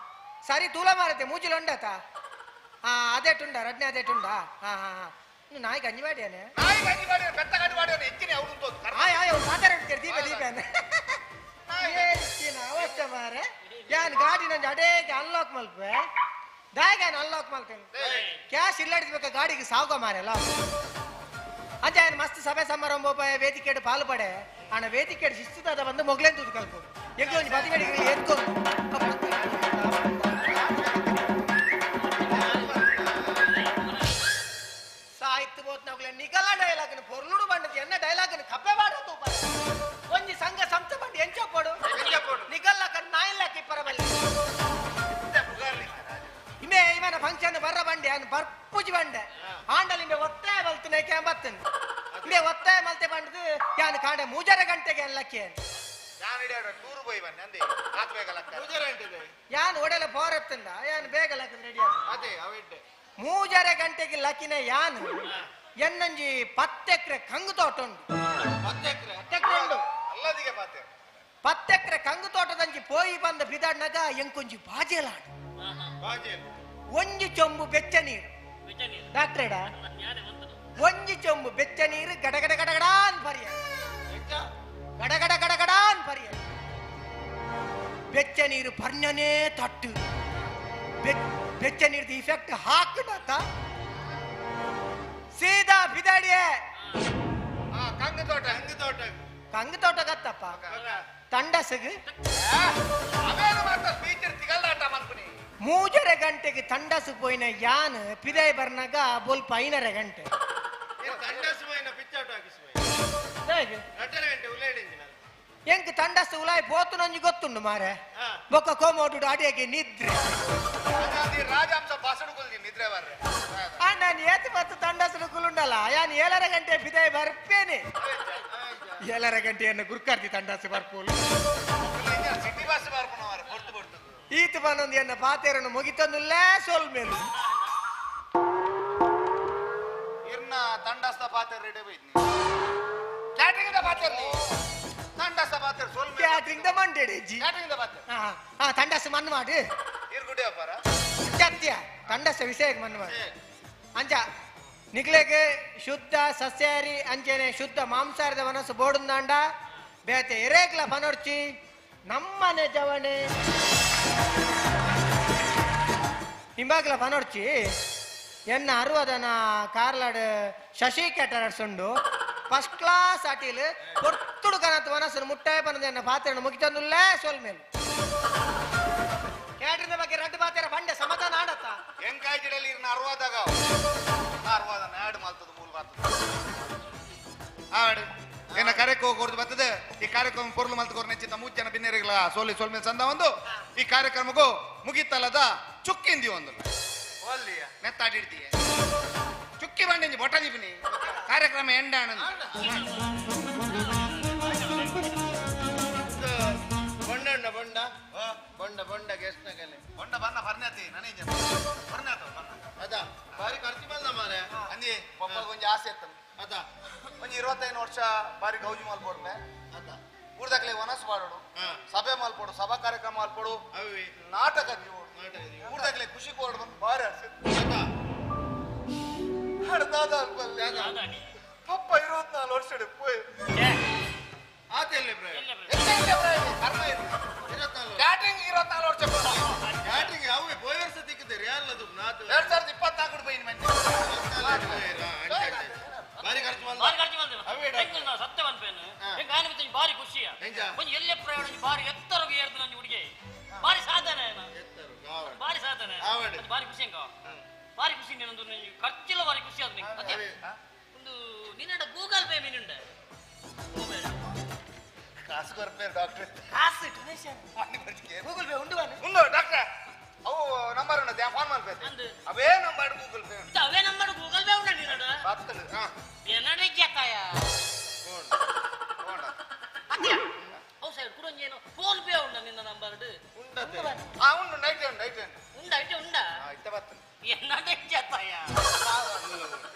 ಸರಿ ತೂಲ ಮಾರತೆ ಮೂಜಿಲ ಉಂಡತ. ಹಾ ಅದೇಟು ಉಂಡ ರಡ್ನೆ ಅದೇಟು ಉಂಡ. ಹಾ ಹಾ ಹಾ ನಾಯಿ ಗಂಜಿ ಮಾಡ್ಯಾನೆ ನಾಯಿ ಗಂಜಿ ಮಾಡ್ಯಾನೆ ಬೆತ್ತ ಗಂಜಿ ಮಾಡ್ಯಾನೆ ಹೆಚ್ಚಿನ ಅವನು ಆಯ್ ಆಯ್ ಅವ್ನು ಮಾತಾಡ್ತಾರೆ ದೀಪ ದೀಪ ಅವಶ್ಯ ಮಾರೆ ಯಾನ್ ಗಾಡಿ ನಂಜ ಅಡೇಗೆ ಅನ್ಲಾಕ್ ಮಲ್ಪೆ ದಾಯಗ ಅನ್ಲಾಕ್ ಮಲ್ತೇನೆ ಕ್ಯಾಶ್ ಇಲ್ಲಡಿಸ್ಬೇಕ ಗಾಡಿಗೆ ಸಾವುಗ ಮಾರೆ ಲಾಕ್ ಅಂಚ ಏನು ಮಸ್ತ್ ಸಭೆ ಸಮಾರಂಭ ವೇದಿಕೆಡು ಪಾಲು ಪಡೆ ಅಣ್ಣ ವೇದಿಕೆಡು ಶಿಸ್ತುದಾದ ಬಂದು ಮೊಗ್ಲೇನ್ ತೂದು ಕಲ್ಪು ಎಂಗ್ಲ ಒಂಜಿ ಬದಿಗಡಿಗೆ ಎತ್ಕೊಂಡು ಸಾಯ್ತು ಬೋತ್ ನಾವುಗಳ ನಿಗಲ ಡೈಲಾಗ್ನ ಪೊರ್ಲುಡು ಬಂಡದ ಎನ್ನ ಡೈಲಾಗ್ನ ಕಪ್ಪೆ ಬಾಡೋದು ಒಂಜಿ ಸಂಘ ಸಂಸ್ಥೆ ಬಂಡು ಎಂಚೊಪ್ಪಡು ನಿಗಲ್ಲ ಕಣ್ಣು ನಾಯಿಲ್ಲ ಕಿಪ್ಪರ ಬಲ್ಲಿ ಇಮೆ ಇವನ ಫಂಕ್ಷನ್ ಬರ್ರ ಬಂಡೆ ಅನ್ ಬರ್ಪುಜಿ ಬಂಡೆ ಆಂಡಲಿಂಬೆ ಒತ್ತಾಯ ಮಲ್ತನೆ ಕ್ಯಾಂಬತ್ತನ್ ಇಂಬೆ ಒತ್ತಾಯ ಮಲ್ತೆ ಬಂಡದು ಯಾನ್ ಕಾಂಡೆ 3.5 ಗಂಟೆಗೆ ಎಲ್ಲಕ್ಕೆ ಯಾನ್ ಒಡೆಲ ಪೋರತ್ತಂದ ಯಾನ್ ಬೇಗ ಲಕ್ಕ ರೆಡಿ ಅದೇ ಅವೆಡ್ಡೆ 3.5 ಗಂಟೆಗೆ ಲಕ್ಕಿನ ಯಾನ್ ಎನ್ನಂಜಿ 10 ಎಕರೆ ಕಂಗು ತೋಟ ಉಂಡು. 10 ಎಕರೆ 10 ಎಕರೆ ಉಂಡು. ಅಲ್ಲದಿಗೆ ಪಾತೆ 10 ಎಕರೆ ಕಂಗು ತೋಟದಂಜಿ ಪೋಯಿ ಬಂದ ಬಿದಾಡ್ನಾಗ ಎಂಕೊಂಜಿ ಬಾಜೆಲಾಡು ಒಂಜಿ ಚೊಂಬು ಬೆಚ್ಚ ನೀರು ಡಾಕ್ಟ್ರೇಡ ಒಂಜಿ ಚೊಂಬು ಬೆಚ್ಚ ನೀರು ಗಡಗಡ ಗಡಗಡಾನ್ ಪರಿಯ ಗಡಗಡ ಗಡಗಡಾನ್ ಪರಿಯ ಬೆಚ್ಚ ನೀರು ಪರ್ಣನೇ ತಟ್ಟು ಬೆಚ್ಚ ನೀರ್ದು ಇಫೆಕ್ಟ್ ಹಾಕುತ್ತ ಸೀದಾ ಬಿದಾಡಿಯೇ ಕಂಗು ತೋಟ ಕಂಗು ತೋಟ ಕಂಗು ತೋಟ ಗತ್ತಪ್ಪ ತಂಡಸಗು 3.5 ಗಂಟೆಗೆ ತಂಡಸು ಪೋಯಿನ ಯಾನ್ ಪಿದಾಯಿ ಬರ್ನಾಗ ಬೊಲ್ಪ 5.5 ಗಂಟೆ ಎಂಕ್ ತಂಡಸು ಉಲಾಯ್ ಪೋತು ನಂಜಿ ಗೊತ್ತುಂಡು ಮಾರೆ ಬೊಕ್ಕ ಕೋಮೋಟು ಅಡಿಯಾಗಿ ನಿದ್ರೆ ನಾನು ಏತು ಮತ್ತು ತಂಡಸು ಕುಲುಂಡಲ್ಲ ಯಾನ್ 7.5 ಗಂಟೆ ಪಿದಾಯಿ ಬರ್ಪೇನೆ. 7.5 ಗಂಟೆಯನ್ನು ಗುರ್ಕಾರ್ತಿ ತಂಡಸು ಬರ್ಪೋಲು ಈತ ಬಂದೊಂದು ಎನ್ನ ಪಾತೇರನ್ನು ಮುಗಿತೊಂದುಲ್ಲ ಸೋಲ್ ಮೇಲು ಇರ್ನ ತಂಡಸ್ತ ಪಾತೇರ್ ರೆಡಿ ಬೈದ್ನಿ ಕ್ಯಾಟರಿಂಗ್ the ಪಾತೇರ್ಲಿ ತಂಡಸ್ತ ಪಾತೇರ್ ಸೋಲ್ ಮೇಲು ಕ್ಯಾಟರಿಂಗ್ the ಮಂಡೆಡೆ ಜಿ ಕ್ಯಾಟರಿಂಗ್ the ಪಾತೇರ್. ಹಾ ಹಾ ತಂಡಸ್ ಮಣ್ಣು ಮಾಡಿ ಇರ್ ಗುಡಿ ಅಪಾರ ಸತ್ಯ ತಂಡಸ ವಿಷಯಕ್ಕೆ ಮಣ್ಣು ಮಾಡಿ ಅಂಚ ನಿಗ್ಲೆಗೆ ಶುದ್ಧ ಸಸ್ಯಾಹಾರಿ ಅಂಚೆನೆ ಶುದ್ಧ ಮಾಂಸಾಹಾರದ ಮನಸ್ಸು ಬೋಡುಂದಾಂಡ ಬೇತೆ ಎರೇಗ್ಲ ಪನೊರ್ಚಿ ನಮ್ಮನೆ ಜವಣೆ ಹಿಂಬಾಗ್ಲ ಪನೊರ್ಚಿ ಎನ್ನ ಅರುವದನ ಕಾರ್ಲಾಡ್ ಶಶಿ ಕ್ಯಾಟರರ್ಸ್ ಉಂಡು. ಫಸ್ಟ್ ಕ್ಲಾಸ್ ಅಟಿಲ್ ಕೊರ್ತುಡು ಕನತ್ ಮನಸ್ಸನ್ನು ಮುಟ್ಟಾಯ ಪನದ ಪಾತ್ರೆ ಮುಗಿತಂದುಲ್ಲೇ ಸೊಲ್ಮೇಲೆ ಕ್ಯಾಟ್ರಿನ ಬಗ್ಗೆ ರಡ್ಡು ಪಾತ್ರೆ ಬಂಡೆ ಸಮಾಧಾನ ಆಡತ್ತ ಎಂಕಾಯ್ಜಿಡಲಿ ಇರ್ನ ಅರ್ವಾದಾಗ ಅರ್ವಾದ ನಾಡು ಮಾಲ್ತದ ಮೂಲ ಬಾತದ ಆಡು ಏನ ಕಾರ್ಯಕ್ರಮ ಕೊರ್ದು ಬರ್ತದೆ ಈ ಕಾರ್ಯಕ್ರಮ ಪೊರ್ಲು ಮಲ್ತು ನೆಚ್ಚಿನ ಮೂರು ಜನ ಬಿನ್ನೆರಿಗಳ ಸೋಲಿ ಸೋಲ್ಮೇಲೆ ಸಂದ ಒಂದು ಈ ಕಾರ್ಯಕ್ರಮಕ್ಕೂ ಮುಗಿತಲ್ಲದ ಚುಕ್ಕಿಂದಿ ಒಂದು ನೆತ್ತಾಡಿಡ್ತೀಯ ಚುಕ್ಕಿ ಬಂಡಿ ಬೊಟ್ಟ ದಿಬಿನಿ ಕಾರ್ಯಕ್ರಮ ಎಂಡಾಣ ಬೊಂಡಣ್ಣ ಬೊಂಡ ಬೊಂಡ ಬೊಂಡ ಗೆಸ್ಟ್ ನಗಲೆ ಬೊಂಡ ಬನ್ನ ಬರ್ನಾತಿ ನನಗೆ ಬರ್ನಾತ ಬನ್ನ ಅದ ಬಾರಿ ಖರ್ಚು ಬಂದ ಮಾರೆ ಅಂದಿ ಪಪ್ಪಗೆ ಒಂಜಿ ಆಸೆ ಇತ್ತು ಅದ ಒಂಜಿ 25 ವರ್ಷ ಬಾರಿ ಗೌಜಿ ಮಲ್ಪೊಡ್ಮೆ ಅದ ಊರ್ದಾಗ್ಲೆ ವನಸ್ ಮಾಡೋಡು ಸಭೆ ಮಲ್ಪೊಡು ಸಭಾ ಕಾರ್ಯಕ್ರಮ ಮಲ್ಪೊಡು ನಾಟಕ ಊರ್ದಾಗ್ಲೆ ಖುಷಿ ಕೊಡು ಬಂದು ಬಾರಿ ಆಸೆ ಹಡ್ದಾದ ಪಪ್ಪ 24 ವರ್ಷ ಪೋಯ್ ಆತೆಲ್ಲ ಕ್ಯಾಟ್ರಿಂಗ್ 24 ವರ್ಷ ಕ್ಯಾಟ್ರಿಂಗ್ ಅವೇ ಪೋಯ್ ವರ್ಷ ತಿಕ್ಕಿದ್ದೀರಿ ಅಲ್ಲ ಅದು 2024 ಬೈನ್ ಮಂದಿ ಬಾರಿ ಖರ್ಚು ಬಾರಿ ಖರ್ಚು ಬಂದ ಸತ್ಯ ಬಂದ್ಪೇನು ಹೆಂಗ ಬಾರಿ ಖುಷಿಯ ಒಂಜಿ ಎಲ್ಲೆ ಪ್ರಯಾಣ ಬಾರಿ ಎತ್ತರಗೆ ಏರ್ದು ನಂಜಿ ಹುಡುಗಿ ಬಾರಿ ಸಾಧನೆ ಬಾರಿ ಸಾಧನೆ ಬಾರಿ ಖುಷಿ ಹೆಂಗ ಬಾರಿ ಖುಷಿ ನೀನೊಂದು ಖರ್ಚಿಲ್ಲ ಬಾರಿ ಖುಷಿ ಆದ ನಿಂಗೆ ಅದೇ ಒಂದು ನಿನ್ನ ಗೂಗಲ್ ಪೇ ಮೀನುಂಡೆ ಕಾಸು ಕೊರ್ಪೇರು ಡಾಕ್ಟರ್ ಕಾಸು ಡೊನೇಷನ್ ಗೂಗಲ್ ಪೇ ಉಂಡು ಉಂಡು ಡಾಕ್ಟರ್ ಅವು ನಂಬರ್ ಉಂಟು ಫೋನ್ ಮಾಡ್ಬೇಕು ಅವೇ ನಂಬರ್ ಗೂಗಲ್ ಪೇ ಅವೇ ನಂಬರ್ ಗೂಗಲ್ ಪೇ ಉಂಡ ನಿನ್ನಡ ಬರ್ತದೆ ಏನಡ ಇಜ್ಜತ್ತಾಯ ಅವು ಸೈಡ್ ಕೂಡ ಏನು ಫೋನ್ ಪೇ ಉಂಡ ನಿನ್ನ ನಂಬರ್ ಉಂಡತೆ ಆ ಉಂಡು ನೈಟ್ ಉಂಡು ನೈಟ್ ಉಂಡು ಉಂಡ ಐಟೆ ಉಂಡ ಇತ್ತ ಬರ್ತದೆ ಏನಡ ಇಜ್ಜತ್ತಾಯ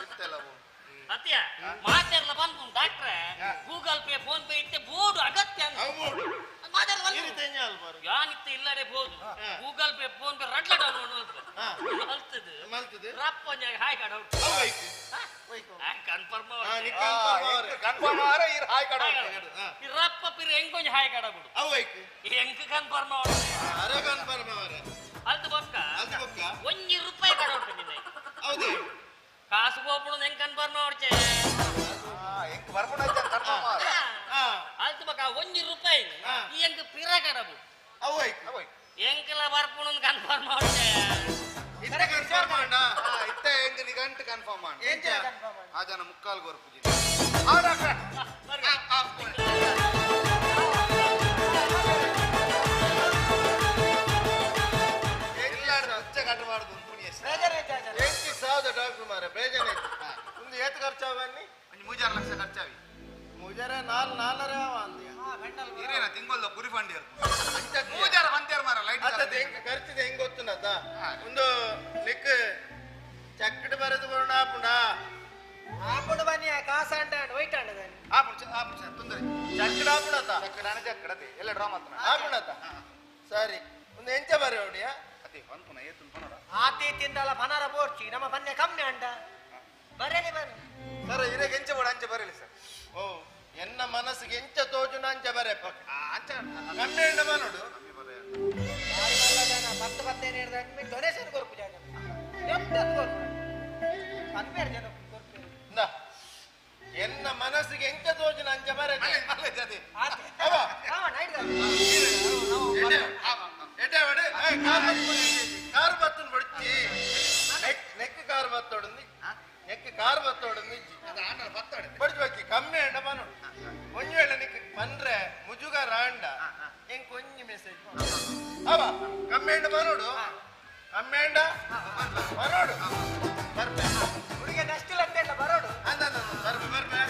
ಇತ್ತೆಲ್ಲ ಅತ್ಯ ಮಾತೆಲ್ಲ ಬಂದು ಡಾಕ್ಟ್ರೆ ಗೂಗಲ್ ಪೇ ಫೋನ್ ಪೇ ಇತ್ತೆ ಬೋರ್ಡ್ ಅಗತ್ಯ ಯಾನಿತ್ತೆ ಇಲ್ಲಡೆ ಬೋದು ಗೂಗಲ್ ಪೇ ಫೋನ್ ಪೇ ರಡ್ಲ ಡೌನ್ಲೋಡ್ ಮಲ್ತದೆ ಮಲ್ತದೆ ರಪ್ಪ ಹಾಯ್ ಕಾಡ ಕನ್ಫರ್ಮ್ ಕನ್ಫರ್ಮ್ ಆರೆ ಇರ್ ಹಾಯ್ ಕಾಡ ರಪ್ಪ ಪಿರ್ ಹೆಂಗೊಂಜಿ ಹಾಯ್ ಕಾಡ ಬಿಡು ಹೆಂಗ್ ಕನ್ಫರ್ಮ್ ಅರೆ ಕನ್ಫರ್ಮ್ ಅವರೆ ಅಲ್ತು ಬೊಕ್ಕ ಅಲ್ತು ಬೊಕ್ಕ ಒಂಜಿ ರೂಪಾಯಿ ಕಾಡ ಉಂಟು ನಿನ್ನೆ ಹೌದು ಕಾಸು ಗೋಪುಣ ಹೆಂಗ್ ಕನ್ಫರ್ಮ್ ಮಾಡ್ಚೆ ಹೆಂಗ್ ಬರ್ಪುಣ ಕನ್ಫರ್ಮ್ ಅಲ್ತು ಬೊಕ್ಕ ಒಂಜಿ ರೂಪಾಯಿ ಈ ಹೆಂಗ್ ಪಿರ ಕಾಡಬು ಎಂಕಲ ಬರ್ಪುಣ ಕನ್ಫರ್ಮ್ ಮಾಡ್ಚೆ ಇತ್ತೆ ಕನ್ಫರ್ಮ್ ಮಾಡ ಇತ್ತೆ ಹೆಂಗ್ ನಿಗಂಟು ಕನ್ಫರ್ಮ್ ಮಾಡ ಆ ಜನ ಮುಕ್ಕಾಲ್ ಗೊರ್ಪುಜಿ ಆ ಡಾಕ್ಟರ್ ಸಾವ್ದ ಡಾಕ್ಟರ್ ಮಾರೆ ಬೇಜಾನ ಒಂದು ಏತ್ ಖರ್ಚಾವನ್ನಿ ಒಂಜಿ 3 ಲಕ್ಷ ಖರ್ಚಾವಿ ಮೂಜಾರ ನಾಲ್ ನಾಲರೆ ಅವ ಅಂದ್ಯ ಇರೇನ ತಿಂಗೊಳ್ದ ಕುರಿ ಫಂಡ್ ಮೂಜಾರ ಬಂತೇರ್ ಮಾರ ಲೈಟ್ ಅತ್ತದ ಹೆಂಗ್ ಖರ್ಚಿದ ಹೆಂಗ್ ಗೊತ್ತುನತ ಒಂದು ನಿಕ್ ಚಕ್ಕಡ್ ಬರೆದು ಬರೋಣ ಆಪುಂಡ ಆಪುಂಡು ಬನ್ನಿ ಕಾಸ ಅಂಡ ವೈಟ್ ಅಂಡ ಆಪುಂಡು ಆಪುಂಡು ಸರ್ ತೊಂದರೆ ಚಕ್ಕಡ್ ಆಪುಂಡತ ಚಕ್ಕಡ ಅನ ಚಕ್ಕಡತೆ ಎಲ್ಲ ಡ್ರಾ ಮಾತ್ರ ಆಪುಂಡತ ಸರಿ ಒಂದು ಎಂಚ ಬರೆ ಹೊಡಿಯ ಅದೇ ಪನ್ಪುನ ಏತುನ್ ಪನೋಡ ಆತಿ ತಿಂದಲ ಪನರ ಬೋರ್ಚಿ ನಮ್ಮ ಪನ್ನೆ ಕಮ್ಮಿ ಅಂಡ ಬರಲಿ ಬನ್ನಿ ಸರ್ ಇರೇಗೆ ಎಂಚ ಬೋಡ ಅಂಚ ಬರಲಿ ಸರ್ ಓ ಎನ್ನ ಮನಸ್ಸಿಗೆ ಎಂಚ ತೋಜುನ ಅಂಚ ಬರೆ ಅಂಚ ಕಮ್ಮಿ ಅಂಡ ಬನೋಡು ಪತ್ತು ಪತ್ತೇನು ಹಿಡ್ದು ಡೊನೇಷನ್ ಕೊರ್ಪು ಜಾಗ ಎಂತ ಕೊರ್ಪು ಪನ್ಪೇರು ಜನ ಕೊರ್ಪು ಎನ್ನ ಮನಸ್ಸಿಗೆ ಎಂಚ ತೋಜುನ ಅಂಚ ಬರೆ ಕಾರು ಬತ್ತನ್ ಬಡ್ಚಿ ನೆಕ್ ಕಾರು ಬತ್ತೋಡು ನೆಕ್ ಕಾರು ಬತ್ತೋಡು ನಿಜ್ಜಿ ಬಡ್ಚಿ ಬಚ್ಚಿ ಕಮ್ಮಿ ಅಂಡ ಬನೋಡು ಒಂಜಿ ವೇಳೆ ನಿಕ್ ಪನ್ರೆ ಮುಜುಗ ರಾಂಡ ಎಂಕ್ ಒಂಜಿ ಮೆಸೇಜ್ ಅವ ಕಮ್ಮಿ ಅಂಡ ಬನೋಡು ಕಮ್ಮಿ ಅಂಡ ಬನೋಡು ಬರ್ಪೆ ಹುಡುಗ ನಷ್ಟಿಲ್ಲ ಅಂತ ಬರೋಡು ಅಂದ ಬರ್ಪೆ ಬರ್ಪೆ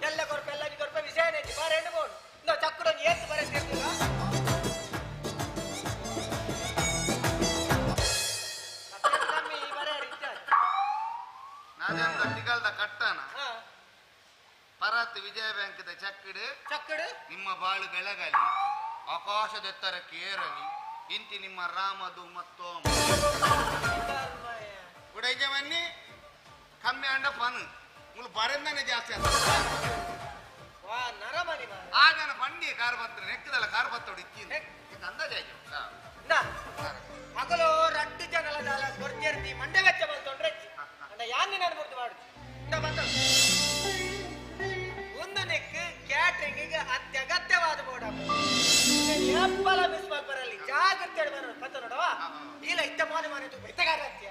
ಎಲ್ಲ ಕೊರ್ಪೆ ಎಲ್ಲ ಕೊರ್ಪೆ ವಿಷಯ ಬಾರೆ ಬೋಡು ಇಂದ ಚಕ್ಕಡೊಂದು ಏತ್ ಬರೆ ಸೇರ್ತಿಲ್ಲ ತಿಗಲ್ದ ಕಟ್ಟನ ಪರಾತ್ ವಿಜಯ ಬ್ಯಾಂಕ್ದ ಚಕ್ಕಡು ಚಕ್ಕಡು ನಿಮ್ಮ ಬಾಳು ಬೆಳಗಲಿ ಆಕಾಶದೆತ್ತರಕ್ಕೆ ಏರಲಿ ಇಂತಿ ನಿಮ್ಮ ರಾಮದು ಮತ್ತೋಮ ಬನ್ನಿ ಕಮ್ಮಿ ಅಂಡ ಪನ್ ಮುಳು ಬರೆಂದಾನೆ ಜಾಸ್ತಿ ಆತ ವಾ ನರಮನಿ ಆ ಜನ ಬಂಡಿ ಕಾರ್ ಬತ್ತ ನೆಕ್ಕದಲ್ಲ ಕಾರ್ ಬತ್ತೋಡು ಇತ್ತೀನಿ ಅಗಲು ರಡ್ಡು ಜನಲ ದಾಲ ಕೊರ್ತಿರ್ತಿ ಮಂಡೆ ವೆಚ್ಚ ಬಂತೊಂಡ್ರೆ ಅಂಡ ಯಾನ್ ನಾನು ಬುರ್ದು ಮಾಡು ಇಂದ ಬಂತ ಒಂದು ನೆಕ್ ಕ್ಯಾಟ್ರಿಂಗ್ ಅತ್ಯಗತ್ಯವಾದ ಬೋರ್ಡ್ ಎಪ್ಪಲ ಮಿಸ್ ಮಲ್ಪರಲ್ಲಿ ಜಾಗ್ರತೆ ಬರೋ ಪತ್ತ ನೋಡವ ಇಲ್ಲ ಇತ್ತ ಮಾನೆ ಮಾನೆ ತು ಬೆತ್ತಗಾರತ್ಯ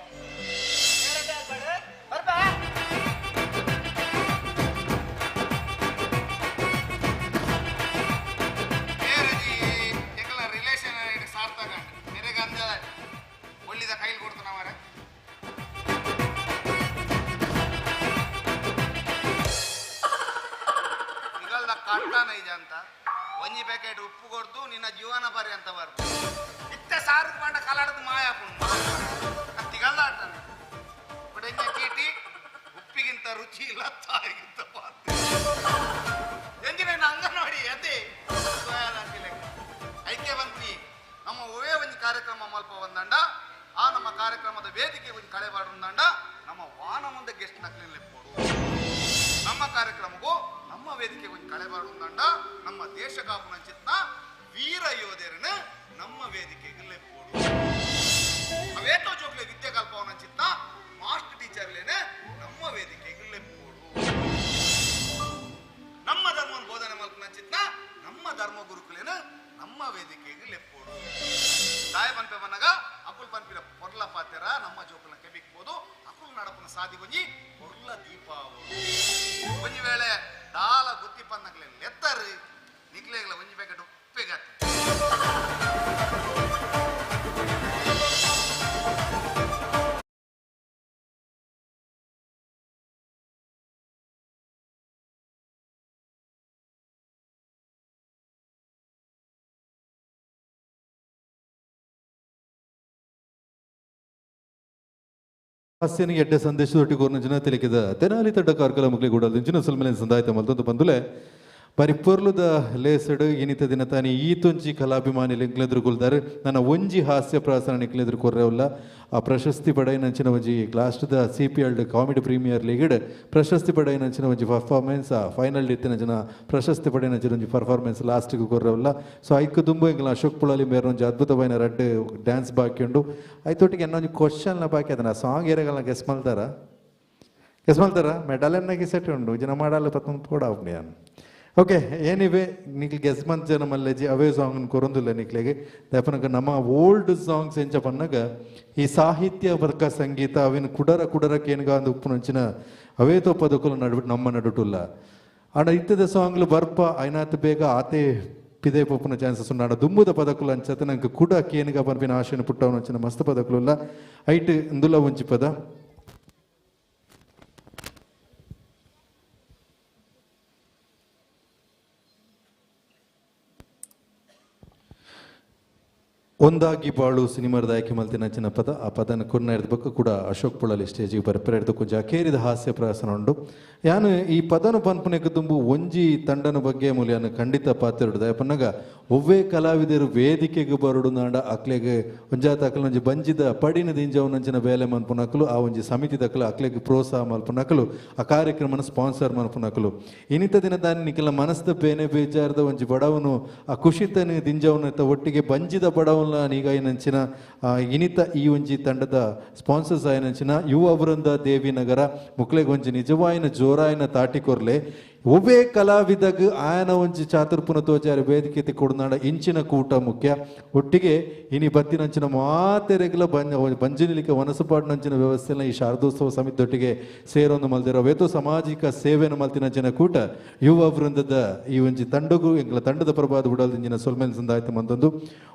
ಬರ್ಬಾ ರಿಲೇಷನ್ ಸಾರ್ಥಕ ನೆರೆಗೆ ಅಂದ ಒಳ್ಳಿದ ಕೈಲಿ ಕೊಡ್ತು ನಾವರೆ ನಿಗಲ್ದ ಕಟ್ಟಾನ ಇಜ ಅಂತ ಒಂಜಿ ಪ್ಯಾಕೆಟ್ ಉಪ್ಪು ಕೊಡ್ದು ನಿನ್ನ ಜೀವನ ಪರ್ಯಂತ ಬರ್ತು ಇತ್ತ ಸಾರು ಪಂಡ ಕಲಾಡದ ಮಾಯ ತಿಗಲ್ದ ಆಟನ ಬಟ್ ಚೀಟಿ ಉಪ್ಪಿಗಿಂತ ರುಚಿ ಇಲ್ಲ ತಾಯಿಗಿಂತ ಪಾತ್ರೆ ಎಂಜಿನ ಅಂಗನವಾಡಿ ಅದೇ ಐಕ್ಯ ಬಂತ್ರಿ ನಮ್ಮ ಒವೇ ಒಂದು ಕಾರ್ಯಕ್ರಮ ಮಲ್ಪ ಬಂದಂಡ ಆ ನಮ್ಮ ಕಾರ್ಯಕ್ರಮದ ವೇದಿಕೆ ಒಂದು ಕಳೆ ಬಾಡುಂದಂಡ ನಮ್ಮ ವಾನ ಮುಂದೆ ಗೆಸ್ಟ್ ನಕ್ಲಿನ ನಮ್ಮ ಕಾರ್ಯಕ್ರಮಕ್ಕೂ ನಮ್ಮ ವೇದಿಕೆ ಒಂದು ಕಳೆ ಬಾಡುಂದಂಡ ನಮ್ಮ ದೇಶ ಕಾಪುನ ಚಿತ್ನ ವೀರ ಯೋಧರನ್ನ ನಮ್ಮ ವೇದಿಕೆಗೆ ಲೆಪ್ಪೋಡು ಅವೇತೋ ಜೋಕ್ಲೆ ವಿದ್ಯೆ ಕಲ್ಪವನ ಚಿತ್ನ ಮಾಸ್ಟರ್ ಟೀಚರ್ಲೇನೆ ನಮ್ಮ ವೇದಿಕೆಗೆ ಲೆಪ್ಪೋಡು ನಮ್ಮ ಧರ್ಮವನ್ನು ಬೋಧನೆ ಮಲ್ಪನ ಚಿತ್ನ ನಮ್ಮ ಧರ್ಮ ಗುರುಕುಲೇನ ನಮ್ಮ ವೇದಿಕೆಗೆ ಲೆಪ್ಪೋಡು ತಾಯ ಪನ್ಪೆ ಬನ್ನಗ ಅಕುಲ್ ಪನ್ಪಿನ ಪೊರ್ಲ ಪಾತೆರ ನಮ್ಮ ಜೋಕುಲ ಕೆಬಿಕ್ಬೋದು ಅಕುಲ್ ನಡಪುನ ಸಾದಿ ಒಂಜಿ ಪೊರ್ಲ ದೀಪಾವಳಿ ಒಂಜಿ ವೇಳೆ ದಾಲ ಗುತ್ತಿ ಪನ್ನಗ್ಲೆ ಲೆತ್ತರು ನಿಕ್ಲೆಗ್ಲ ಒಂಜಿ ಪ್ಯಾಕೆಟ್ ಉಪ್ಪೆಗತ್ತೆ ಹಾಸ್ಯನಿಗೆ ಎಡ್ಡೆ ಸಂದೇಶದೊಟ್ಟಿಗೆ ಜನ ತಿಳಿಕಿದ ತೆನಾಲಿ ತಡ್ಡ ಕಾರ್ಕಳ ಮುಕ್ಲಿ ಕೂಡ ಇಂಚಿನ ಸಲ್ಮಲೆ ಸಂದಾಯ್ತ ಮಲ್ತೊಂದು ಬಂದುಲೆ ಬಾರಿ ಪೊರ್ಲುದ ಲೇಸಡು ಇನಿತ ದಿನ ತಾನಿ ಈ ತೊಂಜಿ ಕಲಾಭಿಮಾನಿ ಲಿಂಕ್ಲೆದ್ರು ಕೊಲ್ದಾರೆ ನನ್ನ ಒಂಜಿ ಹಾಸ್ಯ ಪ್ರಾಸನ ನಿಕ್ಲೆದ್ರು ಕೊರ್ರೆವಲ್ಲ ಆ ಪ್ರಶಸ್ತಿ ಪಡೆಯಿನಂಚಿನ ಒಂಜಿ ಲಾಸ್ಟ್ದ C P L comedy premier league ಪ್ರಶಸ್ತಿ ಪಡೆಯಿನಂಚಿನ ಒಂಜಿ ಪರ್ಫಾರ್ಮೆನ್ಸ್ ಆ ಫೈನಲ್ ಇತ್ತಿನ ಜನ ಪ್ರಶಸ್ತಿ ಪಡೆಯಿನಂಚಿನ ಒಂಜಿ ಪರ್ಫಾರ್ಮೆನ್ಸ್ ಲಾಸ್ಟಿಗೆ ಕೊರ್ರೆವಲ್ಲ ಸೊ ಐಕ್ ದುಂಬು ಎಂಗ್ಲ ಅಶೋಕ್ ಪುಳಲಿ ಮೇರೆ ಒಂಜಿ ಅದ್ಭುತವಾಯಿನ ರಡ್ಡ್ ಡ್ಯಾನ್ಸ್ ಬಾಕಿ ಉಂಡು ಐತೊಟ್ಟಿಗೆ ಒಂಜಿ ಕ್ವಶನ್ಲ ಬಾಕಿ ಅದನ್ನ ಸಾಂಗ್ ಏರೆಗಲ್ನ ಗೆಸ್ ಮಲ್ತಾರ ಗೆಸ್ ಮಲ್ತಾರ ಮೆಡಲ್ ಎನ್ನಗೆ ಸೆಟ್ ಉಂಡು ಜನ ಮಾಡಲ್ಲ ಪತ್ತೊಂದು ಪೋಡ ನಾನು ಓಕೆ ಏನಿವೆ ನಿಕ್ಲಿ ಗೆಸ್ ಮಂತ್ ಜನ ಮಲ್ಲೆಜಿ ಅವೇ ಸಾಂಗ್ ಕೊರೊಂದಿಲ್ಲ ನಿಕ್ಲೆಗೆ ದಯಪನಗ ನಮ್ಮ ಓಲ್ಡ್ ಸಾಂಗ್ಸ್ ಎಂಚ ಪನ್ನಗ ಈ ಸಾಹಿತ್ಯ ವರ್ಗ ಸಂಗೀತ ಅವಿನ ಕುಡರ ಕುಡರ ಕೇನ್ಗ ಅಂದ್ ಉಪ್ಪುನಂಚಿನ ಅವೇ ತೋಪದಕ್ಕೂ ನಡು ನಮ್ಮ ನಡುಟುಲ್ಲ ಆಂಡ ಇತ್ತದ ಸಾಂಗ್ಲು ಬರ್ಪ ಐನಾತ್ ಬೇಗ ಆತೆ ಪಿದೆ ಪೊಪ್ಪುನ ಚಾನ್ಸಸ್ ಉಂಡು ಆಂಡ ದುಂಬುದ ಪದಕುಲು ಅಂಚತೆ ನಂಗೆ ಕುಡ ಕೇನ್ಗ ಪನ್ಪಿನ ಆಶೆನ ಪುಟ್ಟವನ ಅಂಚಿನ ಮಸ್ತ್ ಪದಕುಲುಲ್ಲ ಐಟ್ ಇಂದುಲ ಒಂಜಿ ಪದ ಒಂದಾಗಿ ಬಾಳು ಸಿನಿಮಾದ ಆಯ್ಕೆ ಮಲ್ತಿನ ಅಂಚಿನ ಪದ ಆ ಪದನ ಕುರ್ನ ಹಿಡ್ದ ಕೂಡ ಅಶೋಕ್ ಪುಳಲಿ ಸ್ಟೇಜಿಗೆ ಬರ್ಪೆರ ಹಿಡ್ದು ಕೊಂಚ ಅಕೇರಿದ ಹಾಸ್ಯ ಪ್ರಹಸನ ಉಂಡು ಯಾನು ಈ ಪದನು ಪನ್ಪುನೆಗ್ ದುಂಬು ಒಂಜಿ ತಂಡನ ಬಗ್ಗೆ ಮೂಲ್ಯಾನು ಖಂಡಿತ ಪಾತ್ರ ಪನ್ನಗ ಒವ್ವೇ ಕಲಾವಿದರು ವೇದಿಕೆಗೆ ಬರಡು ನಾಂಡ ಅಕ್ಲೆಗ್ ಒಂಜಾತ ಅಕ್ಲು ಒಂಜಿ ಬಂಜಿದ ಪಡಿನ ದಿಂಜವನಂಚಿನ ಬೇಲೆ ಮನ್ಪುನಕಲು ಆ ಒಂಜಿ ಸಮಿತಿ ದಕ್ಕಲು ಅಕ್ಲೆಗ್ ಪ್ರೋತ್ಸಾಹ ಮಲ್ಪುನಕಲು ಆ ಕಾರ್ಯಕ್ರಮನ ಸ್ಪಾನ್ಸರ್ ಮನ್ಪುನಕಲು ಇನ್ನಿತ ದಿನ ದಾನಿ ನಿಖಲ ಮನಸ್ದ ಬೇನೆ ಬೇಜಾರದ ಒಂಜಿ ಬಡವನು ಆ ಕುಶಿತನ ದಿಂಜವನ ಒಟ್ಟಿಗೆ ಬಂಜಿದ ಬಡವನ ನೀಗಾಯಿನಂಚಿನ ಇನಿತ ಈ ಒಂಜಿ ತಂಡದ ಸ್ಪಾನ್ಸರ್ಸ್ ಆಯನಂಚಿನ ಯುವ ವೃಂದ ದೇವಿನಗರ ಮುಕ್ಲೆಗ್ ಒಂಜಿ ನಿಜವಾಯಿನ ಜೋರಾಯಿನ ತಾಟಿಕೊರ್ಲೆ ಒವ್ವೇ ಕಲಾವಿದಗ್ ಆಯನ ಒಂಜಿ ಚಾತುರ್ಪುನ ತೋಜಾರಿ ವೇದಿಕೆ ಕೊಡುನಾಡ ಇಂಚಿನ ಕೂಟ ಮುಖ್ಯ ಒಟ್ಟಿಗೆ ಇನಿ ಬತ್ತಿನಂಚಿನ ಮಾತೆರೆಗ್ಲ ಬಂಜಿನಿಲಿಕ್ಕೆ ವನಸುಪಾಡಿನಂಚಿನ ವ್ಯವಸ್ಥೆನ ಈ ಶಾರದೋತ್ಸವ ಸಮಿತಿಯೊಟ್ಟಿಗೆ ಸೇರೊಂದು ಮಲ್ದಿರೋ ವೇತೋ ಸಾಮಾಜಿಕ ಸೇವೆಯನ್ನು ಮಲ್ತಿನಂಚಿನ ಕೂಟ ಯುವ ವೃಂದದ ಈ ಒಂಜಿ ತಂಡಗು ಎಂಗ್ಲ ತಂಡದ ಪ್ರಭಾದ ಬಿಡಲ್ದಿಂಜಿನ ಸೊಲ್ಮೆಲ್ ಸಂದಾಯ್ತು ಮಂದೊಂದು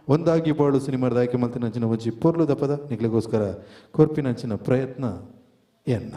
ಒಂದಾಗಿ ಬಾಳು ಸಿನಿಮಾದ ಆಯ್ಕೆ ಮಲ್ತಿನಂಚಿನ ಒಂಜಿ ಪೊರ್ಲುದ ಪದ ನಿಗ್ಲಿಗೋಸ್ಕರ ಕೊರ್ಪಿನಂಚಿನ ಪ್ರಯತ್ನ ಎನ್ನ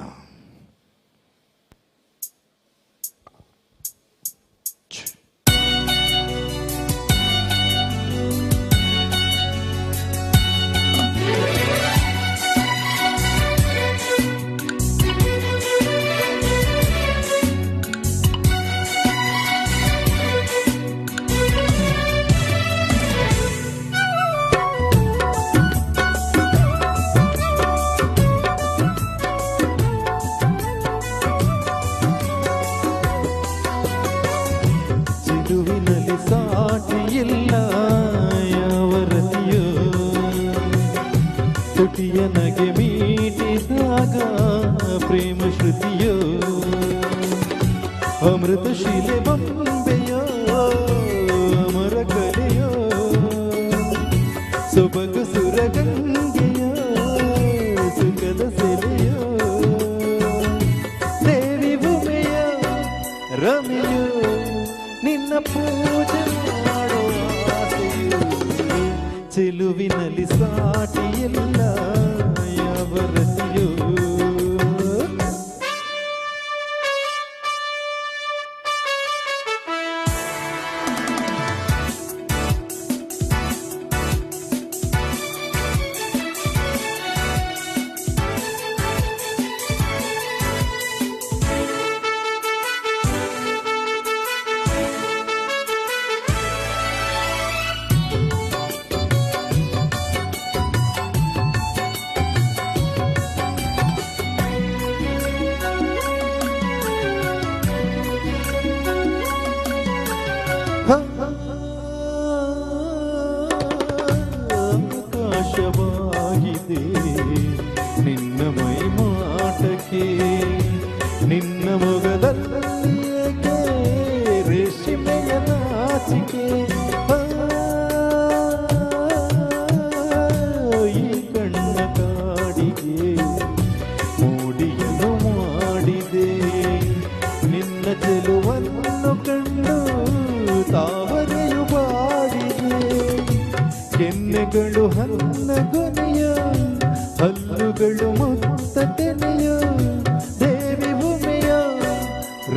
ಚಿಲುವಿನಲ್ಲಿ ಸಾಟಿಯಿಲ್ಲ ಯಾವ ಶ್ರುತಿಯೋ ಅಮೃತ ಶಿಲೆ ಬೊಂಬೆಯೋ ಅಮರ ಕಲೆಯೋ ಸೊಬಗು ಸುರಗಂಗೆಯೋ ಸುಖದ ಸೆಲೆಯೋ ದೇವಿ ಭೂಮಿಯ ರಮೆಯೋ ನಿನ್ನ ಪೂಜೆ ಮಾಡೋ ಆಸೆಯೋ ಚೆಲುವಿನಲ್ಲಿ ಸಾಟಿಯಿಲ್ಲ ಯಾವ ರತಿಯೋ. ಆಕಾಶವಾಗಿದೆ ನಿನ್ನ ಮೈ ಮಾಟಕ್ಕೆ, ನಿನ್ನ ಮೊಗದಲ್ಲಿ ಏಕೆ ರೇಷ್ಮೆಯ ನಾಚಿಕೆ. ಈ ಕಣ್ಣ ಕಾಡಿಗೆ ಮೋಡಿಯನ್ನು ಮಾಡಿದೆ, ನಿನ್ನ ಚೆಲುವನ್ನು ಕಂಡು ತಾವರೆಯು ಬಾಡಿದೆ. ಕೆನ್ನೆಗಳು ಹನ್ನಗೊನೆಯ, ಹಲ್ಲುಗಳು ಮುತ್ತ ತೆನೆಯ, ದೇವಿ ಭೂಮಿಯ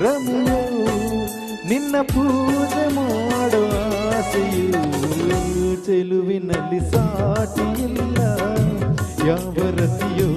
ರಮೆಯ ನಿನ್ನ ಪೂಜೆ ಮಾಡುವ ಆಸೆಯು ಚೆಲುವಿನಲ್ಲಿ ಸಾಟಿಯಿಲ್ಲ ಯಾವ ರತಿಯೋ.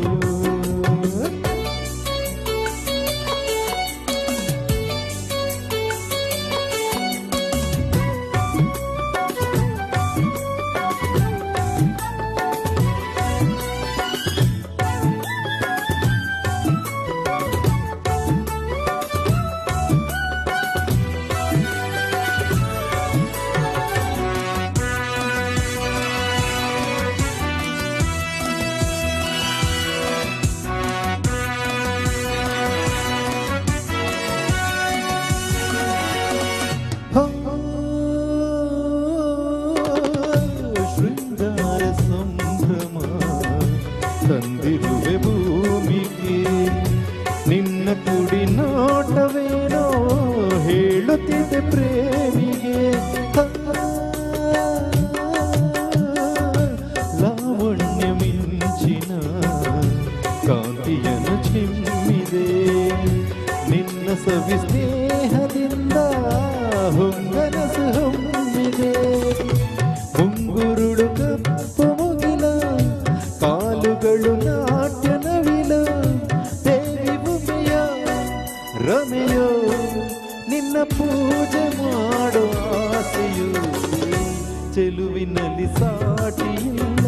ಶೃಂಗಾರ ಸಂಭ್ರಮ ತಂದಿರುವೆ ಭೂಮಿಗೆ, ನಿನ್ನ ಕುಡಿ ನೋಟವೇನೋ ಹೇಳುತ್ತಿದೆ ಪ್ರೇಮಿಗೆ. ಲಾವಣ್ಯ ಮಿಂಚಿನ ಕಾಂತಿಯನ್ನು ಚಿಮ್ಮಿದೆ, ನಿನ್ನ ಸವಿ ಸ್ನೇಹದಿಂದ ಹೊಂಗನಸು ಹೊಮ್ಮಿದೆ. ಮುಂಗುರುಳು ಕಪ್ಪು ಮುಗಿಲ, ಕಾಲುಗಳು ನಾಟ್ಯ ನವಿಲ, ದೇವಿ ಭೂಮಿಯ ರಮೆಯೋ ನಿನ್ನ ಪೂಜೆ ಮಾಡೋ ಆಸೆಯು ಚೆಲುವಿನಲ್ಲಿ ಸಾಟಿಯಿಲ್ಲ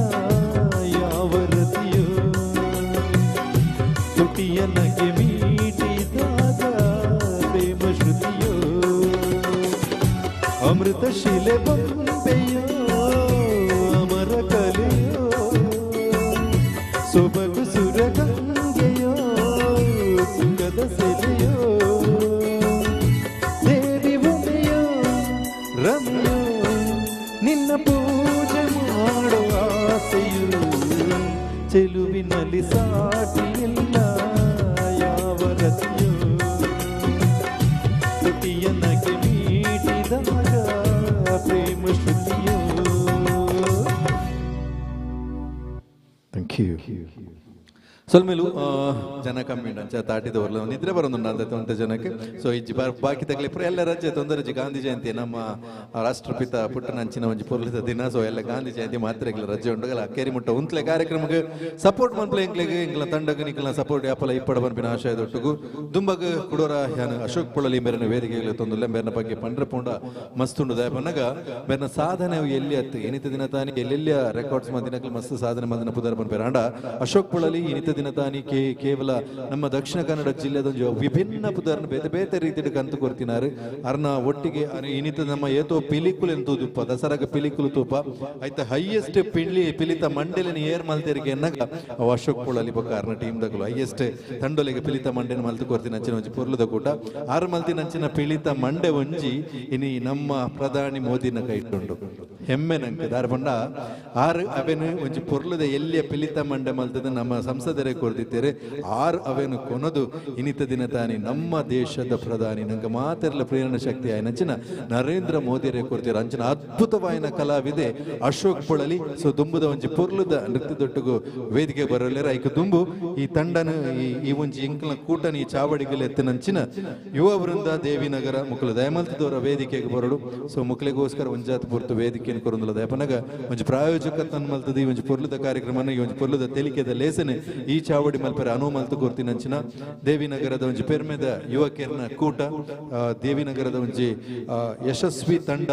ಯಾವ ರತಿಯೋ. ತುಟಿಯ ನಗೆ ಮೀಟಿದಾಗ ಪ್ರೇಮ ಶ್ರುತಿಯೋ, ಅಮೃತ ಶಿಲೆ ಬೊಂಬೆಯೋ ಅಮರ ಕಲೆಯೋ, ಸೊಬಗು ಸುರಗಂಗೆಯೋ ಸುಖದ ಸೆಲೆಯೋ, ದೇವಿ ಭೂಮಿಯೋ ರಮೆಯೋ ನಿನ್ನ ಪೂಜೆ ಮಾಡೋ ಆಸೆಯು ಚೆಲುವಿನಲ್ಲಿ ಸಾಟಿಯಿಲ್ಲ ಯಾವ ರತಿಯೋ. ತುಟಿಯ ನಗೆ ಮೀಟಿದಾಗ ಪ್ರೇಮ ಶ್ರುತಿಯೋ. Thank you. ಸೊಲ್ಮೇಲು ಜನ ಕಮ್ಮಿ ಉಂಟು ಅಂಚ ತಾಟಿದವರ್ಲ ನಿದ್ರೆ ಬರೋದುಂಟು ಅಂತ ಒಂತೆ ಜನಕ್ಕೆ. ಸೊ ಇಜ್ಜಿ ಬಾಕಿ ತಗಲಿ ಎಲ್ಲ ರಜೆ ತೊಂದರೆ ಇಜ್ಜಿ. ಗಾಂಧಿ ಜಯಂತಿ ನಮ್ಮ ರಾಷ್ಟ್ರಪಿತ ಪುಟ್ಟನಂಚಿನ ಒಂಜಿ ಪೊರ್ಲದ ದಿನ. ಸೊ ಎಲ್ಲ ಗಾಂಧಿ ಜಯಂತಿ ಮಾತ್ರ ರಜೆ ಉಂಟು. ಅಲ್ಲ ಕೇರಿ ಮುಟ್ಟ ಉಂತ್ಲೆ ಕಾರ್ಯಕ್ರಮಕ್ಕೆ ಸಪೋರ್ಟ್ ಮನ್ಪ್ಲೆ ಎಂಕ್ಲೆಗ್ ಎಂಕ್ಲ ತಂಡಗ್ ನಿಕ್ಲ ಸಪೋರ್ಟ್ ಯಾಪಲ ಇಪ್ಪಡ ಪನ್ಪಿನ ಆಶಯದೊಟ್ಟುಗು ದುಂಬಗ್ ಕುಡೋರ ಯಾನ್ ಅಶೋಕ್ ಪೊಳಲಿ ಮೇರಿನ ವೇದಿಕೆಗಳು ತೊಂದುಲ್ಲ ಮೇರಿನ ಬಗ್ಗೆ ಪಂಡ್ರೆ ಪೋಂಡ ಮಸ್ತುಂಡು ದಯಪನ್ನಗ ಮೇರಿನ ಸಾಧನೆ ಎಲ್ಲಿ ಅತ್ತು ಏನಿತ ದಿನ ತಾನೇ ಎಲ್ಲೆಲ್ಲಿಯ ರೆಕಾರ್ಡ್ಸ್ ಮಂದಿನಕ್ಲು ಮಸ್ತ್ ಸಾಧನೆ ಮಂದಿನ ಪುದರ್ ಪನ್ಪೇರ. ಆಂಡ ಅಶೋಕ್ ಪೊಳಲಿ ಇನಿತ ದಿನತಾನಿ ಕೇವಲ ನಮ್ಮ ದಕ್ಷಿಣ ಕನ್ನಡ ಜಿಲ್ಲೆದ ಒಂಜಿ ವಿಭಿನ್ನ ಪುದರ್ನ ಬೇತೆ ಬೇತೆ ರೀತಿಡ್ ಕಂತು ಕೊರ್ತಿನಾರು ಅರ್ನ ಒಟ್ಟಿಗೆ ಇನಿತ ನಮ್ಮ ಏತೋ ಪಿಲಿಕುಲೆನ್ ತೂದುಪ್ಪ ದಸರಾಗ ಪಿಲಿಕುಲು ತೂಪ ಐತ ಹೈಯೆಸ್ಟ್ ಪಿಲಿ ಪಿಲಿತ ಮಂಡೆಲಿನ ಏರ್ ಮಲ್ತೆರಿಗೆ ಎನ್ನಗ ಅವು ಅಶೋಕ್ ಪೊಳಲಿ ಬೊಕ್ಕ ಅರ್ನ ಟೀಮ್ ದಕುಲು ಹೈಯೆಸ್ಟ್ ತಂಡೊಲೆಗೆ ಪಿಲಿತ ಮಂಡೆನ ಮಲ್ತು ಕೊರ್ತಿನ ಅಂಚಿನ ಒಂಜಿ ಪೊರ್ಲುದ ಕೂಟ ಆರು ಮಲ್ತಿನ ಅಂಚಿನ ಪಿಲಿತ ಮಂಡೆ ಒಂಜಿ ಇನಿ ನಮ್ಮ ಪ್ರಧಾನಿ ಮೋದಿನ ಕೈಟುಂಡು ಹೆಮ್ಮೆ ನಂಗೆ ದಾರ ಪಂಡ ಆರು ಅವೆನು ಒಂಜಿ ಪೊರ್ಲುದ ಎಲ್ಲಿಯ ಪಿಲಿತ ಮಂಡೆ ಮಲ್ತದ ನಮ್ಮ ಸಂಸದರೇ ಕೊರ್ದಿತ್ತೇರೆ ಆರು ಅವೆನು ಕೊನದು ಇನಿತ ದಿನ ತಾನಿ ನಮ್ಮ ದೇಶದ ಪ್ರಧಾನಿ ನಂಗೆ ಮಾತೆರ್ಲ ಪ್ರೇರಣ ಶಕ್ತಿ ಆಯ್ನಂಚಿನ ನರೇಂದ್ರ ಮೋದಿಯರೇ ಕೊರ್ತೀರ ಅಂಚಿನ ಅದ್ಭುತವಾಯಿನ ಕಲಾವಿದೆ ಅಶೋಕ್ ಪೊಳಲಿ. ಸೊ ದುಂಬುದ ಒಂಜಿ ಪೊರ್ಲುದ ನೃತ್ಯದೊಟ್ಟುಗು ವೇದಿಕೆ ಬರಲೇರ ಐಕ ದುಂಬು ಈ ತಂಡನ ಈ ಒಂಜಿ ಇಂಕ್ಲ ಕೂಟನ ಈ ಚಾವಡಿಗಲ್ ಎತ್ತಿನಂಚಿನ ಯುವ ವೃಂದ ದೇವಿನಗರ ಮುಕ್ಕಲು ದಯಮಲ್ತದವರ ವೇದಿಕೆಗೆ ಬರಡು. ಸೊ ಮುಕ್ಲೆಗೋಸ್ಕರ ಒಂಜಾತ್ ಪೊರ್ತು ವೇದಿಕೆಯನ್ನು ಕೊರೊಂದುಲ ದಯಪನಗ ಒಂಜಿ ಪ್ರಾಯೋಜಕ ಮಲ್ತದ ಈ ಒಂಜಿ ಪೊರ್ಲುದ ಕಾರ್ಯಕ್ರಮನ ಈ ಒಂಜಿ ಪೊರ್ಲುದ ತೆಲಿಕೆದ ಲೇಸನೆ ಈ ಚಾವಡಿ ಮಲ್ಪೆರ ಅನುವು ಮಲ್ತು ಕೊರ್ತಿನಂಚಿನ ದೇವಿನಗರದ ಒಂಜಿ ಪೆರ್ಮೆದ ಯುವಕೆರ್ನ ಕೂಟ, ದೇವಿನಗರದ ಒಂಜಿ ಯಶಸ್ವಿ ತಂಡ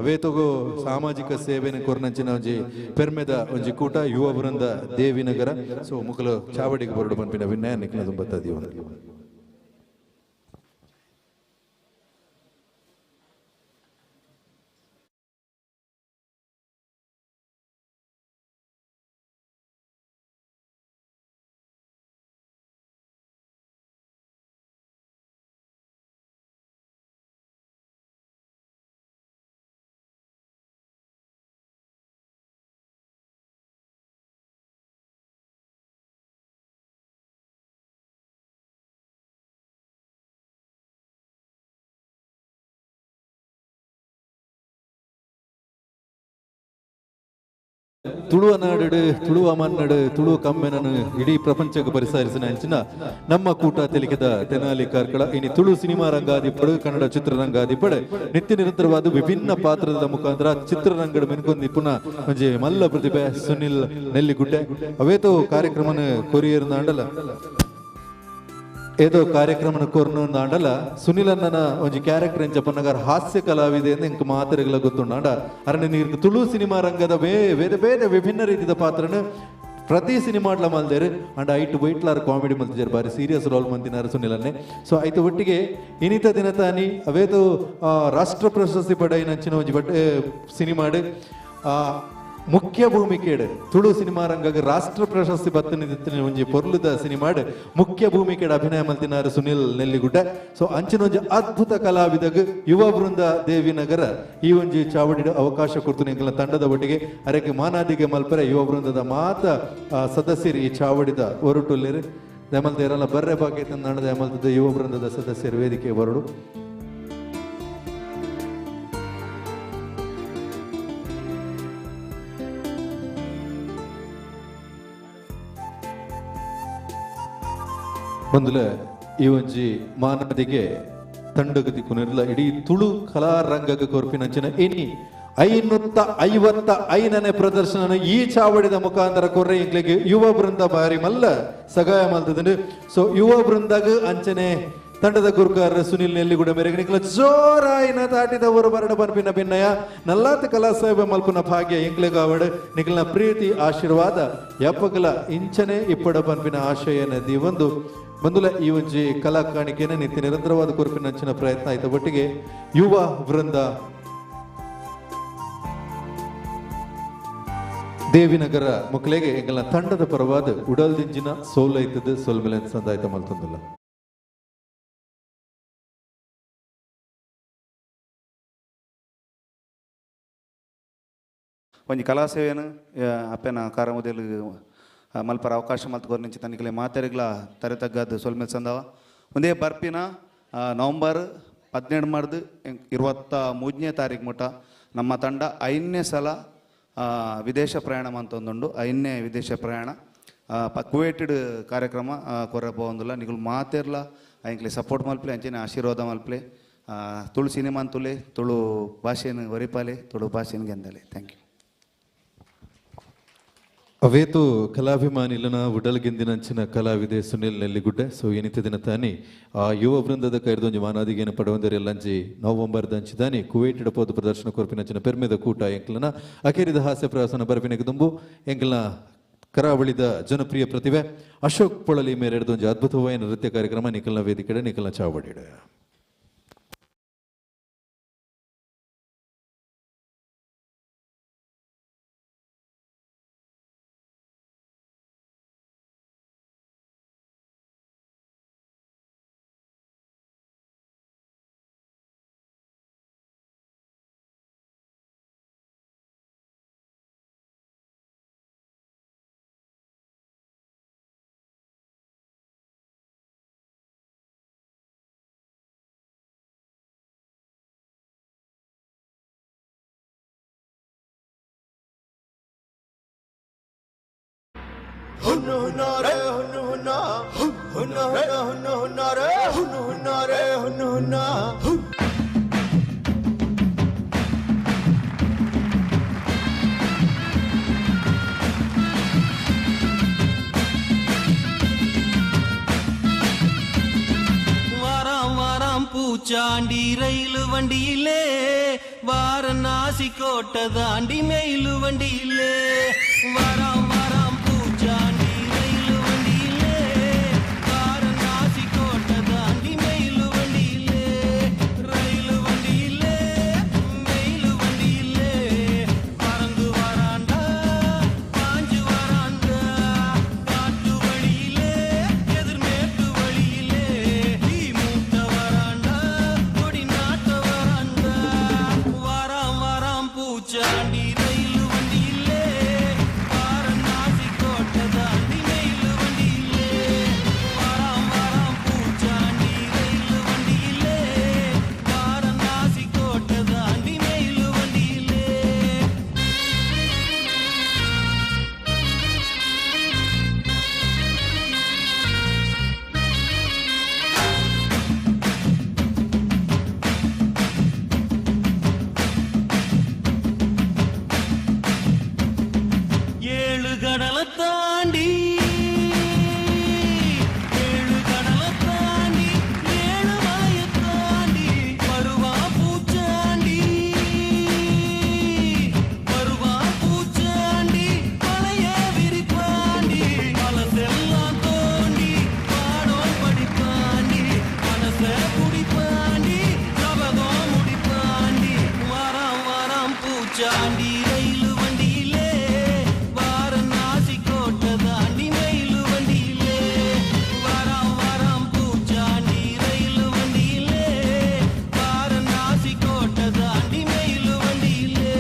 ಅವೇತಗೋ ಸಾಮಾಜಿಕ ಸೇವೆನ ಕೊರ್ನಂಚಿನ ಒಂಜಿ ಪೆರ್ಮೆದ ಒಂಜಿ ಕೂಟ ಯುವ ವೃಂದ ದೇವಿನಗರ. ಸೊ ಮುಕಲು ಚಾವಡಿಗೆ ಬರಡು ಪನ್ಪಿನ ವಿನಯ ನಿಕ್ಲ ತುಂಬತ್ತದಿ ಒಂದು ತುಳುವ ನಾಡು ತುಳುವ ಮನ್ನಡು ತುಳುವ ಕಮ್ಮೆನನು ಇಡೀ ಪ್ರಪಂಚಕ್ಕೆ ಪರಿಸರಿಸಿನ ಅಂಚಿನ ನಮ್ಮ ಕೂಟ ತೆಲಿಕೆದ ತೆನಾಲಿ ಕಾರ್ಕಳ ಇನಿ ತುಳು ಸಿನಿಮಾ ರಂಗಾದಿಪಡು ಕನ್ನಡ ಚಿತ್ರರಂಗಾದಿಪಡು ನಿತ್ಯ ನಿರಂತರವಾದ ವಿಭಿನ್ನ ಪಾತ್ರದ ಮುಖಾಂತರ ಚಿತ್ರರಂಗದ ಮೆನ್ಕೊಂದಿ ಪುನಃ ಒಂಜಿ ಮಲ್ಲ ಪ್ರತಿಭೆ ಸುನಿಲ್ ನೆಲ್ಲಿಗುಡ್ಡೆ ಅವೇತೋ ಕಾರ್ಯಕ್ರಮನ ಕೊರಿಯರ್ ನಾಂಡಲ ಏದೋ ಕಾರ್ಯಕ್ರಮನ ಕೋರ್ನು ನಾಂಡಲ ಸುನಿಲ್ ಅಣ್ಣನ ಒಂಜಿ ಕ್ಯಾರೆಕ್ಟರ್ ಎಂಚ ಪನ್ನಗಾರ ಹಾಸ್ಯ ಕಲಾವಿದೆ ಎಂದು ಇಂಕ್ ಮಾತೆರೆಗ್ಲ ಗೊತ್ತುಂಡಾಂಡ ಅರಣ್ಯ ನೀರ್ಗ್ ತುಳು ಸಿನಿಮಾ ರಂಗದ ಬೇರೆ ಬೇರೆ ವಿಭಿನ್ನ ರೀತಿಯ ಪಾತ್ರನ ಪ್ರತಿ ಸಿನಿಮಾಡ್ಲ ಮಲ್ದೇರು ಅಂಡ್ ಐಟು ಬೈಟ್ಲಾರ್ ಕಾಮಿಡಿ ಮಲ್ತಿಜಾರು ಬಾರಿ ಸೀರಿಯಸ್ ರೋಲ್ ಮಂದಿನಾರು ಸುನಿಲನ್ನೇ. ಸೊ ಐತು ಒಟ್ಟಿಗೆ ಇನಿತ ದಿನ ತಾನಿ ಅವೇತು ರಾಷ್ಟ್ರ ಪ್ರಶಸ್ತಿ ಪಡೆಯಿನಂಚಿನ ಒಂಜಿ ಬಟ್ ಸಿನಿಮಾಡು ಮುಖ್ಯ ಭೂಮಿಕೆಡ್ ತುಳು ಸಿನಿಮಾ ರಂಗಗ್ ರಾಷ್ಟ್ರ ಪ್ರಶಸ್ತಿ ಬತ್ತನಿದಿತ್ತಿನ ಒಂಜಿ ಪೊರ್ಲುದ ಸಿನಿಮಾಡ್ ಮುಖ್ಯ ಭೂಮಿಕೆಡ್ ಅಭಿನಯ ಮಲ್ತಿನಾರು ಸುನಿಲ್ ನೆಲ್ಲಿಗುಡ್ಡೆ. ಸೊ ಅಂಚಿನ ಒಂಜಿ ಅದ್ಭುತ ಕಲಾವಿದಗ್ ಯುವ ವೃಂದ ದೇವಿನಗರ ಈ ಒಂಜಿ ಚಾವಡಿ ಅವಕಾಶ ಕೊಡ್ತು ಎಂಕಲ್ನ ತಂಡದ ಒಟ್ಟಿಗೆ ಅರೆಗೆ ಮಾನಾದಿಗೆ ಮಲ್ಪರೆ ಯುವ ವೃಂದದ ಮಾತ ಸದಸ್ಯರು ಈ ಚಾವಡಿದ ಒರಟುಲ್ಲೇರು ದಯಮಲ್ತ ಇರಲ್ಲ ಬರ್ರೆ ಬಾಕಿ ತಂದ ದಯಮಲ್ತದ ಯುವ ವೃಂದದ ಸದಸ್ಯರು ವೇದಿಕೆ ಬರಡು. ಒಂದುಲ ಈ ಒಂಜಿ ಮಾನದಿಗೆ ತಂಡಗತಿ ಕುನಿರ್ಲ ಇಡೀ ತುಳು ಕಲಾರಂಗಕ್ಕೆ ಕೊರ್ಪಿನಂಚಿನ ಎನಿ 555ನೇ ಪ್ರದರ್ಶನ ಈ ಚಾವಡಿದ ಮುಖಾಂತರ ಕೊರ್ರೆ ಇಂಕ್ಲೆಗೆ ಯುವ ವೃಂದ ಬಾರಿ ಮಲ್ಲ ಸಗಾಯ ಮಲ್ತದಂಡು. ಸೊ ಯುವ ವೃಂದಾಗ ಅಂಚನೆ ತಂಡದ ಗುರುಕಾರ ಸುನಿಲ್ ನೆಲ್ಲಿಗುಡ ಮೇರೆಗೆ ನಿಕ್ಲ ಜೋರಾಯಿನ ತಾಟಿದವರು ಬರಡ ಪನ್ಪಿನ ಭಿನ್ನಯ ನಲ್ಲಾತ ಕಲಾ ಸೇವೆ ಮಲ್ಪುನ ಭಾಗ್ಯ ಇಂಕ್ಲೆಗಾವಡು ನಿಕ್ಲನ ಪ್ರೀತಿ ಆಶೀರ್ವಾದ ಯಪ್ಪಗಲ ಇಂಚನೆ ಇಪ್ಪಡ ಪನ್ಪಿನ ಆಶಯನ ಒಂದು ಬಂದುಲ ಈ ಒಂಜಿ ಕಲಾ ಕಾಣಿಕೆನ ನಿತ್ಯ ನಿರಂತರವಾದ ಕೊರಪಿನ ಅಂಚಿನ ಪ್ರಯತ್ನ ಆಯ್ತ ಒಟ್ಟಿಗೆ ಯುವ ವೃಂದ ದೇವಿನಗರ ಮಕ್ಕಳಿಗೆ ಎಂಗಲ್ನ ತಂಡದ ಪರವಾದ ಉಡಲ್ದಿಂಜಿನ ಸೋಲೈತದ ಸೋಲ್ಮೇಲೆ ಸಂದಾಯ್ತ ಮಲ್ತೊಂದಿಲ್ಲ. ಒಂಜಿ ಕಲಾ ಸೇವೆಯನ್ನು ಅಪ್ಪೆನ ಕಾರಮುದೆಲ್ ಮಲ್ಪರ ಅವಕಾಶ ಮಲ್ತುಕೊರ್ ನಿಂಚಿ ತನಿಖಲೆ ಮಾತೆರೆಗ್ಲ ತರೆ ತಗ್ಗದ್ದು ಸೊಲ್ಮೇಲ್ ಸಂದವ ಒಂದೇ ಬರ್ಪಿನ ನವಂಬರ್ 17 ಮಾಡ್ದು 23ನೇ ತಾರೀಕು ಮುಟ ನಮ್ಮ ತಂಡ 5ನೇ ಸಲ ವಿದೇಶ ಪ್ರಯಾಣ ಅಂತೊಂದುಂಡು. 5ನೇ ವಿದೇಶ ಪ್ರಯಾಣ ಕುವೇಟೆಡ್ ಕಾರ್ಯಕ್ರಮ ಕೊರ ಪೋವೊಂದುಲ್ಲ. ನಿಗುಲು ಮಾತೆರ್ಲ ಐಂಕ್ಲೆ ಸಪೋರ್ಟ್ ಮಲ್ಪಲೆ ಅಂಚನೆ ಆಶೀರ್ವಾದ ಮಲ್ಪಲೆ ತುಳು ಸಿನಿಮಾ ಅಂತುಲೆ ತುಳು ಭಾಷೆಯನ್ನು ಒರಿಪಾಲೆ ತುಳು ಭಾಷೆಯನ್ನು ಗೆಂದಲೆ. Thank you. ಅವೇತು ಕಲಾಭಿಮಾನಿಲನ ಉಡಲ್ಗೆಂದಿನಂಚಿನ ಕಲಾವಿದೆ ಸುನಿಲ್ ನೆಲ್ಲಿಗುಡ್ಡೆ. ಸೊ ಏನಿತ ದಿನ ತಾನಿ ಆ ಯುವ ವೃಂದದ ಕೈರ್ದೊಂಜಿ ಮಾನಾದಿಗೇನು ಪಡವಂದರೆ ಲಂಜಿ ನವಂಬರ್ ದಂಚಿದಾನಿ ಕುವೈಟ್ ಪೋದು ಪ್ರದರ್ಶನ ಕೊರ್ಪಿನಂಚಿನ ಪೆರ್ಮೆದ ಕೂಟ ಎಂಕ್ಲನ ಅಖೇರಿದ ಹಾಸ್ಯ ಪ್ರವಾಸನ ಬರ್ಪಿನಕ್ಕೆ ದುಂಬು ಎಂಕ್ಲನ ಕರಾವಳಿದ ಜನಪ್ರಿಯ ಪ್ರತಿಭೆ ಅಶೋಕ್ ಪೊಳಲಿ ಮೇರೆಡ್ದೊಂಜಿ ಅದ್ಭುತವಾದ ನೃತ್ಯ ಕಾರ್ಯಕ್ರಮ ನಿಖಲ್ನ ವೇದಿಕೆಡೆ ನಿಖಲ್ನ ಚಾವಡಿಡೆ. हुन हुना रे हुन हुना हुन हुना हुन हुना रे हुन हुना रे हुन हुना। வாராம் வாராம் பூச்சாண்டி ரயிலு வண்டியிலே, வாரணாசி கோட்டை தாண்டி மெயிலு வண்டியிலே. வாராம் வாராம் பூச்சாண்டி ரயிலு வண்டியிலே, வாரணாசி கோட்டை தாண்டி மெயிலு வண்டியிலே. ரயிலு வண்டியிலே மெயிலு வண்டியிலே, பறந்து வராண்டா பாஞ்சு வராண்டா, காட்டு வழியிலே எதிர்மேட்டு வழியிலே, தீ மூட்ட வராண்டா கொடி நாட்ட வராண்டா. வாராம் வாராம் பூச்சாண்டி ரயிலு வண்டியிலே, வாரணாசி கோட்டை தாண்டி மெயிலு வண்டியிலே. வாராம் வாராம் பூச்சாண்டி ரயிலு வண்டியிலே, வாரணாசி கோட்டை தாண்டி மெயிலு வண்டியிலே. ஏழு கடலை தாண்டி, ஏழு கடலை தாண்டி, ஏழு மலையை தாண்டி வருவா பூச்சாண்டி, வருவா பூச்சாண்டி, மலைய விரிப்பாண்டி, மனசெல்லாம் தோண்டி பாடம் படிப்பாண்டி, மனச குடிப்பாண்டி, சபதம் முடிப்பாண்டி. வாராம் வாராம் பூச்சாண்டி ரயிலு வண்டியிலே, வாரணாசி கோட்டை தாண்டி மெயிலு வண்டியிலே. வாராம் வாராம் பூச்சாண்டி ரயிலு வண்டியிலே, வாரணாசி கோட்டை தாண்டி மெயிலு வண்டியிலே.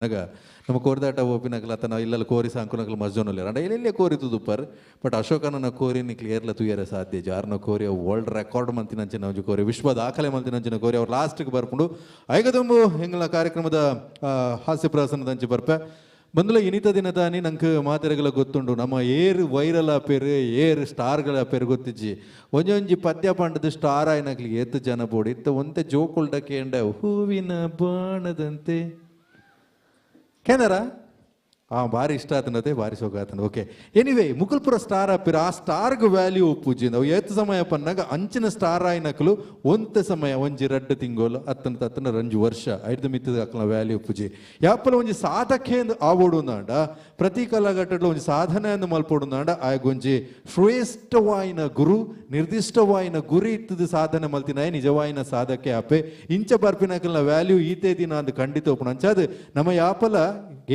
ಆಗ ನಮ್ಮ ಕೋರಿದಾಟ ಓಪಿನಕಲ ತನ್ನ ಇಲ್ಲಲ್ಲಿ ಕೋರಿ ಸಾಂಕುನಕಲು ಮಸ್ಜೋನಲ್ಲಿ ಅಂಡ ಎಲ್ಲೆಲ್ಲೇ ಕೋರಿ ತುದುಪ್ಪರ್. ಬಟ್ ಅಶೋಕನ ಕೋರಿನ ಕ್ಲಿಯರ್ಲ ತುಯ್ಯರ ಸಾಧ್ಯ ಜಾರ್ನ ಕೋರಿ ಅವು ವರ್ಲ್ಡ್ ರೆಕಾರ್ಡ್ ಮಂತಿನಂಚಿನ ಒಂಜಿ ಕೋರಿ, ವಿಶ್ವ ದಾಖಲೆ ಮಂತಿನಂಚಿನ ಕೋರಿ ಅವ್ರು ಲಾಸ್ಟ್ಗೆ ಬರ್ಕೊಂಡು ಐಗದೊಂಬು ಎಂಗಳ ಕಾರ್ಯಕ್ರಮದ ಹಾಸ್ಯ ಪ್ರಹಸನದಂಚಿ ಬರ್ಪೆ ಬಂದಲ ಇನಿತ ದಿನ ತಾನಿ ನಂಗೆ ಮಾತೆರೆಗಳ ಗೊತ್ತುಂಡು ನಮ್ಮ ಏರ್ ವೈರಲ್ ಆಪೇರು ಏರ್ ಸ್ಟಾರ್ಗಳ ಆಪೇರು ಗೊತ್ತಿಜ್ಜಿ ಒಂಜೊಂಜಿ ಪದ್ಯ ಪಂಡದ ಸ್ಟಾರ್ ಆಯ್ನಕ್ಲಿ ಏತ್ ಜನ ಬೋಡಿ ಇತ್ತ ಒಂತೆ ಜೋಕುಲ್ಡ ಕೇಂಡ ಹೂವಿನ ಬಾಣದಂತೆ ಕೇಂದ್ರ ಆ ಭಾರಿ ಇಷ್ಟ ಆತನತೆ ಭಾರಿ ಸೊಗ ಆತನ. ಓಕೆ ಎನಿವೇ ಮುಕುಲ್ಪುರ ಸ್ಟಾರ್ ಆಪಿರ ಆ ಸ್ಟಾರ್ಗ್ ವ್ಯಾಲ್ಯೂ ಒಪ್ಪುಜಿ ಅವು ಏತ್ ಸಮಯ ಪನ್ನಾಗ ಅಂಚಿನ ಸ್ಟಾರ್ ಆಯ್ನಕಲು ಒಂತೆ ಸಮಯ ಒಂಜಿ ರಡ್ಡು ತಿಂಗೋಲು ಅತ್ತನ ತತ್ತನ ರಂಜು ವರ್ಷ ಐದು ಮಿತ್ತದ ಅಕ್ಲ ವ್ಯಾಲ್ಯೂ ಒಪ್ಪುಜಿ ಯಾಪಲ ಒಂಜಿ ಸಾಧಕೆ ಎಂದು ಆವೋಡುಂದಾಂಡ ಪ್ರತಿ ಕಲಾಘಟ್ಟಡ್ಲು ಒಂಜಿ ಸಾಧನೆ ಎಂದು ಮಲ್ಪೋಡುಂದಾಂಡ ಆಯಗೊಂಜಿ ಶ್ರೇಷ್ಠವಾಯಿನ ಗುರು ನಿರ್ದಿಷ್ಟವಾಯಿನ ಗುರಿ ಇತ್ತದ ಸಾಧನೆ ಮಲ್ತಿನಾಯ ನಿಜವಾಯಿನ ಸಾಧಕೆ ಆಪೆ ಇಂಚ ಬರ್ಪಿನಕಲ್ನ ವ್ಯಾಲ್ಯೂ ಈತೇ ದಿನ ಅಂದ್ ಖಂಡಿತ ಒಪ್ಪುಣ ಅಂಚಾದ ನಮ್ಮ ಯಾಪಲ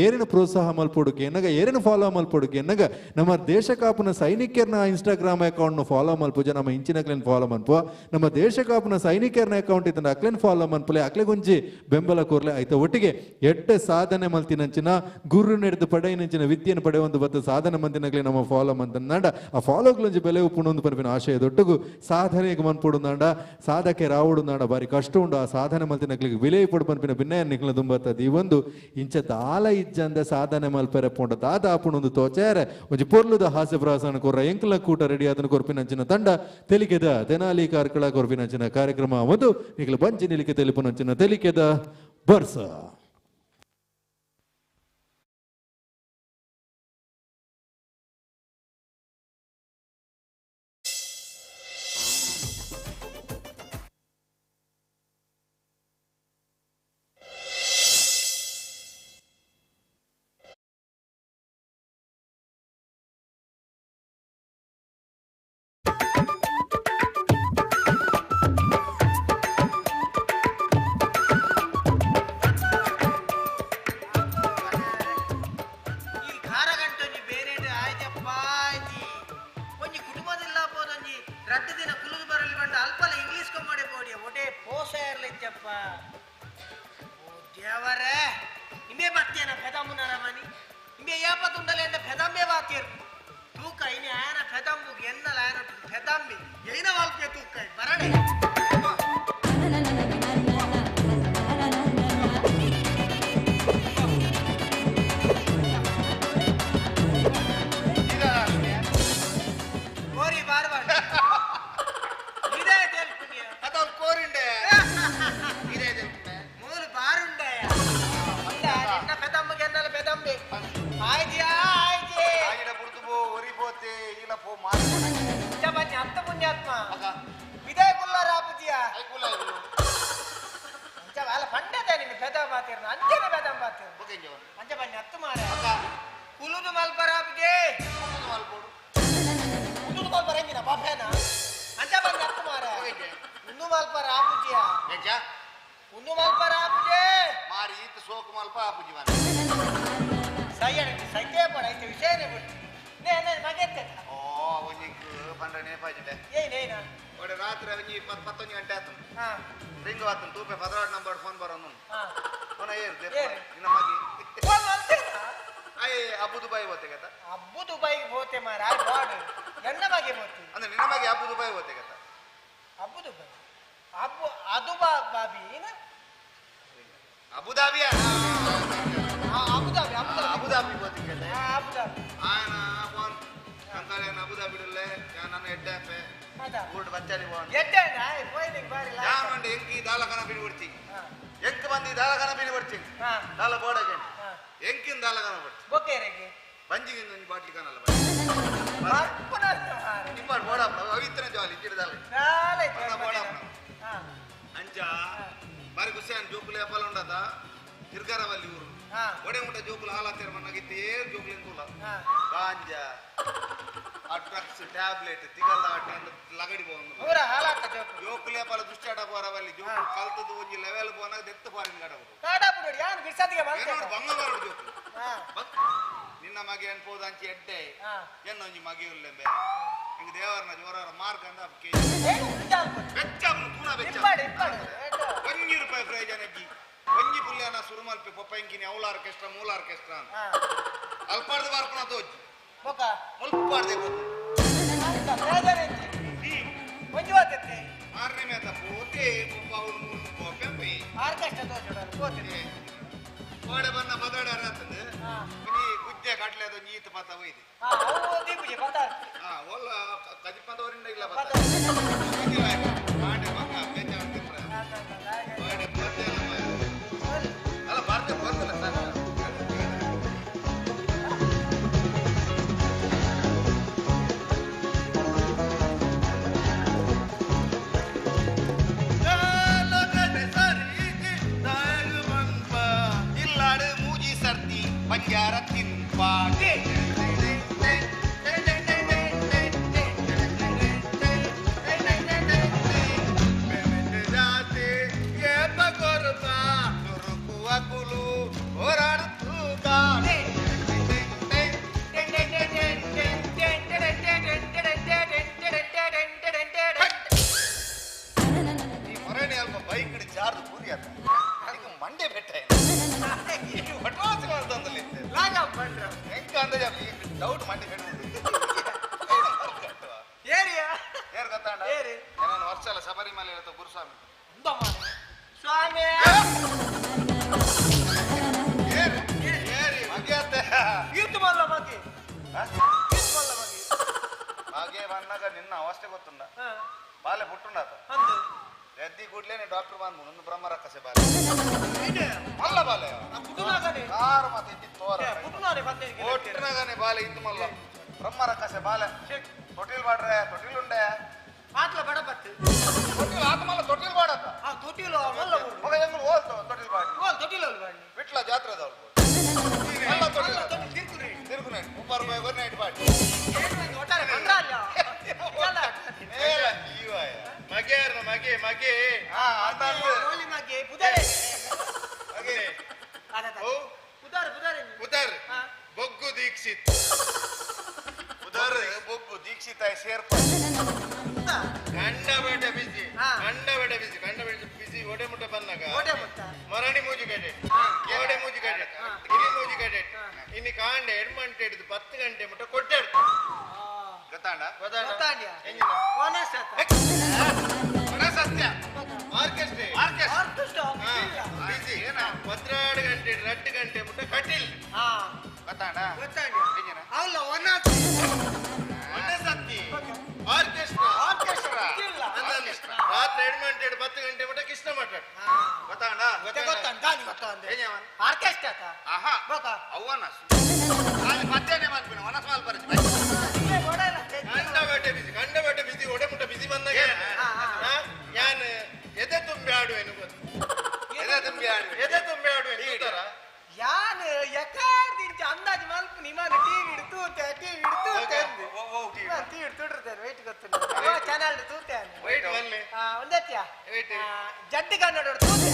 ಏರಿನ ಪ್ರೋತ್ಸಾಹ ಮಲ್ಪೊಡು ಕೇನಗ ಏರೇನು ಫಾಲೋ ಮಲ್ಪೊಡು ಕೇನಗ ನಮ್ಮ ದೇಶ ಕಾಪುನ ಸೈನಿಕರ್ನ ಇನ್ಸ್ಟಾಗ್ರಾಮ್ ಅಕೌಂಟ್ನ ಫಾಲೋ ಮಲ್ಪುಜ ನಮ್ಮ ಇಂಚಿನಕ್ಲೇನ್ ಫಾಲೋ ಮನ್ಪುವ ನಮ್ಮ ದೇಶ ಕಾಪುನ ಸೈನಿಕರ್ನ ಅಕೌಂಟ್ ಇತ್ತಂಡ ಅಕ್ಲೇನ್ ಫಾಲೋ ಮನ್ಪುಲೆ ಅಕ್ಲೆಗೊಂಜಿ ಬೆಂಬಲ ಕೋರ್ಲೆ ಆಯ್ತ ಒಟ್ಟಿಗೆ ಎಡ್ಡೆ ಸಾಧನೆ ಮಲ್ತಿನಂಚಿನ ಗುರು ನಡೆದು ಪಡೆಯಿನಂಚಿನ ವಿದ್ಯೆಯನ್ನು ಪಡೆಯುವಂತ ಬತ್ತ ಸಾಧನೆ ಮಂತಿನಕ್ಲೆ ನಮ್ಮ ಫಾಲೋ ಮಂತಂದಾಂಡ ಆ ಫಾಲೋಗ್ಲೊಂಜಿ ಬೆಲೆ ಉಪ್ಪುಂಡು ಪನ್ಪಿನ ಆಶಯದೊಟ್ಟುಗು ಸಾಧನೆಗೆ ಮನ್ಪೊಡುಂದಾಂಡ ಸಾಧಕೆ ರಾವುಡುಂದಾಂಡ ಬಾರಿ ಕಷ್ಟ ಉಂಡು ಆ ಸಾಧನೆ ಮಲ್ತಿನಕ್ಲಿಗೆ ವಿಲೆ ಪೊಡು ಪನ್ಪಿನ ಭಿನ್ನಯ ನಿಕ್ಲ ತುಂಬತ್ತದ ಈ ಒಂದು ಇಂಚ ದಾಲ ಇಜ್ಜಂದ ಸಾಧನೆ ಮಲ್ಪೆರೆ ಪೋಂಡ ದಾದ ಆಪುಣೊಂದು ತೋಚಾರೆ ಒಂಜಿ ಪೊರ್ಲುದ ಹಾಸ್ಯ ಪ್ರಾಸನ ಕೊರ್ರ ಎಂಕ್ಲ ಕೂಟ ರೆಡಿ ಆದನ ಕೊರ್ಪಿನಂಚಿನ ತಂಡ ತೆಲಿಕೆದ ತೆನಾಲಿ ಕಾರ್ಕಳ ಕೊರ್ಪಿನಂಚಿನ ಕಾರ್ಯಕ್ರಮ ಒಂದು ನಿಕ್ಲ ಬಂಚಿ ನಿಲಿಕೆ ತೆಲಿಪುನಂಚಿನ ತೆಲಿಕೆದ ಬರ್ಸ. ಕುಲು ಹೋರಾಡುತ್ತೂ ಕಾಣೆ. ನಾನು ವರ್ಷ ಶಬರಿಮಲೆ ಹೇಳ್ತ ಗುರುಸ್ವಾಮಿ. ಸ್ವಾಮಿ ಈತು ಮಲ್ಲ ಮಗೆ, ಈತು ಮಲ್ಲ ಮಗೆ. ಹಾಗೆ ಬಂದಾಗ ನಿನ್ನ ಅವಸ್ಥೆ ಗೊತ್ತುಂಡ. ಬಾಲೆ ಪುಟ್ಟುಂಡ ಎದ್ದಿ ಕೂಡ್ಲೇನೆ ಡಾಕ್ಟರ್ ಬಂದು ಒಂದು ಬ್ರಹ್ಮ ರಕ್ಕಸೆ ಬಾಲೆ ಮಲ್ಲ ಬಾಲೆ ಕಾರು ಮತ್ತೆ ಇದ್ದಿ ತೋರ ಒಟ್ಟಿನಾಗನೆ ಬಾಲೆ ಇತ್ತು ಮಲ್ಲ ಬ್ರಹ್ಮ ರಕ್ಕಸೆ ಬಾಲೆ ತೊಟ್ಟಿಲ್ ಬಾಡ್ರೆ ತೊಟ್ಟಿಲ್ ಉಂಡೆ ಆತ್ಲ ಬಡ ಬತ್ತು ತೊಟ್ಟಿಲ್ ಆತ ಮಲ್ಲ ತೊಟ್ಟಿಲ್ ಬಾಡತ್ತ. ಆ ತೊಟ್ಟಿಲು ಮಲ್ಲ. ಮಗ ಹೆಂಗ್ ಹೋಲ್ ತೊಟ್ಟಿಲ್ ಬಾಡಿ. ಹೋಲ್ ತೊಟ್ಟಿಲ್ ಹೋಲ್ ಬಾಡಿ. ವಿಟ್ಲ ಜಾತ್ರೆದವ್ರು ಮಲ್ಲ ತೊಟ್ಟಿಲ್ ತಿರುಗುನೆ ಮುಪ್ಪಾರು ರೂಪಾಯಿ ಗೊರ್ನೆ ಬಾಡಿ. ಒಟ್ಟಾರೆ ಬಂದ್ರಲ್ಲ. ಮೇಲ ಜೀವಾಯ ಮಗೆ ಮಗೆ ಮಗೆ. ಹಾ ಅಂತ ಓಲಿ ಮಗೆ ಪುದಾರೆ. ಮಗೆ. ಓ ಪುದಾರ್ ಪುದಾರ್ ಪುದಾರ್ ಬೊಗ್ಗು ದೀಕ್ಷಿತ್. ಪುದಾರ್ ಬೊಗ್ಗು ದೀಕ್ಷಿತ ಸೇರ್ಪ. ಗಂಡ ಬೇಟೆ ಬಿಸಿ, ಗಂಡ ಬೇಟೆ ಬಿಸಿ, ಗಂಡ ಬೇಟೆ ಬಿಸಿ. ಒಡೆ ಮುಟ್ಟ ಬಂದಾಗ ಒಡೆ ಮುಟ್ಟ ಮರಣಿ ಮೂಜು ಕಡೆ, ಓಡೆ ಮೂಜು ಕಡೆ, ಗಿರಿ ಮೂಜು ಕಡೆ. ಇನ್ನು ಕಾಂಡೆ ಎಡ್ಮಂಟೆ ಹಿಡಿದು 10 ಗಂಟೆ ಮುಟ್ಟ ಕೊಟ್ಟೆ. ಗೊತ್ತಾಂಡ ಗೊತ್ತಾಂಡ್ಯ ಸತ್ಯ ಆರ್ಕೆಸ್ಟ್ರಾ ಆರ್ಕೆಸ್ಟ್ರಾ ಬಿಸಿ 12 ಗಂಟೆ 2 ಗಂಟೆ ಮುಟ್ಟ ಕಟ್ಟಿಲ್. ಗೊತ್ತಾಂಡ ಗೊತ್ತಾಂಡ್ಯ ಅವಲ್ಲ ಒಣ ಸತ್ತಿ ಆರ್ಕೆಸ್ಟ್ರಾ ಆರ್ಕೆಸ್ಟ್ರಾ ರಾತ್ರಿ 2 ಗಂಟೆ 10 ಗಂಟೆ ಮುಟ್ಟ ಕೃಷ್ಣ ಮಠ. ಗೊತ್ತಾಂಡ ಗೊತ್ತಾಂಡ ಗಾಲಿ ಗೊತ್ತಾಂಡ ಆರ್ಕೆಸ್ಟ್ರಾ ಆಹಾ ಅವ್ವನ ಮಧ್ಯಾಹ್ನ ಮಾಡ್ತೀನಿ ಒನಸ್ ಮಾಲ್ ಬರ್ತಿ. ಗಂಡ ಬೇಟೆ ಬಿಸಿ, ಗಂಡ ಬೇಟೆ ಬಿಸಿ, ಒಡೆ ಮುಟ್ಟ ಬಿಸಿ ಬಂದಾಗ ಯಾನ್ ಎದೆ ತುಂಬಿ ಆಡುವೇನು ಗೊತ್ತು. ಎದೆ ತುಂಬಿ ಆಡುವೆ, ಎದೆ ತುಂಬಿ ಆಡುವೇನು ಗೊತ್ತಾರ? ಯಾನ್ ಯಕಾರ್ದಿಂಚ ಅಂದಾಜು ಮಲ್ಪ ನಿಮಾನ ಟಿವಿ ಹಿಡಿದು ತೂತೆ, ಟಿವಿ ಹಿಡಿದು ತೂತೆ ಟಿವಿ ಹಿಡಿದು ತೂಡಿರ್ತೇನೆ. ವೆಯ್ಟ್ ಗೊತ್ತಿಲ್ಲ ಚಾನಲ್ ತೂತೆ. ವೆಯ್ಟ್ ಬನ್ನಿ ಒಂದತ್ಯ ಜಡ್ಡಿ ಕನ್ನಡ ತೂತೆ.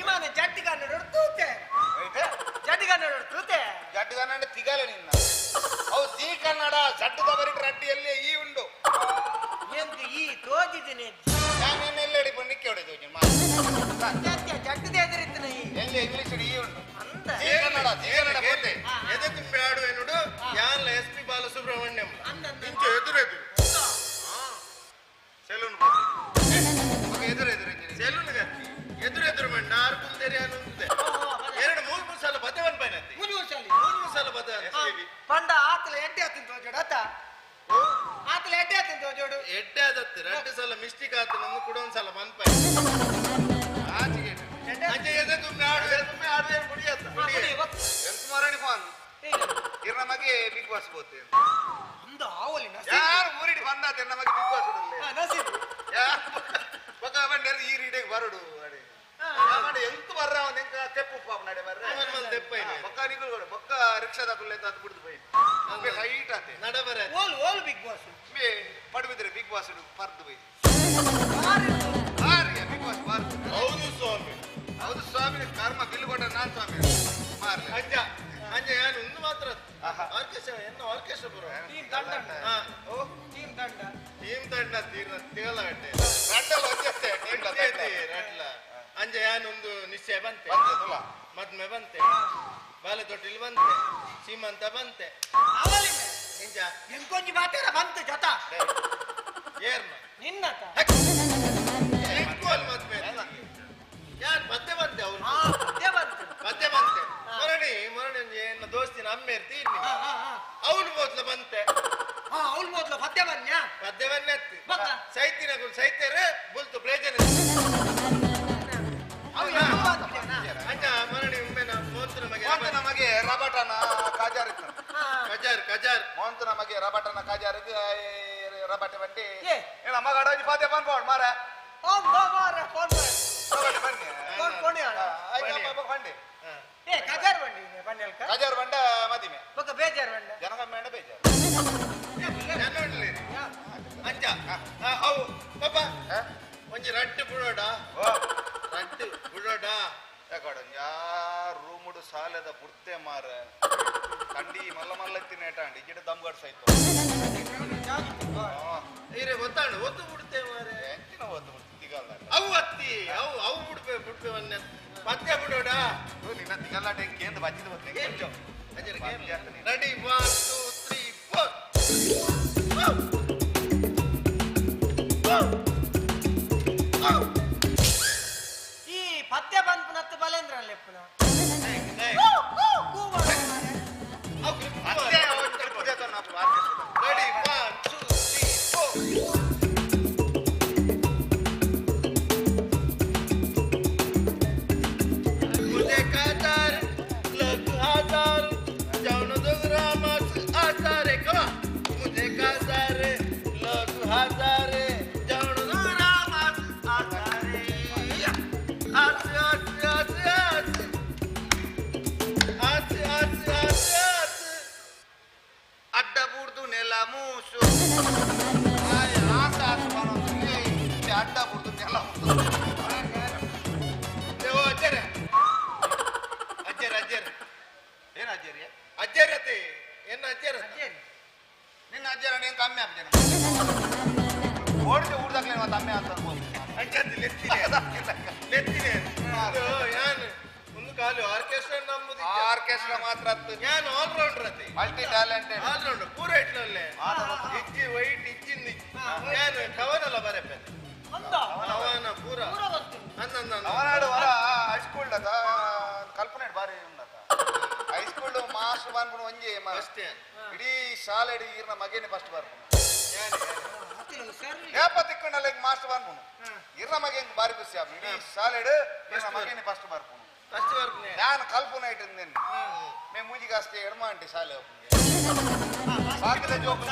ಇಮಾನ ಜಡ್ಡಿ ಕನ್ನಡ ತೂತೆ, ಜಡ್ಡಿ ಕನ್ನಡ ತೂತೆ. ಜಡ್ಡು ಕನ್ನಡ ತಿಗಲ ನಿನ್ನ ಅವು ಜೀ ಕನ್ನಡ ಜಡ್ಡು ಬರಿ ರಡ್ಡಿಯಲ್ಲಿ ಈ ಉಂಡು ಎಂತ ಈ ತೋಜಿದ್ದೀನಿ. ನಾನೇನೆಲ್ಲ ಎಡಿ ಬನ್ನಿಕ್ಕೆ ಹೊಡೆದು ಜಡ್ಡದ ಎದುರಿತ್ತು ಈ ಎಲ್ಲಿ ಇಂಗ್ಲಿಷ್ ಈ ಉಂಡು ಜೀ ಕನ್ನಡ, ಜೀ ಕನ್ನಡ ಬೋತೆ. ಎದೆ ತುಂಬಿ ಆಡುವೆನುಡು ಯಾನ್ಲ ಎಸ್ ಪಿ ಬಾಲಸುಬ್ರಹ್ಮಣ್ಯಂ ಇಂಚು ಎದುರೆದುರು ಸೆಲೂನ್ ಎದುರೆದುರು ಸೆಲೂನ್ ಗತಿ ಎದುರೆದುರು ಮಂಡ ಆರು ಕುಲ್ದೇರಿ ಅನ್ನುಂದೆ ಎರಡು ಮೂರು ಮೂರು ಸಲ ಬತ್ತೆ ಒನ್ ಪೈನತ್ತಿ ಮೂರು ಮೂರು ಸಲ ಮೂರು ಮೂರು ಸಲ ಬತ್ತೆ ಪಂಡ ಆತಲ ಎಡ್ಡೆ ಆತಿನ ತೋಜೋಡು ಆತ ಆತಲ ಎಡ್ಡೆ ಆತಿನ ತೋಜೋಡು ಎಡ್ಡೆ ಆದತ್ತು ಎರಡು ಸಲ ಮಿಸ್ಟೇಕ್ ಆತ ನಮ್ಗೆ ಕೂಡ ಒಂದ್ ಸಲ ಒನ್ ಪೈ ಅಂಚೆ ಎದೆ ತುಂಬಿ ಆಡುವೆ ತುಂಬಿ ಆಡುವೆ ಕುಡಿಯತ್ತ ಎಂತ ಮಾರಾಣಿ ಫೋನ್ ಇರ್ ನಮಗೆ ಬಿಗ್ ಬಾಸ್ ಬೋತೆ ಅಂದ ಆವಲಿ ಯಾರು ಊರಿಡಿ ಬಂದಾತೆ ನಮಗೆ ಬಿಗ್ ಬಾಸ್ ನಸೀಬ್ ಯಾರು ಬೊಕ ಬಂಡೇರು ಈ ರೀಡೆಗೆ ಬರಡು ಅಡೆ ಮಾಡಿ ಎಂತ ಬರ್ರ ಅವನ ಎಂಕ ತೆಪ್ಪು ಪಾಪ ನಡೆ ಬರ್ರ ತೆಪ್ಪ ಇದೆ ಬೊಕ್ಕ ನಿಗುಳು ಬೊಕ್ಕ ರಿಕ್ಷಾದ ಕುಲ್ಲೆ ಅಂತ ಬಿಡ್ದು ಬೈ ಹೈಟ್ ಆತೆ ನಡ ಬರ ಓಲ್ ಓಲ್ ಬಿಗ್ ಬಾಸ್ ಬೇ ಪಡುಬಿದ್ರೆ ಬಿಗ್ ಬಾಸ್ ಪರ್ದು ಬೈ ಬಾರಿ ಬಿಗ್ ಬಾಸ್ ಬಾರ್ದು. ಹೌದು ಸ್ವಾಮಿ, ಹೌದು ಸ್ವಾಮಿ, ಕರ್ಮ ಬಿಲ್ ಕೊಟ್ಟ ನಾನ್ ಸ್ವಾಮಿ ಮಾರ್ಲಿ. ಅಂಜ ಅಂಜ ಯಾನು ಒಂದು ಮಾತ್ರ ಆರ್ಕೆಸ್ಟ್ರಾ ಎನ್ನ ಆರ್ಕೆಸ್ಟ್ರಾ ಬರೋ ಟೀಮ್ ತಂಡ, ಟೀಮ್ ತಂಡ, ಟೀಮ್ ತಂಡ ತೀರ್ನ ತಿಗಲಗಟ್ಟೆ ರಡ್ಡಲ ಒಂಜತ್ತೆ ರಡ್ಲ ಅಂಜ ಯಾನೊಂದು ನಿಶ್ಚಯ ಬಂತೆ, ಮದ್ಮೆ ಬಂತೆ, ಬಾಲೆ ತೊಟ್ಟಿಲ್ ಬಂತೆ, ಸೀಮಂತ ಬಂತೆ. ಇಂಜ ಎಂಕೊಂಜಿ ಮಾತಾಡ ಬಂತು ಜೊತ ಏರ್ನ ನಿನ್ನತ ಮದ್ಮೆ ಯಾರು ಮತ್ತೆ ಬಂತೆ ಅವನು ಮತ್ತೆ ಬಂತೆ ಮತ್ತೆ ಬಂತೆ ಮರಣಿ ಮರಣಿ ಎನ್ನ ದೋಸ್ತಿನ ಅಮ್ಮ ಇರ್ತೀನಿ ಅವನು ಮೊದ್ಲು ಬಂತೆ. ಅವಳು ಮೊದ್ಲು ಪದ್ಯ ಬನ್ಯ ಪದ್ಯ ಬನ್ನಿ ಅತ್ತಿ ಸೈತಿನ ಸೈತ್ಯರ ಬುಲ್ತು ಪ್ರಯೋಜನ. ಅಂಜ ಮರಣಿ ಒಮ್ಮೆ ಮೋಂತನ ಮಗೆ ಮೋಂತನ ಮಗೆ ರಬಟನ ಕಾಜಾರ್ ಇತ್ತು. ಕಜಾರ್ ಕಜಾರ್ ಮೋಂತನ ಮಗೆ ರಬಟನ ಕಾಜಾರಿಗೆ ರಬಟೆ ಬಂಡಿ ಏನ ಮಗ ಅಡೋಜಿ ಪದ್ಯ ಬಂದ್ಬೋಡ್ ಮಾರ ರಬಟೆ ಬನ್ನಿ ಬಂಡಿ ಏ ಕಜಾರ್ ಬಂಡಿ ಬಂಡಿ ಕಜಾರ್ ಬಂಡ ಮದಿಮೆ ಬೊಕ್ಕ ಬೇಜಾರ್ ಬಂಡ ಜನಕಮ್ಮೆ ಬೇಜಾರ್ ಜನೊಡ್ಲಿ ಅಂಜ ಅವು ಪಾಪ ಒಂಜಿ ರಟ್ಟು ಬುಡೋಡ ರಟ್ಟು ಬುಡೋಡ ಯಾಕಡ ರೂಮುಡು ಸಾಲದ ಬುಡ್ತೆ ಮಾರ ಕಂಡಿ ಮಲ್ಲ ಮಲ್ಲ ತಿನ್ನೇಟಾಂಡಿ ಗಿಡ ದಮ್ಗಡ್ಸ ಆಯ್ತು ಇರೆ ಗೊತ್ತಾಂಡು ಒತ್ತು ಬಿಡ್ತೆ ಮಾರೆ ಎಂಚಿನ ಒತ್ತು ಬಿಡ್ತೆ ತಿಗಲ್ಲ ಅವು ಅತ್ತಿ ಅವು ಅವು ಬಿಡ್ಪೆ ಬಿಡ್ಪೆ ಒನ್ನೆ ಪದ್ಯ ಬಿಡೋಡ ನಿನ್ನ ತಿಗಲ್ಲಾಟ ಕೇಂದ್ರ ಬಚ್ಚಿದ ಬತ್ತೆ ರೆಡಿ 1 2 3 4. ಈ ಪದ್ಯ ಬಂದ್ಪುನತ್ತು ಬಲೇಂದ್ರ ಲೆಪ್ಪುನ. Ready, 1, 2, 3, 4. मुझे कातार लग हजार जाऊन दोगरा मास आसारे कवा मुझे कातार लग हजार जाऊन दोगरा मास आसारे आस आस आस आस आस आस आस आस ಅಡ್ಡ ಬೂರ್ದು ನೆಲ ಮೂಸು. ಆಸ ಆಸ ಬರೋದು ಅಡ್ಡ ಬೂರ್ದು ನೆಲ ಮೂಸು. ಓ ಅಜ್ಜರ ಅಜ್ಜರ ಅಜ್ಜರ. ಏನು ಅಜ್ಜರಿ? ಅಜ್ಜರತೆ ಎನ್ನ ಅಜ್ಜರ? ನಿನ್ನ ಅಜ್ಜರ ನೀನು ಕಮ್ಮಿ ಆಗ್ತೇನೆ ಓಡಿದ ಊರ್ದಾಗ್ಲೇ ಮತ್ತೆ ಅಮ್ಮೆ ಅಂತ ಅನ್ಬೋದು. ಅಂಚಂದು ಲೆತ್ತಿನೆ ಲೆತ್ತಿನೆ ಅದು ಯಾನ್ ಒಂದು ಕಾಲು ಆರ್ಕೆಸ್ಟ್ರಾ ನಮ್ಮದು. ಆರ್ಕೆಸ್ಟ್ರಾ ಮಾತ್ರ ಅತ್ತು. ಯಾನ್ ಆಲ್ರೌಂಡರ್ ಅತೆ. Multi talented. ಆಲ್ರೌಂಡರ್ ಪೂರ ಇಟ್ಲಲ್ಲೇ ಇಜ್ಜಿ ವೈಟ್ ಇಜ್ಜಿಂದ ಇಜ್ಜಿ ಯಾನ್ ಕವನಲ್ಲ ಬರೆಪೆ ಕವನ ಪೂರ ಅಂದ. ಅವನಾಡು ವರ ಹೈಸ್ಕೂಲ್ ಅದ ಕಲ್ಪನೆ ಬಾರಿ ಉಂಡತ. ಹೈಸ್ಕೂಲ್ ಮಾಸ್ಟರ್ ಬಾನ್ಪುಣ ಒಂಜಿ ಅಷ್ಟೇ. ಇಡೀ ಶಾಲೆ ಇಡೀ ಈರ್ನ ಮಗೇನೆ ಫಸ್ಟ್ ಬರ್ಪುಣ. ಏಪ ತಿಕ್ಕೊಂಡಲ್ಲ ಈಗ ಮಾಸ್ಟರ್ ಬಾನ್ಪುಣ ಇರ್ನ ಮಗೆ ಹೆಂಗ್ ಬಾರಿ ಖುಷಿ ಆಪುಂಡು. ಇಡೀ ಶಾಲೆ ಇರ್ನ ಮಗೇನೆ ಫಸ್ಟ್ ಬರ್ಪುಣ. ಫಸ್ಟ್ ಬರ್ಪುನೆ. ನಾನು ಕಲ್ಪನೆ ಇಟ್ಟಿದ್ದೇನೆ ಮೇ ಮೂಜಿಗಾಸ್ತಿ ಎಡಮ ಅಂಟಿ ಶಾಲೆ ಹೋಗ್ಪುಂಗೆ. ಬಾಕಿದ ಜೋಕುಲ್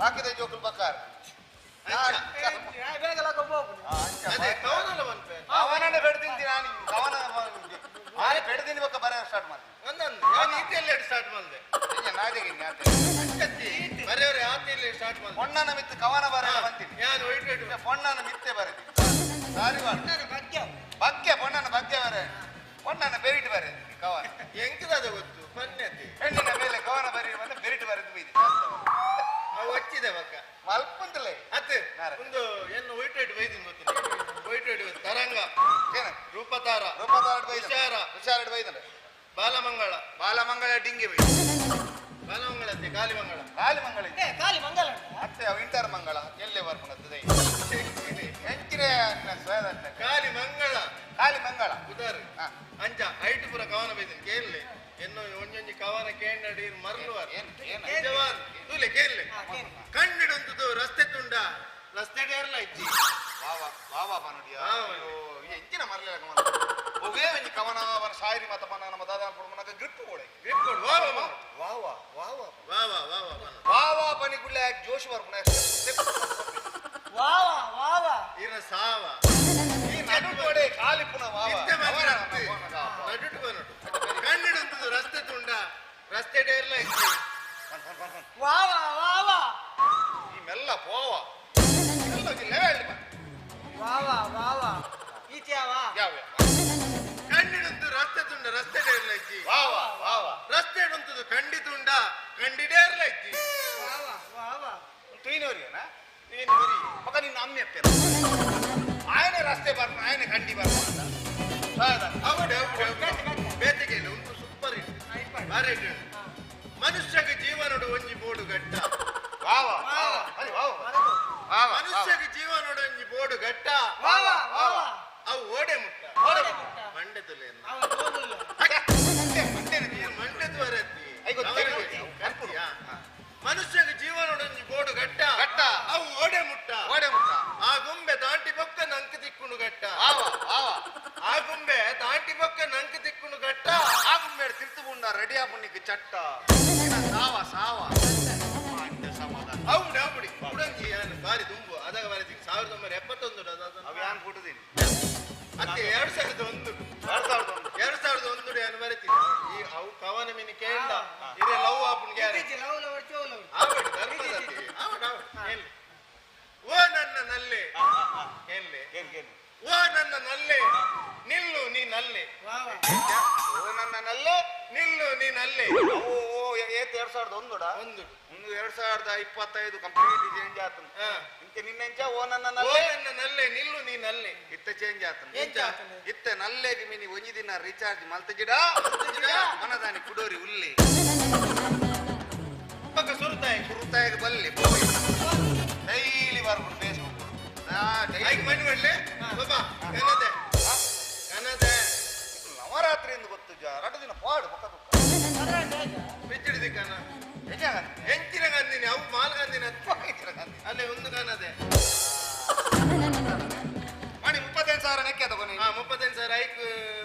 ಬಾಕಿದ ಜೋಕುಲ್ ಬಕ್ಕಾರ. ಅದೇ ಕವನಲ್ಲ ಬಂದ್ಪೆ. ಅವನನ್ನ ಬೆಡ್ದಿಂತಿ ನಾನು ಕವನ ಆನೆ ಬೆಡ್ದಿನ ಬಕ್ಕ ಬರ ಸ್ಟಾರ್ಟ್ ಮಾಡ್ತೀನಿ. ಒಂದೊಂದು ಯಾನ್ ಈತೆಲ್ಲ ಸ್ಟಾರ್ಟ್ ಮಾಡಿದೆ. ಬರೆಯವ್ರೆ ಆತಿಯಲ್ಲಿ ಸ್ಟಾರ್ಟ್ ಮಾಡಿದೆ. ಪೊಣ್ಣನ ಮಿತ್ತು ಕವನ ಬರೆಯ ಬಂತೀನಿ. ಯಾನ್ ವೈಟ್ ವೈಟ್ ಪೊಣ್ಣನ ಮಿತ್ತೆ ಬರೆದಿ ಸಾರಿ ಬಗ್ಗೆ ಪೊಣ್ಣನ ಬಗ್ಗೆ ಬರೆ ಪೊಣ್ಣನ ಬೆರಿಟ್ ಬರೆದಿ ಕವನ. ಎಂಕದ ಗೊತ್ತು ಪನ್ಯತೆ. ಹೆಣ್ಣಿನ ಮೇಲೆ ಕವನ ಬರೆಯ ಬಂದು ಬೆರಿಟ್ ಬರೆದು ಬೈದಿ. ಅವು ಹಚ್ಚಿದೆ ಬಕ್ಕ ಮಲ್ಪಂತಲೇ ಅತ್ತೆ ಒಂದು ಏನು ವೈಟ್ ವೈಟ್ ಬೈದಿನ ಗೊತ್ತು. ವೈಟ್ ವೈಟ್ ಗೊತ್ತು ತರಂಗ ಏನು ರೂಪತಾರ ರೂಪತಾರ ಬೈದ ಹುಷಾರ ಹುಷಾರ ಬೈದನ ಬಾಲಮಂಗಳ ಬಾಲಮಂಗಳ ಡಿಂಗೆ ಬೈದ. ಬಾಲಮಂಗಳ ಅತ್ತೆ ಕಾಲಿಮಂಗಳ ಕಾಲಿಮಂಗಳ ಕಾಲಿ ಮಂಗಳ ಅತ್ತೆ ಅವು ಇಂಟರ್ ಮಂಗಳ ಎಲ್ಲೇ ಬರ್ಪುಣತ್ತದೆ ಎಂಕಿರೆ ಕಾಲಿ ಮಂಗಳ ಕಾಲಿ ಮಂಗಳ ಉದಾರು ಅಂಚ ಐಟು ಪುರ ಕವನ ಬೈದಿನ ಕೇಳಲೆ ಎನ್ನು ಒಂಜೊಂಜಿ ಕವನ ಕೇಂಡಡಿ ಮರಳುವಾರ ನಿಜವಾದ ತೂಲೆ ಕೇಳಲೆ ಕಣ್ಣಿಡೊಂದುದು ರಸ್ತೆ ತುಂಡ ರಸ್ತೆ ಡೇರ್ಲ ಇಜ್ಜಿ. ವಾವಾ ವಾವಾ ಪನುಡಿಯ ಎಂಚಿನ ಮರಲಿಲ್ಲ ಕವನ ಒವೇ ಒಂಜಿ ಕವನ ಅವನ ಶಾಯರಿ ಮತ ಪನ ನಮ್ಮ ದಾದಾ ಪುಡುಮನಗ ಗ್ರಿಪ್ ಕೊಡೆ ಗ್ರಿಪ್ ಕೊಡು ವಾವಾ ವಾವಾ ವಾವಾ ವಾವಾ ವಾವಾ ವಾವಾ ಪನಿ ಗುಳ್ಳೆ ಜೋಶ್ ಬರ್ಪುಣ. ವಾವಾ ವಾವಾ ಇರ ಸಾವ ಈ ನಡುಟು ಕಾಲಿ ಪುನ ವಾವಾ ನಡುಟು ಬನಡು ಕಣ್ಣಿಡೊಂದುದು ರಸ್ತೆ ತುಂಡ ರಸ್ತೆ ಡೇರ್ಲ ಇಜ್ಜಿ. ವಾವಾ ವಾವಾ ಈ ಮೆಲ್ಲ ಪೋವ ಮೆಲ್ಲ ಲೆವೆಲ್ ವಾವಾ ವಾವಾ ಈತ್ಯಾವಾ ಯಾವ ಕಣ್ಣಿಡೊಂದು ರಸ್ತೆ ತುಂಡ ರಸ್ತೆ ಡೇರ್ಲ ಇಜ್ಜಿ. ವಾವಾ ವಾವಾ ರಸ್ತೆ ಉಂಟುದು ಕಂಡಿ ತುಂಡ ಕಂಡಿ ಡೇರ್ಲ ಇಜ್ಜಿ. ವಾವಾ ವಾವಾ ತುಯಿನವರಿಗೆನಾ ಮಗ ನಿನ್ನ ಅಮ್ಮೆ ಅಪ್ಪೇನ ಆಯನೆ ರಸ್ತೆ ಬರ್ಪು ಆಯನೆ ಕಂಡಿ ಬರ್ಪು ಬೇತೆಗೆ ಒಂದು ಸೂಪರ್ ಇಟ್ಟು ಬಾರಿ ಇಟ್ಟು ಮನುಷ್ಯಗೆ ಜೀವನೋಡು ಒಂಜಿ ಬೋಡು ಗಟ್ಟ. ವಾವಾ ವಾವಾ ಅರೆ ವಾವಾ ವಾವಾ ಮನುಷ್ಯಗೆ ಜೀವನೋಡು ಒಂಜಿ ಬೋಡು ಗಟ್ಟ. ವಾವಾ ವಾವಾ ಅವು ಓಡೆ ಮುಟ್ಟ ಓಡೆ ಮುಟ್ಟ. ಮಂಡೆ ತುಲೆ ಅವ ತೋದುಲ್ಲ. ಮಂಡೆ ತುವರತ್ತಿ ಮನುಷ್ಯಗೆ ಜೀವನೋಡೊಂಜಿ ಬೋಡು ಗಟ್ಟ ಗಟ್ಟ. ಅವು ಓಡೆ ಮುಟ್ಟ ಓಡೆ ಮುಟ್ಟ. ಆ ಗೊಂಬೆ ದಾಟಿ ಬೊಕ್ಕ ನಂಕ್ ತಿಕ್ಕುಣು ಗಟ್ಟ. ವಾವಾ ವಾವಾ ಆ ಗೊಂಬೆ ದಾಟಿ ಬೊಕ್ಕ ನಂಕ್ ತಿಕ್ಕುಣು ಗಟ್ಟ. ಆ ಗೊಂಬೆ ತಿರ್ತು ಬುಂಡ ರೆಡಿ ಆಪುಣಿಕ್ ಚಟ್ಟ ಸಾವ ಸಾವ ಸಮಾಧಾನ. ಹೌದು ಹೌದು ಕುಡಂಜಿ ಯಾನು ಬಾರಿ ದುಂಬು ಅದಾಗ ಬಾರಿ 1971 ಅವು ಯಾನ್ ಫುಟುದೀನಿ ಅತ್ತೆ 2001 2001 2001 ಯಾನು ಬರೀತೀನಿ ಈ ಅವು ಕವನ ಮಿನಿ ಕೇಂಡ ಇದೇ ಲವ್ ಆಪುನ್ ಗ್ಯಾರಂಟಿ. ಲವ್ ಲವ್ ಚೋಲವ್. ಆವಡ್ ಧರ್ಮದತ್ತಿ ಆವಡ್ ಆವಡ್ ಎಲ್ಲಿ ಓ ನನ್ನ ನಲ್ಲೆ ಎಲ್ಲಿ ಓ ನನ್ನ ನಲ್ಲೆ ನಿಲ್ಲು ನೀನಲ್ಲೆ. ಓ ನನ್ನ ನಲ್ಲೆ ನಿಲ್ಲು ನೀನಲ್ಲೆ. ಓ ಓ ಏತ್ 2001 ಒಂದು ಒಂದು 2025 ಕಂಪ್ಲೀಟ್ ಚೇಂಜ್ ಆತನು. ಇಂತೆ ನಿನ್ನೆಂಚ ಓ ನನ್ನ ನಲ್ಲೆ ಓ ನನ್ನ ನಲ್ಲೆ ನಿಲ್ಲು ನೀನಲ್ಲೆ ಇತ್ತ ಚೇಂಜ್ ಆತನು. ಎಂಚ ಆತನು? ಇತ್ತ ನಲ್ಲೆಗೆ ಮಿನಿ ಒಂಜಿ ದಿನ ರೀಚಾರ್ಜ್ ಮಲ್ತಜಿಡ ಮನದಾನಿ ಕುಡೋರಿ ಉಲ್ಲಿ ಪಕ್ಕ ಸುರುತಾಯ ಸುರುತಾಯಗ ಬಲ್ಲಿ ಡೈಲಿ ಬರ್ಬಿಡು ಫೇಸ್ಬುಕ್ ಐಕ್ ಮಣ್ಣು ಮಾಡ್ಲೆ ಬಾಬಾ ಕನದೆ ಕನದೆ ನವರಾತ್ರಿ ಎಂದು ಗೊತ್ತು ರಡು ದಿನ ಪಾಡು ಪಕ್ಕ ಪಕ್ಕ ಬಿಚ್ಚಿಡಿದಿ ಕನ ಎಂಚಿನ ಗಂದಿನಿ ಅವು ಮಾಲ್ ಗಂದಿನ ಅಲ್ಲೇ ಒಂದು ಕನದೆ ಮಣಿ 35,000 ನೆಕ್ಕೆ ತಗೊನಿ. ಹಾ 35,000 ಐಕ್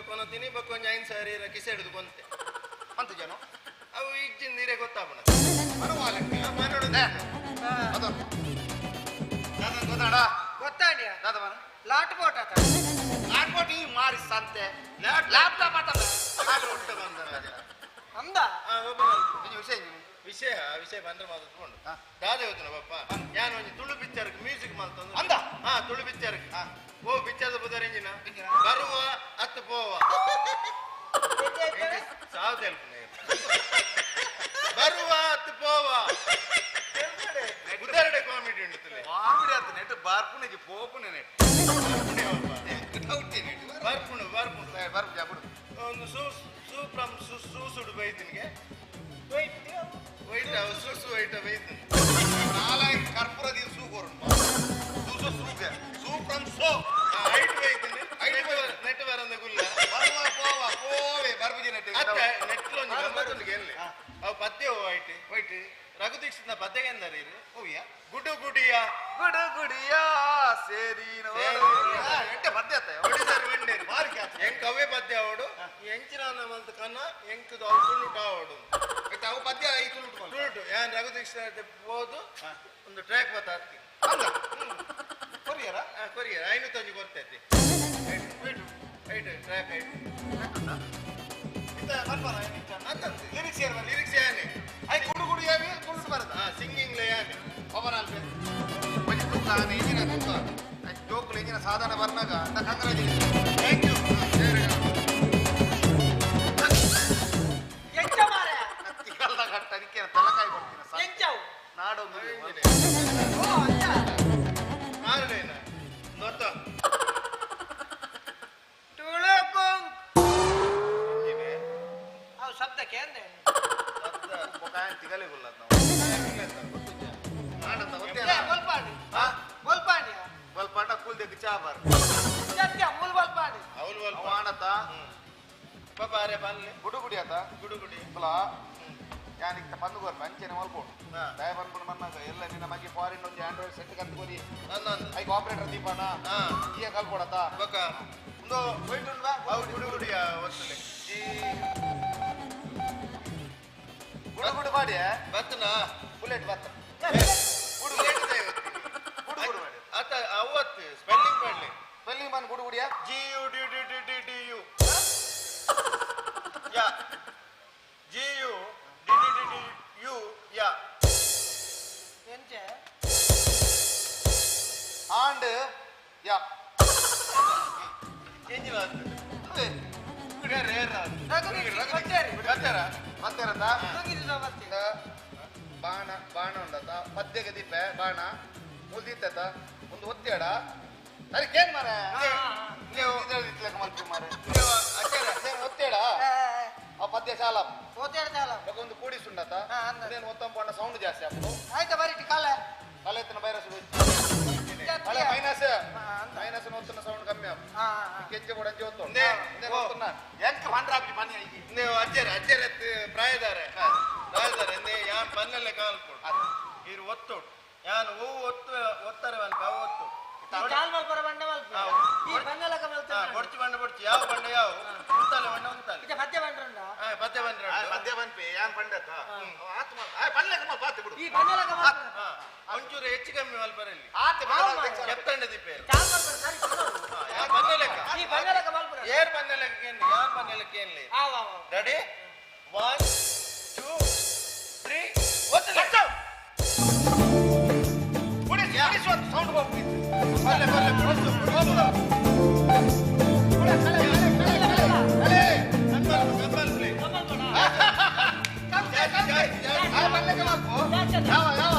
ಕೊನತೀನಿ ಬೊಕ್ಕ ಒಂಜಿ 5,000 ಇರ ಕಿಸೆ ಹಿಡಿದು ಕೊಂತೆ ಮಂತು ಜನ ಅವು ಇಜ್ಜಿನ ನೀರೇ ಗೊತ್ತಾಪಣ ಗೊತ್ತಾಂಡಿಯ ಲಾಟ್ ಬೋಟ್ ಆತ. ಲಾಟ್ ಬೋಟ್ ಈ ಮಾರಿ ಸಂತೆ ಲ್ಯಾಪ್ಟಾಪ್ ಆತ. ಅಂದ ವಿಷಯ ವಿಷಯ ವಿಷಯ ಬಂದ್ರೆ ಮಾತಾಡ್ಕೊಂಡು ದಾದೆ ಹೋತನ ಪಪ್ಪ ಯಾನ್ ಒಂಜಿ ತುಳು ಪಿಕ್ಚರ್ ಮ್ಯೂಸಿಕ್ ಮಲ್ತಂದು ಅಂದ? ಹಾ ತುಳು ಪಿಕ್ಚರ್ ಓ ಪಿಕ್ಚರ್ ಬುದಾರ ಇಂಜಿನ ಬರುವ ಅತ್ತು ಪೋವ ಸಾವು ತೆಲ್ಪುನೆ ಬರುವ ಅತ್ತು ಪೋವ ಬುದಾರಡೆ ಕಾಮಿಡಿ ಉಂಟು ತುಲೆ. ಕಾಮಿಡಿ ಆತ ನೆಟ್ ಬಾರ್ಪುನೆಗೆ ಪೋಪುನೆ ನೆಟ್ ಬರ್ಪುಂಡು ಬರ್ಪುಂಡು ಬರ್ಪು ಜಾಪುಡು ಒಂದು ಸೂ ಸೂ ಫ್ರಮ್ ಸೂ ಸೂಸುಡು ಬೈತಿನಿಗೆ ವೈಟ್ ಅವು ಸೂಸು ವೈಟ್ ಬೈತಿನಿ ನಾಲಾಯಿ ಕರ್ಪೂರ the ಸೂ ಕೋರುಂಡು ಸೂಸು ಸೂಗೆ ಸೂ ಫ್ರಮ್ ಸೋ ಐಟ್ ಬೈತಿನಿ ಐಟ್ ನೆಟ್ ಬರಂದ ಗುಲ್ಲ ಬರುವ ಪೋವ ಪೋವೆ ಬರ್ಪುಜಿ ನೆಟ್ ಅತ್ತ ನೆಟ್ಲೊಂಜಿ ಗಮ್ಮತ್ತೊಂದು ಗೆಲ್ಲೆ ಅವು ಪದ್ಯ ವೈಟ್ ವೈಟ್ ರಘು ದೀಕ್ಷಿತ್ನ ಪದ್ಯ ಎಂದರೆ ಇದು ಓವಿಯ ಗುಡು ಗುಡಿಯ ಗುಡು ಗುಡಿಯ ಸೇರಿನೋ ಎಟ್ಟೆ ಪದ್ಯ ಆತ ಒಡಿಸರ್ ವೆಂಡೇರು ಬಾರಿ ಖ್ಯಾತ. ಎಂಕ್ ಅವೇ ಪದ್ಯ ಅವಡು ಎಂಚಿನ ಮಲ್ತ ಕನ್ನ ಎಂಕುದು ಅವು ತುಳುಟು ಆವಡು ಆಯ್ತು, ಅವು ಪದ್ಯ ಈ ತುಳುಟು ಮಲ್ತ. ತುಳುಟು ಯಾನ್ ರಘು ದೀಕ್ಷಿತ್ ಹೋದು ಒಂದು ಟ್ರ್ಯಾಕ್ ಬತ್ತಾತ್ತಿ ಅಂದ ಕೊರಿಯರ ಕೊರಿಯರ್ ಐನೂತ್ತೊಂಜಿ ಕೊರ್ತೈತಿ ಐಟು ಐಟು ಟ್ರ್ಯಾಕ್ ಐಟು ಇತ್ತ ಬರ್ಪಾನ ಅಂತಂತೆ ಲಿರಿಕ್ಸ್ ಏರ್ ಬನ್ನಿ ಲಿರಿಕ್ಸ್ ಯಾನೆ I ಗುಡು ಗುಡು ಯಾವಿ ತುಳುಟು ಬರತ್ತ ಹಾ ಸಿಂಗಿಂಗ್ ಲೇ ಯಾನೆ ಒಬ್ಬನಾಲ್ಪೆ ಒಂಜಿ ತೂಕ ಆನೆ ಇಂಜಿನ ತೂಕ ಜೋಕುಲು ಇಂಜಿನ ಸಾಧಾರಣ ಬರ್ನಾಗ ಅಂತ ಕಂಗ್ರಾಚುಲೇಷನ್ thank you ಎಂಚ ಮಾರ್ರೆ ತಿಗಲ್ದ ಕಟ್ಟ ಅದಕ್ಕೆ ತಲಕಾಯಿ ಕೊಡ್ತೀನಿ ಸಾಕು. ಎಂಚವು ನಾಡೊಂದು ಓ ಅಂದ ಮಾರಲೇನ ನೋತ ತುಳುಕುಂ ಅವು ಶಬ್ದ ಕೇಂದ್ರ ತಿಗಲೆ ಗುಲ್ಲದ್ ನಾವು ನಾಡಂತ ಏ ಬಲ್ಪಾಡಿ ಬಲ್ಪಾಡಿ ಬಲ್ಪಾಟ ಕೂಲ್ದೆಗ್ ಚಾ ಬಾರ್ ಸತ್ಯ ಮೂಲ ಬಲ್ಪಾಡಿ ಅವಳು ಅವ ಆಣತ ಪಾಪ ಅರೆ ಬನ್ಲೆ ಗುಡು ಗುಡಿ ಆತ ಗುಡು ಗುಡಿ ಬಲ ಯಾನಿಕ್ತ ಪಂದು ಕೊರ್ಪ ಅಂಚೆನೆ ಮಲ್ಪೋಡು ದಯ ಬಂದ್ಕೊಂಡು ಮನ್ನಾಗ ಎಲ್ಲ ನಿನ್ನ ಮಗೆ ಫಾರಿನ್ ಒಂಜಿ ಆಂಡ್ರಾಯ್ಡ್ ಸೆಟ್ ಕಂತು ಕೊರಿ ಐಕ್ ಆಪರೇಟರ್ ದೀಪಣ್ಣ ಈಯ ಕಲ್ಪೊಡತ ಬೊಕ ಒಂದು ವೈಟ್ ಉಂಡ್ವಾ ಅವು ಗುಡು ಗುಡಿಯ ಒತ್ತಲೆ ಗುಡು ಗುಡು ಮಾಡಿ ಬತ್ತನ ಬುಲೆಟ್ ಬತ್ತ ಗುಡು ಲೇಟ್ ಗುಡು ಗುಡು ಮಾಡಿ ಅತ್ತ ಅವತ್ತು ಸ್ಪೆಲ್ಲಿಂಗ್ ಮಾಡ್ಲಿ ಸ್ಪೆಲ್ಲಿಂಗ್ ಬಂದು ಗುಡು Gudiya G U D D D D D U yeah G U D D D D U yeah ಎಂಚ ಆಂಡ್ ಯಾ ಚೇಂಜ್ ಮತ್ತೇರತ ಬಾಣ ಬಾಣ ಉಂಡತ ಪದ್ಯಗೆ ದೀಪೆ ಬಾಣ ಮುಲ್ದಿತ್ತ ಒಂದು ಒತ್ತೇಡ ಸರಿ ಕೇನ್ ಮಾರ ನೀವು ಇದ್ರಲ್ಲಿ ಇತ್ಲಕ ಮಲ್ಪು ಮಾರೆ ಒತ್ತೇಡ ಆ ಪದ್ಯ ಚಾಲ ಓತೇಡ ಚಾಲ ಒಂದು ಕೂಡಿಸುಂಡತ ಅದೇನು ಒತ್ತಂಬಣ್ಣ ಸೌಂಡ್ ಜಾಸ್ತಿ ಆಗ್ತದೆ ಆಯ್ತಾ ಬರೀಟಿ ಕಾಲ ಕಲೆ ಎತ್ತಿನ ಬೈರಸ್ ಹಳೆ ಮೈನಸ್ ಮೈನಸ್ ಒತ್ತನ ಸೌಂಡ್ ಕಮ್ಮಿ ಆಗ್ತದೆ ಕೆಂಚೆ ಕೂಡ ಅಂಚೆ ಒತ್ತು ಎಂಕ್ ಪಂಡ್ರಾಪಿ ಮನೆ ಐಕಿ ನೀವು ಅಜ್ಜರ ಅಜ್ಜರ ಪ್ರಾಯದಾರೆ ಪ್ರಾಯದಾರೆ ಅಂದೆ ಯಾನ್ ಪನ್ನಲ್ಲೇ ಕಾಲ್ಪೊಡು ಇರು ಒತ್ತೋಡು ಯಾನ್ ಹೂ ಒತ್ತು ಒತ್ತಾರೆ ಮಲ್ಪ ಅವು ಒತ್ತು ಚಾಲ್ ಮಲ್ಪರ ಬಂಡ ಮಲ್ಪ ಈ ಬನ್ನಲಕ ಮಲ್ತ ಬೊಡ್ಚಿ ಬಂಡ ಬೊಡ್ಚಿ ಯಾವ ಬಂಡ ಯಾವ ಉಂತಾಲೆ ಬಂಡ ಉಂತಾಲೆ ಇತ್ತೆ ಪದ್ಯ ಬಂಡ್ರುಂಡ ಪದ್ಯ ಬಂದ್ರೆ ಪದ್ಯ ಬಂದ್ಪೆ ಯಾನ್ ಪಂಡತ ಆತ್ಮ ಪನ್ಲೆಕ ಮಲ್ಪ ಆತು ಬಿಡು ಈ ಬನ್ನಲಕ ಮಲ್ಪ ಒಂಚೂರು ಹೆಚ್ಚು ಕಮ್ಮಿ ಮಲ್ಪರಲ್ಲಿ ಆತೆ ಕೆತ್ತಂಡ ದಿಪ್ಪೇರು ಚಾಲ್ ಮಲ್ಪರ ಸರಿ ಬನ್ನಲೆಕ್ಕ ಈ ಬನ್ನಲಕ ಮಲ್ಪರ ಏರ್ ಬನ್ನಲೆಕ್ಕ ಏನ್ ಯಾರ್ ಬನ್ನಲೆಕ್ಕ ಏನ್ಲಿ ಆವ ಆವ ರೆಡಿ 1 2 3 ಒತ್ತಲೆ ಸೌಂಡ್ ಹೋಗ್ತಿತ್ತು ಬಲ್ಲೆ ಬಲ್ಲೆ ಬಿಡಿಸು ಬಿಡಿಸು ಯಾವ ಯಾವ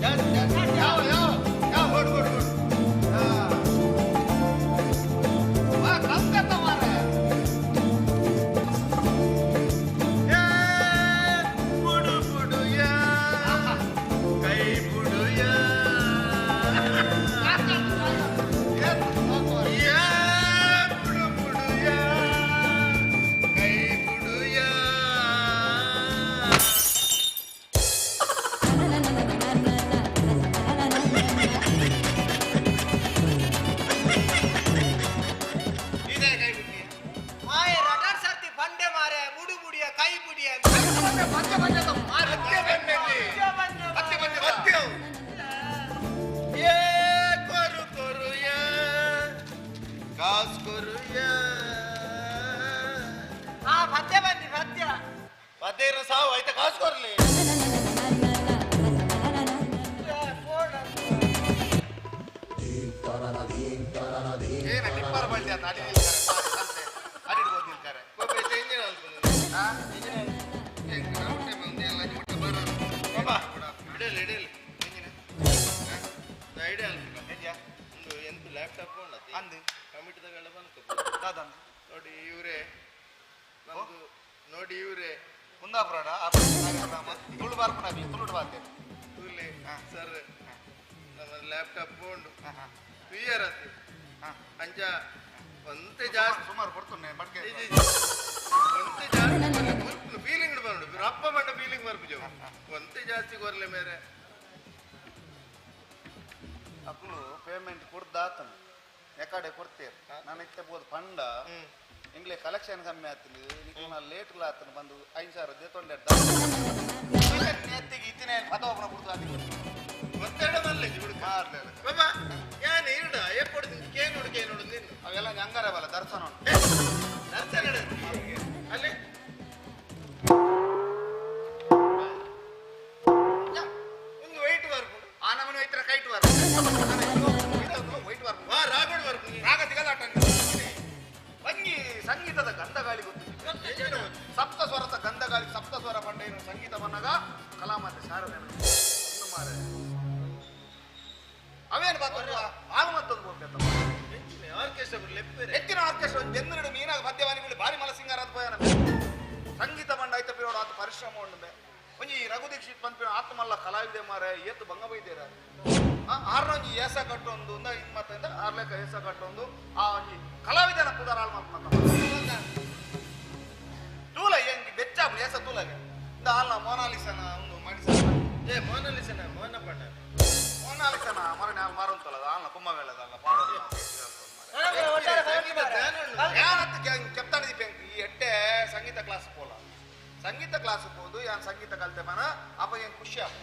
ಯಾವ ಯಾವ ಯಾವ ಹೊಡ್ ಹೊಡ್ ಹೊಡ್ ವಾ ಕಲ್ಕತ್ತ ಮಾರೆ ಬುಡು ಬುಡು ಯಾ ಕೈ ಬುಡು ಯಾ ಬಲ್ಟಿ ಆತ ಅಡಿ ನಿಲ್ತಾರೆ ಅಡಿ ಇಡ್ಬೋದು ನಿಲ್ತಾರೆ ಲ್ಯಾಪ್ಟಾಪ್ ಅಂದು ಕಂಪ್ಯೂಟರ್ಗಳ ಬಂತು ದಾದಂದು ನೋಡಿ ಇವರೇ ನಮ್ದು ನೋಡಿ ಇವರೇ ಕುಂದಾಪುರ ತುಳು ಬಾರ್ಪುಣ ತುಳು ಬಾತೆ ತೂಲೆ ಸರ್ ನಮ್ಮ ಲ್ಯಾಪ್ಟಾಪ್ ಉಂಡು ಕ್ಲಿಯರ್ ಆತು ಅಂಚ ಒಂತೆ ಜಾಸ್ತಿ ಸುಮಾರು ಕೊಡ್ತುನೆ ಮಡ್ಕೆ ಒಂತೆ ಜಾಸ್ತಿ ಕೊರ್ಲೆ ಫೀಲಿಂಗ್ ಬರೋಡು ಅಪ್ಪ ಮಂಡ ಫೀಲಿಂಗ್ ಬರ್ಪುಜು ಒಂತೆ ಜಾಸ್ತಿ ಕೊರ್ಲೆ ಮೇರೆ ಅಕ್ಲು ಪೇಮೆಂಟ್ ಕೊಡ್ದಾತನು ಎಕಡೆ ಕೊಡ್ತೇವೆ ನಾನು ಇತ್ತೆ ಬೋದು ಫಂಡ ಇಂಗ್ಲೆ ಕಲೆಕ್ಷನ್ ಕಮ್ಮಿ ಆತನು ನಿಕ್ಲು ಲೇಟ್ ಆತನು ಬಂದು 5,000 ದೇತೊಂಡೆ ನೇತ್ತಿಗೆ ಇತ್ತಿನ ಪದ ಒಬ್ಬನ ಕೊಡ್ತು ಅದಕ್ಕೆ ಒತ್ತಡ ಮಲ್ಲೆ ಬಿಡು ಮಾರ್ಲಿಲ್ಲ ಬಾಬಾ ಯಾನ್ ಇರುಡ ಎಪ್ಪೊಡು ಕೇನೋಡು ಕೇನೋಡು ನಿನ್ನು ಅವೆಲ್ಲ ಅಂಗಾರ ಬಲ್ಲ ದರ್ಶನ ಉಂಟು ದರ್ಶನ ಅಲ್ಲಿ ಒಂದು ವೈಟ್ ವರ್ಪುಂಡು ಆ ನಮೂನೆ ಐತ್ರ ಕೈಟ್ ವರ್ಪು ವೈಟ್ ವರ್ಪು ವಾ ರಾಗೋಡು ವರ್ಪು ರಾಗ ತಿಗಲಾಟ ಒಂಜಿ ಸಂಗೀತದ ಗಂಧಗಾಳಿ ಗೊತ್ತು ಸಪ್ತ ಸ್ವರದ ಗಂಧಗಾಳಿ ಸಪ್ತ ಸ್ವರ ಪಂಡೇನು ಸಂಗೀತ ಬನ್ನಾಗ ಕಲಾಮಾತೆ ಶಾರದೆ ಇನ್ನು ಮಾರೆ ಅವೇನು ಬಾತೊಂದು ಆಳು ಮತ್ತೊಂದು ಬೋಪೆ ಆರ್ಕೆಸ್ಟ್ರಾ ಲೆಪ್ಪರೆ ಎತ್ತಿನ ಆರ್ಕೆಸ್ಟ್ರಾ ಒಂದು ಬೆಂದನಡು ಮೀನಾಗ ಮದ್ಯವಾನಿಗಳು ಭಾರಿ ಮಲ ಸಿಂಗಾರ ಅಂತ ಪೋಯನ ಸಂಗೀತ ಬಂಡ ಆಯ್ತ ಪಿರೋಡು ಆತ ಪರಿಶ್ರಮ ಉಂಡು ಒಂಜಿ ರಘು ದೀಕ್ಷಿತ್ ಪನ್ಪಿನ ಆತ್ಮಲ್ಲ ಕಲಾವಿದೆ ಮಾರೆ ಏತು ಭಂಗ ಬೈದೇರ ಆರ್ನೊಂಜಿ ಏಸ ಕಟ್ಟೊಂದು ಇಂದ ಇದು ಮತ್ತೆ ಆರ್ಲೆಕ ಏಸ ಕಟ್ಟೊಂದು ಆ ಒಂಜಿ ಕಲಾವಿದನ ಪುದಾರ ಆಳ್ ಮಾತ್ರ ತೂಲ ಹೆಂಗ್ ಬೆಚ್ಚಾಪು ಏಸ ತೂಲಗೆ ಇಂದ ಆಲ್ನ ಮೋನಾಲಿಸನ ಒಂದು ಮಡಿಸ ಏ ಮೋನಾಲಿಸನ ಮೋನ ಪಣ್ಣ ಮೋನಾಲಿಸನ ಮರಣ ಆಲ್ ಮಾರುಂತಲ್ಲ ಆಲ್ನ ಕುಂಭಮೇಳದ ಅಲ್ಲ ಪಾಡೋದು ಕೆಪ್ತಾಡಿ ಈ ಎಟ್ಟೆ ಸಂಗೀತ ಕ್ಲಾಸ್ ಪೋಲ ಸಂಗೀತ ಕ್ಲಾಸ್ ಹೋದು ಯಾನ್ ಸಂಗೀತ ಕಲ್ತೆ ಮನ ಅಪ್ಪ ಏನ್ ಖುಷಿ ಆಪ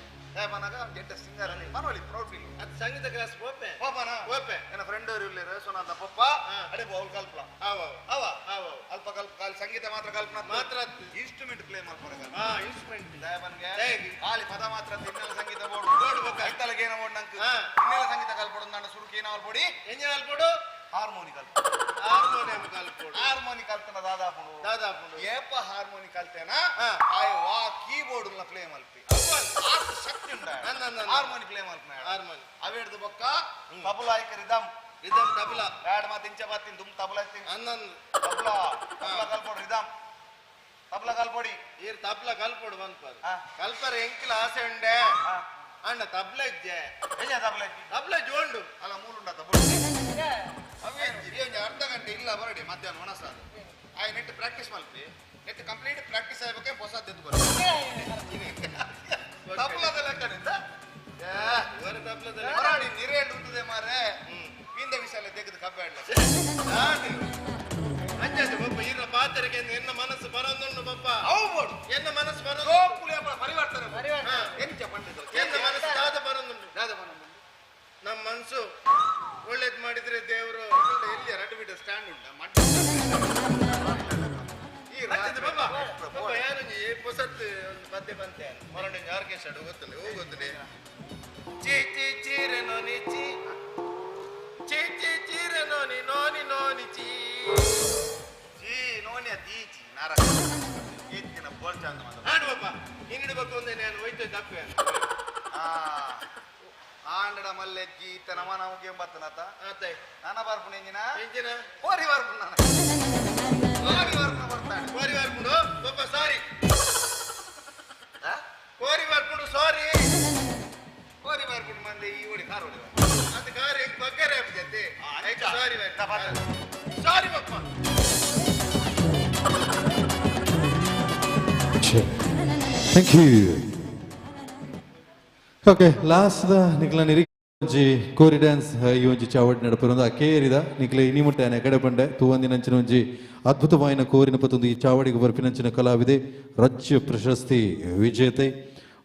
ಮನಗ ಎಟ್ಟೆ ಸಿಂಗರ್ ಅಲ್ಲಿ ಮನೋಳಿ ಪ್ರೌಡ್ ಫೀಲ್ ಅದು ಸಂಗೀತ ಕ್ಲಾಸ್ ಪೋಪೆ ಪೋಪನ ಪೋಪೆ ನನ್ನ ಫ್ರೆಂಡ್ ಅವರು ಇಲ್ಲೇರು ಸೊ ನನ್ನ ಪಪ್ಪ ಅಡೆ ಬೌಲ್ ಕಲ್ಪಲ ಆವ ಅವ ಆವ ಅಲ್ಪ ಕಲ್ಪ ಕಾಲಿ ಸಂಗೀತ ಮಾತ್ರ ಕಲ್ಪನ ಮಾತ್ರ ಇನ್ಸ್ಟ್ರೂಮೆಂಟ್ ಪ್ಲೇ ಮಾಡ್ತಾರೆ ಹಾ ಇನ್ಸ್ಟ್ರೂಮೆಂಟ್ ದಯಬನ್ಗೆ ದಯಗೆ. ಖಾಲಿ ಪದ ಮಾತ್ರ ತಿನ್ನೆಲ್ಲ ಸಂಗೀತ ಬೋರ್ಡ್ ಬೋರ್ಡ್ ಬೋಕ. ಐತಲಗೆ ಏನೋ ಬೋರ್ಡ್ ನಂಗೆ ಹಾ. ತಿನ್ನೆಲ್ಲ ಸಂಗೀತ ಕಲ್ಪಡು ನನ್ನ ಸುರುಕಿ ಏನೋ ಬೋಡಿ ಎಂಜಿನ್ ಅಲ್ಪೋಡು ಹಾರ್ಮೋನಿ ಕಲ್ಪ ಹಾರ್ಮೋನಿಯಂ ಕಲ್ಪೋಡು ಹಾರ್ಮೋನಿ ಕಲ್ತನ ದಾದಾಪುಂಡು ದಾದಾಪುಂಡು. ಏಪ ಹಾರ್ಮೋನಿ ಕಲ್ತೇನ ಹಾ. ಆಯ್ ವಾ ಕೀಬೋರ್ಡ್ ನ ಪ್ಲೇ ಮಲ್ಪಿ ಆತ್ ಶಕ್ತಿ ಉಂಡ ಅನ್ನ, ಅನ್ನ, ಅನ್ನ. ಹಾರ್ಮೋನಿ ಪ್ಲೇ ಮಲ್ಪನ ಹಾರ್ಮೋನಿ. ಅವೇಡ್ದು ಬೊಕ್ಕ ತಬಲಾ ಐಕ ರಿದಮ್ ರಿದಮ್ ತಬಲಾ ಬ್ಯಾಡ್ ಮಾತ್ ಇಂಚ ಬಾತಿನ್ ದುಮ್ ತಬಲಾ ಐತಿನ್ ಅನ್ನನ್ ತಬಲಾ ತಬಲಾ ಕಲ್ಪೋಡು ರಿದಮ್ ತಬಲಾ ಕಲ್ಪೋಡಿ ಈರ್ ತಬ್ಲಾ ಕಲ್ಪೋಡು ಬಂದ್ಪಾರು ಹಾ. ಕಲ್ಪರೆ ಎಂಕಿಲ ಆಸೆ ಉಂಡೆ ಅಣ್ಣ ತಬ್ಲ ಇಜ್ಜೆ ಎಂಜ ತಬಲಾ ಇಜ್ಜಿ? ತಬ್ಲ ಜೋಂಡು ಅಲ್ಲ ಮೂಲುಂಡ ತಬಲಾ ಅವೇ ಒಂಜಿ ಅರ್ಧ ಗಂಟೆ ಇಲ್ಲ ಬರಡಿ ಮಧ್ಯಾಹ್ನ ಒಣಸಾದು ಆಯ್ ನೆಟ್ ಪ್ರಾಕ್ಟೀಸ್ ಮಲ್ಪಿ ನೆಟ್ ಕಂಪ್ಲೀಟ್ ಪ್ರಾಕ್ಟೀಸ್ ಆಗಬೇಕೆ ಹೊಸದ್ದು ಬರ ತಬಲಾದ ಲೆಕ್ಕನಿಂದ ಇವರ ತಬ್ಲದ ಹೊರಾಡಿ ನಿರೇಳು ಉಂಟದೆ ಮಾರೆ ಮೀಂದ ವಿಷಯ ತೆಗೆದು ಕಬ್ಬಾಡ್ಲ ಅಂಜಾಜೆ ಬಪ್ಪ ಈರ ಪಾತ್ರಕ್ಕೆ ಎನ್ನ ಮನಸ್ಸು ಬರೋದುಂಡು ಬಪ್ಪ ಅವು ಬೋಡು ಎನ್ನ ಮನಸ್ಸು ಬರೋದು ಗೋಕುಲಿ ಅಪ್ಪ ಪರಿವರ್ತನೆ ಹಾ. ಎಂಚ ಪಂಡಿತರು ಎನ್ನ ಮನಸ್ಸು ದಾದ ಬರೋದುಂಟು ದಾದ ಬರೋದುಂಟು. ನಮ್ಮ ಮನಸ್ಸು ಒಳ್ಳೇದ್ ಮಾಡಿದ್ರೆ ದೇವರು ಎಲ್ಲಿ ಎರಡು ಮೀಟರ್ ಸ್ಟ್ಯಾಂಡ್ ಉಂಟ ಮಡ್ಡ ಈ ರಾಜ್ಯದ ಬಾಬಾ ಬಾಬಾ ಯಾರೊಂಜಿ ಪೊಸತ್ ಒಂದು ಪದ್ಯ ಬಂತೆ ಮೊರಡೆ ಆರ್ಕೆಸ್ಟ್ರಾ ಗೊತ್ತಲ್ಲ ಹೂ ಗೊತ್ತಲೇ ಚಿ ಚಿ ಚೀರೆ ನೋನಿ ಚಿ ಚಿ ಚಿ ಚೀರೆ ನೋನಿ ನೋನಿ ನೋನಿ ಚಿ ಚೀ ನೋನಿ ಅತೀಚಿ ನಾರಕ ಏತ್ತಿನ ಬೋಲ್ಚ ಅಂತ ಮಾತಾಡ ಹಾಡು ಬಾಬಾ ನೀನಿಡ್ಬೇಕು ಅಂದ್ರೆ ನಾನು ಹೋಯ್ತು ತಪ್ಪೆ ಆ ಆಂಡಡ ಮಲ್ಲೆಜ್ಜಿ ಇತ್ತ ನಮ ನಮಗೆ ಬತ್ತನತ ಆತಾಯ್ ನಾನ ಬರ್ಪುಣ ಎಂಜಿನ ಎಂಜಿನ ಕೋರಿ ಬರ್ಪುಣ ನಾನು ಕೋರಿ ಬರ್ಪುಣ ಬರ್ತಾನೆ ಕೋರಿ ಬರ್ಪುಂಡು ಬಾಬಾ ಸಾರಿ ಕೋರಿ ಬರ್ಪುಂಡು ಸಾರಿ ಕೋರಿ ಬರ್ಪುಣ ಮಂದಿ ಈ ಓಡಿ ಕಾರ್ ಓಡಿ ಅದು ಕಾರ್ ಹೆಂಗ್ ಬಗ್ಗರೆ ಜೊತೆ ಸಾರಿ ಸಾರಿ ಬಪ್ಪ thank you okay last the ನಿಕ್ಲ ನಿರೀಕ್ಷೆ ಕೋರಿ ಡ್ಯಾನ್ಸ್ ಈ ಒಂಜಿ ಚಾವಡ್ ನಡಪರೊಂದು ಅಕೇರಿದ ನಿಕ್ಲೆ ಇನಿ ಮುಟ್ಟೆ ಕಡೆ ಪಂಡೆ ತೂವಂದಿನಂಚಿನ ಒಂಜಿ ಅದ್ಭುತವಾಯಿನ ಕೋರಿನ ಪತ್ತೊಂದು ಈ ಚಾವಡಿಗೆ ಬರ್ಪಿನಂಚಿನ ಕಲಾವಿದೆ ರಾಜ್ಯ ಪ್ರಶಸ್ತಿ ವಿಜೇತೆ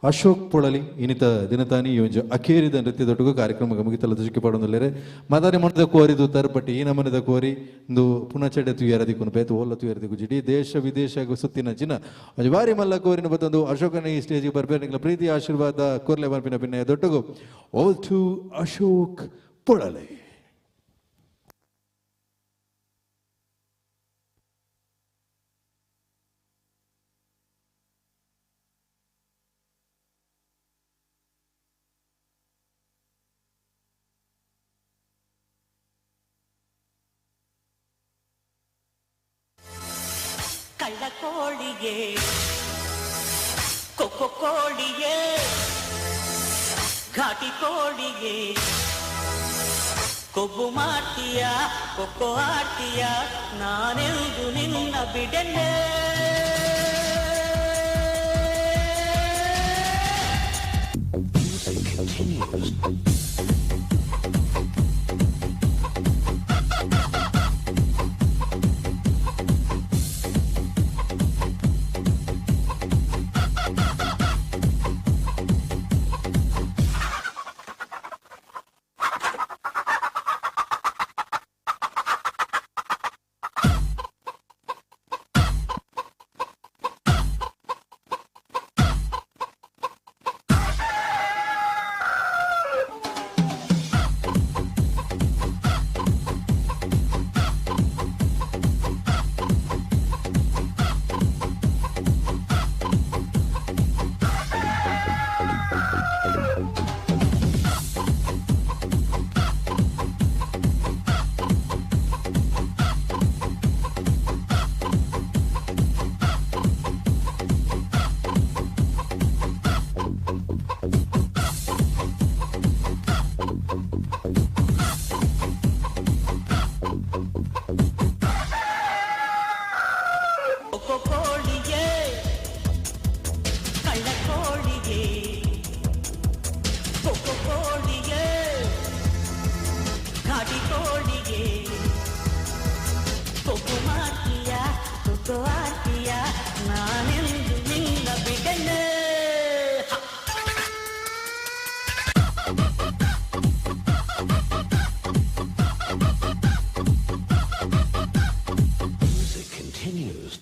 ಅಶೋಕ್ ಪೊಳಲಿ ಇನ್ನಿತ ದಿನತಾನಿ ಈ ಒಂಜಿ ಅಕೇರಿದ ನೃತ್ಯದೊಟ್ಟಿಗೂ ಕಾರ್ಯಕ್ರಮ ಮುಗಿತಲ್ಲ ತುಜುಕಿ ಪಾಡೊಂದುಲ್ಲೇರೆ ಮದಾನಿ ಮೊಣದ ಕೋರಿದು ತರ್ಪಟ್ಟಿ ಈ ನಮನದ ಕೋರಿ ಇಂದು ಪುನಚಡೆ ತುಯರ ದಿಕ್ಕುನು ಬೇತು ಓಲ್ಲ ತುಯರ ದಿಕ್ಕು ಜಿಡಿ ದೇಶ ವಿದೇಶ ಸುತ್ತಿನ ಚಿನ್ನ ಒಂಜಿ ಬಾರಿ ಮಲ್ಲ ಕೋರಿನ ಬತ್ತೊಂದು ಅಶೋಕನ ಈ ಸ್ಟೇಜಿಗೆ ಬರ್ಪೇರು ನಿಕ್ಲ ಪ್ರೀತಿ ಆಶೀರ್ವಾದ ಕೋರ್ಲೆ ಬರ್ಪಿನ ಪಿನ್ನ ದೊಟ್ಟಗು ಆಲ್ ಟು ಅಶೋಕ್ ಪೊಳಲಿ. ಕಳ್ಳಕೋಳಿಯೇ ಕೊಕ್ಕೊ ಕೋಳಿಯೇ ಘಾಟಿ ಕೋಳಿಯೇ ಕೊಬ್ಬು ಮಾಡ್ತೀಯ ಕೊಕ್ಕೋ ಆಡ್ತೀಯ ನಾನೆಂದು ನಿನ್ನ ಬಿಡಲೇ. ಕೊಕ್ಕೊ ಕೋಳಿಯೇ ಕಳ್ಳಕೋಳಿಯೇ ಕೊಕ್ಕೊ ಕೋಳಿಯೇ ಘಾಟಿ ಕೋಳಿಯೇ ಕೊಬ್ಬು ಮಾಡ್ತೀಯ ಕೊಕ್ಕೋ ಆಡ್ತೀಯ ನಾನೆಂದು ನಿನ್ನ ಬಿಡಲೇ. Music continues.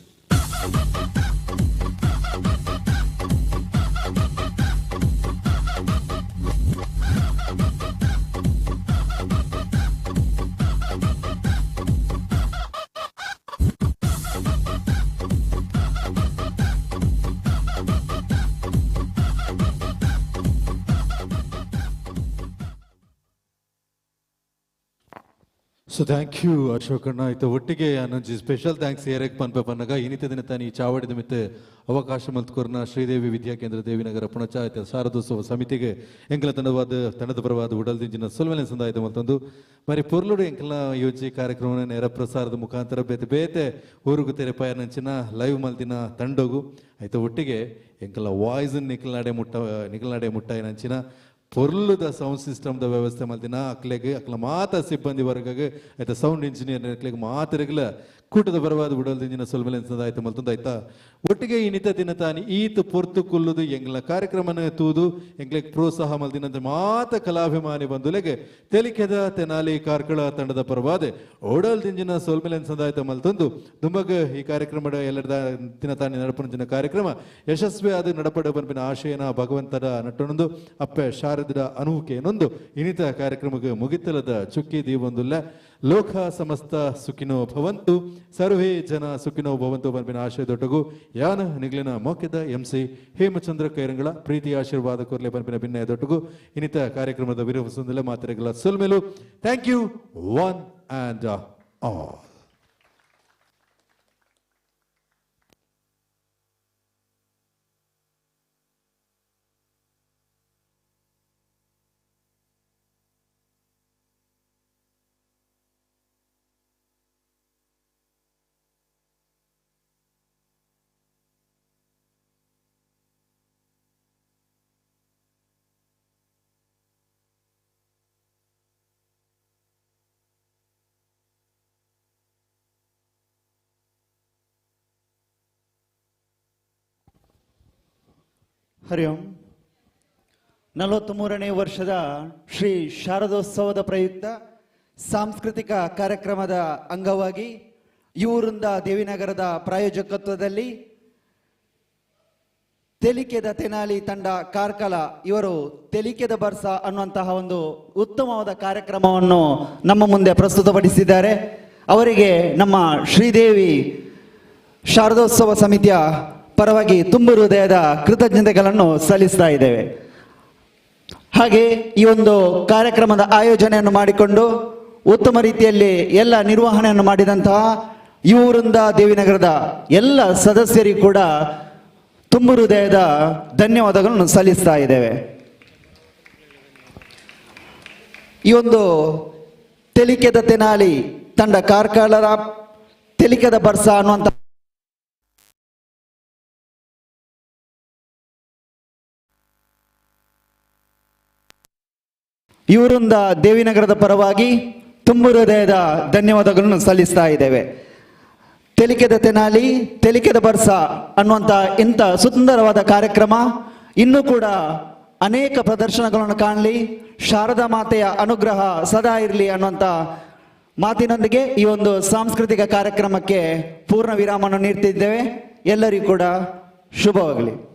So thank you ಅಶೋಕಣ್ಣ. ಇತ್ತ ಒಟ್ಟಿಗೆ ಅನ್ನೊಂಜಿ ಸ್ಪೆಷಲ್ thanks ಏರೆಗ್ ಪನ್ಪೆ ಪನ್ನಗ ಇನಿತ ದಿನ ತಾನಿ ಈ ಚಾವಡಿದ ಮಿತ್ತೆ ಅವಕಾಶ ಮಲ್ತ್ಕೊರ್ನ ಶ್ರೀದೇವಿ ವಿದ್ಯಾಕೇಂದ್ರ ದೇವಿನಗರ ಪುಣಚಾಯತ ಶಾರದೋತ್ಸವ ಸಮಿತಿಗೆ ಎಂಕಲ ತಂಡವಾದ ತಂಡದ ಪರವಾದ ಉಡಲ್ದಿಂಜಿನ ಸೊಲ್ಮೆಲೆ ಸಂದಾಯದ ಮಲ್ತೊಂದು ಮರಿ ಪೊರ್ಲುಡು ಎಂಕಲ್ನ ಯೋಜಿ ಕಾರ್ಯಕ್ರಮನ ನೇರ ಪ್ರಸಾರದ ಮುಖಾಂತರ ಬೇತೆ ಬೇತೆ ಊರುಗು ತೆರೆ ನಂಚಿನ ಲೈವ್ ಮಲ್ತಿನ ತಂಡೋಗು ಆಯ್ತ ಒಟ್ಟಿಗೆ ಎಂಕಲ್ನ ವಾಯ್ಸ್ ನಿಖಲ್ನಾಡೆ ಮುಟ್ಟ ನಿಖಲ್ನಾಡೆ ಮುಟ್ಟಾಯ ನಂಚಿನ ಪೊರ್ಲುದ ಸೌಂಡ್ ಸಿಸ್ಟಮ್ದ ವ್ಯವಸ್ಥೆ ಮಲ್ತಿನ ಅಕ್ಲೆಗ್ ಅಕ್ಲ ಮಾತ ಸಿಬ್ಬಂದಿ ವರ್ಗಗ್ ಆಯ್ತ ಸೌಂಡ್ ಇಂಜಿನಿಯರ್ ಅಕ್ಲೆಗ್ ಮಾತೆರೆಗ್ಲ ಕೂಟದ ಪರವಾದ ಉಡಲ್ದಿಂಜಿನ ಸೊಲ್ಮೆಲೆ ಆಯ್ತು ಮಲ್ತೊಂದು ಆಯ್ತಾ ಒಟ್ಟಿಗೆ ಈ ನಿತ ದಿನ ತಾನಿ ಈತ ಪೊರ್ತು ಕುಲ್ಲುದು ಎಂಗ್ಲ ಕಾರ್ಯಕ್ರಮನ ತೂದು ಎಂಗ್ಲೆಗ್ ಪ್ರೋತ್ಸಾಹ ಮಲ್ದಿನಂತ ಮಾತ ಕಲಾಭಿಮಾನಿ ಬಂಧುಲೆಗೆ ತೆಲಿಕೆದ ತೆನಾಲಿ ಕಾರ್ಕಳ ತಂಡದ ಪರವಾದ ಓಡಲ್ ದಿಂಜಿನ ಸೊಲ್ಮೆಲೆ ಸಂದಾಯ್ತ ಮಲ್ತೊಂದು ದುಂಬಗ್ ಈ ಕಾರ್ಯಕ್ರಮದ ಎಲ್ಲರದ ದಿನ ತಾನಿ ನಡಪುನಂಚಿನ ಕಾರ್ಯಕ್ರಮ ಯಶಸ್ವಿ ಆದ ನಡಪಡ ಪನ್ಪಿನ ಆಶಯನ ಭಗವಂತನ ನಟ್ಟನೊಂದು ಅಪ್ಪೆ ಶಾರದರ ಅನುವುಕೆಯನೊಂದು ಇನಿತ ಕಾರ್ಯಕ್ರಮಕ್ಕೆ ಮುಗಿತಲದ ಚುಕ್ಕಿ ದೀವೊಂದುಲ್ಲ. ಲೋಕ ಸಮಸ್ತ ಸುಖಿನೋ ಭವಂತು, ಸರ್ವೇ ಜನ ಸುಖಿನೋ ಭವಂತು ಪನ್ಪಿನ ಆಶಯದೊಟ್ಟಗು ಯಾನ ನಿಗ್ಲಿನ ಮೌಖ್ಯದ ಎಂ ಸಿ ಹೇಮಚಂದ್ರ ಕೈರಂಗಳ ಪ್ರೀತಿ ಆಶೀರ್ವಾದ ಕೊರ್ಲೆ ಪನ್ಪಿನ ಭಿನ್ನಯದೊಟ್ಟಗು ಇನ್ನಿತ ಕಾರ್ಯಕ್ರಮದ ವಿರಮಿಸುವುದಿಲ್ಲ ಮಾತ್ರೆಗಳ ಸೊಲ್ಮೆಲು. Thank you one and all. Hari Om. 43ನೇ ವರ್ಷದ ಶ್ರೀ ಶಾರದೋತ್ಸವದ ಪ್ರಯುಕ್ತ ಸಾಂಸ್ಕೃತಿಕ ಕಾರ್ಯಕ್ರಮದ ಅಂಗವಾಗಿ ಯುವವೃಂದ ದೇವಿನಗರದ ಪ್ರಾಯೋಜಕತ್ವದಲ್ಲಿ ತೆಲಿಕೆದ ತೆನಾಲಿ ತಂಡ ಕಾರ್ಕಳ ಇವರು ತೆಲಿಕೆದ ಬರ್ಸ ಅನ್ನುವಂತಹ ಒಂದು ಉತ್ತಮವಾದ ಕಾರ್ಯಕ್ರಮವನ್ನು ನಮ್ಮ ಮುಂದೆ ಪ್ರಸ್ತುತಪಡಿಸಿದ್ದಾರೆ. ಅವರಿಗೆ ನಮ್ಮ ಶ್ರೀದೇವಿ ಶಾರದೋತ್ಸವ ಸಮಿತಿಯ ಪರವಾಗಿ ತುಂಬು ಹೃದಯದ ಕೃತಜ್ಞತೆಗಳನ್ನು ಸಲ್ಲಿಸ್ತಾ ಇದ್ದೇವೆ. ಹಾಗೆ ಈ ಒಂದು ಕಾರ್ಯಕ್ರಮದ ಆಯೋಜನೆಯನ್ನು ಮಾಡಿಕೊಂಡು ಉತ್ತಮ ರೀತಿಯಲ್ಲಿ ಎಲ್ಲ ನಿರ್ವಹಣೆಯನ್ನು ಮಾಡಿದಂತಹ ಯುವವೃಂದ ದೇವಿನಗರದ ಎಲ್ಲ ಸದಸ್ಯರಿಗೂ ಕೂಡ ತುಂಬು ಹೃದಯದ ಧನ್ಯವಾದಗಳನ್ನು ಸಲ್ಲಿಸ್ತಾ ಇದ್ದೇವೆ. ಈ ಒಂದು ತೆಲಿಕೆದ ತೆನಾಲಿ ತಂಡ ಕಾರ್ಕಳದ ತೆಲಿಕೆದ ಬರ್ಸ ಅನ್ನುವಂಥ ಇವರಿಂದ ದೇವಿನಗರದ ಪರವಾಗಿ ತುಂಬು ಹೃದಯದ ಧನ್ಯವಾದಗಳನ್ನು ಸಲ್ಲಿಸ್ತಾ ಇದ್ದೇವೆ. ತೆಲಿಕೆದ ತೆನಾಲಿ, ತೆಲಿಕೆದ ಬರ್ಸ ಅನ್ನುವಂಥ ಇಂಥ ಸುಂದರವಾದ ಕಾರ್ಯಕ್ರಮ ಇನ್ನೂ ಕೂಡ ಅನೇಕ ಪ್ರದರ್ಶನಗಳನ್ನು ಕಾಣಲಿ, ಶಾರದಾ ಮಾತೆಯ ಅನುಗ್ರಹ ಸದಾ ಇರಲಿ ಅನ್ನುವಂಥ ಮಾತಿನೊಂದಿಗೆ ಈ ಒಂದು ಸಾಂಸ್ಕೃತಿಕ ಕಾರ್ಯಕ್ರಮಕ್ಕೆ ಪೂರ್ಣ ವಿರಾಮವನ್ನು ನೀಡ್ತಿದ್ದೇವೆ. ಎಲ್ಲರಿಗೂ ಕೂಡ ಶುಭವಾಗಲಿ.